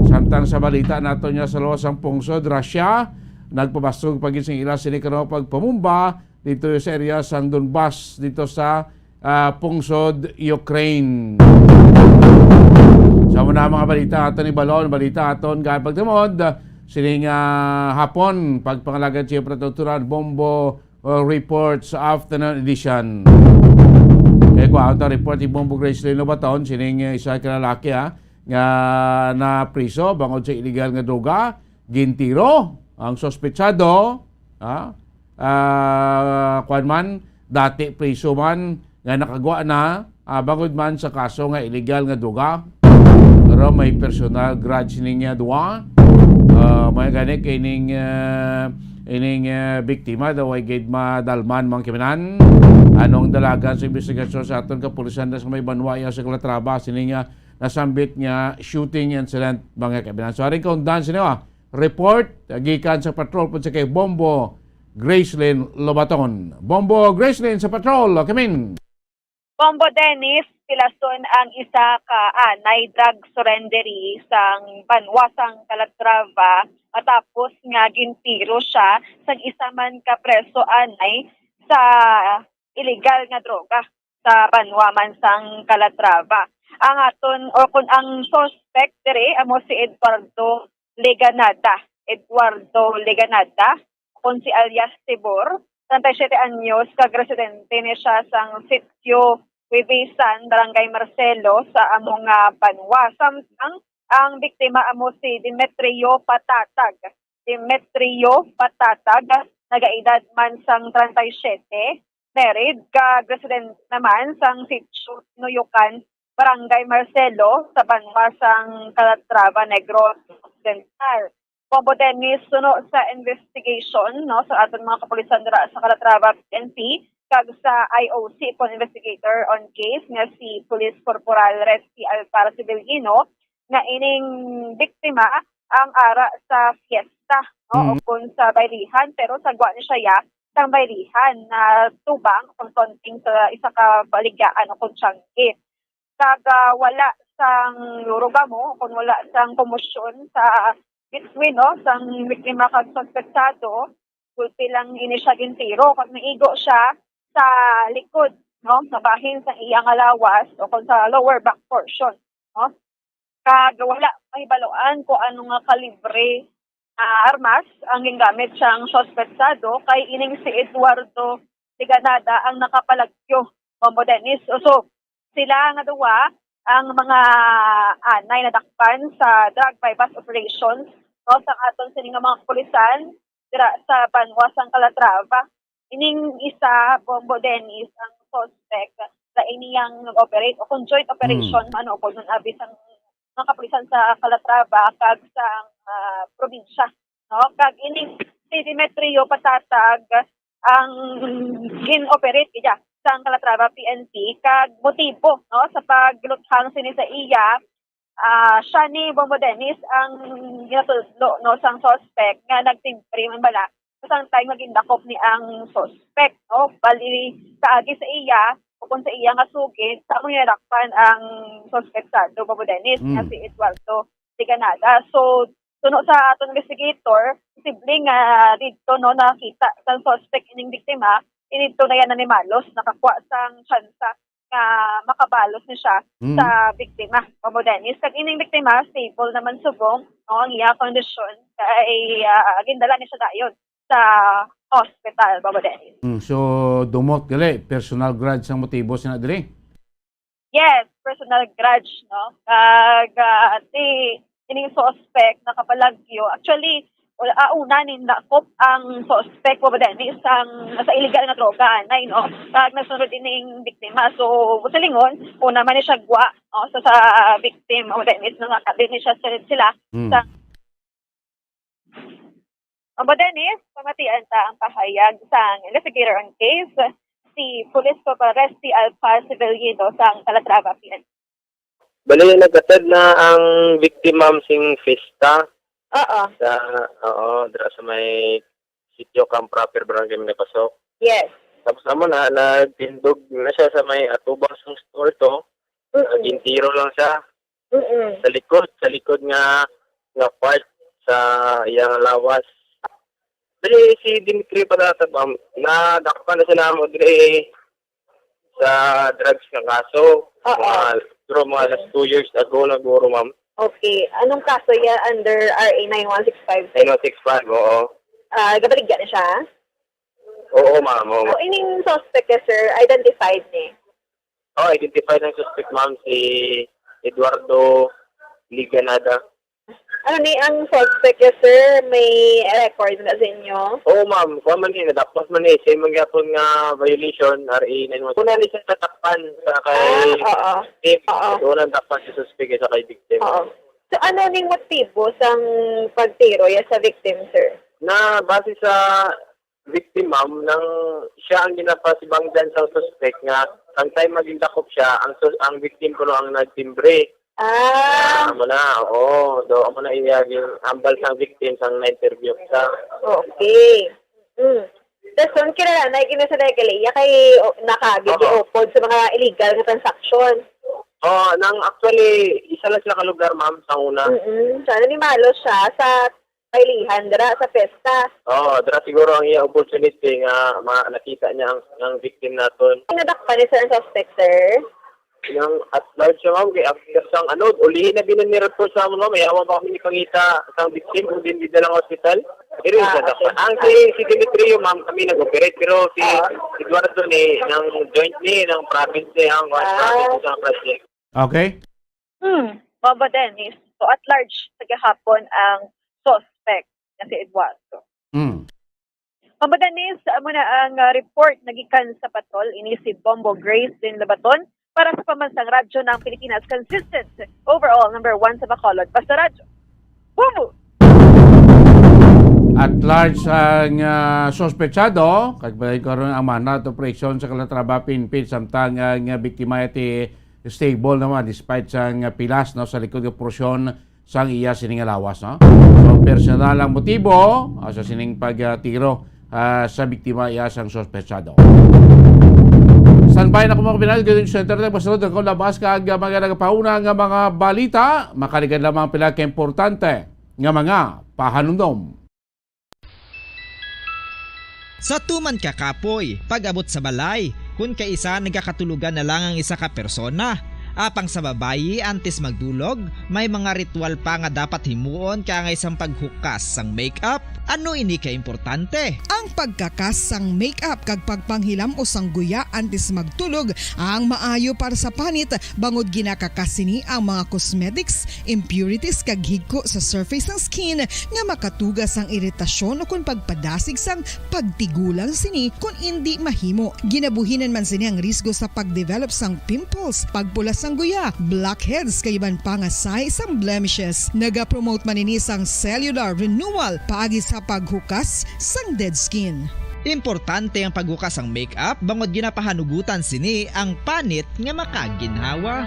Samtang sa balita nato niya sa lawas ang pungsod, Russia nagpabasog pa gid sing ila sini kano pagpamumba dito sa area sang Donbas, dito sa, ah, pungsod Ukraine. Sa muna mga balita aton ibalon, balita aton gaan pagtamod, sining, ah, hapon, pagpangalagad siya patuturan, Bombo, uh, Reports Afternoon Edition. Kay kuha ang report ni Bombo Gracelyn Lobaton, sining, uh, isa ka lalaki, ah, nga napriso bangod sa illegal nga droga, gintiro ang suspetsado, ah, ah, kuwan man, dati priso man nga nakagwa na, ah, bangod man sa kaso nga illegal nga droga. Pero may personal grudge niya duwa. Ah, may gani kay ning, ah, ining, ah, biktima daw ay gid madalman man kimanan. Anong dalagan sa investigasyon sa aton kapulisan na sa may banwa iya sa Calatrava, sining, ah, nasambit nga shooting incident, mga kabinan. So, aring kaundan sini, ah, report, ah, gikan sa patrol po sa kay Bombo Gracelyn Lobaton. Bombo Gracelyn sa patrol, kamin. Bombo Dennis, pilason ang isa ka anay drug surrenderee sang banwa sang Calatrava matapos nga gintiro siya sang isa man ka preso anay sa iligal nga droga sa banwa man sang Calatrava. Ang aton, o kun ang suspect diri amo si Eduardo Leganada. Eduardo Leganada, kun si alias Tibor, treinta y siete anyos, kag residente ni siya sang Sitio Huibesan, Barangay Marcelo, sa amo nga banwa. Samtang ang biktima amo si Demetrio Patatag. Demetrio Patatag, nagaedad man sang treinta y siete, married, kag residente naman sang Sitio Nuyukan, Barangay Marcelo, sa banwa sang Calatrava, Negros Occidental. Bombo Dennis, suno sa investigation, no, sa aton mga kapulisan dira sa Calatrava P N P kag sa I O C, kon investigator on case nga si Police Corporal Resty Alpar Sibilino, nga ining biktima ang ara sa fiesta, no, o Mm. kung sa baylihan, pero sa gwa ni siya ya, sang baylihan na tubang, confronting sa isa ka baligyaan o kung tiyanggi. Kag, ah, wala sang lurog amo, kung wala sang komosyon sa between, no, sang biktima kag suspetsado, gulpi lang ini siya gintiro, kag naigo siya sa likod, no, sa bahin sa iya nga lawas o kung sa lower back portion, no. Kag wala mahibaluan kung ano nga kalibre nga armas ang gingamit sang suspetsado, kay ining si Eduardo Liganada ang nakapalagyo, Bombo Dennis. So, sila nga duwa ang mga anay nadakpan sa drug buy-bust operations, no, sang aton sini nga mga kapulisan dira sa banwa sang Calatrava. Ining isa, Bombo Dennis, ang suspect sa iniyang nag-operate o kung joint operation Mm. man o kung abi sang mga kapulisan sa Calatrava kag sa, ah, probinsya, no? Kag ining si Demetrio Patatag ang gin-operate iya sa Calatrava P N P kag motibo, no, sa pagluthang sini sa iya, ah, siya ni Bombo Dennis ang ginatudlo, no, sang suspect nga nagtimbre man bala sang time nga gindakop ni ang suspect, no? Bali, kaagi sa iya, o kung sa iya nga sugid, sa amo nadakpan ang suspect sa Bombo Dennis nga Mm. si Eduardo Liganada. So, suno sa aton investigator, posible nga didto, no, nakita sang suspect ining biktima, didto na iya nanimalos, nakakuha sang tsansa nga makabalos ni siya Mm. sa biktima, Bombo Dennis. Kag ining biktima, stable naman subong, no, ang iya kondisyon, kay, ah, gindala ni siya dayon sa hospital, Bombo Dennis. Mm, so, dumot gali, personal grudge ang motibo sina diri? Yes, personal grudge, no? Kag, ah, ti, ining suspect nakapalagyo. Actually, wala, ah, una ni nakop ang suspect, Bombo Dennis, ang sa illegal nga droga, anay, no? Kag nasunod ining biktima. So, silingon, una man ni siya gwa, no? Sa, sa victim, Bombo Dennis, no, nga kabi ni siya sa, sila Mm. sa Bombo Dennis, pamatian ta ang pahayag sang investigator on case, si Police Corporal Resty Alpar Severino sang Calatrava P N. Bali, nag-attend na ang victim, ma'am, sing fiesta Oo. sa, oo, dira sa may Sitio Camp Proper, Barangay Manipasok. Yes. Tapos amo na, nagtindog na siya sa may atubang sang store to. Mm-mm. Nagintiro lang siya. Mm-mm. Sa likod, sa likod nga, nga part sa iyang lawas. Dali si Dimitri Patatag, ma'am, nadakpan na siya namo diri sa drugs nga kaso. Oo. Mga, siguro mga last two years ago na guro, ma'am. Okay. Anong kaso ya under R A nine one six five? Nine one six five, oo. Ah, gabaligya na siya? Oo, ma'am, oo. So, ining suspect, eh, sir, identified ni? Oh, identified ang suspect, ma'am, si Eduardo Liganada. Ano ni ang suspect, eh, sir? May record na sa inyo? Oo, ma'am. Kuha man ni, nadakpan man ni. Same man gyapon nga violation, R A nine one. Una ni siya natakpan sa kay Ah, oo. victim. Oo. Ito nang dakpan si suspect sa kay victim. Oo. So, ano ning motibo sang pagtiro ya sa victim, sir? Na base sa victim, ma'am, nang siya ang ginapasibangdan sang suspect nga ang time maging dakop siya, ang sus-, ang victim kuno ang nagtimbre. Ah. Amo na, oo. Do, amo na iya gin-, ambal sang victim sang na-interview sa. Okay. Mm. Tapos, kung kilala na, ginasalay-galay iya kay, o, nakagi-, Oo. giupod sa mga illegal nga transaction. Oh, nang actually, isa lang sila ka lugar, ma'am, sa una. Mm-mm. So, nanimalo siya sa Pailihan, dira sa pesta. Oo, dira siguro ang iya opportunity nga ma-, nakita niya ang, ang victim naton. Ay, nadakpan ni sir ang suspect, sir? Nang at large siya, ma'am, kay after sang, ano, ulihi na binan ni report sa amon, ma'am, yawa pa kami ni pangita sang victim kung din gid lang hospital. Pero yung Ah, sa dakpan. Okay. Ang si, si Demetrio, ma'am, kami nag-operate, pero si Ah. Eduardo ni, ng joint ni, ng province ni, ang Ah. province sa project. Okay. Hmm, Mama Dennis. So, at large sa gahapon ang suspect nga si Eduardo. Hmm. Mama Dennis, amo na ang, ah, report nagikan sa patrol. Ini si Bombo Grace din Labaton para sa Pambansang Radyo ng Pilipinas. Consistent, overall, number one sa Bacolod. Basta Radyo. Bombo! At large ang, ah, suspetsado, kag balay karon ang manhunt operation sa Calatrava, Pinpit, samtang ang, ah, biktima iti stable naman despite sang pilas, no, sa likod nga porsyon sang iya sini nga lawas, no? So, personal ang motibo, ah, sa sining pag, ah, tiro, ah, sa biktima iya sang suspetsado. Standby na ko, mga kabinal, Gilid Center, nagpasulod ako labas kag, ah, mga nagapauna nga mga balita. Makaligan lamang pila ka importante nga mga pahanumdom. Sa tuman ka kapoy, pag-abot sa balay, kun kaisa nagakatulogan na lang ang isa ka persona. Apang sa babayi, antes magdulog, may mga ritual pa nga dapat himuon kaangay sang paghukas sang makeup. Ano ini ka importante? Ang pagkakas sang makeup kag pagpanghilam-os sang guya antes magtulog ang maayo para sa panit, bangod ginakakas sini ang mga cosmetics, impurities kag higko sa surface sang skin nga makatuga sang iritasyon ukon pagpadasig sang pagtigulang sini kon indi mahimo. Ginabuhinan man sini ang risgo sa pag-develop sang pimples, pagpula sang guya, blackheads, kag iban pa nga sahi sang blemishes. Nagapromote man ini sang cellular renewal paagi sa paghukas sang dead skin. Importante ang paghukas sang makeup bangod ginapahanugutan sini ang panit nga makaginhawa.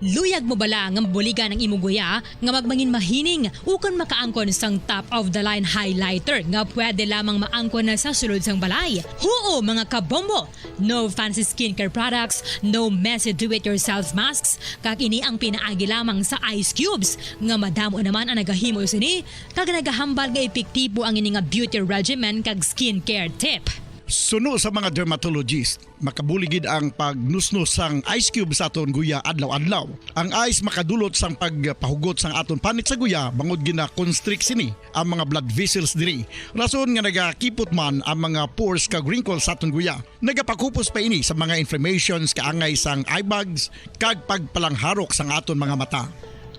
Luyag mo bala nga mabuligan ang imo guya nga magmangin mahining ukon makaangkon sang top of the line highlighter nga pwede lamang maangkon na sa sulod sang balay? Huo, mga kabombo! No fancy skincare products, no messy do-it-yourself masks, kag ini ang pinaagi lamang sa ice cubes nga madamo naman ang nagahimo sini kag nagahambal nga epektibo ang ini nga beauty regimen kag skincare tip. Suno sa mga dermatologist, makabulig gid ang pagnusnos sang ice cube sa aton guya adlaw-adlaw. Ang ice makadulot sang pagpahugot sang aton panit sa guya bangod gina-constrict sini ang mga blood vessels diri, rason nga nagakipot man ang mga pores kag wrinkles sa aton guya. Nagapakupos pa ini sa mga inflammations kaangay sang eye bags kag pagpalangharok sang aton mga mata.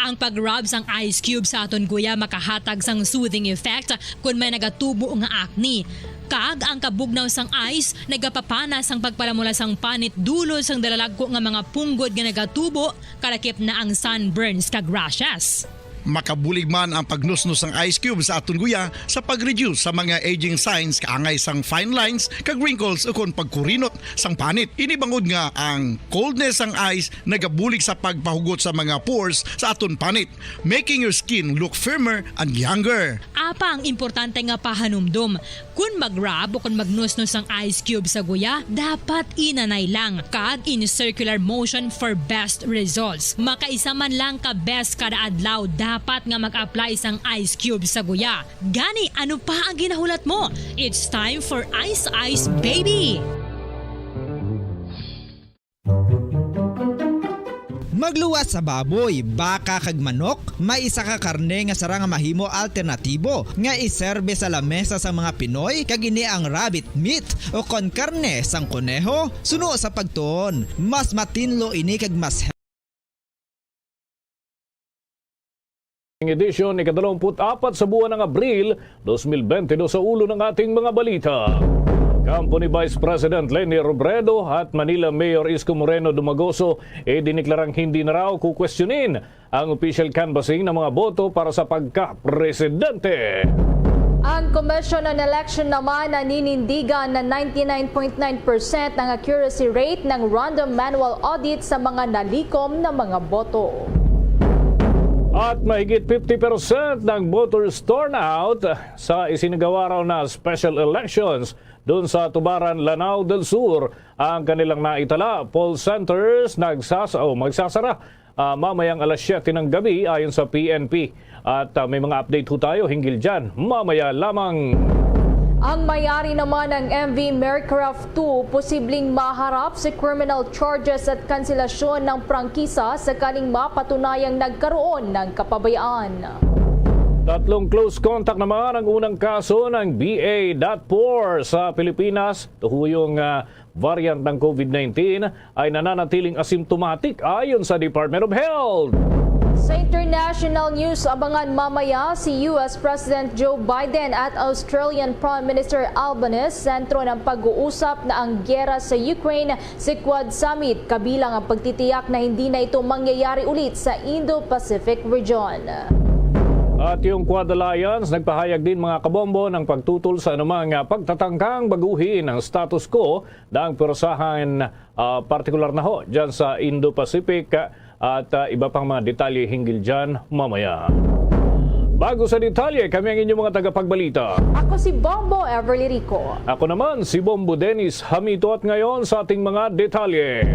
Ang pag-rub sang ice cube sa aton guya makahatag sang soothing effect kon may nagatubo nga acne. Kag ang kabugnaw sang ice nagapapana sang pagpalamula sang panit dulot sang dalalagko nga mga punggod nga nagatubo, kalakip na ang sunburns kag rashes. Makabulig man ang pagnusnos sang ice cube sa aton guya sa pag-reduce sa mga aging signs kaangay sang fine lines kag wrinkles ukon pagkurinot sang panit. Ini bangod nga ang coldness sang ice nagabulig sa pagpahugot sa mga pores sa aton panit, making your skin look firmer and younger. Apang importante nga pahanumdom, kon mag-rub o kon magnusnos sang ice cube sa guya, dapat inanay lang kag in circular motion for best results. Makaisa man lang ka beses kada adlaw dapat nga mag-apply sang ice cube sa guya. Gani, ano pa ang ginahulat mo? It's time for Ice Ice Baby! Magluwas sa baboy, baka, kag manok, may isa ka karne nga sarang nga mahimo alternatibo nga iserbe sa lamesa sang mga Pinoy, kag ini ang rabbit meat, o kon karne sang koneho. Suno sa pagtuon, mas matinlo ini kag mas edisyon, ikadalawamput-apat sa buwan ng Abril, dos mil bente dos, sa ulo ng ating mga balita. Kampo ni Vice President Leni Robredo at Manila Mayor Isko Moreno Dumagoso, idiniklarang hindi na raw kukwestiyonin ang official canvassing ng mga boto para sa pagka-presidente. Ang Commission on Election naman naninindigan na ninety-nine point nine percent ang accuracy rate ng random manual audit sa mga nalikom na mga boto. At mahigit fifty percent ng voters turnout sa isinagawa raw na special elections doon sa Tubaran, Lanao del Sur ang kanilang naitala. Poll centers nagsasa o magsasara, ah, mamayang alas siyete ng gabi ayon sa P N P. At, ah, may mga update ho tayo hinggil dyan mamaya lamang. Ang may-ari naman ng M V Mercraft two posibleng maharap sa criminal charges at kanselasyon ng prangkisa sakaling mapatunayang nagkaroon ng kapabayaan. Tatlong close contact naman ang unang kaso ng B A dot four sa Pilipinas. Tuhuyong, ah, variant ng COVID nineteen ay nananatiling asymptomatic ayon sa Department of Health. Sa international news, abangan mamaya si U S President Joe Biden at Australian Prime Minister Albanese. Sentro ng pag-uusap na ang giyera sa Ukraine sa Quad Summit, kabilang ang pagtitiyak na hindi na ito mangyayari ulit sa Indo-Pacific region. At yung Quad Alliance nagpahayag din, mga kabombo, ng pagtutol sa anumang, ah, pagtatangkang baguhin ang status quo ng pwersahan, ah, partikular na ho dyan sa Indo-Pacific, ah, at, ah, iba pang mga detalye hinggil dyan mamaya. Bago sa detalye, kami ang inyong mga tagapagbalita. Ako si Bombo Everly Rico. Ako naman si Bombo Dennis Hamito, at ngayon sa ating mga detalye.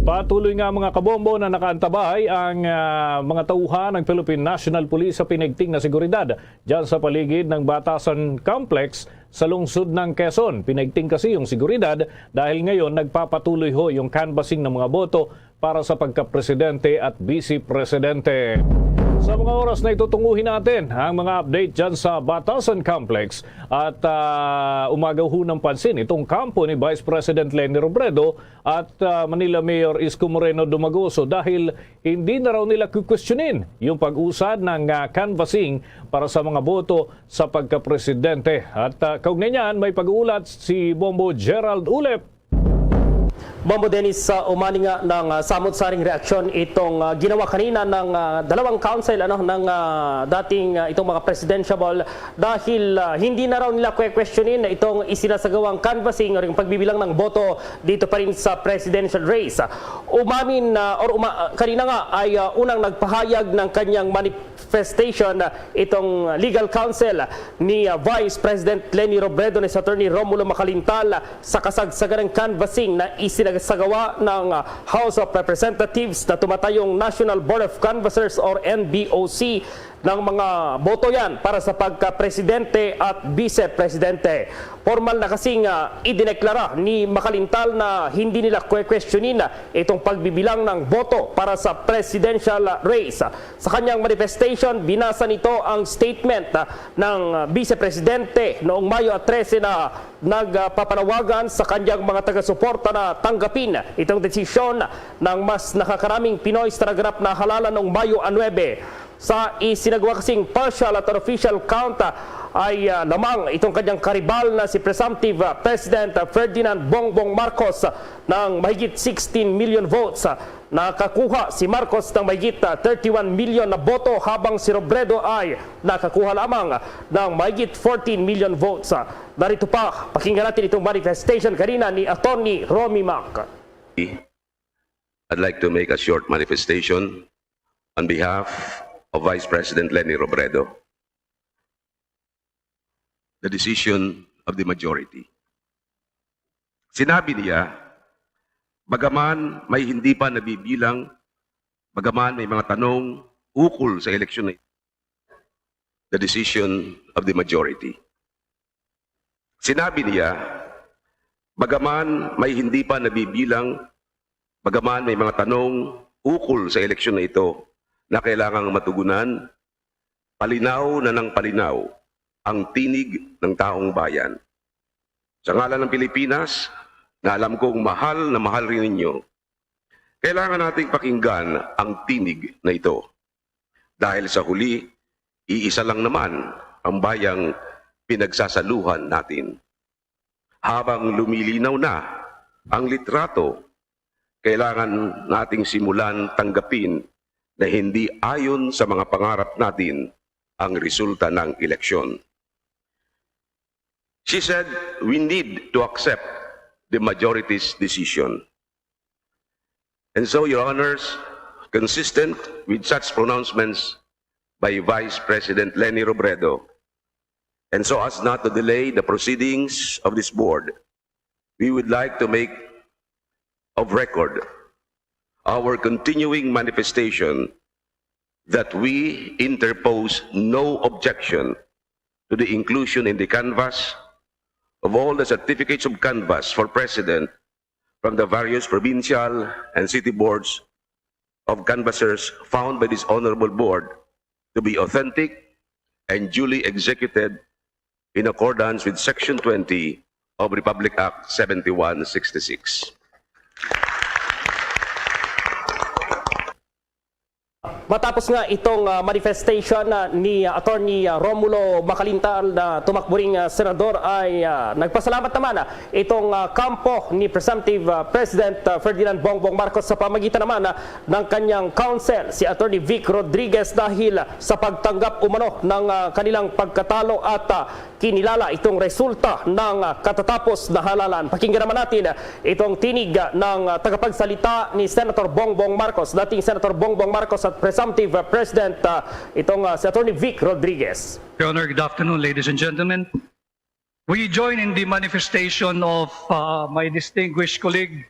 Patuloy nga, mga kabombo, na nakaantabay ang, ah, mga tauhan ng Philippine National Police sa pinaigting na seguridad dyan sa paligid ng Batasan Complex sa lungsod ng Quezon. Pinaigting kasi yung seguridad dahil ngayon nagpapatuloy ho yung canvassing ng mga boto para sa pagkapresidente at bise-presidente. Sa mga oras na ito, tunguhin natin ang mga update dyan sa Batasan Complex. At, ah, umagaw ho ng pansin itong kampo ni Vice President Leni Robredo at, ah, Manila Mayor Isko Moreno Dumagoso dahil hindi na raw nila kukwestiyonin yung pag-usad ng, ah, canvassing para sa mga boto sa pagkapresidente. At, ah, kaugnay niyan, may pag-uulat si Bombo Gerald Ulep. Bombo Dennis, sa umani nga ng, ah, samot-saring reaksyon itong, ah, ginawa kanina ng, ah, dalawang counsel, ano, ng, ah, dating, ah, itong mga presidentiable dahil, ah, hindi na raw nila kwe-questionin itong isinasagawang canvassing o yung pagbibilang ng boto dito pa rin sa presidential race. Umamin na, or uma-, kanina nga ay, ah, unang nagpahayag ng kanyang manifestation, ah, itong legal counsel ni, ah, Vice President Leni Robredo, ni Attorney Romulo Macalintal, sa kasagsagan ng canvassing na isinasagawa ng, ah, House of Representatives na tumatayong National Board of Canvassers or N B O C ng mga boto yan para sa pagka-presidente at vice-presidente. Formal na kasing, ah, idineklara ni Macalintal na hindi nila kwe-questionin itong pagbibilang ng boto para sa presidential race. Sa kanyang manifestation, binasa nito ang statement, ah, ng, ah, vice-presidente noong Mayo trese na nagpapanawagan sa kanyang mga taga-suporta na tanggapin itong desisyon ng mas nakakaraming Pinoy sa naganap na halalan noong Mayo nuebe. Sa isinagwa kasing partial at unofficial count, ah, ay, ah, lamang itong kanyang karibal na si presumptive, ah, President, ah, Ferdinand Bongbong Marcos ng mahigit sixteen million votes. Ah, nakakuha si Marcos ng mahigit, ah, thirty-one million na boto, habang si Robredo ay nakakuha lamang ng mahigit fourteen million votes. Ah, narito pa, pakinggan natin itong manifestation kanina ni Attorney Romy Mac. I'd like to make a short manifestation on behalf of Vice President Leni Robredo. The decision of the majority. Sinabi niya, bagaman may hindi pa nabibilang, bagaman may mga tanong ukol sa eleksyon na ito, the decision of the majority. Sinabi niya, bagaman may hindi pa nabibilang, bagaman may mga tanong ukol sa eleksyon na ito na kailangang matugunan, palinaw na ng palinaw ang tinig ng taong bayan. Sa ngalan ng Pilipinas, na alam kong mahal na mahal rin ninyo, kailangan nating pakinggan ang tinig na ito. Dahil sa huli, iisa lang naman ang bayang pinagsasaluhan natin. Habang lumilinaw na ang litrato, kailangan nating simulan tanggapin na hindi ayon sa mga pangarap natin ang resulta ng eleksyon. She said, "We need to accept the majority's decision." And so, Your Honors, Consistent with such pronouncements by Vice President Leni Robredo, and so as not to delay the proceedings of this board, we would like to make of record our continuing manifestation that we interpose no objection to the inclusion in the canvass of all the certificates of canvass for president from the various provincial and city boards of canvassers found by this honorable board to be authentic and duly executed in accordance with Section twenty of Republic Act seventy-one sixty-six. Matapos nga itong ah, manifestation ah, ni ah, Attorney ah, Romulo Macalintal na tumakburing ah, senador ay ah, nagpasalamat naman ah, itong ah, kampo ni presumptive ah, President ah, Ferdinand Bongbong Marcos sa pamagitan naman ah, ng kanyang counsel si Attorney Vic Rodriguez dahil sa pagtanggap umano ng ah, kanilang pagkatalo at ah, kinilala itong resulta ng ah, katatapos na halalan. Pakinggan naman natin ah, itong tinig ah, ng ah, tagapagsalita ni Senator Bongbong Marcos, dating Senator Bongbong Marcos at presumptive ah, President ah, itong ah, si Attorney Vic Rodriguez. Your Honor, good afternoon, ladies and gentlemen. We join in the manifestation of uh, my distinguished colleague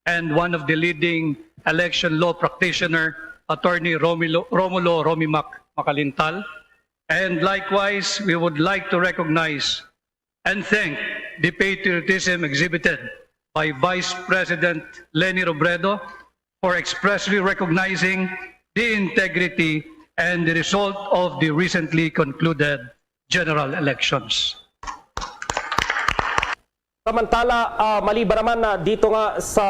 and one of the leading election law practitioner, Attorney Romulo, Romulo Romimac Macalintal. And likewise, we would like to recognize and thank the patriotism exhibited by Vice President Leni Robredo for expressly recognizing the integrity and the result of the recently concluded general elections. Samantala, ah, maliban naman na dito nga sa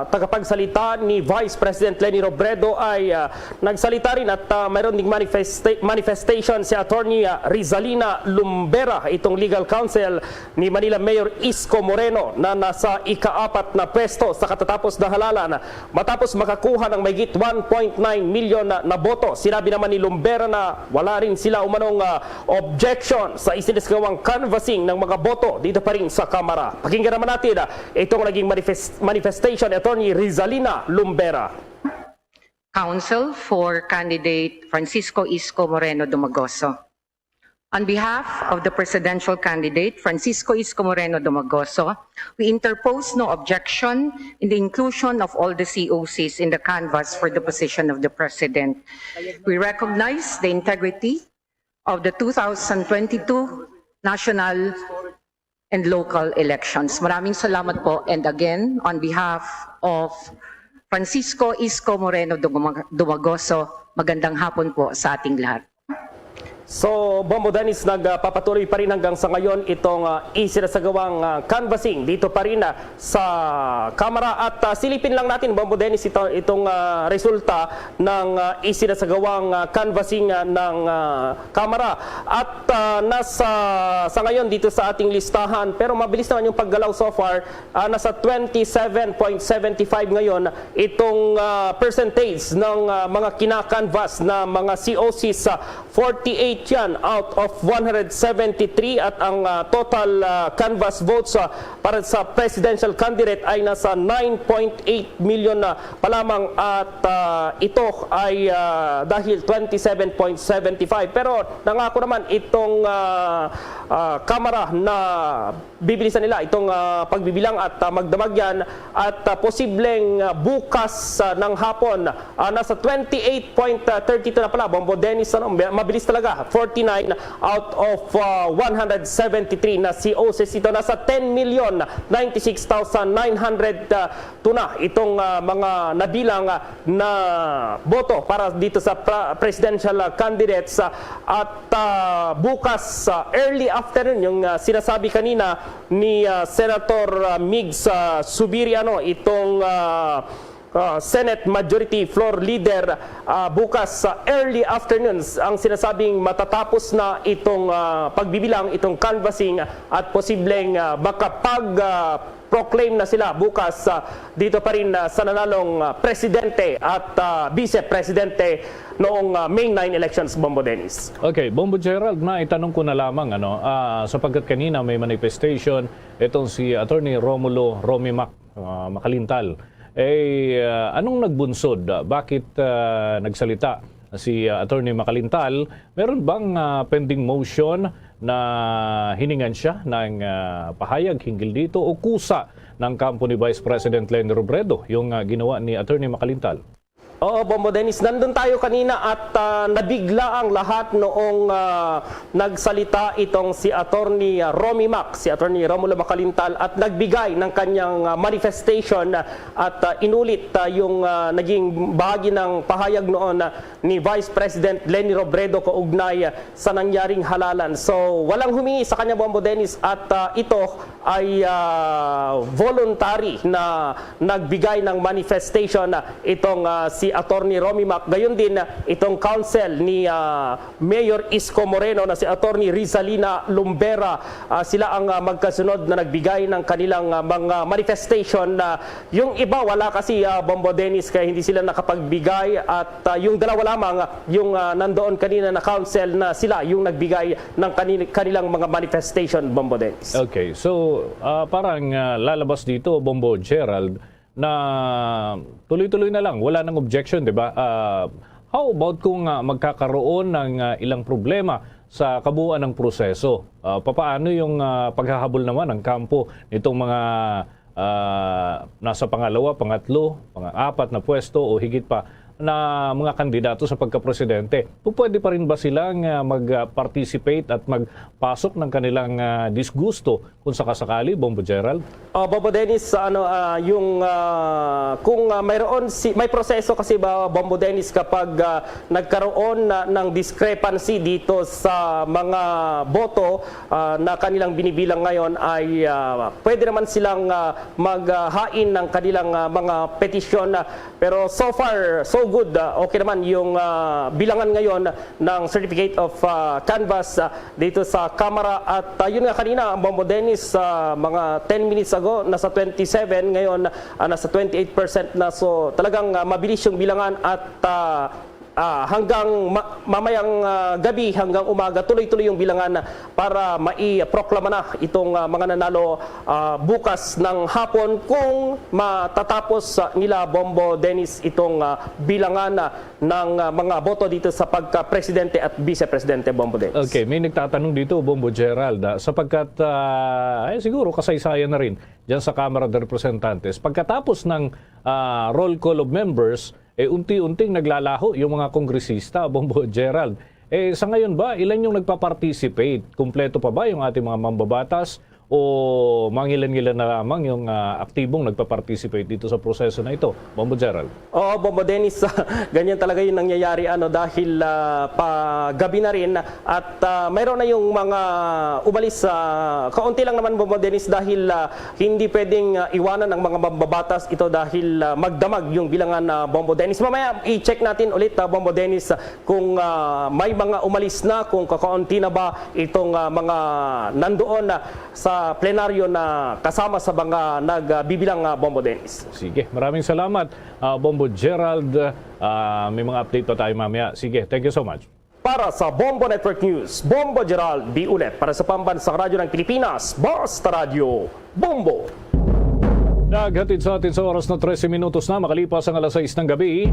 tagapagsalita ni Vice President Leni Robredo ay ah, nagsalita rin at ah, mayroon ding manifesta- manifestation si Attorney ah, Rizalina Lumbera, itong legal counsel ni Manila Mayor Isko Moreno na nasa ikaapat na pwesto sa katatapos na halalan. Matapos makakuha ng mahigit one point nine million na, na boto, sinabi naman ni Lumbera na wala rin sila umanong ah, objection sa isinasagawang canvassing ng mga boto dito pa rin sa Kamara. Pakinggan naman natin ah, itong naging manifest- manifestation ni Attorney Rizalina Lumbera. Counsel for candidate Francisco Isko Moreno Dumagoso. On behalf of the presidential candidate Francisco Isko Moreno Dumagoso, we interpose no objection in the inclusion of all the C O Cs in the canvass for the position of the president. We recognize the integrity of the two thousand twenty-two national and local elections. Maraming salamat po. And again, on behalf of Francisco Isko Moreno Dumag- Dumagoso, magandang hapon po sa ating lahat. So, Bombo Dennis, nagpapatuloy pa rin hanggang sa ngayon itong ah, isinasagawang ah, canvassing dito pa rin ah, sa Kamara. At ah, silipin lang natin, Bombo Dennis, ito, itong ah, resulta ng ah, isinasagawang ah, canvassing ah, ng ah, Kamara. At ah, nasa sa ngayon dito sa ating listahan, pero mabilis naman yung paggalaw so far, ah, nasa twenty-seven point seventy-five ngayon itong ah, percentage ng ah, mga kina-canvass na mga C O Cs. Sa forty-eight yan out of one hundred seventy-three, at ang ah, total ah, canvass votes ah, para sa presidential candidate ay nasa nine point eight million na pa lamang, at ah, ito ay ah, dahil twenty-seven point seven five. Pero nangako naman itong ah, ah, Kamara na bibilisan nila itong ah, pagbibilang at ah, magdamag yan, at ah, posibleng ah, bukas ah, ng hapon ah, nasa twenty-eight point thirty-two na pala, Bombo Dennis, ano, mabilis talaga, forty-nine out of ah, one hundred seventy-three na C O Cs ito. Nasa ten million ninety-six thousand nine hundred two na itong ah, mga nabilang ah, na boto para dito sa pra- presidential ah, candidates. Ah, at ah, bukas ah, early afternoon, yung ah, sinasabi kanina ni ah, Senator ah, Migs ah, Subiri, ano, itong ah, ah, Senate Majority Floor Leader, ah, bukas sa early afternoons ang sinasabing matatapos na itong ah, pagbibilang, itong canvassing, at posibleng ah, makapag ah, proclaim na sila bukas ah, dito pa rin ah, sa nanalong ah, presidente at ah, vice presidente noong ah, May nine elections, Bombo Dennis. Okay, Bombo Gerald, maitanong ko na lamang, ano, ah, sapagkat kanina may manifestation itong si Attorney Romulo Romimac ah, Macalintal. Eh, ah, anong nagbunsod? Ah, bakit, ah, nagsalita si, ah, Attorney Macalintal? Meron bang, ah, pending motion na hiningan siya ng, ah, pahayag hinggil dito o kusa ng kampo ni Vice President Leni Robredo yung, ah, ginawa ni Attorney Macalintal? Oo, Bombo Dennis, nandun tayo kanina at, ah, nabigla ang lahat noong, ah, nagsalita itong si Attorney, ah, Romy Mac, si Attorney Romulo Macalintal, at nagbigay ng kanyang, ah, manifestation, ah, at, ah, inulit, ah, yung, ah, naging bahagi ng pahayag noon, ah, ni Vice President Leni Robredo kaugnay, ah, sa nangyaring halalan. So, walang humingi sa kanya, Bombo Dennis, at, ah, ito ay, ah, voluntary na nagbigay ng manifestation, ah, itong, ah, si Attorney Romy Mac. Gayon din, ah, itong counsel ni, ah, Mayor Isko Moreno na si Attorney Rizalina Lumbera. Ah, sila ang, ah, magkasunod na nagbigay ng kanilang, ah, mga manifestation na yung iba wala kasi, ah, Bombo Dennis, kaya hindi sila nakapagbigay at, ah, yung dalawa lamang, ah, yung, ah, nandoon kanina na counsel na sila yung nagbigay ng kanil-, kanilang mga manifestation, Bombo Dennis. Okay, so, ah, parang, ah, lalabas dito, Bombo Gerald, na tuloy-tuloy na lang, wala nang objection, di ba? Ah, how about kung, ah, magkakaroon ng, ah, ilang problema sa kabuuan ng proseso? Ah, papaano yung, ah, paghahabol naman ng kampo nitong mga, ah, nasa pangalawa, pangatlo, pang-apat na pwesto o higit pa na mga kandidato sa pagkapresidente? Pu-, pwede pa rin ba silang, ah, mag-participate at magpasok ng kanilang, ah, disgusto kung sakasakali, Bombo Gerald? Ah, Bombo Dennis, ano, ah, yung, ah, kung, ah, mayroon si, may proseso kasi ba, Bombo Dennis, kapag, ah, nagkaroon na ng discrepancy dito sa mga boto, ah, na kanilang binibilang ngayon ay, ah, pwede naman silang, ah, maghain ng kanilang, ah, mga petisyon. Ah, pero so far, so good. Ah, okay naman yung, ah, bilangan ngayon ng certificate of, ah, canvass, ah, dito sa Kamara. At, ah, yun nga kanina, Bombo Dennis, ah, mga ten minutes ago, nasa twenty-seven, ngayon, ah, nasa twenty-eight percent na. So, talagang, ah, mabilis yung bilangan at, ah, ah, hanggang ma-, mamayang, ah, gabi, hanggang umaga, tuloy-tuloy yung bilangan para maiproklama na itong, ah, mga nanalo, ah, bukas ng hapon kung matatapos, ah, nila, Bombo Dennis, itong, ah, bilangan, ah, ng, ah, mga boto dito sa pagka-presidente at vice-presidente, Bombo Dennis. Okay, may nagtatanong dito, Bombo Gerald, ah, sapagkat, ah, ay, siguro kasaysayan na rin dyan sa Kamara de Representantes. Pagkatapos ng, ah, roll call of members, eh, unti-unting naglalaho yung mga kongresista, Bombo Gerald. Eh, sa ngayon ba, ilan yung nagpa-participate? Kumpleto pa ba yung ating mga mambabatas? O mangilan-ngilan na lamang yung, ah, aktibong nagpa-participate dito sa proseso na ito, Bombo Gerald? Oo, Bombo Dennis, ganyan talaga yung nangyayari, ano, dahil, ah, pa gabi na rin at, ah, mayroon na yung mga umalis sa, kaunti lang naman, Bombo Dennis, dahil, ah, hindi pwedeng, ah, iwanan ang mga mambabatas ito dahil, ah, magdamag yung bilangan, ah, Bombo Dennis. Mamaya i-check natin ulit, ah, Bombo Dennis, ah, kung, ah, may mga umalis na, kung kakaunti na ba itong, ah, mga nandoon, ah, sa plenaryo na kasama sa mga nagbibilang, ah, Bombo Dennis. Sige, maraming salamat, ah, Bombo Gerald. Ah, may mga update pa tayo mamaya. Sige, thank you so much. Para sa Bombo Network News, Bombo Gerald Biulet. Para sa Pambansang Radyo ng Pilipinas, Basta Radyo, Bombo. Naghatid sa atin sa oras na trese minutos na makalipas ang alas sais ng gabi.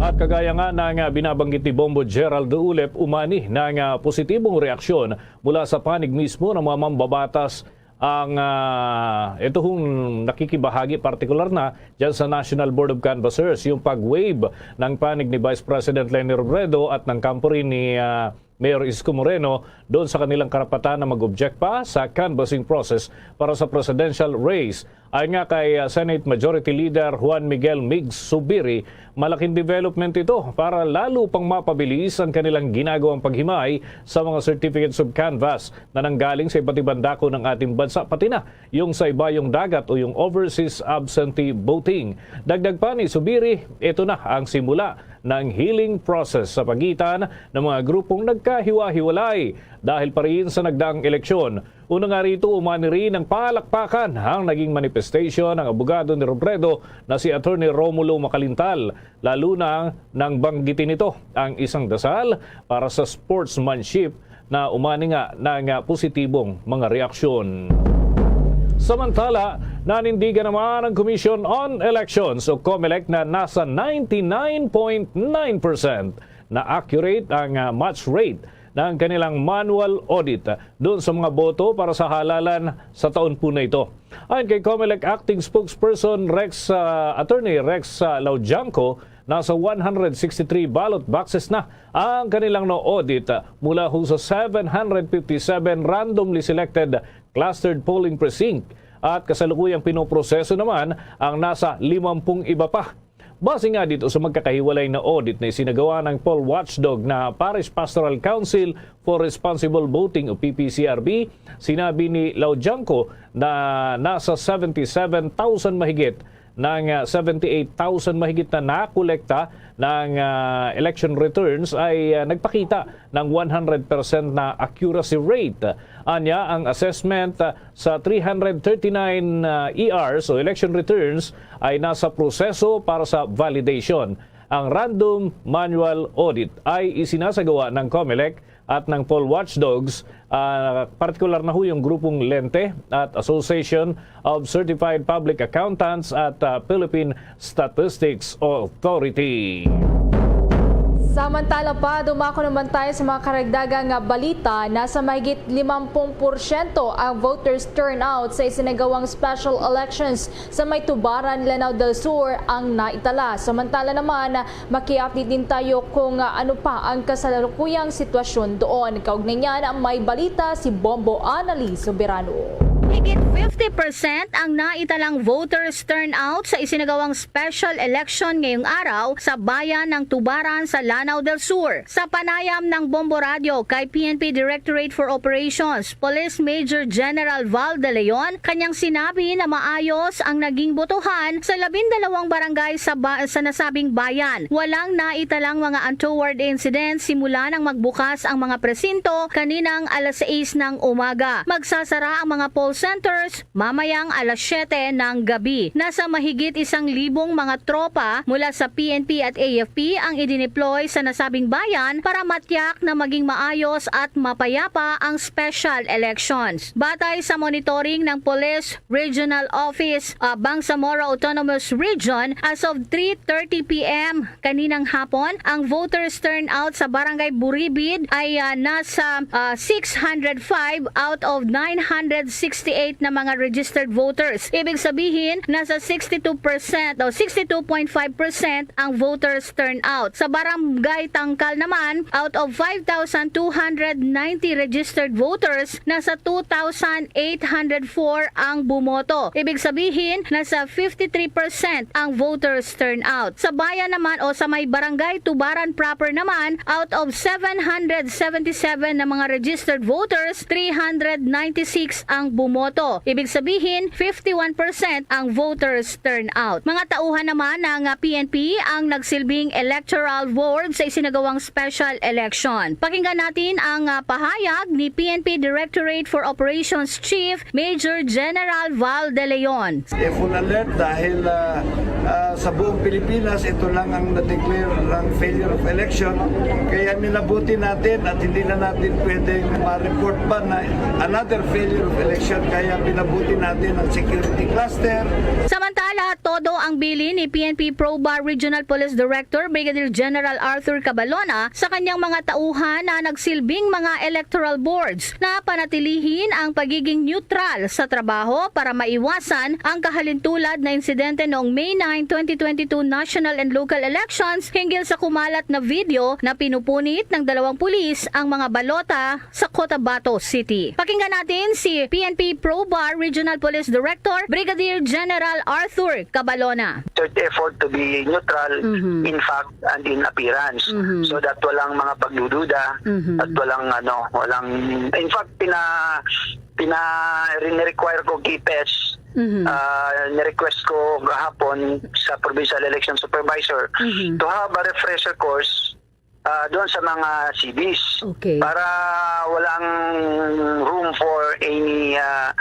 At kagaya nga ng, ah, binabanggit ni Bombo Gerald Ulep, umani ng, ah, positibong reaksyon mula sa panig mismo ng mga mambabatas ang, ah, ito hong nakikibahagi partikular na dyan sa National Board of Canvassers, yung pag-waive ng panig ni Vice President Leni Robredo at ng kampo rin ni, ah, Mayor Isko Moreno doon sa kanilang karapatan na mag-object pa sa canvassing process para sa presidential race. Ayon nga kay, ah, Senate Majority Leader Juan Miguel Migs Zubiri, malaking development ito para lalo pang mapabilis ang kanilang ginagawang paghimay sa mga certificates of canvass na nanggaling sa iba't ibang dako ng ating bansa, pati na yung sa ibayong dagat o yung overseas absentee voting. Dagdag pa ni Zubiri, ito na ang simula ng healing process sa pagitan ng mga grupong nagkahiwa-hiwalay dahil pa rin sa nagdaang eleksyon. Una nga rito, umani rin ang palakpakan ang naging manifestation ng abogado ni Robredo na si Attorney Romulo Macalintal, lalo na nang banggitin nito ang isang dasal para sa sportsmanship na umani nga ng positibong mga reaksyon. Samantala, Nanindigan naman ang Commission on Elections o COMELEC na nasa ninety-nine point nine percent na accurate ang, ah, match rate ng kanilang manual audit, ah, doon sa mga boto para sa halalan sa taon po na ito. Ayon kay COMELEC Acting Spokesperson Rex, ah, Attorney Rex, ah, Laudianco, nasa one hundred sixty-three ballot boxes na ang kanilang na-audit, ah, mula ho sa seven hundred fifty-seven randomly selected clustered polling precinct, at kasalukuyang pinoproseso naman ang nasa limampung iba pa. Base nga dito sa magkakahiwalay na audit na isinagawa ng poll watchdog na Parish Pastoral Council for Responsible Voting o P P C R V, sinabi ni Laudianco na nasa seventy-seven thousand mahigit ng, ah, seventy-eight thousand mahigit na nakolekta ng, ah, election returns ay, ah, nagpakita ng one hundred percent na accuracy rate. Anya, ang assessment, ah, sa three hundred thirty-nine, ah, E Rs o election returns ay nasa proseso para sa validation. Ang random manual audit ay isinasagawa ng COMELEC at ng poll watchdogs, ah, partikular na ho yung grupong Lente at Association of Certified Public Accountants at, ah, Philippine Statistics Authority. Samantala pa, dumako naman tayo sa mga karagdagang nga balita. Nasa mahigit limampung porsyento ang voters turnout sa isinagawang special elections sa may Tubaran, Lanao del Sur ang naitala. Samantala naman, maki-update din tayo kung, ah, ano pa ang kasalukuyang sitwasyon doon. Kaugnay niyan, may balita si Bombo Anali Soberano. Higit fifty percent ang naitalang voters turnout sa isinagawang special election ngayong araw sa bayan ng Tubaran sa Lanao del Sur. Sa panayam ng Bombo Radio kay P N P Directorate for Operations, Police Major General Val De Leon, kanyang sinabi na maayos ang naging botohan sa labindalawang barangay sa ba-, sa nasabing bayan. Walang naitalang mga untoward incidents simula nang magbukas ang mga presinto kaninang alas sais ng umaga. Magsasara ang mga poll centers mamayang alas siyete ng gabi. Nasa mahigit isang libong mga tropa mula sa P N P at A F P ang idineploy sa nasabing bayan para matiyak na maging maayos at mapayapa ang special elections. Batay sa monitoring ng Police Regional Office, ah, Bangsamoro Autonomous Region, as of three thirty P M kaninang hapon, ang voters turnout sa Barangay Buribid ay, ah, nasa, ah, six hundred five out of nine hundred sixty-eight na mga registered voters. Ibig sabihin, nasa sixty-two percent o sixty-two point five percent ang voters turnout. Sa Barangay Tangkal naman, out of five thousand two hundred ninety registered voters, nasa two thousand eight hundred four ang bumoto. Ibig sabihin, nasa fifty-three percent ang voters turnout. Sa bayan naman o sa may Barangay Tubaran proper naman, out of seven hundred seventy-seven na mga registered voters, three hundred ninety-six ang bumoto. Ibig sabihin, fifty-one percent ang voters turnout. Mga tauhan naman ng, ah, P N P ang nagsilbing electoral ward sa isinagawang special election. Pakinggan natin ang, ah, pahayag ni P N P Directorate for Operations Chief Major General Val De Leon. Eh, full alert dahil, ah, ah, sa buong Pilipinas, ito lang ang na-declare ng failure of election. Kaya minabuti natin at hindi na natin pwedeng ma-report pa na another failure of election. Kaya minabuti natin ang security cluster. Samantala, todo ang bilin ni P N P PROBA Regional Police Director Brigadier General Arthur Cabalona sa kanyang mga tauhan na nagsilbing mga electoral boards na panatilihin ang pagiging neutral sa trabaho para maiwasan ang kahalintulad na insidente noong May nine, twenty twenty-two national and local elections hinggil sa kumalat na video na pinupunit ng dalawang pulis ang mga balota sa Cotabato City. Pakinggan natin si P N P PROBA Regional Police Director Brigadier General Arthur Cabalona. Search effort to be neutral, Mhm. in fact, and in appearance. Mhm. So that walang mga pagdududa Mhm. at walang, ano, walang, in fact, pina-, pina-, require ko K P S, Mhm. ah, ni-request ko kahapon sa Provincial Election Supervisor Mhm. to have a refresher course, ah, doon sa mga C Vs Okay. para walang room for any, ah,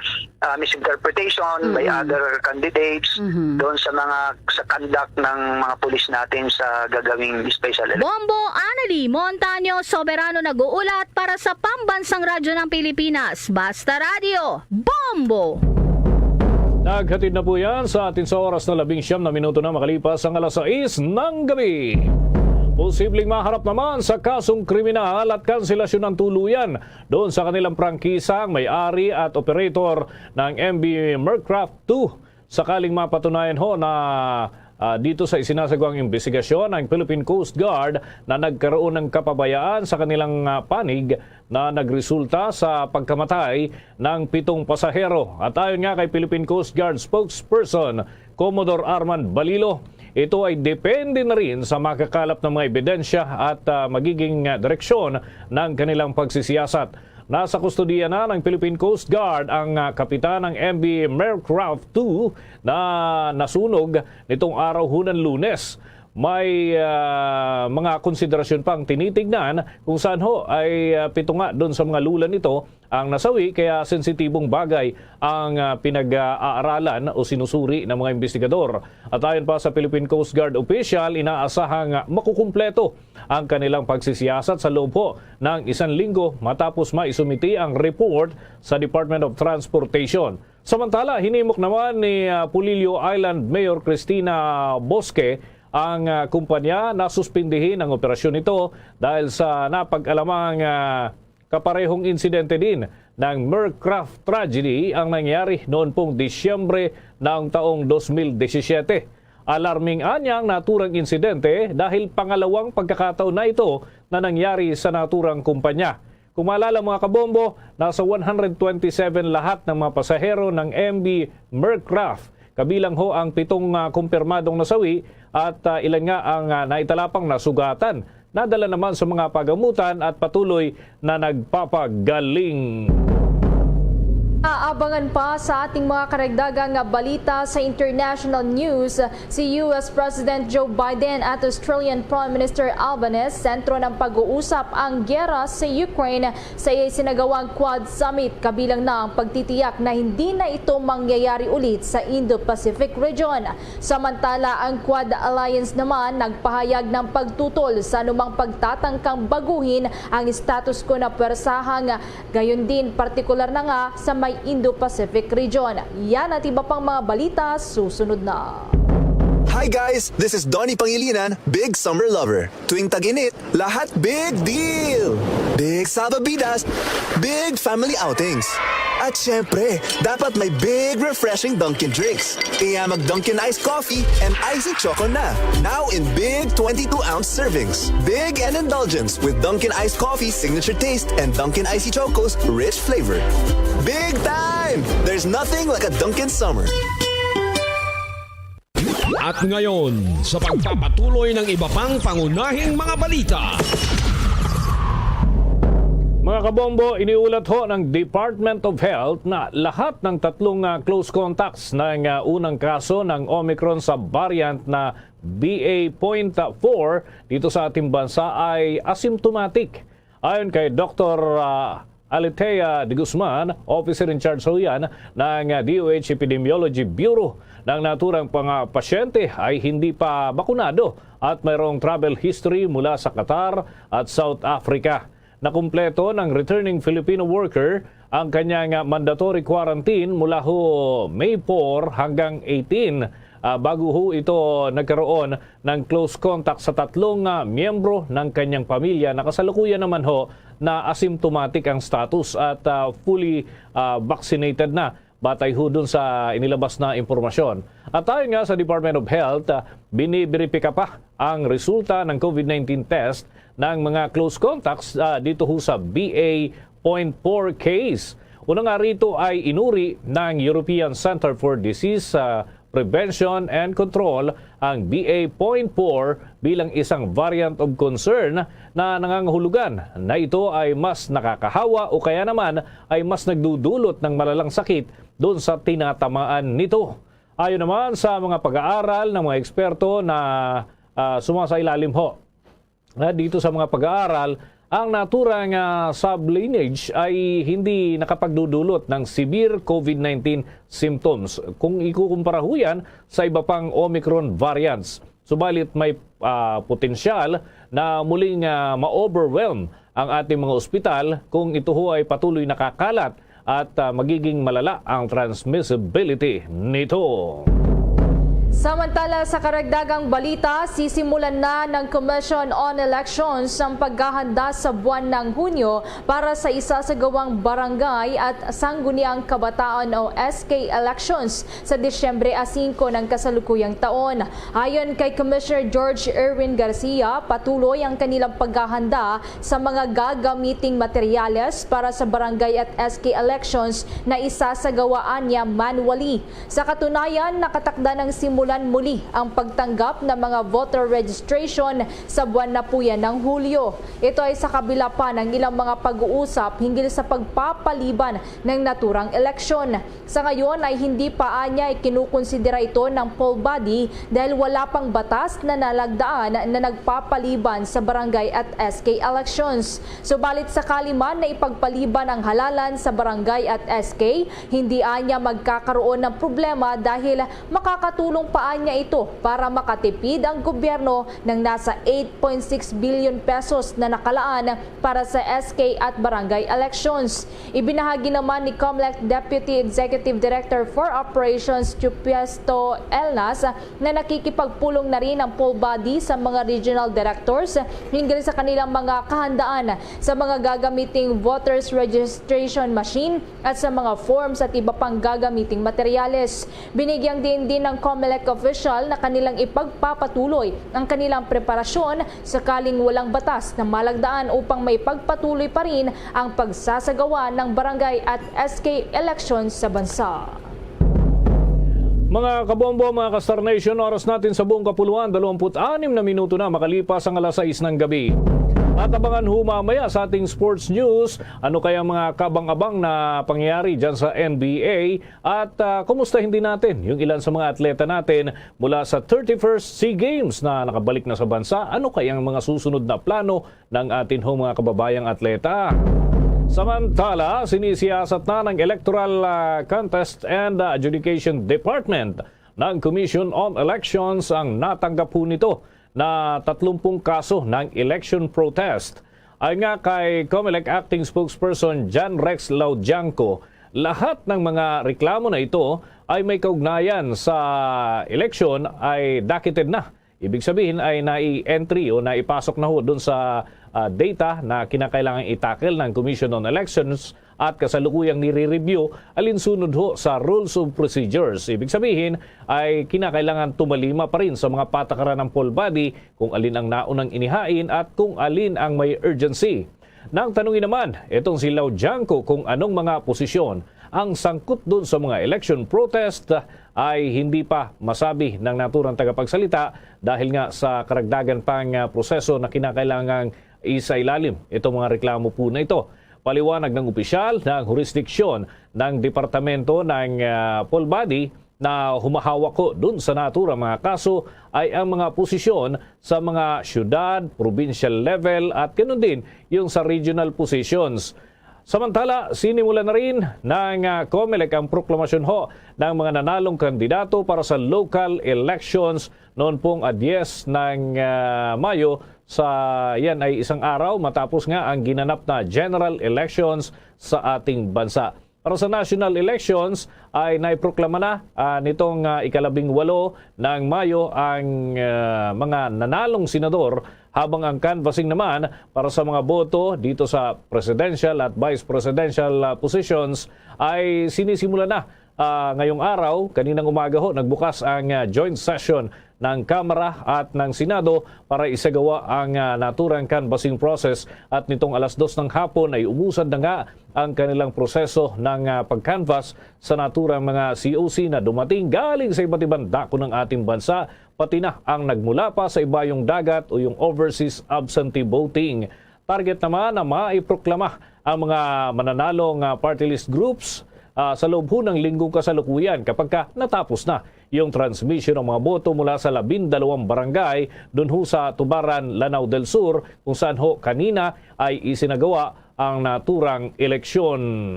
ah, misinterpretation by Mhm. other candidates Mhm. doon sa mga, sa conduct ng mga pulis natin sa gagawing special election. Bombo Anali Montaño Soberano nag-uulat para sa Pambansang Radyo ng Pilipinas, Basta Radyo, Bombo! Naghatid na po yan sa atin sa oras na labing siyam na minuto na makalipas ang alas sais ng gabi. Posibleng maharap naman sa kasong kriminal at kanselasyon ng tuluyan doon sa kanilang prangkisa ang may-ari at operator ng M V Mercraft two. Sakaling mapatunayan ho na, ah, dito sa isinasagawang imbestigasyon ang Philippine Coast Guard na nagkaroon ng kapabayaan sa kanilang, ah, panig na nagresulta sa pagkamatay ng pitong pasahero. At ayon nga kay Philippine Coast Guard spokesperson Commodore Armand Balilo, ito ay depende na rin sa makakalap ng mga ebidensya at, ah, magiging, ah, direksyon ng kanilang pagsisiyasat. Nasa kustodiya na ng Philippine Coast Guard ang, ah, kapitan ng M V Mercraft two na nasunog nitong araw hunan Lunes. May, ah, mga konsiderasyon pang tinitignan kung saan ho ay, ah, pito nga doon sa mga lula nito ang nasawi, kaya sensitibong bagay ang, ah, pinag-aaralan o sinusuri ng mga investigador. At ayon pa sa Philippine Coast Guard official, inaasahang makukumpleto ang kanilang pagsisiyasat sa loob ho ng isang linggo matapos maisumiti ang report sa Department of Transportation. Samantala, hinimok naman ni, ah, Polillo Island Mayor Cristina Bosque ang, ah, kumpanya na suspindihin ang operasyon nito dahil sa napag-alamang, ah, kaparehong insidente din ng Mercraft tragedy ang nangyari noon pong Disyembre ng taong dos mil disisiete. Alarming anyang naturang insidente dahil pangalawang pagkakataon na ito na nangyari sa naturang kumpanya. Kung maalala, mga kabombo, nasa one hundred twenty-seven lahat ng mga pasahero ng M V Mercraft, kabilang ho ang pitong, ah, kumpirmadong nasawi at, ah, ilan nga ang, ah, naitalapang nasugatan. Nadala naman sa mga pagamutan at patuloy na nagpapagaling. Aabangan pa sa ating mga karagdagang balita sa international news si U S President Joe Biden at Australian Prime Minister Albanese. Sentro ng pag-uusap ang giyera sa Ukraine sa iyay sinagawang Quad Summit, kabilang na ang pagtitiyak na hindi na ito mangyayari ulit sa Indo-Pacific region. Samantala, ang Quad Alliance naman nagpahayag ng pagtutol sa anumang pagtatangkang baguhin ang status quo na pwersahang gayon din, partikular na nga sa may Indo-Pacific region. Yan at iba pang mga balita susunod na. Hi guys, this is Donnie Pangilinan, big summer lover. Tuwing tag-init, lahat big deal! Big salbabidas, big family outings. At syempre, dapat may big refreshing Dunkin' drinks. Kaya mag Dunkin' Ice Coffee and Icy Choco na. Now in big twenty-two ounce servings. Big and indulgence with Dunkin' Ice Coffee signature taste and Dunkin' Icy Choco's rich flavor. Big time! There's nothing like a Dunkin' summer. At ngayon, sa pagpapatuloy ng iba pang pangunahing mga balita. Mga kabombo, iniulat ho ng Department of Health na lahat ng tatlong, ah, close contacts ng, ah, unang kaso ng Omicron sa variant na B A point four dito sa ating bansa ay asymptomatic. Ayon kay Doktor, ah, Alethea de Guzman, officer in charge ho yan ng, ah, D O H Epidemiology Bureau, ng naturang mga pasyente ay hindi pa bakunado at mayroong travel history mula sa Qatar at South Africa. Nakumpleto ng returning Filipino worker ang kanyang, ah, mandatory quarantine mula ho May four hanggang eighteen, ah, bago ho ito nagkaroon ng close contact sa tatlong, ah, miyembro ng kanyang pamilya na kasalukuyan naman ho na asymptomatic ang status at, ah, fully, ah, vaccinated na. Batay ho dun sa inilabas na impormasyon. At ayon nga sa Department of Health, ah, binibiripika pa ang resulta ng COVID nineteen test ng mga close contacts, ah, dito ho sa B A point four case. Una nga rito ay inuri ng European Center for Disease, ah, Prevention and Control ang B A point four bilang isang variant of concern na nangangahulugan na ito ay mas nakakahawa o kaya naman ay mas nagdudulot ng malalang sakit doon sa tinatamaan nito. Ayon naman sa mga pag-aaral ng mga eksperto na, ah, sumasailalim ho, ah, dito sa mga pag-aaral, ang naturang, ah, sublineage ay hindi nakapagdudulot ng severe COVID nineteen symptoms kung ikukumpara ho yan sa iba pang Omicron variants. Subalit may, ah, potensyal na muling, ah, ma-overwhelm ang ating mga ospital kung ito ho ay patuloy nakakalat at, ah, magiging malala ang transmissibility nito. Samantala, sa karagdagang balita, sisimulan na ng Commission on Elections ang paghahanda sa buwan ng Hunyo para sa isasagawang barangay at sangguniang kabataan o S K elections sa Disyembre a singko ng kasalukuyang taon. Ayon kay Commissioner George Erwin Garcia, patuloy ang kanilang paghahanda sa mga gagamiting materyales para sa barangay at S K elections na isasagawaan niya manually. Sa katunayan, nakatakda ng simulan muli ang pagtanggap ng mga voter registration sa buwan na po yan ng Hulyo. Ito ay sa kabila pa ng ilang mga pag-uusap hinggil sa pagpapaliban ng naturang eleksyon. Sa ngayon ay hindi pa anya ikinukonsidera ito ng poll body dahil wala pang batas na nalagdaan na nagpapaliban sa barangay at S K elections. Subalit sakali man na ipagpaliban ang halalan sa barangay at S K, hindi anya magkakaroon ng problema dahil makakatulong pa anya ito para makatipid ang gobyerno ng nasa eight point six billion pesos na nakalaan para sa S K at barangay elections. Ibinahagi naman ni Comelec Deputy Executive Director for Operations Chupiasto Elnas na nakikipagpulong na rin ang poll body sa mga regional directors hinggil sa kanilang mga kahandaan sa mga gagamiting voters registration machine at sa mga forms at iba pang gagamiting materyales. Binigyang diin din ng Comelec official na kanilang ipagpapatuloy ang kanilang preparasyon sakaling walang batas na malagdaan upang maipagpatuloy pa rin ang pagsasagawa ng barangay at S K election sa bansa. Mga kabombo, mga ka-Star Nation, oras natin sa buong kapuluan, dalawampu't anim na minuto na makalipas ang alas sais ng gabi. At abangan ho mamaya sa ating sports news, ano kaya ang mga kabang-abang na pangyayari dyan sa N B A, at, ah, kumustahin din natin yung ilan sa mga atleta natin mula sa thirty-first SEA Games na nakabalik na sa bansa. Ano kaya ang mga susunod na plano ng atin hong mga kababayang atleta? Samantala, sinisiyasat na ng Electoral, ah, Contest and, ah, Adjudication Department ng Commission on Elections ang natanggap ho nito na tatlumpung kaso ng election protest. Ayon nga kay Comelec Acting Spokesperson John Rex Laudianco, lahat ng mga reklamo na ito ay may kaugnayan sa eleksyon ay docketed na. Ibig sabihin ay nai-entry o naipasok na ho dun sa, ah, data na kinakailangang i-tackle ng Commission on Elections at kasalukuyang nire-review alinsunod ho sa Rules of Procedures. Ibig sabihin ay kinakailangan tumalima pa rin sa mga patakaran ng poll body kung alin ang naunang inihain at kung alin ang may urgency. Nang tanungin naman itong si Laudianco kung anong mga posisyon ang sangkot dun sa mga election protest, ay hindi pa masabi ng naturang tagapagsalita dahil nga sa karagdagan pang, ah, proseso na kinakailangang isailalim itong mga reklamo po na ito. Paliwanag ng opisyal, na ang jurisdiksyon ng departamento ng, ah, poll body na humahawak ho dun sa naturang mga kaso ay ang mga posisyon sa mga syudad, provincial level, at ganun din yung sa regional positions. Samantala, sinimulan na rin ng, ah, Comelec ang proklamasyon ho ng mga nanalong kandidato para sa local elections noon pong, ah, diyes ng, ah, Mayo. Sa yan ay isang araw matapos nga ang ginanap na general elections sa ating bansa. Para sa national elections ay naiproklama na, ah, nitong, ah, ikalabing walo ng Mayo ang, ah, mga nanalong senador, habang ang canvassing naman para sa mga boto dito sa presidential at vice presidential, ah, positions ay sinisimula na, ah, ngayong araw. Kaninang umaga ho, nagbukas ang, ah, joint session ng Kamara at ng Senado para isagawa ang, ah, naturang canvassing process, at nitong alas dos ng hapon ay umusad na nga ang kanilang proseso ng, ah, pag-canvass sa naturang mga C O C na dumating galing sa iba't ibang dako ng ating bansa, pati na ang nagmula pa sa ibayong dagat o yung overseas absentee voting. Target naman na maiproklama ang mga mananalong, ah, party list groups, ah, sa loob ho ng linggong kasalukuyan, kapag ka natapos na yung transmission ng mga boto mula sa labindalawang barangay dun ho sa Tubaran, Lanao del Sur, kung saan ho kanina ay isinagawa ang naturang eleksyon.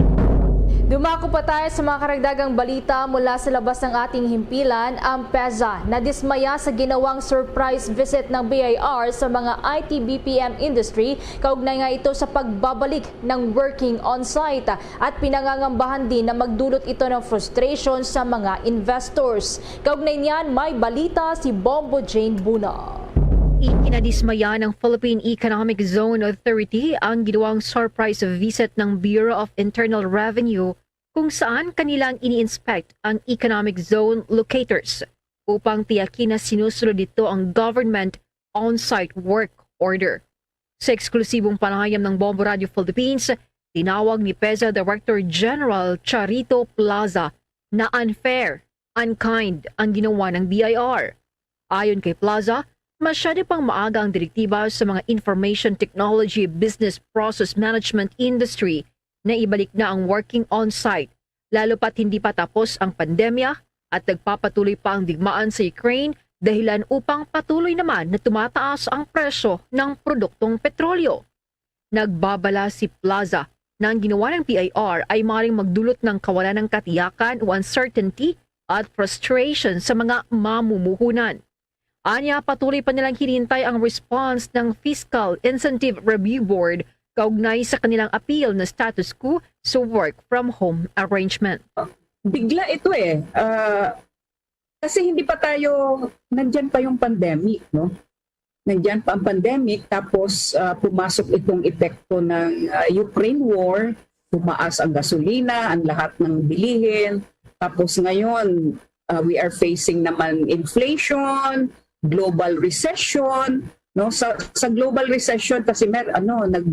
Dumako pa tayo sa mga karagdagang balita mula sa labas ng ating himpilan. Ang peza nadismaya sa ginawang surprise visit ng B I R sa mga I T B P M industry kaugnay nga ito sa pagbabalik ng working on-site at pinangangambahan din na magdulot ito ng frustration sa mga investors. Kaugnay niyan, may balita si Bombo Jane Buna. Ikinadismaya ng Philippine Economic Zone Authority ang ginawang surprise visit ng Bureau of Internal Revenue kung saan kanilang ini-inspect ang economic zone locators upang tiyakin na sinusunod nito ang government on-site work order. Sa eksklusibong panayam ng Bombo Radio Philippines, tinawag ni peza Director General Charito Plaza na unfair, unkind ang ginawa ng B I R. Ayon kay Plaza, masyado pang maaga ang direktiba sa mga information technology business process management industry na ibalik na ang working on-site, lalo pat hindi pa tapos ang pandemya at nagpapatuloy pa ang digmaan sa Ukraine, dahilan upang patuloy naman na tumataas ang presyo ng produktong petrolyo. Nagbabala si Plaza na ang ginawa ng B I R ay maaaring magdulot ng kawalan ng katiyakan o uncertainty at frustration sa mga mamumuhunan. Anya, patuloy pa nilang hinihintay ang response ng Fiscal Incentive Review Board kaugnay sa kanilang appeal na status quo sa work from home arrangement. Bigla ito eh. Ah, kasi hindi pa tayo, nandyan pa yung pandemic, no? Nandyan pa ang pandemic, tapos ah, pumasok itong epekto ng ah, Ukraine war, tumaas ang gasolina, ang lahat ng bilihin. Tapos ngayon, ah, we are facing naman inflation, global recession, no? Sa sa global recession kasi mer ano nag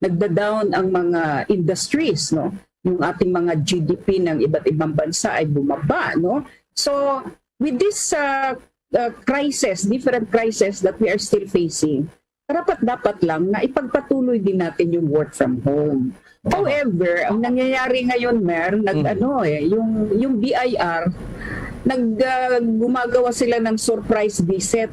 nagda-down ang mga industries, no? Yung ating mga G D P ng iba't ibang bansa ay bumaba, no? So, with this uh, uh, crisis, different crisis that we are still facing, karapat dapat lang na ipagpatuloy din natin yung work from home. However, ang nangyayari ngayon, Mer, nag Mm. ano eh, yung yung B I R nag uh, gumagawa sila ng surprise visit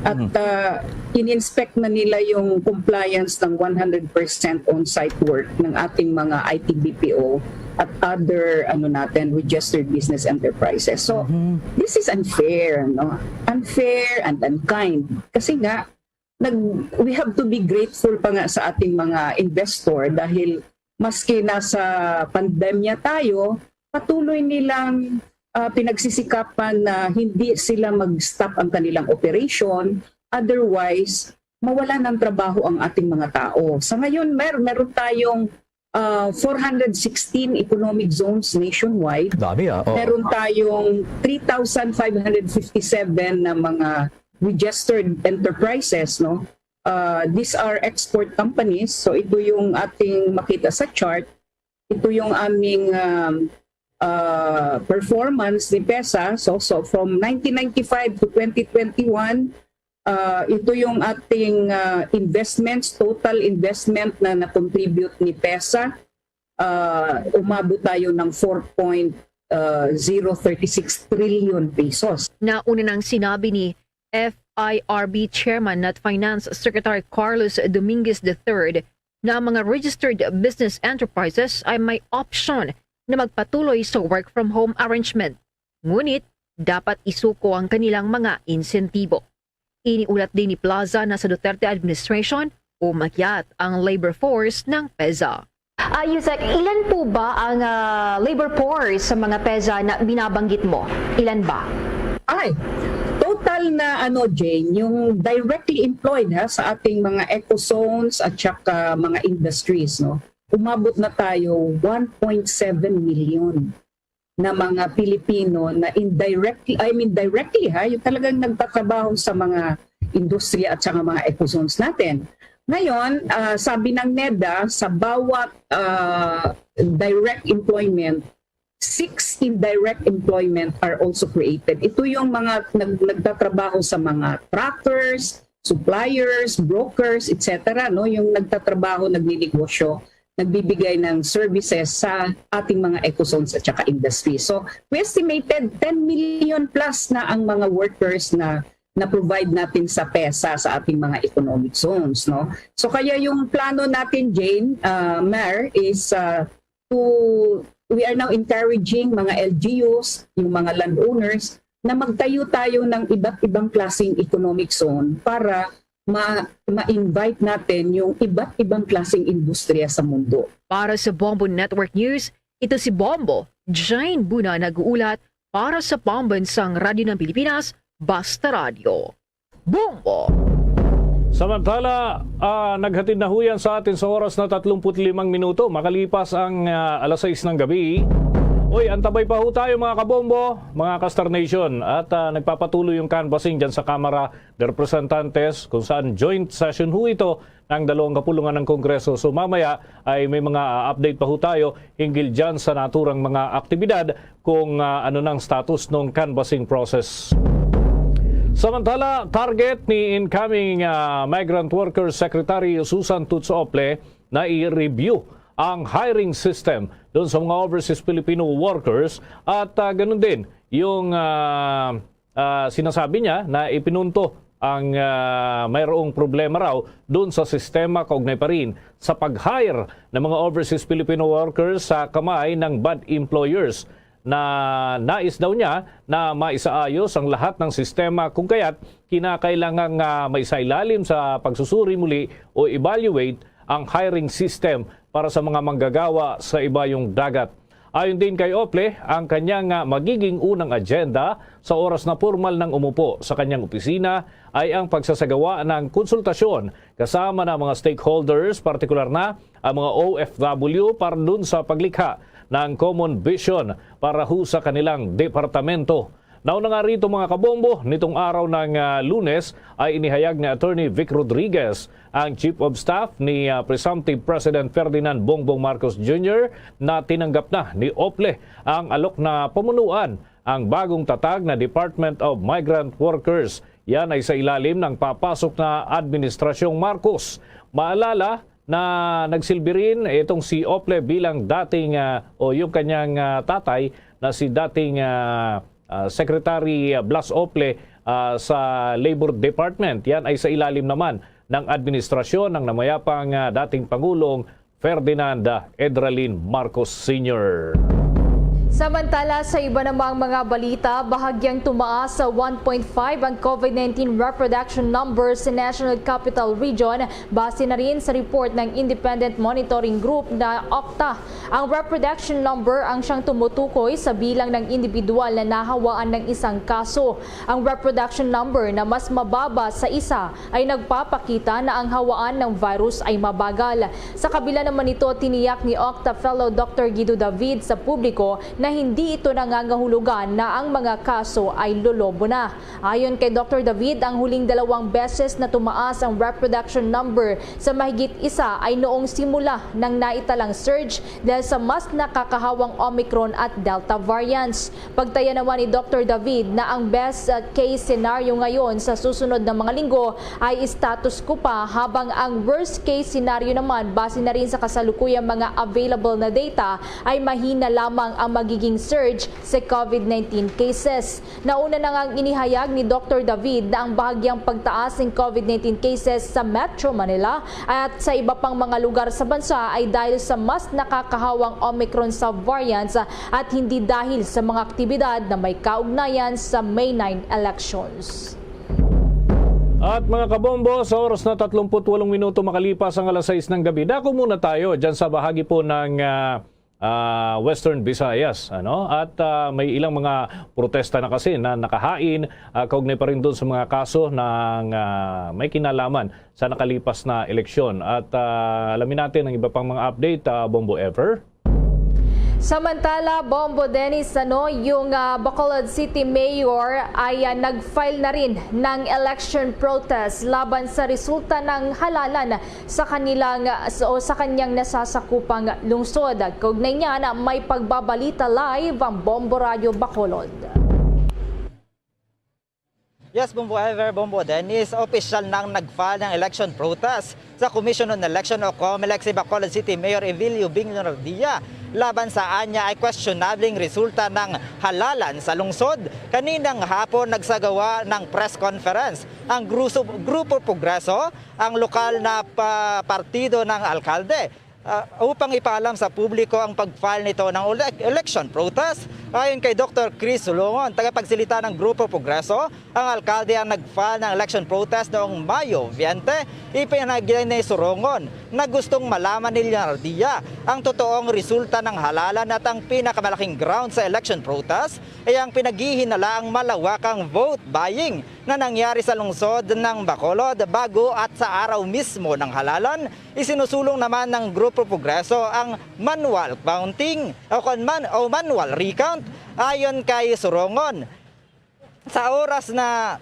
at uh, in-inspect na nila yung compliance ng one hundred percent on-site work ng ating mga I T B P O at other ano natin registered business enterprises. So, Mhm. this is unfair, no? Unfair and unkind. Kasi nga nag we have to be grateful pa nga sa ating mga investor dahil maski nasa pandemya tayo, patuloy nilang ah, pinagsisikapan na hindi sila mag-stop ang kanilang operation. Otherwise, mawalan ng trabaho ang ating mga tao. Sa ngayon, mer meron tayong ah, four hundred sixteen economic zones nationwide. Dami ah. Oo. Meron tayong three thousand five hundred fifty-seven na mga registered enterprises, no? Uh, these are export companies. So ito yung ating makita sa chart. Ito yung aming um, uh, performance ni peza. So, so from nineteen ninety-five to twenty twenty-one, uh, ito yung ating uh, investments, total investment na na-contribute ni peza. Uh, umabot tayo ng four point zero thirty six trillion pesos. Nauna nang sinabi ni F I R B Chairman at Finance Secretary Carlos Dominguez the third na ang mga registered business enterprises ay may option na magpatuloy sa work from home arrangement. Ngunit, dapat isuko ang kanilang mga insentibo. Iniulat din ni Plaza na sa Duterte administration, umakyat ang labor force ng peza. Ah, Yusek, ilan po ba ang ah, labor force sa mga peza na binabanggit mo? Ilan ba? Ay, total na ano, Jane, yung directly employed ha, sa ating mga eco zones at saka mga industries, no? Umabot na tayo one point seven million na mga Pilipino na indirectly, I mean directly ha, yung talagang nagtatrabaho sa mga industriya at saka mga eco zones natin. Ngayon, ah, sabi ng neda, sa bawat ah, direct employment, six indirect employment are also created. Ito yung mga nag- nagtatrabaho sa mga truckers, suppliers, brokers, et cetera, no? Yung nagtatrabaho, nagninegosyo, nagbibigay ng services sa ating mga eco zones at saka industry. So, we estimated ten million plus na ang mga workers na na-provide natin sa peza sa ating mga economic zones, no? So kaya yung plano natin, Jane, uh, Mer, is uh, to we are now encouraging mga L G Us, yung mga landowners, na magtayo tayo ng iba't ibang klaseng economic zone para ma-, ma-invite natin yung iba't ibang klaseng industriya sa mundo. Para sa Bombo Network News, ito si Bombo Jane Buna nag-uulat para sa Pambansang Radyo ng Pilipinas, Basta Radyo. Bombo! Samantala, ah, naghatid na huyan sa atin sa oras na tatlumpu't limang minuto makalipas ang, ah, alas sais ng gabi. Uy, antabay pa ho tayo, mga kabombo, mga ka-Star Nation, at, ah, nagpapatuloy yung canvassing dyan sa Kamara de Representantes, kung saan joint session ho ito ng dalawang kapulungan ng Kongreso. So, mamaya ay may mga, ah, update pa ho tayo hinggil dyan sa naturang mga aktibidad kung, ah, ano nang status ng canvassing process. Samantala, target ni incoming, ah, Migrant Workers Secretary Susan Toots Ople na i-review ang hiring system doon sa mga overseas Filipino workers at, ah, ganun din yung, ah, ah, sinasabi niya na ipinunto ang, ah, mayroong problema raw doon sa sistema kaugnay pa rin sa pag-hire ng mga overseas Filipino workers sa kamay ng bad employers, na nais daw niya na maisaayos ang lahat ng sistema, kung kaya't kinakailangang, ah, maisailalim sa pagsusuri muli o evaluate ang hiring system para sa mga manggagawa sa ibayong dagat. Ayon din kay Ople, ang kanyang, ah, magiging unang agenda sa oras na pormal nang umupo sa kanyang opisina ay ang pagsasagawa ng konsultasyon kasama ng mga stakeholders, partikular na ang mga O F W, para dun sa paglikha ng common vision para ho sa kanilang departamento. Nauna nga rito, mga kabombo, nitong araw ng, ah, Lunes ay inihayag ni Attorney Vic Rodriguez, ang Chief of Staff ni, ah, presumptive President Ferdinand Bongbong Marcos Junior, na tinanggap na ni Ople ang alok na pamunuan ang bagong tatag na Department of Migrant Workers. Yan ay sa ilalim ng papasok na Administrasyong Marcos. Maalala na nagsilbi rin itong si Ople bilang dating, ah, o yung kanyang, ah, tatay na si dating, ah, ah, Secretary Blas Ople, ah, sa Labor Department. Yan ay sa ilalim naman ng administrasyon ng namayapang, ah, dating Pangulong Ferdinand, ah, Edralin Marcos Senior. Samantala, sa iba namang mga balita, bahagyang tumaas sa one point five ang COVID nineteen reproduction number sa National Capital Region, base na rin sa report ng Independent Monitoring Group na OCTA. Ang reproduction number ang siyang tumutukoy sa bilang ng individual na nahawaan ng isang kaso. Ang reproduction number na mas mababa sa isa ay nagpapakita na ang hawaan ng virus ay mabagal. Sa kabila naman nito, tiniyak ni OCTA Fellow Doctor Guido David sa publiko na hindi ito nangangahulugan na ang mga kaso ay lolobo na. Ayon kay Doctor David, ang huling dalawang beses na tumaas ang reproduction number sa mahigit isa ay noong simula ng naitalang surge dahil sa mas nakakahawang Omicron at Delta variants. Pagtaya naman ni Doctor David na ang best, uh, case scenario ngayon sa susunod na mga linggo ay status quo pa, habang ang worst case scenario naman, base na rin sa kasalukuyang mga available na data, ay mahina lamang ang magiging surge sa COVID nineteen cases. Nauna na ngang inihayag ni Doctor David na ang bahagyang pagtaas ng COVID nineteen cases sa Metro Manila at sa iba pang mga lugar sa bansa ay dahil sa mas nakakahawang Omicron subvariants at hindi dahil sa mga aktibidad na may kaugnayan sa May nine elections. At mga kabombo, sa oras na tatlumpu't walong minuto makalipas ang alas sais ng gabi, dako muna tayo dyan sa bahagi po ng, ah, ah, Western Visayas, ano? At, ah, may ilang mga protesta na kasi na nakahain, ah, kaugnay pa rin doon sa mga kaso ng, ah, may kinalaman sa nakalipas na eleksyon. At, ah, alamin natin ang iba pang mga update, ah, Bombo Ever. Samantala, Bombo Dennis, ano, yung, ah, Bacolod City Mayor ay, ah, nag-file na rin ng election protest laban sa resulta ng halalan sa kanilang, ah, o sa kanyang nasasakupang lungsod. Kaugnay niyan, may pagbabalita live ang Bombo Radyo Bacolod. Yes, Bombo Ever, Bombo Dennis, opisyal nang nag-file ng election protest sa Commission on Election o COMELEC si Bacolod City Mayor Evilio Bing Leonardia laban sa anya ay questionableng resulta ng halalan sa lungsod. Kaninang hapon nagsagawa ng press conference ang gruso-, Grupo Progreso, ang lokal na pa-, partido ng alkalde. ah, upang ipaalam sa publiko ang pag-file nito ng ele-, election protest. Ayon kay Doktor Chris Sulungon, tagapagsalita ng Grupo Progreso, ang alkalde ang nag-file ng election protest noong Mayo twenty. Ipinahayag ni Sulungon na gustong malaman ni Leonardia ang totoong resulta ng halalan at ang pinakamalaking ground sa election protest ay ang pinaghihinalaang malawakang vote buying na nangyari sa lungsod ng Bacolod bago at sa araw mismo ng halalan. Isinusulong naman ng Grupo Progreso ang manual counting o kon man-, o manual recount. Ayon kay Surongon, sa oras na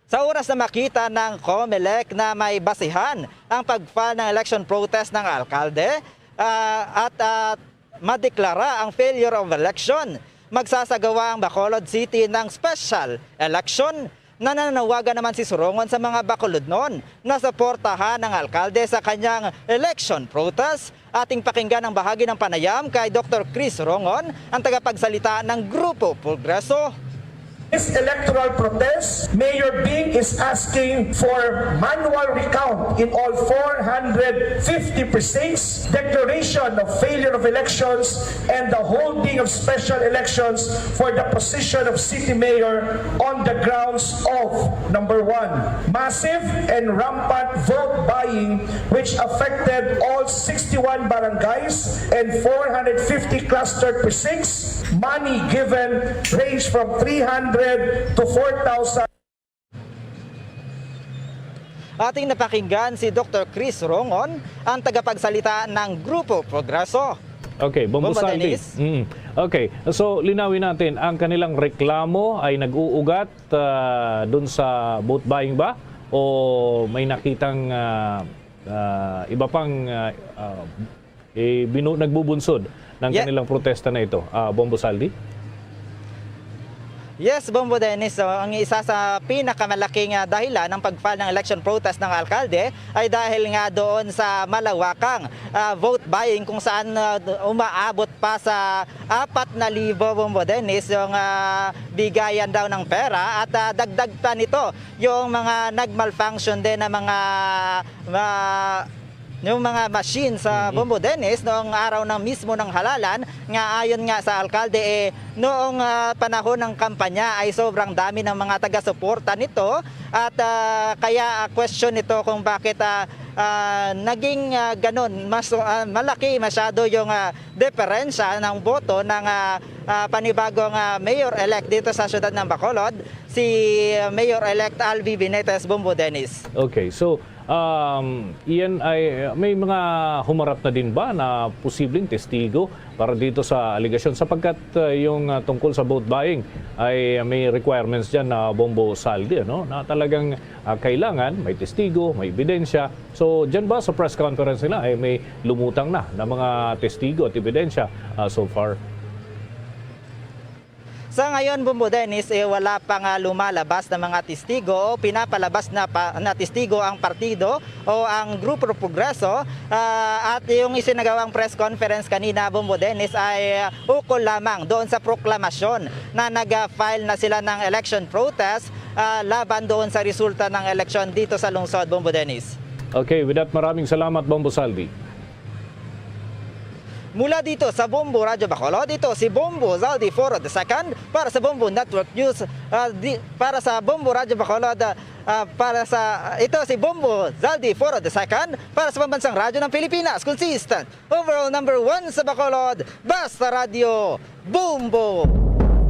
sa oras na makita ng Comelec na may basihan ang pag-file ng election protest ng alkalde, ah, at, ah, madeklara ang failure of election, magsasagawa ang Bacolod City ng special election. Nananawagan naman si Surongon sa mga Bacolodnon na suportahan ang alkalde sa kanyang election protest. Ating pakinggan ang bahagi ng panayam kay Doktor Chris Rongon, ang tagapagsalita ng Grupo Progreso. This electoral protest, Mayor Bing is asking for manual recount in all four hundred fifty precincts, declaration of failure of elections, and the holding of special elections for the position of city mayor on the grounds of, number one, massive and rampant vote buying, which affected all sixty-one barangays and four hundred fifty cluster precincts. Money given range from three hundred to four thousand. Ating napakinggan si Doktor Chris Rongon, ang tagapagsalita ng Grupo Progreso. Okay, Bombo Bombo Saldi. Dennis. Mm. Okay, so linawin natin, ang kanilang reklamo ay nag-uugat, ah, dun sa vote buying ba? O may nakitang, ah, ah, iba pang, ah, ah, eh, binu-, nagbubunsod ng Ye- kanilang protesta na ito, ah, Bombo Saldi? Yes, Bombo Dennis. So, ang isa sa pinakamalaking, ah, dahilan ng pag-file ng election protest ng alkalde ay dahil nga doon sa malawakang, ah, vote buying kung saan, ah, umaabot pa sa apat na libo, Bombo Dennis, yung, ah, bigayan daw ng pera at, ah, dagdag pa nito yung mga nag-malfunction din na mga, ma-, yung mga machine sa Mm-mm. Bombo Dennis noong araw ng mismo ng halalan, nga ayon nga sa alkalde, eh, noong, ah, panahon ng kampanya ay sobrang dami ng mga taga-suporta nito at, ah, kaya, ah, question ito kung bakit, ah, ah, naging, ah, ganun, mas, ah, malaki masyado yung, ah, diferensya ng boto ng, ah, ah, panibagong, ah, mayor-elect dito sa siyudad ng Bacolod, si Mayor-elect Alvi Benitez, Bombo Dennis. Okay, so, um, iyan ay, may mga humarap na din ba na posibleng testigo para dito sa alegasyon? Sapagkat, uh, yung, uh, tungkol sa vote buying ay may requirements dyan na Bombo Saldi, ano, na talagang, uh, kailangan may testigo, may ebidensya. So, dyan ba sa press conference nila ay may lumutang na na mga testigo at ebidensya, uh, so far? Sa ngayon, Bombo Dennis, eh, wala pa nga lumalabas na mga testigo o pinapalabas na pa, na testigo ang partido o ang Grupo Progreso, ah, at yung isinagawang press conference kanina, Bombo Dennis, ay, ah, ukol lamang doon sa proklamasyon na nag-file na sila ng election protest, ah, laban doon sa resulta ng eleksyon dito sa lungsod, Bombo Dennis. Okay, with that, maraming salamat, Bombo Saldi. Mula dito sa Bombo Radyo Bacolod, ito si Bombo Zaldi Four the Second para sa Bombo Network News, ah, di, para sa Bombo Radyo Bacolod, ah, ah, para sa, ito si Bombo Zaldi Four the Second para sa Pambansang Radyo ng Pilipinas. Consistent, overall number one sa Bacolod, basta radyo, Bombo!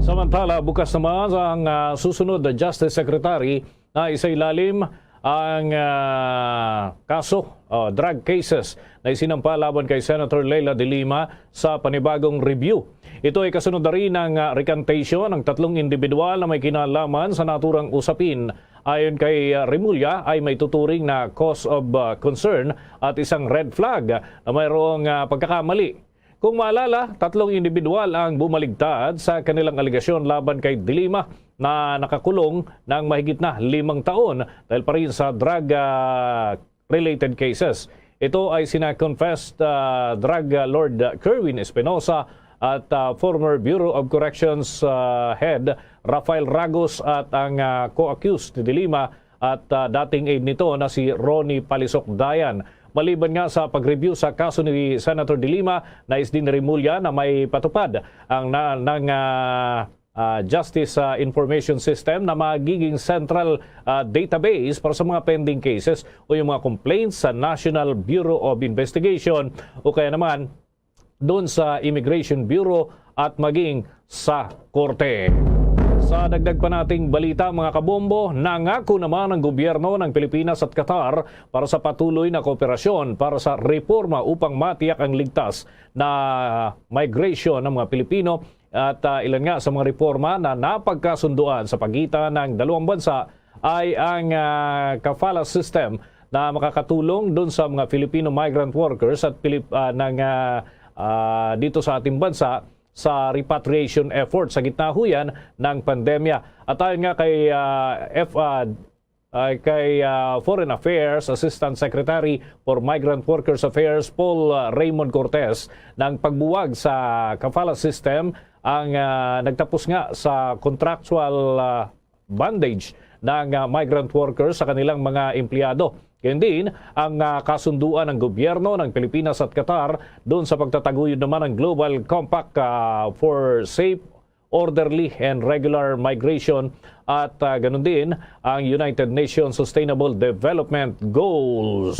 Samantala, bukas naman ang, ah, susunod na Justice Secretary na isailalim ang, ah, kaso, ah, drug cases na isinampa laban kay Senator Leila de Lima sa panibagong review. Ito ay kasunod na rin ng, ah, recantation ng tatlong individual na may kinalaman sa naturang usapin. Ayon kay, ah, Remulla, ay may tuturing na cause of, ah, concern at isang red flag na mayroong, ah, pagkakamali. Kung maalala, tatlong individual ang bumaligtad sa kanilang alegasyon laban kay De Lima na nakakulong ng mahigit na limang taon dahil pa rin sa drug, ah, related cases. Ito ay sina confessed, ah, drug, ah, lord Kerwin Espinosa at, ah, former Bureau of Corrections, ah, head Rafael Ragos at ang, ah, co-accused ni De Lima at, ah, dating aide nito na si Ronnie Palisok Dayan. Maliban nga sa pag-review sa kaso ni Senator De Lima, nais din ni Remulla na may patupad ang na, ng, ah, ah, Justice, ah, Information System na magiging central, ah, database para sa mga pending cases o yung mga complaints sa National Bureau of Investigation o kaya naman doon sa Immigration Bureau at maging sa korte. Sa dagdag pa nating balita, mga kabombo, nangako naman ang gobyerno ng Pilipinas at Qatar para sa patuloy na kooperasyon para sa reforma upang matiyak ang ligtas na migration ng mga Pilipino at, ah, ilan nga sa mga reforma na napagkasunduan sa pagitan ng dalawang bansa ay ang, ah, kafala system na makakatulong dun sa mga Filipino migrant workers at Pilip-, ah, ng, ah, ah, dito sa ating bansa sa repatriation effort sa gitna ho yan ng pandemya. At ayon nga kay, ah, F-, ah, ah, kay, ah, Foreign Affairs Assistant Secretary for Migrant Workers Affairs Paul, ah, Raymond Cortez, ng pagbuwag sa kafala system ang, ah, nagtapos nga sa contractual, ah, bondage ng, ah, migrant workers sa kanilang mga empleyado. Gayon din ang, ah, kasunduan ng gobyerno ng Pilipinas at Qatar doon sa pagtataguyod naman ng Global Compact, ah, for Safe, Orderly, and Regular Migration at, ah, ganun din ang United Nations Sustainable Development Goals.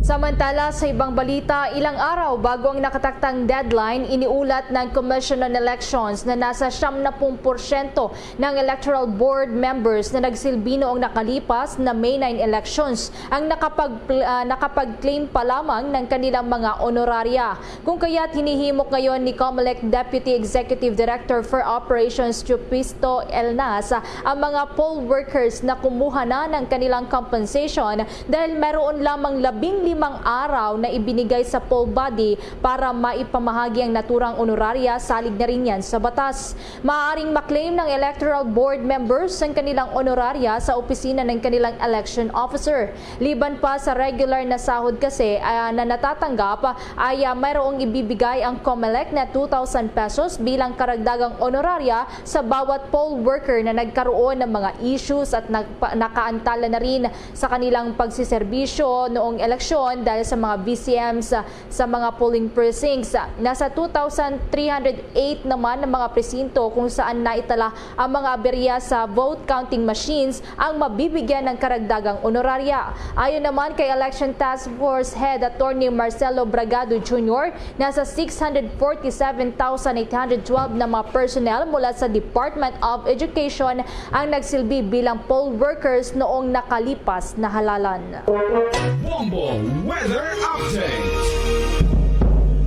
Samantala, sa ibang balita, ilang araw bago ang nakataktang deadline, iniulat ng Commission on Elections na nasa siyam na pung porsyento ng Electoral Board members na nagsilbi noong nakalipas na May nine elections ang nakapag-, ah, nakapag-claim pa lamang ng kanilang mga honoraria. Kung kaya't hinihimok ngayon ni Comelec Deputy Executive Director for Operations Chupisto Elnas ang mga poll workers na kumuha na ng kanilang compensation dahil mayroon lamang labing limang araw na ibinigay sa poll body para maipamahagi ang naturang honoraria, salig na rin yan sa batas. Maaaring maklaim ng Electoral Board members ang kanilang honoraria sa opisina ng kanilang election officer. Liban pa sa regular na sahod kasi, ah, na natatanggap, ay, ah, mayroong ibibigay ang Comelec na two thousand pesos bilang karagdagang honoraria sa bawat poll worker na nagkaroon ng mga issues at nagpa-, nakaantala na rin sa kanilang pagsiserbisyo noong eleksyon dahil sa mga V C Ms, ah, sa mga polling precincts. Nasa two thousand three hundred eight naman ang mga presinto kung saan naitala ang mga aberya sa vote counting machines ang mabibigyan ng karagdagang honoraria. Ayon naman kay Election Task Force Head Attorney Marcelo Bragado Junior, nasa six hundred forty-seven thousand eight hundred twelve na mga personnel mula sa Department of Education ang nagsilbi bilang poll workers noong nakalipas na halalan. Bombo Weather Update.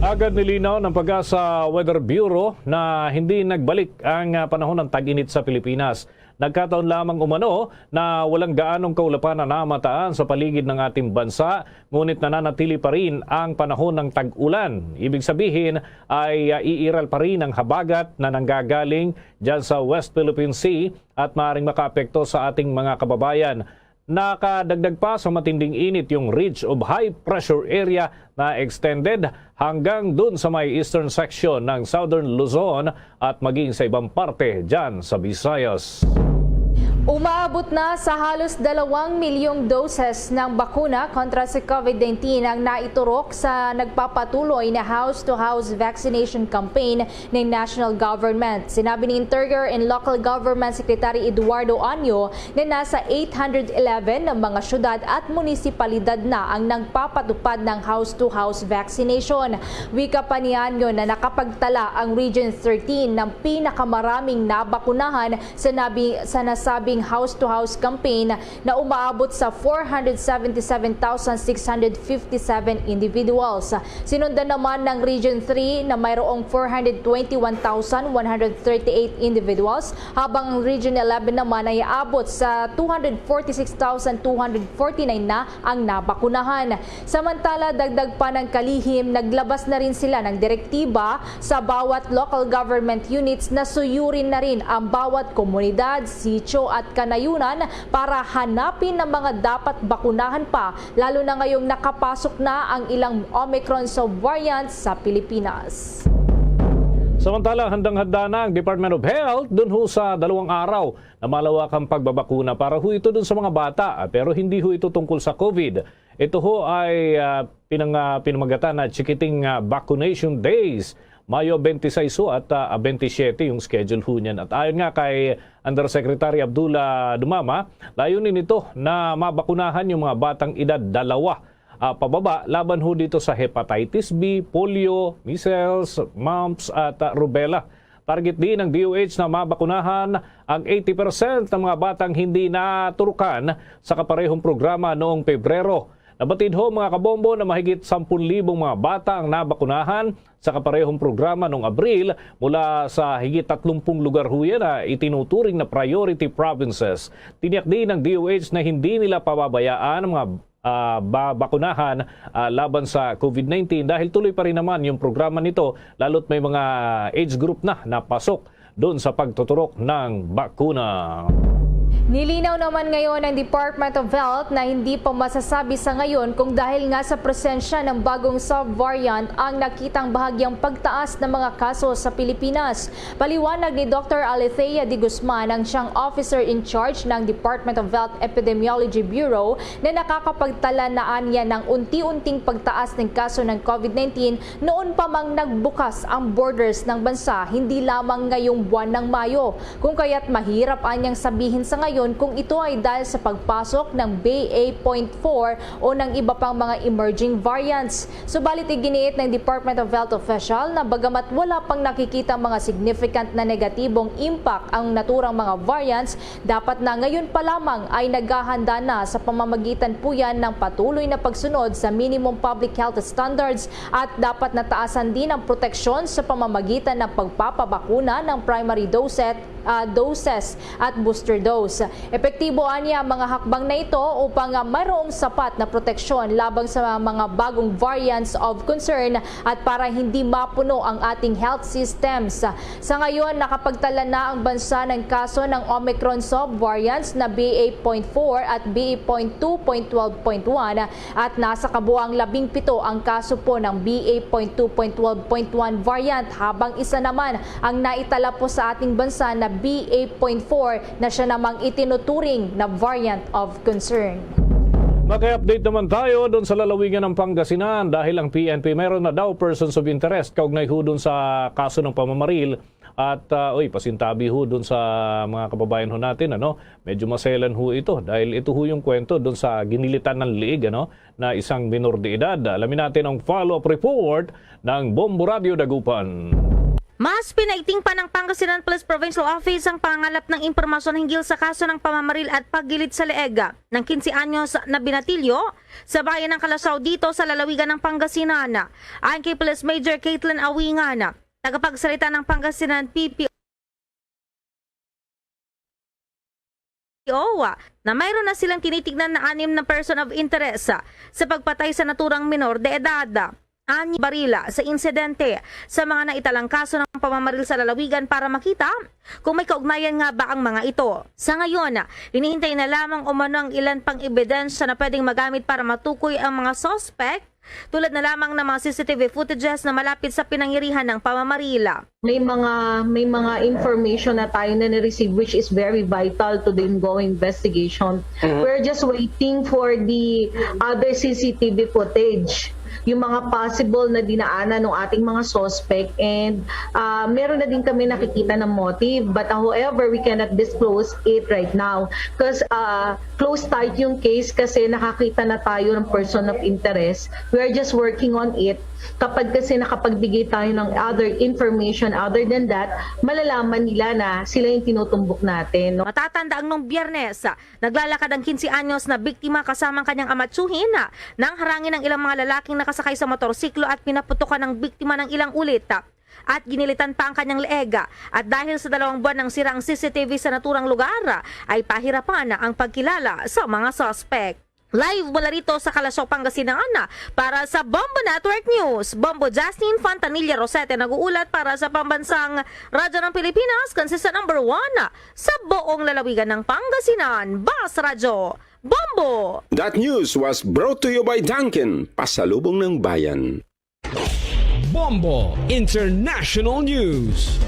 Agad nilinaw ng PAGASA Weather Bureau na hindi nagbalik ang, ah, panahon ng tag-init sa Pilipinas. Nagkataon lamang umano na walang gaanong kaulapan na namataan sa paligid ng ating bansa, ngunit nananatili pa rin ang panahon ng tag-ulan. Ibig sabihin ay, ah, iiral pa rin ang habagat na nanggagaling dyan sa West Philippine Sea at maaaring makaapekto sa ating mga kababayan. Nakadagdag pa sa matinding init yung Ridge of High Pressure Area na extended hanggang dun sa may eastern section ng Southern Luzon at maging sa ibang parte dyan sa Visayas. Umaabot na sa halos dalawang milyong doses ng bakuna kontra sa COVID nineteen ang naiturok sa nagpapatuloy na house-to-house vaccination campaign ng national government. Sinabi ni Interior and Local Government Secretary Eduardo Anyo na nasa eight hundred eleven na mga syudad at munisipalidad na ang nagpapatupad ng house-to-house vaccination. Wika pa ni Anyo na nakapagtala ang Region thirteen ng pinakamaraming nabakunahan sa nabi-, sa nasabing house-to-house campaign na umaabot sa four hundred seventy-seven thousand six hundred fifty-seven individuals. Sinundan naman ng Region three na mayroong four hundred twenty-one thousand one hundred thirty-eight individuals, habang ang Region eleven naman ay aabot sa two hundred forty-six thousand two hundred forty-nine na ang nabakunahan. Samantala, dagdag pa ng kalihim, naglabas na rin sila ng direktiba sa bawat local government units na suyurin na rin ang bawat komunidad, sitio at kanayunan para hanapin ang mga dapat bakunahan pa, lalo na ngayong nakapasok na ang ilang Omicron subvariant sa Pilipinas. Samantala, handang-handa na ang Department of Health dun ho sa dalawang araw na malawakang pagbabakuna para ho ito dun sa mga bata, pero hindi ho ito tungkol sa COVID. Ito ho ay, ah, pinang-, ah, pinamagatan na Chikiting, ah, Vaccination Days. Mayo twenty-six ho at, ah, twenty-seven yung schedule ho niyan. At ayon nga kay Undersecretary Abdullah Dumama, layunin nito na mabakunahan yung mga batang edad dalawa, ah, pababa laban ho dito sa hepatitis B, polio, measles, mumps at, ah, rubella. Target din ng D O H na mabakunahan ang eighty percent ng mga batang hindi naturukan sa kaparehong programa noong Pebrero. Nabatid ho, mga kabombo, na mahigit sampung libong mga bata ang nabakunahan sa kaparehong programa noong Abril mula sa higit tatlumpung lugar ho yan na itinuturing na priority provinces. Tiniyak din ng D O H na hindi nila pababayaan ang mga, ah, babakunahan, ah, laban sa COVID nineteen dahil tuloy pa rin naman yung programa nito, lalo't may mga age group na napasok doon sa pagtuturok ng bakuna. Nilinaw naman ngayon ng Department of Health na hindi pa masasabi sa ngayon kung dahil nga sa presensya ng bagong subvariant ang nakitang bahagyang pagtaas ng mga kaso sa Pilipinas. Paliwanag ni Doctor Alethea de Guzman, ang siyang officer in charge ng Department of Health Epidemiology Bureau, na nakakapagtala na anya ng unti-unting pagtaas ng kaso ng COVID nineteen noon pa mang nagbukas ang borders ng bansa, hindi lamang ngayong buwan ng Mayo. Kung kaya't mahirap anyang sabihin sa ngayon kung ito ay dahil sa pagpasok ng B A point four o ng iba pang mga emerging variants. Subalit iginiit ng Department of Health official na bagamat wala pang nakikita mga significant na negatibong impact ang naturang mga variants, dapat na ngayon pa lamang ay naghahanda na sa pamamagitan po yan ng patuloy na pagsunod sa minimum public health standards at dapat nataasan din ang proteksyon sa pamamagitan ng pagpapabakuna ng primary dose, ah, doses at booster dose. Epektibo anya ang mga hakbang na ito upang, ah, mayroong sapat na proteksyon labang sa mga bagong variants of concern at para hindi mapuno ang ating health systems. Sa ngayon, nakapagtala na ang bansa ng kaso ng Omicron subvariants na B A point four at B A point two point twelve point one at nasa kabuang labing pito ang kaso po ng B A point two point twelve point one variant, habang isa naman ang naitala po sa ating bansa na B A point four na siya namang itinuturing na variant of concern. Makay-update naman tayo doon sa lalawigan ng Pangasinan dahil ang P N P mayroon na daw persons of interest kaugnay ho doon sa kaso ng pamamaril. At, ah, uy, pasintabi ho doon sa mga kababayan ho natin, ano? Medyo maselan ho ito dahil ito ho yung kwento doon sa ginilitan ng liig, ano, na isang minor de edad. Alamin natin ang follow-up report ng Bombo Radio Dagupan. Mas pinaiting pa ng Pangasinan Police Provincial Office ang pangangalap ng impormasyon hinggil sa kaso ng pamamaril at paggilid sa leeg ng quince anyos na binatilyo sa bayan ng Calasaw dito sa lalawigan ng Pangasinan. Ayon kay Police Major Caitlin Awingan, tagapagsalita ng Pangasinan P P O, na mayroon na silang tinitignan na anim na person of interest sa pagpatay sa naturang minor de edad. Ani barila sa insidente sa mga naitalang kaso ng pamamaril sa lalawigan para makita kung may kaugnayan nga ba ang mga ito. Sa ngayon, hinihintay na lamang umano ang ilan pang ebidensya na pwedeng magamit para matukoy ang mga suspect, tulad na lamang ng mga C C T V footages na malapit sa pinangirihan ng pamamaril. May mga may mga information na tayo na na-receive, which is very vital to the ongoing investigation. We're just waiting for the other C C T V footage, yung mga possible na dinaanan ng ating mga suspect, and ah, meron na din kami nakikita na motive, but ah, however, we cannot disclose it right now because ah, close tight yung case kasi nakakita na tayo ng person of interest. We are just working on it. Kapag kasi nakapagbigay tayo ng other information other than that, malalaman nila na sila yung tinutumbok natin. No? Matatandaan nung Biyernes, naglalakad ang quince anyos na biktima kasama ang kanyang amatsuhin nang harangin ng ilang mga lalaking nakasakay sa motorsiklo at pinaputukan ng biktima ng ilang ulit. At ginilitan pa ang kanyang leeg. At dahil sa dalawang buwan ng sira ang C C T V sa naturang lugar, ay pahirapan ang pagkilala sa mga suspect. Live mula rito sa Calasaw, Pangasinan, para sa Bombo Network News, Bombo Justin Fontanilla Rosete nag-uulat para sa Pambansang Radyo ng Pilipinas, consistent number one sa buong lalawigan ng Pangasinan. Bas Radyo, Bombo! That news was brought to you by Dunkin, Pasalubong ng Bayan. Bombo International News.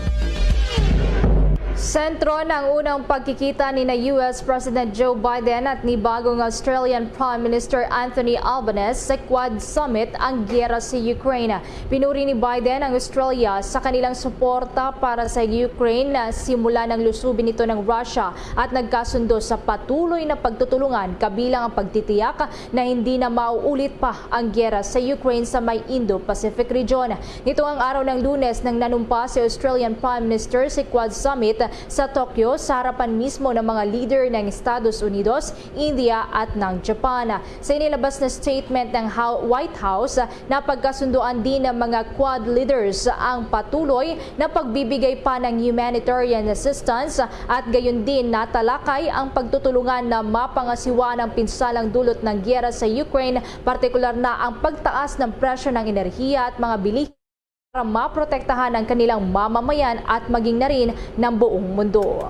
Sentro ng unang pagkikita ni na U S President Joe Biden at ni bagong Australian Prime Minister Anthony Albanese sa Quad Summit ang giyera sa Ukraine. Pinuri ni Biden ang Australia sa kanilang suporta para sa Ukraine na simula ng lusubin ito ng Russia at nagkasundo sa patuloy na pagtutulungan kabilang ang pagtitiyak na hindi na mauulit pa ang giyera sa Ukraine sa may Indo-Pacific region. Nitong araw ng Lunes nang nanumpa si Australian Prime Minister sa Quad Summit sa Tokyo sa harapan mismo ng mga leader ng Estados Unidos, India at ng Japan. Sa inilabas na statement ng Hou- White House, napagkasunduan din ng mga Quad leaders ang patuloy na pagbibigay pa ng humanitarian assistance at gayon din natalakay ang pagtutulungan na mapangasiwa ng pinsalang dulot ng giyera sa Ukraine, partikular na ang pagtaas ng presyo ng enerhiya at mga bilihin para maprotektahan ang kanilang mamamayan at maging na rin ng buong mundo.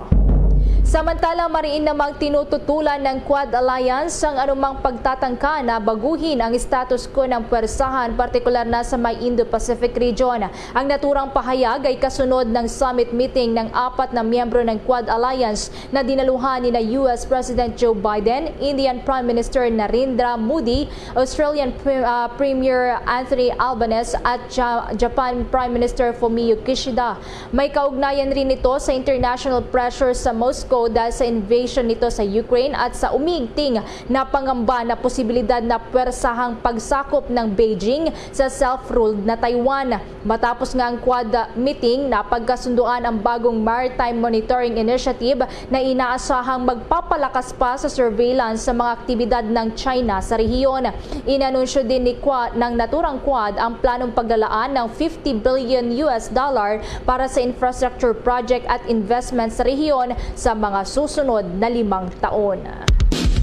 Samantala, mariin namang tinututulan ng Quad Alliance ang anumang pagtatangka na baguhin ang status quo ng pwersahan, partikular na sa may Indo-Pacific region. Ang naturang pahayag ay kasunod ng summit meeting ng apat na miyembro ng Quad Alliance na dinaluhan ni na U S President Joe Biden, Indian Prime Minister Narendra Modi, Australian Pre- ah, Premier Anthony Albanese at Ja- Japan Prime Minister Fumio Kishida. May kaugnayan rin ito sa international pressure sa Moscow dahil sa invasion nito sa Ukraine at sa umiigting na pangamba na posibilidad na pwersahang pagsakop ng Beijing sa self-ruled na Taiwan. Matapos nga ang Quad meeting, napagkasunduan ang bagong Maritime Monitoring Initiative na inaasahang magpapalakas pa sa surveillance sa mga aktibidad ng China sa rehiyon. Inanunsyo din ni Quad, ng naturang Quad ang planong paglalaan ng fifty billion U S dollar para sa infrastructure project at investment sa rehiyon sa mga susunod na limang taon.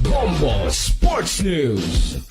Bombo Sports News.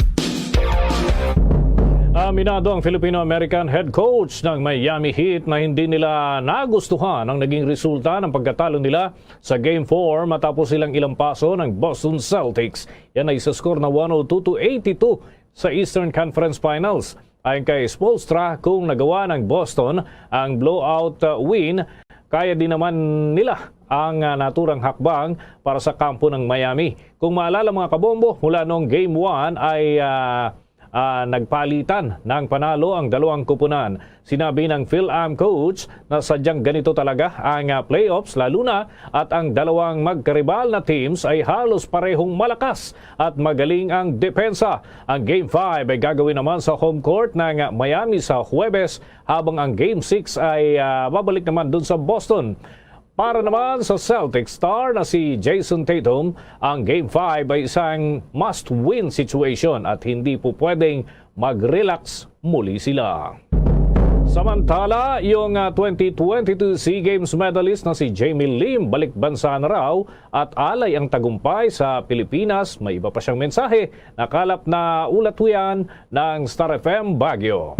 Aminado ang Filipino-American head coach ng Miami Heat na hindi nila nagustuhan ang naging resulta ng pagkatalo nila sa Game four matapos silang ilampaso ng Boston Celtics. Yan ay sa score na one oh two to eighty-two sa Eastern Conference Finals. Ayon kay Spoelstra, kung nagawa ng Boston ang blowout uh, win, kaya din naman nila ang uh, naturang hakbang para sa kampo ng Miami. Kung maalala, mga kabombo, mula noong Game one ay uh, uh, nagpalitan ng panalo ang dalawang kupunan. Sinabi ng Fil-Am coach na sadyang ganito talaga ang uh, playoffs, lalo na at ang dalawang magkaribal na teams ay halos parehong malakas at magaling ang depensa. Ang Game five ay gagawin naman sa home court ng Miami sa Huwebes, habang ang Game six ay uh, babalik naman dun sa Boston. Para naman sa Celtic star na si Jayson Tatum, ang Game five ay isang must-win situation at hindi po pwedeng mag-relax muli sila. Samantala, yung uh, twenty twenty-two SEA Games medalist na si Jamie Lim, balik bansa na raw at alay ang tagumpay sa Pilipinas. May iba pa siyang mensahe na kalap na ulat yan ng Star F M Baguio.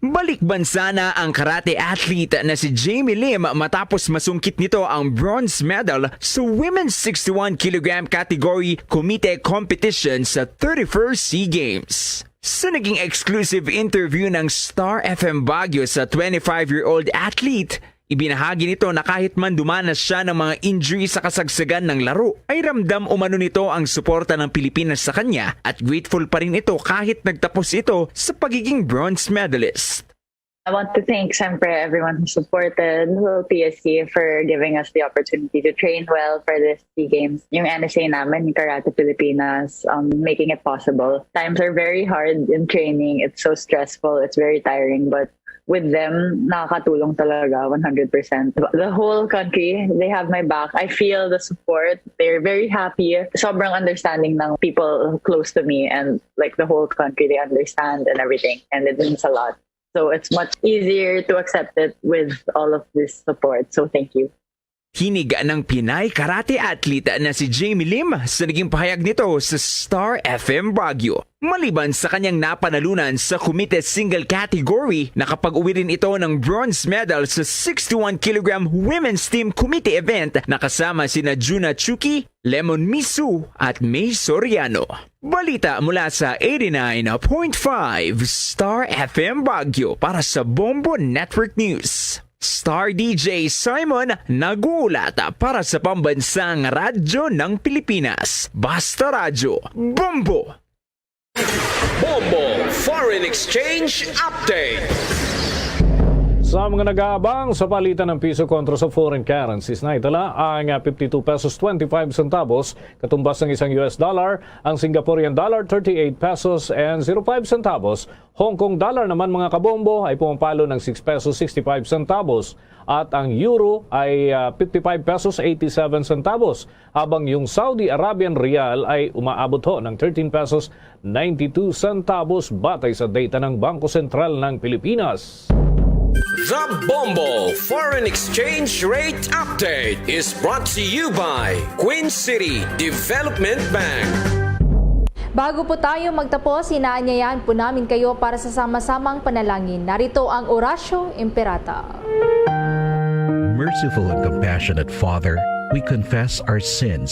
Balik bansa na ang karate athlete na si Jamie Lim matapos masungkit nito ang bronze medal sa women's sixty-one kilogram category kumite competition sa thirty-first SEA Games. Sa naging exclusive interview ng Star F M Baguio sa twenty-five-year-old athlete, ibinahagi nito na kahit man dumanas siya ng mga injury sa kasagsagan ng laro, ay ramdam umano nito ang suporta ng Pilipinas sa kanya at grateful pa rin ito kahit nagtapos ito sa pagiging bronze medalist. I want to thank, siyempre, everyone who supported P S C for giving us the opportunity to train well for this SEA Games. Yung N S A namin, yung Karate Pilipinas, um, making it possible. Times are very hard in training. It's so stressful. It's very tiring. But with them, nakakatulong talaga, one hundred percent. The whole country, they have my back. I feel the support. They're very happy. Sobrang understanding ng people close to me and like the whole country. They understand and everything. And it means a lot. So it's much easier to accept it with all of this support. So thank you. Hinig ng Pinay karate athlete na si Jamie Lim sa naging pahayag nito sa Star F M Baguio. Maliban sa kanyang napanalunan sa Kumite Single Category, nakapag-uwi rin ito ng bronze medal sa sixty-one kilogram Women's Team Kumite event na kasama sina Juna Chuki, Lemon Misu at May Soriano. Balita mula sa eighty-nine point five Star F M Baguio para sa Bombo Network News. Star D J Simon nag-uulat para sa pambansang radyo ng Pilipinas. Basta Radyo, Bombo! Bombo Foreign Exchange Update. Sa mga nag-aabang sa palitan ng piso kontra sa foreign currencies, naitala ang, ah, fifty-two pesos twenty-five centavos, katumbas ng isang U S dollar, ang Singaporean dollar, thirty-eight pesos and zero five centavos, Hong Kong dollar naman, mga kabombo, ay pumapalo ng six pesos sixty-five centavos at ang euro ay, ah, fifty-five pesos eighty-seven centavos, habang yung Saudi Arabian riyal ay umaabot ho ng thirteen pesos ninety-two centavos batay sa data ng Bangko Sentral ng Pilipinas. The Bombo Foreign Exchange Rate Update is brought to you by Queen City Development Bank. Bago po tayo magtapos, inaanyayahan po namin kayo para sa sama-samang panalangin. Narito ang Oratio Imperata. Merciful and compassionate Father, we confess our sins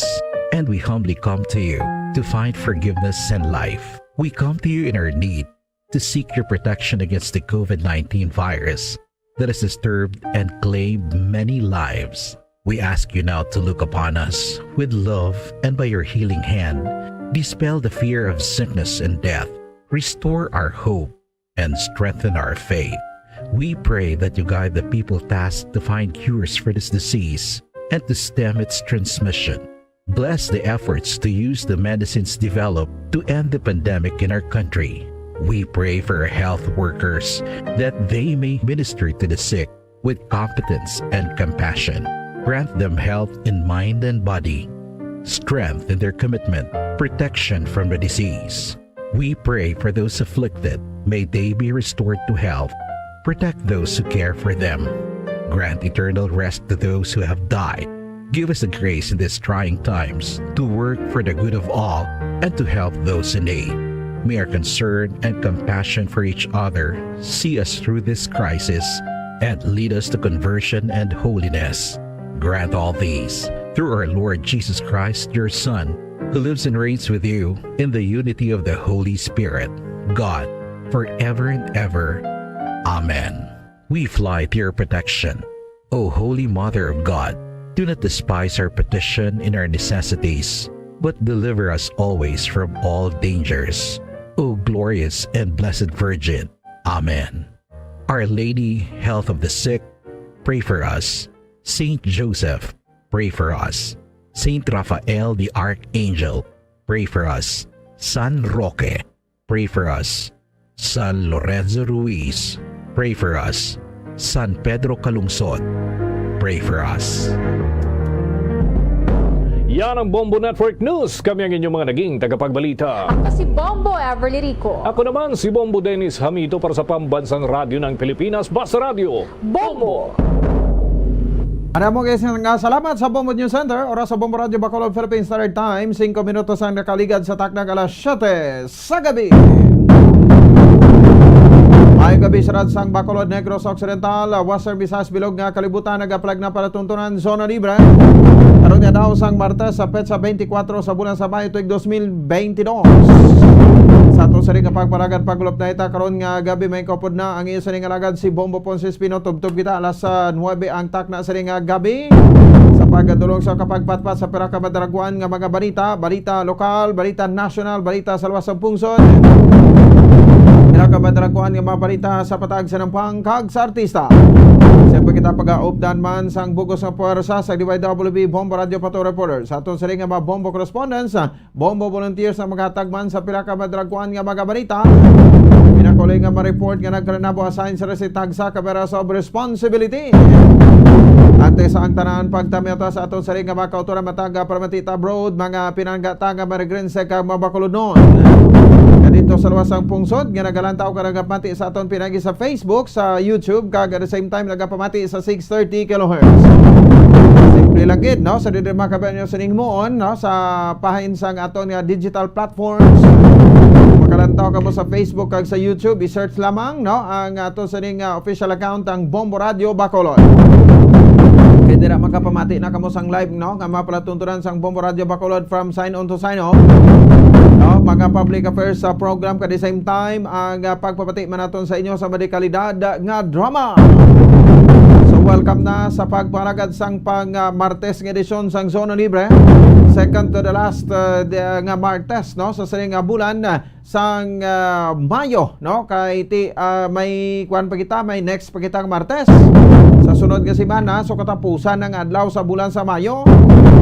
and we humbly come to you to find forgiveness and life. We come to you in our need to seek your protection against the COVID nineteen virus that has disturbed and claimed many lives. We ask you now to look upon us with love and by your healing hand, dispel the fear of sickness and death, restore our hope, and strengthen our faith. We pray that you guide the people tasked to find cures for this disease and to stem its transmission. Bless the efforts to use the medicines developed to end the pandemic in our country. We pray for our health workers that they may minister to the sick with competence and compassion. Grant them health in mind and body, strength in their commitment, protection from the disease. We pray for those afflicted. May they be restored to health. Protect those who care for them. Grant eternal rest to those who have died. Give us the grace in these trying times to work for the good of all and to help those in need. May our concern and compassion for each other see us through this crisis and lead us to conversion and holiness. Grant all these through our Lord Jesus Christ, your Son, who lives and reigns with you in the unity of the Holy Spirit, God, forever and ever. Amen. We fly to your protection, O Holy Mother of God. Do not despise our petition in our necessities, but deliver us always from all dangers, O glorious and blessed Virgin. Amen. Our Lady, Health of the Sick, pray for us. Saint Joseph, pray for us. Saint Raphael the Archangel, pray for us. San Roque, pray for us. San Lorenzo Ruiz, pray for us. San Pedro Calungsod, pray for us. Yan ang Bombo Network News. Kami ang inyong mga naging tagapagbalita. Ako si Bombo Everly Rico. Ako naman si Bombo Dennis Hamito para sa Pambansang Radyo ng Pilipinas, Basta Radyo. Bombo! Ano mo guys nga salamat sa Bombo News Center, oras sa Bombo Radyo Bacolod, Philippine Standard Time, singko minutos ang nakaligad sa takna alas siyete sa gabi. Maayong gabi sa ransang Bacolod, Negros Occidental, Western Visayas, bilog nga kalibutan, nagapalag na palatuntunan, zona libre. Karon nga daw sang Martes sa petsa twenty-four sa bulan sa Mayo tuig dos mil twenty-two. Sa aton sini nga pagpalagad, pagulop na ita karon nga gabi, may kaupod na ang iyo sini nga lagad si Bombo Ponce Espino. Tubtob kita alas, ah, nuebe ang takna sini nga gabi. Sa pagdulong sa kapagpatpat sa pira ka madraguan nga mga balita, balita lokal, balita nasyonal, balita sa luwas sang pungsod. Pira ka madraguan nga mga balita sa patag sa nampang kag sa artista. Siyempre kita pagaupdan man sang bugos nga puwersa sa D Y W B Bombo Radio Pato Reporter. Sa aton sini nga mga Bombo correspondents, Bombo volunteers ang maghatag man sa pila ka madraguan nga mga balita. Pinakuloy nga ma-report nga nagkalanabo assign sa resitag sa Cameras of Responsibility. Ante sa ang tanan pagtamyota sa aton sari nga mga kautoran matag, ah, paramati ta abroad, mga pinanggata nga Marigrense kag mga Bacolodnon. Kadito sa luwas sang pungsod nga nagalantaw ka nagapati sa aton pinagi sa Facebook, sa YouTube, kag at the same time nagapamati sa six thirty kilohertz. Simple lang gid, no? Sa diri makabayan nyo sining muon, no? Sa pahin sang aton nga digital platforms. Makalantaw kamo sa Facebook kag sa YouTube, i-search lamang, no? Ang ato sining, ah, official account, ang Bombo Radio Bacolod. Kay dira makapamati na kamo sang live, no? Nga mga palatuntunan sang Bombo Radio Bacolod from sign on to sign off. No? Mga public affairs sa program, at the same time, ang, ah, pagpapati man naton sa inyo sa madikalidad nga drama. So, Welcome na sa pagpangalagad sang pang, ah, Martes nga edisyon sang Zona Libre. Second to the last, ah, the, nga Martes, no, sa sining nga bulan, ah, sang, ah, Mayo, no? Kay ti, ah, may kuwan pa kita, may next pa kita nga Martes. Sa sunod nga semana, so katapusan ang adlaw sa bulan sa Mayo,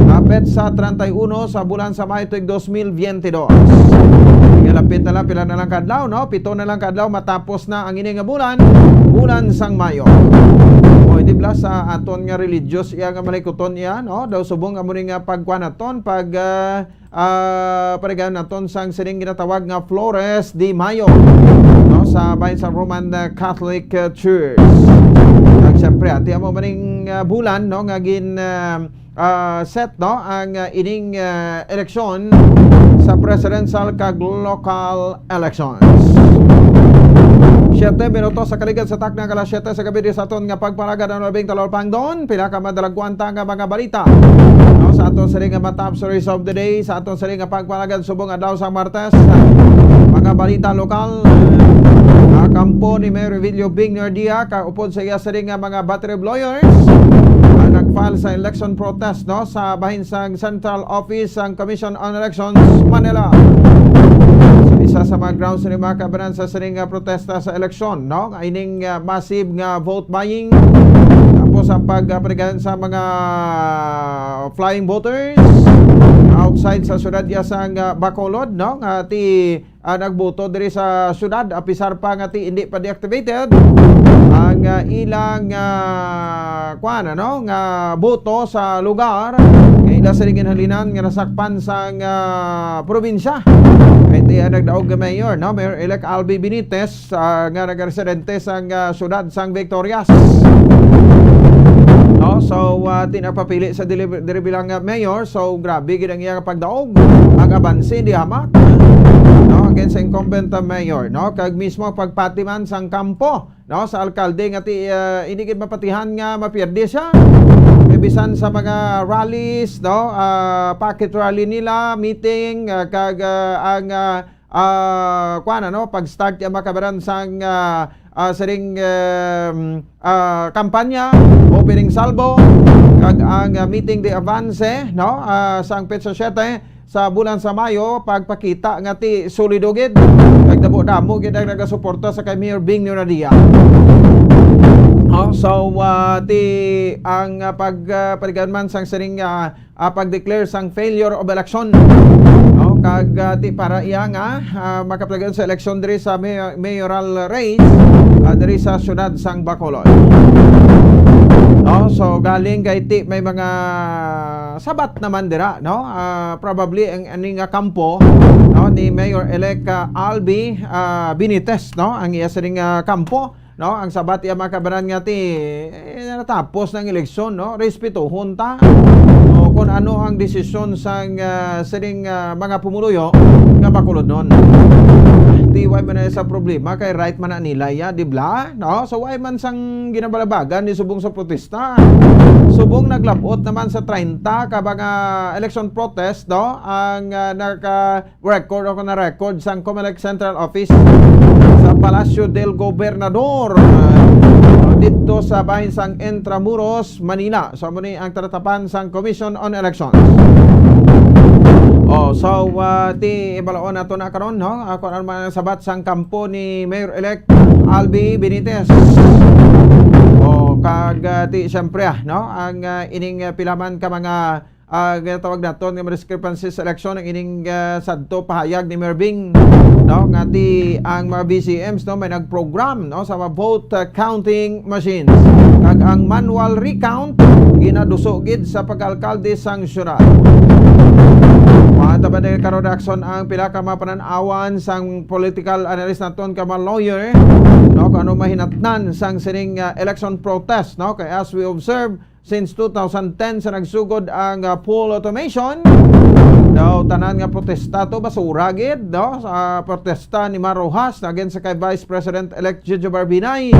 hapit sa treinta y uno sa bulan sa Mayo tuig dos mil veinte dos. Kaya lapit na lang, pila na lang kadlaw, no? Pito na lang kadlaw, matapos na ang ini nga bulan, bulan sang Mayo. O, di bala sa aton nga religious iya nga malikuton iya, no? Daw subong amo ni nga pagkuan naton, pag, ah, ah, parigan naton sang sining ginatawag nga Flores de Mayo, no? Sa bahin sa Roman, ah, Catholic, ah, Church. Kag siyempre, ati amo maning, ah, bulan, no? Nga gin, ah, ah, set, no, ang, ah, ining, ah, eleksyon sa presidential kag local elections. Siyete minutos sa kaligad sa takna, alas siyete sa gabi, di sa aton nga pagpangalagad ang labing talapangdon. Pila ka madalagwanta nga mga balita, no, sa aton sini nga mga top stories of the day, sa aton sini nga pagpangalagad subong adlaw sa Martes. Mga balita lokal, ah, kampo ni Mayor Revilio Bing Nardia, kaupod sa iya sini nga mga battery of lawyers, ah, nag-file sa election protest, no, sa bahin sang Central Office sang Commission on Elections, Manila. So, isa sa mga grounds ni mga kabanan sa sining nga protesta sa eleksyon, no, nga ining, ah, massive nga vote buying, tapos ang pag, ah, parigan sa mga flying voters outside sa syudad ya sang, ah, Bacolod, no, nga ti ah, nagboto diri sa syudad, apisar pa nga ti hindi pa deactivated ang, ah, ilang, ah, kuan, ano, nga boto sa lugar nga ila sila ginhalinan nga nasakpan sang, ah, probinsya. Kay ti, ah, nagdaog nga mayor, no? Mayor-elect Albi Benitez, ah, nga nagaresidente sang, ah, syudad sang Victorias. No? So, ah, ti nagpapili sa dili-, diri bilang, ah, mayor. So, grabe gid ang iyang pagdaog. Ang abanse di hamak, no, against sa incumbent, uh, mayor, no, kag mismo pagpati man sang kampo, no, sa alkalde nga ti, uh, hindi gid mapatihan nga mapierde siya. Kay bisan sa mga rallies, no, uh, pocket rally nila, meeting, uh, kag, uh, ang, uh, uh, kuan, ano, pag-start ya makabaran sang, uh, uh, siring, um, uh, kampanya, opening salvo, kag ang, uh, meeting de avance, no, uh, sang petsa siyete sa bulan sa Mayo, pagpakita nga ti solido gid, kag damo-damo gid ang nagasuporta sa kay Mayor Bing Nuradia. Oh, so, uh, ti ang, uh, pag, uh, paligan man sang siring, uh, ah, pag-declare sang failure of election, no? Kag, ah, ti para iya nga, ah, makapalagan sa eleksyon diri sa may-, mayoral race, ah, diri sa siyudad sang Bacolod. No? So, galing kay ti may mga sabat naman dira, no? Ah, probably ang ani nga kampo, no, ni Mayor-elect, ah, Albi, ah, Benitez, no? Ang iya sining, ah, kampo. No, ang sabat iya mga kabanan nga ti, eh, natapos ng eleksyon, no? Respetuhon ta, no, kung ano ang desisyon sang, ah, sining, ah, mga pumuluyo nga bakulodnon. Ti, why man na sa problema kay right man na nila ya, di bla? No? So, why man sang ginabalabagan ni subong sa protesta? Subong naglabot naman sa treinta ka mga election protest, no? Ang, ah, naka record o na-record sang Comelec Central Office sa Palacio del Gobernador, ah, dito sa bahin sang Intramuros, Manila. So, amo ni ang tatapan sang Commission on Elections. Oh, so, ah, ti ibalaon nato na karon, no? Ah, kung ano man ang sabat sang kampo ni Mayor-elect Albi Benitez. Oh, kag, ah, ti, siyempre, ah, no? Ang, ah, ining, ah, pilaman ka mga ah, ginatawag naton nga mga discrepancy sa eleksyon ang ining, ah, sadto pahayag ni Mayor Bing, no, nga ti ang mga V C Ms, no, may nag-program, no, sa mga vote, ah, counting machines. Kag ang manual recount ginaduso gid sa pag-alkalde sang syudad. Mga tabang karon reaksyon ang pila ka mga panan-awan sang political analyst naton ka mga lawyer, no, kung ano mahinatnan sang sining, ah, election protest, no, kay as we observe, since two thousand ten sa nagsugod ang, ah, full automation. Daw tanan nga protesta to, basura gid, no? Sa protesta ni Mar Roxas, against sa kay Vice President-elect Jojo Barbinay.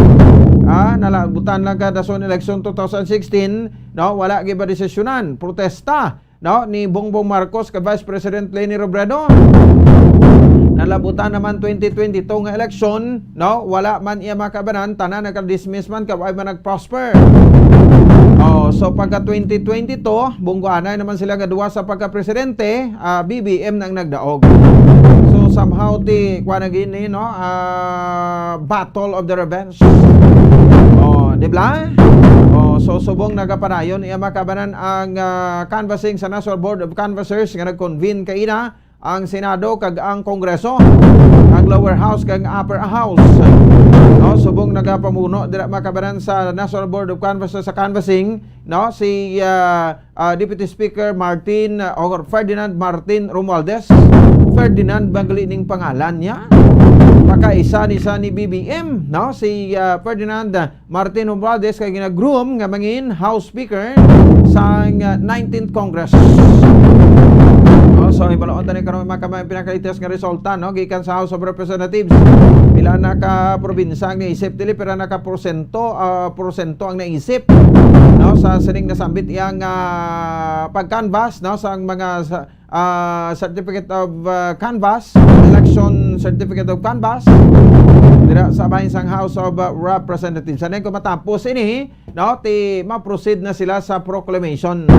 Ah, nalabutan lang ka dason eleksyon two thousand sixteen, no? Wala gid ba desisyonan? Protesta, no? Ni Bongbong Marcos kay Vice President Leni Robredo. Nalabutan naman twenty twenty-two nga eleksyon, no? Wala man iya makabanan, tanan nagka-dismiss man, kay wala man nag-prosper. Oh, so pagka twenty twenty-two, bungguanay naman sila nga duwa sa pagka-presidente, ah, B B M na ang nagdaog. So somehow ti, kuha na gini, no? Ah, battle of the revenge. Oh, di ba? Oh, so subong nagapadayon iya makabanan ang, ah, canvassing sa National Board of Canvassers nga nag-convene kaina ang Senado kag ang Kongreso, ang lower house kag ang upper house. No, subong nagapamuno dira makabanan sa National Board of Canvassers sa canvassing, no, si, ah, ah, Deputy Speaker Martin, ah, or Ferdinand Martin Romualdez. Ferdinand ba gali ning pangalan niya? Pagkaisa ni sa ni B B M, no? Si, ah, Ferdinand, ah, Martin Romualdez kay gina-groom nga mangin House Speaker sang, ah, nineteenth Congress. Oh, so, hibaluon ta ni karon, mga kamay, ang pinakalitas nga resulta, no, gikan sa House of Representatives. Pila na ka probinsya ang naisip dili, pila na ka porsyento, ah, porsyento ang naisip, no, sa sining nasambit iyang, ah, pag-canvass, no, sang mga sa, ah, certificate of, ah, canvass, election certificate of canvass, dira sa bahin sang House of, ah, Representatives. Sa ko matapos ini, no, ti ma-proceed na sila sa proclamation,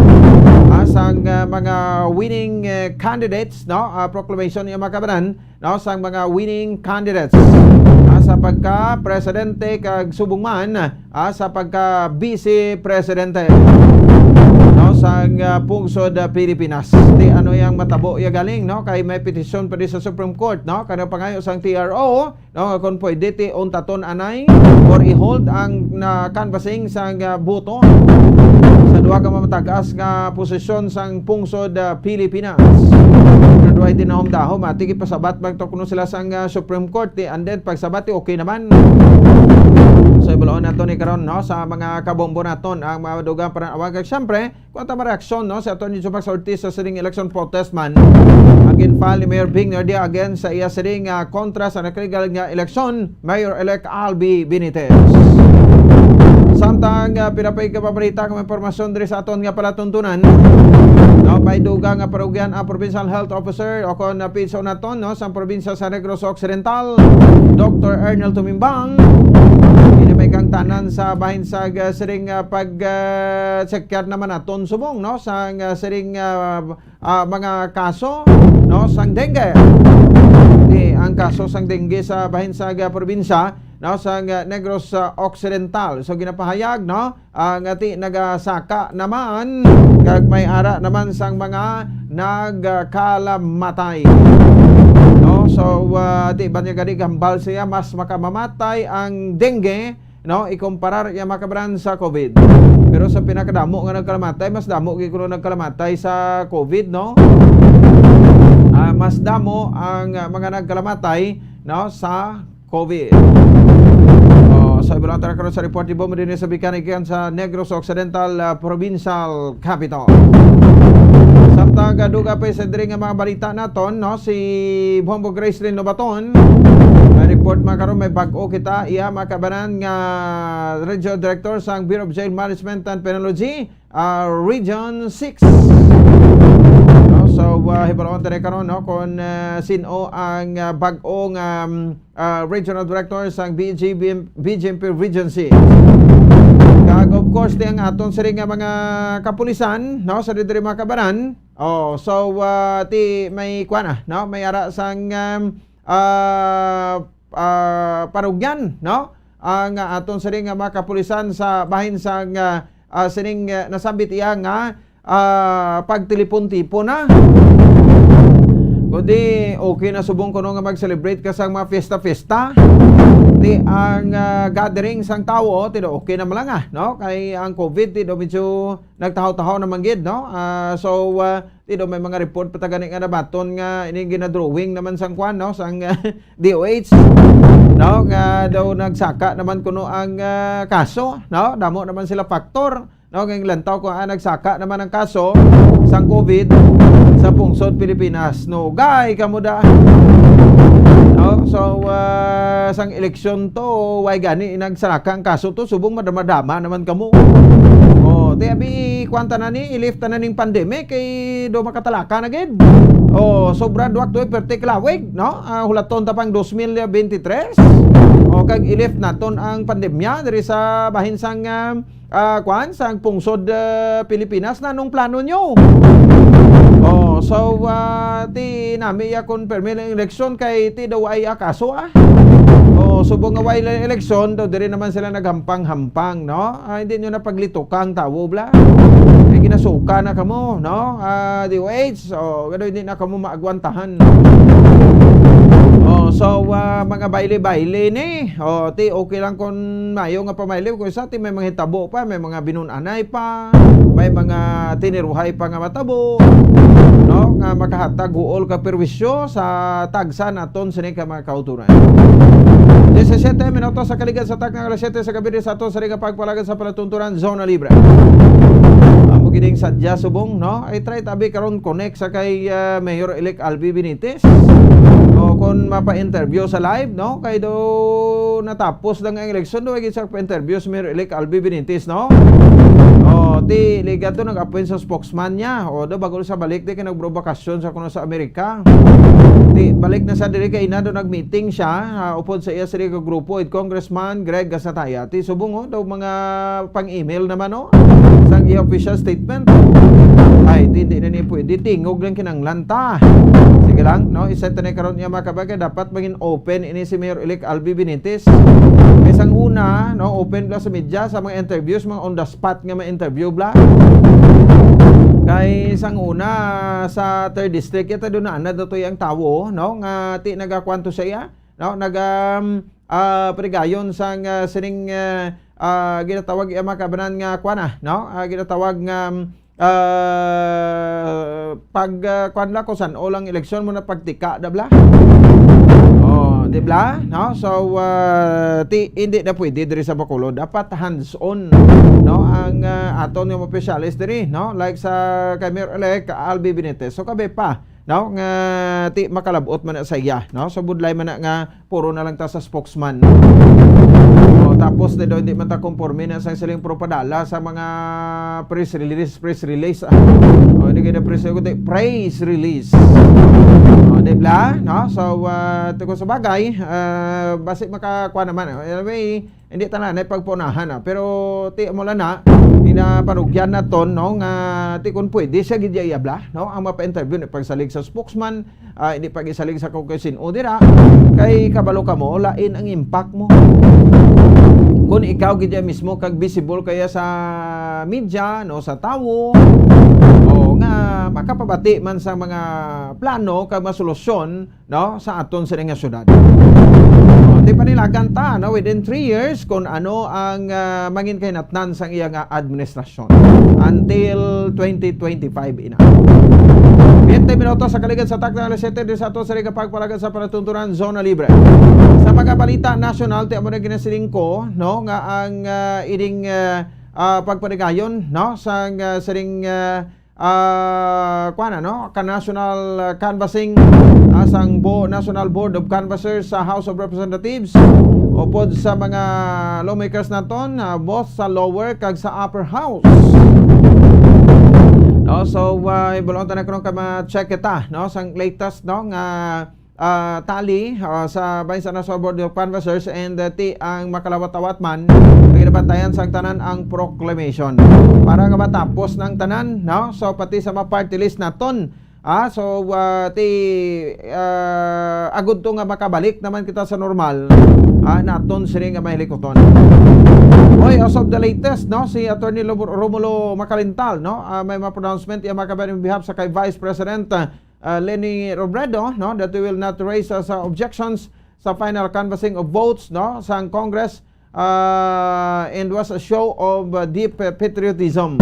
ah, sang, ah, mga winning, eh, candidates, no, ah, proclamation niya makabanan, no, sang mga winning candidates, ah, sa pagka-presidente kag subong man, ah, sa pagka-vice-presidente, no, sang, ah, pungsod, ah, Pilipinas. Ti ano yang matabo ya galing, no? Kay may petisyon pa di sa Supreme Court, no? Kano pangayo sang T R O, no, kung pwede ti untaton anay or i-hold ang na canvassing sang, ah, boto sa duha ka mamatag-as nga posisyon sang pungsod, ah, Pilipinas. Pero duhay din na humdahom, ah, ti gipasabat bang to kuno sila sang, ah, Supreme Court, ti, and then pagsabat, ti, okay naman. So, ibaloon nato ni karon, no, sa mga kabombo naton, ang mga dugang paran-awan. Kag, syempre, kung ta mareaksyon, no, si Attorney Jumax Ortiz sa sining election protest man, ang ginfile ni Mayor Bing Nerdia against sa iya sining, ah, kontra sa nakaligal nga eleksyon, Mayor-elect Albi Benitez. Samtang, ah, pinapay ka pabalita kung impormasyon diri sa aton nga palatuntunan, no, may dugang nga parugyan ang Provincial Health Officer o kon, ah, P H O naton, no, sa probinsya sa Negros Occidental, Doctor Ernel Tumimbang. Ini may kangtanan sa bahin sa, ah, siring, ah, pag, ah, check naman naton subong, no, sa, ah, siring, ah, ah, mga kaso, no, sang dengue. Di, ang kaso sang dengue sa bahin sa, ah, probinsya, no, sa, ah, Negros, ah, Occidental. So, ginapahayag, no, ang ati nagasaka naman, kag may ara naman sang mga nagkalamatay. No? So, ah, ati ba niya gani gambal siya, mas makamamatay ang dengue, no, ikumparar iya makabaran sa COVID. Pero sa pinakadamo nga nagkalamatay, mas damo gyud kuno nagkalamatay sa COVID, no? Ah, mas damo ang, ah, mga nagkalamatay, no, sa COVID. Oh, sa ibalang tara karon sa report ni Bombo din sa Bicanican sa Negros Occidental, ah, Provincial Capitol. Samtang, ah, dugang pa sa diri nga mga balita naton, no, si Bombo Gracelyn Lobaton. May report man karon, may bag-o kita, iya makabanan nga Regional Director sang Bureau of Jail Management and Penology, ah, Region six. No, so, ah, hibaluon ta karon, no, kung, ah, sin-o ang, ah, bag-o nga, um, ah, Regional Director sang B G B, B G M P Region six. Kag, of course, ti ang aton siring nga mga kapulisan, no, sa diri mga kabanan. Oh, so, ah, ti may kuan, ah, no, may ara sang, um, ah, ah, parugyan, no? Ang, ah, aton siring nga mga kapulisan sa bahin sang, ah, ah, sining, ah, nasambit iya nga, ah, pagtilipon-tipon na. Kundi okay na subong kuno nga mag-celebrate ka sa mga fiesta-fiesta. Di ang, ah, gathering sang tawo, ti do okay na man lang, ah, no? Kay ang COVID, ti do medyo nagtahaw-tahaw na man gid, no? Ah, so, ah, ti do may mga report pa ta gani nga nabaton nga ining ginadrawing naman sang kwan, no? Sang, ah, D O H, no? Nga daw nagsaka naman kuno ang, ah, kaso, no? Damo naman sila factor, no? Nga lantaw ko, ah, nagsaka naman ang kaso sang COVID sa pungsod Pilipinas, no? Gay kamo da. No? So, ah, sang eleksyon to, way gani nagsaka ang kaso to, subong madama-dama naman kamo. Oh, ti abi, kwan ta na ni, i-lift ta na ning pandemic, kay do makatalaka na gid. Oh, sobra duwa to, perti kalawig, no? Ah, hulaton ta pang dos mil veintitrés. O, kag i-lift naton ang pandemya diri sa bahin sang, ah, ah, kwan, sang pungsod, ah, Pilipinas. Na, anong plano nyo? Oh, so, ah, ti nami ya kon permi lang eleksyon kay ti daw ay akaso, ah. Oh, subong nga way lang eleksyon, daw diri naman sila naghampang-hampang, no? Ah, hindi nyo na paglituka ang tawo, bla. May ginasuka na kamo, no? Ah, D O H, so, gano hindi na kamo maagwantahan. Oh, so, ah, mga bayle-bayle ni. Oh, ti okay lang kung mayo nga pamayle, kung sa ti may mga hitabo pa, may mga binunanay pa, may mga tiniruhay pa nga matabo, no? Nga makahatag huol ka perwisyo sa tagsa naton sini ka mga kauturan. Diyesisiete minutos sa kaligad sa takna nga alas siyete sa gabi sa aton sini nga pagpalagad sa palatuntunan, Zona Libre. Amo gining sadya subong, no? I try tabi karon connect sa kay, ah, Mayor-elect Albi Benitez. O, kung mapa-interview sa live, no? Kay do natapos lang ang eleksyon, do, ay sa pa-interview si Mayor-elect Albi Benitez, no? O, ti, ligat to, nag-appoint sa spokesman niya. O, do, bago sa balik, di kay nagbro bakasyon sa kuno sa Amerika. Ti, balik na sa diri kay ina, do, nag-meeting siya, ah, upod sa iya sila ka grupo, it Congressman Greg Gasataya. Ti, subong, oh, daw mga pang-email naman, no? Sang iya official statement. Ay, di, di na ni pwede. Tingog lang kinanglan ta. Sige lang, no? Isa ta na karon niya, mga kabagay. Dapat maging open ini si Mayor-elect Albi Benitez. Kay sang una, no? Open bla sa media, sa mga interviews, mga on the spot nga mga interview bla. Kay sang una, sa third district, ito doon na, na to yung tawo, no? Nga ti nagakwanto sa iya, no? Nag, um, ah, panigayon sang, ah, sining, ah, ah, ginatawag iya mga kabanan nga kwana, no? Ah, ginatawag nga, um, ah, pag, ah, kwan la, kung san-o lang eleksyon mo na pagtika, da bla? Oh, di bla? No? So, ah, ti, hindi na pwede diri sa Bacolod. Dapat hands-on, no? Ang, ah, aton nga mga opisyalis diri, no? Like sa kay Mayor-elect Albi Benitez. So, kabe pa, no? Nga ti makalabot man na sa iya, no? So, budlay man na nga puro na lang ta sa spokesman. O, tapos, di daw, hindi man ta konforme na sa siling propadala sa mga press release, press release. Ah. O, hindi kayo na press, kundi praise release. O, di bla? No? So, ah, ito ko sa bagay, ah, basi makakuha naman. Anyway, hindi tanan ay pagpunahan, ah. Pero ti mo lang na, inapanugyan naton, no, nga ti kun pwede siya gid iya bla, no, ang mapa-interview ni pagsalig sa spokesman, ah, hindi pag-isalig sa kung sin-o dira. Kay kabalo ka mo, lain ang impact mo. Kung ikaw gid iya mismo kag visible kaya sa media, no, sa tawo, o nga makapabati man sa mga plano kag mga solusyon, no, sa aton sini nga syudad. O, ti panilagan ta, no, within three years kung ano ang, ah, mangin kahinatnan sang iya nga administrasyon until twenty twenty-five ina. Twenty minutos sa kaligad sa takna alas siyete, di sa aton sini nga pagpalagad sa palatuntunan Zona Libre. Sa mga balita nasyonal, ti amo na ginasiling ko, no, nga ang, ah, ining, ah, ah, pagpanigayon, no, sang, ah, sining, ah, ah, kuwan, ano, ka National, ah, Canvassing, ah, sang Bo-, National Board of Canvassers sa House of Representatives, upod sa mga lawmakers naton, ah, both sa lower kag sa upper house. No, so, ah, ibulong ta na karon ka ma-check kita, no, sang latest, no, nga ah, tali, ah, sa bahin sa National Board of Canvassers and, ah, ti ang makalawat-awat man, ginabantayan sang tanan ang proclamation. Para nga matapos ng tanan, no? So, pati sa mga party list naton, ah, so, ah, ti, ah, agud to nga makabalik naman kita sa normal, ah, naton sini nga mahilikon. Oy, as of the latest, no, si Attorney Lobo-, Romulo Macalintal, no, ah, may mga pronouncement iya makabayan in behalf sa kay Vice President, ah, uh, Leni Robredo, no, that we will not raise as, uh, objections sa final canvassing of votes, no, sang Congress, uh, and was a show of, uh, deep, uh, patriotism.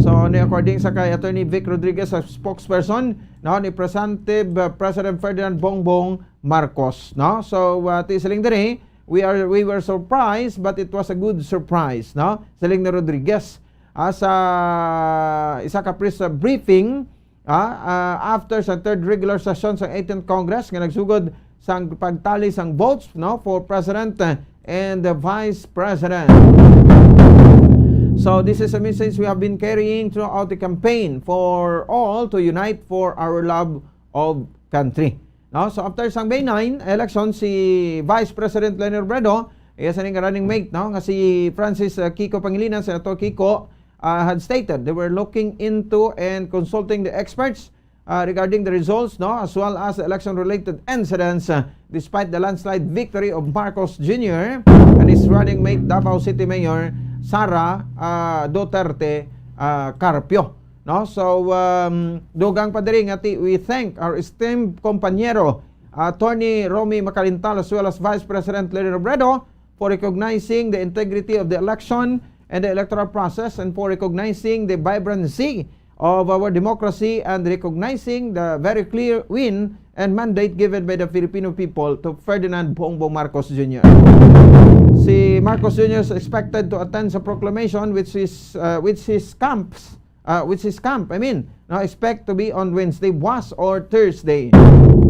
So, ni according sa kay Attorney Vic Rodriguez, sa spokesperson, no, ni Presumptive, uh, President Ferdinand Bongbong Marcos, no. So, uh, ti siling diri, we are, we were surprised, but it was a good surprise, no. Siling ni Rodriguez, ah, sa isa ka press briefing, ah, ah, after sa third regular session sa eighteenth Congress nga nagsugod sang pagtali sang votes, no, for President and the Vice President. So, this is a message we have been carrying throughout the campaign for all to unite for our love of country. No? So, after sang May nine election, si Vice President Leni Robredo, iya sa ning running mate, no, nga si Francis, uh, Kiko Pangilinan, Senator Kiko, uh, had stated they were looking into and consulting the experts, uh, regarding the results, no, as well as election-related incidents, uh, despite the landslide victory of Marcos Junior and his running mate, Davao City Mayor Sara, uh, Duterte, uh, Carpio. No? So, um, dugang pa diri nga ti-, we thank our esteemed compañero, Attorney Romy Macalintal, as well as Vice President Leni Robredo, for recognizing the integrity of the election and the electoral process and for recognizing the vibrancy of our democracy and recognizing the very clear win and mandate given by the Filipino people to Ferdinand Bongbong Marcos Junior. Si Marcos Junior is expected to attend sa proclamation which is, uh, which his camps, uh, which his camp, I mean, no, expect to be on Wednesday, buwas or Thursday.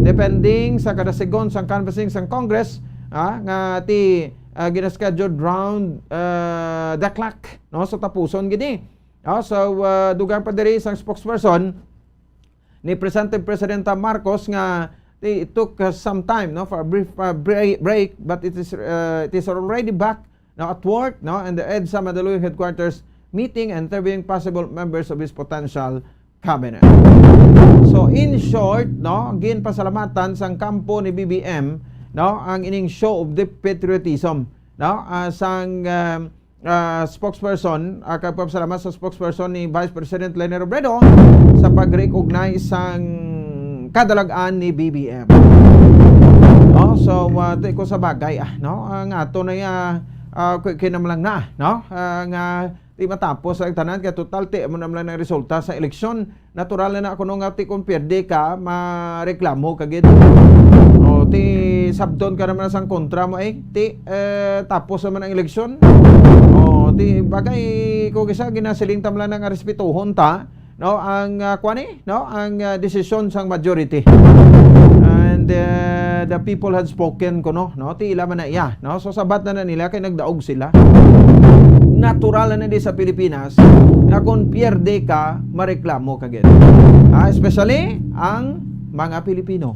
Depending sa kada segon sang canvassing sang Congress, ah, nga ti, ah, gina-scheduled round, ah, the clock, no, sa tapuson gid ni. Ah, so, ah, dugang pa diri sang spokesperson ni Presidente Presidenta Marcos nga it took, uh, some time, no, for a brief, uh, break, break, but it is, uh, it is already back, no, at work, no, in the EDSA Mandaluyong headquarters meeting and interviewing possible members of his potential cabinet. So, in short, no, ginpasalamatan sang kampo ni B B M, no, ang ining show of deep patriotism, no, ah, sang, um, ah, spokesperson, ah, kag pagpasalamat sa spokesperson ni Vice President Leni Robredo sa pag-recognize sang kadalag-an ni B B M. No? So, ah, ti ko sa bagay, ah, no? Ang ato na ya, ah, ki-, kinamlang na, no? Ah, nga di matapos ang tanan kay total ti mo naman ang resulta sa eleksyon. Natural na na kuno nga ti kung pierde ka, mareklamo ka gid. O, ti sabton ka naman sang kontra mo, eh. Ti, eh, tapos naman ang eleksyon. O, ti bagay ko kisa ginasiling ta man lang nga respetuhon ta, no, ang, ah, kuwan, eh, no, ang, ah, desisyon sang majority. And, eh, the people had spoken kuno, no? Ti ila man na iya, no? So, sabat na na nila kay nagdaog sila. Natural na di sa Pilipinas nga kung pierde ka, mareklamo ka gid. Ah, especially ang mga Pilipino.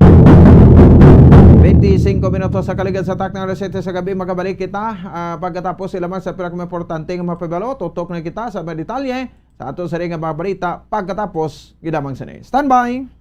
Twenty-five minutos sa kaligad sa takna alas siyete sa gabi, makabalik kita, ah, pagkatapos sila man sa pinakaimportante nga mapabalo, tutok na kita sa mga detalye sa ato sa nga mga balita pagkatapos gidamang sini. Standby!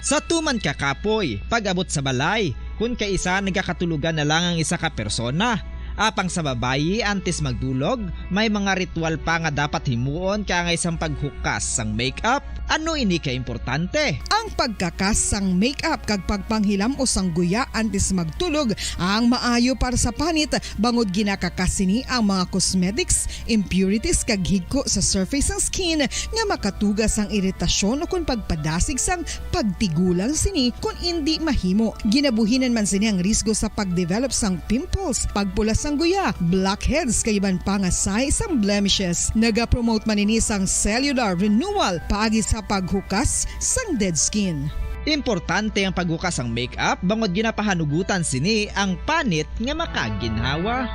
Sa tuman ka kapoy, pag-abot sa balay, kun kaisa nagakatulogan na lang ang isa ka persona. Apang sa babayi, antes magdulog, may mga ritual pa nga dapat himuon kaangay sang paghukas sang makeup. Ano ini ka importante? Ang pagkakas sang makeup kag pagpanghilam-os sang guya antes magtulog ang maayo para sa panit, bangod ginakakas sini ang mga cosmetics, impurities kag higko sa surface sang skin nga makatuga sang iritasyon ukon pagpadasig sang pagtigulang sini kon indi mahimo. Ginabuhinan man sini ang risgo sa pagdevelop sang pimples, pagpula sang guya, blackheads kag iban pa nga sign sang blemishes. Nagapromote man ini sang cellular renewal paagi sa paghukas sang dead skin. Importante ang paghukas sang makeup bangod ginapahanugutan sini ang panit nga makaginhawa.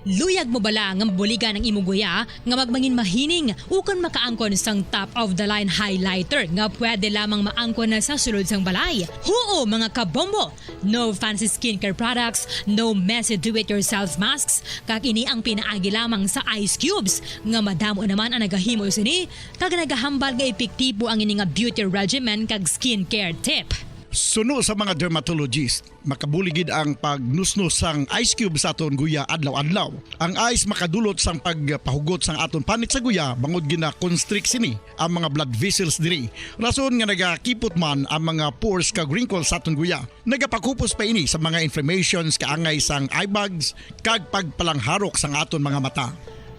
Luyag mo bala nga mabuligan ang imong guya nga magmangin mahining ukon makaangkon sang top of the line highlighter nga pwede lamang maangkon na sa sulod sang balay? Huo, mga kabombo! No fancy skincare products, no messy do-it-yourself masks, kag ini ang pinaagi lamang sa ice cubes, nga madamo naman ang nagahimo sini, kag nagahambal nga epektibo ang ini nga beauty regimen kag skincare tip. Suno sa mga dermatologist, makabulig gid ang pagnusnos sang ice cube sa aton guya adlaw-adlaw. Ang ice makadulot sang pagpahugot sang aton panit sa guya bangod gina-constrict sini ang mga blood vessels diri, rason nga nagakipot man ang mga pores kag wrinkles sa aton guya. Nagapakupos pa ini sa mga inflammations kaangay sang eye bags kag pagpalangharok sang aton mga mata.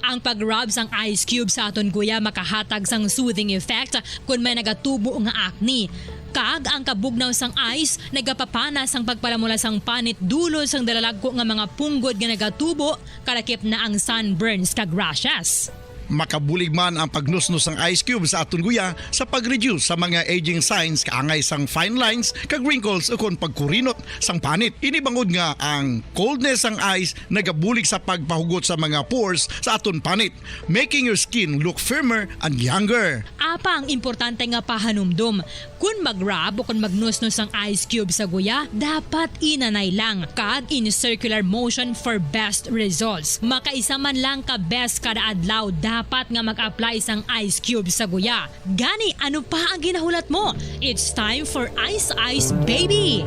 Ang pag-rub sang ice cube sa aton guya makahatag sang soothing effect kon may nagatubo nga acne. Kag ang kabugnaw sang ice nagapapana sang pagpalamula sang panit dulot sang dalalagko nga mga punggod nga nagatubo, kalakip na ang sunburns kag rashes. Makabulig man ang pagnusnos sang ice cube sa aton guya sa pag-reduce sa mga aging signs kaangay sang fine lines kag wrinkles ukon pagkurinot sang panit. Ini bangod nga ang coldness sang ice nagabulig sa pagpahugot sa mga pores sa aton panit, making your skin look firmer and younger. Apang importante nga pahanumdom, kon mag-rub o kon magnusnos ang ice cube sa guya, dapat inanay lang kag in circular motion for best results. Makaisa man lang ka beses kada adlaw dapat nga mag-apply sang ice cube sa guya. Gani, ano pa ang ginahulat mo? It's time for Ice Ice Baby!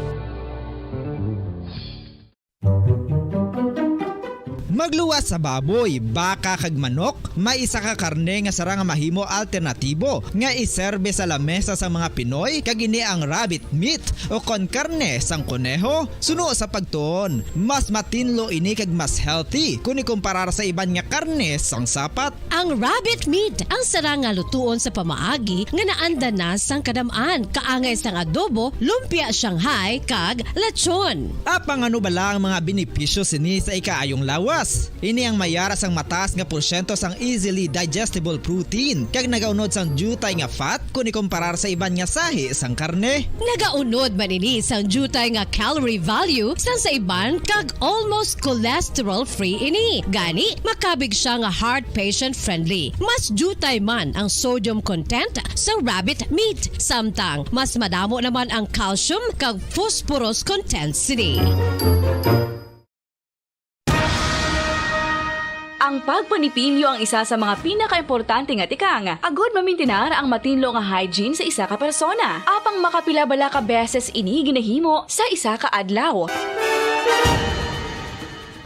Magluwas sa baboy, baka kag manok, may isa ka karne nga sarang nga mahimo alternatibo nga iserbe sa lamesa sa mga Pinoy, kag ini ang rabbit meat o kon karne sang koneho. Suno sa pagtuon, mas matinlo ini kag mas healthy kon ikumparar sa iban nga karne sang sapat. Ang rabbit meat ang sarang nga lutuon sa pamaagi nga naanda na sang kadam-an, kaangay sang adobo, lumpia Shanghai, kag lechon. Apang ano bala ang mga benepisyo sini sa ikaayong lawas? Ini ang may ara sang mataas nga porsyento sang easily digestible protein, kag nagaunod sang diutay nga fat kon ikumparar sa iban nga sahi sang karne. Nagaunod man ini sang diutay nga calorie value sang sa iban, kag almost cholesterol-free ini. Gani, makabig sia nga heart patient-friendly. Mas diutay man ang sodium content sa rabbit meat, samtang mas madamo naman ang calcium kag phosphorus content sini. Ang pagpanipilyo ang isa sa mga pinakaimportante nga tikang agud mamintinar ang matinlo nga hygiene sa isa ka persona. Apang makapila bala ka beses ini ginahimo sa isa ka adlaw?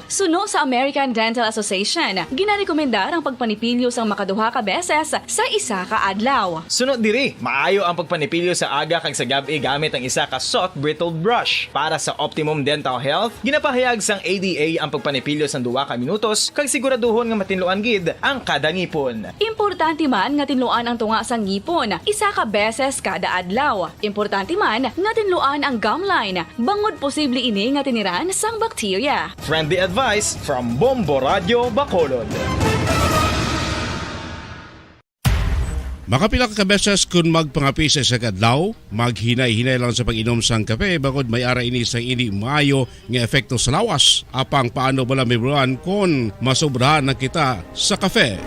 Suno sa American Dental Association, ginarekomendar ang pagpanipilyo sang makaduha ka beses sa isa ka adlaw. Suno diri, maayo ang pagpanipilyo sa aga kag sa gab-i gamit ang isa ka soft bristled brush. Para sa optimum dental health, ginapahayag sang A D A ang pagpanipilyo sang duha ka minutos kag siguraduhon nga matinluan gid ang kada ngipon. Importante man nga tinluan ang tunga sang ngipon isa ka beses kada adlaw. Importante man nga tinluan ang gum line, bangod posible ini nga tiniran sang bakterya. Friendly advice from Bombo Radyo Bacolod. Makapila ka beses kon magpangape sa isa ka adlaw, maghinay-hinay lang sa pag-inom sang kape, bangod may ara ini sang indi maayo nga epekto sa lawas. Apang paano bala mahibaluan kon masobrahan na kita sa kape?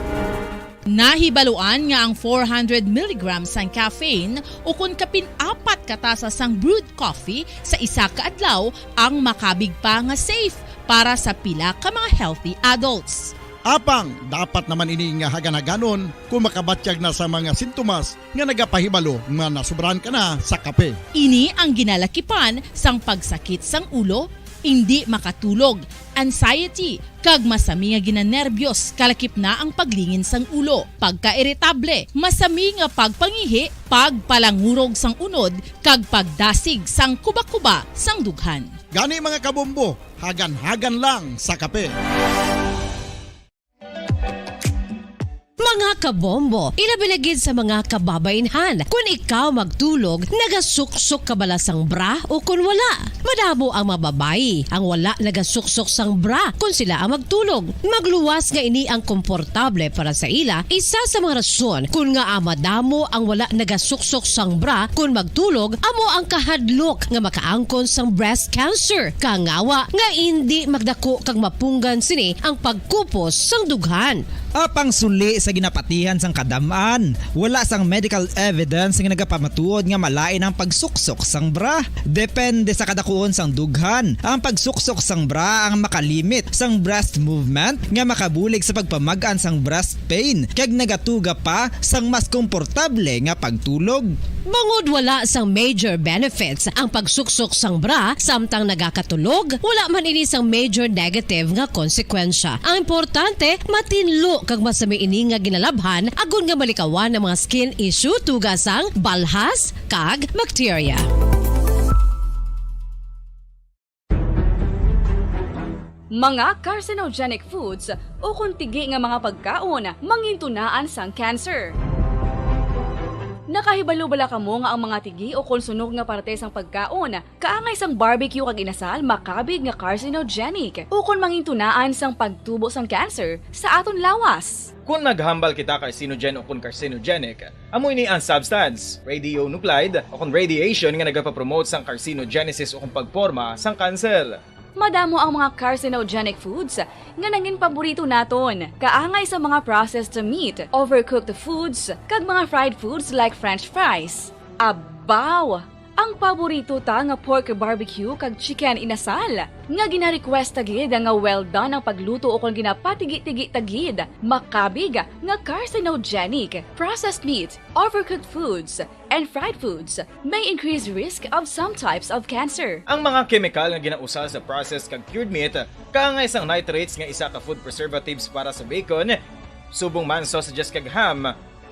Nahibaluan nga ang four hundred milligrams sang caffeine, ukon kapin apat ka tasa sang brewed coffee sa isa ka adlaw, ang makabig pa nga safe para sa pila ka mga healthy adults. Apang dapat naman ini nga hagan-haganon kon makabatyag na sa mga sintomas nga nagapahibalo nga nasobrahan ka na sa kape. Ini ang ginalakipan sang pagsakit sang ulo, indi makatulog, anxiety, kag masami nga ginanerbiyos, kalakip na ang paglingin sang ulo, pagkairitable, masami nga pagpangihi, pagpalangurog sang unod, kag pagdasig sang kubakuba sang dughan. Gani, mga kabombo, hagan-hagan lang sa kape. Mga kabombo, ilabi na gid sa mga kababaynhan, kun ikaw magtulog, nagasuksok ka bala sang bra o kun wala? Madamo ang mga babayi ang wala nagasuksok sang bra kun sila ang magtulog. Magluwas nga ini ang komportable para sa ila, isa sa mga rason kun ngaa madamo ang wala nagasuksok sang bra kun magtulog, amo ang kahadlok nga makaangkon sang breast cancer. Kangawa nga indi magdako kag mapunggan sini ang pagkupos sang dughan. Apang suli sa ginapatihan sang kadam-an, wala sang medical evidence nga nagapamatuod nga malain ang pagsuksok sang bra. Depende sa kadakuon sang dughan, ang pagsuksok sang bra ang makalimit sang breast movement nga makabulig sa pagpamag-an sang breast pain kag nagatuga pa sang mas komportable nga pagtulog. Bangod wala sang major benefits ang pagsuksok sang bra samtang nagakatulog, wala man ini sang major negative nga konsekwensya. Ang importante, matinlo kag masami ini nga ginalabhan agod nga malikawan ang mga skin issue tuga sang balhas kag bakterya. Mga carcinogenic foods ukon tigi nga mga pagkaon mangintunaan sang cancer. Nakahibalo bala kamo nga ang mga tigi o kon sunog nga parte sang pagkaon kaangay sang barbecue kag inasal makabig nga carcinogenic o kon mangintunaan sang pagtubo sang cancer sa aton lawas? Kon maghambal kita carcinogen o kon carcinogenic, amo ini ang substance, radionuclide o kon radiation nga nagapapromote sang carcinogenesis o kon pagporma sang kanser. Madamo ang mga carcinogenic foods nga nangin paborito naton, kaangay sa mga processed meat, overcooked foods, kag mga fried foods like french fries. Abaw! Ang paborito ta nga pork barbecue kag chicken inasal, nga gina-request ta gid nga well done ang pagluto o kon ginapatigi-tigi ta gid, makabig nga carcinogenic. Processed meat, overcooked foods, and fried foods may increase risk of some types of cancer. Ang mga kemikal nga ginausar sa processed kag cured meat, kaangay sang nitrates nga isa ka food preservatives para sa bacon, subong man sausages kag ham,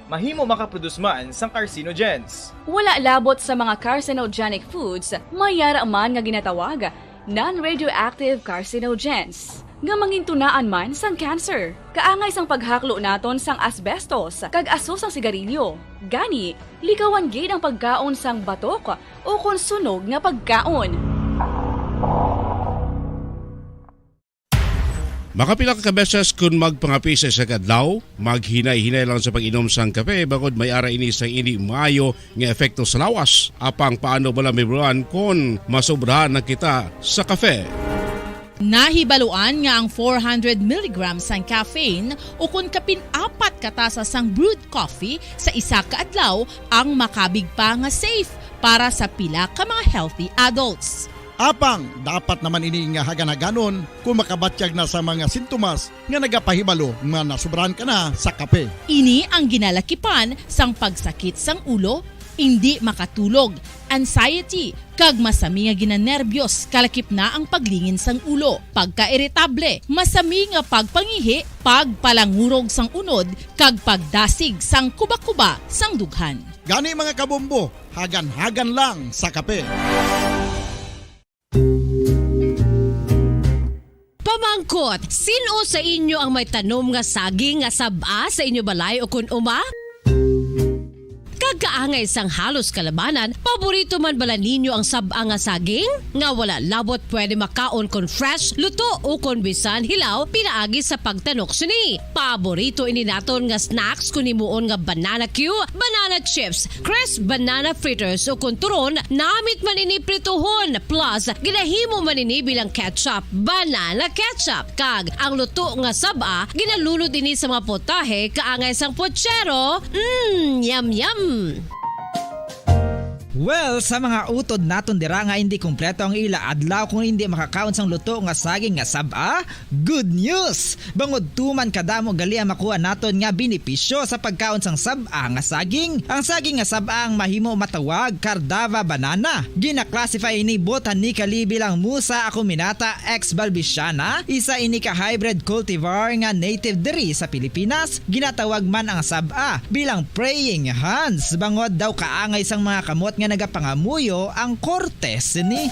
mahimo makaproduce man sang carcinogens. Wala labot sa mga carcinogenic foods, may yara man nga ginatawag non-radioactive carcinogens, nga mangintunaan man sang cancer, kaangay sang paghaklo naton sang asbestos kag aso sang sigarilyo. Gani, likawan gid ang pagkaon sang batok o kon sunog nga pagkaon. Makapila ka beses kon magpangape sa isa ka adlaw, maghinay-hinay lang sa pag-inom sang kape, bangod may ara ini sang indi maayo nga epekto sa lawas. Apang paano bala, Ma'am Ron, kon masobrahan na kita sa kape? Nahibaluan nga ang four hundred milligrams sang caffeine, ukon kapin apat ka tasa sang brewed coffee sa isa ka adlaw, ang makabig pa nga safe para sa pila ka mga healthy adults. Apang dapat naman ini nga hagan-haganon kung makabatyag na sa mga sintomas nga nagapahibalo nga nasobrahan ka na sa kape. Ini ang ginalakipan sang pagsakit sang ulo, indi makatulog, anxiety, kag masami nga ginanerbyos, kalakip na ang paglingin sang ulo, pagkairitable, masami nga pagpangihi, pagpalangurog sang unod, kag pagdasig sang kubakuba sang dughan. Gani, mga kabombo, hagan-hagan lang sa kape. Pamangkot, sin-o sa inyo ang may tanom nga saging nga sab-a sa inyo balay ukon uma? Kag kaangay sang halos kalabanan, paborito man bala ninyo ang sab-a nga saging? Nga wala labot pwede makaon kon fresh, luto, ukon bisan hilaw pinaagi sa pagtanok sini. Paborito ini naton nga snacks kon himuon nga banana cue, banana chips, crisp banana fritters, ukon turon, namit man ini prituhon, plus ginahimo man ini bilang ketchup, banana ketchup. Kag ang luto nga sab-a, ginalunod ini sa mga potahe kaangay sang puchero. Mm, yum, yum! Well, sa mga utod naton dira nga indi kompleto ang ila adlaw kung indi makakaon sang luto nga saging nga sab-a, good news! Bangod tuman kadamo gali ang makuha naton nga benepisyo sa pagkaon sang sab-a nga saging. Ang saging nga sab-a ang mahimo matawag Cardava banana. Gina-classify ini botanically bilang Musa acuminata ex balbisiana, isa ini ka hybrid cultivar nga native diri sa Pilipinas. Ginatawag man ang sab-a bilang praying hands, bangod daw kaangay sang mga kamot nga nagapangamuyo ang korte sini.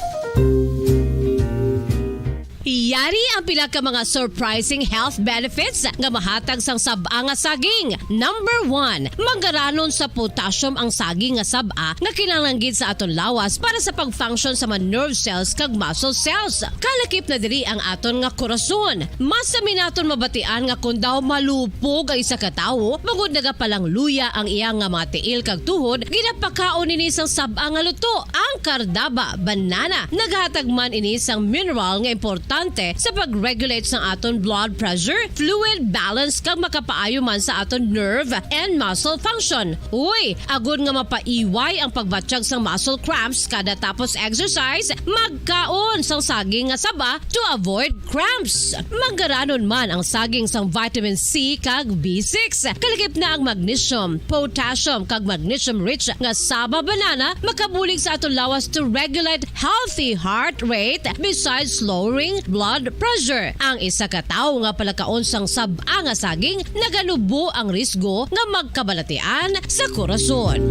Yari ang pila ka mga surprising health benefits nga mahatag sang sab-a nga saging. Number one, manggaranon sa potassium ang saging nga sab-a nga kinahanglan gid sa aton lawas para sa pag-function sa mga nerve cells kag muscle cells. Kalakip na diri ang aton nga korason. Masami naton mabatian nga kon daw malupog ang isa ka tawo, bangod nagapalangluya ang iya nga mga tiil kag tuhod, ginapakaon ini sang sab-a nga luto, ang Cardava banana. Naghatag man ini sang mineral nga importante sa pag-regulate sang aton blood pressure, fluid balance, kag makapaayo man sa aton nerve and muscle function. Uy, agod nga mapaiway ang pagbatyag sang muscle cramps kada tapos exercise, magkaon sang saging nga saba to avoid cramps. Manggaranon man ang saging sang vitamin C kag B six. Kalakip na ang magnesium, potassium, kag magnesium-rich nga saba banana makabulig sa aton lawas to regulate healthy heart rate besides lowering blood pressure. Ang isa ka tawo nga palakaon sang sab-a nga saging naganubo ang risgo nga magkabalatian sa korason.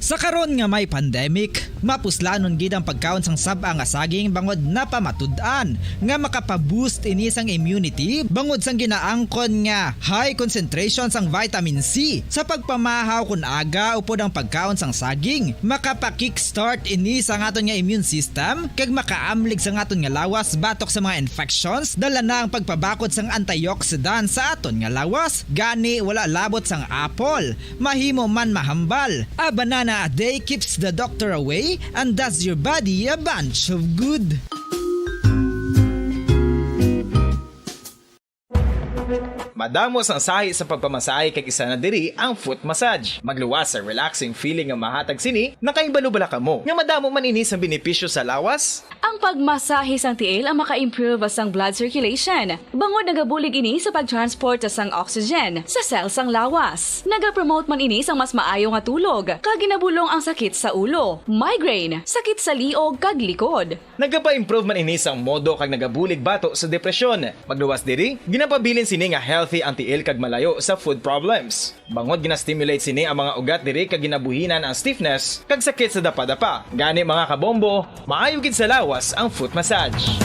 Sa karon nga may pandemic, Mapuslanon gid ang pagkaon sang sab-a nga saging bangod napamatud-an nga makapa-boost ini sang immunity bangod sang ginaangkon nga high concentration sang vitamin C. Sa pagpamahaw kon aga upod ang pagkaon sang saging, makapa-kickstart ini sa aton nga immune system kag makaamlig sa aton nga lawas batok sa mga infections, dala na ang pagpabakod sang antioxidant sa aton nga lawas. Gani, wala labot sang apple, mahimo man mahambal. A banana a day keeps the doctor away and does your body a bunch of good. Madamo sang sahi sa pagpamasahe kag isa na diri ang foot massage. Magluwas sa relaxing feeling nga mahatag sini, nakahibalo bala kamo nga madamo man ini sang benepisyo sa lawas? Ang pagmasahe sang tiil ang maka-improve sang blood circulation, bangod nagabulig ini sa pag-transport sang oxygen sa cell sang lawas. Nagapromote man ini sang mas maayo nga tulog, kag ginabulong ang sakit sa ulo, migraine, sakit sa liog, kag likod. Nagapa-improve man ini sang modo kag nagabulig bato sa depresyon. Magluwas diri, ginapabilin sini nga healthy ang tiil kag malayo sa foot problems. Bangod gina-stimulate sini ang mga ugat diri kag ginabuhinan ang stiffness kag sakit sa dapadapa. Gani, mga kabombo, maayo gid sa lawas ang foot massage.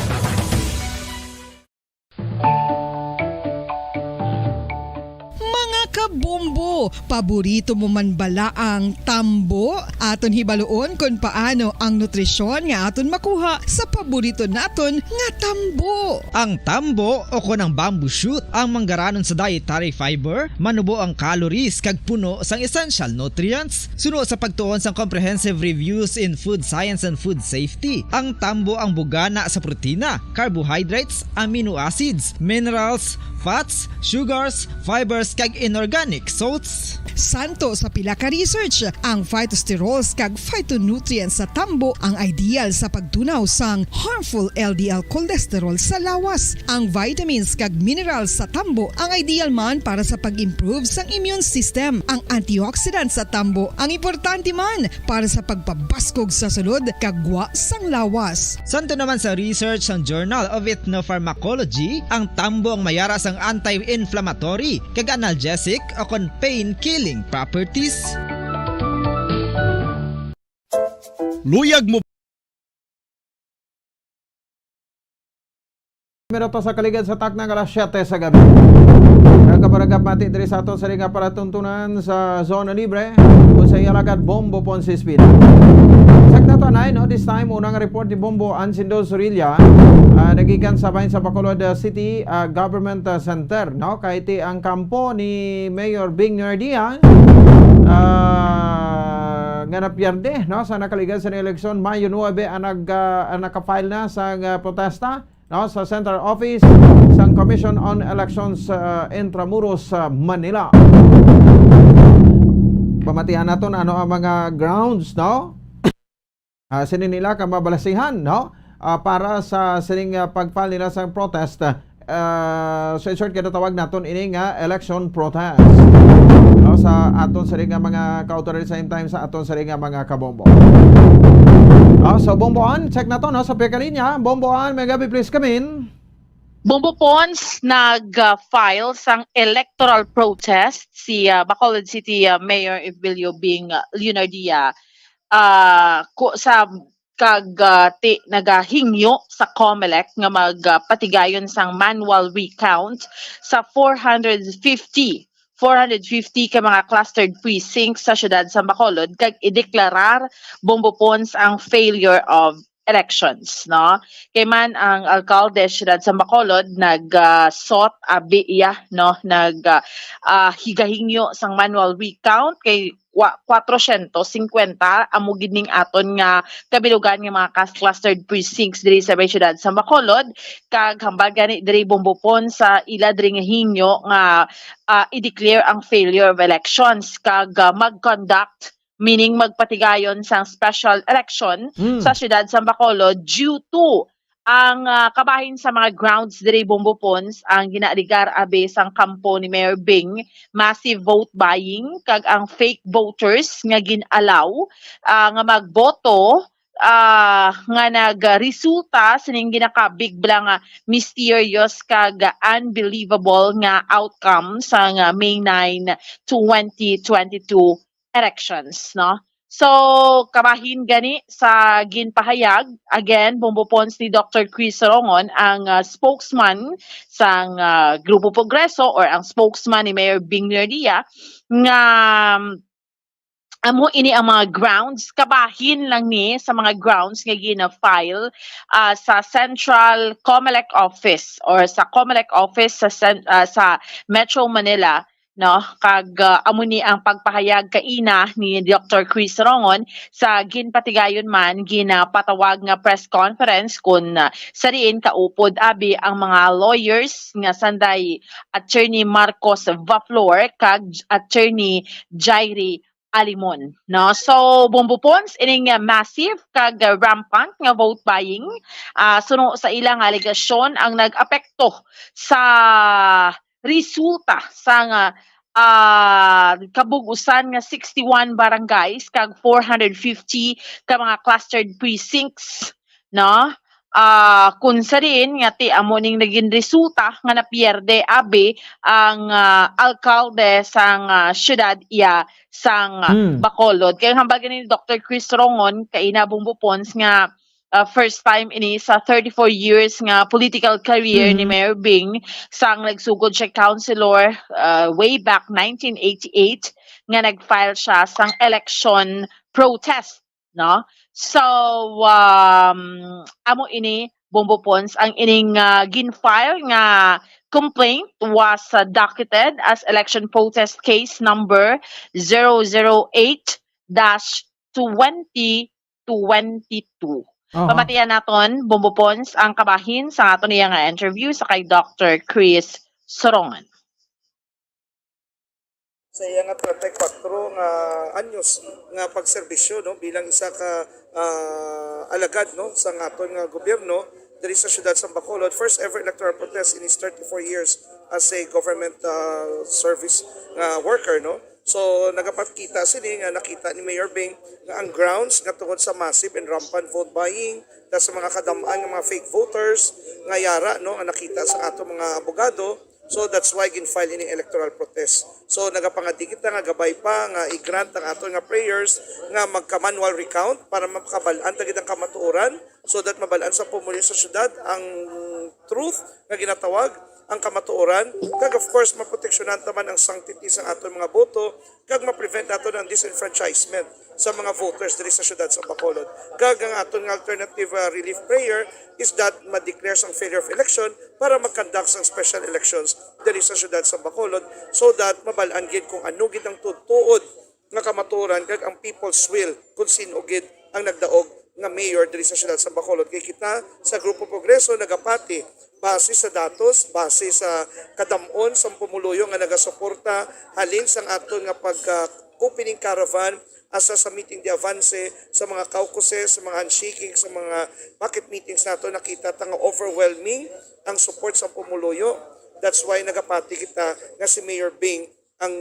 Mga kabombo, paborito mo man bala ang tambo? Aton hibaluon kon paano ang nutrisyon nga aton makuha sa paborito naton nga tambo. Ang tambo o kon ang bamboo shoot ang manggaranon sa dietary fiber, manubo ang calories kag puno sang essential nutrients. Suno sa pagtuon sang Comprehensive Reviews in Food Science and Food Safety, ang tambo ang bugana sa protina, carbohydrates, amino acids, minerals, fats, sugars, fibers, kag inorganic salts. Santo sa pila ka research, ang phytosterols kag phytonutrients sa tambo ang ideal sa pagtunaw sang harmful L D L cholesterol sa lawas. Ang vitamins kag minerals sa tambo ang ideal man para sa pag-improve sang immune system. Ang antioxidants sa tambo ang importante man para sa pagpabaskog sa sulod kag gwa sang lawas. Santo naman sa research sang Journal of Ethnopharmacology, ang tambo ang mayara sang anti-inflammatory kag analgesic o kon pain-killing properties. Luyag mo. Minuto sa kaligad sa takna nga alas siyete sa gabi. Ang kabaragap mati diri sa aton sa nga palatuntunan sa Zona Libre, kung sa iya lagad Bombo Ponce Speed. Check na to, anay, no? This time, unang report ni Bombo Ansindo Zorilla, ah, nagikan sa bahin sa Bacolod, ah, City, ah, Government, ah, Center, no? Kay ti ang kampo ni Mayor Bing Nardia, ah, nga napierde, no, sa nakaligad sa eleksyon, Mayo nuebe ang nag-, ah, ang naka-file na sa, ah, protesta, no, sa Central Office sang Commission on Elections, ah, Intramuros, ah, Manila. Pamatian naton ano ang mga grounds, no? Ah, sini nila ka mabalasihan, no? Ah, para sa sining, ah, pag-file nila sa protest, ah, so, in short, ginatawag naton ini nga election protest. No, sa aton sini nga mga ka-authority, same time sa aton sini nga mga kabombo. No, so, Bomboan, check na to, no? Sa pika linya, Bomboan, may gabi, please come in. Bombo Pons, nag-file sang electoral protest si, ah, Bacolod City, ah, Mayor Evelio Bing, ah, Leonardia, ah, ku-, sa kag, ah, ti-, nagahingyo sa Comelec nga magpatigayon sang manual recount sa four hundred fifty, four hundred fifty ka mga clustered precincts sa siyudad sa Bacolod kag ideklarar Bombo Pons ang failure of elections, no? Kay man ang alkalde siyudad sa Bacolod nag, ah, sot abi iya, no? Nag, ah, ah, higahingyo sang manual recount kay wa-, kwatrosyentos singkwenta amo gid ning aton nga kabilugan nga mga kas-, clustered precincts diri sa may siyudad sa Bacolod, kag hambal gani diri Bombo Pons sa ila diri nga hingyo nga, ah, i-declare ang failure of elections kag, ah, mag-conduct, meaning magpatigayon sang special election Mm. sa siyudad sa Bacolod due to ang, ah, kabahin sa mga grounds diri Bombo Pons ang ginaaligar abi sang kampo ni Mayor Bing, massive vote buying kag ang fake voters nga gin-allow, ah, nga magboto, ah, nga nagresulta sining ginakabig bala nga mysterious kag unbelievable nga outcome sang May nine, twenty twenty-two elections, no? So, kabahin gani sa ginpahayag, again, Bombo Pons, ni Doctor Chris Rongon, ang, ah, spokesman sang, ah, Grupo Progreso or ang spokesman ni Mayor Bing Revilla, nga, um, amo ini ang mga grounds, kabahin lang ni sa mga grounds nga gina-file, ah, sa Central Comelec Office or sa Comelec Office sa Cen-, ah, sa Metro Manila, no? Kag, ah, amo ni ang pagpahayag kaina ni Doctor Chris Rongon sa ginpatigayon man ginapatawag nga press conference, kun, ah, sa diin kaupod abi ang mga lawyers nga sanday Attorney Marcos Vaflor kag Attorney Jairi Alimon, no? So, Bombo Pons, ining, ah, massive kag, ah, rampant nga vote buying, ah, suno sa ilang alegasyon, ang nag-apekto sa resulta sang, ah, ah, kabug-usan nga sixty-one barangays kag four hundred fifty ka mga clustered precincts, no? Ah, kun sa diin nga ti amo ning naging resulta nga napierde abi ang, ah, alkalde sang, ah, siyudad iya sang, ah, Hmm. Bacolod. Kay ang hambal gani ni Doctor Chris Rongon kaina, Bombo Pons, nga, ah, first time ini sa thirty-four years nga political career ni Mhm. Mayor Bing, sang nagsugod siya councilor, ah, way back nineteen eighty-eight, nga nag-file siya sang election protest, no? So, um, amo ini, Bombo Pons, ang ining, ah, gin-file nga complaint was, ah, docketed as election protest case number zero zero eight dash twenty twenty-two. Aha. Pamatian naton, Bombo Pons, ang kabahin sa aton iya nga interview sa kay Doctor Chris Sorongan. Sa iya nga treinta y cuatro nga anyos nga pagserbisyo, no, bilang isa ka, ah, alagad, no, sa aton nga gobyerno diri sa siyudad sa Bacolod, first ever electoral protest in his thirty-four years as a government, ah, service nga worker, no. So, nagapakita sini nga nakita ni Mayor Bing nga ang grounds nga tungod sa massive and rampant vote buying, tas sa mga kadam-an nga mga fake voters nga yara, no, nga nakita sa ato mga abogado, so that's why gin-file ini electoral protest. So nagapangadi kita nga gabay pa nga i-grant ang aton nga prayers nga magka-manual recount para makabal-an ta gid ang kamatuoran, so that mabal-an sa pumuluyo sa syudad ang truth nga ginatawag ang kamatuoran, kag of course maproteksyonan ta man ang sanctity sa aton mga boto kag ma-prevent naton ang disenfranchisement sa mga voters diri sa siyudad sa Bacolod. Kag ang aton nga alternative, ah, relief prayer is that ma-declare sang failure of election para mag-conduct sang special elections diri sa siyudad sa Bacolod, so that mabal-an gid kung ano gid ang tuod-tuod nga kamatuoran kag ang people's will kung sin-o gid ang nagdaog nga mayor diri sa siyudad sa Bacolod. Kay kita sa Grupo Progreso nagapati base sa datos, base sa kadam-on sang pumuluyo nga nagasuporta halin sang aton nga pagka-opening caravan, asa sa meeting de avance, sa mga caucuses, sa mga handshaking, sa mga bucket meetings nato, nakita ta nga overwhelming ang support sa pumuluyo. That's why nagapati kita nga si Mayor Bing ang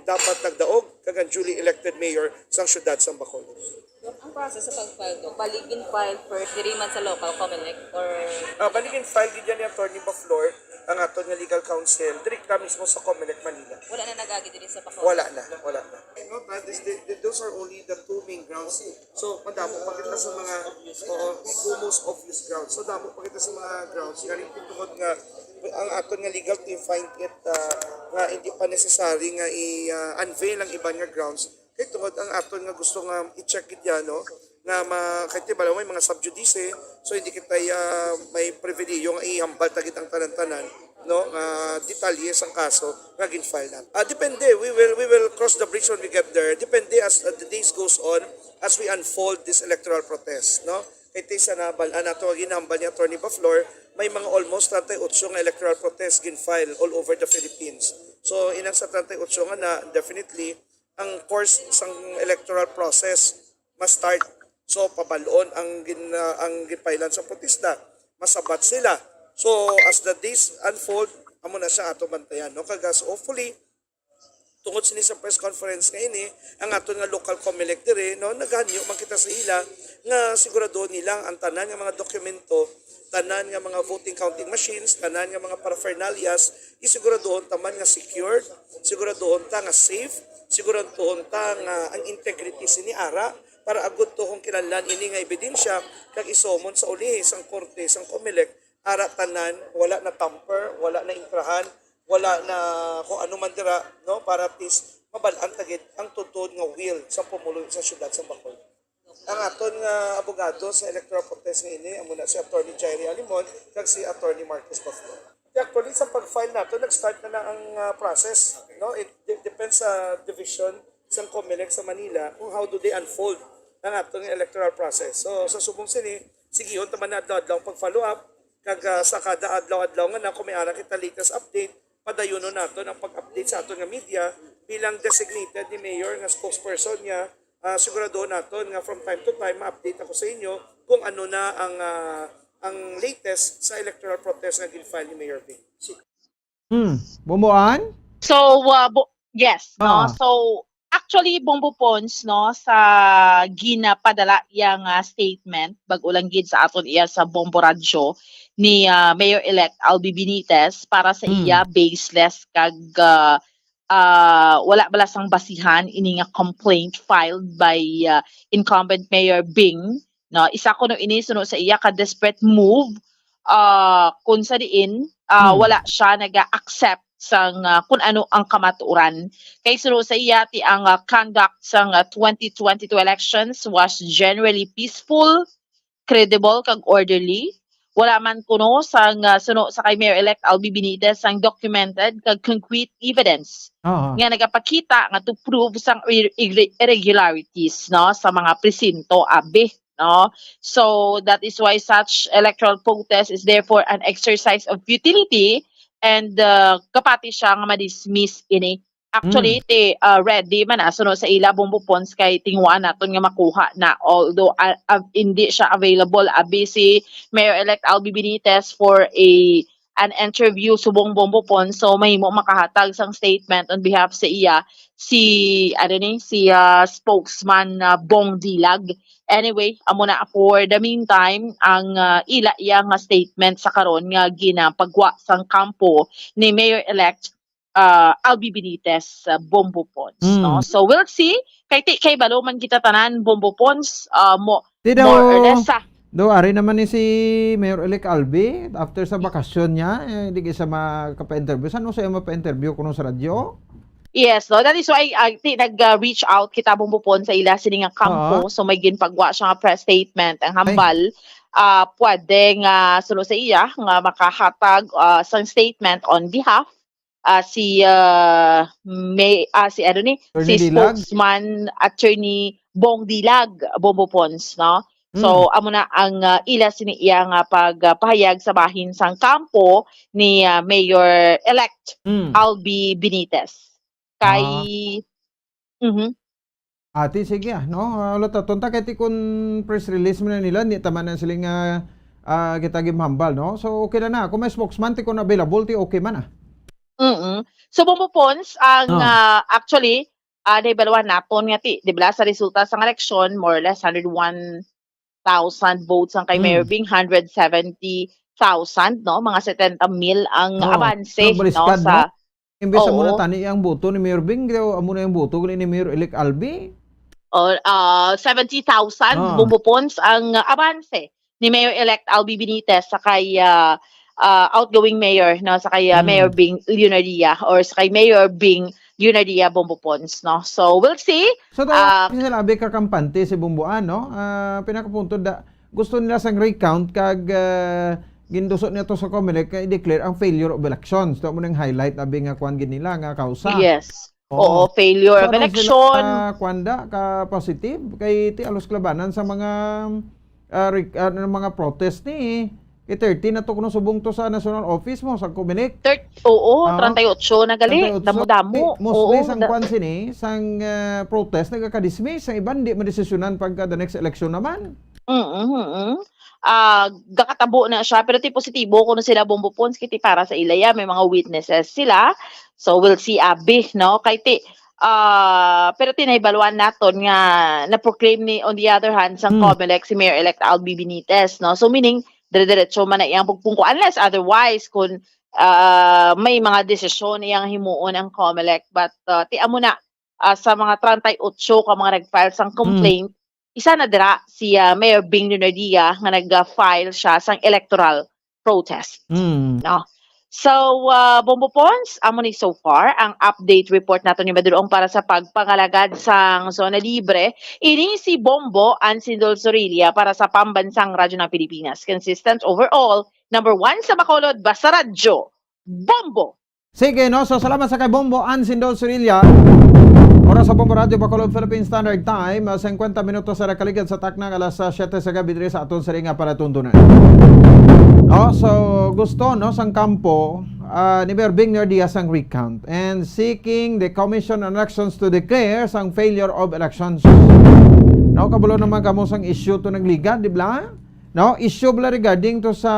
dapat nagdaog kag ang duly elected mayor sang siyudad sang Bacolod. Ang process sa pag-file, Doc, bali gin-file first diri man sa local Comelec or Ah, bali gin-file gid yan ni Attorney Baflor, ang aton nga legal counsel, direkta mismo sa Comelec Manila. Wala na nag-agi diri sa Bacolod? Wala na, wala na. No, that is the, the, those are only the two main grounds. So, madamo pa kita sa mga, oo, two most obvious grounds. So, damo pa kita sa mga grounds. Gani, tungod nga, ang aton nga legal team find it, ah, nga hindi pa necessary nga i-, ah, unveil ang iban nga grounds. Kay tungod ang aton nga gusto nga i-check gid yan, no? Nga ma-, kay ti bala may mga sub judice, so hindi kita, ah, may pribilehiyo nga ihambal ta gid ang tanan-tanan, no? Nga detalye sang kaso nga gin-file na. Ah, depende. We will, we will cross the bridge when we get there. Depende as, uh, the days goes on, as we unfold this electoral protest, no? Kay ti sa nabal-an nato nga ginhambal ni Attorney Baflor, may mga almost treinta y ocho nga electoral protest gin-file all over the Philippines. So, inang sa treinta y ocho nga na, definitely, ang course sang electoral process ma-start. So, pabal-on ang gin-, ah, ang ginpailan sa protesta. Masabat sila. So, as the days unfold, amo na siya ato bantayan, no? Kag as hopefully, tungod sini sa press conference nga ini, ang aton nga local Comelec diri, no, naghangyo man kita sa ila nga siguraduhon nila ang tanan nga mga dokumento, tanan nga mga voting counting machines, tanan nga mga paraphernalias, isiguraduhon ta man nga secured, siguraduhon ta nga safe, Siguraduhon ta nga ang integrity sini ara para agud to kung kinahanglan ini nga ebidensya kag isumon sa ulihi sang korte sang Comelec, ara tanan, wala na tamper, wala na intrahan, wala na kung ano man dira, no, para at least mabal-an ta gid ang tuod nga will sa pumuluyo sa siyudad sa Bacolod. Ang aton nga abogado sa electoral protest nga ini amo na si Attorney Jairi Alimon kag si Attorney Marcus Baflor. Actually, sa pag-file nato, nag-start na na ang, ah, process, no? It de- depends sa division sang Comelec sa Manila kung how do they unfold ang aton nga electoral process. So, sa subong sini, sigihon ta man na adlaw-adlaw ang pag-follow up, kag, ah, sa kada adlaw-adlaw nga na, kung may ara kita latest update, padayunon naton ang pag-update sa aton nga media. Bilang designated ni Mayor nga spokesperson niya, ah, siguraduhon naton nga from time to time ma-update ako sa inyo kung ano na ang, ah, ang latest sa electoral protest nga gin-file ni Mayor Bing. Hmm. Bumbuan? So, uh, bu- yes, no? Ah. So, actually, Bombo Pons, no, sa ginapadala iya nga statement, bag-o lang gid sa aton iya sa Bombo Radyo ni, ah, Mayor-elect Albi Benitez, para sa Hmm. iya, baseless kag, ah, ah, wala bala sang basihan ini nga complaint filed by, ah, incumbent Mayor Bing, no? Isa kuno ini suno sa iya ka desperate move, ah, kung sa diin, ah, Hmm. wala siya naga-accept sang, ah, kung ano ang kamatuoran. Kay suno sa iya, ti ang, ah, conduct sang, ah, twenty twenty-two elections was generally peaceful, credible, kag orderly. Wala man kuno sang, ah, suno sa kay Mayor-elect Albi Benitez sang documented kag concrete evidence Oo. nga nagapakita nga to prove sang ir- irre- irregularities, no, sa mga presinto, abi, no? So, that is why such electoral protest is therefore an exercise of futility and, uh, kapati siya nga ma-dismiss ini. Actually, Mm. ti, uh, ready man na suno sa ila, Bombo Pons, kay tinguhaan naton nga makuha na. Although, uh, uh, hindi siya available, abi, si Mayor-elect Albi Benitez for a an interview subong, Bombo Pons, so mahimo makahatag sang statement on behalf sa iya si, ano ni, si, ah, spokesman na Bong Dilag. Anyway, amo na for the meantime ang, ah, ila iya nga statement sa karon nga ginapagwa sang kampo ni Mayor-elect, ah, Albi Benitez, ah, Bombo Pons, no? Mm. So we'll see. Kay ti kay balo man kita tanan, Bombo Pons, ah, mo Di more or daw, less sa daw ari naman ni si Mayor-elect Albi after sa bakasyon niya, eh, di kay sa makapa-interview. Saan mo siya mapa-interview kuno sa radyo? Yes, no? That is why, ah, ti, nag-reach out kita, Bombo Pons, sa ila sini nga kampo. Oo. So may ginpagwa siya nga press statement. Ang Ay. hambal, ah, pwede nga suno sa iya nga makahatag, ah, sang statement on behalf, ah, si, ah, may, ah, si, ano ni, Attorney si Dilag? spokesman Attorney Bong Dilag, Bombo Pons, no? So, Mm. amo na ang, ah, ila sini iya nga pagpahayag sa bahin sang kampo ni, ah, Mayor-elect Mm. Albi Benitez. Kay, Ah. Mhm. Ati, sige, ah, no? Ah, wala ta, tunta kay ti kun press release man na nila, di ta man na sila nga, ah, kita gimhambal, no? So, okay na na. Kung may spokesman, ti kun available, ti okay man, ah. Mm. So, Bombo Pons, ang, Oh. ah, actually, ah, nahibaluhan naton nga ti, di ba, sa resulta sang eleksyon, more or less hundred one thousand votes ang kay Mayor Mm. Bing, hundred seventy thousand, no? Mga setenta mil ang Oh, abanse, so, no, baliskad, sa no? Imbes amo na Oo. tani ang boto ni Mayor Bing, daw amo na yung boto ni Mayor-elect Albi. Oh, ah, seventy thousand, Ah. Bombo Pons, ang, ah, abanse ni Mayor-elect Albi Benitez sa kay, ah, ah, outgoing mayor, no, sa kay, ah, Mayor Mm. Bing Leonardia or sa kay Mayor Bing Leonardia, Bombo Pons, no. So, we'll see. So, daw, Ah. sila abi kakampante si Bomboan, no? Ah, pinakapunto da, gusto nila sang recount kag, ah, ginduso niya to sa Comelec nga i-declare ang failure of elections. Ito mo nang highlight abi nga kwan gid nila nga kausa. Yes. Oo. Oo, failure So, of ano sila election. ka, kwan da, ka positive? Kay ti alos kalabanan sa mga, ah, rec-, ah, mga protest ni kay thirty na to kuno subong to sa national office mo sa Comelec. Thir-, oo, Ah, treinta y ocho na gali. treinta y ocho. Damo-damo. Ti, mostly Oo, sang da- kwan sini, sang, ah, protest, nagaka-dismiss. Ang iban, di madesisyonan pagka the next election naman. Mm, mm, mm. Ah, gakatabo na siya, pero ti positibo kuno sila, Bombo Pons, kay ti para sa ila ya, may mga witnesses sila. So, we'll see, abi, no? Kay ti, ah, pero ti nahibaluan naton nga na-proclaim ni, on the other hand, sang Hmm. Comelec si Mayor-elect Albi Benitez, no? So, meaning, dire-diretso man na iyang pagpungko. Unless otherwise, kung, ah, may mga desisyon iyang himuon ang Comelec. But, ah, ti amo na, ah, sa mga treinta y ocho ka mga nag-file sang Mm. complaint, isa na dira si, ah, Mayor Bing Leonardia nga nag-file siya sang electoral protest. Mm. No? So, ah, Bombo Pons, amo ni so far ang update report nato ni Madulong para sa pagpangalagad sang Zona Libre. Ini si Bombo Ansindol Sorilla para sa Pambansang Radyo ng Pilipinas. Consistent overall, number one sa Bacolod, basta radyo, Bombo! Sige, no? So, salamat sa kay Bombo Ansindol Sorilla. Oras sa Bombo Radyo Bacolod, Philippine Standard Time, ah, singkwenta minutos sa nakaligad sa taknang alas, ah, siyete sa gabi diri sa aton siring nga palatuntunan. No? So, gusto, no, sang kampo, ah, ni Mayor Bing Leonardia sang recount and seeking the Commission on Elections to declare sang failure of elections. No, kabalo naman kamo sang issue to nagligad, di ba? No, issue bala regarding to sa,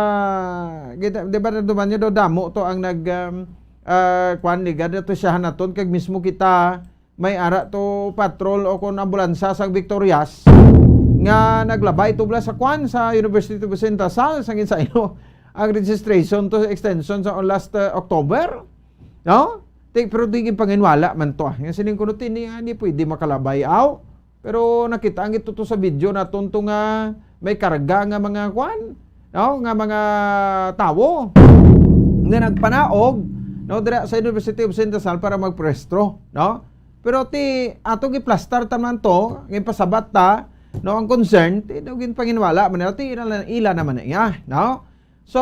kita, di ba, naduman nyo daw damo to ang nag, um, ah, kwan, ligad na to siya naton, kag mismo kita may ara to patrol o kon ambulansa sang Victorias nga naglabay to bala sa kwan sa University of Saint Sal, sang insayno ang registration to extension sa last, uh, October. No? Ti, pero di ginpanginwala man to, ah. Nga sining kuno ti, ni, ah, ni pwede makalabay, aw. Pero nakita ang ito to sa video naton to nga may karga nga mga kwan, no? Nga mga tawo nga nagpanaog, no, dira sa University of Saint Sal para magprestro, no? Pero ti, ato giplastar ta man to, ginpasabat ta, no, ang concern, ti, daw ginpanginwala man nila, ti, ila, ila naman na iya, no? So,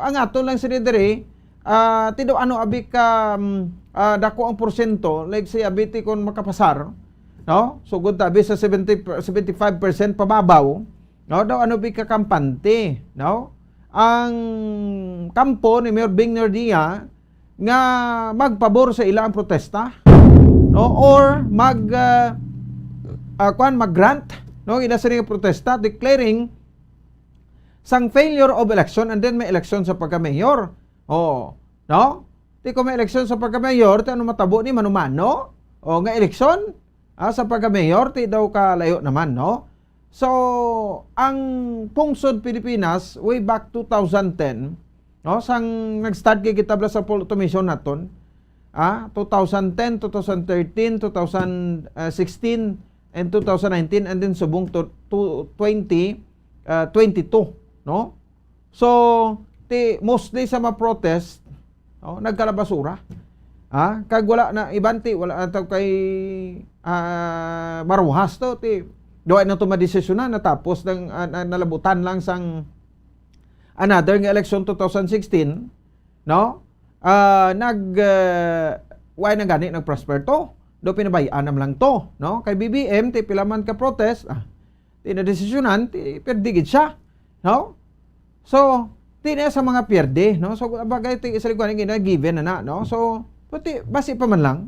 ang ato lang sini diri, ah, ti daw ano abi ka, mm, ah, dako ang porsyento, like say, abi ti kon makapasar, no? Sugod ta abi sa seventy, seventy-five percent pababaw, no? Daw ano abi ka kampante, no? Ang kampo ni Mayor Bing Leonardia nga magpabor sa ila ang protesta, no? Or mag, ah, ah, kwan, mag-grant, no? Ila sini nga protesta declaring sang failure of election and then may election sa pagka-mayor. Oh, no? Ti kung may election sa pagka-mayor, ti ano matabo ni, mano-mano? O, nga election? Ah, sa pagka-mayor, ti daw kalayo naman, no? So, ang Pungsod Pilipinas, way back two thousand ten, no, sang nag-start kay kita bala sa poll automation naton, ah, two thousand ten, two thousand thirteen, two thousand sixteen, and two thousand nineteen, and then subong to, to twenty, ah, twenty-two, no? So, ti, mostly sa mga protest, oh, nagkalabasura. Ha? Kag wala na, iban ti, wala na to kay, ah, Maruhas to, ti, duwa na to madesisyonan, natapos ng, ah, na-, nalabutan lang sang another nga election two thousand sixteen, no? Ah, nag, ah, why na gani nag-prosper to? Do pinabay-an na lang to, no? Kay B B M, ti pila man ka protest, ah, ti nadesisyonan, ti perdi gid siya, no? So, ti na sa mga pierde, no? So, bagay ti isa liguan nga given na na, no? So, pati, basi pa man lang,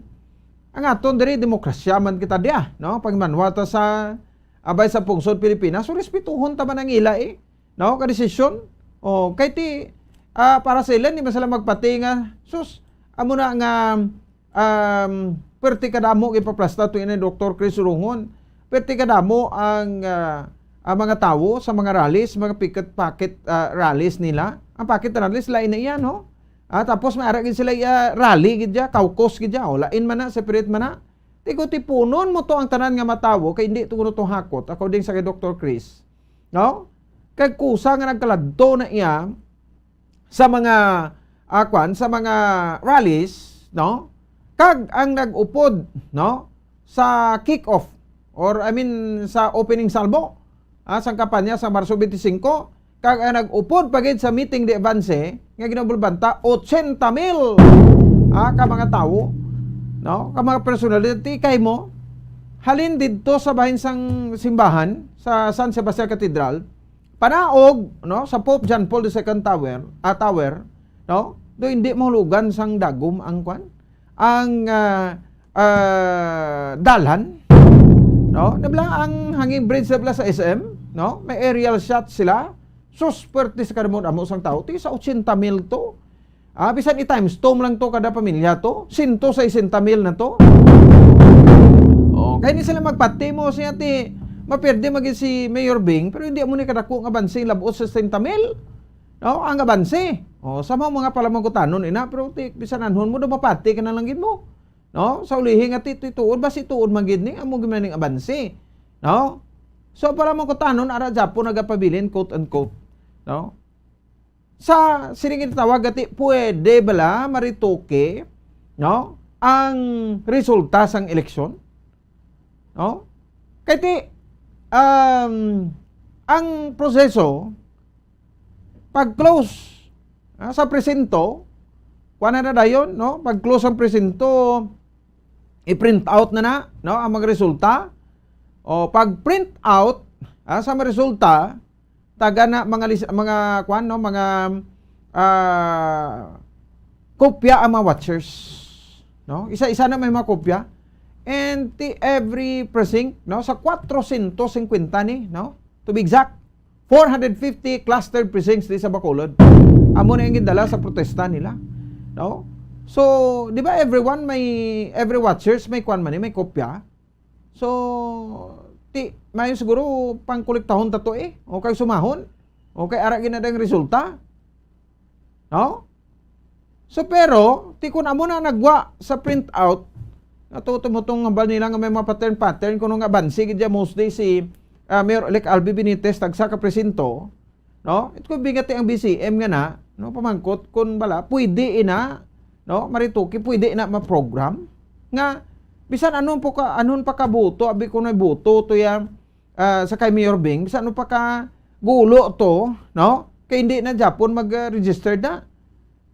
ang aton diri, demokrasya man kita diya, no? Pagmanwa ta sa, abay sa pungsod Pilipinas, so, respetuhon ta man ang ila, eh, no? Ka desisyon. O, kay ti, ah, para sa ila, di man sila magpati nga, sus, amo na nga, um, perti kadamo gipaplasta to ini Doktor Chris Rungon. Perti kadamo ang, ah, ang mga tawo sa mga rallies, mga picket pocket, ah, rallies nila. Ang pocket rallies, lain na iya, no? Ah, tapos may ara gid sila iya rally gid ya, caucus gid ya. O, lain man na, separate man na. Ti kung tipunon mo to ang tanan nga matawo, kay hindi to kuno to hakot, according sa kay Doktor Chris. No? Kag kusa nga nagkaladto na iya sa mga, ah, kwan, sa mga rallies, no? Kag ang nag-upod, no, sa kick-off, or, I mean, sa opening salvo, ah, sang kampanya sa Marso twenty-five, kag ang nag-upod pa gid sa meeting de avance nga ginabalbanta, ochenta mil, ah, ka mga tawo, no, ka mga personality kay mo, halin didto sa bahin sang simbahan sa San Sebastian Cathedral, panaog, no, sa Pope John Paul the Second Tower, ah, Tower, no, do hindi mahulugan sang dagom ang kwan, ang, ah, ah, dalan, no? Nabla ang hanging bridge nabla sa S M, no? May aerial shot sila. Sus, pwerte sa kadamo-damo sang tao. Ti sa ochenta mil to. Ah, bisan i-times two lang to kada pamilya to. Sento sesenta mil na to. Oh, kaya ni sila magpatimo siya ti maperde magi si Mayor Bing, pero hindi mo ni kadako nga abanse labot sa sesenta mil. No, ang abanse. Oh, sa mga mga palamagutanon ina, pero ti, bisan anhon mo do mapati ka na lang gid mo. No? Sa ulihi nga ti-, ti-, tuod, basi tuod man gid ni, amo gid man ning abanse. No? So, para mo kutanon, ara gyapon nagapabilin, quote unquote. No? Sa sining ginatawag ati, pwede bala maretoke, no, ang resulta sang eleksyon? No? Kay ti, um, ang proseso, pag-close, ah, sa presinto, kuha na na dayon, no? Pag-close ang presinto, i-print out na na, no, ang mga resulta. O, pag-print out, ah, sa mga resulta, taga na mga lis-, mga, kwan, no, mga, ah, kopya ang mga watchers, no? Isa-isa na may mga kopya. And ti every precinct, no, sa kwatrosyentos singkwenta ni, no? To be exact, four hundred fifty clustered precincts di sa Bacolod. Amo na yung gindala sa protesta nila, no? So, di ba everyone may, every watchers may kwan man, eh, may kopya? So, ti, mayo siguro pangkolektahon ta to, eh. O kay sumahon. O kay ara ginadang resulta. No? So, pero, ti kun amo na nagwa sa printout, ato tumutong hambal nila nga may mga pattern-pattern, kuno nga abanse gid dya mostly si, ah, Mayor-elect Albi Benitez, tagsa ka presinto, no? It could be nga ti ang B C M nga na, no? Pamangkot kun bala, pwede ina, no? Marituki, pwede ina ma-program nga bisan anon po ka, anon pa ka boto, abi ko na boto to ya, ah, sa kay Mayor Bing, bisan ano pa ka gulo to, no? Kay hindi na Japon mag-register na,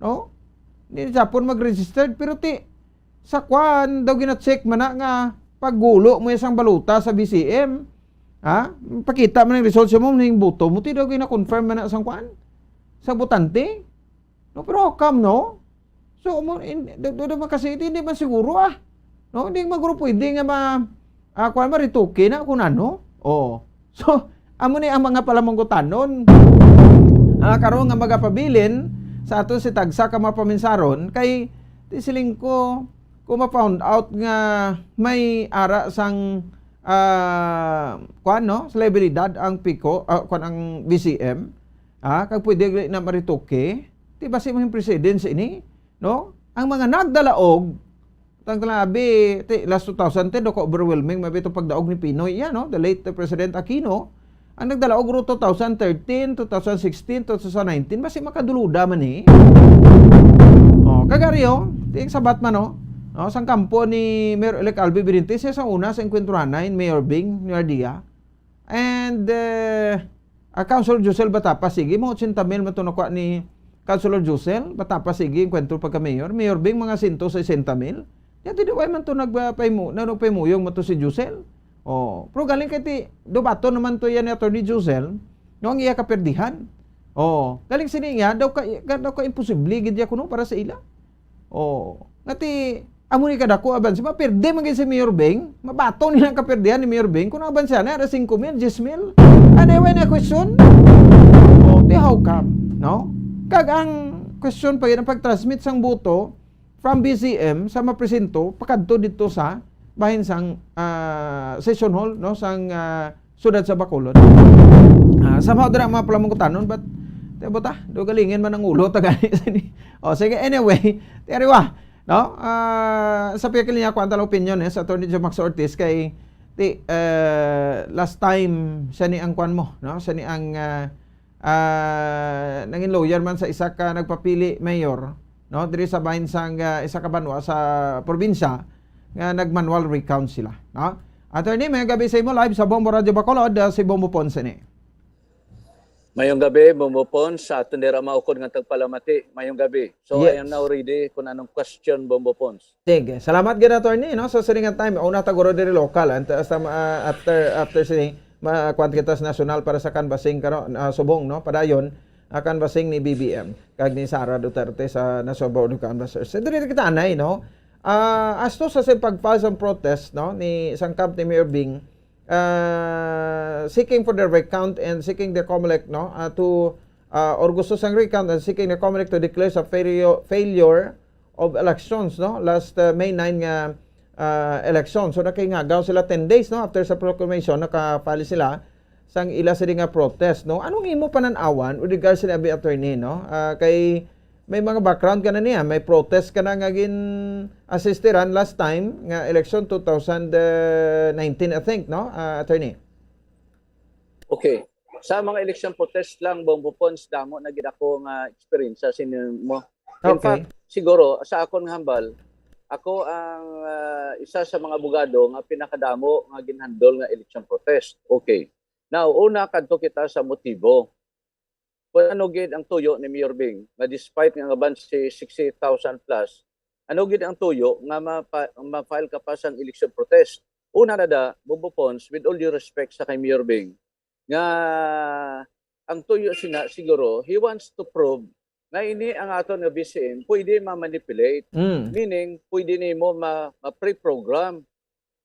no? Hindi na Japon mag-register, pero ti, sa kwan, daw gina-check man na nga paggulo mo isang balota sa B C M, ha? Pakita man ang results mo, ning boto mo, ti daw gina-confirm man na sang kwan, sa botante. No, pero how come, no? So, mo, in, do, do, do, man kasi, hindi man siguro, ah. No, hindi man guro pwede nga ma, ah, kwan, marituki na kung ano. Oo. So, amo ni ang mga palamangkutanon. Ah, karon nga magapabilin sa ato si tagsa ka mga paminsaron, kay, ti siling ko, kung ma-found out nga may ara sang, ah, kwan, no, selebralidad ang piko, ah, kwan, ang B C M, ah, kag pwede na marituki, ti basi mo yung precedence ini, no? Ang mga nagdalaog, tang labi, ti, last two thousand ten, daw ka overwhelming, mabi itong pagdaog ni Pinoy, yan, no? The late, uh, President Aquino, ang nagdalaog ro two thousand thirteen, two thousand sixteen, two thousand nineteen, basi makaduluda man, eh. Oh, kagaryo, ti, sabat man, no? No, sang kampo ni Mayor-elect Albi Benitez, siya sa una, sa engkwentro anay, Mayor Bing, Mayor Dia. And, eh, ah, Councilor Josel Batapa, sige, mga otsenta mil man to nakuha ni Councilor Josel Batapa, sige, enkwentro pagka-mayor. Mayor Bing, mga sento sesenta mil. Yan, ti, di, way man to nagpaimu-, na, nagpaimuyong mo to si Josel. Oh, pero galing kay ti, dubaton naman to yan ni Attorney Josel, no, ang iya kaperdihan. Oh, galing sini niya, daw ka, ka, daw ka imposible, gid ya kuno para sa ila. Oh, nga ti, amo ni kadako abanse, maperde man gid si Mayor Beng, mabato nila ang kaperdihan ni Mayor Beng, kung abanse na, ara singko mil, diyes mil. Ano, way na question? Oh, ti, how come, no? Kag ang question pa yun, ang pag-transmit sang boto from B C M sa mapresinto, pakadto dito sa bahin sang, ah, session hall, no, sang, ah, siyudad sa Bacolod. Ah, somehow dira mga palamungkutanon, but, ti, buta, do galingin man ang ulo, tagay sini. O, sige, anyway, ti, ariwa, no? Ah, sa pihak niya, kuwan tala opinion, eh, sa Attorney Joe Max Ortiz kay, ti, eh, last time, siya ni ang kuwan mo, no? Siya ni ang, ah, ah, nangin lawyer man sa isa ka nagpapili mayor, no? Diri sa bahin sang, ah, isa ka banwa sa probinsya nga nag-manual recount sila, no? Attorney, may gabi sa imo live sa Bombo Radio Bacolod, ah, si Bombo Ponce ni. Mayong gabi, Bombo Pons, sa aton dira maukod nga tagpalamati. Mayong gabi. So, yes. I am now ready kung anong question, Bombo Pons. Sige. Salamat gid, attorney, no? So, sining nga time, una ta guro diri local, and, uh, sa, uh, after, after sini, ma-, kuwan kita sa national para sa canvassing karon, uh, subong, no? Padayon, uh, canvassing ni B B M, kag ni Sara Duterte sa National Board of Canvassers. So, diri kita anay, no? Uh, as to sa, sa pag-file sa protest, no, ni, sang camp ni Mayor Bing, uh, seeking for the recount and seeking the COMELEC, no, uh, to, uh, or gusto sang recount and seeking the COMELEC to declare sa failure, failure of elections, no, last, uh, May nine nga, uh, election. So, nakingagaw sila ten days, no, after sa proclamation, naka-file sila sang ila sini nga protest, no. Anong imo panan-awan with regards sa abi, attorney, no? Uh, kay May mga background ka na niya. May protest ka na nga gin-assistiran last time nga election, two thousand nineteen, I think, no, ah, attorney? Okay. Sa mga election protest lang, Bombo Pons, damo na gid ako nga experience sa sinin mo. In Okay. fact, siguro, sa akon nga hambal, ako ang ah, isa sa mga abogado nga pinakadamo nga ginhandle nga election protest. Okay. Now, una kadto kita sa motibo. Kung ano gid ang tuyo ni Mayor Bing nga despite nga nga ban si sixty thousand plus, ano gid ang tuyo nga mapa- ma-file ka pa sang election protest? Una na da, Bombo Pons, with all due respect sa kay Mayor Bing, nga ang tuyo sina siguro, he wants to prove nga ini ang aton nga B C M pwede ma-manipulate. Mm. Meaning, pwede nimo ma, ma-pre-program.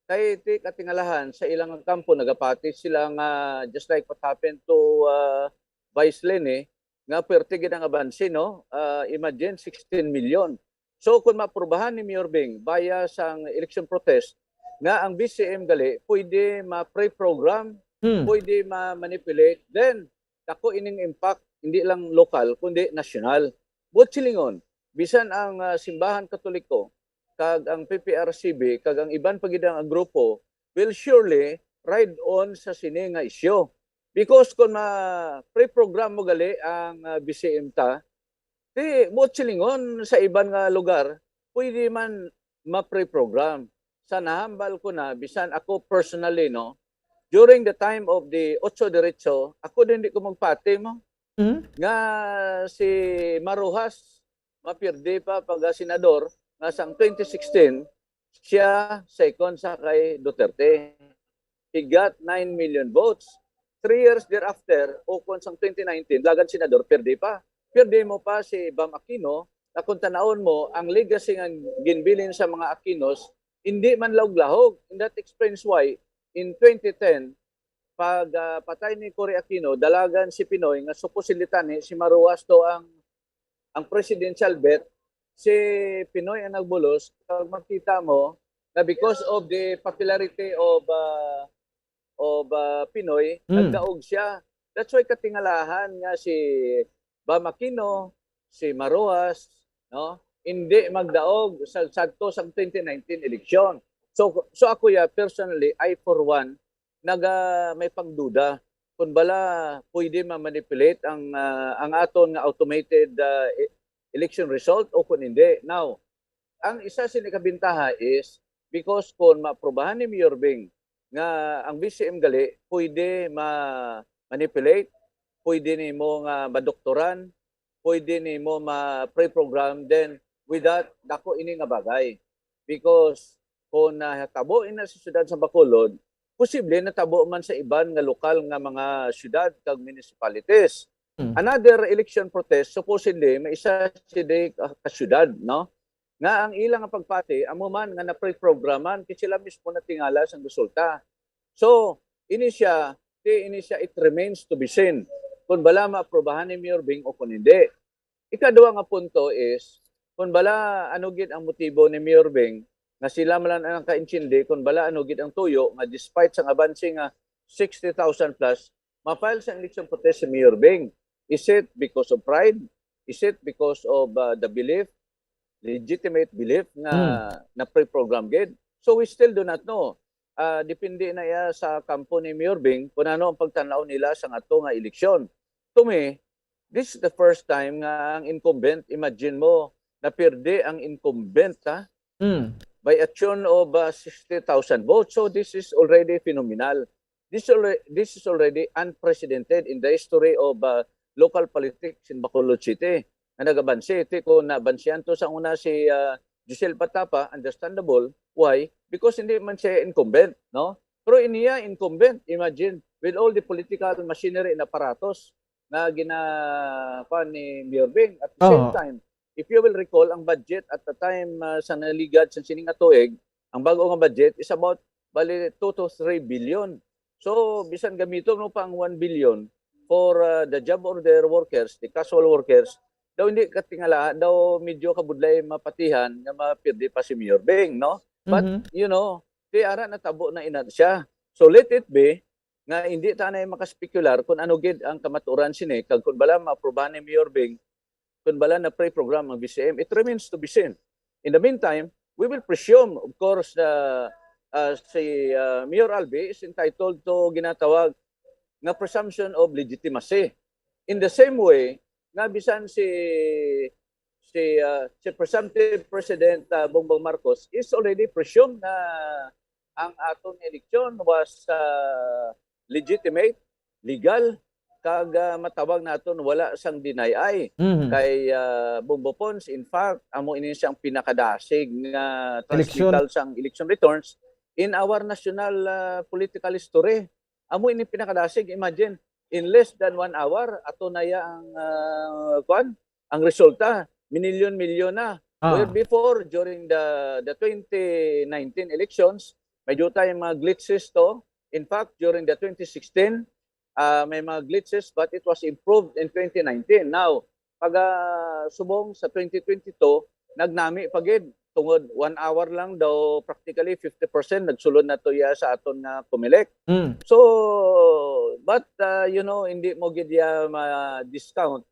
Kay ti katingalahan sa ilang kampo nagapati sila nga just like what happened to uh, Vice Leni, nga pwerte gid ang abanse, no? Uh, imagine, sixteen million. So kung maaprubahan ni Mayor Bing via sang election protest nga ang B C M gali pwede ma-pre-program, Mm. pwede ma-manipulate, then dako ining impact, hindi lang lokal kundi nasyonal. Buot silingon, bisan ang ah, simbahan Katoliko kag ang P P R C B kag ang iban pa gid nga grupo will surely ride on sa sini nga isyu. Because kung ma-pre-program mo gali ang ah, B C M ta, di buot silingon sa iban nga lugar, pwede man ma-pre-program. Sa nahambal ko na, bisan ako personally, no, during the time of the Ocho Derecho, ako din di ko magpati mo Mm. nga si Maruhas mapirdi pa pagka senador nga sang twenty sixteen, siya second sa kay Duterte. He got nine million votes. Three years thereafter, ukon sang twenty nineteen, dagan senador, pirdi pa. Pirdi mo pa si Bam Aquino, na kung tanawon mo, ang legacy nga ginbilin sa mga Aquinos, hindi man lahog-lahog. And that explains why, in twenty ten, pag ah, patay ni Cory Aquino, dalagan si Pinoy nga supposedly tani si Maruas to ang ang presidential bet, si Pinoy ang nagbulos. Kag makita mo na because of the popularity of ah, of ah, Pinoy, Mm. nagdaog siya. That's why katingalahan nga si Bam Aquino, si Maruas, no, hindi magdaog sa sadto sang twenty nineteen election. So so ako ya personally, I for one naga may pagduda kung bala pwede ma-manipulate ang ah, ang aton nga automated ah, e- election result o kung hindi. Now, ang isa sini kabintaha is because kung maaprubahan ni Mayor Bing nga ang B C M gali pwede ma-manipulate, pwede nimo nga madoktoran, pwede nimo ma-pre-program, then with that, dako ini nga bagay. Because kung natabo ina sa siyudad sa Bacolod, posible natabo man sa iban nga lokal nga mga siyudad kag municipalities. Mm. Another election protest, supposedly, may isa si di ka, ka siyudad, no? Nga ang ila nga pagpati, amo man nga na-pre-programan, kay sila mismo natingala sang resulta. So, ini siya, ti ini siya, it remains to be seen kung bala maaprubahan ni Mayor Bing o kung hindi. Ikaduha nga punto is, kung bala ano gid ang motibo ni Mayor Bing, nga sila man lang ang nakaintindi kung bala ano gid ang tuyo nga despite sang abanse nga sixty thousand plus, ma-file sa election protest si Mayor Bing. Is it because of pride? Is it because of uh, the belief, legitimate belief nga Hmm. na-pre-program gid? So we still do not know. Ah, depende na iya sa kampo ni Mayor Bing kung ano ang pagtanaw nila sa ato nga eleksyon. To me, this is the first time nga ang incumbent, imagine mo, napirdi ang incumbent, ha? Mm. By a tune of uh, sixty thousand votes. So this is already phenomenal. This, alre- this is already unprecedented in the history of uh, local politics in Bacolod City. Nga nagabansi, ti kung nabansihan to sa una si uh, Giselle Patapa, understandable. Why? Because hindi man siya incumbent, no? Pero iniya incumbent, imagine, with all the political machinery and apparatus na gina kuwan ni Mayor Bing. At the same Oo. time, if you will recall, ang budget at the time uh, sa naligad sa sining nga tuig, ang bago nga budget is about bali two to three billion. So, bisan gamiton mo pa ang one billion for uh, the job order workers, the casual workers, daw hindi katingala, daw medyo kabudlay mapatihan nga mapirdi pa si Mayor Bing, no? But, Mhm. you know, ti ara natabo na ina siya. So, let it be nga hindi ta na makaspekular kung ano gid ang kamaturan sini kag kung bala maaprubahan ni Mayor Bing, kung bala na pre-program ang V C M, it remains to be seen. In the meantime, we will presume, of course, uh, uh, si uh, Mayor Albi is entitled to ginatawag nga presumption of legitimacy. In the same way, nga bisan si si uh, si presumptive President uh, Bongbong Marcos is already presumed na ang aton eleksyon was uh, legitimate, legal, kag uh, matawag naton wala sang deny Mhm. kay uh, Bongbong Pons. In fact, amo ini siyang pinakadasig nga Eleksyon. transmittal sang election returns in our national uh, political history. Amo ini pinakadasig. Imagine, in less than one hour, ato na ya ang uh, kwan, ang resulta, minilyon-milyon na. Ah. Where before, during the the twenty nineteen elections, medyo tayo mga glitches to. In fact, during the twenty sixteen, uh, may mga glitches, but it was improved in twenty nineteen. Now, pag uh, subong sa twenty twenty-two, nagnami pa gid tungod one hour lang daw, practically fifty percent nagsulod na to ya sa aton nga Comelec. Mm. So, but uh, you know, hindi mo gid ya ma-discount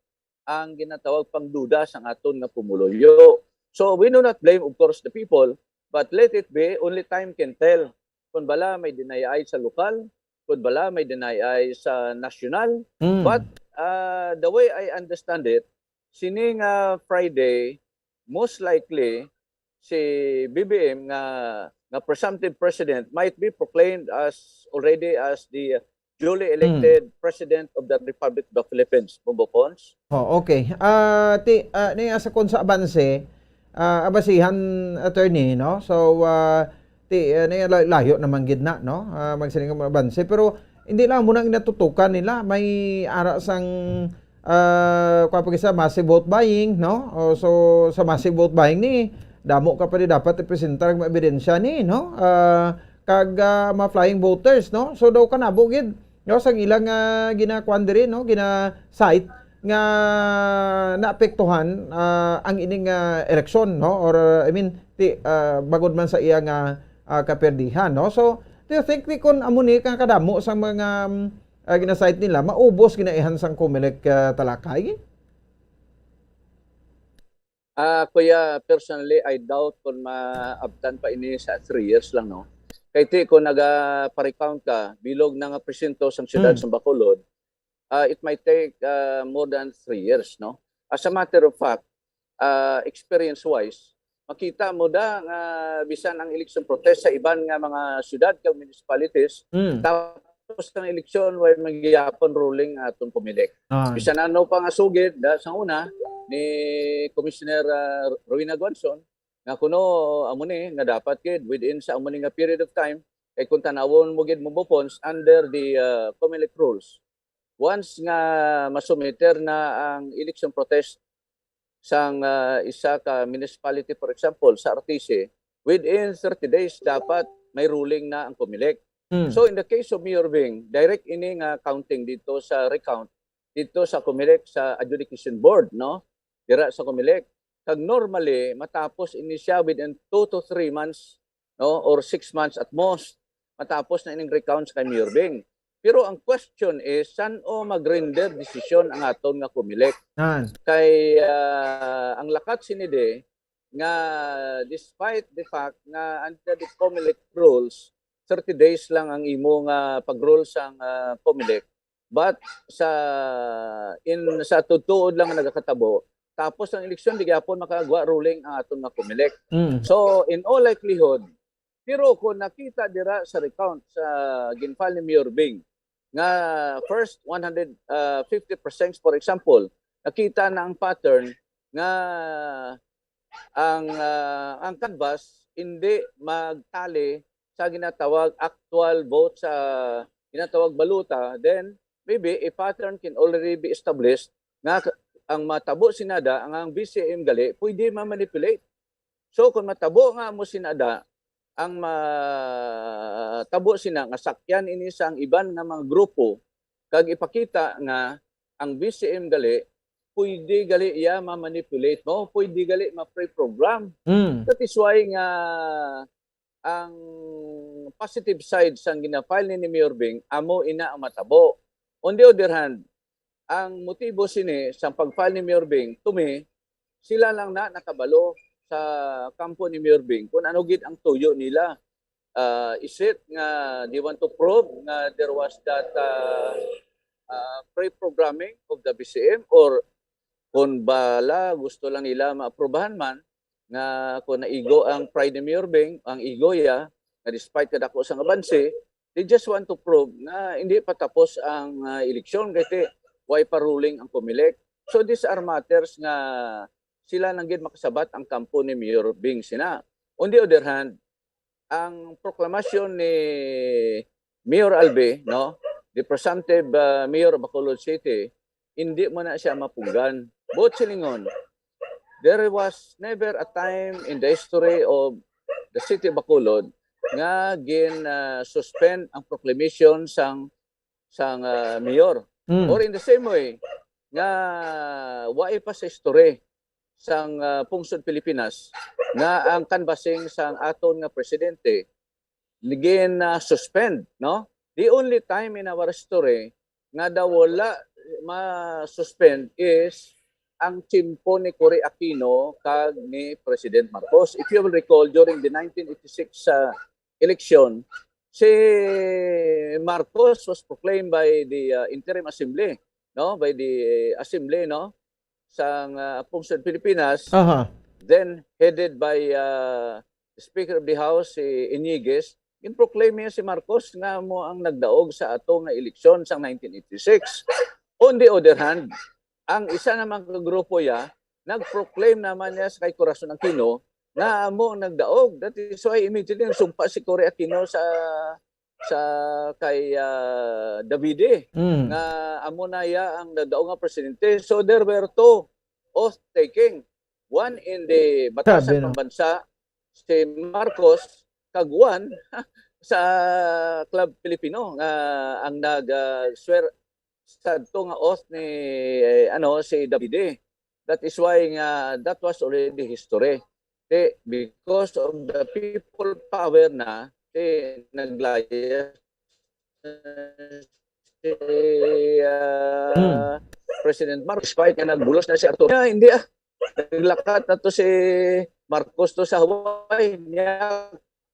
ang ginatawag pangduda sang aton nga pumuluyo. So we do not blame, of course, the people, but let it be, only time can tell kung bala may deny sa lokal, kung bala may deny sa national. Mm. But uh, the way I understand it, sining uh, Friday, most likely si B B M nga nga presumptive president might be proclaimed as already as the duly elected President of the Republic of the Philippines, Bumbo Pons. Oh, okay. Ah, ti ah, ni asa kon sa abanse, ah, abasihan, attorney, no? So, ah, ti ah, ni la- layo naman gid na, no? Ah, magsiling ka abanse, pero hindi lang mo nang natutukan nila, may ara sang ah, kwa pa gisa, massive vote buying, no? O, so, sa massive vote buying ni, damo ka pa di dapat ipresentar ang mga ebidensya ni, no? Ah, kag ah, mga flying voters, no? So daw kanabo gid, no, sang ilang ah, ginakuan diri, no? Gina-cite nga naapektuhan ah, ang ining ah, eleksyon, no? Or ah, I mean, ti, ah, bagod man sa iya nga ah, kaperdihan, no? So, do you think ni kon amo ni kang kadamo sang mga um, ah, gina-cite nila, maubos ginaihan sang Comelec ah, Talakay? Ah, kuya, personally, I doubt kung maabtan pa ini sa three years lang, no? Kay ti, kung naga-recount ka, bilog na nga presinto sang siyudad Hmm. sa Bacolod, ah, it might take ah, more than three years, no? As a matter of fact, ah, experience-wise, makita mo da nga bisan ang election protest sa iban nga mga siyudad kag municipalities, Mm. tapos ang eleksyon, way manggihapon ruling atong Comelec. Ah. Bisan ano pa nga sugid da sa una ni Commissioner ah, Rowena Guanzon, nga kuno amo ni nga dapat gid within sa amo ni nga period of time, kay kung tanawon mo gid mo bupons under the ah, Comelec rules, once nga masumiter na ang election protest sang ah, isa ka municipality, for example, sa R T C, within thirty days dapat may ruling na ang Comelec. Mm. So in the case of Mayor Bing, direct ini nga counting dito sa recount dito sa Comelec sa adjudication board, no? Dira sa Comelec. Kag normally matapos ini siya within two to three months, no, or six months at most, matapos na ining recounts kay Mayor Bing. Pero ang question is, san-o mag-render desisyon ang aton nga Comelec? Nan. Kay ah, ang lakat sini di nga despite the fact nga under the Comelec rules, thirty days lang ang imo nga pag-rule sang ah, Comelec, but sa in sa tutuod lang nga nagakatabo, tapos ang eleksyon, di gyapon makagwa ruling ang aton nga Comelec. Mm. So in all likelihood, pero kung nakita dira sa recount sa ginfile ni Mayor Bing nga first one hundred fifty precincts, for example, nakita na ang pattern nga ang ah, ang canvas hindi magtali sa ginatawag actual vote sa ginatawag balota, then maybe a pattern can already be established nga k- ang matabo sinada ang ang V C M gali pwede ma-manipulate. So kung matabo nga mo sinada ang matabo sina nga sakyan ini sa ang iban nga mga grupo kag ipakita nga ang V C M gali pwede gali iya ma-manipulate mo, pwede gali ma-pre-program. Mm. That is why nga ang positive side sang gina-file ni, ni Mayor Bing, amo ina ang matabo. On the other hand, Ang motibo sini sa pag-file ni Mayor Bing, to me, sila lang na nakabalo sa kampo ni Mayor Bing kung ano gid ang tuyo nila. Uh, is it nga they want to prove nga there was that uh, uh, pre-programming of the B C M, or kung bala gusto lang nila maaprubahan man nga kung naigo ang pride ni Mayor Bing, ang ego ya, nga despite kadako sang abanse, they just want to prove nga hindi pa tapos ang uh, eleksyon kay why pa ruling ang Comelec. So these are matters nga sila lang gid makasabat ang kampo ni Mayor Bing sina. On the other hand, ang proklamasyon ni Mayor Albi, no, the presumptive uh, mayor of Bacolod City, hindi mo na siya mapunggan. Buot silingon, there was never a time in the history of the city of Bacolod nga gin uh, suspend ang proclamation sang sang uh, mayor. Mm. Or in the same way nga waay pa sa history sang uh, pungsod Pilipinas nga ang canvassing sang aton nga presidente gin uh, suspend, no? The only time in our history nga daw wala ma-suspend is ang tiyempo ni Cory Aquino kag ni President Marcos. If you will recall, during the nineteen eighty-six uh, election, si Marcos was proclaimed by the uh, interim assembly, no, by the assembly, no, sang uh, pungsod Pilipinas, Aha. then headed by uh, Speaker of the House si Iniguez, gin-proclaim niya si Marcos nga mo ang nagdaog sa ato nga eleksyon sang nineteen eighty-six. On the other hand, ang isa naman ka grupo ya nag-proclaim naman niya sa kay Corazon Aquino nga amo ang nagdaog. That is why immediately nagsumpa si Cory Aquino sa sa kay uh, Davide mm. nga amo na ya ang nagdaog nga presidente. So there were two oath taking. One in the batasan no? pambansa, si Marcos, kag one sa Club Filipino nga ang nag uh, swear sadto nga oath ni eh, ano si Davide. That is why nga that was already history. Te, because of the people power na, te, naglaya si uh, hmm. President Marcos, despite nga nagbulos na si Arturo. Yeah, hindi ah. Naglakat na to si Marcos to sa Hawaii. Niya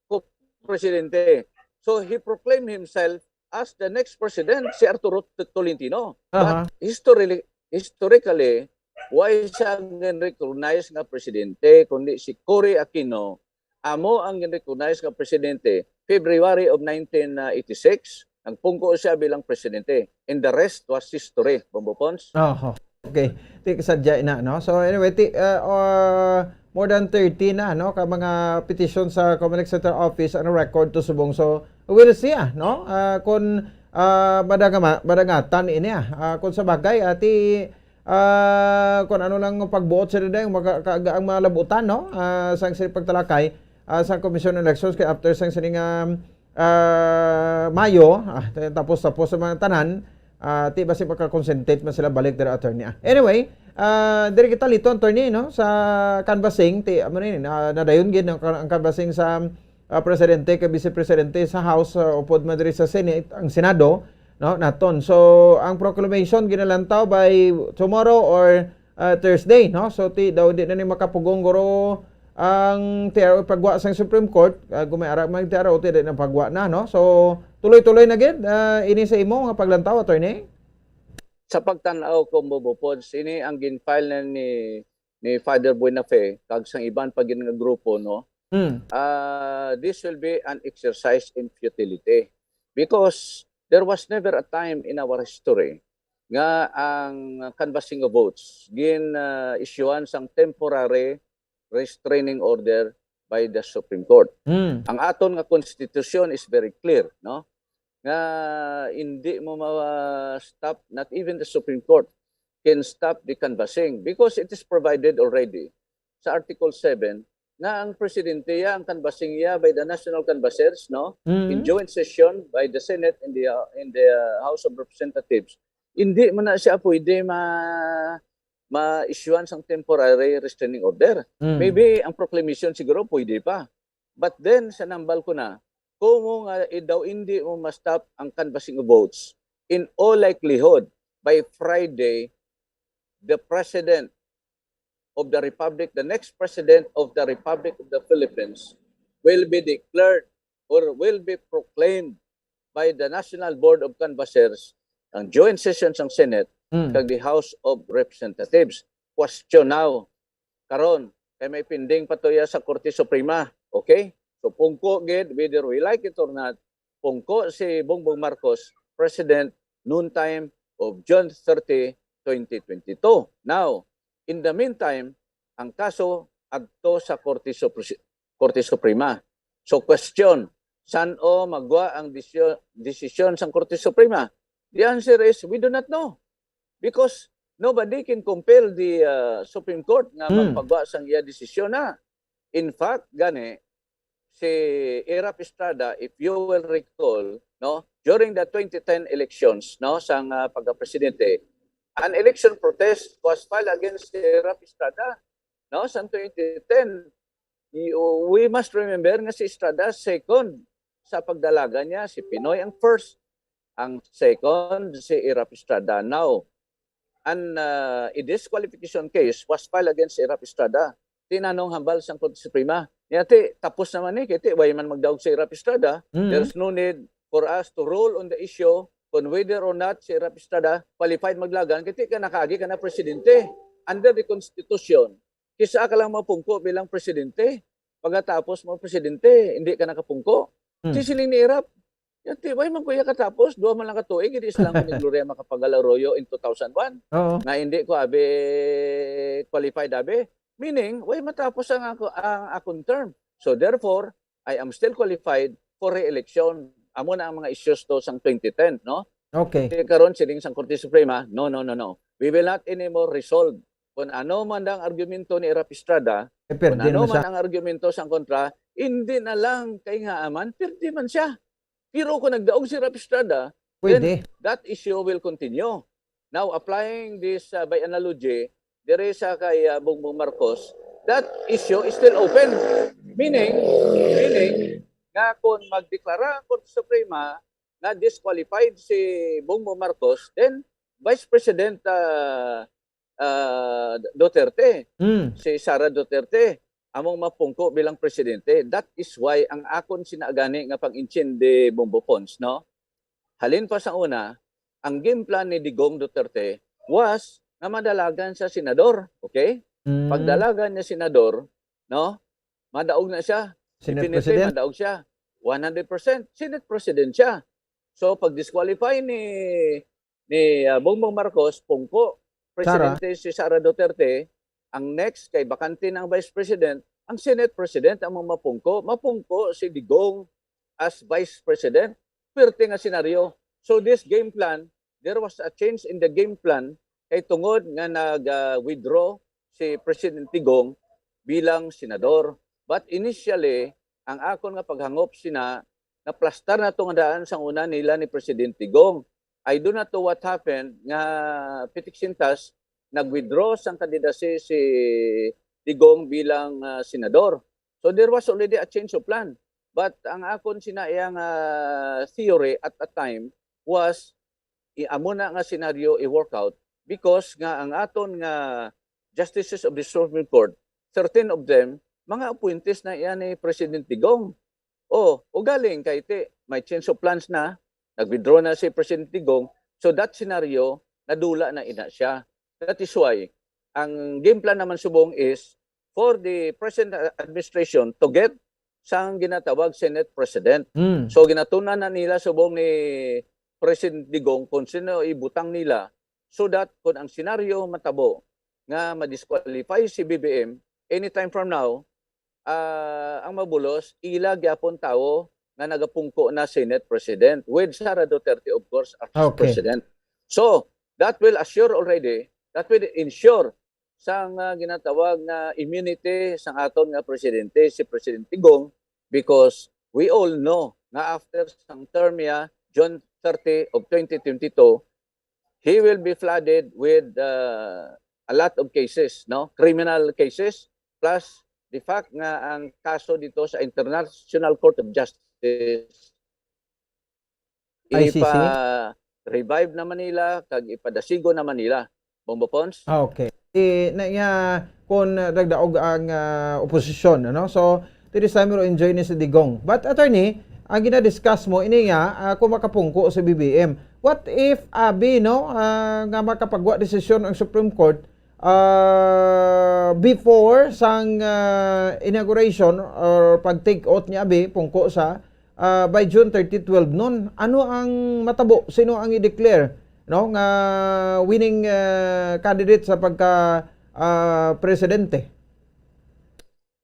ko presidente. So he proclaimed himself as the next president, si Arturo Tolentino. Uh-huh. But historically, historically, why siya gin-recognize nga presidente, kundi si Cory Aquino, amo ang gin-recognize nga presidente, February of nineteen eighty-six, nagpungko siya bilang presidente. And the rest was history, Bombo Pons. Oho. Okay. Ti kasadya ina, no? So anyway, ti, uh, uh, more than thirty na, no, ka mga petition sa Comelec Central Office ang record to subong. So we'll see, ah, no? Uh, kung uh, madagama, madagatan ini, ah. Uh, kung sa bagay, ati uh, kung ano lang pagbuot sa dai maka, ka, ang mga labutan, no? Uh, sang sini pagtalakay uh, sa Commission on Elections kay after sang sining um, uh, Mayo, ah, tapos tapos sa mga tanan, uh, ti basi makakonsentrate man sila balik dira, attorney. Ah. Anyway, uh, diri kita liton, attorney, no, sa canvassing, ti amo ni uh, nadayon gid ang, ang canvassing sa uh, presidente kag vice presidente sa House uh, upod man diri sa Senate, ang Senado, no, naton. So ang proclamation ginalantaw by tomorrow or uh, Thursday, no? So ti daw di na ni makapugong guro ang T R O pagwa sa Supreme Court, uh, kung may ara man T R O ti di na pagwa na, no? So tuloy-tuloy na gid uh, ini sa imo nga paglantaw, attorney. Sa pagtan-aw ko, Bobo Pods, ini ang gin-file na ni ni Father Buenafe kag sang iban pa gid nga grupo, no? Mm. Uh, this will be an exercise in futility because there was never a time in our history nga ang canvassing of votes gin uh, issuean sang temporary restraining order by the Supreme Court. Mm. Ang aton nga konstitusyon is very clear, no? Nga hindi mo ma-stop, not even the Supreme Court can stop the canvassing because it is provided already sa Article seven na ang presidente ya ang canvassing ya by the national canvassers, no? Mm. In joint session by the Senate and the uh, in the uh, House of Representatives. Hindi man na siya pwede ma ma-issuean sang temporary restraining order. Mm. Maybe ang proclamation siguro pwede pa. But then, sa nambal ko na, kung mo nga eh, daw hindi mo ma-stop ang canvassing of votes, in all likelihood, by Friday, the President of the Republic, the next President of the Republic of the Philippines will be declared or will be proclaimed by the National Board of Canvassers, ang joint session sang Senate, Mm. kag the House of Representatives. Question now, karon, kay may pending pa to iya sa Korte Suprema. Okay? So, pungko gid, whether we like it or not, pungko si Bongbong Marcos, President, noontime of June thirty, twenty twenty-two. Now, in the meantime, ang kaso agto sa Korte Supre-, Korte Suprema. So, question, san-o magwa ang desisyon, desisyon sang Korte Suprema? The answer is, we do not know. Because nobody can compel the uh, Supreme Court nga Hmm. magpagwa sang iya desisyon na. In fact, gani, si Erap Estrada, if you will recall, no, during the twenty ten elections, no, sang uh, pagka-presidente, an election protest was filed against si Erap Estrada, no, sang twenty ten. You, we must remember nga si Estrada second sa pagdalagan niya, si Pinoy ang first, ang second si Erap Estrada. Now, an uh, a disqualification case was filed against Erap Estrada. Tinanong hambal sang Korte Suprema, niya ti, tapos naman ni, kay ti, way man magdaog si Erap Estrada, Mm. there's no need for us to rule on the issue kung whether or not si Erap Estrada qualified maglagan, kay ti ka nakaagi ka na presidente under the Constitution. Kisa ka lang mapungko bilang presidente, pagkatapos mo presidente, hindi ka nakapungko. Mm. Si siling ni Erap, yan ti, way man ko iya katapos, duha man lang ka tuig, hindi silang ni Gloria Macapagal Arroyo in two thousand one. Oo. Nga hindi ko abi qualified abi. Meaning, way matapos ang ako ang akong term. So therefore, I am still qualified for re-election. Amo na ang mga issues to sang twenty ten, no? Okay. Kaya karon siling sang Korte Suprema, no, no, no, no. We will not anymore resolve kung ano man ang argumento ni Erap Estrada, Eh, kung perde ano naman man siya. Ang argumento sang kontra, hindi na lang kay nga man, perde man siya. Pero kung nagdaog si Erap Estrada, Pwede. That issue will continue. Now, applying this uh, by analogy, diri sa kay uh, Bongbong Marcos, that issue is still open. Meaning, meaning nga kung magdeklara ang Korte Suprema nga disqualified si Bongbong Marcos, then Vice President uh, uh, Duterte, Mm. si Sara Duterte, among mapungko bilang presidente. That is why ang akon sina gani nga pag-intindi, Bombo Pons, no? Halin pa sa una, ang game plan ni Digong Duterte was nga madalagan sa senador, okay? Mm. Pagdalagan niya senador, no? Madaog na siya. Senate Definitely, President. Madaog siya. One hundred percent, Senate President siya. So, pag-disqualify ni ni uh, Bongbong Marcos, pungko, Presidente si Sara Duterte, ang next kay bakante ng Vice President, ang Senate President ang mga mapungko. Mapungko si Digong as Vice President. Pwerte nga senaryo. So this game plan, there was a change in the game plan kay tungod nga nag-withdraw si President Digong bilang senador. But initially, ang akon nga paghangop sina naplastar na to nga daan sang una nila ni President Digong. I do not know what happened nga pitik sintas nag-withdraw sang candidacy si Digong bilang uh, senador. So there was already a change of plan. But ang akon sina iyang uh, theory at a time was amo na nga senaryo i-work out because nga ang aton nga justices of the Supreme Court, thirteen of them, mga appointees na iyan ni President Digong. O, ugaling kay ti, may change of plans na, nag-withdraw na si President Digong, so that scenario, nadula na ina siya. That is why, ang game plan naman subong is for the present administration to get sang ginatawag Senate President. Mm. So ginatuna na nila subong ni President Digong kung sino ibutang nila so that kung ang senaryo matabo nga ma-disqualify si B B M anytime from now, uh, ang mabulos, ila gyapon tawo nga nagapungko na Senate President with Sara Duterte, of course, as okay. President. So, that will assure already, that will ensure sang uh, ginatawag na immunity sang aton nga presidente, si President Digong, because we all know nga after sang term niya, June thirty of twenty twenty-two, he will be flooded with uh, a lot of cases, no? Criminal cases, plus the fact nga ang kaso dito sa International Court of Justice I C C? Ipa, revive na man nila, kag ipadasigon na man nila. Bombo Pons? Ah, okay. Eh, na iya, kung, ah, nagdaog ang, ah, oposisyon, ano? So, this time, enjoy ni si Digong. But, attorney, ang ginadiscuss mo, ini nga, ah, kung makapungko sa B B M. What if, abi, no, ah, nga makapagwa desisyon ang Supreme Court, ah, before sang, ah, inauguration or pag-take oath ni abi, pungko sa, ah, by June thirty, twelve noon? Ano ang matabo? Sino ang i-declare, no, nga winning, ah, candidate sa pagka, ah, presidente?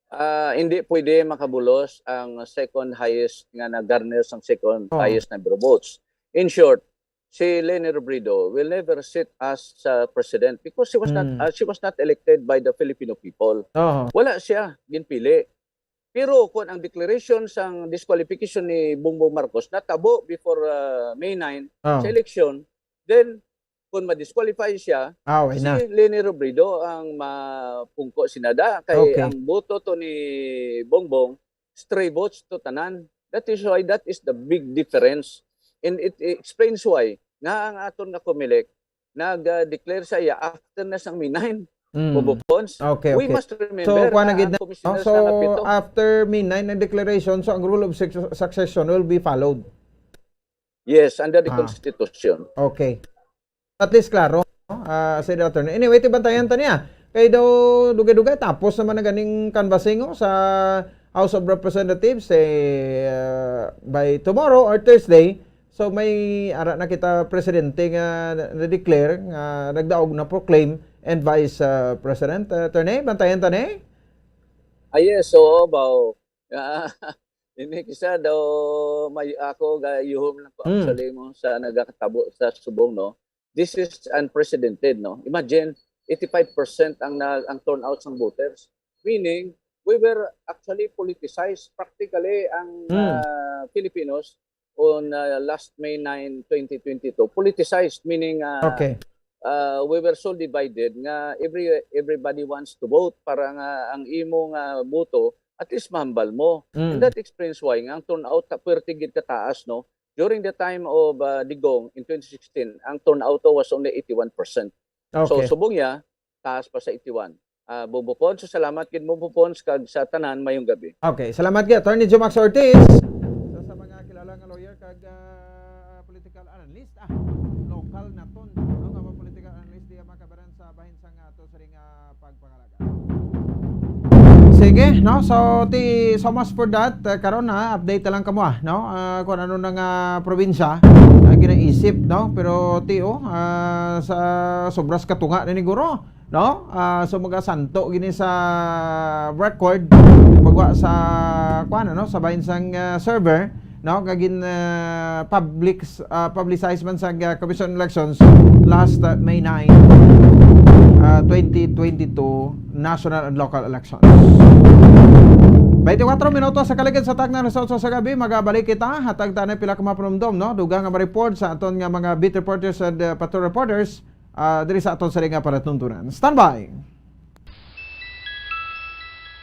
Ah, hindi pwede makabulos ang second highest nga nag-garner sang second Oh. highest number of votes. In short, si Leni Robredo will never sit as, uh, president because she was not, Mm. uh, she was not elected by the Filipino people. Oho. Wala siya ginpili. Pero kung ang declaration sang disqualification ni Bongbong Marcos natabo before, uh, May nine Oh. sa eleksyon, then kung ma-disqualify siya, Ah, okay si na. Leni Robredo ang mapungko sinada. Kay Okay. ang boto to ni Bongbong, stray votes to tanan. That is why that is the big difference. And it explains why nga ang aton nga Comelec nag-declare sa iya after na sang May nine. Mm. Bobo Pons. Okay, We okay. must remember So, kuha na na gid ang na, commissioner no? So, sa Napito. after May nine ang declaration, so ang rule of suc-, succession will be followed. Yes, under the Ah. Constitution. Okay. At least klaro, no? Ah, Senator. Anyway, tibantayan ta niya. Kay daw dugay-dugay, tapos naman na ganing canvassing, oh, sa House of Representatives, eh, ah, by tomorrow or Thursday. So, may ara na kita presidente nga na-, na-declare, nga nagdaog na proclaim and vice, ah, president. Ah, attorney, bantayan ta ni? Ah, yes, oo, bao. Ah, ini kisa daw may ako gayuhom lang ko Mm. actually mo sa nagakatabo sa subong, no? This is unprecedented, no? Imagine, eighty-five percent ang na, ang turnout sang voters. Meaning, we were actually politicized. Practically, ang, Mm. ah, Filipinos on, ah, last May nine, twenty twenty-two, politicized, meaning, ah, Okay. ah, we were so divided nga every, everybody wants to vote para nga ang imo nga boto, at least mahambal mo. Mm. And that explains why nga ang turnout ta-, puwerte gid kataas, no? During the time of, ah, Digong in twenty sixteen, ang turnout was only eighty-one percent. So, Okay. subong niya, taas pa sa eighty-one. Ah, Bobo Pons, so salamat gid, Bobo Pons, kag sa tanan, mayong gabi. Okay, salamat gid, Attorney Jomax Ortiz. Isa sa mga kilala nga lawyer kag, ah, political analyst, ah, lokal naton, no, nga mga political analyst diya, mga kabaran, sa bahin sang ato sa ring, ah, pagpangalaga. Sige, no? So, ti, so much for that. Ah, karon, ha, update na lang kamo, ah, no? Ah, kung ano na nga probinsya, ah, ginaisip, no? Pero, ti, oh, ah, sa sobras katunga na ni guro, no? Ah, so, magasanto gini sa record, pagwa sa, kuwan, ano, sa bahin sang, ah, server, no, nga gin, ah, public, ah, publicize man sa, ah, Commission on Elections last, ah, May nine, ah, twenty twenty-two national and local elections. Twenty-four minutos sa kaligid sa tagna na sa otso sa gabi, magabalik kita, hatag ta na pila ka mga panumdom, no? Dugang nga ma-report sa aton nga mga beat reporters and, ah, patrol reporters, ah, diri sa aton sa nga palatuntunan. Standby!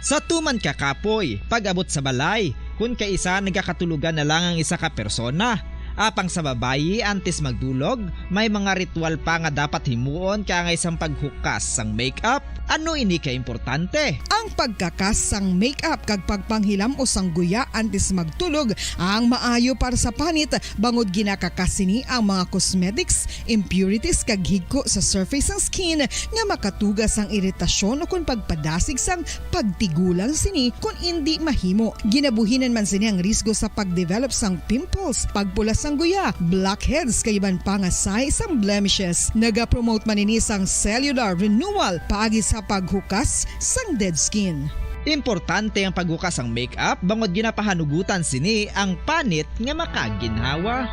Sa tuman ka kapoy, pag-abot sa balay, kun kaisa nagakatulogan na lang ang isa ka persona. Apang sa babayi, antes magdulog, may mga ritual pa nga dapat himuon kaangay sang paghukas sang makeup. Ano ini ka importante? Ang pagkakas sang makeup kag pagpanghilam-os sang guya antes magtulog ang maayo para sa panit, bangod ginakakas sini ang mga cosmetics, impurities kag higko sa surface sang skin nga makatuga sang iritasyon ukon pagpadasig sang pagtigulang sini kon indi mahimo. Ginabuhinan man sini ang risgo sa pag-develop sang pimples, pagpula sang guya, blackheads kag iban pa nga sign sang blemishes. Nagapromote man ini sang cellular renewal paagi sa paghukas sang dead skin. Importante ang paghukas sang makeup bangod ginapahanugutan sini ang panit nga makaginhawa.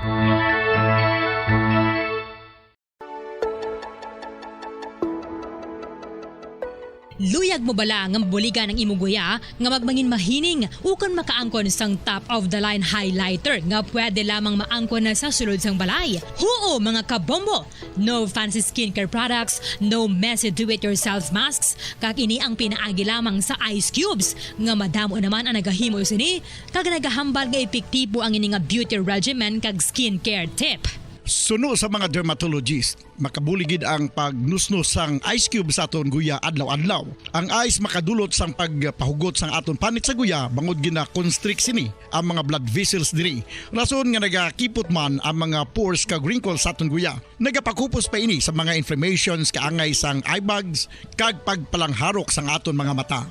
Luyag mo bala nga mabuligan ang imong guya nga magmangin mahining ukon makaangkon sang top of the line highlighter nga pwede lamang maangkon na sa sulod sang balay? Huo, mga kabombo! No fancy skincare products, no messy do-it-yourself masks, kag ini ang pinaagi lamang sa ice cubes, nga madamo naman ang nagahimo sini, kag nagahambal nga epektibo ang ini nga beauty regimen kag skincare tip. Suno sa mga dermatologist, makabulig gid ang pagnusnos sang ice cube sa aton guya adlaw-adlaw. Ang ice makadulot sang pagpahugot sang aton panit sa guya bangod gina-constrict sini ang mga blood vessels diri. Rason nga nagakipot man ang mga pores kag wrinkles sa aton guya. Nagapakupos pa ini sa mga inflammations kaangay sang eye bags kag pagpalangharok sang aton mga mata.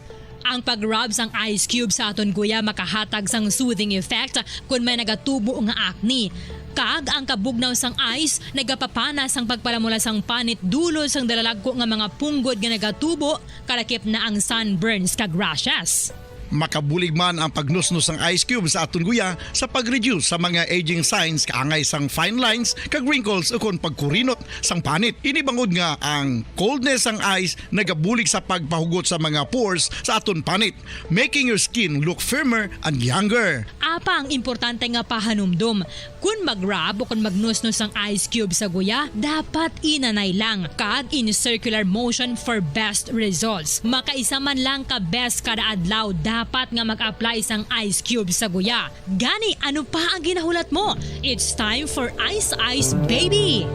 Ang pag-rub sang ice cube sa aton guya makahatag sang soothing effect kon may nagatubo nga acne. Kag ang kabugnaw sang ice nagapapana sang pagpalamula sang panit dulot sang dalalagko nga mga punggod nga nagatubo, kalakip na ang sunburns kag rashes. Makabulig man ang pagnusnos sang ice cube sa aton guya sa pag-reduce sa mga aging signs kaangay sang fine lines kag wrinkles ukon pagkurinot sang panit. Ini bangod nga ang coldness sang ice nagabulig sa pagpahugot sa mga pores sa aton panit, making your skin look firmer and younger. Apang importante nga pahanumdom, kon mag-rub o kon magnusnos sang ice cube sa guya, dapat inanay lang kag in circular motion for best results. Makaisa man lang ka beses kada adlaw dapat nga mag-apply sang ice cube sa guya. Gani, ano pa ang ginahulat mo? It's time for Ice Ice Baby!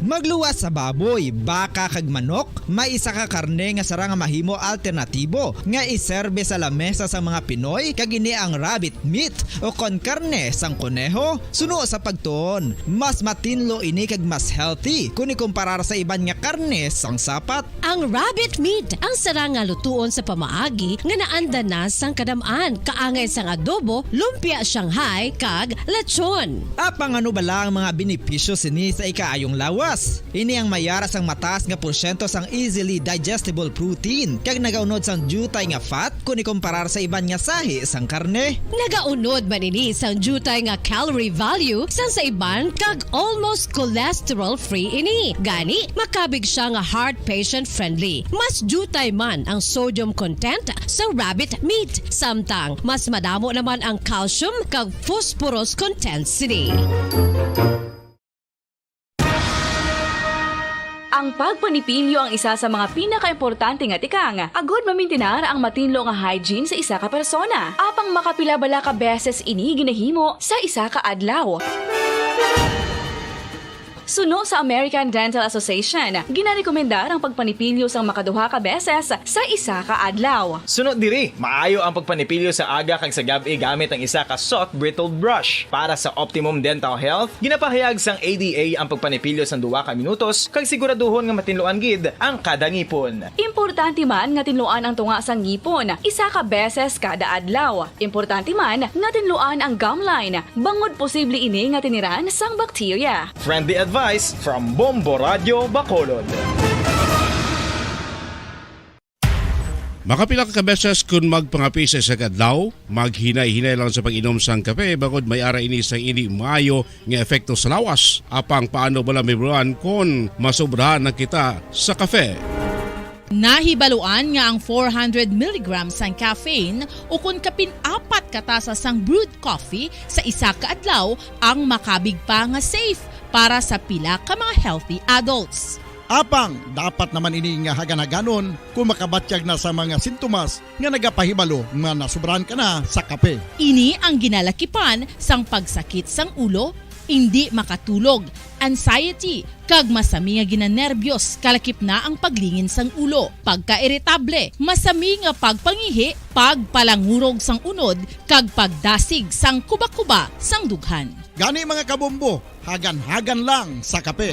Magluwas sa baboy, baka kag manok, may isa ka karne nga sarang nga mahimo alternatibo nga iserbe sa lamesa sa mga Pinoy, kag ini ang rabbit meat o kon karne sang koneho. Suno sa pagtuon, mas matinlo ini kag mas healthy kon ikumparar sa iban nga karne sang sapat. Ang rabbit meat ang sarang nga lutuon sa pamaagi nga naanda na sang kadam-an, kaangay sang adobo, lumpia Shanghai, kag lechon. Apang ano bala ang mga benepisyo sini sa ikaayong lawas? Ini ang may ara sang mataas nga porsyento sang easily digestible protein, kag nagaunod sang diutay nga fat kon ikumparar sa iban nga sahi sang karne. Nagaunod man ini sang diutay nga calorie value sang sa iban, kag almost cholesterol-free ini. Gani, makabig siya nga heart patient-friendly. Mas diutay man ang sodium content sa rabbit meat, samtang mas madamo naman ang calcium kag phosphorus content sini. Ang pagpanipilyo ang isa sa mga pinakaimportante nga tikang agud mamintinar ang matinlo nga hygiene sa isa ka persona. Apang makapila bala ka beses ini ginahimo sa isa ka adlaw? Suno sa American Dental Association, ginarekomendar ang pagpanipilyo sang makaduha ka beses sa isa ka adlaw. Suno diri, maayo ang pagpanipilyo sa aga kag sa gab-i gamit ang isa ka soft bristled brush. Para sa optimum dental health, ginapahayag sang A D A ang pagpanipilyo sang duha ka minutos kag siguraduhon nga matinluan gid ang kada ngipon. Importante man nga tinluan ang tunga sang ngipon isa ka beses kada adlaw. Importante man nga tinluan ang gum line, bangod posible ini nga tiniran sang bakterya. Friendly advice from Bombo Radyo Bacolod. Makapila ka beses kun magpangape sa isa ka adlaw, maghinay-hinay lang sa pag-inom sang kape, bangod may ara ini sang indi maayo nga epekto sa lawas. Apang paano bala mahibaluan kon masobrahan na kita sa kape? Nahibaluan nga ang four hundred milligrams sang caffeine, ukon kapin apat ka tasa sang brewed coffee sa isa ka adlaw, ang makabig pa nga safe para sa pila ka mga healthy adults. Apang dapat naman ini nga hagan-haganon kon makabatyag na sa mga sintomas nga nagapahibalo nga nasobrahan ka na sa kape. Ini ang ginalakipan sang pagsakit sang ulo, indi makatulog, anxiety, kag masami nga ginanerbiyos, kalakip na ang paglingin sang ulo, pagkairitable, masami nga pagpangihi, pagpalangurog sang unod, kag pagdasig sang kubakuba sang dughan. Gani, mga kabombo, hagan-hagan lang sa kape.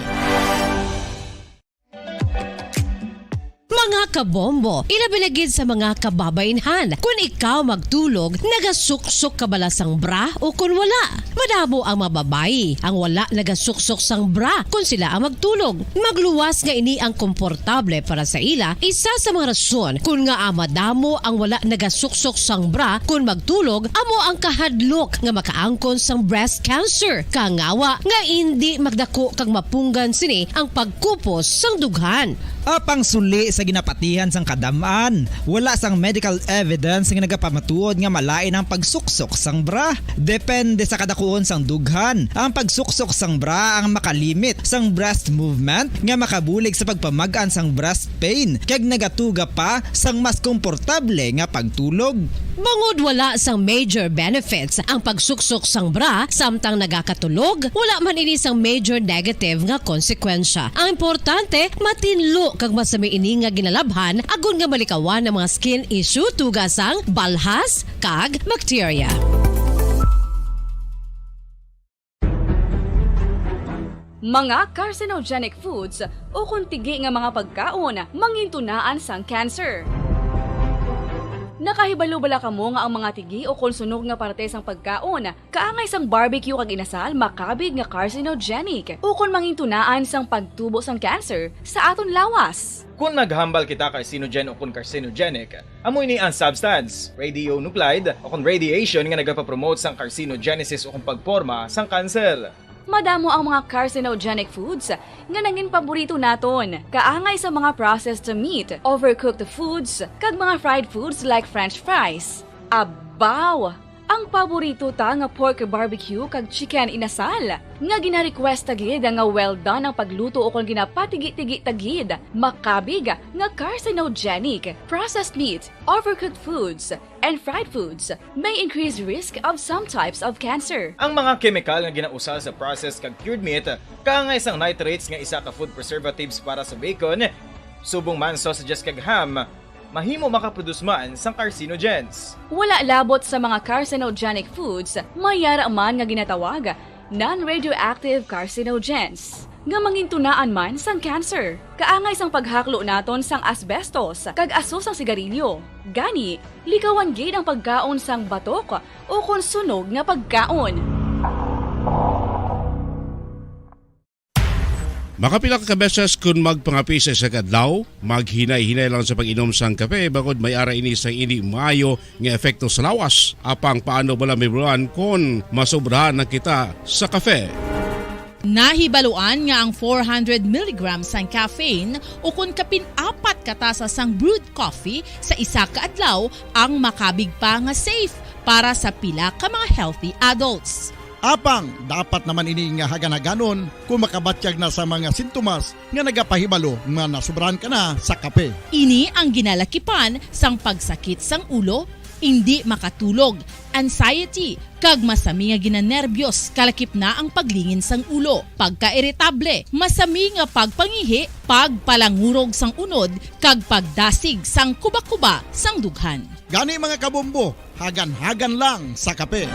Mga kabombo, ilabi na gid sa mga kababaynhan, kun ikaw magtulog, nagasuksok ka bala sang bra o kun wala? Madamo ang mga babayi ang wala nagasuksok sang bra kun sila ang magtulog. Magluwas nga ini ang komportable para sa ila, isa sa mga rason kun ngaa madamo ang wala nagasuksok sang bra kun magtulog amo ang kahadlok nga makaangkon sang breast cancer, kangawa nga indi magdako kag mapunggan sini ang pagkupos sang dughan. Apang suli sa ginapatihan sang kadam-an, wala sang medical evidence nga nagapamatuod nga malain ang pagsuksok sang bra. Depende sa kadakuon sang dughan, ang pagsuksok sang bra ang makalimit sang breast movement nga makabulig sa pagpamag-an sang breast pain kag nagatuga pa sang mas komportable nga pagtulog. Bangod wala sang major benefits ang pagsuksok sang bra samtang nagakatulog, wala man ini sang major negative nga konsekwensya. Ang importante, matinlo kag masami ini nga ginalabhan agod nga malikawan ang mga skin issue tungod sang balhas kag bakterya. Mga carcinogenic foods ukon tigi nga mga pagkaon mangintunaan sang cancer. Nakahibalo bala kamo nga ang mga tigi ukon sunog nga parte sang pagkaon, kaangay sang barbecue kag inasal, makabig nga carcinogenic ukon mangintunaan sang pagtubo sang cancer sa aton lawas? Kon maghambal kita carcinogen ukon carcinogenic, amo ini ang substance, radionuclide, ukon radiation nga nagapapromote sang carcinogenesis ukon pagporma sang kanser. Madamo ang mga carcinogenic foods nga nangin paborito naton, kaangay sa mga processed meat, overcooked foods, kag mga fried foods like French fries. Abaw! Ang paborito ta nga pork barbecue kag chicken inasal, nga gina-request ta gid nga well done ang pagluto ukon ginapatigi-tigi ta gid, makabig nga carcinogenic. Processed meat, overcooked foods, and fried foods may increase risk of some types of cancer. Ang mga kemikal nga ginausar sa processed kag cured meat, kaangay sang nitrates nga isa ka food preservatives para sa bacon, subong man sausages kag ham, mahimo makaproduce man sang carcinogens. Wala labot sa mga carcinogenic foods, may yara man nga ginatawag non-radioactive carcinogens, nga mangintunaan man sang cancer. Kaangay sang paghaklo naton sang asbestos kag aso sang sigarilyo. Gani, likawan gid ang pagkaon sang batok ukon sunog nga pagkaon. Makapila ka beses kon magpangape sa isa ka adlaw, maghinay-hinay lang sa pag-inom sang kape, bangod may ara ini sang indi maayo nga epekto sa lawas. Apang paano bala mahibaluan kon masobrahan na kita sa kape? Nahibaluan nga ang four hundred milligrams sang caffeine ukon kapin apat ka tasa sang brewed coffee sa isa ka adlaw ang makabig pa nga safe para sa pila ka mga healthy adults. Apang dapat naman ini nga hagan-haganon kung makabatyag na sa mga sintomas nga nagapahibalo nga nasobrahan ka na sa kape. Ini ang ginalakipan sang pagsakit sang ulo, indi makatulog, anxiety, kag masami nga ginanerbyos, kalakip na ang paglingin sang ulo, pagkairitable, masami nga pagpangihi, pagpalangurog sang unod, kag pagdasig sang kubakuba sang dughan. Gani, mga kabombo, hagan-hagan lang sa kape.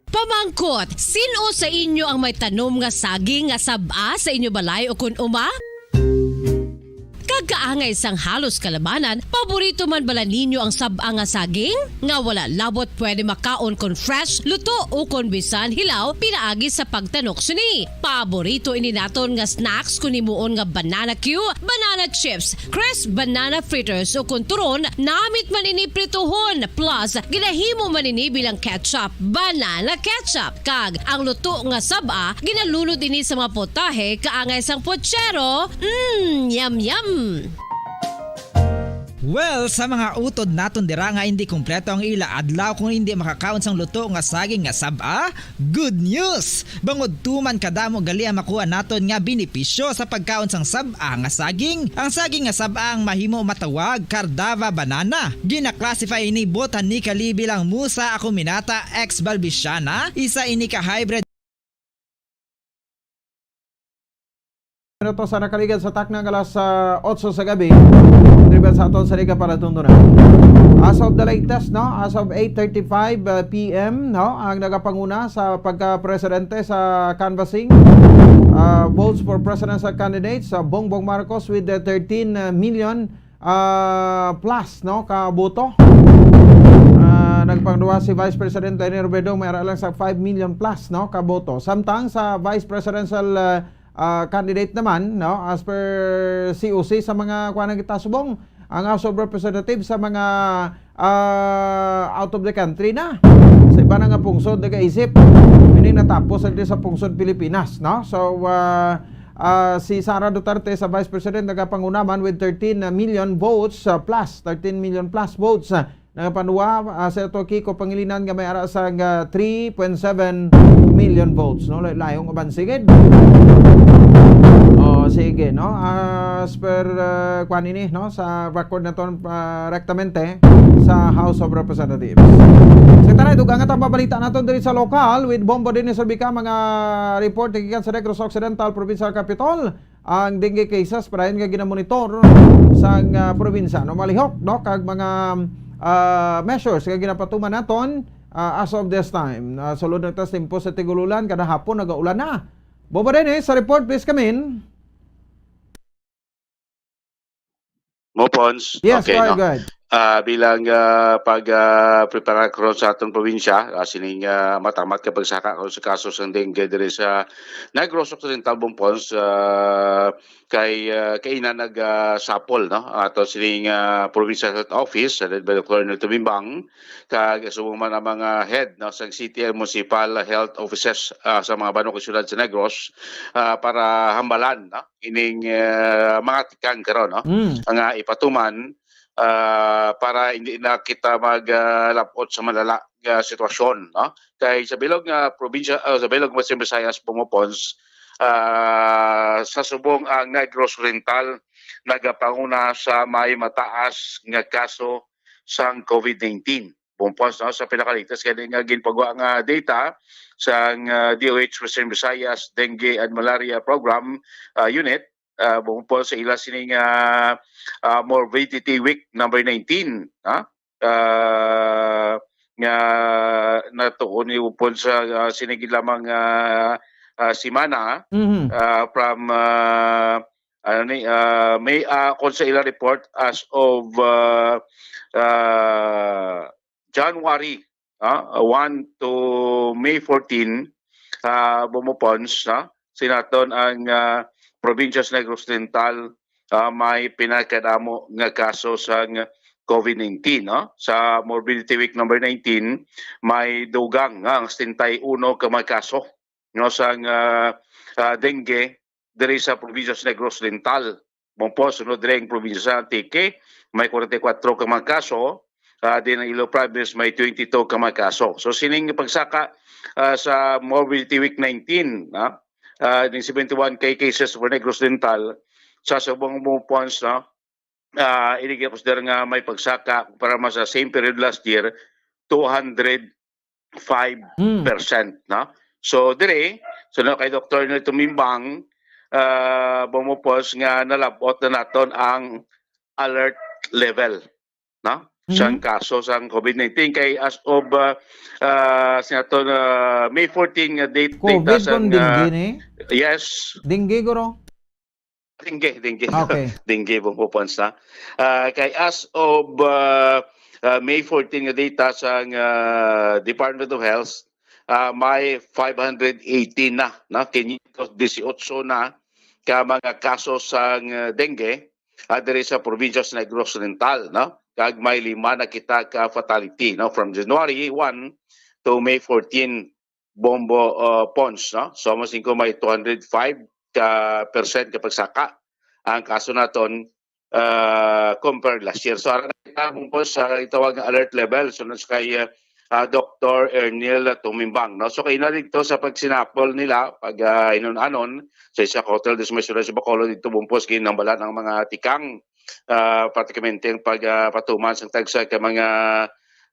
Pamangkot, sin-o sa inyo ang may tanom nga saging nga sab-a sa inyo balay ukon uma? Kag kaangay sang halos kalabanan, paborito man bala ninyo ang sab-a nga saging? Nga wala labot pwede makaon kon fresh, luto, ukon bisan hilaw pinaagi sa pagtanok sini. Paborito ini naton nga snacks kon himuon nga banana cue, banana chips, crisp banana fritters, ukon turon, namit man ini prituhon, plus ginahimo man ini bilang ketchup, banana ketchup, kag ang luto nga sab-a ginalunod ini sa mga potahe kaangay sang puchero. Mm, yum, yum! Well, sa mga utod naton dira nga indi kompleto ang ila adlaw kung indi makakaon sang luto nga saging nga sab-a, good news! Bangod tuman kadamo gali ang makuha naton nga benepisyo sa pagkaon sang sab-a nga saging. Ang saging nga sab-a ang mahimo matawag Cardava banana. Gina-classify ini botanically bilang Musa acuminata ex balbisiana, isa ini ka hybrid. Minutos sa nakaligad sa takna nga alas, ah, otso sa gabi. Driven sa aton sa Liga para Tuntunan. As of the latest, no, as of eight thirty-five, uh, P M, no, ang nagapanguna sa pagka-presidente sa canvassing, uh, votes for presidential candidates, uh, Bongbong Marcos with the thirteen million, uh, plus, no, ka boto. Uh, nagpangduha si Vice President Leni Robredo, may ara lang sa five million plus, no, ka boto. Samtang sa vice presidential, uh, ah, candidate naman, no, as per C O C sa mga kuan nga kita subong, ang House of Representatives sa mga, ah, out of the country na. Sa iba na nga pungsod, nagaisip, ini natapos lang sa pungsod Pilipinas, no? So, ah, ah, si Sara Duterte sa Vice President nagapanguna man with thirteen million votes, ah, plus, thirteen million plus votes, ah, Nagapanduwa, ah, si Senator Kiko Pangilinan nga may ara sang, ah, three point seven million votes, no? Lay-, layong abanse gid. Oh, sige, no? Ah, As per, uh, kwan ini, no, sa record naton, uh, rektamente sa House of Representatives. Sa tanay, dugang nga tang pabalita naton diri sa lokal with Bombo Dennis Urbicam, mga report gikan sa Negros Occidental Provincial Capitol. Ang dengue cases padayon nga ginamonitor sang, uh, probinsya, no, malihok, no, kag mga, uh, measures nga ginapatuman naton, uh, as of this time. Uh, sulod na tas timpo sa tig-ululan, kada hapon nagaulan na. Bombo Dennis, sa report, please come in. Mo, Pons? Yes, Okay, go ahead, no? Go ahead. Ah, bilang, ah, pag, ah, prepara karon sa aton probinsya, ah, sining, ah, matamat ka pagsaka karon sa kaso sang dengue diri sa Negros Occidental, Bong Pons, ah, kay, ah, kaina nag, ah, sapol, no? Ato sining, ah, Provincial Health Office, headed by Doctor Arnel Tumimbang, kag subong man ang mga head, no, sang city and municipal health offices, ah, sa mga banwa kag syudad sa Negros, ah, para hambalan, no, ining, ah, mga tikang karon, no, Mm. nga ipatuman, ah, para hindi na kita mag, ah, labot sa malala nga sitwasyon, no? Kay sa bilog nga probinsya, ah, sa bilog nga Western Visayas, Bong Pons, ah, sa subong ang Negros Oriental nagapanguna sa may mataas nga kaso sang COVID nineteen. Bong Pons, no, sa pinakalitas gani nga ginpagwa nga data sang, ah, D O H Western Visayas Dengue and Malaria Program, ah, Unit, ah, Bong Pons, sa ila sining, ah, ah, Morbidity Week number nineteen, ha? Ah, nga natuon ni Bong Pons sa, ah, sining lamang, ah, ah, semana, Mhm. ah, from, ah, ano ni, ah, may, ah, kon sa ila report as of, ah, ah, January, ah, one to May fourteen, ah, Bong Pons, ah, sinaton ang, ah, probinsya sa Negros Oriental, ah, may pinakadamo nga kaso sang COVID nineteen, no? Sa Morbidity Week number nineteen, may dugang nga ang setenta y uno ka mga kaso, no, sang, ah, ah, dengue diri sa probinsya sa Negros Oriental. Bong Pons, sunod diri ang probinsya sa Antique, may forty-four ka mga kaso, ah, din ang Iloilo Province may twenty-two ka mga kaso. So sining pagsaka, ah, sa Morbidity Week nineteen, ah, ah, ning seventy-one K cases for Negros Oriental, sa subong, Bong Pons, no, ah, ini ginakonsiderar nga may pagsaka para mas sa same period last year, two hundred five percent, Mm. no? So, diri, so, no, kay Doktor Arnel Tumimbang, ah, Bong Pons, nga nalabot na naton ang alert level, no? Sang Mhm. kaso sang COVID nineteen kay as of, ah, ah, sa aton, ah, May fourteen nga date, data COVID sang, kon dengue ah, ni? Yes. Dengue, guro? Dengue, dengue. Okay. Dengue, Bong Pons, na. Ah, kay as of, ah, ah, May fourteen nga data sang, ah, Department of Health, ah, may five hundred eighteen na, no? Quinientos dieciocho na ka mga kaso sang, ah, dengue, ah, diri sa probinsya sa Negros Oriental, no? Kag may lima na kita ka fatality, no? From January one to May fourteen, Bong, uh, Pons, no? So, mas ko may two hundred five ka percent ka pagsaka ang kaso naton, uh, compare last year. So, ara na kita, Bong Pons, sa itawag nga alert level. So, nas kay, uh, uh, Doktor Arnel Tumimbang, no? So, kay na dito sa pagsinapol nila, pag, uh, inon-anon, sa isa ka hotel dito sa may siyudad sa Bacolod, dito, Bong Pons, ginambalan ang mga tikang, uh, pratikamente ang pag, uh, patuman sa tagsa ka mga,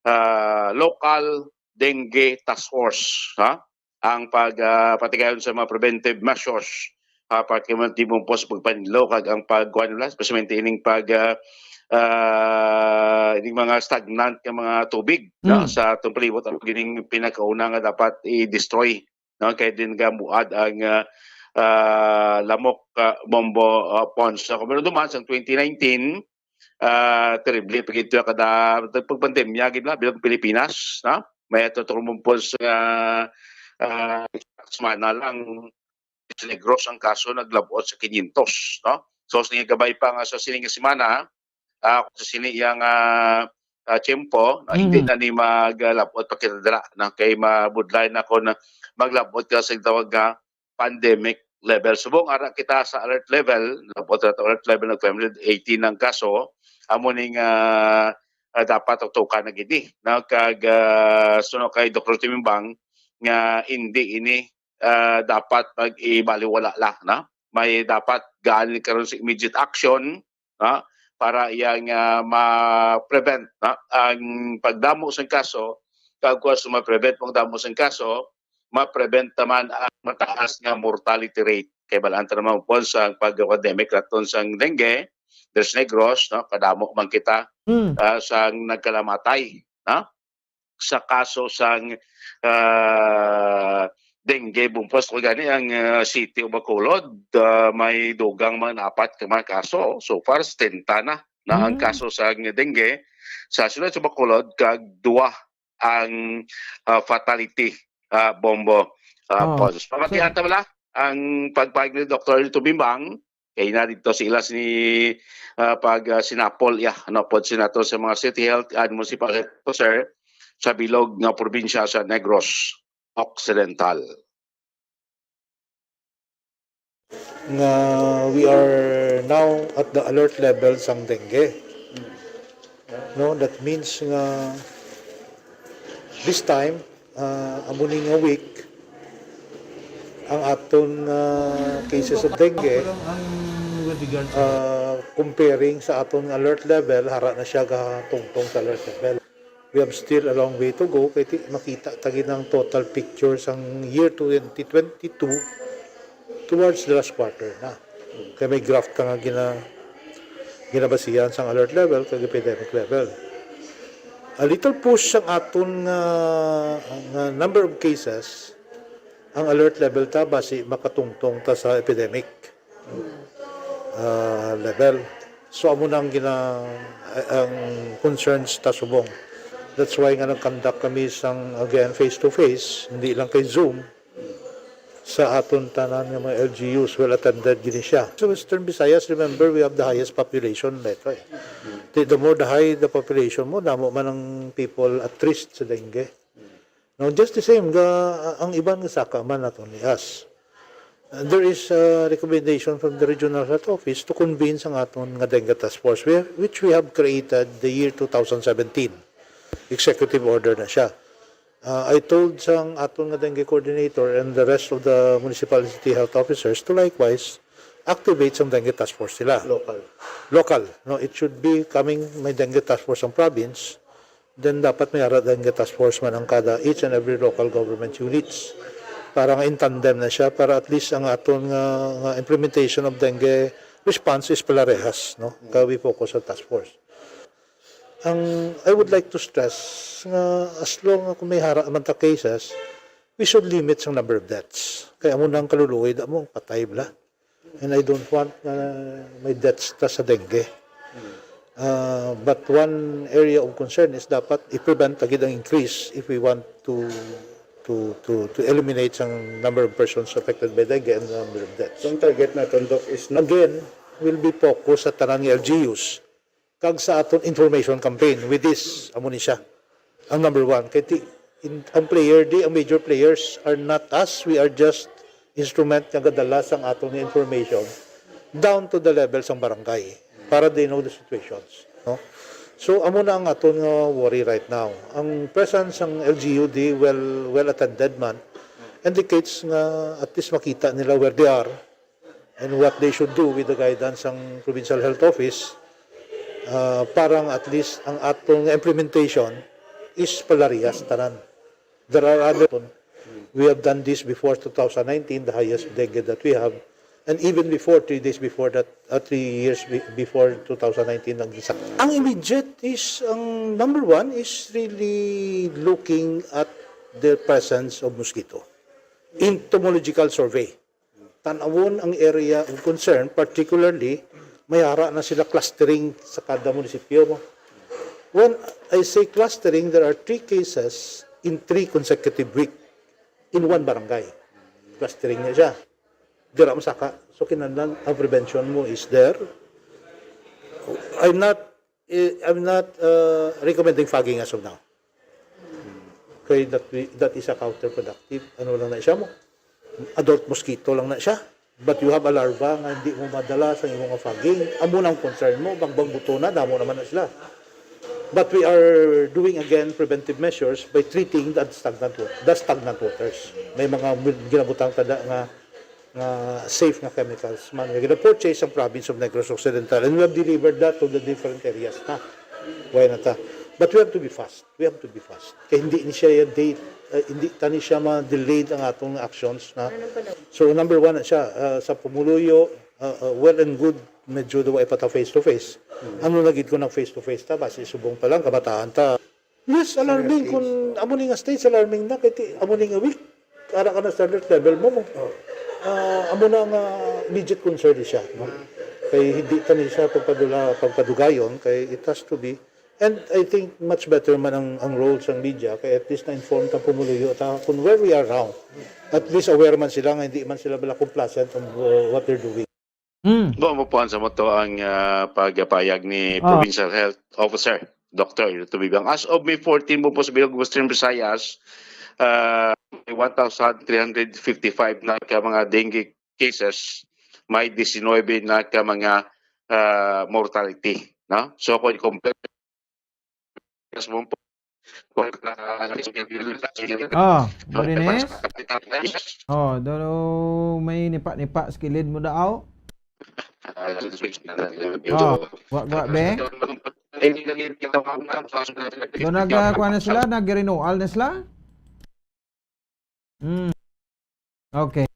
uh, local dengue task force, ha? Ang pag, ah, patigayon sa mga preventive measures, ah, particularly, Bong Pons, pagpanilo kag ang pagkuan nila, especially ining pag, ah, ah, ining mga stagnant nga mga tubig, no, Mm. sa atong palibot, ang gining pinakauna nga dapat i-destroy, no, kay din gamuad ang, ah, ah, lamok, ah, Bong, ah, Pons. So, kung meron duman sa twenty nineteen, ah, terrible pa gid to kada pagpandemya gid na bilang Pilipinas, no? May ato tong Bong Pons nga, ah, semana lang, sa Negros ang kaso naglabot sa quinientos, no? So, sa gabay pa nga sa sini nga semana, ah, sa sini yang, ah, ah, tiyempo, no, hindi Mhm. na ni maglabot pa kita dira, no? Kay mabudlay na kon maglabot ka sa tawag nga pandemic level. Subong ara kita sa alert level, labot na to alert level, nag five hundred eighty ng kaso, amo ning, ah, ah, dapat tutukan na gid ni, no? Kag, ah, suno kay Doktor Timimbang nga hindi ini, ah, dapat pag-ibaliwala lang, no? may dapat gaan karon sa immediate action, no? Para iyang, ah, ma-prevent, no? Ang pagdamo sang kaso, kag of course, ma-prevent mo ang damo sang kaso, ma-prevent naman ang mataas nga mortality rate. Kay balaan ta naman po sa pag-pandemic naton sang dengue, there's Negros, no? Kadamo man kita, Hmm. ah, sang nagkalamatay, no? Sa kaso sang, ah, dengue, bumpos ko gani ang, ah, city of Bacolod, ah, may dugang mga apat ka mga kaso. So far, setenta na, na ang Hmm. kaso sang dengue sa siyudad sa Bacolod, kag duwa ang, ah, fatality, ah, Bombo, ah, Oh. Pons. Pamatian ta bala ang pagpahayag ni Doktor Tubimbang, kay na dito sa ilas ni, ah, pag, ah, sinapol, ya, ano, pod sinato sa mga city health and municipal health officer sa bilog nga probinsya sa Negros Occidental. Nga we are now at the alert level sang dengue. No, that means nga this time, ah, amo ni nga week, ang aton, ah, cases of dengue, ah, comparing sa aton alert level, hara na siya gatungtong sa alert level. We have still a long way to go kay ti-, makita ta gid ang total picture sang year twenty twenty-two towards the last quarter na. Kay may graph ta nga gina-, ginabasihan sang alert level kag epidemic level. A little push sang aton nga, nga number of cases, ang alert level ta basi makatungtong ta sa epidemic, ah, level. So, amo na ang gina-, ang concerns ta subong. That's why nga nag-conduct kami sang, again, face-to-face, hindi lang kay Zoom, sa aton tanan nga mga L G Us, well attended gini siya. Sa Western Visayas, remember, we have the highest population dito eh. The, the more the high the population mo, damo man ang people at risk sa dengue. Now, just the same, ga, ang iban nga saka man naton ni us. Uh, there is a recommendation from the Regional Health Office to convene sang aton nga dengue task force, we, which we have created the year two thousand seventeen. Executive order na siya. Uh, I told sang aton nga dengue coordinator and the rest of the municipal and city health officers to likewise activate sang dengue task force sila. Local. Local. No, it should be coming, may dengue task force ang province, then dapat may ara dengue task force man ang kada each and every local government units. Para nga in tandem na siya, para at least ang aton nga, nga implementation of dengue response is palarehas, no? Kaya we focus sa task force. Ang I would like to stress nga as long nga kung may hara man ta cases, we should limit sa number of deaths. Kay amo na ang kaluluoy, damo ang patay bala. And I don't want nga may deaths ta sa dengue. Uh, but one area of concern is dapat i-prevent ta gid ang increase if we want to to to to eliminate ang number of persons affected by dengue and the number of deaths. So, ang target naton, Doc, is not Again, will be focus sa tanan nga L G Us kag sa aton information campaign with this, amo ni siya. Ang number one, kay ti-, in, ang player di, ang major players are not us. We are just instrument nga gadala sang aton nga information down to the level sang barangay para they know the situations, no? So, amo na ang aton nga worry right now. Ang presence sang L G U D well, well attended man indicates nga at least makita nila where they are and what they should do with the guidance sang Provincial Health Office, ah, para nga at least ang atong implementation is palarihas tanan. There are other, we have done this before two thousand nineteen, the highest dengue that we have, and even before, three days before that, uh, three years be-, before two thousand nineteen, ang isa. Ang immediate is, ang number one is really looking at the presence of mosquito. Entomological survey. Tan-awon ang area of concern, particularly, may ara na sila clustering sa kada munisipyo mo. When I say clustering, there are three cases in three consecutive week in one barangay. Clustering niya siya. Dira masaka. So, kinahanglan, ang prevention mo is there. I'm not, eh, I'm not, uh, recommending fogging as of now. Kay that, we, that is a counterproductive. Ano lang na siya mo? Adult mosquito lang na siya. But you have a larva nga hindi mo madala sa imong fogging. Amo nang concern mo, bangbang buto na, damo naman na sila. But we are doing again preventive measures by treating the stagnant wa-, the stagnant waters. May mga mil-, ginabutang tada nga nga safe nga chemicals man nga gina-purchase ang province of Negros Occidental, and we have delivered that to the different areas na. Why na ta? But we have to be fast. We have to be fast. Kay hindi ni siya ya-, date, uh, hindi ta ni siya ma-delayed ang atong actions na. Anong panahon? So, number one na siya, uh, sa pumuluyo, uh, uh, well and good, medyo daw ay pa ta face to face. Ano na gid ko nag face to face ta, basi subong pa lang, kabataan ta. Yes, alarming. Kung amo ni nga stage, alarming na. Kay ti-, amo ni nga week, ara ka na sa alert level mo. Ah, amo na nga immediate concern siya, no? Kay hindi ta ni siya pagpadula, pagpadugayon, kay it has to be. And I think much better man ang, ang role sang media, kay at least na-inform ta pumuluyo ta kung where we are now. At least aware man sila nga hindi man sila bala complacent on, uh, what they're doing. Mm. Buang Bupuan, sa mo to ang, ah, pagpayag ni Ah. Provincial Health Officer, Doctor Tubibiang. As of May fourteen, Buang Bupuan, sa Bilog Western Visayas, ah, may one thousand three hundred fifty-five na ka mga dengue cases, may diecinuebe na ka mga, ah, mortality, no? So, kung i-compare, yes, Buang Bupuan, Ah, Marinis? Oh, do may nipa-nipa sa kilid mo daaw? Oh, wa, wa, be? Do nag, ah, kuha na sila? Nag-renewal na sila? Hmm. Okay.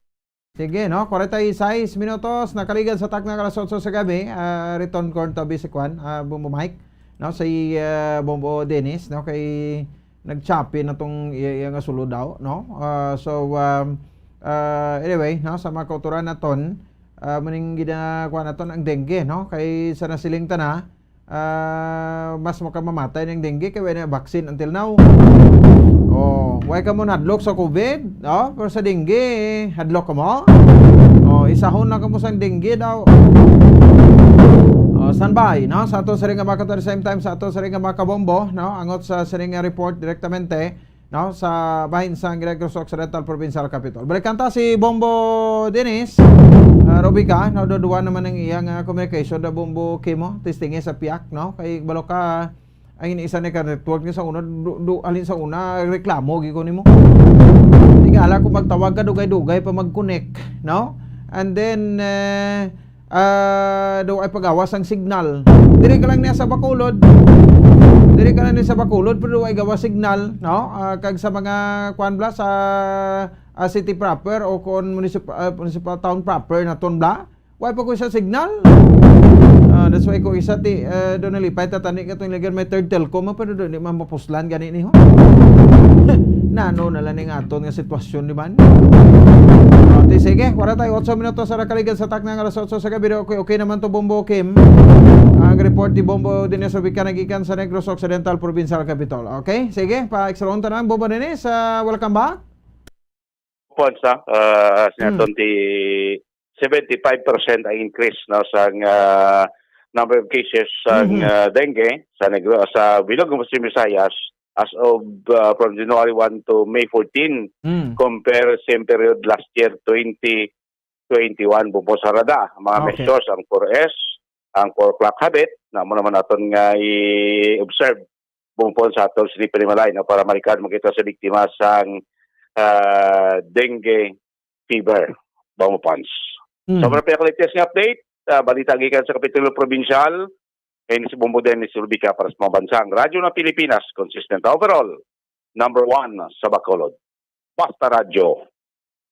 Sige, no? Kwarenta y seis minutos, nakaligad sa takna nga alas otso sa gabi. Ah, return ko to, Bisik Juan, ah, Bombo Mike, no? Si, ah, Bombo Dennis, no? Kay nag-choppy na tong iya, iya nga sulod daw, no? Ah, so, um, ah, anyway, no? Sa mga kauturan naton, ah, muning ginakuha naton ang dengue, no? Kay sa nasiling ta na, ah, mas makamamatay ning dengue kay wala na vaccine until now. Oh, why ka mo nahadlok sa COVID? Oh, pero sa dengue, hadlok ka mo? Oh, isahon na ka mo sang dengue daw. Oh, standby, no? Sa ato sa ring nga mga, at the same time, sa ato sa ring nga mga kabombo, no? Angot sa siring nga report direktamente, no, sa bahin sang Negros Occidental Provincial Capitol. Balikan ta si Bombo Dennis, ah, Robica, no, duduwa naman ang iyang, ah, communication da Bombo Kimo, testingi sa piak, no, kay balo ka ang ini isa ni ka network ni sa una, du, du, alin sa una, reklamo, gi ko nimo. Tingala ko magtawag ka, dugay-dugay pa mag-connect, no? And then, eh, ah, daw ay pagawas ang signal. Diri ka lang niya sa Bacolod. Diri ka lang niya sa Bacolod, pero daw ay gawas signal, no? Ah, kag sa mga, kuan bala, sa, ah, city proper o kung municip-, ah, municipal town proper naton bala, wala pa ko isa signal. Ah, that's why ko isa ti, ah, doon nalipay tatani katong illegal may third telco mo, pero doon di man mapuslan gani ni ho. Nano na lang ning aton nga sitwasyon, di ba? Okay, sige. Wala tayo otso minutos sa nakaligan sa takna nga alas otso sa gabi. Okay, okay naman to, Bombo Kim. Ang report ni Bombo Dines Ubica nagikan sa Negros Occidental, Provincial Capitol. Okay? Sige, pa-extra on tanan, Bombo Dines. Ah, welcome back. Pons, ah, ah, sa Hmm. aton ti seventy-five percent ang increase, no, sang, ah, number of cases sang, Mhm. ah, dengue sa Negro, sa Bilog, Western Visayas as of, ah, from January one to May fourteen, Hmm. compare same period last year, twenty twenty-one. Bumpo sa rada, mga Okay. measures, ang four S, ang four o'clock habit, na mo naman naton nga i-observe, bumpo sa aton sa panimalay, no, para malikad makita sa biktima sang, ah, dengue fever, Bombo Pons. Hmm. So, para pa latest nga update, ah, balita gikan sa Kapitulo Probinsyal, kay ni si Bombo Dennis Rubica para sa mga bansang Radyo ng Pilipinas, consistent overall, number one sa Bacolod. Basta Radyo,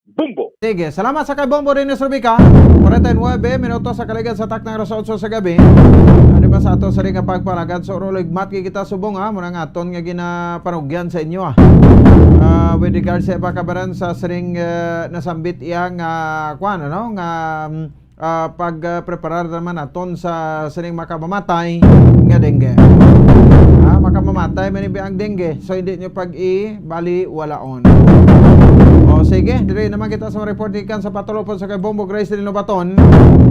Bombo! Sige, salamat sa kay Bombo Dennis Rubica. Kwarenta y nuebe minutos sa kaligan sa takna nga alas otso sa gabi. Ano ba sa ato sa ring nga pagpalagad? So, ruligmat kay kita subong, ha, muna nga aton nga ginapanugyan sa inyo, ah. Ah, with regards sa pagkabaran sa siring, eh, nasambit iya nga, kuwan, ano, nga, mm, ah, pag, ah, preparar naman naton sa siring makamamatay nga dengue. Ah, makamamatay man ang dengue. So, hindi nyo pag-ibaliwalaon. O, sige, diri naman kita sa report gikan sa patulopon sa kay Bombo Grace Dino Baton.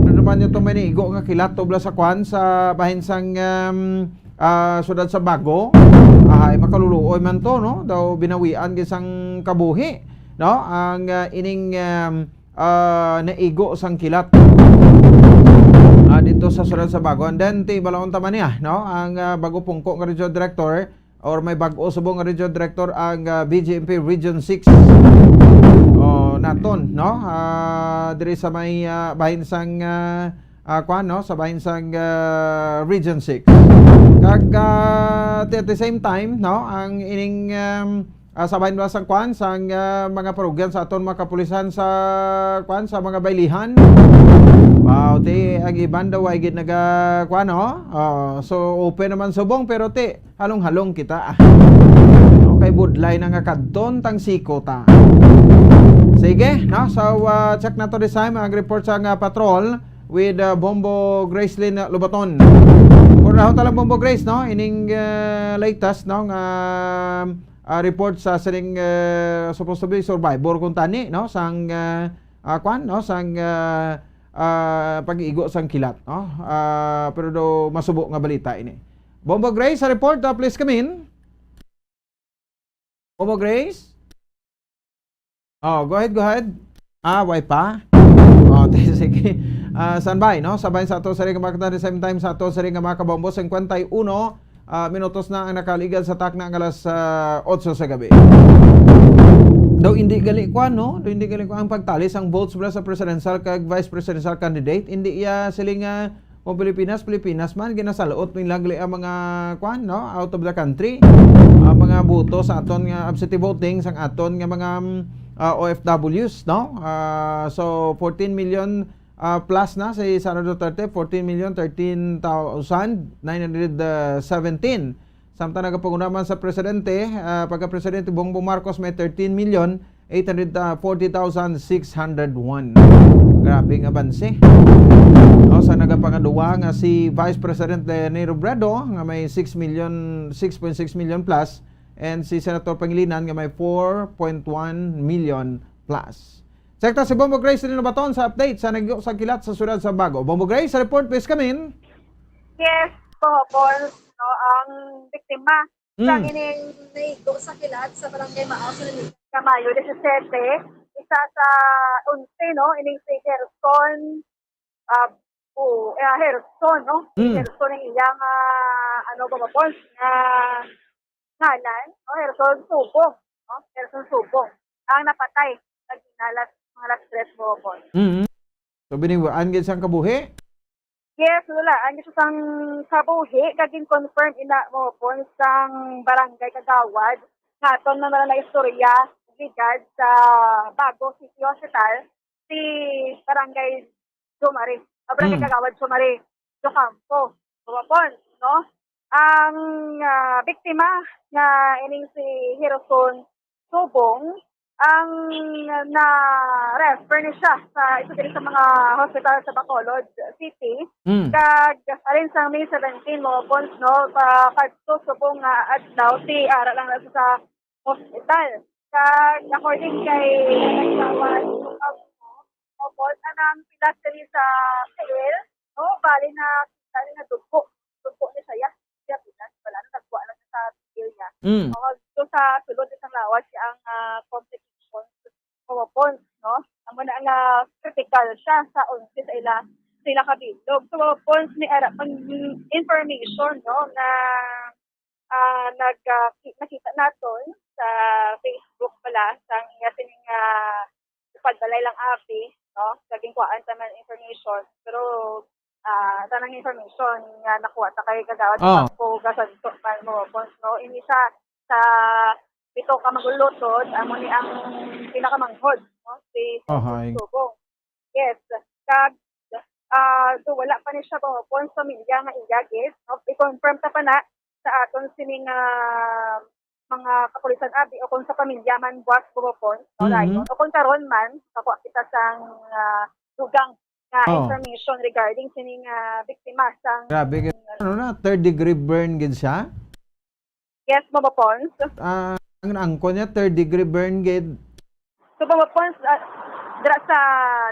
Ano naman nyo itong may niigo nga kilat tubla sa kwan sa bahin sang, um, ah, siyudad sa Bago. Ay, makaluluoy man to, no? Daw binawian gid sang kabuhi, no? Ang, ah, ining, um, ah, naigo sang kilat. Ah, dito sa siyudad sa Bago. And then, ti, balaon ta man niya, no? Ang, ah, bago pungko nga region director, or may bago subong nga region director ang, ah, B J M P Region six. Oh, naton, no? Ah, diri sa may, ah, bahin sang, ah, ah, kuwan, no? Sa bahin sang, ah, Region six. Kag, ah, at the same time, no? Ang ining, um, ah, sa bahin ba sang kuwan, sang, ah, mga parugyan sa aton mga kapulisan sa, kuwan, sa mga baylihan. Wow, ti, ang iban daw ay gid naga, kuwan, no? Oh, so, open naman subong, pero ti, halong-halong kita. Okay, budlay na nga kadton tang siko ta. Sige, no? So, uh, check nato this time ang report sang, uh, patrol with, uh, Bombo Gracelyn Lobaton. Por raho talang Bombo Grace, no? Ining, uh, latest, no? Nga, uh, report sa sining, uh, supposed to be survivor kung tani, no? Sang, uh, uh, kwan, no? Sang, uh, uh, pag-igo sang kilat, no? Uh, pero do masubo nga balita ini. Bombo Grace, sa report, uh, please come in. Bombo Grace? Oh, go ahead, go ahead. Ah, way pa? Oh, te, sige. Ah, standby, no? Sabay sa ato sa ring mga katan, same time sa ato sa ring mga kabombo, cincuenta y uno, ah, minutos na ang nakaligad sa takna nga alas, ah, otso sa gabi. Daw hindi gali kuan, no? Daw hindi gali kuan ang pagtali sang votes mula sa presidential kag vice presidential candidate. Hindi iya sila nga Kung Pilipinas, Pilipinas man, ginasalot nila gali ang mga, kwan, no, out of the country. Ang mga boto sa aton nga absentee voting, sang aton nga mga, mm, ah, O F Ws, no? Ah, so, fourteen million, ah, plus na si Sara Duterte, fourteen million thirteen thousand nine hundred seventeen. Samtang nagapanguna man sa presidente, ah, pagka-presidente Bongbong Marcos may thirteen million eight hundred, ah, forty thousand six hundred one. Grabe nga banse. No, sa nagapangadua nga si Vice President Leni Robredo nga may six million, six point six million plus, and si Senator Pangilinan nga may four point one million plus. Check ta si Bombo Grace Lino Baton sa update sa nagyo sa kilat sa siyudad sa Bago. Bombo Grace, report, please come in. Yes, po, Paul, no, ang biktima sa Mm. ining naigo sa kilat sa Barangay Maaw sa Liligan, Kamayo disisete, isa sa onse, no, ining si Gerson, ah, bu-, eh, Gerson, no? Si Mm. Gerson ang iyang, ah, ano ba, Paul, nga ngalan, no? Gerson Subong, no? Gerson Subong ang napatay sa ginalas, mga alas tres, Paul. Mm. So, biniwaan gid sang kabuhi? Yes, wala. Ang isa sang kabuhi, kag gin-confirm ina mo, Paul, sang barangay kagawad, nga aton na nalang istorya, ligad sa Bago City Hospital, si Barangay Jomari, o Barangay Mm. Kagawad Jomari Docampo, Paul, no? Ang, ah, biktima nga ining si Gerson Subong, ang na-refer ni siya sa isa diri sa mga hospital sa Bacolod City. Mm. Kag alin sang May seventeen, mo, Pons, no, pa, kadto subong nga adlaw, si ara lang na sa hospital. Kag according kay Kagawad, mo, Pons, anang pilas diri sa tiil, no, bali na kita ni nga dugo. Dugo ni siya, ya. Siya, pilas, wala na, nagkuha lang sa tiil niya. Mm. O, so, sa sulod isang lawas siya ang, ah, complications, Pons, no? Amo na nga critical siya sa onse sa ila, sa ila kabilog. So, Pons, may ara pang information, no, nga, ah, nag, ah, ki-, nakita naton sa Facebook pala, sa nga sining, ah, pagbalay lang abi, no? Sa ginkuhaan sa mga information. Pero, ah, tanang information nga nakuha ta kay Kagawad Oh. Paco Gasanto, Pons, no? Ini siya sa pito ka magulutod, amo ni ang pinakamanghod, no? Si Ohay. Subong. Yes. Kag, ah, do wala pa ni siya, Pons, pamilya nga iya, yes, no? I-confirm ta pa na sa aton sining, ah, mga kapulisan abi o kung sa pamilya man, buwas, Pons, no, Mm-hmm. Ryan? O kung karon man, kakuha kita sang, ah, dugang nga Oh. information regarding sining, ah, biktima sang Grabe gid. Ano na, third degree burn gid siya? Yes, Bobo Pons. Ah, ang angkon niya, third degree burn gid. So, Bobo Pons, ah, dira sa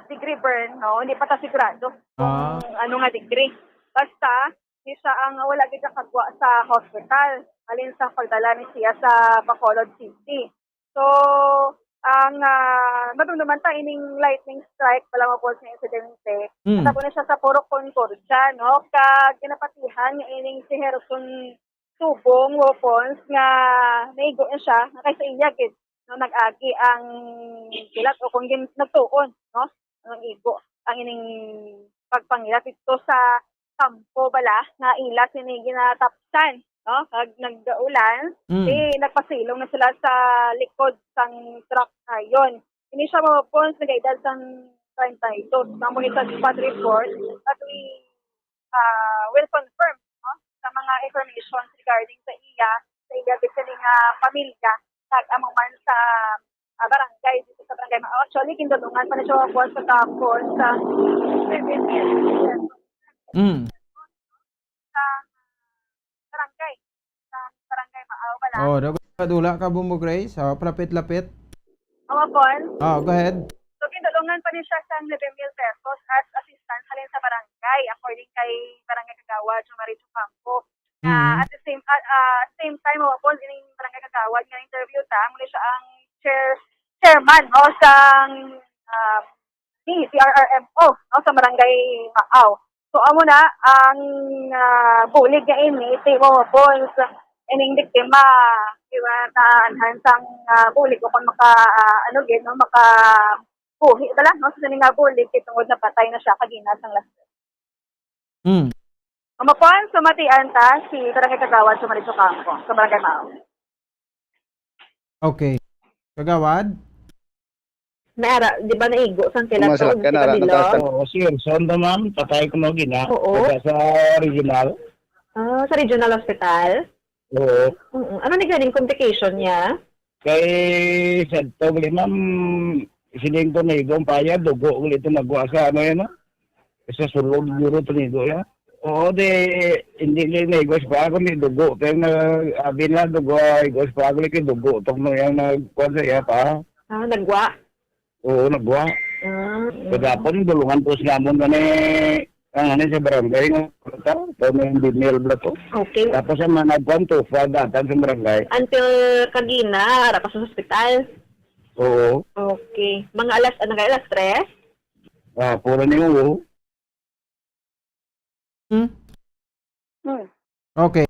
degree burn, no, hindi pa ta sigurado kung Ah. ano nga degree. Basta, di siya ang wala gid nakagwa sa hospital. Halin sa pagdala ni siya sa Bacolod City. So, ang, ah, madumduman ta ining lightning strike pala mo po sa insidente. Mm. Natabo na siya sa Purok Concordia, no? Kag ginapatihan nga ining si Gerson Subong Wopons nga naigo na siya, nga kay sa iya gid. no, nag-agi ang kilat o kung gin-, nagtuon, no, ang igo, ang ining pagpangilat dito sa kampo bala nga ila sini ginatapsan, no? Kag nagaulan, Mm. eh, nagpasilong na sila sa likod sang truck dayon. Ini siya, mga pons, nagaedad sang treinta y dos. Amo ni sa spot report, but we, ah, will confirm, no, sa mga information regarding sa iya, sa iya, sa iya nga pamilya, kag amo man sa, ah, barangay, dito sa Barangay Mao. Actually, gindulungan pa na siya, mga pons, sa tapos sa Mm. sa barangay. Sa barangay Maaw pala. Oh, daw kadula ka, Bumbo Grace. Oh, palapit-lapit. Mga pons. Oh, go ahead. So, gindulungan pa ni siya sang nine mil pesos as assistance halin sa barangay, according kay Barangay Kagawad Jomari Ocampo. Na Mm. at the same, ah, ah, same time, mga pons, ining Barangay Kagawad nga interview ta, muna siya ang chair, chairman, no, sang, um, ni C R R M O, no, sa Barangay Maaw. So, amo na ang, ah, bulig nga ini, ti, mga pons, ining biktima, di ba, naanhan sang, ah, bulig o kung maka, ah, ano gid, no, makabuhi bala, no, sa sini nga bulig, kay tungod napatay na siya kagina sang last. Mm. Mga pons, sumatian ta si Barangay Kagawad Jomari Ocampo sa Barangay Maaw. Okay. Kagawad? May ara, di ba naigo sang kilat Mga sa salakyan, unsi ara, kabilog? Nataas Oo, si Wilson to, ma'am. Patay ko mo gina. Oo. Taga sa regional. Ah, sa regional hospital? Oo. Mm-mm. Ano ni ganing complication niya? Kay sa to, gali, ma'am, siling ko naigo ang paya, dugo, gali, ito nagwa sa ano yan, no? Sa sulod, siguro, tunido yan. Oo, di, hindi, di, naigos pa ako ni dugo. Kaya na, abi na, dugo, igos pa ako, like, dugo. Tok no yan, nagkuhan sa iya pa. Ah, nagwa? Oo, nagwa. Ah, mm. Kagapon, dulungan to sa amon na ni, ang ano, sa barangay, nga, ta, to, may bimil bla to. Okay. Tapos ang mga nagkuhan to, sa datang sa barangay. Until kagina, ara pa sa hospital? Oo. Okay. Mga alas, ano kayo, alas tres? Ah, puro ni, oo. Hmm? Hmm. Okay.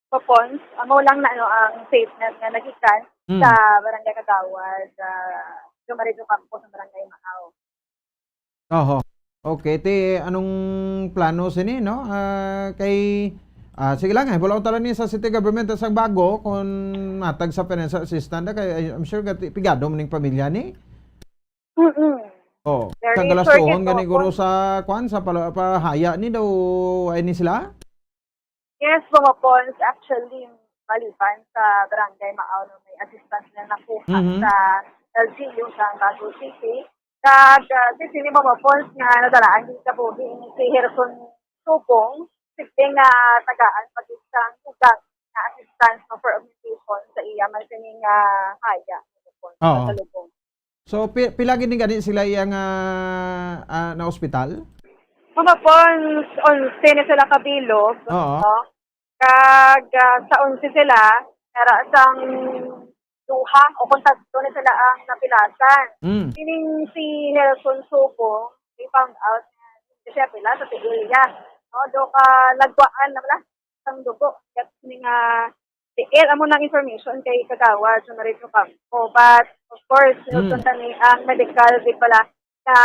Popons, amo lang na, ano, ang statement nga nagikan Hmm. sa Barangay Kagawad, ah, Jomari Ocampo sa Barangay Maaw. Oho. Okay, ti anong plano sini, no? Ah, kay, ah, sige lang, eh, bulaon ta lang ni sa city government sa bago kung matag sa financial assistance na kay, I'm sure gati, pigado man ning pamilya ni. Mm-mm. Oh, very sa galastuhon gani guro sa kwan, sa pala, pahaya ni daw, ay ni sila? Yes, mga pons, actually, maliban sa barangay Maaw na may assistance na nakuha Mhm. sa L G U sa Bago City. Kag, ah, si sini mga pons nga nadalaan din kabuhi ni si Herson Subong, sige nga tagaan pa gid sang dugang nga assistance, no, for augmentation sa iya man sini nga haya, mga pons, Oo. sa lubong. So, pi-, pila gid ni gani sila iya nga, ah, na ospital? Mga pons, onse ni sila kabilog, Oo. no? Kag, ah, sa onse sila, nara sang duha o kung tatlo ni sila ang napilasan. Mm. Kining si Nelson Subo, we found out, siya pila sa tiil niya. No? Do ka nagwaan na pala sang dugo. Kaya ni nga tiil, amo nang information kay Kagawad Jomari Ocampo. But, of course, Mm. sinusundan ni ang medical, di pala, na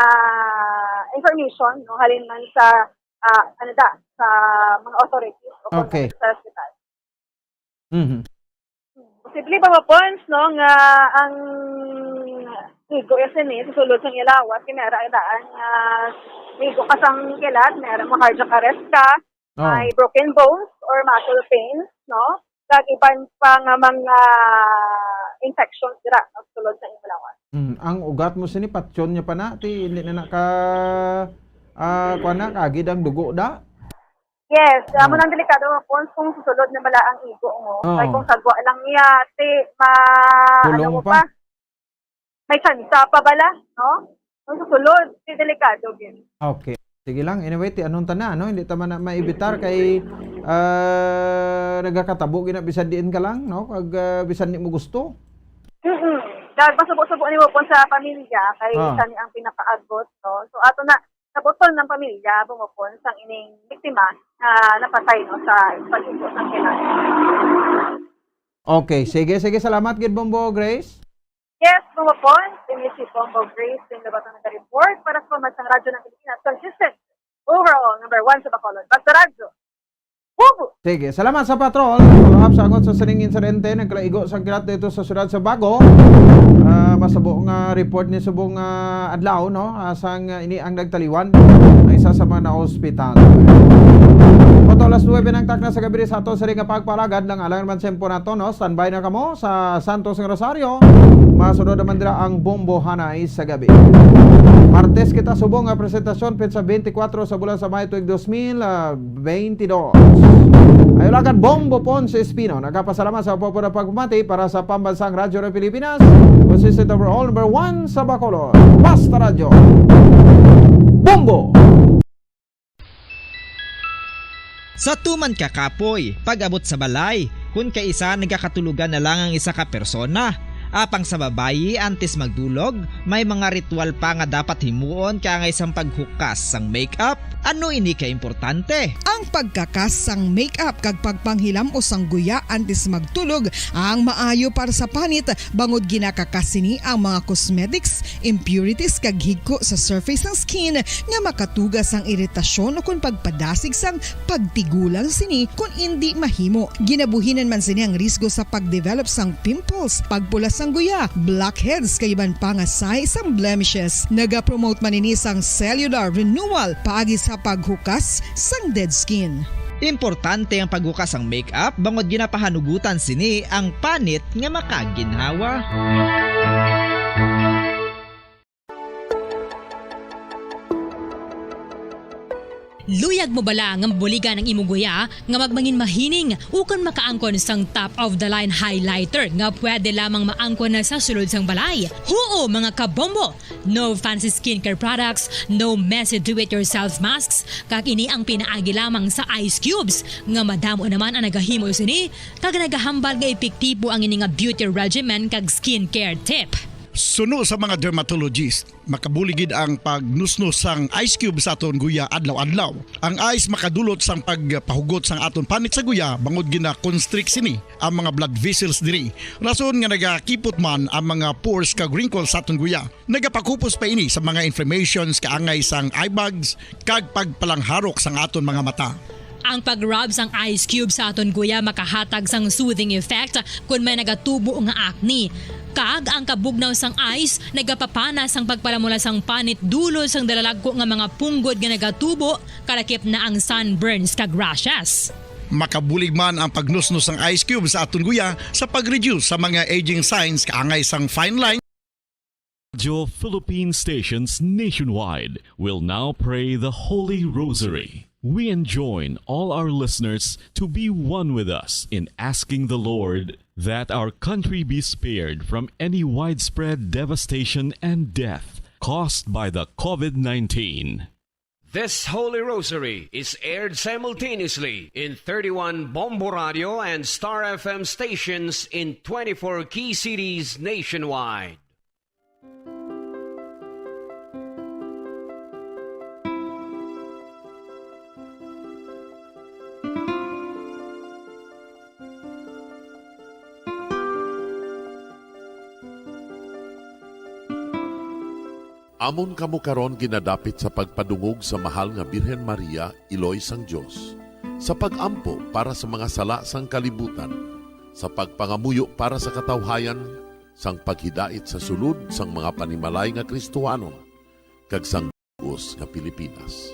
information, no, halin man sa, ah, ano da, sa mga authorities o kung Okay. sa hospital. Mhm. Posible ba, mga pons, no, nga ang igo ya sini sa sulod sang iya lawas, kay may ara daan nga igo ka sang kilat, may ara mo cardiac arrest ka, Oh. may broken bones or muscle pains, no? Kag iban pa nga mga infections dira, no, sulod sa imong lawas. Mm, ang ugat mo sini, patyon niya pa na, ti, hindi na na ka, ah, kuwan na, kagid ang dugo da? Yes, amo Oh. nang delikado, mga pons, kung susulod na bala ang igo mo. Oo. Kay kung sagwa lang niya, ti, ma-, Pulong ano mo pa. pa? May tsansa pa bala, no? Kung susulod, ti delikado gid. Okay. Sige lang. Anyway, ti anong tana, no? Hindi ta man na maibitar kay, ah, nagakatabo gina bisan diin ka lang, no? Kag, ah, bisan di mo gusto. Mm-mm. Kag pasubo-subo ni mo pon sa pamilya kay Ah. siya ni ang pinakaagot, no? So, ato na sabuton ng pamilya, bumupon sang ining biktima na napatay, no, sa pag-igo sang kilat. Okay, sige, sige, salamat gid, Bombo Grace. Mga points, ini si Bombo Grace, yung labatang nag-report para sa Pambansang Radyo ng Pilipinas, consistent, overall, number one sa Bacolod. Basta Radyo, Bombo! Sige, salamat sa patrol. Follow up sa angot sa sining insidente, nagkalaigo sang kilat dito sa siyudad sa Bago. Ah, masabo nga report ni subong, ah, adlaw, no? Ah, sang, ah, ini ang nagtaliwan nga isa sa mga naospital. Kuwatro alas nuebe ng takna sa gabi sa ato sa nga pagpalagad lang alang naman tempo nato, no? Standby na kamo sa Santos nga Rosario. Masunod naman dira ang Bombo Hanay sa gabi. Martes kita subong nga presentasyon, petsa twenty-four sa bulan sa May tuig dos mil, ah, twenty-two. Ayo lagad Bombo Ponce Espino. Nagapasalamat sa pagpapamati para sa Pambansang Radyo ng Pilipinas. Consistent overall number one sa Bacolod. Basta Radyo. Bombo! Sa tuman ka kapoy, pag-abot sa balay, kun kaisa nagakatulogan na lang ang isa ka persona. Apang sa babayi, antes magdulog, may mga ritual pa nga dapat himuon kaangay sang paghukas sang makeup. Ano ini ka importante? Ang pagkakas sang makeup kag pagpanghilam o sang guya antes magtulog ang maayo para sa panit, bangod ginakakas sini ang mga cosmetics, impurities kag higko sa surface sang skin nga makatuga sang iritasyon o kon pagpadasig sang pagtigulang sini kon indi mahimo. Ginabuhinan man sini ang risgo sa pagdevelop sang pimples, pagpula sang guya, blackheads kag iban pa nga sign sang blemishes. Nagapromote man ini sang cellular renewal paagi sa paghukas sang dead skin. Importante ang paghukas sang makeup bangod ginapahanugutan sini ang panit nga makaginhawa. Luyag mo bala nga mabuligan ang imong guya nga magmangin mahining ukon makaangkon sang top of the line highlighter nga pwede lamang maangkon na sa sulod sang balay? Huo, mga kabombo! No fancy skincare products, no messy do-it-yourself masks, kag ini ang pinaagi lamang sa ice cubes nga madamo naman ang nagahimo sini kag nagahambal nga epektibo ang ini nga beauty regimen kag skincare tip. Suno sa mga dermatologist, makabulig gid ang pagnusnos sang ice cube sa aton guya adlaw-adlaw. Ang ice makadulot sang pagpahugot sang aton panit sa guya bangod gina-constrict sini ang mga blood vessels diri. Rason nga nagakipot man ang mga pores kag wrinkles sa aton guya. Nagapakupos pa ini sa mga inflammations kaangay sang eye bags kag pagpalangharok sang aton mga mata. Ang pag-rub sang ice cube sa aton guya makahatag sang soothing effect kon may nagatubo nga acne. Kag ang kabugnaw sang ice nagapapana sang pagpalamula sang panit dulot sang dalalagko nga mga punggod nga nagatubo, kalakip na ang sunburns kag rashes. Makabulig man ang pagnusnos sang ice cube sa aton guya sa pag-reduce sa mga aging signs kaangay sang fine line. Radio Philippine stations nationwide will now pray the Holy Rosary. We enjoin all our listeners to be one with us in asking the Lord that our country be spared from any widespread devastation and death caused by the COVID nineteen. This Holy Rosary is aired simultaneously in thirty-one Bombo Radio and Star F M stations in twenty-four key cities nationwide. Amon kamo karon ginadapit sa pagpadungog sa Mahal nga Birhen Maria, Iloy sang Dios, sa pag-ampo para sa mga sala sang kalibutan, sa pagpangamuyo para sa katawhayan, sang paghidait sa sulod sang mga panimalay nga Kristohanon, kag sang bug-os nga Pilipinas.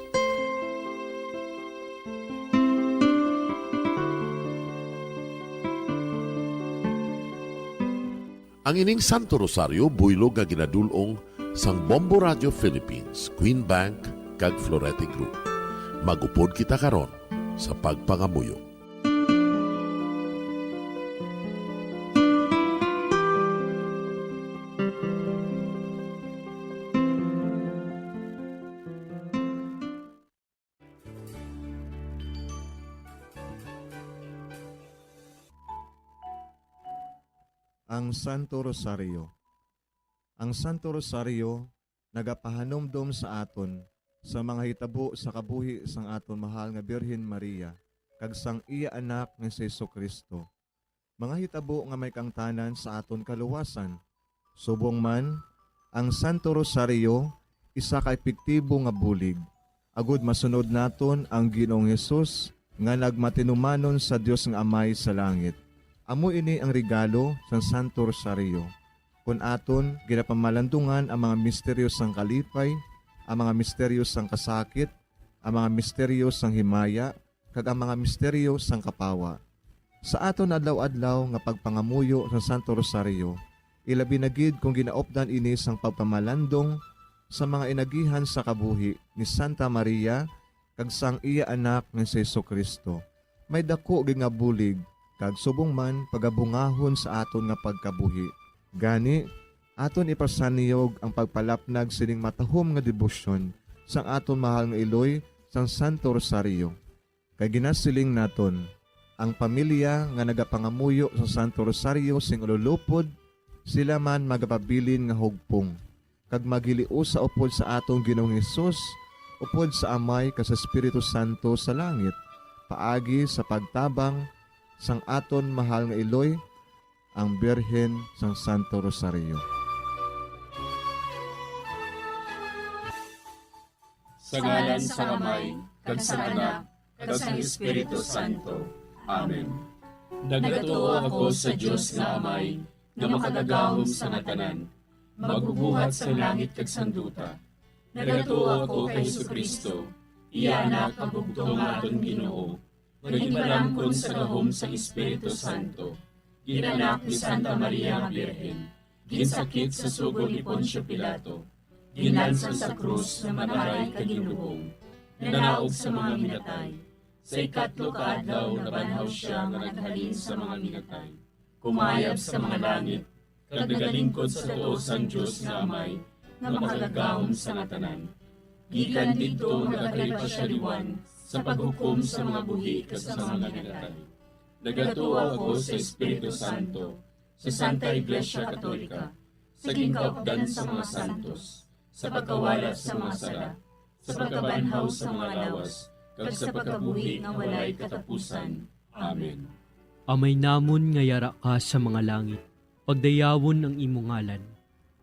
Ang ining Santo Rosario buylog nga ginadul-ong sang Bombo Radio Philippines, Queen Bank, kag Florete Group. Mag-upod kita karon sa pagpangamuyo. Ang Santo Rosario. Ang Santo Rosario nagapahanumdom sa aton sa mga hitabo sa kabuhi sang aton mahal nga Birhen Maria kag sang iya Anak nga si Jesu-Cristo, mga hitabo nga may kaangtanan sa aton kaluwasan, Subong man, ang Santo Rosario isa ka epektibo nga bulig, agud masunod naton ang Ginoong Hesus nga nagmatinumanon sa Dios nga Amay sa langit. Amo ini ang regalo sang Santo Rosario. Kon aton ginapamalandungan ang mga misteryo sang kalipay, ang mga misteryo sang kasakit, ang mga misteryo sang himaya, kag ang mga misteryo sang kapawa. Sa aton adlaw-adlaw nga pagpangamuyo sa Santo Rosario, ilabi na gid kung ginaupdan ini sang pagpamalandong sa mga inagihan sa kabuhi ni Santa Maria kag sang iya Anak nga si Jesu-Cristo, may daku gid nga bulig kag subong man pagabungahon sa aton nga pagkabuhi. Gani, aton ipasaniyog ang pagpalapnag sining matahom nga debosyon sang aton mahal nga iloy sang Santo Rosario. Kay ginasiling naton, ang pamilya nga nagapangamuyo sa Santo Rosario sing ululupod, sila man magapabilin nga hugpong, kag maghiliusa upod sa aton Ginoong Hesus, upod sa Amay kag sa Espiritu Santo sa langit, paagi sa pagtabang sang aton mahal nga iloy, ang Birhen sang Santo Rosario. Sa ngalan sang Amay, kag sang Anak, kag sang Espiritu Santo. Amen. Nagatuo ako sa Dios nga Amay, nga makagagahom sa nga tanan, magbubuhat sa langit kag sang duta. Nagatuo ako kay Jesu-Cristo, iya Anak nga bugtong nga aton Ginoo, nga ginpalangkon sa gahom sang Espiritu Santo, ginanak ni Santa Maria nga Birhen, ginsakit sa sugo ni Poncio Pilato, ginlansang sa krus nga manaray kag ginlubong, nanaog sa mga minatay. Sa ikatlo ka adlaw nabanhaw sia nga naghalin sa mga minatay, kumayab sa mga langit, kag nagalingkod sa tuo sang Dios nga Amay, nga makagagahom sa nga tanan. Gikan didto nagakalipay sia liwat sa paghukom sa mga buhi kag sa mga minatay. Nagatuo ako sa Espiritu Santo, sa Santa Iglesia Katolika, sa ginkaupdan sa mga santos, sa pagkawala sa mga sala, sa pagkabanhaw sa mga lawas, kag sa pagkabuhi nga walay katapusan. Amen. Amay namon nga yara ka sa mga langit, pagdayawon ang imo ngalan.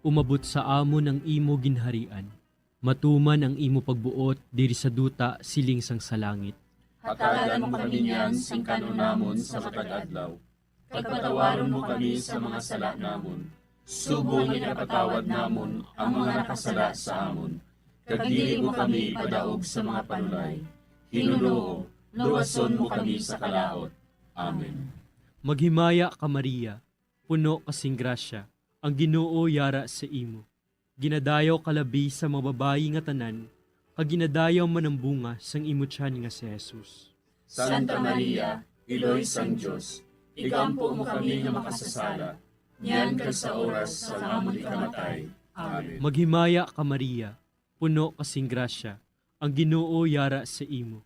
Umabot sa amon ang imo ginharian. Matuman ang imo pagbuot diri sa duta siling sang sa langit. Hatagan mo kami niyan sing kan-on namon sa matag adlaw. Kag patawaron mo kami sa mga sala namon, subong nga ginapatawad namon ang mga nakasala sa amon. Kag dili mo kami ipadaog sa mga panulay. Hinunoo, luwason mo kami sa kalaut. Amen. Maghimaya ka, Maria, puno ka sing grasya, ang Ginoo yara sa imo. Ginadayaw ka labi sa mga babayi nga tanan, kag ginadayaw man ang bunga sang imo tiyan nga si Jesus. Santa Maria, Iloy sang Dios, igampo mo kami nga makasasala, niyan kag sa oras sang amon ikamatay. Amen. Maghimaya ka, Maria, puno ka sing grasya, ang Ginoo yara sa imo.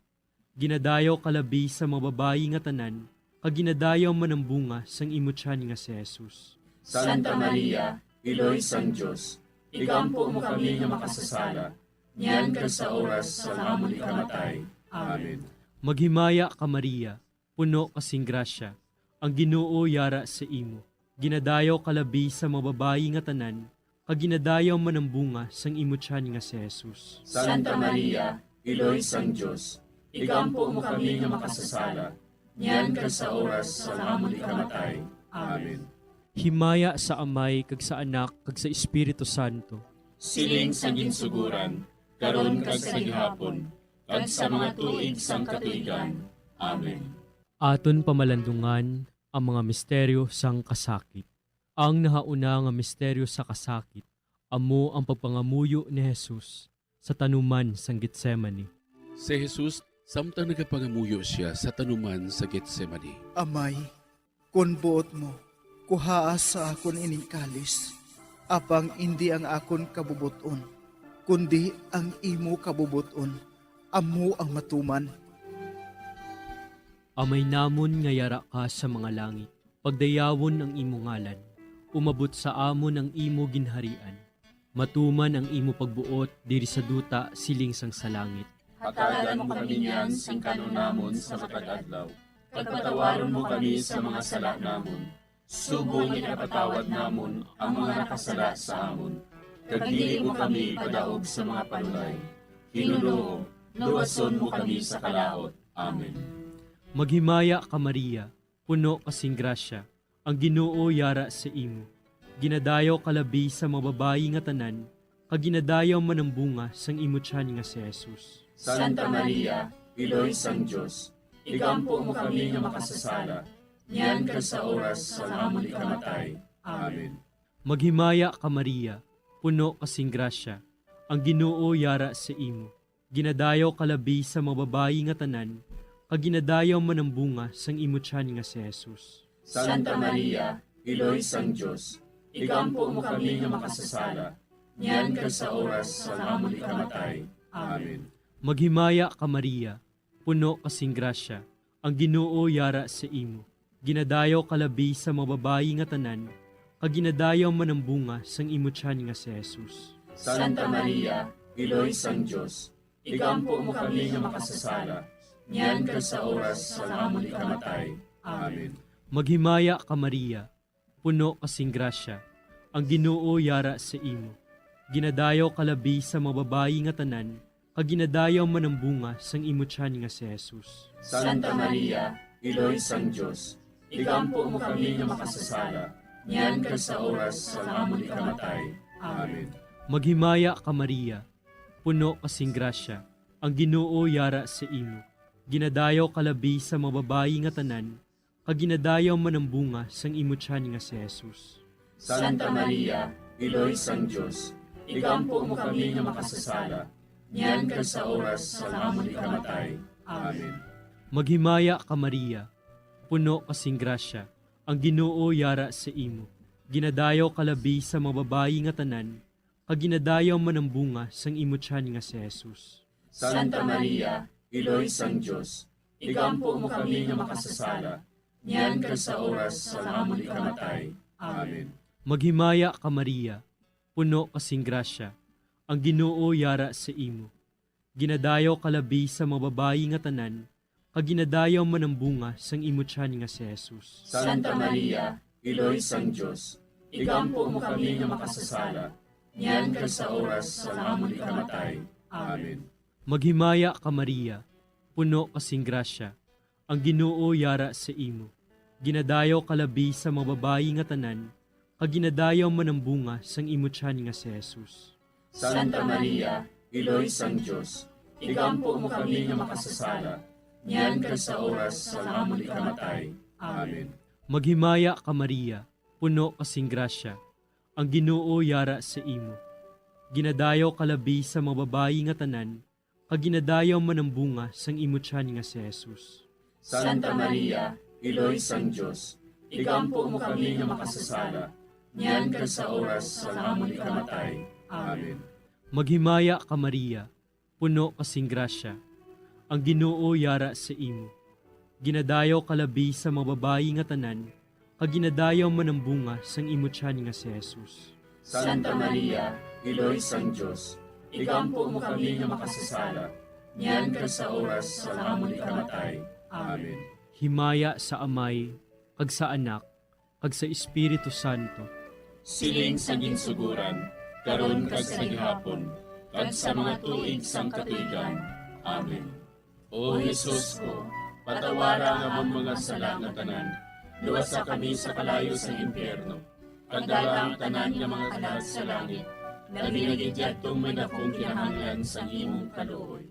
Ginadayaw ka labi sa mga babayi nga tanan, kag ginadayaw man ang bunga sang imo tiyan nga si Jesus. Santa Maria, Iloy sang Dios, igampo mo kami nga makasasala, niyan kag sa oras sang amon ikamatay. Amen. Maghimaya ka, Maria, puno ka sing grasya, ang Ginoo yara sa imo. Ginadayaw ka labi sa mga babayi nga tanan, kag ginadayaw man ang bunga sang imo tiyan nga si Jesus. Santa Maria, Iloy sang Dios, igampo mo kami nga makasasala, niyan kag sa oras sang amon ikamatay. Amen. Himaya sa Amay kag sa Anak kag sa Espiritu Santo. Siling sa ginsuguran, karon kag sa gihapon, kag sa mga tuig sang katuigan. Amen. Aton pamalandungan ang mga misteryo sang kasakit. Ang nahauna nga misteryo sa kasakit amo ang pagpangamuyo ni Jesus sa tanuman sang Getsemani. Si Jesus, samtang nagapangamuyo sia sa tanuman sa Getsemani. Amay, kon buot mo, kuhaa sa akon ining kalis, apang indi ang akon kabubot-on, kundi ang imo kabubot-on, amo ang matuman. Amay namon nga yara ka sa mga langit, pagdayawon ang imo ngalan. Umabot sa amon ang imo ginharian. Matuman ang imo pagbuot diri sa duta siling sang sa langit. Hatagan mo kami niyan sing kan-on namon sa matag adlaw, kag patawaron mo kami sa mga sala namon, Subong nga ginapatawad namon ang mga nakasala sa amon, kag dili mo kami ipadaog sa mga panulay. Ginoo, luwason mo kami sa kalaut. Amen. Maghimaya ka, Maria, puno ka sing grasya, ang Ginoo yara sa imo. Ginadayaw ka labi sa mga babayi nga tanan, kag ginadayaw man ang bunga sang imo tiyan nga si Jesus. Santa Maria, Iloy sang Dios, igampo mo kami nga makasasala, niyan kag sa oras sang amon ikamatay. Amen. Maghimaya ka, Maria, puno ka sing grasya, ang Ginoo yara sa imo. Ginadayaw ka labi sa mga babayi nga tanan, kag ginadayaw man ang bunga sang imo tiyan nga si Jesus. Santa Maria, Iloy sang Dios, igampo mo kami nga makasasala, niyan kag sa oras sang amon ikamatay. Amen. Maghimaya ka, Maria, puno ka sing grasya, ang Ginoo yara sa imo. Ginadayaw ka labi sa mga babayi nga tanan, kag ginadayaw man ang bunga sang imo tiyan nga si Jesus. Santa Maria, Iloy sang Dios, igampo mo kami nga makasasala, niyan kag sa oras sang amon ikamatay. Amen. Maghimaya ka, Maria, puno ka sing grasya, ang Ginoo yara sa imo. Ginadayaw ka labi sa mga babayi nga tanan, kag ginadayaw man ang bunga sang imo tiyan nga si Jesus. Santa Maria, Iloy sang Dios, igampo mo kami nga makasasala, niyan kag sa oras sang amon ikamatay. Amen. Maghimaya ka, Maria, puno ka sing grasya, ang Ginoo yara sa imo. Ginadayaw ka labi sa mga babayi nga tanan, kag ginadayaw man ang bunga sang imo tiyan nga si Jesus. Santa Maria, Iloy sang Dios, igampo mo kami nga makasasala, niyan kag sa oras sang amon ikamatay. Amen. Maghimaya ka, Maria, puno ka sing grasya, ang Ginoo yara sa imo. Ginadayaw ka labi sa mga babayi nga tanan, kag ginadayaw man ang bunga sang imo tiyan nga si Jesus. Santa Maria, Iloy sang Dios, igampo mo kami nga makasasala, niyan kag sa oras sang amon ikamatay. Amen. Maghimaya ka, Maria, puno ka sing grasya, ang Ginoo yara sa imo. Ginadayaw ka labi sa mga babayi nga tanan, kag ginadayaw man ang bunga sang imo tiyan nga si Jesus. Santa Maria, Iloy sang Dios, igampo mo kami nga makasasala, niyan kag sa oras sang amon ikamatay. Amen. Maghimaya ka, Maria, puno ka sing grasya, ang Ginoo yara sa imo. Ginadayaw ka labi sa mga babayi nga tanan, kag ginadayaw man ang bunga sang imo tiyan nga si Jesus. Santa Maria, Iloy sang Dios, igampo mo kami nga makasasala, niyan kag sa oras sang amon ikamatay. Amen. Maghimaya ka, Maria, puno ka sing grasya, ang Ginoo yara sa imo. Ginadayaw ka labi sa mga babayi nga tanan, kag ginadayaw man ang bunga sang imo tiyan nga si Jesus. Santa Maria, Iloy sang Dios, igampo mo kami nga makasasala, niyan kag sa oras sang amon ikamatay. Amen. Maghimaya ka, Maria, puno ka sing grasya, ang Ginoo yara sa imo. Ginadayaw ka labi sa mga babayi nga tanan, kag ginadayaw man ang bunga sang imo tiyan nga si Jesus. Santa Maria, Iloy sang Dios, igampo mo kami nga makasasala, niyan kag sa oras sang amon ikamatay. Amen. Himaya sa Amay, kag sa Anak, kag sa Espiritu Santo. Siling sa ginsuguran, karon kag sa gihapon, kag sa mga tuig sang katuigan. Amen. O Jesus ko, patawara ang amon mga sala nga tanan, luwasa kami sa kalayo sa impyerno, kag dala ang tanan nga mga kalag sa langit, labi na gid yadtong may dakong kinahanglan sang imong kaluoy.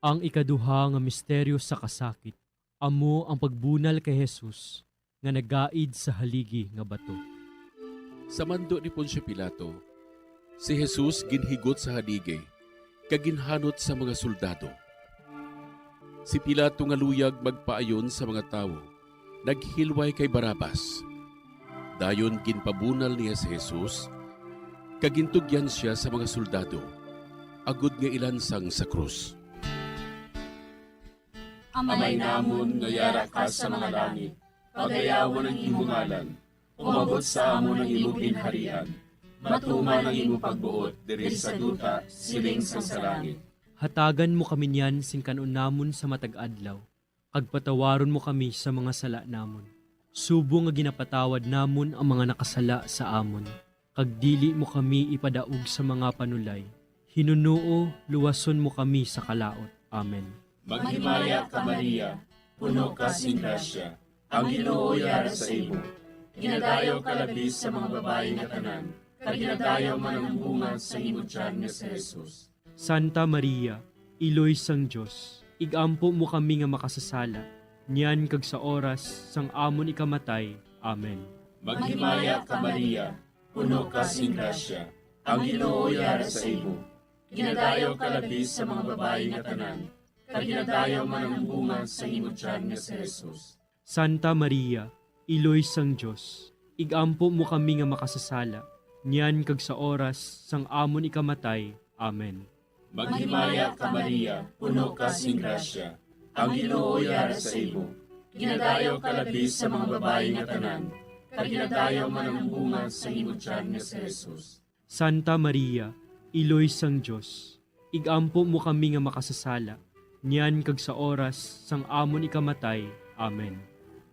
Ang ikaduha nga misteryo sa kasakit, amo ang pagbunal kay Jesus nga nagaid sa haligi nga bato. Sa mando ni Poncio Pilato, si Jesus ginhigot sa haligi kag ginhanot sa mga soldado. Si Pilato nga luyag magpaayon sa mga tawo, naghilway kay Barrabas. Dayon ginpabunal niya si Jesus, kag gintugyan sia sa mga soldado, agod nga ilansang sa krus. Amay namon nga yara ka sa mga langit, pagayawon ang imo ngalan. Umabot sa amon ang imo ginharian. Matuman ang imo pagbuot diri sa duta, siling sang sa langit. Hatagan mo kami niyan sing kan-on namon sa matag adlaw, kag patawaron mo kami sa mga sala namon, Subong nga ginapatawad namon ang mga nakasala sa amon, kag dili mo kami ipadaog sa mga panulay. Hinunoo, luwason mo kami sa kalaut. Amen. Maghimaya ka, Maria, puno ka sing grasya, ang Ginoo yara sa imo. Ginadayaw ka labi sa mga babayi nga tanan, kag ginadayaw man ang bunga sa imo tiyan nga si Jesus. Santa Maria, Iloy sang Dios, ig-ampo mo kami nga makasasala, niyan kag sa oras sang amon ikamatay. Amen. Maghimaya ka, Maria, puno ka sing grasya, ang Ginoo yara sa imo. Ginadayaw ka labi sa mga babayi nga tanan, kag ginadayaw man ang bunga sa imo tiyan nga si Jesus. Santa Maria, Iloy sang Dios, ig-ampo mo kami nga makasasala, niyan kag sa oras sang amon ikamatay. Amen. Maghimaya ka, Maria, puno ka sing grasya, ang Ginoo yara sa imo. Ginadayaw ka labi sa mga babayi nga tanan, kag ginadayaw man ang bunga sa imo tiyan nga si Jesus. Santa Maria, Iloy sang Dios, ig-ampo mo kami nga makasasala, niyan kag sa oras sang amon ikamatay. Amen.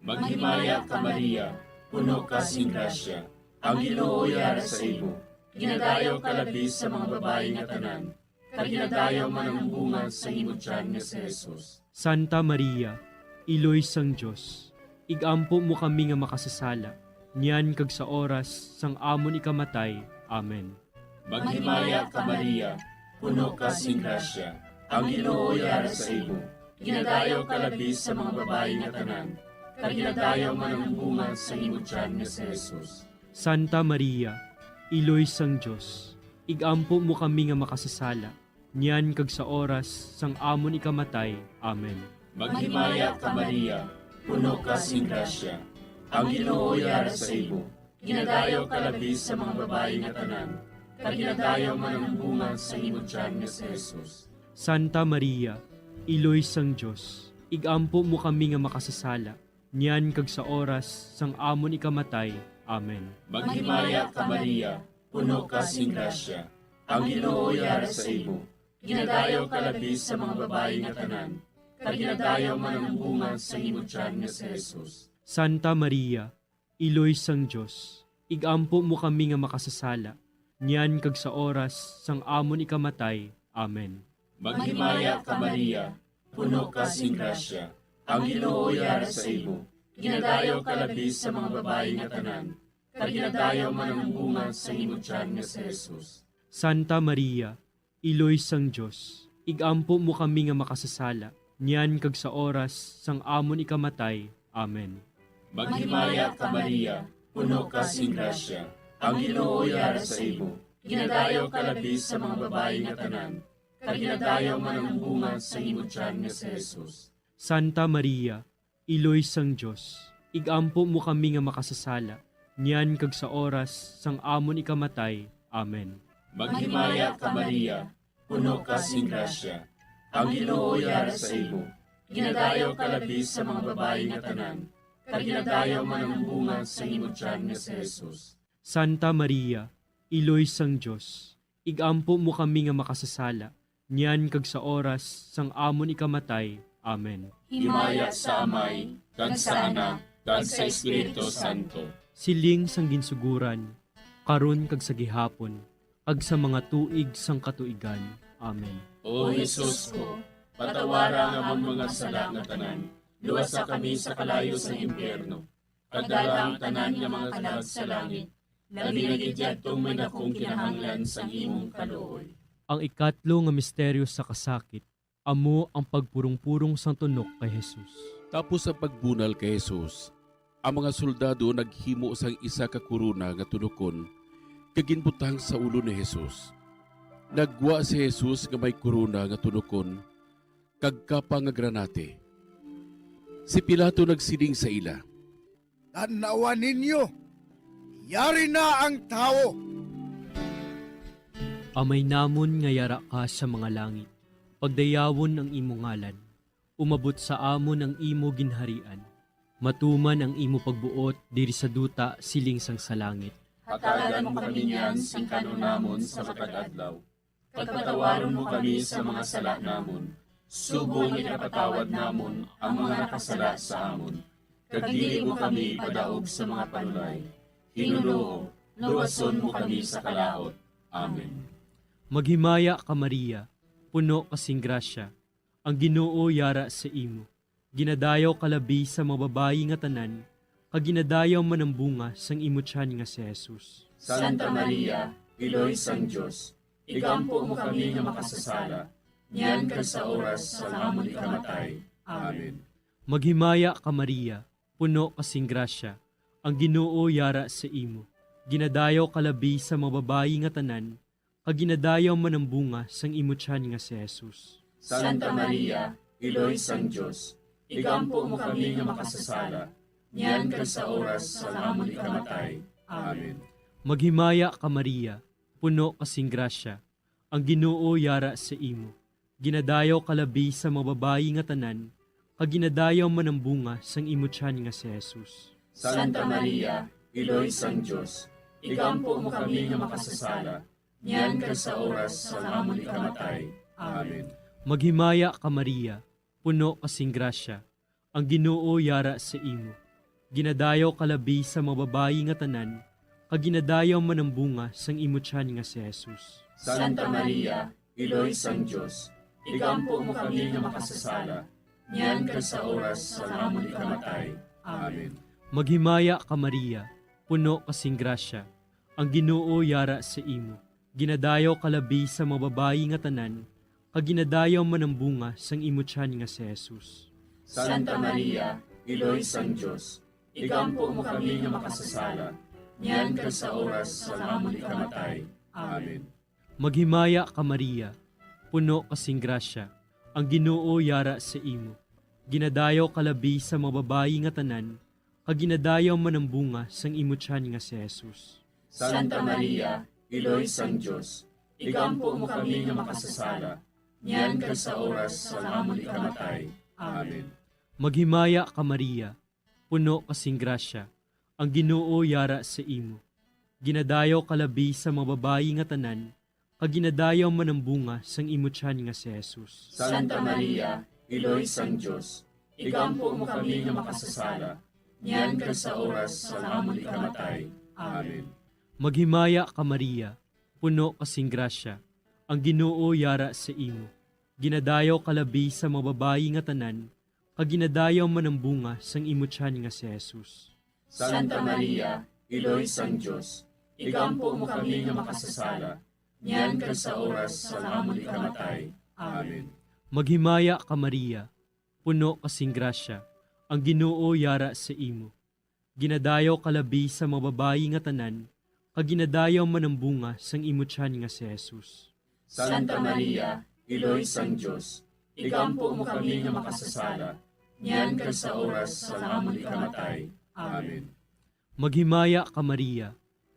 Maghimaya ka, Maria, puno ka sing grasya, ang Ginoo yara sa imo. Ginadayaw ka labi sa mga babayi nga tanan, kag ginadayaw man ang bunga sa imo tiyan nga si Jesus. Santa Maria, Iloy sang Dios, ig-ampo mo kami nga makasasala, niyan kag sa oras sang amon ikamatay. Amen. Maghimaya ka, Maria, puno ka sing grasya, ang Ginoo yara sa imo. Ginadayaw ka labi sa mga babayi nga tanan, kag ginadayaw man ang bunga sa imo tiyan nga si Jesus. Santa Maria, Iloy sang Dios, ig-ampo mo kami nga makasasala, niyan kag sa oras sang amon ikamatay. Amen. Maghimaya ka, Maria, puno ka sing grasya, ang Ginoo yara sa imo. Ginadayaw ka labi sa mga babayi nga tanan, kag ginadayaw man ang bunga sa imo tiyan nga si Jesus. Santa Maria, Iloy sang Dios, ig-ampo mo kami nga makasasala, niyan kag sa oras sang amon ikamatay. Amen. Maghimaya ka, Maria, puno ka sing grasya, ang Ginoo yara sa imo. Ginadayaw ka labi sa mga babayi nga tanan, kag ginadayaw man ang bunga sa imo tiyan nga si Jesus. Santa Maria, Iloy sang Dios, ig-ampo mo kami nga makasasala, niyan kag sa oras sang amon ikamatay. Amen. Maghimaya ka, Maria, puno ka sing grasya, ang Ginoo yara sa imo. Ginadayaw ka labi sa mga babayi nga tanan, kag ginadayaw man ang bunga sa imo tiyan nga si Jesus. Santa Maria, Iloy sang Dios, ig-ampo mo kami nga makasasala, niyan kag sa oras sang amon ikamatay. Amen. Maghimaya ka, Maria, puno ka sing grasya, ang Ginoo yara sa imo. Ginadayaw ka labi sa mga babayi nga tanan, kag ginadayaw man ang bunga sa imo tiyan nga si Jesus. Santa Maria, Iloy sang Dios, ig-ampo mo kami nga makasasala, niyan kag sa oras sang amon ikamatay. Amen. Maghimaya ka, Maria, puno ka sing grasya, ang Ginoo yara sa imo. Ginadayaw ka labi sa mga babayi nga tanan, kag ginadayaw man ang bunga sa imo tiyan nga si Jesus. Santa Maria, Iloy sang Dios, ig-ampo mo kami nga makasasala, niyan kag sa oras sang amon ikamatay. Amen. Himaya sa Amay, kag sa Anak, kag sa Espiritu Santo. Siling sang ginsuguran, karon kag sa gihapon, kag sa mga tuig sang katuigan. Amen. O Jesus ko, patawara ang amon mga sala nga tanan, luwasa kami sa kalayo sang impyerno, kag dala ang tanan nga mga kalag sa langit, labi na gid yadtong may dakong kinahanglan sang imong kaluoy. Ang ikatlo nga misteryo sa kasakit, amo ang pagpurong-purong sang tunok kay Jesus. Tapos ang pagbunal kay Jesus, ang mga soldado naghimo sang isa ka korona nga tunokon kag ginbutang sa ulo ni Jesus. Naggwa si Jesus nga may korona nga tunokon kag kapa nga granate. Si Pilato nagsiling sa ila, "Tan-awa ninyo, yari na ang tawo." Amay namon nga yara ka sa mga langit, pagdayawon ang imo ngalan. Umabot sa amon ang imo ginharian. Matuman ang imo pagbuot diri sa duta siling sang sa langit. Hatagan mo kami niyan sing kan-on namon sa matag adlaw. Kag patawaron mo kami sa mga sala namon, subong nga ginapatawad namon ang mga nakasala sa amon. kag dili mo kami ipadaog sa mga panulay. Ginoo, luwason mo kami sa kalaut. Amen. Maghimaya ka, Maria, puno ka sing grasya, ang Ginoo yara sa imo. Ginadayaw ka labi sa mga babayi nga tanan, kag ginadayaw man ang bunga sang imo tiyan nga si Jesus. Santa Maria, Iloy sang Dios, igampo mo kami nga makasasala, niyan kag sa oras sang amon ikamatay. Amen. Maghimaya ka, Maria, puno ka sing grasya, ang Ginoo yara sa imo. Ginadayaw ka labi sa mga babayi nga tanan, kag ginadayaw man ang bunga sang imo tiyan nga si Jesus. Santa Maria, Iloy sang Dios, igampo mo kami nga makasasala, niyan kag sa oras sang amon ikamatay. Amen. Maghimaya ka, Maria, puno ka sing grasya, ang Ginoo yara sa imo. Ginadayaw ka labi sa mga babayi nga tanan, kag ginadayaw man ang bunga sang imo tiyan nga si Jesus. Santa Maria, Iloy sang Dios, igampo mo kami nga makasasala, niyan kag sa oras sang amon ikamatay. Amen. Maghimaya ka, Maria, puno ka sing grasya, ang Ginoo yara sa imo. Ginadayaw ka labi sa mga babayi nga tanan, kag ginadayaw man ang bunga sang imo tiyan nga si Jesus. Santa Maria, Iloy sang Dios, igampo mo kami nga makasasala, niyan kag sa oras sang amon ikamatay. Amen. Maghimaya ka, Maria, puno ka sing grasya, ang Ginoo yara sa imo. Ginadayaw ka labi sa mga babayi nga tanan, kag ginadayaw man ang bunga sang imo tiyan nga si Jesus. Santa Maria, Iloy sang Dios, igampo mo kami nga makasasala, niyan kag sa oras sang amon ikamatay. Amen. Maghimaya ka, Maria, puno ka sing grasya, ang Ginoo yara sa imo. Ginadayaw ka labi sa mga babayi nga tanan, kag ginadayaw man ang bunga sang imo tiyan nga si Jesus. Santa Maria, Iloy sang Dios, igampo mo kami nga makasasala, niyan kag sa oras sang amon ikamatay. Amen. Maghimaya ka, Maria, puno ka sing grasya, ang Ginoo yara sa imo. Ginadayaw ka labi sa mga babayi nga tanan, kag ginadayaw man ang bunga sang imo tiyan nga si Jesus. Santa Maria, Iloy sang Dios, igampo mo kami nga makasasala, niyan kag sa oras sang amon ikamatay. Amen. Maghimaya ka, Maria, puno ka sing grasya, ang Ginoo yara sa imo. Ginadayaw ka labi sa mga babayi nga tanan, kag ginadayaw man ang bunga sang imo tiyan nga si Jesus. Santa Maria, Iloy sang Dios, igampo mo kami nga makasasala, niyan kag sa oras sang amon ikamatay. Amen. Maghimaya ka, Maria, puno ka sing grasya, ang Ginoo yara sa imo. Ginadayaw ka labi sa mga babayi nga tanan, kag ginadayaw man ang bunga sang imo tiyan nga si Jesus. Santa Maria, Iloy sang Dios, igampo mo kami nga makasasala, niyan kag sa oras sang amon ikamatay. Amen. Maghimaya ka, Maria,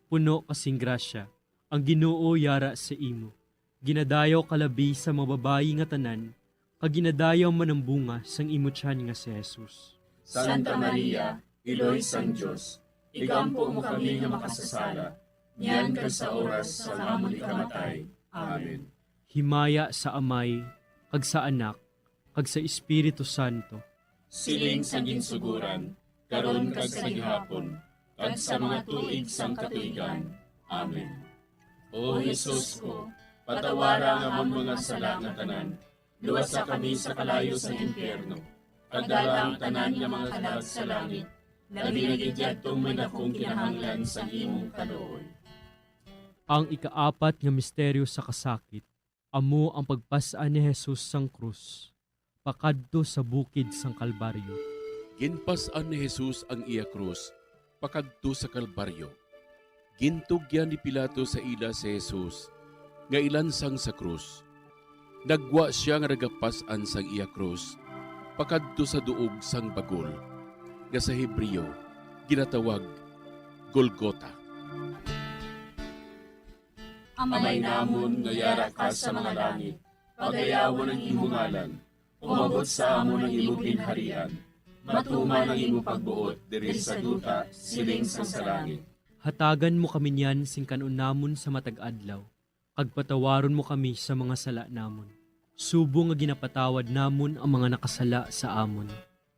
puno ka sing grasya, ang Ginoo yara sa imo. Ginadayaw ka labi sa mga babayi nga tanan, kag ginadayaw man ang bunga sang imo tiyan nga si Jesus. Santa Maria, Iloy sang Dios, igampo mo kami nga makasasala, niyan kag sa oras sang amon ikamatay. Amen. Himaya sa Amay, kag sa Anak, kag sa Espiritu Santo. Siling sa ginsuguran, karon kag sa gihapon, kag sa mga tuig sang katuigan. Amen. O Jesus ko, patawara ang amon mga sala nga tanan, luwasa kami sa kalayo sa impyerno, kag dala ang tanan nga mga kalag sa langit, labi na gid yadtong may dakong kinahanglan sang imong kaluoy. Ang ikaapat nga misteryo sa kasakit, amo ang pagpas-an ni Jesus sang krus pakadto sa bukid sang Kalbaryo. Ginpas-an ni Jesus ang iya krus pakadto sa Kalbaryo. Gintugyan ni Pilato sa ila si Jesus nga ilansang sa krus. Naggwa sia nga nagapas-an sang iya krus pakadto sa duog sang bagol, nga sa Hebreo ginatawag Golgota. Amay namon nga yara ka sa mga langit, pagayawon ang imo ngalan. Umabot sa amon ang imo ginharian. Matuman ang imo pagbuot diri sa duta, siling sang sa langit. Hatagan mo kami niyan sing kan-on namon sa matag adlaw, kag patawaron mo kami sa mga sala namon, subong nga ginapatawad namon ang mga nakasala sa amon.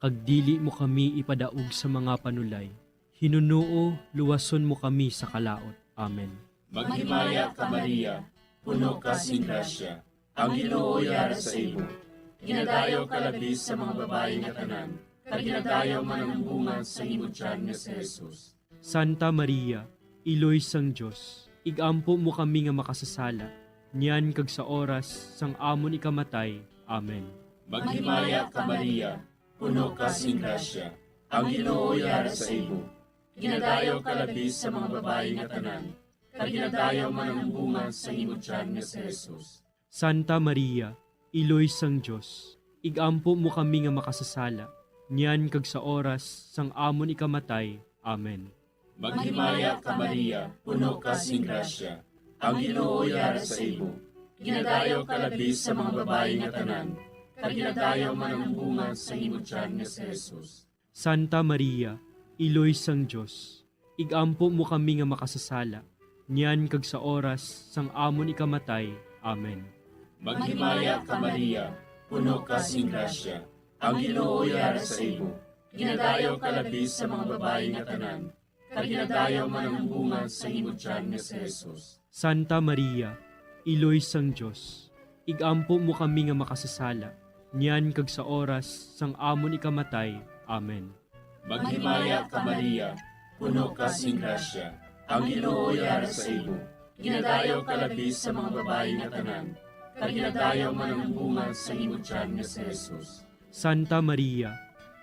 Pagdili mo kami ipadaog sa mga panulay, hinunoo, luwason mo kami sa kalaut. Amen. Maghimaya ka, Maria, puno ka sing grasya, ang Ginoo yara sa imo. Ginadayaw ka labi sa mga babayi nga tanan, kag ginadayaw man ang bunga sa imo tiyan nga si Jesus. Santa Maria, Iloy sang Dios, ig-ampo mo kami nga makasasala, niyan kag sa oras sang amon ikamatay. Amen. Maghimaya ka, Maria, puno ka sing grasya, ang Ginoo yara sa imo. Ginadayaw ka labi sa mga babayi nga tanan, kag ginadayaw man ang bunga sa imo tiyan nga si Jesus. Santa Maria, Iloy sang Dios, ig-ampo mo kami nga makasasala, niyan kag sa oras sang amon ikamatay. Amen. Maghimaya ka, Maria, puno ka sing grasya, ang Ginoo yara sa imo. Ginadayaw ka labi sa mga babayi nga tanan, kag ginadayaw man ang bunga sa imo tiyan nga si Jesus. Santa Maria, Iloy sang Dios, ig-ampo mo kami nga makasasala, niyan kag sa oras sang amon ikamatay. Amen. Maghimaya ka, Maria, puno ka sing grasya, ang Ginoo yara sa imo. Ginadayaw ka labi sa mga babayi nga tanan, kag ginadayaw man ang bunga sa imo tiyan nga si Jesus. Santa Maria, Iloy sang Dios, ig-ampo mo kami nga makasasala, niyan kag sa oras sang amon ikamatay. Amen. Maghimaya ka, Maria, puno ka sing grasya, ang Ginoo yara sa imo. Ginadayaw ka labi sa mga babayi nga tanan, kag ginadayaw man ang bunga sa imo tiyan nga si Jesus. Santa Maria,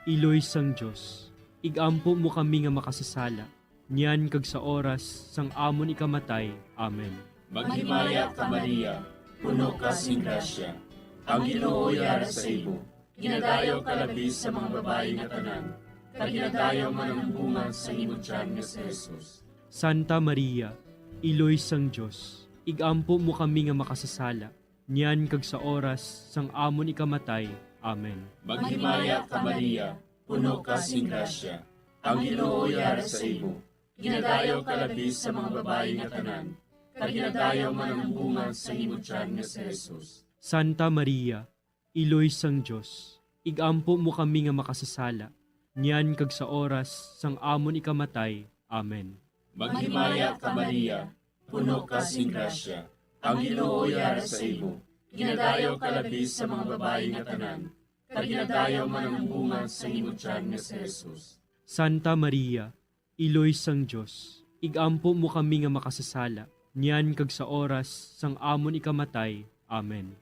Iloy sang Dios, ig-ampo mo kami nga makasasala, niyan kag sa oras sang amon ikamatay. Amen. Maghimaya ka, Maria, puno ka sing grasya, ang Ginoo yara sa imo. Ginadayaw ka labi sa mga babayi nga tanan, kag ginadayaw man ang bunga sa imo tiyan nga si Jesus. Santa Maria, Iloy sang Dios, ig-ampo mo kami nga makasasala, niyan kag sa oras sang amon ikamatay. Amen. Maghimaya ka, Maria, puno ka sing grasya, ang Ginoo yara sa imo. Ginadayaw ka labi sa mga babayi nga tanan, kag ginadayaw man ang bunga sa imo tiyan nga si Jesus. Santa Maria, Iloy sang Dios, ig-ampo mo kami nga makasasala, niyan kag sa oras sang amon ikamatay. Amen. Maghimaya ka, Maria, puno ka sing grasya, ang Ginoo yara sa imo. Ginadayaw ka labi sa mga babayi nga tanan, kag ginadayaw man ang bunga sa imo tiyan nga si Jesus. Santa Maria, Iloy sang Dios, ig-ampo mo kami nga makasasala, niyan kag sa oras sang amon ikamatay. Amen.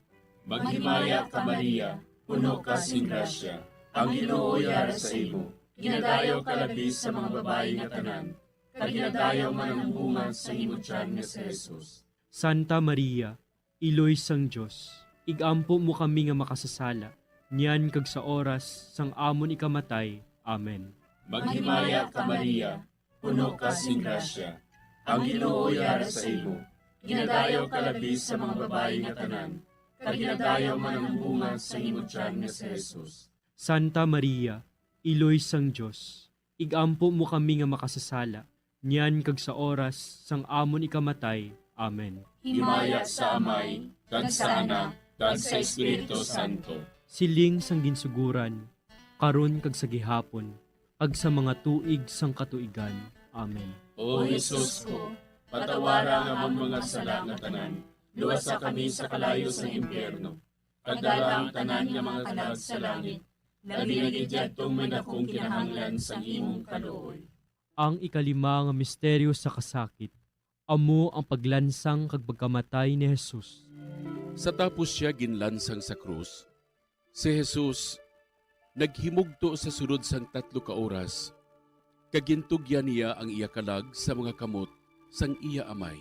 Maghimaya ka, Maria, puno ka sing grasya, ang Ginoo yara sa imo. Ginadayaw ka labi sa mga babayi nga tanan, kag ginadayaw man ang bunga sa imo tiyan nga si Jesus. Santa Maria, Iloy sang Dios, ig-ampo mo kami nga makasasala, niyan kag sa oras sang amon ikamatay. Amen. Maghimaya ka, Maria, puno ka sing grasya, ang Ginoo yara sa imo. Ginadayaw ka labi sa mga babayi nga tanan, kag ginadayaw man ang bunga sa imo tiyan nga si Jesus. Santa Maria, Iloy sang Dios, ig-ampo mo kami nga makasasala, niyan kag sa oras sang amon ikamatay. Amen. Himaya sa Amay, kag sa Anak, kag sa Espiritu Santo. Siling sang ginsuguran, karon kag sa gihapon, kag sa mga tuig sang katuigan. Amen. O Jesus ko, patawara ang amon mga sala nga tanan, luwasa kami sa kalayo sang impyerno, kag dala ang tanan nga mga kalag sa langit, labi na gid yadtong may dakong kinahanglan sang imong kaluoy. Ang ikalima nga misteryo sa kasakit, amo ang paglansang kag pagkamatay ni Jesus. Sa tapos sia ginlansang sa krus, si Jesus naghimugto sa sulod sang tatlo ka oras, kag gintugyan niya ang iya kalag sa mga kamot sang iya Amay.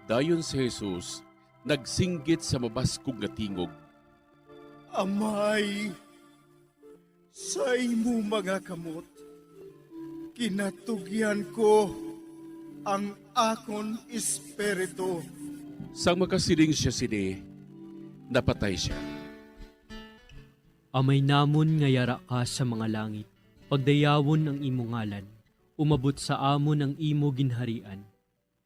Dayon si Jesus nagsinggit sa mabaskog nga tingog, "Amay, sa imo mga kamot ginatugyan ko ang akon espiritu." Sang makasiling sia sini, napatay sia. Amay namon nga yara ka sa mga langit, pagdayawon ang imo ngalan, umabot sa amon ang imo ginharian,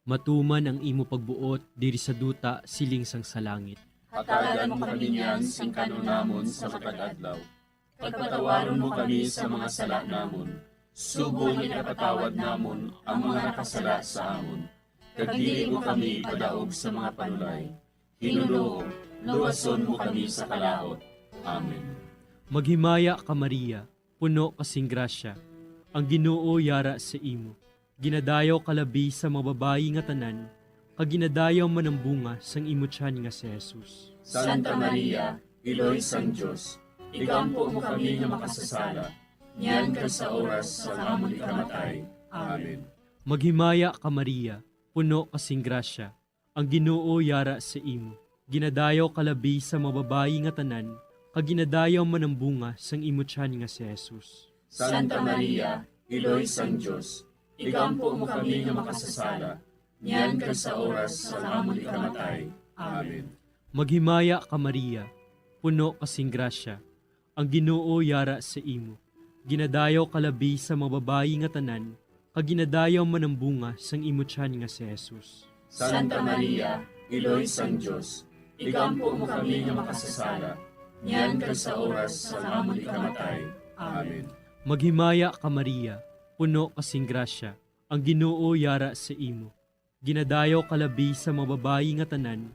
matuman ang imo pagbuot diri sa duta siling sang sa langit. Hatagan mo kami niyan sing kan-on namon sa matag adlaw, pagpatawaron mo kami sa mga sala namon, subong nga ginapatawad namon ang mga nakasala sa amon, kag dili mo kami ipadaog sa mga panulay. Ginoo, luwason mo kami sa kalaut. Amen. Maghimaya ka, Maria, puno ka sing grasya. Ang Ginoo yara sa imo. Ginadayaw ka labi sa mga babayi nga tanan, kag ginadayaw man ang bunga sang imo tiyan nga si Jesus. Santa Maria, Iloy sang Dios, igampo mo kami nga makasasala, niyan kag sa oras sang amon ikamatay. Amen. Maghimaya ka, Maria, puno ka sing grasya. Ang Ginoo yara sa imo. Ginadayaw ka labi sa mga babayi nga tanan, kag ginadayaw man ang bunga sang imo tiyan nga si Jesus. Santa Maria, Iloy sang Dios, igampo mo kami nga makasasala, niyan kag sa oras sang amon ikamatay. Amen. Maghimaya ka, Maria, puno ka sing grasya. Ang Ginoo yara sa imo. Ginadayaw ka labi sa mga babayi nga tanan, kag ginadayaw man ang bunga sang imo tiyan nga si Jesus. Santa Maria, Iloy sang Dios, igampo mo kami nga makasasala, niyan kag sa oras sang amon ikamatay. Amen. Maghimaya ka, Maria, puno ka sing grasya, ang Ginoo yara sa imo. Ginadayaw ka labi sa mga babayi nga tanan,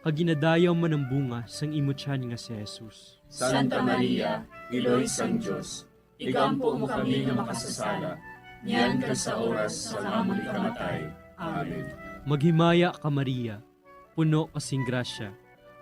kag ginadayaw man ang bunga sang imo tiyan nga si Jesus. Santa Maria, Iloy sang Dios, igampo mo kami nga makasasala, niyan kag sa oras sang amon ikamatay. Amen. Maghimaya ka, Maria, puno ka sing grasya,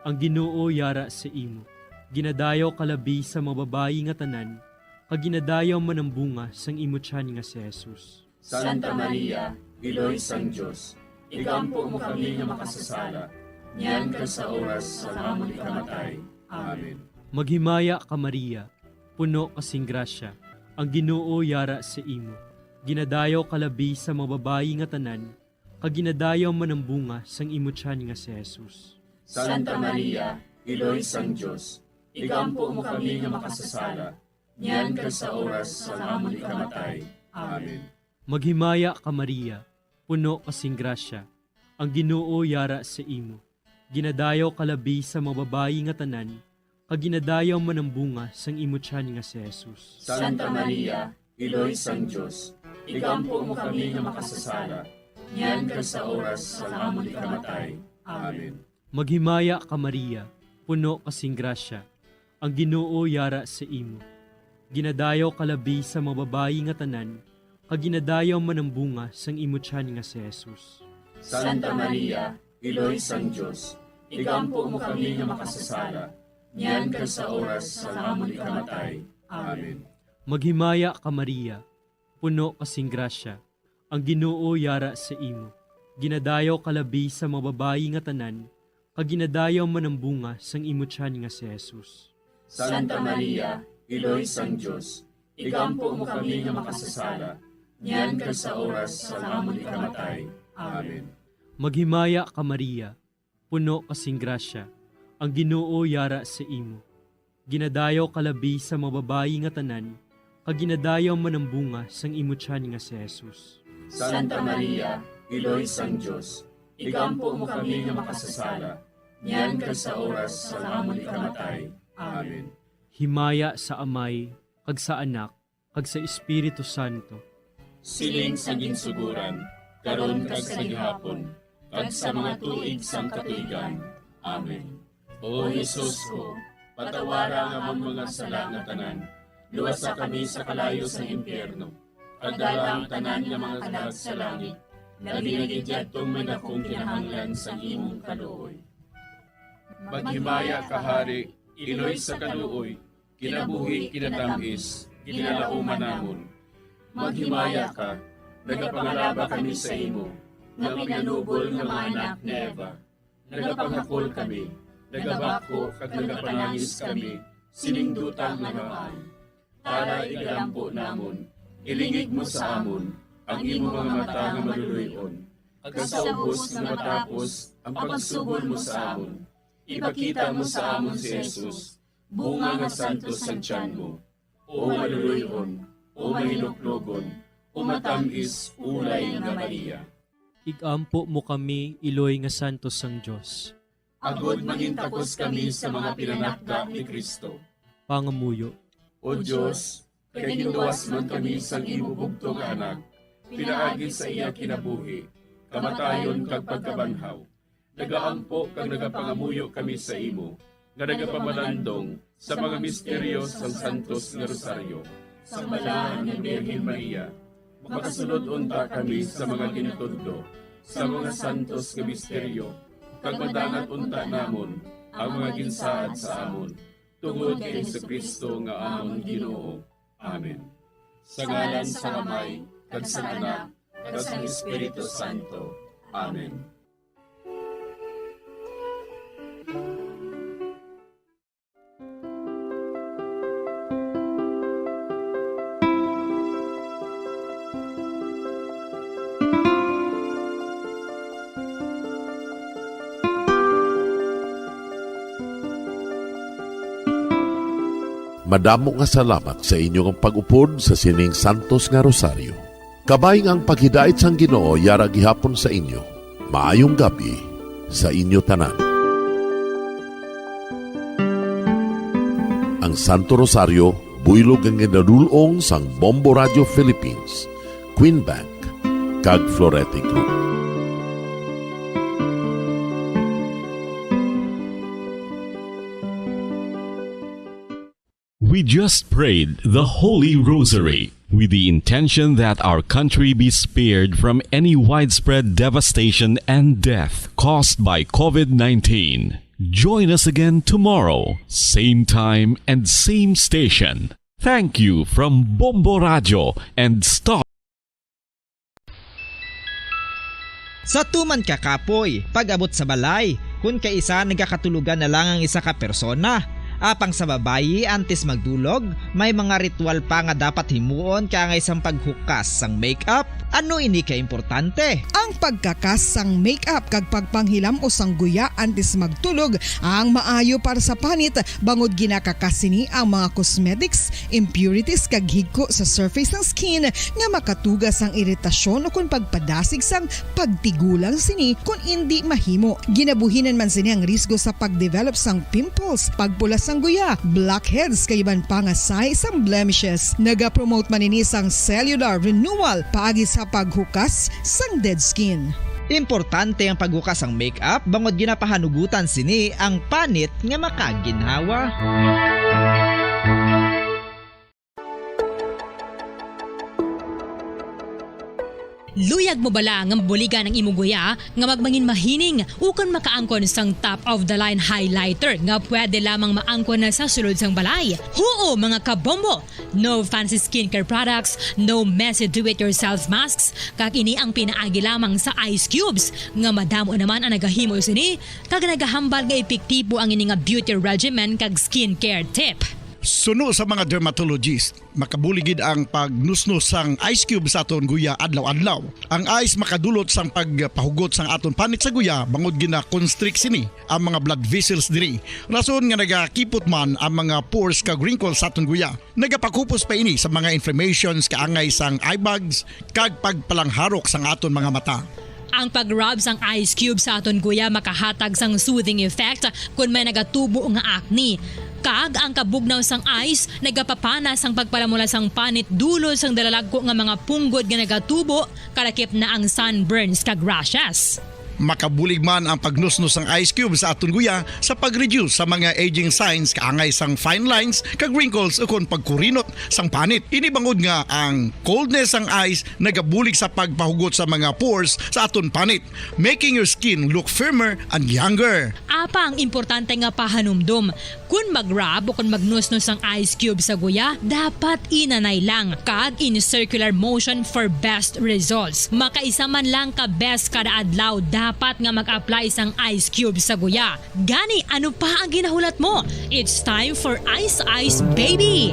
ang Ginoo yara sa imo. Ginadayaw ka labi sa mga babayi nga tanan, kag ginadayaw man ang bunga sang imo tiyan nga si Jesus. Santa Maria, Iloy sang Dios, igampo mo kami nga makasasala, niyan kag sa oras sang amon ikamatay. Amen. Maghimaya ka, Maria, puno ka sing grasya, ang Ginoo yara sa imo. Ginadayaw ka labi sa mga babayi nga tanan, kag ginadayaw man ang bunga sang imo tiyan nga si Jesus. Santa Maria, Iloy sang Dios, igampo mo kami nga makasasala, niyan kag sa oras sang amon ikamatay. Amen. Maghimaya ka, Maria, puno ka sing grasya, ang Ginoo yara sa imo. Ginadayaw ka labi sa mga babayi nga tanan, kag ginadayaw man ang bunga sang imo tiyan nga si Jesus. Santa Maria, Iloy sang Dios, igampo mo kami nga makasasala, niyan kag sa oras sang amon ikamatay. Amen. Maghimaya ka, Maria, puno ka sing grasya, ang Ginoo yara sa imo. Ginadayaw ka labi sa mga babayi nga tanan, kag ginadayaw man ang bunga sang imo tiyan nga si Jesus. Santa Maria, Iloy sang Dios, igampo mo kami nga makasasala, niyan kag sa oras sang amon ikamatay. Amen. Maghimaya ka, Maria, puno ka sing grasya, ang Ginoo yara sa imo. Ginadayaw ka labi sa mga babayi nga tanan, kag ginadayaw man ang bunga sang imo tiyan nga si Jesus. Santa Maria, Iloy sang Dios, igampo mo kami nga makasasala, niyan kag sa oras sang amon ikamatay. Amen. Maghimaya ka, Maria, puno ka sing grasya, ang Ginoo yara sa imo. Ginadayaw ka labi sa mga babayi nga tanan, kag ginadayaw man ang bunga sang imo tiyan nga si Jesus. Santa Maria, Iloy sang Dios, igampo mo kami nga makasasala, niyan kag sa oras sang amon ikamatay. Amen. Himaya sa Amay, kag sa Anak, kag sa Espiritu Santo. Siling sa ginsuguran, karon kag sa gihapon, kag sa mga tuig sang katuigan. Amen. O Jesus ko, patawara ang amon mga sala nga tanan, luwasa kami sa kalayo sang impyerno, kag dala ang tanan nga mga kalag sa langit, labi na gid yadtong may dakong kinahanglan sang imong kaluoy. Maghimaya ka, Hari, Iloy sa kaluoy, kinabuhi, kinatamis, ginalauman namon. Maghimaya ka, nagapangalaba kami sa imo, nga pinanubol nga mga anak ni Eva. Nagapangakol kami, nagabakho kag nagapanangis kami sining duta nga namaan. Tara, igalampo namon, ilingig mo sa amon ang imo mga mata nga maluloy-on, kag sa ubos nga matapos ang pagsugol mo sa amon, ipakita mo sa amon si Jesus, bunga nga santos sang tiyan mo. O maluloy-on, o mahinuklogon, o matam-is ulay nga Maria. Igampo mo kami, iloy nga santos sang Dios. Agod mangintakos kami sa mga pinanakda ni Cristo. Pangamuyo. O Dios, kay ginluwas man kami sang imo bugtong nga Anak, pinaagi sa iya kinabuhi, kamatayon kag pagkabanhaw, nagaampo kag nagapangamuyo kami sa imo, nga nagapamalandong sa mga misteryo sang Santos nga Rosaryo, sang Balaan nga Birhen Maria. Makasulod unta kami sa mga ginatudlo sa mga santos nga misteryo, kag madangat unta namon ang mga ginsaad sa amon, tungod kay Jesu-Cristo nga amon Ginoo. Amen. Sa ngalan sang Amay, kag sang Anak, kag sang Espiritu Santo. Amen. Madamo nga salamat sa inyo nga pag-upod sa sining santos nga rosaryo. Kabay nga ang paghidait sang Ginoo yara gihapon sa inyo. Maayong gab-i sa inyo tanan. Ang Santo Rosario buylog nga ginadul-ong sang Bombo Radio Philippines, Queen Bank, kag Florete Group. We just prayed the Holy Rosary with the intention that our country be spared from any widespread devastation and death caused by COVID nineteen. Join us again tomorrow, same time and same station. Thank you from Bombo Radio and Star. Sa tuman ka kapoy, pag-abot sa balay, kun kaisa nagakatulogan na lang ang isa ka persona. Apang sa babayi, antes magdulog, may mga ritual pa nga dapat himuon kaangay sang paghukas sang make-up. Ano ini ka importante? Ang pagkakas sang make-up kag pagpanghilam-os sang guya antes magtulog ang maayo para sa panit, bangod ginakakas sini ang mga cosmetics, impurities, kag higko sa surface sang skin nga makatuga sang iritasyon ukon pagpadasig sang pagtigulang sini kon indi mahimo. Ginabuhinan man sini ang risgo sa pagdevelop sang pimples, pagpula sang guya, blackheads, kag iban pa nga sahi sang blemishes. Nagapromote man ini sang cellular renewal paagi sa paghukas sang dead skin. Importante ang paghukas sang make-up bangod ginapahanugutan sini ang panit nga makaginhawa. Luyag mo bala nga mabuligan ang imo guya nga magmangin mahining ukon makaangkon sang top of the line highlighter nga pwede lamang maangkon na sa sulod sang balay? Huo, mga kabombo! No fancy skincare products, no messy do-it-yourself masks, kag ini ang pinaagi lamang sa ice cubes nga madamo naman ang nagahimo sini kag nagahambal nga epektibo ang ini nga beauty regimen kag skincare tip. Suno sa mga dermatologist, makabulig gid ang pagnusnos sang ice cube sa aton guya adlaw-adlaw. Ang ice makadulot sang pagpahugot sang aton panit sa guya bangod gina-constrict sini ang mga blood vessels diri, rason nga nagakipot man ang mga pores kag wrinkles sa aton guya. Nagapakupos pa ini sa mga inflammations kaangay sang eye bags kag pagpalangharok sang aton mga mata. Ang pag-rub sang ice cube sa aton guya makahatag sang soothing effect kon may nagatubo nga acne. Kag ang kabugnaw sang ice nagapapana sang pagpalamula sang panit dulot sang dalalagko nga mga punggod nga nagatubo, kalakip na ang sunburns kag rashes. Makabulig man ang pagnusnos sang ice cube sa aton guya sa pag-reduce sa mga aging signs kaangay sang fine lines kag wrinkles ukon pagkurinot sang panit. Ini bangod nga ang coldness sang ice nagabulig sa pagpahugot sa mga pores sa aton panit, making your skin look firmer and younger. Apang importante nga pahanumdom, kon mag-rub o kon magnusnos ang ice cube sa guya, dapat inanay lang kag in circular motion for best results. Makaisa man lang ka beses kada adlaw dapat nga mag-apply sang ice cube sa guya. Gani, ano pa ang ginahulat mo? It's time for Ice Ice Baby!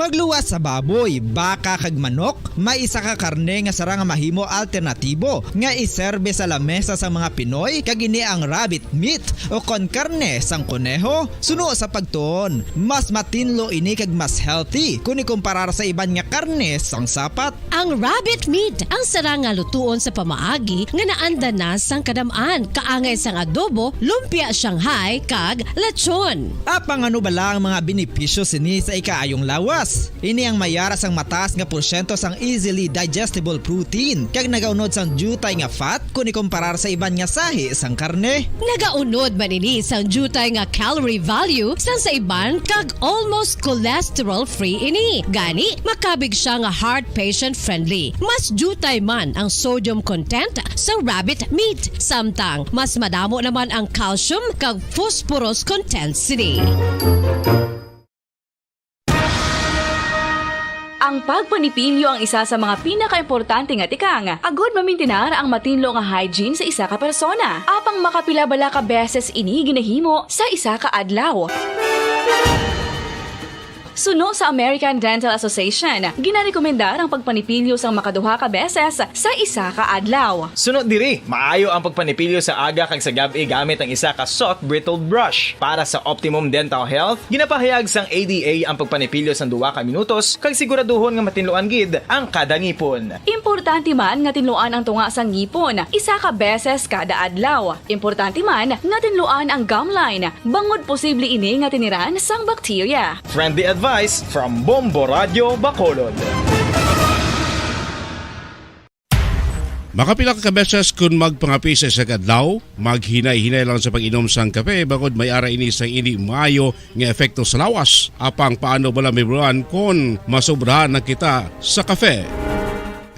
Pagluwas sa baboy, baka kag manok, may isa ka karne nga sarang nga mahimo alternatibo nga iserbe sa lamesa sang mga Pinoy, kag ini ang rabbit meat o kon karne sang koneho. Suno sa pagtuon, mas matinlo ini kag mas healthy kon ikumparar sa iban nga karne sang sapat. Ang rabbit meat ang sarang nga lutuon sa pamaagi nga naanda na sang kadam-an, kaangay sang adobo, lumpia Shanghai, kag lechon. Apang ano bala ang mga benepisyo sini sa ikaayong lawas? Ini ang may ara sang mataas nga porsyento sang easily digestible protein, kag nagaunod sang diutay nga fat kon ikumparar sa iban nga sahi sang karne. Nagaunod man ini sang diutay nga calorie value sang sa iban, kag almost cholesterol-free ini. Gani, makabig siya nga heart patient-friendly. Mas diutay man ang sodium content sa rabbit meat, samtang mas madamo naman ang calcium kag phosphorus content sini. Ang pagpanipilyo ang isa sa mga pinakaimportante nga tikang agod mamintinar ang matinlo nga hygiene sa isa ka persona. Apang makapila bala ka beses ini ginahimo sa isa ka adlaw? Suno sa American Dental Association, ginarekomendar ang pagpanipilyo sang makaduha ka beses sa isa ka adlaw. Suno diri, maayo ang pagpanipilyo sa aga kag sa gab-i gamit ang isa ka soft bristled brush. Para sa optimum dental health, ginapahayag sang A D A ang pagpanipilyo sang duha ka minutos kag siguraduhon nga matinluan gid ang kada ngipon. Importante man nga tinluan ang tunga sang ngipon isa ka beses kada adlaw. Importante man nga tinluan ang gum line, bangod posible ini nga tiniran sang bakterya. Friendly advice from Bombo Radyo Bacolod. Makapila ka beses kun magpangape sa isa ka adlaw, maghinay-hinay lang sa pag-inom sang kape, bangod may ara ini sang indi maayo nga epekto sa lawas. Apang paano bala mahibaluan kon masobrahan na kita sa kape?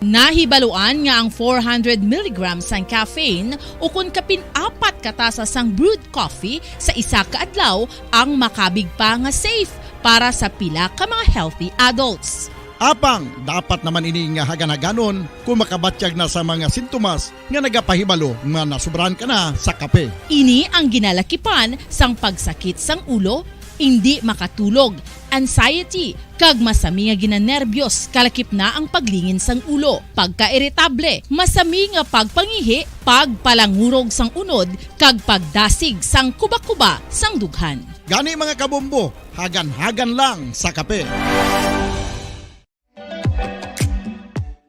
Nahibaluan nga ang four hundred milligrams sang caffeine, ukon kapin apat ka tasa sang brewed coffee sa isa ka adlaw, ang makabig pa nga safe para sa pila ka mga healthy adults. Apang dapat naman ini nga hagan-haganon kung makabatyag na sa mga sintomas nga nagapahibalo nga nasobrahan ka na sa kape. Ini ang ginalakipan sang pagsakit sang ulo, indi makatulog, anxiety, kag masami nga ginanerbyos, kalakip na ang paglingin sang ulo, pagkairitable, masami nga pagpangihi, pagpalangurog sang unod, kag pagdasig sang kuba-kuba sang dughan. Gani, mga kabombo, hagan-hagan lang sa kape.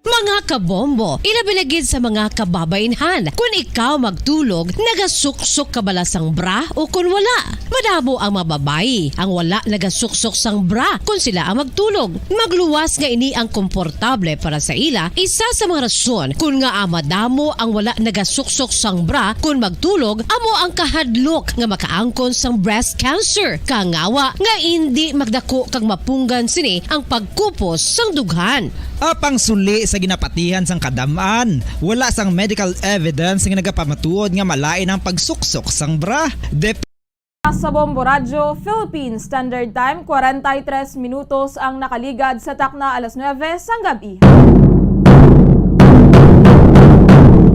Mga kabombo, ilabi na gid sa mga kababainhan, kun ikaw magtulog, nagasuksok ka bala sang bra o kun wala? Madamo ang mga babayi ang wala nagasuksok sang bra kun sila ang magtulog. Magluwas nga ini ang komportable para sa ila, isa sa mga rason kun ngaa madamo ang wala nagasuksok sang bra kun magtulog amo ang kahadlok nga makaangkon sang breast cancer, kangawa nga indi magdako kag mapunggan sini ang pagkupos sang dughan. Apang suli sa ginapatihan sang kadam-an, wala sang medical evidence nga nagapamatuod nga malain ang pagsuksok sang bra. Dep- Sa Bombo Radyo Philippines Standard Time, kwarenta y tres minutos ang nakaligad sa takna alas nuebe sang gab-i.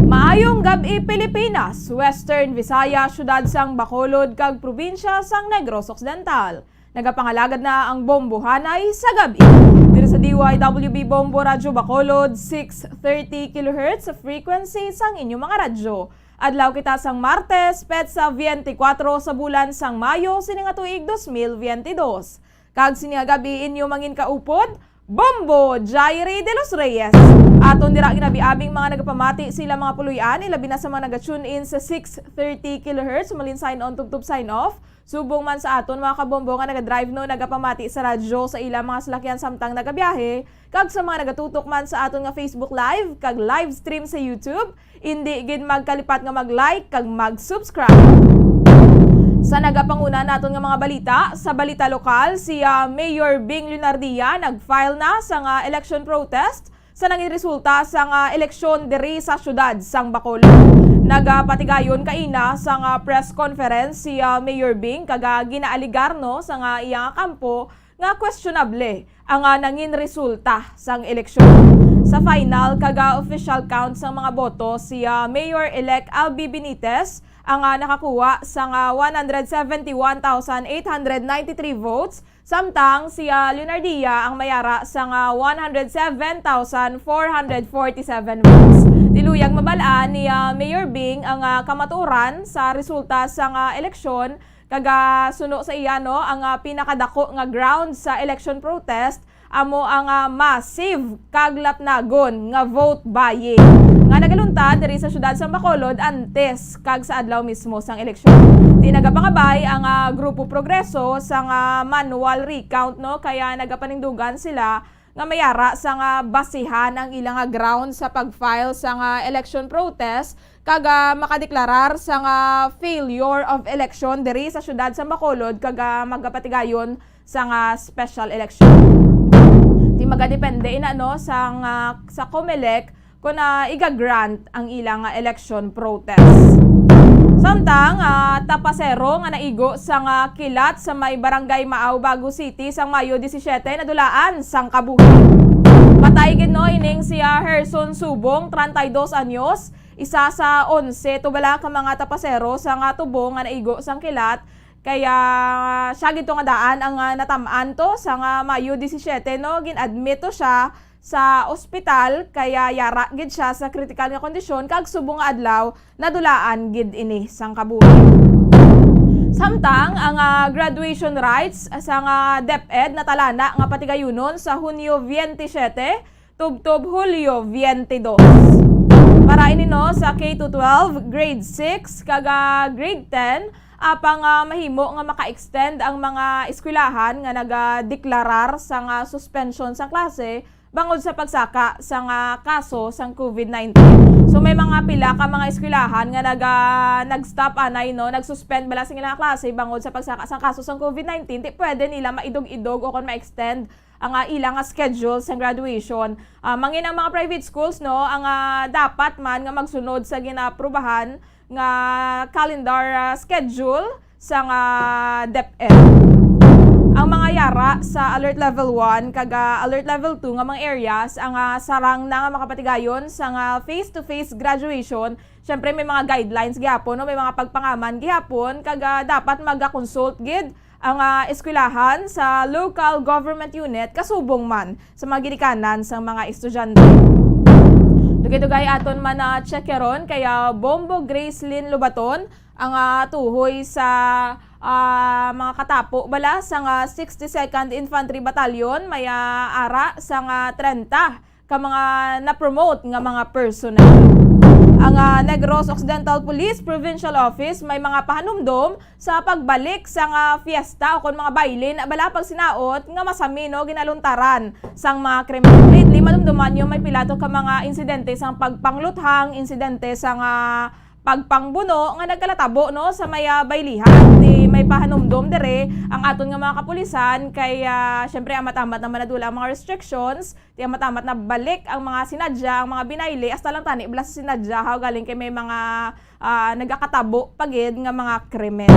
Maayong gab-i, Pilipinas, Western Visayas, siyudad sang Bacolod, kag probinsya sang Negros Occidental. Nagapangalagad na ang Bombohanay sa gab-i. Diri sa D Y W B Bombo Radyo Bacolod, six thirty kilohertz frequency sang inyo mga radyo. Adlaw kita sang Martes, petsa twenty-four sa bulan sang Mayo sini nga tuig dos mil veinte dos. Kag sini nga gab-i inyo manginkaupod, Bombo Jairi de los Reyes. Aton dira ginabi-abing mga nagapamati sa ilang mga puloy-an, ilabi na sa mga naga-tune in sa six thirty kilohertz, malin sign on, tubtob sign off. Subong man sa aton mga kabombo nga naga-drive, no, nagapamati sa radyo sa ilang mga salakyan samtang nagabiyahe, kag sa mga nagatutok man sa aton nga Facebook Live kag live stream sa YouTube, indi gid magkalipat nga mag-like kag mag-subscribe. Sa nagapanguna naton nga mga balita, sa balita lokal, si, ah, Mayor Bing Leonardia nag-file na sang election protest sa nangin resulta sang eleksyon diri sa siyudad sang Bacolod. Nagapatigayon kaina sang press conference si, ah, Mayor Bing kag, ah, ginaaligar, no, sang, ah, iya nga kampo nga questionable ang, ah, nangin resulta sang eleksyon. Sa final kag, ah, official count sang mga boto, si, ah, Mayor-elect Albi Benitez ang, ah, nakakuha sang, ah, one hundred seventy-one thousand eight hundred ninety-three votes, samtang si, ah, Leonardia ang may ara sang, ah, one hundred seven thousand four hundred forty-seven votes. Tiluyag mabal-an ni, ah, Mayor Bing ang, ah, kamatuoran sa resulta sang, ah, eleksyon, kag, ah, suno sa iya, no, ang, ah, pinakadako nga ground sa election protest amo ang, ah, massive kag lapnagon nga vote buying nga nagaluntad diri sa siyudad sa Bacolod antes kag sa adlaw mismo sang eleksyon. Di nagapangabay ang, ah, Grupo Progreso sang, ah, manual recount, no, kaya nagapanindugan sila nga may ara sang, ah, basihan ang ila nga ground sa pag-file sang, ah, election protest kag, ah, makadeklarar sang, ah, failure of election diri sa siyudad sa Bacolod kag, ah, magapatigayon sang, ah, special election. Di magadepende ina, no, sang, ah, sa Comelec kon, ah, iga-grant ang ila nga election protest. Samtang, ah, tapasero nga naigo sang, ah, kilat sa may Barangay Maaw, Bago City sang Mayo disisiete nadulaan sang kabuhi. Patay gid, no, ining si, ah, Herson Subong, treinta y dos anyos, isa sa onse to bala ka mga tapasero sang, ah, tubo nga naigo sang kilat. Kaya siya gid to nga daan ang, ah, natam-an to sang, ah, Mayo disisiete, no, gin-admit to siya sa ospital, kaya yara gid siya sa kritikal nga kondisyon, kag subong nga adlaw nadulaan gid ini sang kabuhi. Samtang ang, ah, graduation rites sang, ah, DepEd natalana nga patigayunon sa Hunyo veintisiete tubtob Hulyo veintidós. Para ini, no, sa K to twelve, grade six, kag, ah, grade ten, apang, ah, mahimo nga maka-extend ang mga eskwelahan nga nagadeklarar sang, ah, suspension sang klase bangod sa pagsaka sang, ah, kaso sang COVID nineteen. So, may mga pila ka mga eskwelahan nga naga-, nag-stop anay, no, nag-suspend bala sing ila nga klase bangod sa pagsaka sang kaso sang COVID nineteen. Di pwede nila maidog-idog o kon ma-extend ang, ah, ila nga schedule sang graduation. Ah, mangin ang mga private schools, no, ang, ah, dapat man nga magsunod sa ginaaprubahan nga calendar, ah, schedule sang, ah, DepEd. Ang mga yara sa Alert Level one kag, ah, Alert Level two nga mga areas ang, ah, sarang na nga makapatigayon sang, ah, face-to-face graduation. Siyempre, may mga guidelines gihapon, no? May mga pagpangaman gihapon, kag, ah, dapat maga-consult gid ang, ah, eskwelahan sa local government unit kasubong man sa mga ginikanan sang mga estudyante. Dugay-dugay aton man na check karon kay, ah, Bombo Gracelyn Lobaton ang, ah, tuhoy sa, ah, mga katapo bala sang, ah, sixty-second Infantry Battalion, may, ah, ara sang, ah, trenta ka mga na-promote nga mga personnel. Ang, ah, Negros Occidental Police Provincial Office may mga pahanumdom sa pagbalik sang, ah, fiesta o kon mga baile na bala pagsinaot nga masami, no, ginaluntaran sang mga krimen. Lately, madumduman yung may pilato ka mga insidente sang pagpangluthang, insidente sang, ah, pagpangbuno nga nagkalatabo, no, sa may, ah, baylihan. Di may pahanumdom dire ang aton nga mga kapulisan kay, ah, syempre, amat-amat naman nadula ang mga restrictions. Ti amat-amat na balik ang mga sinadya, ang mga binayli, hasta lang tani bala sa sinadya, ha, galing kay may mga, ah, nagakatabo pa gid nga mga krimen.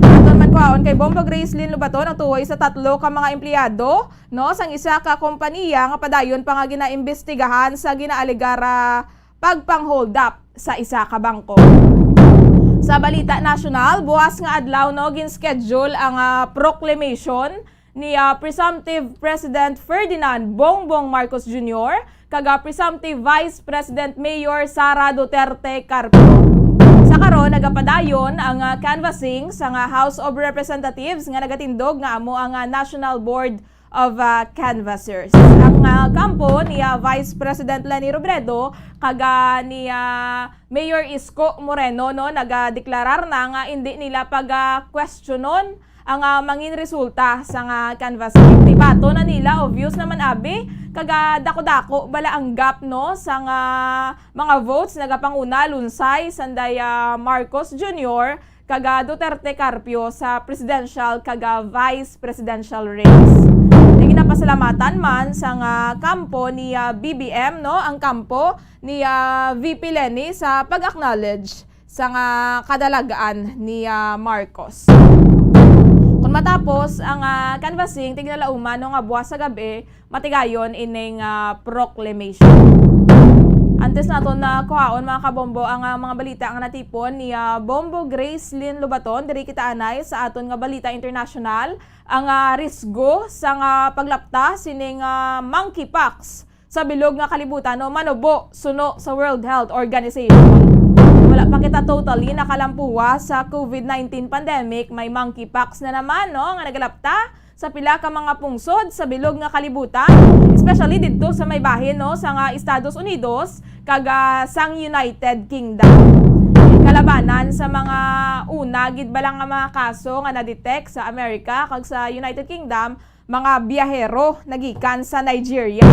Aton man kuhaon kay Bombo Gracelyn Lobaton ang tuhoy sa tatlo ka mga empleyado, no, sang isa ka kompaniya nga padayon pa nga ginaimbestigahan sa ginaalegar, ah, pagpang-hold up sa isa ka bangko. Sa balita nasyonal, buwas nga adlaw, no, gin-schedule ang, ah, proclamation ni, ah, presumptive President Ferdinand Bongbong Marcos Junior kag, ah, presumptive Vice President Mayor Sara Duterte Carpio. Sa karon, nagapadayon ang, ah, canvassing sa nga House of Representatives nga nagatindog nga amo ang, ah, National Board of, ah, Canvassers. Ang, ah, kampo ni, ah, Vice President Leni Robredo kag, ah, ni, ah, Mayor Isko Moreno, no, nagadeklarar na nga indi nila paga-questionon ang, ah, mangin resulta sang, ah, canvassing. Tibato na nila, obvious naman abi, kag, ah, dako-dako bala ang gap, no, sang, ah, mga votes nagapanguna lunsay sanday, ah, Marcos Junior kag, ah, Duterte Carpio sa presidential kag, ah, vice presidential race. Di ginapasalamatan man sang, ah, kampo ni, ah, B B M, no, ang kampo ni, ah, V P Leni sa pag-acknowledge sang, ah, kadalag-an ni, ah, Marcos. Kung matapos ang, ah, canvassing, tignalauman, no, nga buwas sa gab-i, matigayon ining, ah, proclamation. Antes naton na kuhaon, mga kabombo, ang, ah, mga balita nga natipon ni, ah, Bombo Grace Lynn Lobaton, diri kita anay sa aton nga balita international, ang, ah, risgo sang, ah, paglapta sining, ah, monkeypox sa bilog nga kalibutan o manubo suno sa World Health Organization. Wala pa kita totally nakalampuwa sa COVID nineteen pandemic, may monkeypox na naman, no, nga nagalapta sa pila ka mga pungsod sa bilog nga kalibutan, especially didto sa may bahin, no, sa nga Estados Unidos kag, ah, sang United Kingdom. Kalabanan sa mga una gid bala nga mga kaso nga na-detect sa Amerika kag sa United Kingdom, mga biyahero nagikan sa Nigeria.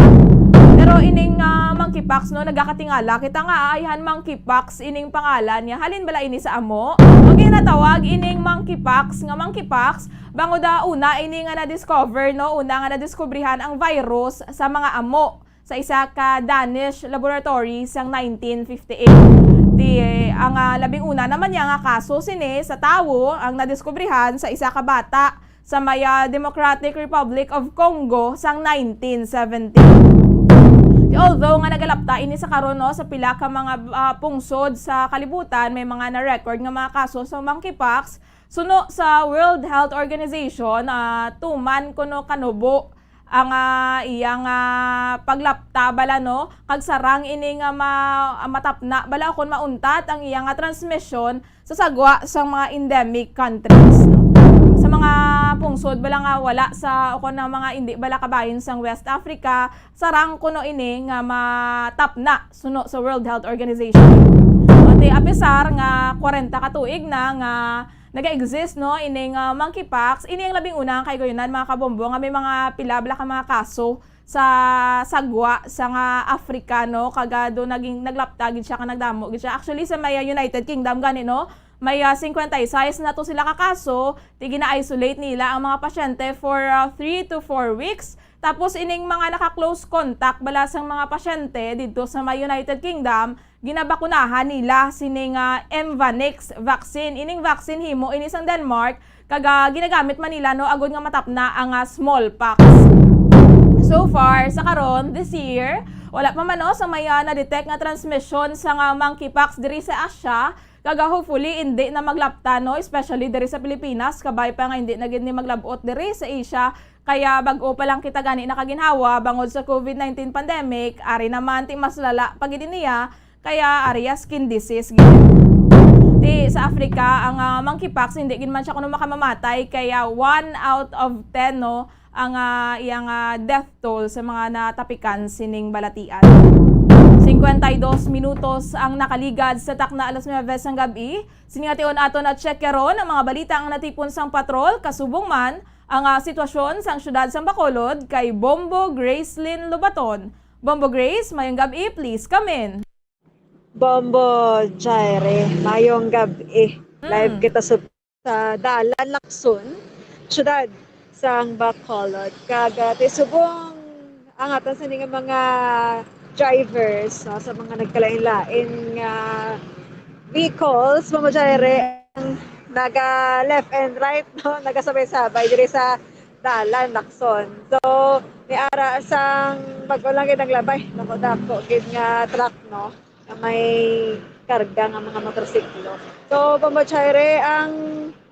Pero ining, ah, monkeypox, no, nagakatingala kita nga ayhan monkeypox ining pangalan niya. Halin bala ini sa amo? O ginatawag ining monkeypox nga monkeypox bangod, ah, una ini nga na-discover, no, una nga nadiskubrihan ang virus sa mga amo sa isa ka Danish laboratory sang nineteen fifty-eight. Di, ang, ah, labing una naman niya nga kaso sini sa tawo ang nadiskubrihan sa isa ka bata sa may, ah, Democratic Republic of Congo sang nineteen seventy. Di, although nga nagalapta ini sa karon, no, sa pila ka mga, ah, pungsod sa kalibutan, may mga na-record nga mga kaso sa monkeypox, suno sa World Health Organization, ah, tuman kuno kanubo ang, ah, iyang, ah, paglapta bala, no, kag sarang ini nga ma-, matapna bala ukon mauntat ang iyang, ah, transmisyon sa sagwa sang mga endemic countries, no? Sa mga pungsod bala nga wala sa, ukon ang mga indi bala kabahin sang West Africa, sarang kuno ini nga matapna suno sa World Health Organization. Pati apesar nga kwarenta ka tuig na nga naga-exist, no, ining, ah, monkeypox, ini ang labing una nga kaigayunan, mga kabombo, nga may mga pila bala ka mga kaso sa sagwa sa nga Africa, no, kag, ah, do naging naglapta gid siya ka nagdamo gid siya. Actually, sa may, ah, United Kingdom gani, no, may, ah, cinquenta y seis na to sila ka kaso, ti gina-isolate nila ang mga pasyente for, ah, three to four weeks. Tapos ining mga naka-close contact bala sang mga pasyente didto sa may United Kingdom, ginabakunahan nila sini nga Mvanix vaccine. Ining vaccine himo ini sang Denmark, kag, ah, ginagamit man nila, no, agod nga matapna ang, ah, smallpox. So far, sa karon, this year, wala pa man, no, sa may, ah, na-detect nga transmission sa nga monkeypox diri sa Asia, kag, ah, hopefully, hindi na maglapta, no, especially diri sa Pilipinas, kabay pa nga hindi na gid ni maglabot diri sa Asia, kaya bag-o pa lang kita gani nakaginhawa bangod sa COVID nineteen pandemic, ari naman ti mas lala pa gid niya, kaya ari ya skin disease gid. Ti sa Africa, ang, ah, monkeypox, hindi gid man siya kuno makamamatay, kaya one out of ten, no, ang, ah, iyang, ah, death toll sa mga natapikan sining balatian. Cincuenta y dos minutos ang nakaligad sa takna alas nuebe sang gab-i. Sini nga tion aton na-check karon ang mga balita nga natipon sang patrol, kasubong man ang, ah, sitwasyon sang siyudad sang Bacolod kay Bombo Gracelyn Lobaton. Bombo Grace, mayong gab-i, please come in. Bombo Jaire, mayong gab-i. Live Mm. kita sa, sa Dalan, Lacson, siyudad sang Bacolod. Kag, ah, ti subong ang aton sini nga mga drivers, no, sa mga nagkalain-lain nga vehicles, Bombo Jaire, naga left and right, no, nagasabay-sabay diri sa Dalan, Lacson. So, may ara sang bag-o lang gid naglabay, dako-dako gid nga truck, no, nga may karga nga mga motorsiklo. So, Bombo Jaire, ang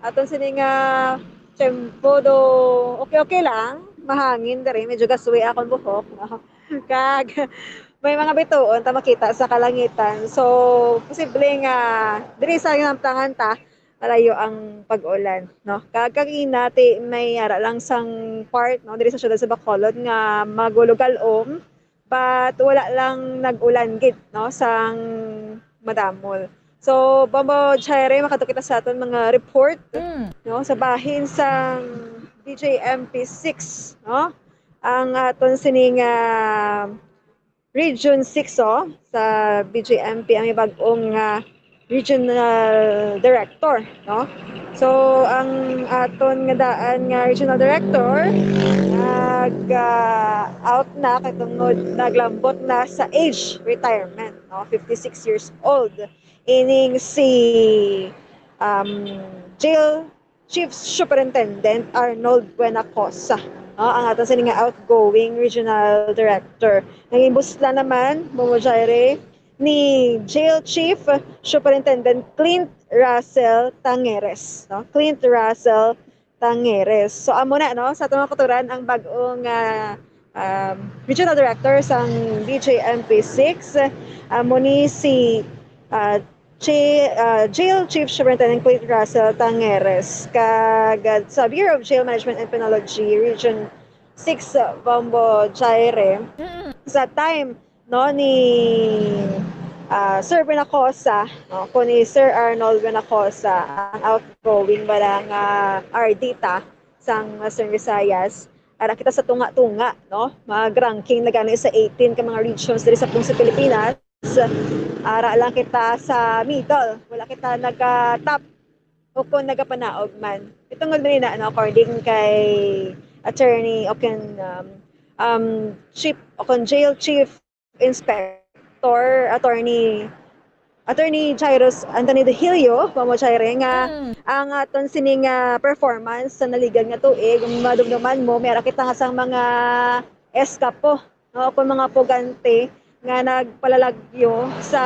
aton sini nga tiyempo do okay-okay lang, mahangin diri, medyo gaswi akong buhok, no? Kag may mga bituon ta makita sa kalangitan. So, posible nga diri sa ginamtangan ta, malayo ang pag-ulan, no? Kag kagina, ti may ara lang sang part, no, diri sa siyudad sa Bacolod nga magulugal-om, but wala lang nag-ulan gid, no, sang madamol. So, Bombo Jaire, makadto kita sa aton mga report, Mm. no, sa bahin sang B J M P six, no? Ang aton sining, ah, Region six, oh, sa B J M P ang may bag-ong, ah, regional director, no? So, ang aton nga daan nga regional director, nag, ah, out na kay tungod naglambot na sa age retirement, no? Fifty-six years old. Ining si, um, Jail Chief Superintendent Arnold Buenacosa, no? Ang aton sini nga outgoing regional director. Nangibusla naman, Bombo Jaire, ni Jail Chief Superintendent Clint Russell Tangeres, no? Clint Russell Tangeres. So, amo na, no? Sa atong mga kautoran, ang bagong, ah, um, regional director sang D J M P six, amo ni si, ah, Chi-, ah, Jail Chief Superintendent Clint Russell Tangeres. Kag, ah, sa Bureau of Jail Management and Penology, Region six, ah, Bombo Jaire, sa time, no, ni, ah, Sir Benacosa, no, kung ni Sir Arnold Benacosa, ang outgoing bala nga R D ta sang Western Visayas, ara kita sa tunga-tunga, no? Mag-ranking na gani sa eighteen ka mga regions diri sa buong sa Pilipinas. Ara lang kita sa middle, wala kita nag-top o kung nagapanaog man. Itungod man ina, no, according kay attorney o kung, um, um, chief o kung jail chief inspector, attorney, attorney Jairus Anthony De Hilio, Mamo Jaire, nga Mm. ang aton sining, ah, performance sa naligan nga tuig, kung madumduman mo, may ara kita nga sang mga eskapo, no, kung mga pugante nga nagpalalagyo sa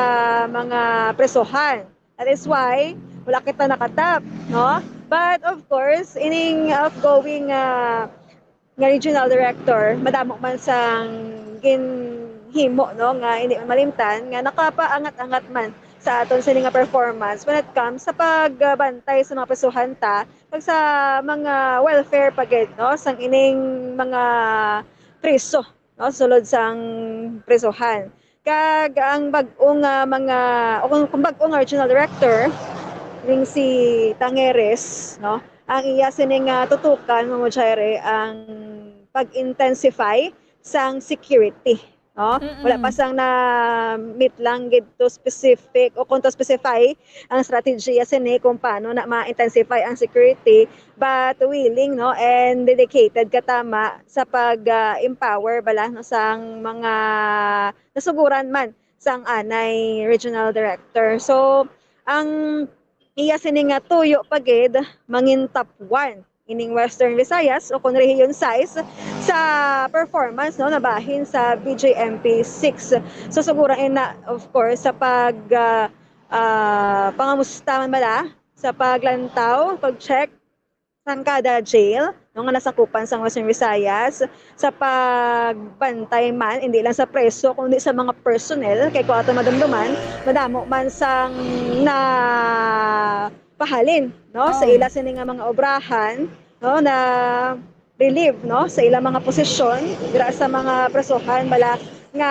mga presohan. That is why wala kita nakatap, no? But of course, ining outgoing, ah, nga regional director, madamo man sang ginhimo, no, nga hindi man malimtan, nga nakapaangat-angat man sa aton sini nga performance when it comes sa pagbantay sa mga presohan ta, kag sa mga welfare pa gid, no, sang ining mga preso, no, sulod sang presohan. Kag ang bag-o nga mga, o kung, kung bag-o nga regional director, ning si Tangeres, no, ang iya sini nga tutukan, Mamo Jaire, ang pag-intensify sang security, no? Mm-mm. Wala pa sang na-meet lang gid to specific o kung to specify ang strategiya sini kung paano na ma-intensify ang security, but willing, no, and dedicated katama sa pag, ah, empower bala, no, sang mga nasuguran man sang anay regional director. So, ang iya sini nga tuyo pa gid mangin top one ining Western Visayas o kon Rehiyon sais sa performance, no, nabahin sa B J M P six. So, suguran ina, of course, sa pag, ah, ah, pangamusta man bala, sa paglantaw, pag-check sang kada jail, no, nga nasakupan sang Western Visayas, sa pagbantay man, hindi lang sa preso, kundi sa mga personnel, kay kung aton madumduman, madamo man sang napahalin, no, sa Oh. ila sini nga mga obrahan, no, na relieve, no, sa ilang mga posisyon, dira sa mga presohan bala nga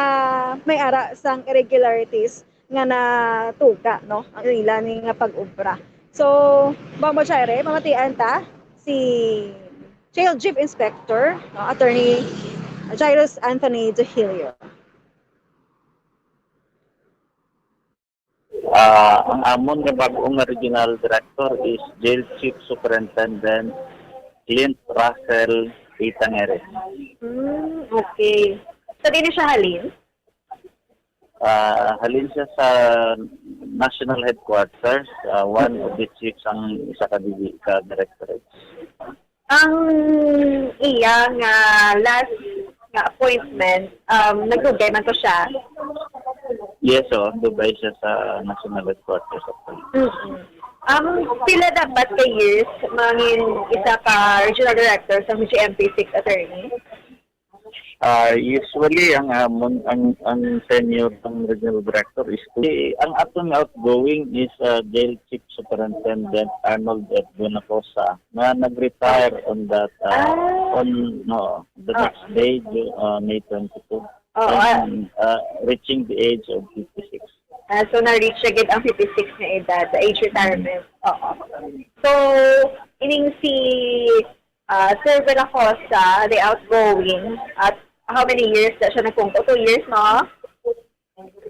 may ara sang irregularities nga natuga, no, ang ila ni nga pag-obra. So, Bombo Jaire, mamatian ta si Jail Chief Inspector, no, Attorney Jairus Anthony De Hilio. Ah, ang amon nga bag-o nga regional director is Jail Chief Superintendent Clint Russell Itangeres. Hmm, okay. Sa diin siya halin? Ah, halin siya sa national headquarters, ah, one of the chiefs ang isa ka divi-, ka directorate. Ang iya nga last nga appointment, um, nagdugay man to siya? Yes, oh, dugay siya sa national headquarters of police. Mm-mm. Um, pila dapat ka years mangin isa ka regional director sa B J M P six, attorney? Ah, usually, ang amon, ang, ang tenure ng regional director is two. Eh, ang aton outgoing is, ah, Jail Chief Superintendent Arnold F. Buenacosa, nga nag-retire on that, ah, Ah. on, no, the Ah. next day, Ju-, ah, May twenty-two. Oo, ah. And, ah, reaching the age of fifty-six. Ah, so na-reach agad ang fifty-six na edad, the age retirement. Oo. So, ining si ah, Sir Velascosa, the outgoing, at how many years na siya nagpungko? Two years, no?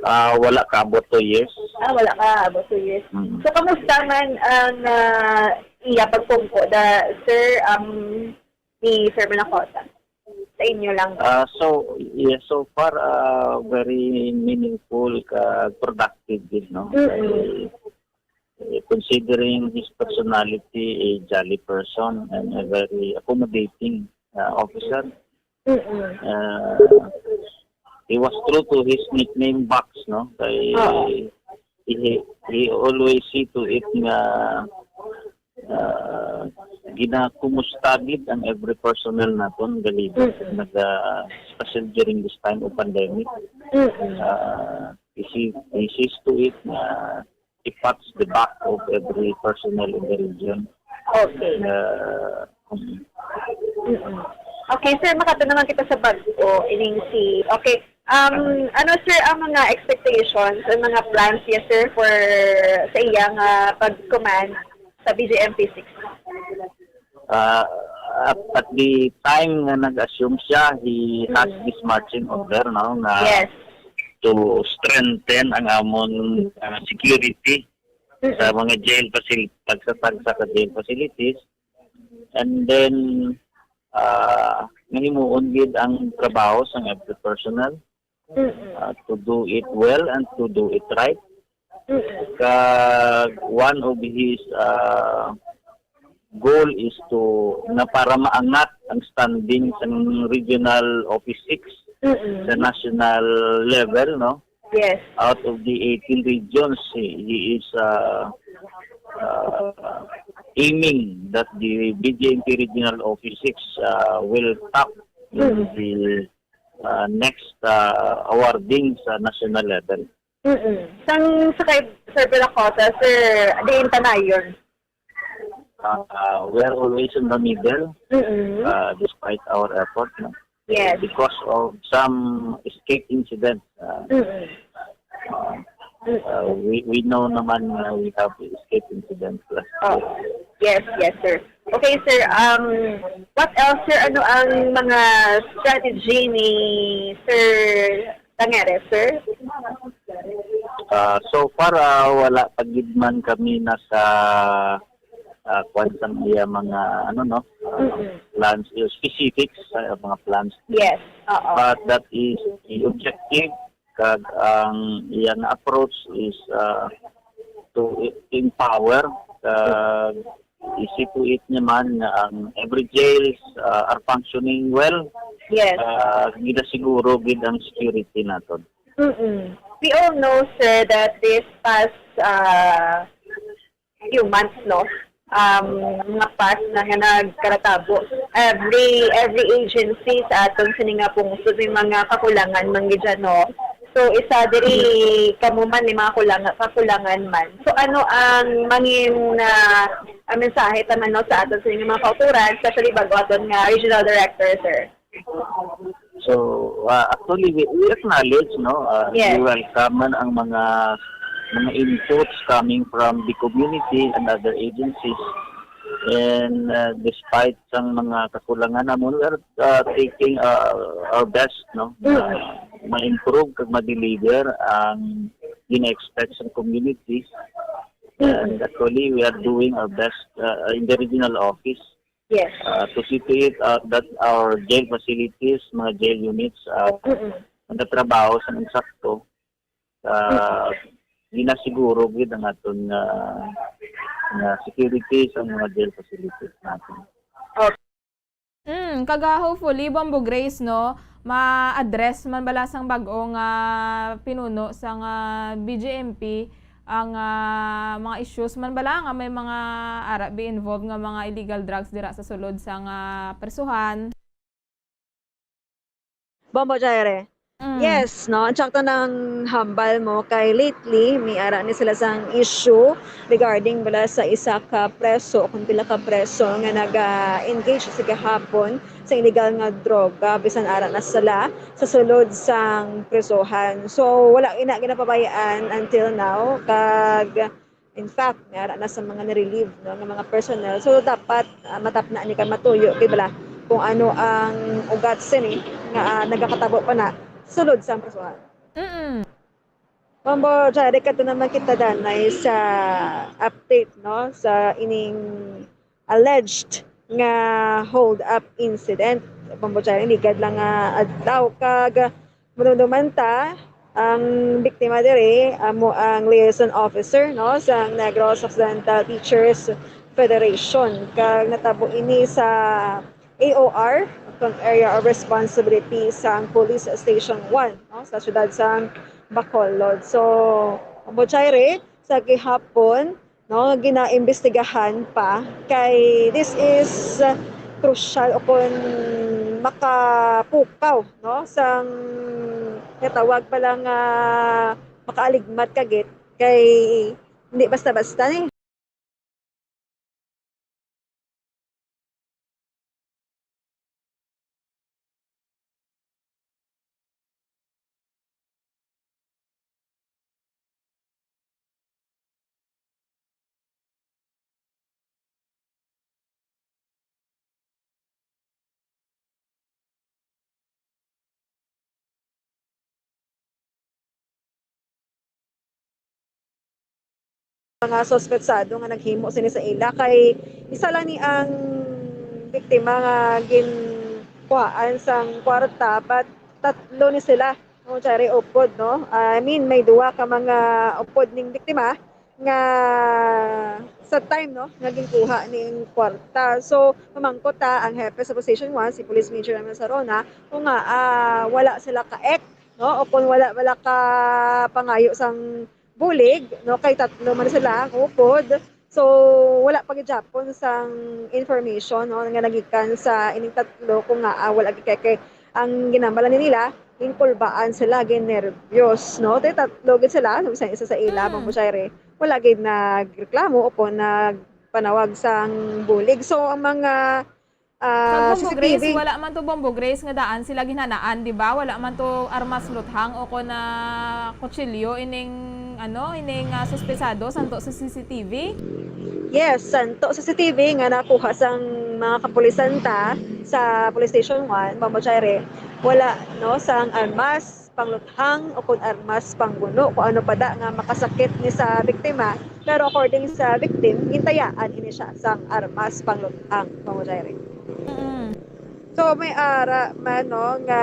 Ah, wala kaabot two years. Ah, wala kaabot two years. Mm. So, kamusta man ang, ah, iya pagpungko, da, sir, um, ni Sir Velascosa? Sa inyo lang. Ah, so, yes, so far, ah, very meaningful, ka productive din, no? Mm-mm. Kay, eh, considering his personality, a jolly person and a very accommodating, uh, officer. Mm-mm. Uh, he was true to his nickname Box, no? Kay Oo. he, he always see to it nga ah, ginakumusta gid ang every personnel naton, galibot Mm-mm. naga, especially during this time of pandemic. Mm-mm. Ah, he see, he sees to it nga he pats the back of every personnel in the region. Okay. Ah, mm. Mm-mm. Okay, sir, makato naman kita sa bag-o ining si, okay. Um, ano, sir, ang mga expectations, ang mga plans niya, sir, for sa iyang ah, pag-command sa B J M P six? Ah, at, at the time nga nag-assume siya, he has Mm. this marching order, no, nga Yes. to strengthen ang amon ah, security sa Mm-mm. mga jail facil-, tagsa-tagsa ka jail facilities. And then, ah, nga himuon gid ang trabaho sang every personnel, Mm-mm. ah, to do it well and to do it right. Mm-mm. Kag one of his ah, goal is to na para maangat ang standing sang Regional Office six Mm-mm. sa national level, no? Yes. Out of the eighteen regions, he, he is uh, uh, aiming that the B J M P Regional Office six uh, will top in Mm. the uh, next uh, awarding sa national level. Mm-mm. Sang sa kay Sir Pelacosa, Sir, diin ta na yun? Uh, uh, we are always in the middle Mm-mm. uh, despite our effort, no? Yes. Because of some escape incidents. Uh, Mm-mm. uh, Mm-mm. uh, we, we know naman na we have escape incidents last Oh, year. Yes, yes, sir. Okay, sir. Um, what else, sir? Ano ang mga strategy ni Sir Tangere, sir? Uh, so far, uh, wala pa gid man kami nasa uh, kwan sang iya mga ano, no, uh, Mm-mm. plans, uh, specifics sa mga plans. Yes. Oo. But that is the objective, kag ang iya nga approach is uh, to e- empower, kag isip ko it naman nga ang every jails uh, are functioning well, Yes. uh, ginasiguro gid ang security naton. Mm-mm. We all know, sir, that this past uh, few months, no, um, mga past na nga nagkaratabo, every every agency sa aton sini nga pungsod may mga kakulangan man gid siya, no? So, isa diri kamo man may mga kulangan, kakulangan man. So, ano ang mangin uh, ang mensahe ta man, no, sa aton sini nga mga kautoran, especially bag-o aton nga regional director, sir? So, uh, actually, we, we acknowledge, no, uh, Yes. we welcome man ang mga mga inputs coming from the community and other agencies. And uh, despite sang mga kakulangan namon, we are uh, taking uh, our best, no, na ma-improve kag ma-deliver ang gina-expect sa community. And actually, we are doing our best uh, in the regional office Yes. uh, to see to it uh, that our jail facilities, mga jail units, uh, Mm-mm. nagatrabaho sa insakto, uh, ginasiguro gid ang aton nga nga security sa mga jail facilities natin. Okay. Mm, kaga hopefully, Bombo Grace, no, ma-address man bala sang bag-o nga pinuno sang ah, B J M P ang ah, mga issues man bala nga may mga ara be involved nga mga illegal drugs dira sa sulod sang ah, presuhan. Bombo Jaire. Mm. Yes, no? Ang tsakto ng hambal mo kay lately, may ara ni sila sang issue regarding bala sa isa ka preso o kung pila ka preso nga naga-engage sa gahapon sa illegal nga droga, bisan ara na sila sa sulod sang presohan. So, wala ina ginapabayaan until now, kag in fact, may ara na sa mga na-relieve, no, nga mga personnel. So, dapat ah, matapna ni kay matuyo kay bala kung ano ang ugat sini nga ah, nagakatabo pa na sulod sa presohan. Mm. Bombo Jaire, kadto naman kita danay sa update, no, sa ining alleged nga hold up incident. Bombo Jaire, ligad lang nga adlaw kag madumduman ta ang biktima diri amo ang liaison officer, no, sa Negros Occidental Teachers Federation, kag natabo ini sa A O R, kung Area of Responsibility sa Police Station one, no, sa siyudad sa Bacolod. So, Mambo Jaire, sa gihapon, no, ginaimbestigahan pa kay this is, uh, crucial o kung makapukaw, no, sang natawag pa lang, ah, makaaligmat kagit kay hindi basta-basta ni. Mga suspetsado nga naghimo sini sa ila kay isa lang ni ang biktima nga ginkuhaan sang kwarta, but tatlo ni sila, no, Jare, upod, no? I mean, may duha ka mga upod ning biktima nga sa time, no, nga ginkuha ning kwarta. So, mamangkot ta ang hepe sa Position one, si Police Major Ramil Sarona, kung nga, ah, wala sila ka-ek, no, o kung wala, wala ka pangayo sang bulig, no, kay tatlo man sila ang upod. So, wala pa gid gyapon sang information, no, nga nagikan sa ining tatlo kung nga, ah, wala gid kay, kay ang ginambal lang nila, ginkulbaan sila, ginerbyos, no? Tay tatlo gid sila, sa isa sa ila, Mm. Mambo Jaire, wala gid nagreklamo o kon nagpanawag sang bulig. So, ang mga, ah, Kag Bombo Grace, C C T V. Wala man to, Bombo Grace, nga daan sila ginhanaan, di ba? Wala man to armas luthang o kon na kutsilyo ining, ano, ining, ah, suspesado, santo sa C C T V? Yes, santo sa C C T V nga nakuha sang mga kapulisan ta sa Police Station one, Bombo Jaire, wala, no, sang armas pangluthang o kon armas pangguno, kung ano pa da nga makasakit ni sa biktima. Pero according sa victim, gintayaan ini siya sang armas pangluthang, Bombo Jaire. Mm. So, may ara man, no, nga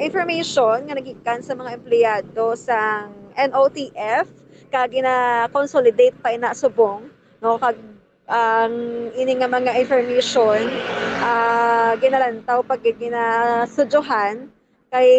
information nga nagikan sa mga empleyado sang N O T F, kag gina-consolidate pa ina subong, no, kag ang ini nga mga information, ah, ginalantaw pag ginastudyohan kay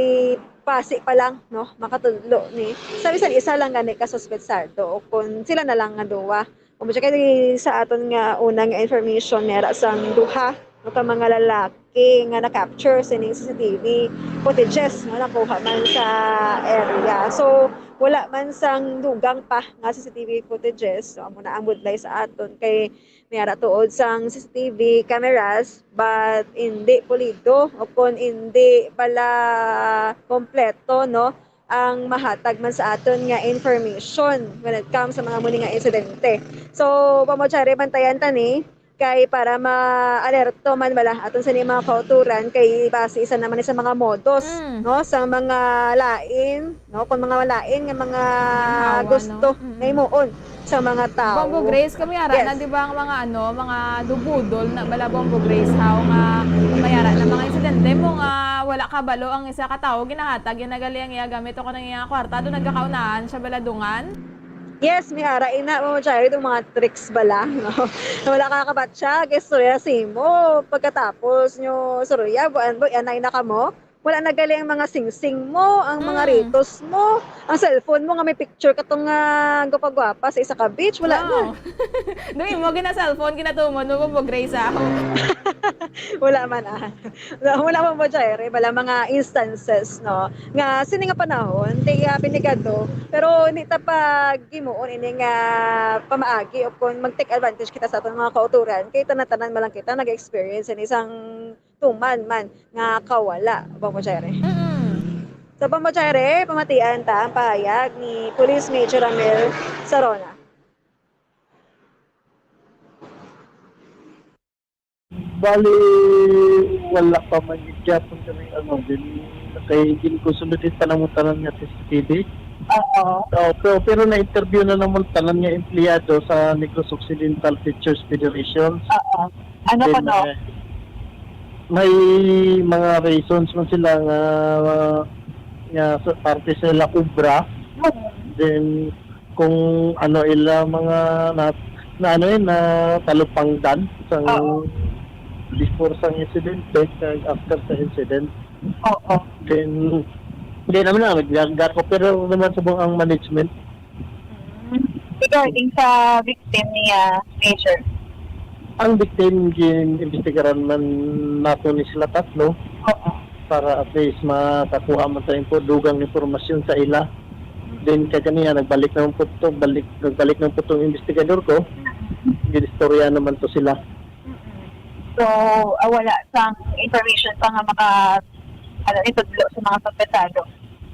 pasi pa lang, no, makatudlo ni sa bisan isa lang gani ka suspetsado o kon sila na lang nga duwa. Kung siya kay sa aton nga una nga information, may ara sang duha, no, ka mga lalaki nga na-capture sining C C T V footages nga nakuha man sa area. So, wala man sang dugang pa nga C C T V footages. So, amo na ang budlay sa aton kay may ara tuod sang C C T V cameras, but hindi pulido o kon hindi pala kompleto, no, ang mahatag man sa aton nga information when it comes sa mga muni nga insidente. So, Bombo Jaire, bantayan ta ni kay para ma-alerto man bala aton sa ni mga kauturan kay base isa naman ni sa mga modus, Mm. no, sa mga lain, no, kung mga lain nga mga Ginhawa, gusto no? Mm. nga himuon sa mga tawo. Bombo Grace, kami ara Yes. na, di ba, ang mga, ano, mga dubudol na bala, Bombo Grace, how nga may ara na mga insidente mo nga wala kabalo ang isa ka tawo, ginahatag, ginagali ang iya gamit o kanang iya kwarta, do nagkakaunahan siya bala dungan? Yes, may ara ina mo, Jared, yung mga tricks bala, no? Wala ka kabatsa, gusto ya simo. Pagkatapos nyo, suruya, buwan, buwan, anay na ka mo. Wala na gali ang mga singsing mo, ang mga Mm. ritos mo, ang cellphone mo nga may picture ka tong, ah, gwapa-gwapa sa isa ka beach, wala na. Wow. Dumi mo, gina-cellphone, ginatumon mo, mo, Grace, ah. Wala man, ah. Wala, wala man po, Jaire. Wala mga instances, no? Nga, sini nga panahon, ti, ah, pinigado. Pero, hindi ta pag himuon ini nga pamaagi o kung mag-take advantage kita sa aton mga kauturan, kay tanan-tanan man lang kita nag-experience ini sang tuman man nga kawala, Bombo Jaire. Mm. Sa Bombo Jaire, pamatian ta ang pahayag ni Police Major Ramil Sarona. Bali, wala pa man gid gyapon kami, ano, din, kay gin-consolidate pa namo tanan nga C C T V. Oo. Oh, pero, pero na-interview na namo tanan nga empleyado sa Negros Occidental Teachers Federation. Oo. Ano Then, pa, no? Eh, may mga reasons man sila nga, nga sa parte sila obra. Mm. Then, kung ano ila mga na, na ano yun, na talupangdan sa Oo. Before sa incident, kag after sa incident. Oo. Then, then naman na, nag-, nag-cooperate naman sa buong ang management. Mm. Regarding sa victim niya, Major. Ang victim, gin-imbestigaran man nato ni sila tatlo Oo. para at least makakuha man tayo po dugang impormasyon sa ila. Then kagani nga, nagbalik naman po to, balik, nagbalik naman po tong investigador ko. Ginistorya naman to sila. Mm-mm. So, ah, wala sang information pa nga maka, ano, itudlo sa mga suspetsado.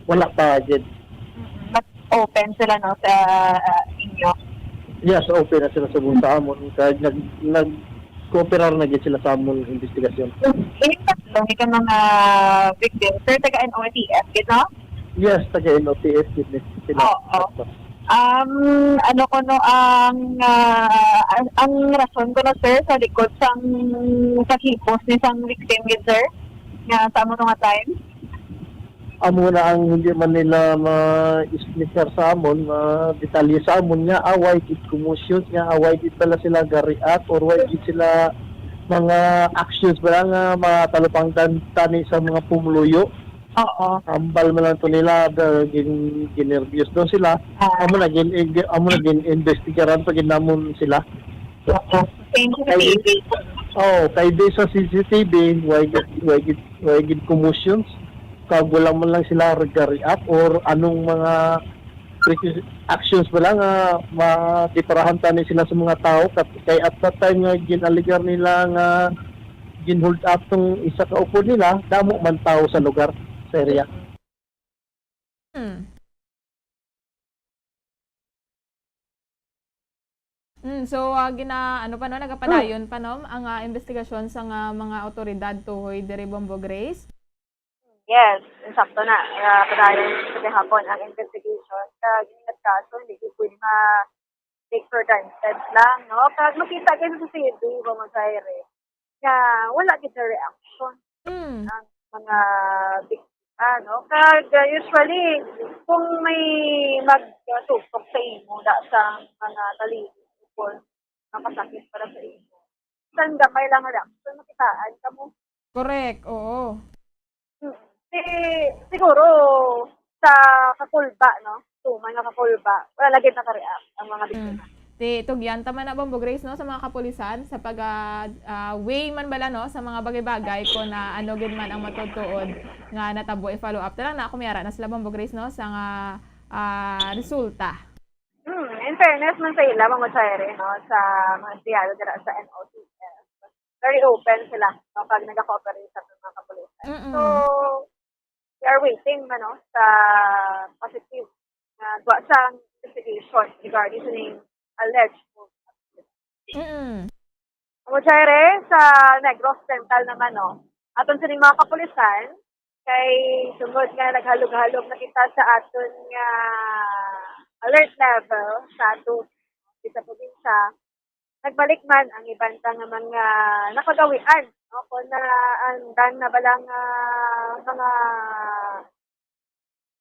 Wala pa gid. Mm-mm. Mas open sila, no, sa, ah, inyo. Yes, open na sila subong sa amon. Kag nag nag-cooperar na gid sila sa amon investigasyon. Ining tatlo nga mga victim, sir, taga N O T F gid, no? Yes, taga N O T F gid ni sila. Oo. Um, ano ko, no, ang, ah, ang, ang rason ko, no, sir, sa likod sang paghipos ni sang victim gid, sir, nga sa amo nga time? Amo na ang hindi man nila ma-explicar sa amon, ma-detalye sa amon nga, ah, why gid commotion, nga, ah, why gid pala sila ga-react or why gid sila mga actions bala nga matalupangdan tani sa mga pumuluyo. Oo. Ambal man lang to nila, the, gin, ginervyos daw sila. Ah, Amo na gin, amo na gin-investigaran pa gid namon sila. oo. Thank you, Ay, baby. Oh, kay based sa C C T V, why gid, why gid, why gid commotions? Kag wala man lang sila ga-react or anong mga pre-, actions ba lang nga madiparahan tani sila sa mga tao? Kat-, kay at that time nga gin-alegar nila nga gin-hold up tong isa ka upod nila, damo man tao sa lugar, sa area. Hmm. Mm, so, ah, gina, ano pa, no, nagapadayon pa, no, ang, ah, investigasyon sa nga mga awtoridad tuhoy diri, Bombo Grace. Yes, insakto na. Ah, padayon sa gihapon ang investigation. Kag ining kaso, hindi gyud pwede ma-take for granted lang, no? Kag makita gyud sa C C T V, Bombo Zaire, nga wala gyud na reaction Mm. ang mga biktima, no? Kag, ah, usually, kung may magtutok sa imo, da sa mga talino, kung makasakit para sa imo, sang gamay lang nga reaction, makitaan ka mo. Correct, oo. Hmm. Si, siguro, sa kakulba, no? Tuman nga kakulba, wala lagi naka-react ang mga biktima. Ti, tugyan ta man na, Bombo Grace, no, sa mga kapulisan sa pag, ah, ah, weigh man bala, no, sa mga bagay-bagay kung na ano gid man ang matuod-tuod nga natabo. I-follow up ta lang na ako, may ara na sila, Bombo Grace, no, sa nga, ah, resulta. Hmm, in fairness man sa ila, Bombo Zaire, no, sa mga empleyado dira sa N O T F, very open sila, no, pag nag-cooperate sa mga kapulisan. Mm-mm. So, we are waiting, ano, sa positive na duwa sa investigation regarding sa ning alleged. Mm-mm. Bombo Zaire, sa Negros Occidental naman, no, aton sining mga kapulisan, kay tungod nga naghalog-halog na kita sa aton nga alert level sa ato sa probinsya, nagbalik man ang iban pa nga mga nakagawian, no? Kung na, ang dan na bala nga mga,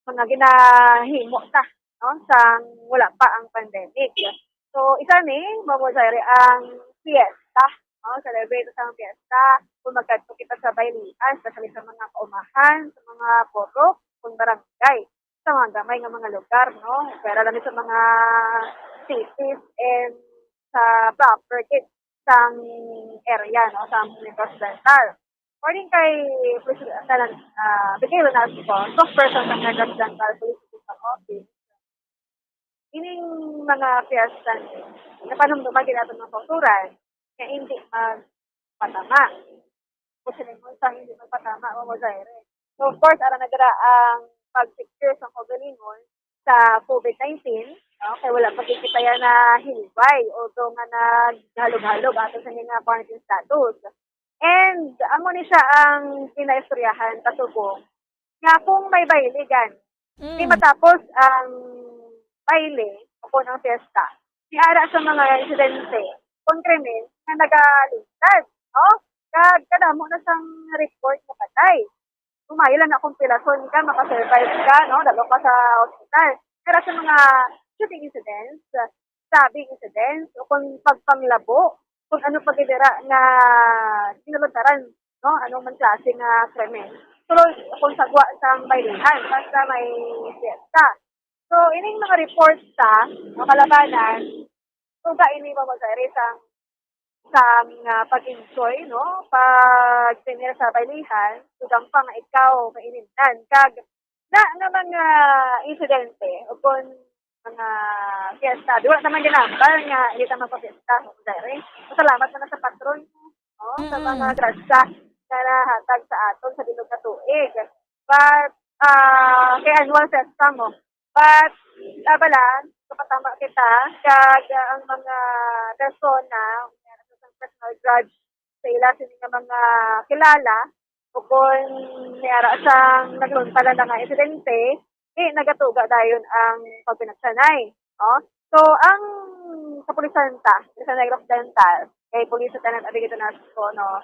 mga ginahimo ta, no? Sang wala pa ang pandemic. So, isa ni, Bombo Zaire, ang fiesta, no? Celebrate sa fiesta. Kung magkadto kita sa baylihan, especially sa mga kaumahan, sa mga purok, kung barangay, sa mga gamay nga mga lugar, no? Pero lang sa mga cities and sa proper gid sang area, no, sa Negros Occidental. According kay Police Lieutenant, ah, Miguel Velasco, spokesperson sa Negros Occidental Police Division Office, ining mga fiesta ni, napanumduman gid nato ng kauturan nga hindi magpatama. Kung sila mo sa hindi magpatama, Bombo Zaire. So, of course, ara na dira ang pag-secure sa kaugalingon sa COVID nineteen, no? Kay wala pa gid kita yan na hilway, although nga naghalog-halog ato sa nga quarantine status. And amo ni siya ang ginaistoryahan kasubong nga kung may bayle gani, di Mm. matapos ang bayle o kung ang fiesta, di ara sa mga insidente kung krimen nga nagalintad, no? Kag kadamo na sang report nga patay. Humayo lang na kung pilason ka, makasurvive ka, no? Dalo ka sa hospital. Pero sa mga shooting incidents, stabbing incidents, o kung pagpanglabo, kung ano pa gid dira nga ginalutaran, no? Anong man klase nga krimen. Tuloy kung sagwa sang baylihan, basta may fiesta. So, ining mga reports sa mga kalabanan, tuga ini, Ma'am Osiris, ang, sang, ah, pag-enjoy, no? Pag-premier sa baylihan, tugang pa nga ikaw mainimnan. Kag na, na mga insidente o kung mga fiesta. Di, wala naman ginambal nga hindi naman pa fiesta, Ma'am Osiris. Salamat na sa patron, no? Sa mga Mm. grasya na nahatag sa aton sa bilog nga tuig. But, ah, kay annual fiesta mo. But, ah, bala, kapatama kita, kag, ah, ang mga persona, may ara sa personal grudge sa ila sini nga mga kilala, o kung may ara sang naglunta na nga insidente, di nagatuga dayon ang pagpinagsanay, no? So, ang kapulisan ta, sa Negros Occidental, kay Police Lieutenant Abigail Donasco, no,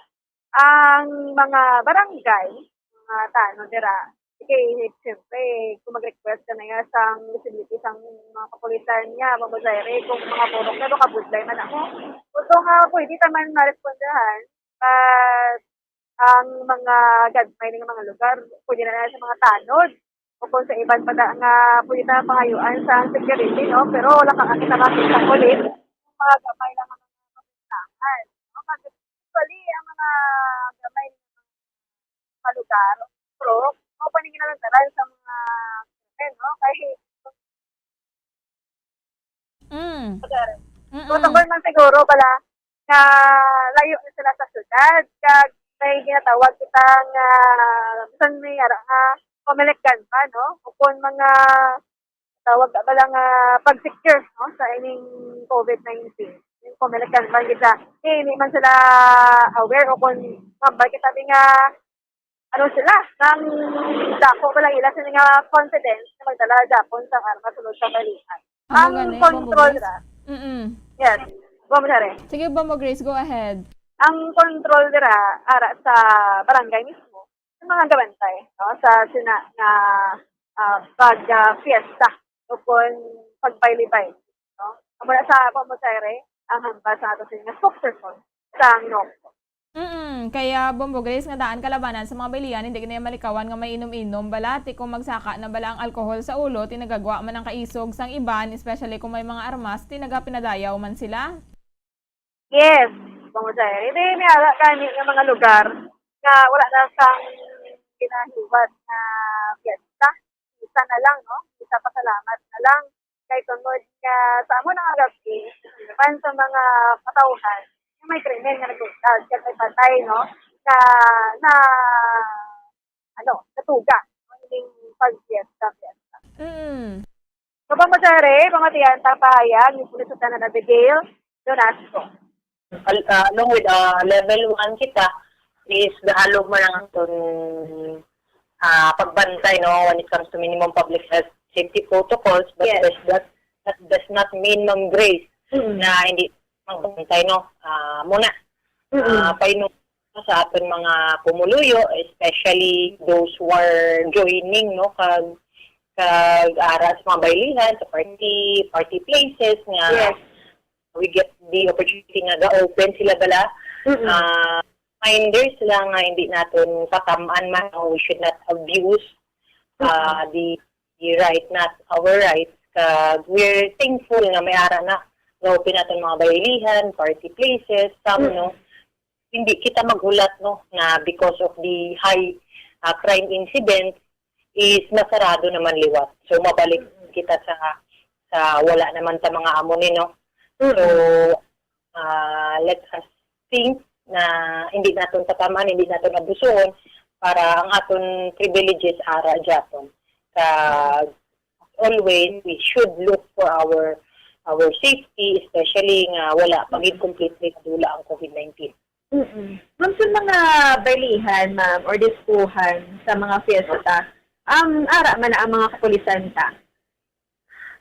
ang mga barangay, mga tanod dira, okay, siyempre, kung mag-request ka na nga sang visibility sang mga kapulisan niya, Ma'am Osiris, kung mga purok na, kabudlay man ako. Kung nga pwede ta man marespondahan, but ang mga gagmay nga mga lugar, pwede na lang sa mga tanod, o kung sa iban pa da, nga pwede na pangayuan sa security, no? Pero wala ka kita makita ulit, mga gamay lang ang mga kapistahan, no? Kag usually, ang mga gamay nga mga lugar, pero mao pa ni ginalantaran sa mga krimen, no? Kay, Mm. Sir, Mm. matungkol man siguro pala nga layo na sila sa syudad, kag may ginatawag kita nga, bisan may ara nga Comelec gun ban, no? O kung mga tawag na bala nga pag-secure, no, sa ining COVID nineteen. Yung Comelec gun ban kita. Eh, hindi man sila aware o kung mambal kita nga ano sila, nang dako bala ila sila nga confidence na magdala gyapon sang armas sulod sa baylihan. Amo Ang gani, Bombo control Grace? Dira. Mm-mm. Yes. Bombo Grace. Sige, Bombo Grace, go ahead. Ang control dira, ara sa barangay mismo, sa mga gabantay, no? Sa sina nga, ah, pag, ah, fiesta o kung pagbaylibay, no? Amo na sa Bombo Jare, ang hambal sa ato sa nga spokesperson sa N O P. Mm, kaya Bombo Grace nga daan kalabanan sa mga baylihan, hindi gani malikawan nga may inom-inom bala, ti kung magsaka na bala ang alcohol sa ulo, ti nagagwa man ang kaisog sang iban, especially kung may mga armas, ti nagapinadayaw man sila. Yes, Bombo Jare. Hindi, may ara kami nga mga lugar nga wala na sang ginahiwat na fiesta. Isa na lang, no? Isa, pasalamat na lang. Kay tungod nga sa amo na nga gab-i, man sa mga katawhan, may krimen nga nagbuntag, kag may patay, no? Nga na, ano, natuga, no? Ining pag-fiesta, fiesta. Mm. So, Bombo Jare, pamatian ta ang pahayag ni Police Lieutenant Abigail Donasco. Al-, ah, along with, ah, level one kita, is gahalog man ang aton, ah, pagbantay, no, when it comes to minimum public health safety protocols, but Yes. does that, that does not mean, Ma'am Grace, Mm. na hindi magbantay, no? Ah, muna. Mm. Ah, painum-, sa aton mga pumuluyo, especially those who are joining, no, kag, kag ara sa mga baylihan, sa party, party places nga Yes. we get the opportunity nga ga-open sila bala. Mm-mm. Ah, reminders lang nga hindi naton patam-an man, no? We should not abuse, ah, Mm-mm. the, the right, not our rights. Kag we're thankful nga may ara na ga-open naton mga baylihan, party places, some, Mm-mm. no? Hindi kita maghulat, no, na because of the high, ah, crime incident is masarado naman liwat. So, mabalik Mm-mm. kita sa, sa wala naman sa mga amo ni, no? So, Mm-mm. ah, let us think na hindi naton tataman, hindi naton abusuon para ang aton privileges ara gyapon. Kag always, we should look for our, our safety, especially nga wala pa gid Mm-mm. completely nadula ang COVID nineteen. Mm-mm. Ma'am, sa mga baylihan, ma'am, or dispuhan sa mga fiesta, um, ara man na ang mga kapulisan ta?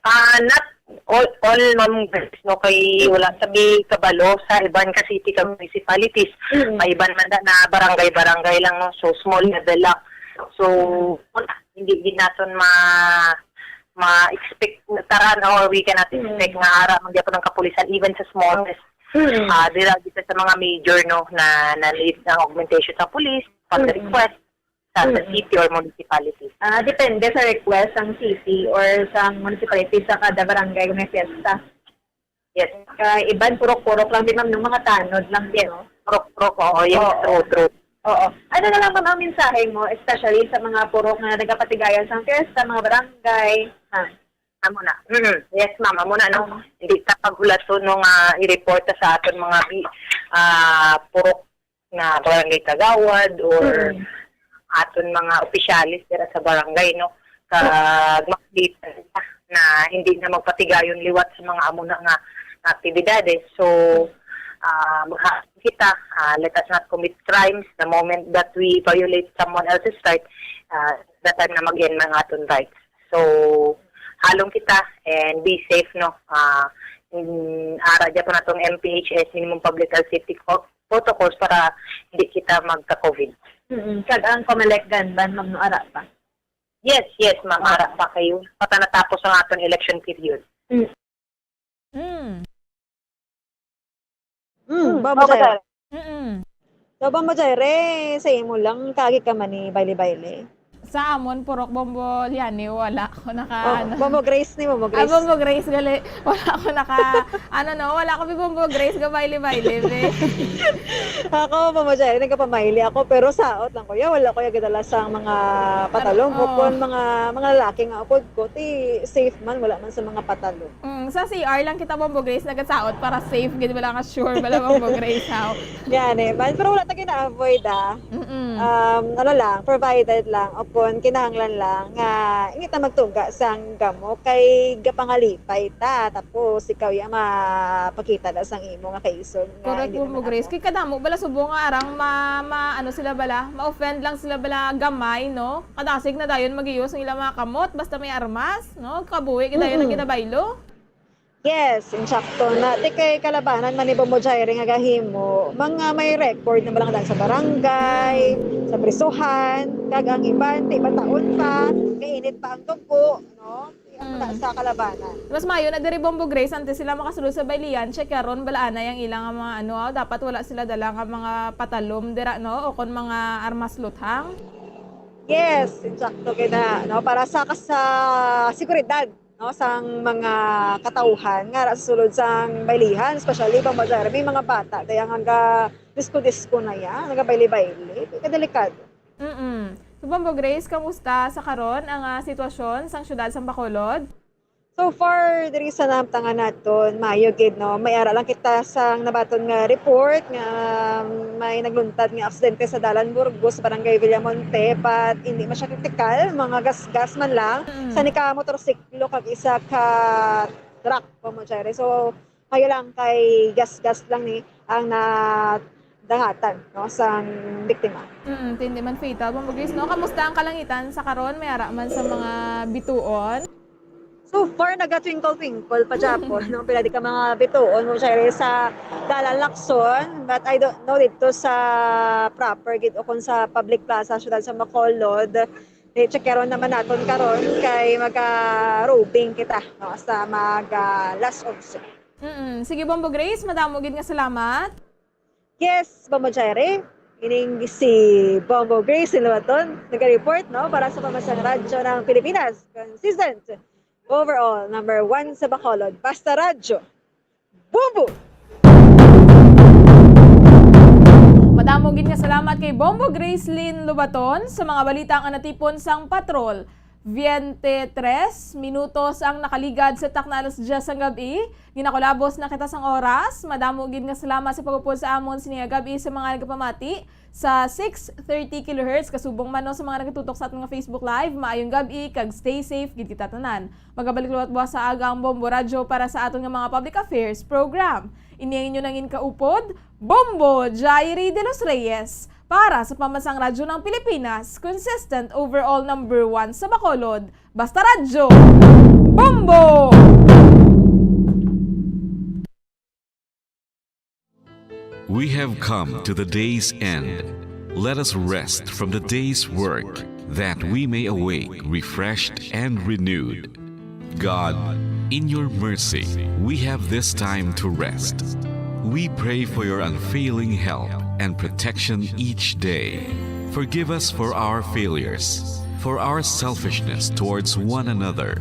Ah, not all, all, Ma'am Grace, no, kay Mm. wala sa mi kabalo sa iban ka city kag municipalities. Mm. May iban man na, na barangay-barangay lang, no, so small level lang. So, Mm. wala, hindi din naton ma-, ma-expect, taran, or we cannot Mm. expect nga ara man gyapon ang kapulisan, even sa smallest Mm. Ah, dira kita sa mga major, no, na, na need ng augmentation sa police, upon Mm. request sa, sa Mm. city or municipality. Ah, depende sa request sang city or sa municipality sa kada barangay kung may fiesta. Yes. Kay iban purok-purok lang din, ma'am, no? Mga tanod lang din, Yes. no? Purok-purok, oo, yes, Oo. true, true. Oo. Ano na lang, ma'am, ang mensahe mo, especially sa mga purok nga nagapatigayan sang fiesta, mga barangay? Ha? Amo na. Mm. Yes, ma'am. Amo na, no? Oo. Hindi ta paghulaton, no, nga i-report ta sa aton mga bi-, ah, purok nga barangay kagawad or Mm. aton mga opisyales dira sa barangay, no? Kag makita na hindi na magpatigayon liwat sa mga amo na nga aktibidades. So, ah, magha-, kita, ah, let us not commit crimes the moment that we violate someone else's right, ah, the time na mag-end ang aton rights. So, halong kita and be safe, no? Ah, mm, ara dya po natong M P H S, minimum public health safety co-, protocols para hindi kita magka-COVID. Mm-mm. Kag ang Comelec gun ban, ma'am, no, ara pa? Yes, yes, ma'am, Ah. ara pa kayo. Pata natapos ang aton election period. Mm. Mm. Mm, Bambo Bambo Jairo. Jairo. Mm-mm. So, Bambo Jairo, sa imo lang, kaagi ka man ni Baile-Baile? Sa amon, purok Bombo Liani, wala ko naka, Oh, ano. Bombo Grace ni, Bombo Ah, Grace. Bombo Grace, gali. Wala ko naka, ano, no, wala ko bi Bombo Grace ga baile-baile, be. Ako, Bambo Jairo, nagapamaili ako, pero saot lang ko ya, wala ko ya gidala sa mga patalom. Ano, oh. Kung mga, mga lalaki nga upod ko, ti safe man, wala man sa mga patalom. Mm, sa C R lang kita, Bombo Grace, nagasaot para safe gid, wala nga sure, wala, Bombo Grace, how? Yan eh, man. Pero wala ta gina-avoid, ah. Mm-mm. Um, ano lang, provided lang, o kung kinahanglan lang, nga hindi ta magtuga sang gamo, kay gapangalipay ta. Tapos, ikaw ya mapakita na sang imo nga kaisog nga Correct, hindi Bombo naman Grace. Ako. Kay kadamo bala subong nga arang ma-, ma-, ano sila bala, ma-offend lang sila bala gamay, no? Kadasig na dayon mag-iyo sang ilang mga kamot, basta may armas, no? Kabuhi ka dayon ang Mm-mm. ginabaylo. Yes, insakto na. Ti kay kalabanan man ni Bombo Jairo nga gahimo, mga may record na balangan sa barangay, sa prisuhan, kag ang iban, ti bataon pa, kainit pa ang dugo, no? Ti ang Mm. sa kalabanan. Mas maayo na diri, Bombo Grace, antes sila makasulod sa baylihan, check karon, balaanay ang ilang mga ano, ah, dapat wala sila dala nga mga patalom dira, no? O kon mga armas luthang. Yes, insakto gid na, no? Para sa kas-, sa seguridad, no, sang mga katawhan nga ara sa sulod sang baylihan, especially Bombo Jairo, may mga bata, kaya nga ga-disco-disco na ya, nagabayle-bayle, kadelikado. Mm-mm. So, Bombo Grace, kamusta sa karon ang, ah, sitwasyon sang siyudad sang Bacolod? So far, diri sa nahamtangan naton, maayo gid, no? May ara lang kita sang nabaton nga report nga may nagluntad nga aksidente sa Dalan Burgos, Barangay Villamonte, but hindi man siya kritikal, mga gas-gas man lang. Mm. Sa nika motorsiklo kag isa ka truck, Bombo Jairo. So, maayo lang kay gas-gas lang ni ang nadangatan, no, sang biktima. Mm, ti hindi man fatal, Bombo Grace, no? Kamusta ang kalangitan sa karon? May ara man sa mga bituon? So far, naga-twinkle-twinkle pa gyapon, no? Pila di ka mga bituon, Bombo Jairo, sa Dalan Lacson, but I don't know dito sa proper gid o kung sa public plaza, siyudad sa Bacolod. Eh, checkeron naman naton karon kay maga-roving kita, no, sa mag, ah, alas onse. Mm-mm. Sige, Bombo Grace, madamo gid nga salamat. Yes, Bombo Jairo. Ining si Bombo Grace Luaton, nag-report, no, para sa Pamansang Radyo ng Pilipinas. Consistent. Overall, number one sa Bacolod. Basta Radyo. Bombo! Madamo gid nga salamat kay Bombo Gracelyn Lubaton sa mga balita nga natipon sang Patrol. Veinte tres minutos ang nakaligad sa takna alas diyes sang gab-i. Ginakulabos na kita sang oras. Madamo gid nga salamat sa pag-upod sa amon sini nga gab-i sa mga nagapamati sa six thirty kilohertz. Kasubong man, no, sa mga nagatutok sa aton nga Facebook Live, maayong gab-i kag stay safe gid kita tanan. Magabalik liwat buwas sa aga ang Bombo Radyo para sa aton nga mga public affairs program. Ini ang inyo nangin kaupod, Bombo Jairi de los Reyes, para sa Pamansang Radyo ng Pilipinas, consistent overall number one sa Bacolod, Basta Radyo, Bombo! We have come to the day's end. Let us rest from the day's work, that we may awake refreshed and renewed. God, in your mercy, we have this time to rest. We pray for your unfailing help and protection each day. Forgive us for our failures, for our selfishness towards one another.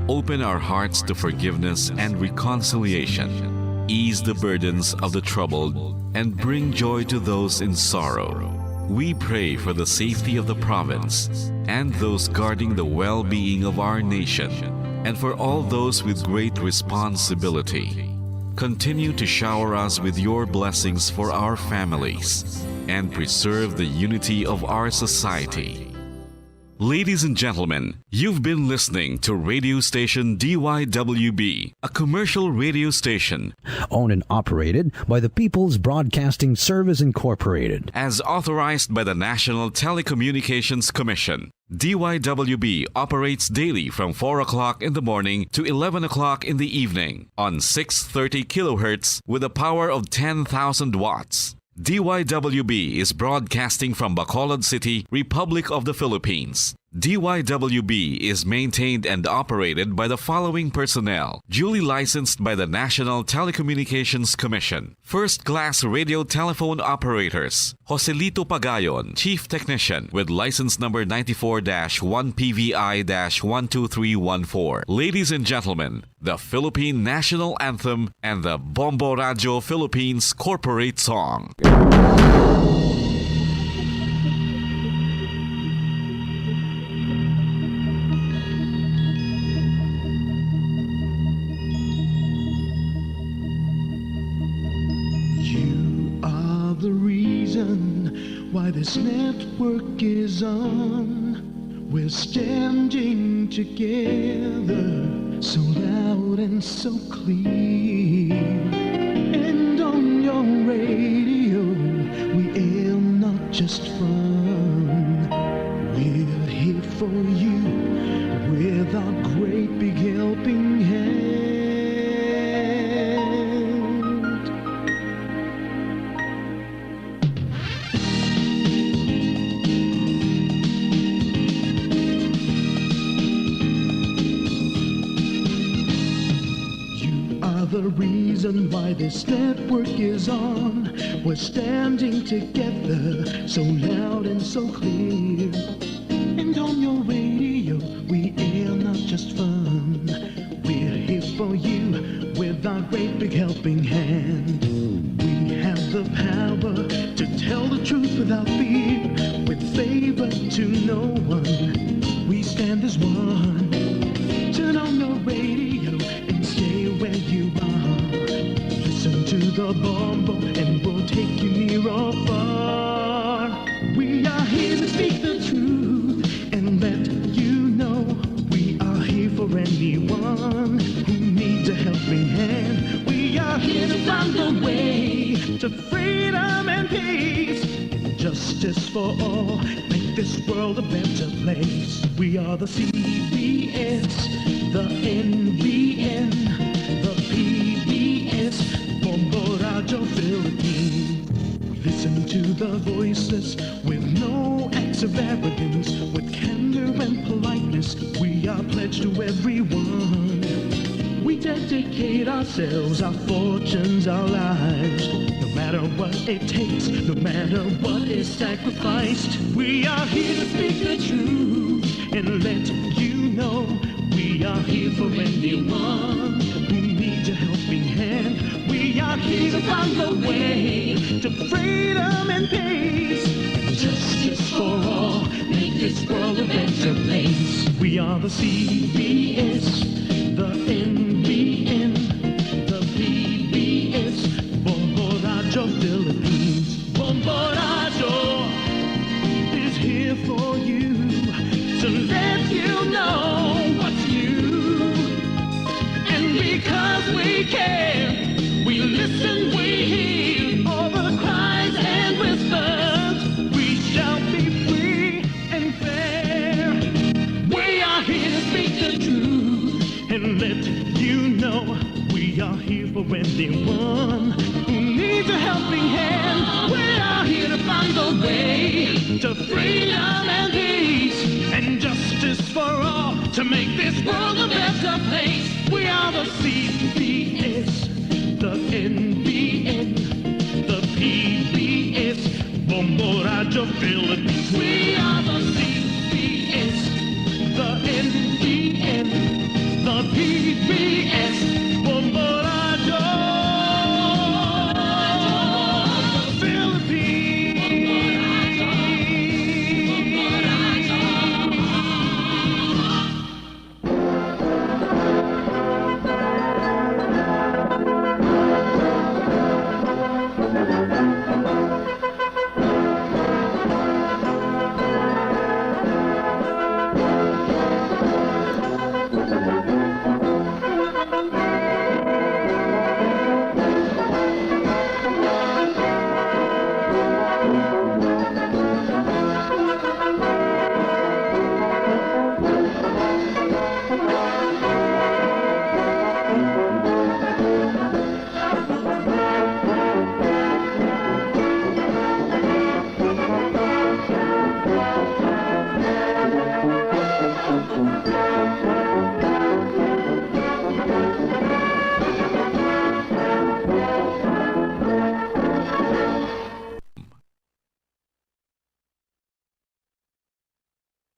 Open our hearts to forgiveness and reconciliation. Ease the burdens of the troubled and bring joy to those in sorrow. We pray for the safety of the province and those guarding the well-being of our nation, and for all those with great responsibility. Continue to shower us with your blessings for our families and preserve the unity of our society. Ladies and gentlemen, you've been listening to radio station D Y W B, a commercial radio station owned and operated by the People's Broadcasting Service Incorporated. As authorized by the National Telecommunications Commission, D Y W B operates daily from four o'clock in the morning to eleven o'clock in the evening on six thirty kilohertz with a power of ten thousand watts. D Y W B is broadcasting from Bacolod City, Republic of the Philippines. D Y W B is maintained and operated by the following personnel, duly licensed by the National Telecommunications Commission. First class radio telephone operators, Joselito Pagayon, Chief Technician, with license number ninety-four dash one P V I dash one two three one four. Ladies and gentlemen, the Philippine National Anthem and the Bombo Radio Philippines Corporate Song. You are the reason why this network is on. We're standing together, so loud and so clear. And on your radio, we aim not just fun. We're here for you with our great big helping hand. You are the reason why this network is on. We're standing together, so loud and so clear. And on your radio, we air not just fun. We're here for you with our great big helping hand. We have the power to tell the truth without fear, with favor to no one. We stand as one. Turn on your radio and stay where you are. Listen to the Bombo and we'll take you near or far. We are here to speak the truth and let you know we are here for anyone who needs a helping hand. We are here to find the way to freedom and peace and justice for all. Make this world a better place. We are the C B S, the N B N, the P B S, Bombo Radio Philippines. We listen to the voices with no acts of arrogance, with candor and politeness. We are pledged to everyone. We dedicate ourselves, our fortunes, our lives. No matter what it takes, no matter what is sacrificed, we are here to speak the truth and let you know we are here for anyone who needs a helping hand. We are here to find the way to freedom and peace and justice for all. Make this world a better place. We are the C B S, the N B N, the P B S, Bombo Radio Philippines. Bombo Radio is here for you to let you know what's new. And because we care, we listen, we hear all the cries and whispers. We shall be free and fair. We are here to speak the truth and let you know we are here for anyone who needs a helping hand. We are here to find the way to freedom and peace and justice for all to make this world a better place. We are the C B S, the N B N, Radyo Philippines.